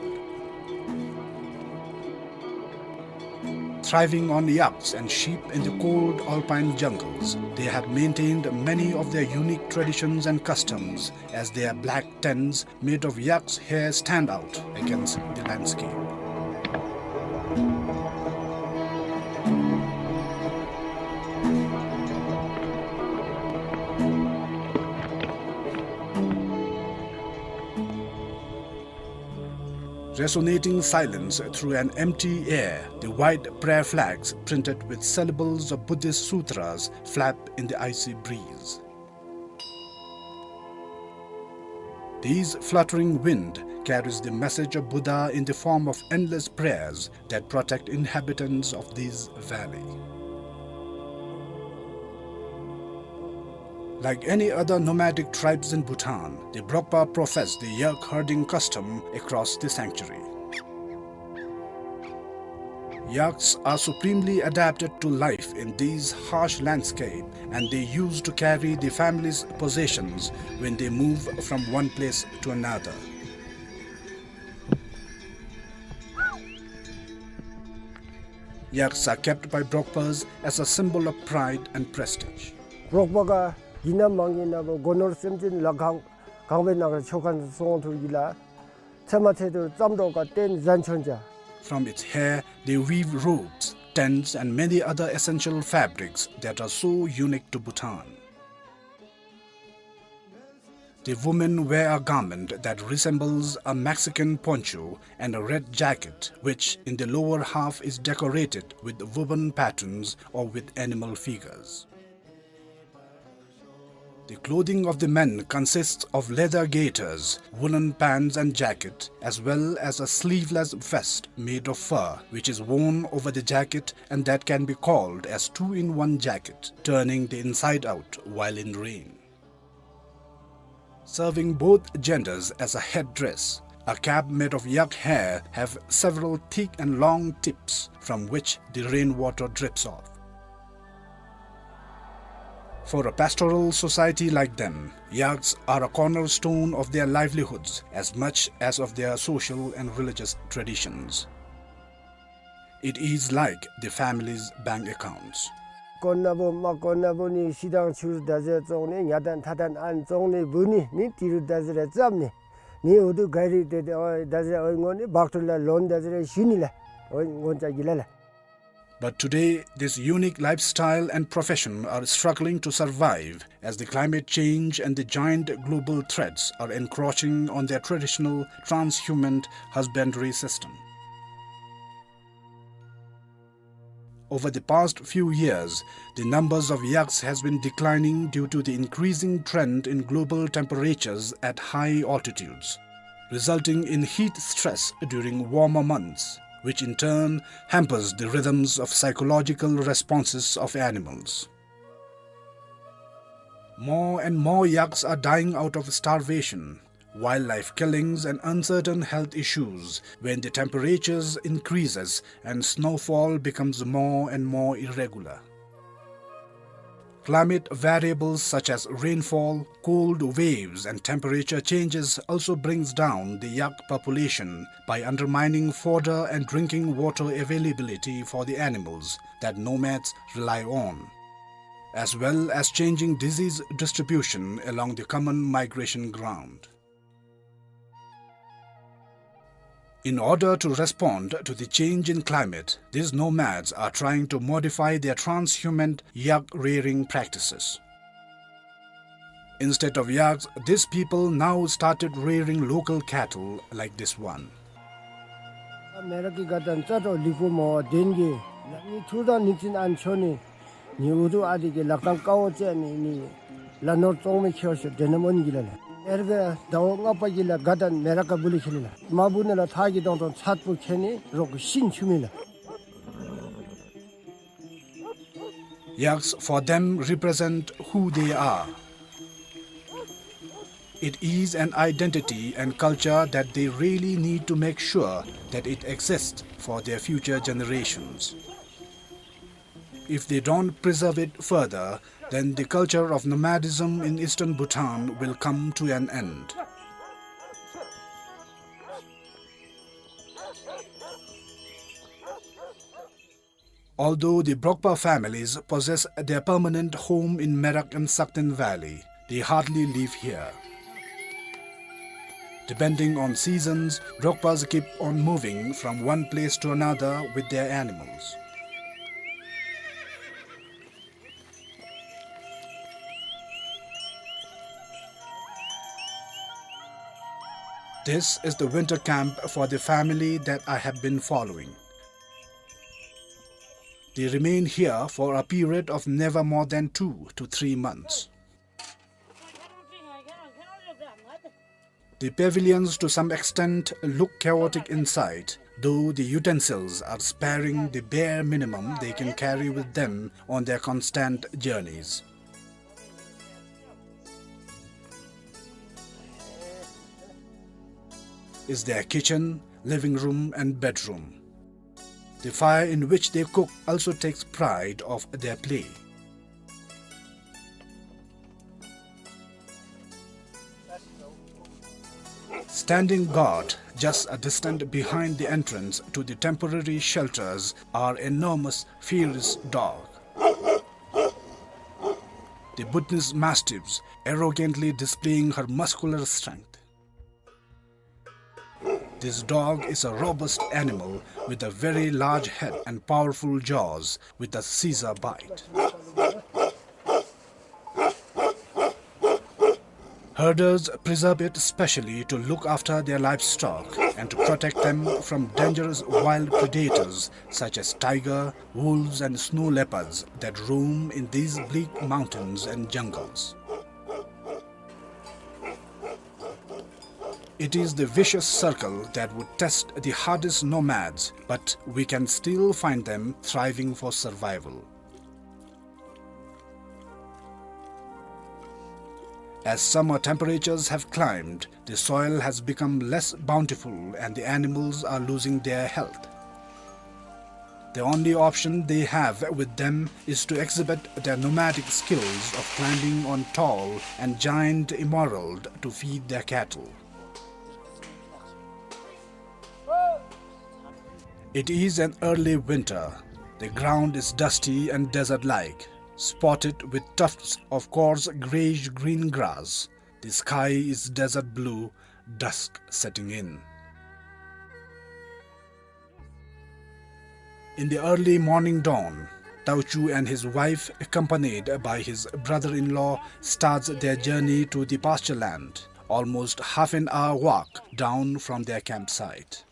Thriving on yaks and sheep in the cold alpine jungles, they have maintained many of their unique traditions and customs, as their black tents made of yak's hair stand out against the landscape. Resonating silence through an empty air, the white prayer flags printed with syllables of Buddhist sutras flap in the icy breeze. These fluttering wind carries the message of Buddha in the form of endless prayers that protect inhabitants of this valley. Like any other nomadic tribes in Bhutan, the Brokpa profess the yak herding custom across the sanctuary. Yaks are supremely adapted to life in these harsh landscape, and they use to carry the family's possessions when they move from one place to another. Yaks are kept by Brokpas as a symbol of pride and prestige. རོགས་པ་ག་ཡིན་ན་མ་ཡིན་ན་བོ་སྒོ་ནོར་སེམས་ཅན་ལ་གང་གང་བའི་ནང་ཆོ་ག་སོང་ཐུག་གི་ལ། ཚེ་མ་ཚེ་དུ་ཙམ་འགྲོ་ག་བརྟེན་བཟང་ཆོན་ཅ། From its hair, they weave robes, tents, and many other essential fabrics that are so unique to Bhutan. The women wear a garment that resembles a Mexican poncho and a red jacket, which in the lower half is decorated with woven patterns or with animal figures. The clothing of the men consists of leather gaiters, woolen pants and jacket, as well as a sleeveless vest made of fur, which is worn over the jacket and that can be called as two-in-one jacket, turning the inside out while in rain. Serving both genders as a headdress, a cap made of yak hair have several thick and long tips from which the rainwater drips off. For a pastoral society like them, yaks are a cornerstone of their livelihoods as much as of their social and religious traditions. It is like the family's bank accounts. དཀོན་ན་བོ་མ་དཀོན་ན་བོ་ནི་ཤི་དང་ཆུ་ད་ཟེར་བཙོང་ནི་ཉ་དང་ཐ་དང་ཨན་བཙོང་ནི་བུ་ནི་ནི་ཏི་རུ་ད་ཟེར་རེ་བཙབ་ནི་ནི་འུ་དུ་ག་རི་ཏེ་ཏེ་འོ་ད་ཟེར་འོ་ངོ་ནི་བག་ཏུ་ལ་ལོན་ད་ཟེར་རེ་ཞུ་ནི་ལ་འོ་ངོ་ཅ་གི་ལ་ལ། But today, this unique lifestyle and profession are struggling to survive as the climate change and the giant global threats are encroaching on their traditional transhuman husbandry system. Over the past few years, the numbers of yaks has been declining due to the increasing trend in global temperatures at high altitudes, resulting in heat stress during warmer months, which in turn hampers the rhythms of psychological responses of animals. More and more yaks are dying out of starvation, wildlife killings and uncertain health issues when the temperatures increases and snowfall becomes more and more irregular. Climate variables such as rainfall, cold waves and temperature changes also brings down the yak population by undermining fodder and drinking water availability for the animals that nomads rely on, as well as changing disease distribution along the common migration ground. In order to respond to the change in climate, these nomads are trying to modify their transhumant yak rearing practices. Instead of yaks, these people now started rearing local cattle like this one. མེ་རག་གི་དགའ་སྟོན་རྩ་དྲོ་ལི་ཀུ་མོ་དེན་གི་ནི་ཐུར་དང་ནི་ཙིན་ཨན་ཆོ་ནི་ནི་ཨུ་ཐུ་ཨ་དི་གི་ལག་ཐང་ཀའོ་ཙེ་ནི་ནི་ལ་ནོར་ཙོང་མི་ཁྱེར་ཤོ་དེ་ནམ་འོན་གི་ལ་ལ། ཨེར་གི་ཟླཝ་ལྔ་པ་གི་ལ་དགའ་སྟོན་མེ་རག་ག་བུ་ལི་ཁེ་ལི་ལ། མ་བུ་ནི་ལ་ཐག་གི་དོང་དོང་ཚད་པོ་ཁེ་ནི་རོག་གི་ཤིན་ཆུ་མི་ལ། Yaks for them represent who they are. It is an identity and culture that they really need to make sure that it exists for their future generations. If they don't preserve it further, then the culture of nomadism in eastern Bhutan will come to an end. Although the Brokpa families possess their permanent home in Merak and Sakten Valley, they hardly live here. Depending on seasons, Brokpas keep on moving from one place to another with their animals. This is the winter camp for the family that I have been following. They remain here for a period of never more than two to three months. The pavilions to some extent look chaotic inside, though the utensils are sparing the bare minimum they can carry with them on their constant journeys. Is their kitchen, living room and bedroom. The fire in which they cook also takes pride of their play. Standing guard just a distance behind the entrance to the temporary shelters are enormous, fierce dogs. The Bhutanese mastiffs arrogantly displaying her muscular strength. This dog is a robust animal with a very large head and powerful jaws with a scissor bite. Herders preserve it specially to look after their livestock and to protect them from dangerous wild predators such as tiger, wolves and snow leopards that roam in these bleak mountains and jungles. It is the vicious circle that would test the hardest nomads, but we can still find them thriving for survival. As summer temperatures have climbed, the soil has become less bountiful and the animals are losing their health. The only option they have with them is to exhibit their nomadic skills of climbing on tall and giant emerald to feed their cattle. It is an early winter. The ground is dusty and desert-like, spotted with tufts of coarse grayish-green grass. The sky is desert blue, dusk setting in. In the early morning dawn, Tauchu and his wife, accompanied by his brother-in-law, starts their journey to the pasture land, almost half an hour walk down from their campsite.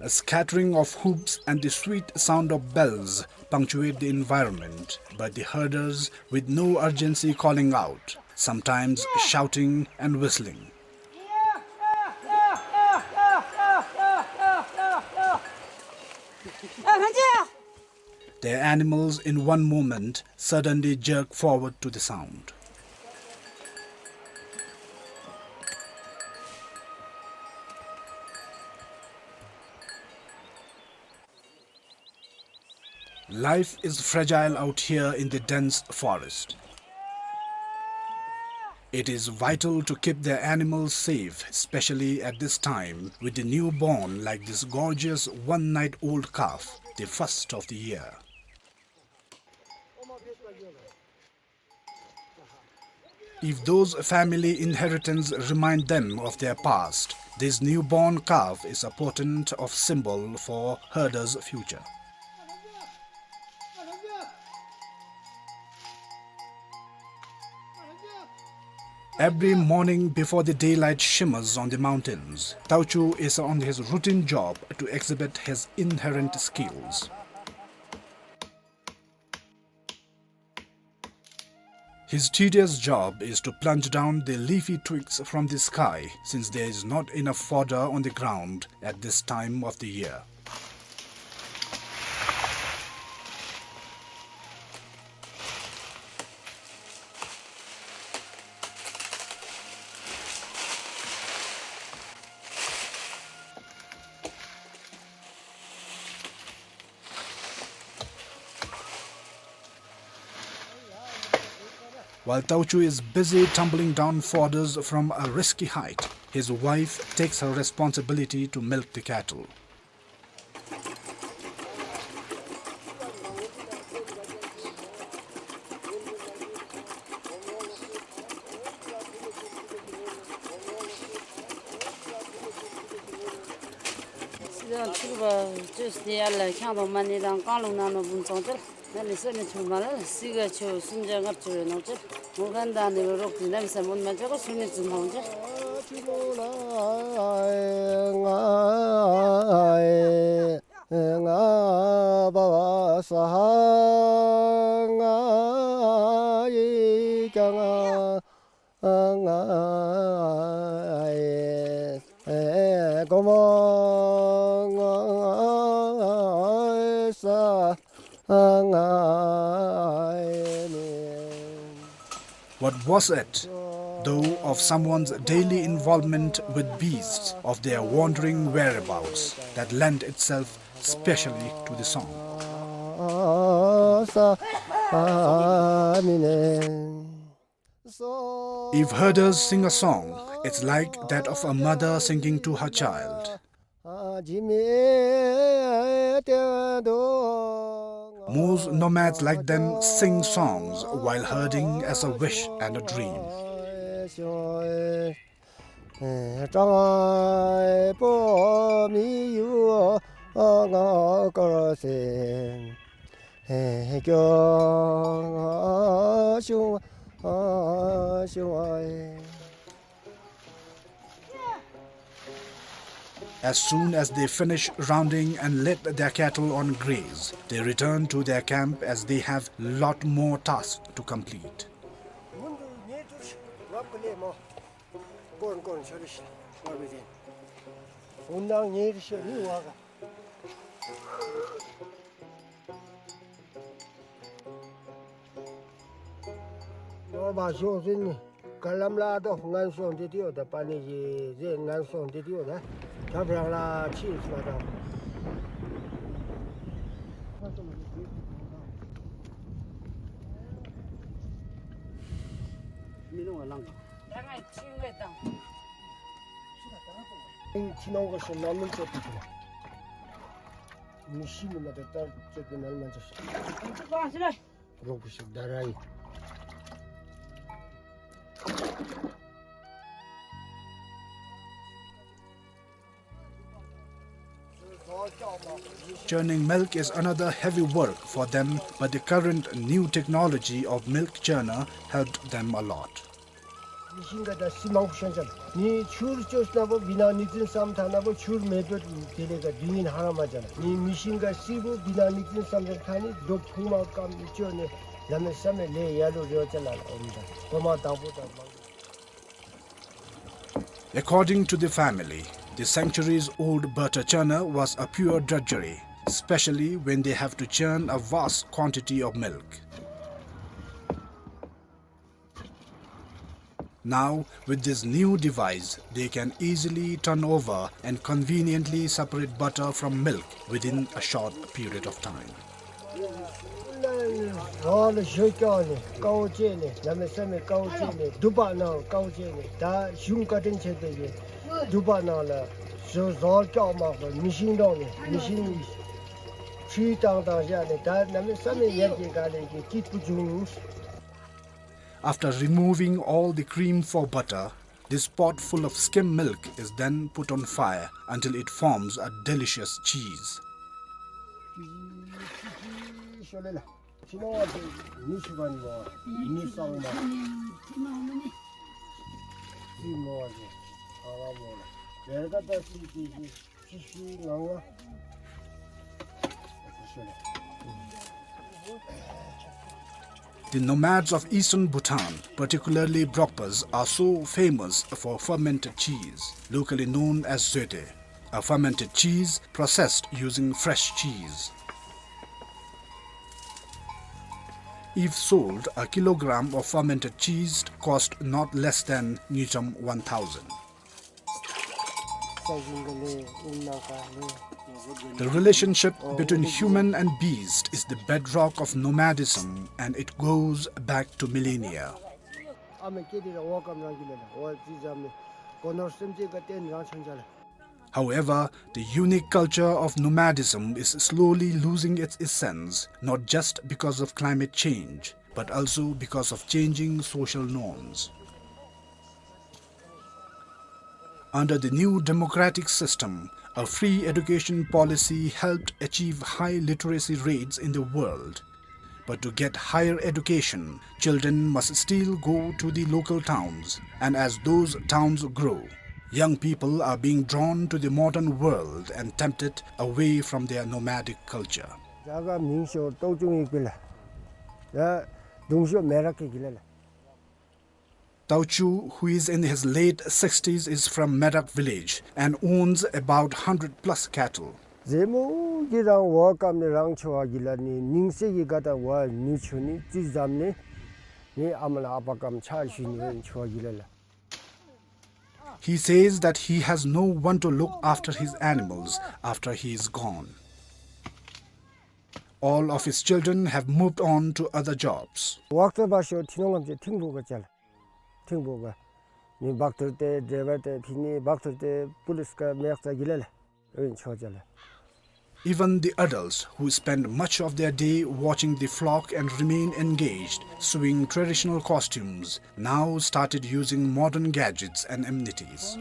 A scattering of hoops and the sweet sound of bells punctuate the environment, but the herders with no urgency calling out, sometimes shouting and whistling. Their animals in one moment suddenly jerk forward to the sound. Life is fragile out here in the dense forest. It is vital to keep their animals safe, especially at this time, with the newborn like this gorgeous one-night-old calf, the first of the year. If those family inheritance remind them of their past, this newborn calf is a potent of symbol for herders' future. Every morning before the daylight shimmers on the mountains, Tauchu is on his routine job to exhibit his inherent skills. His tedious job is to plunge down the leafy twigs from the sky, since there is not enough fodder on the ground at this time of the year. While Tauchu is busy tumbling down fodders from a risky height, his wife takes her responsibility to milk the cattle. སྲིད་དང་ཕྱུག་པ་བཅོས་ཏེ་ཡར་ལ་ཁྱང་དང་མ་ཎི་དང་བཀང་ལུང་ནང་ན་འབུམ་ཚོང་ཅལ། ན་ནི་སེམས་ནི་ཆུང་མ་ལ་སྲིད་ག་ཆུ་སུམ་བརྒྱ་ལྔ་བཅུ་རེ་ནོར་ཅལ། མོ་གན་དང་ནི་རོགས་ཏེ་ན་མི་སེམས་འོན་མ་ཅོ་ག་སུ་ནི་ཙུམ་ཧོང་ཅལ། ང་ང་བ་བ་ས་ཧ་ང་ཡི་ཀྱང་ང་ང་ཨེ་གོ་མོ་ང་ས་ང་ཨེ་ནི། What was it, though, of someone's daily involvement with beasts, of their wandering whereabouts, that lent itself specially to the song? ས་ཨ་མི་ནེ། If herders sing a song, it's like that of a mother singing to her child. Most nomads like them sing songs while herding as a wish and a dream. As soon as they finish rounding and let their cattle on graze, they return to their camp as they have lot more tasks to complete. ནོར་བ་ཤོག་ཟིན་ནི། ག་ལམ་ལ་དོ་ངན་སོང་འདི་དེའོ་ད་པ་ནི་ཡི་ཟེ་ངན་སོང་འདི་དེའོ་ད། ད་བྲག་ལ་ཕྱིན་སོ་ད། མི་ནོར་བ་ལང་ག། ད་ང་ཕྱིན་ལེ་དང་། ཕྱི་ནང་གི་ཤིང་ནང་མིན་ཅོ་ཏི་ཏི་ལ། མི་ཤི་ནི་མ་ད་ལྟར་ཅེ་ཀུ་ནལ་མ་ཅོ་ཤི། རོགས་ཤིག་ད་ར་ཡི། Churning milk is another heavy work for them, but the current new technology of milk churner helped them a lot. མི་ཤིང་ག་ད་སི་མང་ཤན་ཅན། ནི་ཆུར་ཅོས་ན་བོ་བི་ན་ནིག་ཙིན་སམ་ཐ་ན་བོ་ཆུར་མེ་པེ་དེ་ལེ་ག་དུ་ཡིན་ཧ་ར་མ་ཅན། ནི་མི་ཤིང་ག་སི་བོ་བི་ན་ནིག་ཙིན་སམ་ཅན་ཐ་ནི་དོ་ཕུང་མ་ཀམ་ཅོ་ནི་ལ་མེ་ས་མེ་ལེ་ཡ་ལུ་རེ་བ་ཅན་ལ་ཨོམ་ད་གོ་མ་དང་པོ་དང་མང་། According to the family, the centuries-old butter churner was a pure drudgery, especially when they have to churn a vast quantity of milk. Now, with this new device, they can easily turn over and conveniently separate butter from milk within a short period of time. ཟོར་ལ་ཞོ་སྐྱོག་ནི་དཀའཝ་སྤྱད་ནི་གནམ་མེད་ས་མེད་དཀའཝ་སྤྱད་ནི་དུ་པ་ནང་དཀའཝ་སྤྱད་ནི་ད་གཞུང་བཀའ་དྲིན་ཆེ་དེ་གི་དུ་པ་ནང་ལ་ཟོ་ཟོར་སྐྱོག་མ་གོ་མི་ཤིང་འདོང་ནི་མི་ཤིང་ཁྲུས་བཏང་བཏང་བཞག་ནི་ད་གནམ་མེད་ས་མེད་ཡར་གྱི་ག་ལས་ཀྱི་སྐྱིད་པོ་བྱུང་། After removing all the cream for butter, this pot full of skim milk is then put on fire until it forms a delicious cheese. The nomads of eastern Bhutan, particularly Brokpas, are so famous for fermented cheese, locally known as zoete, a fermented cheese processed using fresh cheese. If sold, a kilogram of fermented cheese cost not less than ngultrum one thousand. The relationship between human and beast is the bedrock of nomadism, and it goes back to millennia. However, the unique culture of nomadism is slowly losing its essence, not just because of climate change, but also because of changing social norms. Under the new democratic system, a free education policy helped achieve high literacy rates in the world. But to get higher education, children must still go to the local towns, and as those towns grow, young people are being drawn to the modern world and tempted away from their nomadic culture. རྒྱ་གར་མིང་ཤོ་ཏོའུ་ཅུང་ཡིག་པི་ལ། ད་གདུང་ཤོ་མེ་རག་གི་གི་ལ་ལ། Tauchu, who is in his late sixties, is from Merak village and owns about hundred plus cattle. ཟེ་མོ་གི་རང་ཝ་ཀམ་ནི་རང་ཆོ་བ་གི་ལ་ནི་ནིང་སེ་གི་ག་ད་ཝ་ནུ་ཆུ་ནི་ཙི་ཛམ་ནི་ནི་ཨ་མ་ལ་ཨ་པ་ཀམ་ཆ་ཞུ་ནི་ཆོ་བ་གི་ལ་ལ། He says that he has no one to look after his animals after he is gone. All of his children have moved on to other jobs. ཝག་ཏོ་བ་ཤོ་ཐི་ནོང་ངམ་ཅེ་ཐིང་བུ་ག་ཅལ། ཐིང་བུ་ག། ནི་བག་ཐུར་ཏེ་ཌྲའི་ཝར་ཏེ་ཕི་ནི་བག་ཐུར་ཏེ་པུ་ལིས་ག་མེག་ཙ་གི་ལ་ལ། ཨོན་ཆོ་ཅལ། Even the adults who spend much of their day watching the flock and remain engaged, sewing traditional costumes, now started using modern gadgets and amenities.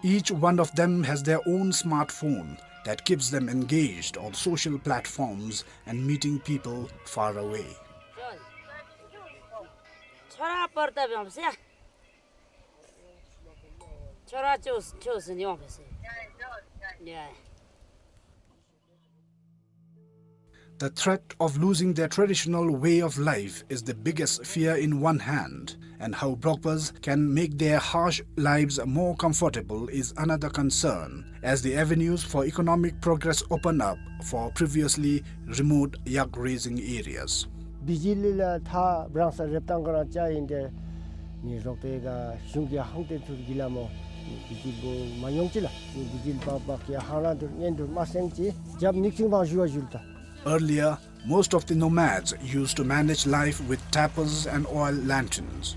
Each one of them has their own smartphone that keeps them engaged on social platforms and meeting people far away. The threat of losing their traditional way of life is the biggest fear in one hand, and how Brokpas can make their harsh lives more comfortable is another concern, as the avenues for economic progress open up for previously remote yak raising areas. བི་ཇི་ལི་ལ་ཐ་བྲང་ས་རེབ་ཏང་ག་རང་ཅ་ཡིན་ཏེ་ནི་རོག་ཏེ་ག་གཞུང་གི་ཧང་ཏེ་ཐུར་གི་ལ་མོ་བི་ཇི་ལི་བོ་མ་ཡོང་ཅི་ལ་ནི་བི་ཇི་ལི་པག་པག་གི་ཧང་རང་ཐུར་ཉན་ཐུར་མ་སེང་ཅི་རྒྱབ་ནིག་ཅིང་བང་ཞུ་བ་ཞུལ་ཏ། Earlier, most of the nomads used to manage life with tapers and oil lanterns.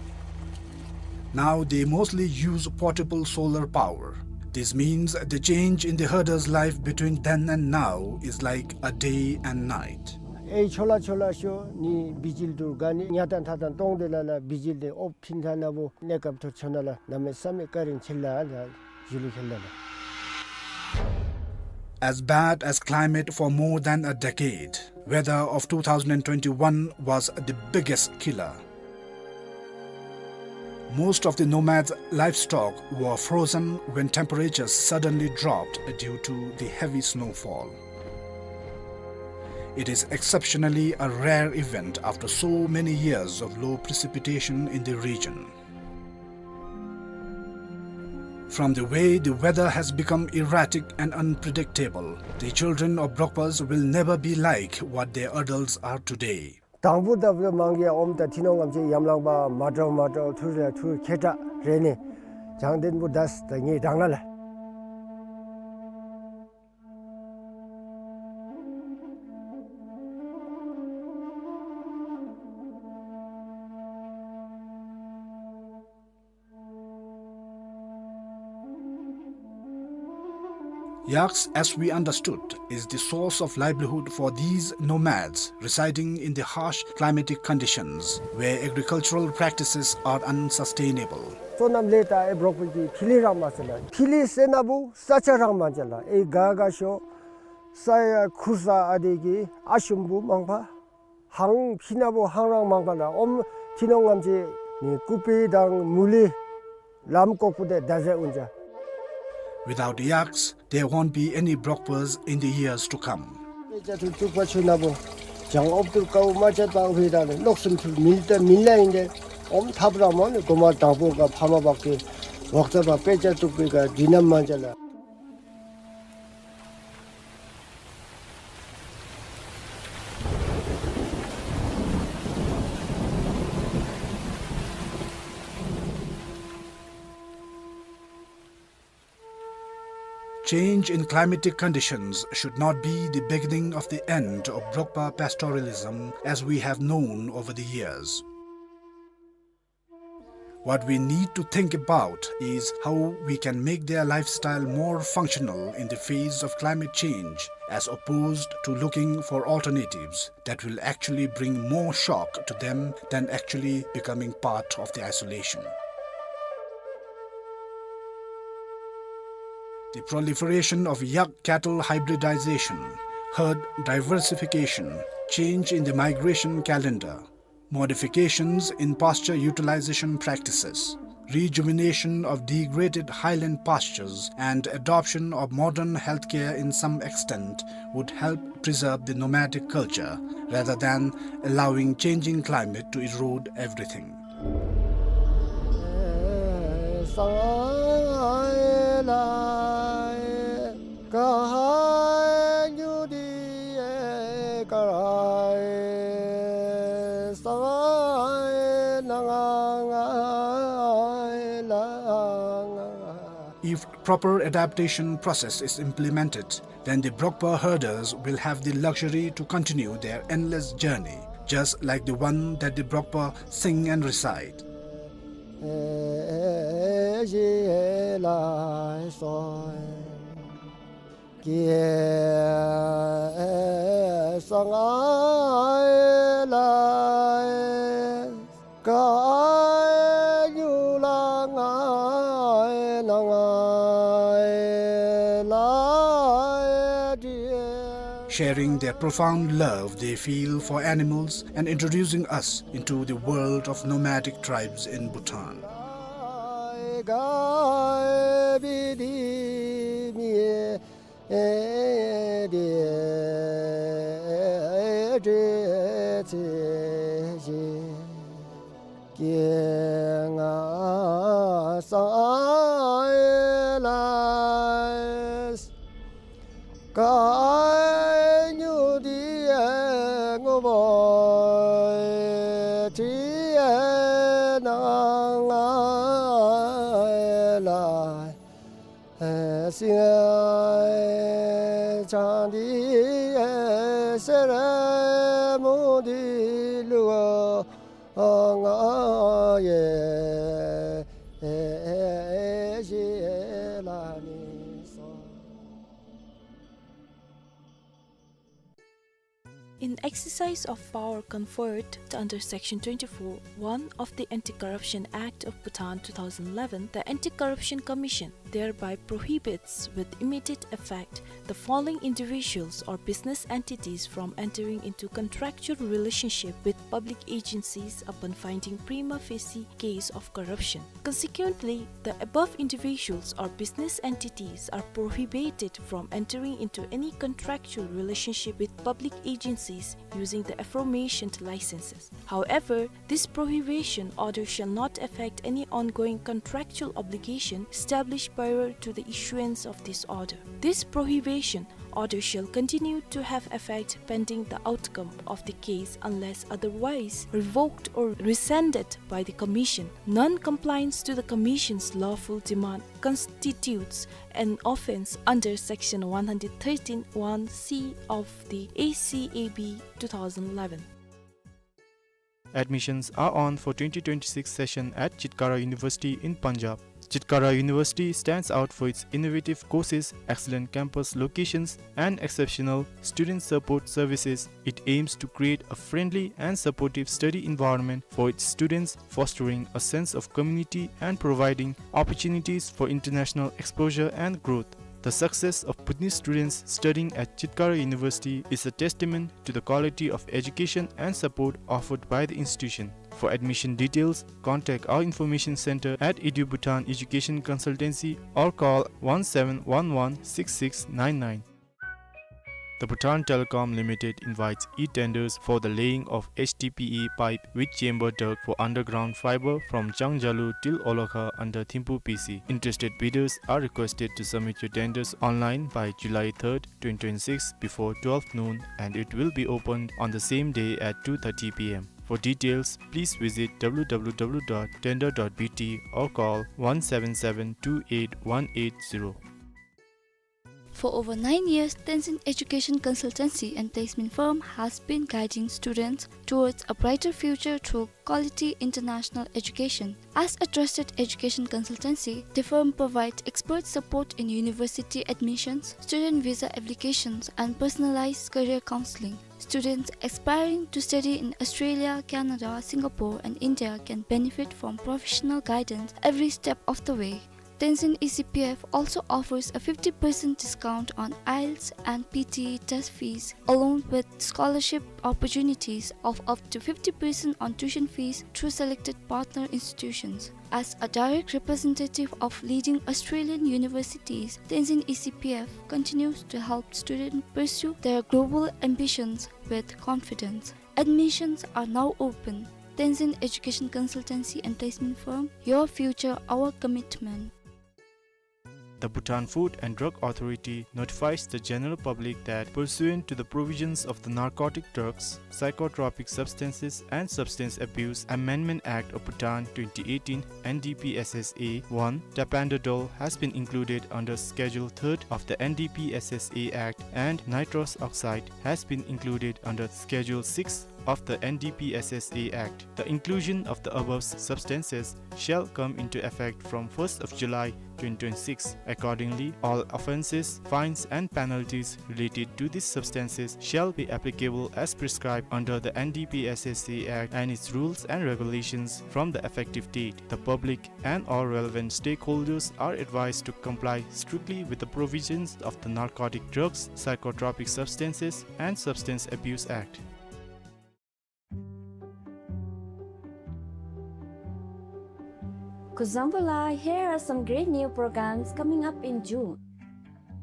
Now they mostly use portable solar power. This means the change in the herder's life between then and now is like a day and night. ཨེ་ཆོ་ལ་ཆོ་ལ་ཤོ་ནི་བི་ཇི་ལི་ཐུར་ག་ནི་ཉ་ཏན་ཐ་ཏན་ཏོང་ཏེ་ལ་ལ་བི་ཇི་ལི་ཨོབ་ཕིན་ཐ་ན་བོ་གནས་སྐབས་ཐུར་ཆོ་ན་ལ་ན་མེ་ས་མེ་ཀ་རིན་ཆེ་ལ་ལ། As bad as climate for more than a decade, weather of two thousand twenty-one was the biggest killer. Most of the nomads' livestock were frozen when temperatures suddenly dropped due to the heavy snowfall. It is exceptionally a rare event after so many years of low precipitation in the region. From the way the weather has become erratic and unpredictable, the children of Brokpas will never be like what their adults are today. དང་པོ་ད་བུ་མང་གི་ཨོམ་ད་ཐི་ནོང་ངམ་ཅེ་ཡམ་ལང་པ་མ་འདྲཝ་མ་འདྲཝ་ཐུར་རེ་ཐུར་ཁེ་ཏྲ་རེ་ནི་བྱང་ལྡན་པོ་དས་ད་ངེ་དྲང་ན་ལ། Yaks, as we understood, is the source of livelihood for these nomads residing in the harsh climatic conditions where agricultural practices are unsustainable. བསོད་ནམས་ལས་ད་ཨེ་འབྲོག་པའི་གི་ཕི་ལི་རང་མ་ཟེར་ལ། ཕི་ལི་ཟེར་ན་བུ་ས་ཆ་རང་མ་ཟེར་ལ། ཨེ་ག་ག་ཤོ་ས་ཡ་ཁུར་ས་ཨ་དེ་གི་ཨ་ཤུམ་བུ་མང་པ། ཧང་ཕི་ན་བུ་ཧང་རང་མང་པ་ལ། ཨོམ་ཐི་ནོང་ངམ་ཅི་ནི་ཀུ་པི་དང་མུ་ལི་ལམ་ཀོག་པུ་དེ་ད་ཟེར་འུན་ཅ། Without yaks, there won't be any Brokpas in the years to come. དཔེ་ཆ་ཐུར་བཙུགས་པ་ཆུ་ན་བུ་ཇང་ཨོབ་ཐུར་ཀའུ་མ་ཆད་པ་འོ་ཕི་ད་ནི་ལོག་སུམ་ཐུར་མིལ་ཏེ་མིལ་ལ་ཨིན་ཏེ། ཨོམ་ཐབ་ར་མོ་ནི་གོ་མ་དང་པོ་ག་ཕ་མ་བག་གི་འོག་ཚ་བ་དཔེ་ཆ་བཙུགས་པའི་ག་དུས་ནམ་མ་ཅ་ལ། Change in climatic conditions should not be the beginning of the end of Brokpa pastoralism as we have known over the years. What we need to think about is how we can make their lifestyle more functional in the face of climate change, as opposed to looking for alternatives that will actually bring more shock to them than actually becoming part of the isolation. The proliferation of yak cattle hybridization, herd diversification, change in the migration calendar, modifications in pasture utilization practices, rejuvenation of degraded highland pastures, and adoption of modern healthcare in some extent would help preserve the nomadic culture rather than allowing changing climate to erode everything. If proper adaptation process is implemented, then the Brokpa herders will have the luxury to continue their endless journey, just like the one that the Brokpa sing and recite. Sharing their profound love they feel for animals and introducing us into the world of nomadic tribes in Bhutan. In exercise of power conferred under Section twenty-four one of the Anti-Corruption Act of Bhutan two thousand eleven, the Anti-Corruption Commission thereby prohibits with immediate effect the following individuals or business entities from entering into contractual relationship with public agencies upon finding prima facie case of corruption. Consequently, the above individuals or business entities are prohibited from entering into any contractual relationship with public agencies using the aforementioned licenses. However, this prohibition order shall not affect any ongoing contractual obligation established prior to the issuance of this order. This prohibition order shall continue to have effect pending the outcome of the case unless otherwise revoked or rescinded by the Commission. Non-compliance to the Commission's lawful demand constitutes an offence under Section one hundred thirteen one C of the A C A B two thousand eleven. Admissions are on for twenty twenty-six session at Chitkara University in Punjab. Chitkara University stands out for its innovative courses, excellent campus locations, and exceptional student support services. It aims to create a friendly and supportive study environment for its students, fostering a sense of community and providing opportunities for international exposure and growth. The success of Bhutanese students studying at Chitkara University is a testament to the quality of education and support offered by the institution. For admission details, contact our information center at EduBhutan Education Consultancy or call one seven one one six six nine nine. The Bhutan Telecom Limited invites e-tenders for the laying of H D P E pipe with chamber duct for underground fiber from Changjalu till Olakha under Thimphu P C. Interested bidders are requested to submit your tenders online by July third, twenty twenty-six, before twelve noon, and it will be opened on the same day at two thirty P M. For details, please visit W W W dot tender dot B T or call one seven seven two eight one eight zero. For over nine years, Tenzin Education Consultancy and Placement Firm has been guiding students towards a brighter future through quality international education. As a trusted education consultancy, the firm provides expert support in university admissions, student visa applications, and personalized career counseling. Students aspiring to study in Australia, Canada, Singapore, and India can benefit from professional guidance every step of the way. Tenzin E C P F also offers a fifty percent discount on IELTS and P T E test fees, along with scholarship opportunities of up to fifty percent on tuition fees through selected partner institutions. As a direct representative of leading Australian universities, Tenzin E C P F continues to help students pursue their global ambitions with confidence. Admissions are now open. Tenzin Education Consultancy and Placement Firm, your future, our commitment. The Bhutan Food and Drug Authority notifies the general public that, pursuant to the provisions of the Narcotic Drugs, Psychotropic Substances and Substance Abuse Amendment Act of Bhutan twenty eighteen, N D P S S A one, tapentadol has been included under Schedule third of the N D P S S A Act and nitrous oxide has been included under Schedule six of the N D P S S A Act. The inclusion of the above substances shall come into effect from first of July twenty twenty-six. Accordingly, all offences, fines and penalties related to these substances shall be applicable as prescribed under the N D P S S A Act and its rules and regulations from the effective date. The public and all relevant stakeholders are advised to comply strictly with the provisions of the Narcotic Drugs, Psychotropic Substances and Substance Abuse Act. Kuzuzangpo la, here are some great new programs coming up in June.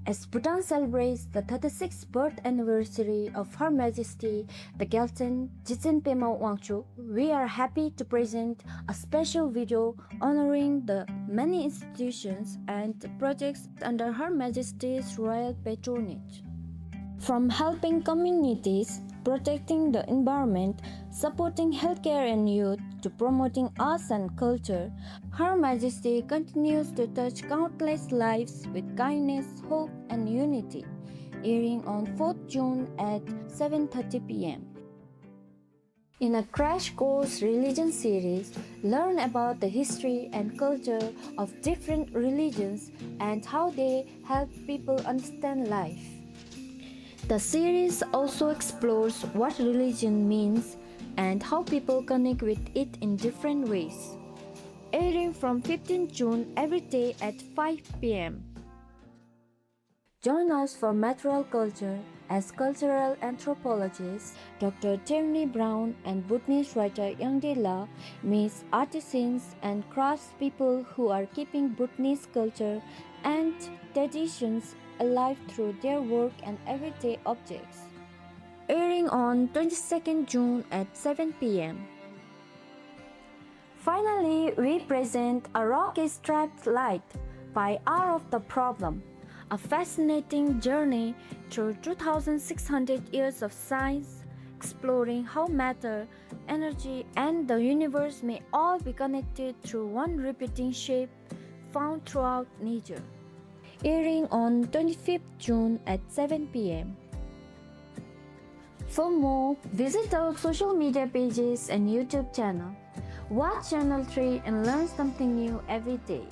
As Bhutan celebrates the thirty-sixth birth anniversary of Her Majesty the Gyaltsuen Jigtsen Pema Wangchuck, we are happy to present a special video honoring the many institutions and projects under Her Majesty's royal patronage. From helping communities, protecting the environment, supporting healthcare and youth, to promoting arts and culture, Her Majesty continues to touch countless lives with kindness, hope, and unity. Airing on fourth June at seven thirty P M. In a crash course religion series, learn about the history and culture of different religions and how they help people understand life. The series also explores what religion means and how people connect with it in different ways. Airing from fifteenth June every day at five P M. Join us for Material Culture as cultural anthropologists Doctor Tierney Brown and Bhutanese writer Yangdi La meets artisans and craftspeople who are keeping Bhutanese culture and traditions alive through their work and everyday objects. Airing on twenty-second June at seven P M. Finally, we present A Rock is Trapped Light by Hour of the Problem, a fascinating journey through two thousand six hundred years of science, exploring how matter, energy, and the universe may all be connected through one repeating shape found throughout nature. Airing on twenty-fifth June at seven P M. For more, visit our social media pages and YouTube channel. Watch Channel three and learn something new every day.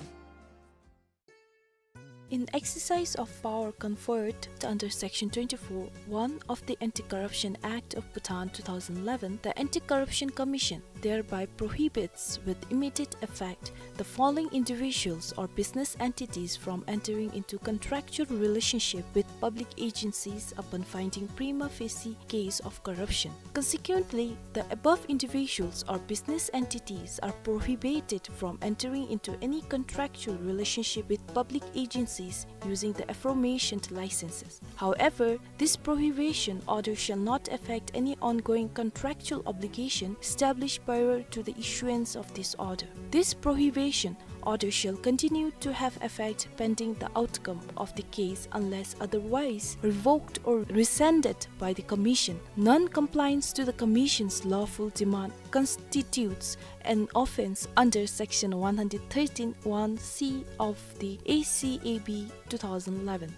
In exercise of power conferred under Section twenty-four one of the Anti-Corruption Act of Bhutan two thousand eleven, the Anti-Corruption Commission thereby prohibits with immediate effect the following individuals or business entities from entering into contractual relationship with public agencies upon finding prima facie case of corruption. Consequently, the above individuals or business entities are prohibited from entering into any contractual relationship with public agencies using the aforementioned licenses. However, this prohibition order shall not affect any ongoing contractual obligation established prior to the issuance of this order. This prohibition order shall continue to have effect pending the outcome of the case unless otherwise revoked or rescinded by the Commission. Non-compliance to the Commission's lawful demand constitutes an offence under Section one hundred thirteen one C of the A C A B two thousand eleven.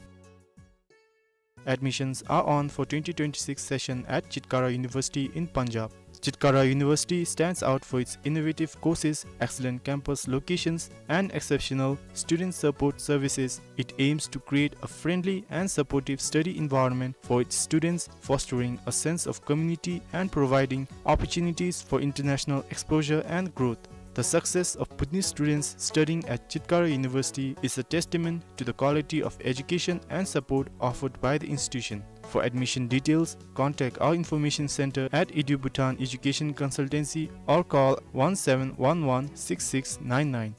Admissions are on for twenty twenty-six session at Chitkara University in Punjab. Chitkara University stands out for its innovative courses, excellent campus locations, and exceptional student support services. It aims to create a friendly and supportive study environment for its students, fostering a sense of community and providing opportunities for international exposure and growth. The success of Bhutanese students studying at Chitkara University is a testament to the quality of education and support offered by the institution. For admission details, contact our information center at EduBhutan Education Consultancy or call one seven one one six six nine nine.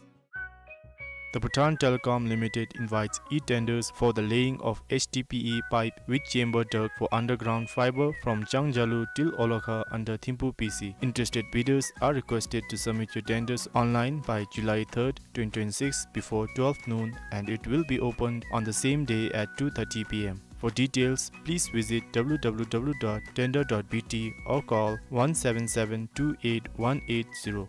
The Bhutan Telecom Limited invites e-tenders for the laying of H D P E pipe with chamber duct for underground fiber from Changjalu till Olokha under Thimphu P C. Interested bidders are requested to submit your tenders online by July third, twenty twenty-six before twelve noon, and it will be opened on the same day at two thirty P M. For details, please visit W W W dot tender dot B T or call one seven seven two eight one eight zero.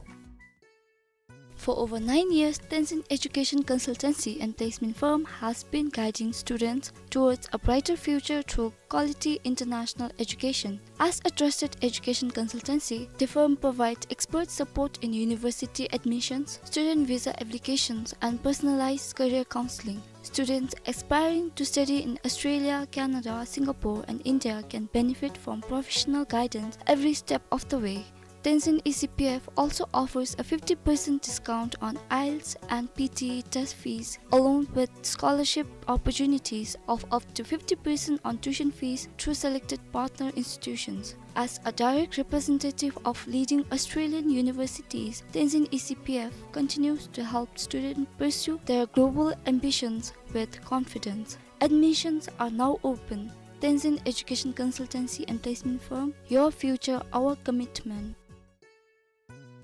For over nine years, Tenzin Education Consultancy and Placement Firm has been guiding students towards a brighter future through quality international education. As a trusted education consultancy, the firm provides expert support in university admissions, student visa applications, and personalized career counseling. Students aspiring to study in Australia, Canada, Singapore, and India can benefit from professional guidance every step of the way. Tenzin E C P F also offers a fifty percent discount on IELTS and P T E test fees, along with scholarship opportunities of up to fifty percent on tuition fees through selected partner institutions. As a direct representative of leading Australian universities, Tenzin E C P F continues to help students pursue their global ambitions with confidence. Admissions are now open. Tenzin Education Consultancy and Placement Firm, your future, our commitment.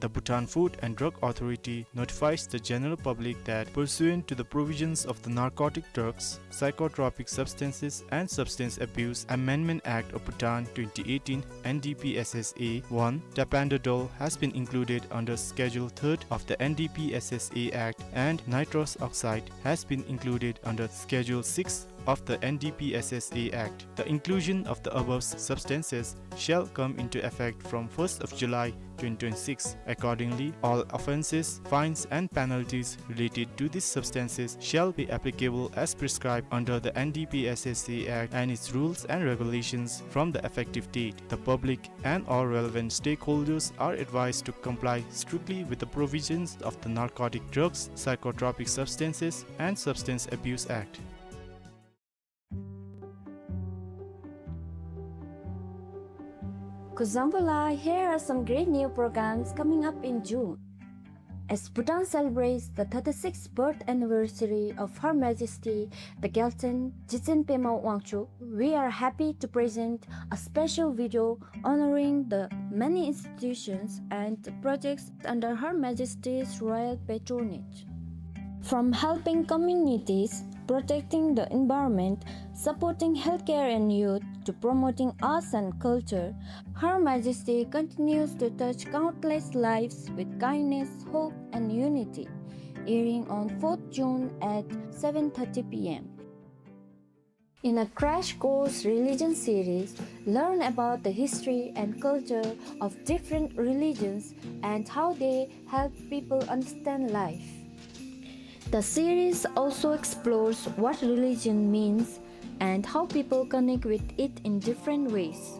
The Bhutan Food and Drug Authority notifies the general public that, pursuant to the provisions of the Narcotic Drugs, Psychotropic Substances and Substance Abuse Amendment Act of Bhutan twenty eighteen, N D P S S A one, tapentadol has been included under Schedule third of the N D P S S A Act, and nitrous oxide has been included under Schedule six of the N D P S S A Act. The inclusion of the above substances shall come into effect from first of July twenty twenty-six. Accordingly, all offences, fines and penalties related to these substances shall be applicable as prescribed under the N D P S S A Act and its rules and regulations from the effective date. The public and all relevant stakeholders are advised to comply strictly with the provisions of the Narcotic Drugs, Psychotropic Substances and Substance Abuse Act. Kuzuzangpo la, here are some great new programs coming up in June. As Bhutan celebrates the thirty-sixth birth anniversary of Her Majesty the Gyaltsuen Jigtsen Pema Wangchuck, we are happy to present a special video honoring the many institutions and projects under Her Majesty's royal patronage. From helping communities, protecting the environment, supporting healthcare and youth, to promoting arts and culture, Her Majesty continues to touch countless lives with kindness, hope, and unity. Airing on fourth June at seven thirty P M. In a Crash Course Religion series, learn about the history and culture of different religions and how they help people understand life. The series also explores what religion means and how people connect with it in different ways.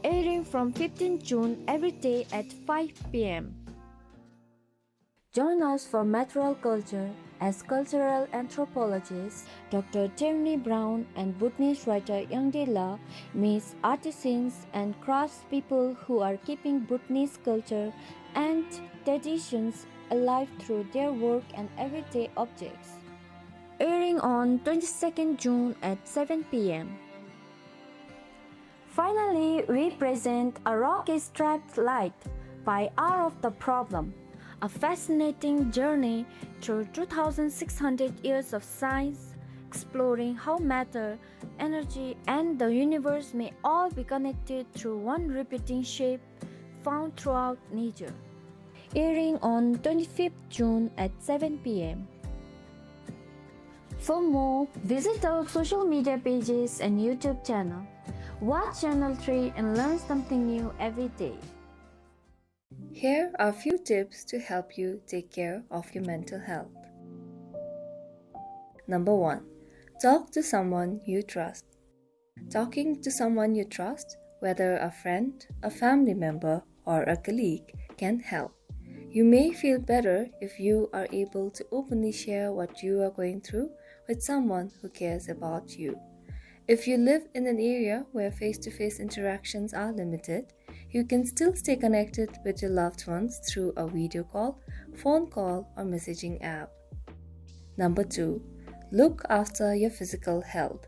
Airing from fifteenth June every day at five p.m. Join us for Material Culture as cultural anthropologist Doctor Tierney Brown and Bhutanese writer Yangde La meets artisans and craftspeople who are keeping Bhutanese culture and traditions alive through their work and everyday objects. Airing on twenty-second June at seven p.m. Finally, we present A Rock Is Striped Light by Hour of the Problem, a fascinating journey through two thousand six hundred years of science, exploring how matter, energy, and the universe may all be connected through one repeating shape found throughout nature. Airing on twenty-fifth June at seven p.m. For more, visit our social media pages and YouTube channel. Watch Channel three and learn something new every day. Here are few tips to help you take care of your mental health. Number one, talk to someone you trust. Talking to someone you trust, whether a friend, a family member, or a colleague, can help. You may feel better if you are able to openly share what you are going through with someone who cares about you. If you live in an area where face-to-face interactions are limited, you can still stay connected with your loved ones through a video call, phone call, or messaging app. Number two, look after your physical health.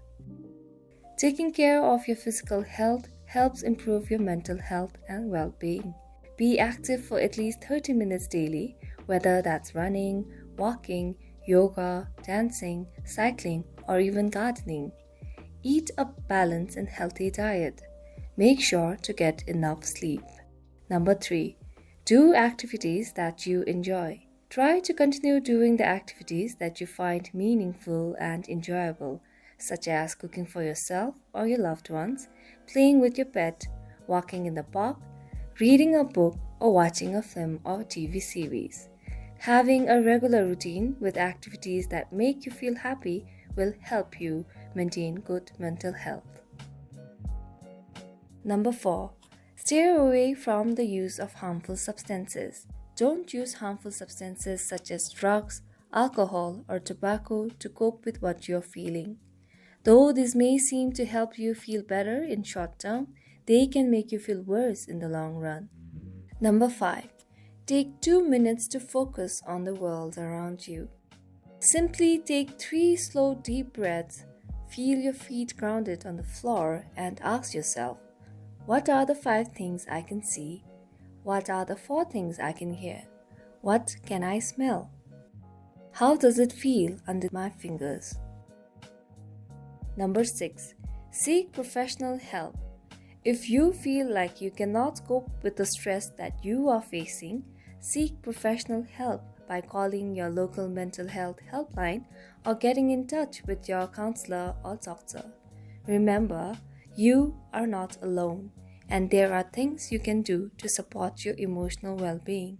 Taking care of your physical health helps improve your mental health and well-being. Be active for at least thirty minutes daily, whether that's running, walking, yoga, dancing, cycling, or even gardening. Eat a balanced and healthy diet. Make sure to get enough sleep. Number three, do activities that you enjoy. Try to continue doing the activities that you find meaningful and enjoyable, such as cooking for yourself or your loved ones, playing with your pet, walking in the park, reading a book, or watching a film or T V series. Having a regular routine with activities that make you feel happy will help you maintain good mental health. Number four, stay away from the use of harmful substances. Don't use harmful substances such as drugs, alcohol, or tobacco to cope with what you're feeling. Though these may seem to help you feel better in short term, they can make you feel worse in the long run. Number five, take two minutes to focus on the world around you. Simply take three slow, deep breaths, feel your feet grounded on the floor, and ask yourself, "What are the five things I can see? What are the four things I can hear? What can I smell? How does it feel under my fingers?" Number six, seek professional help. If you feel like you cannot cope with the stress that you are facing, seek professional help by calling your local mental health helpline or getting in touch with your counselor or doctor. Remember, you are not alone, and there are things you can do to support your emotional well-being.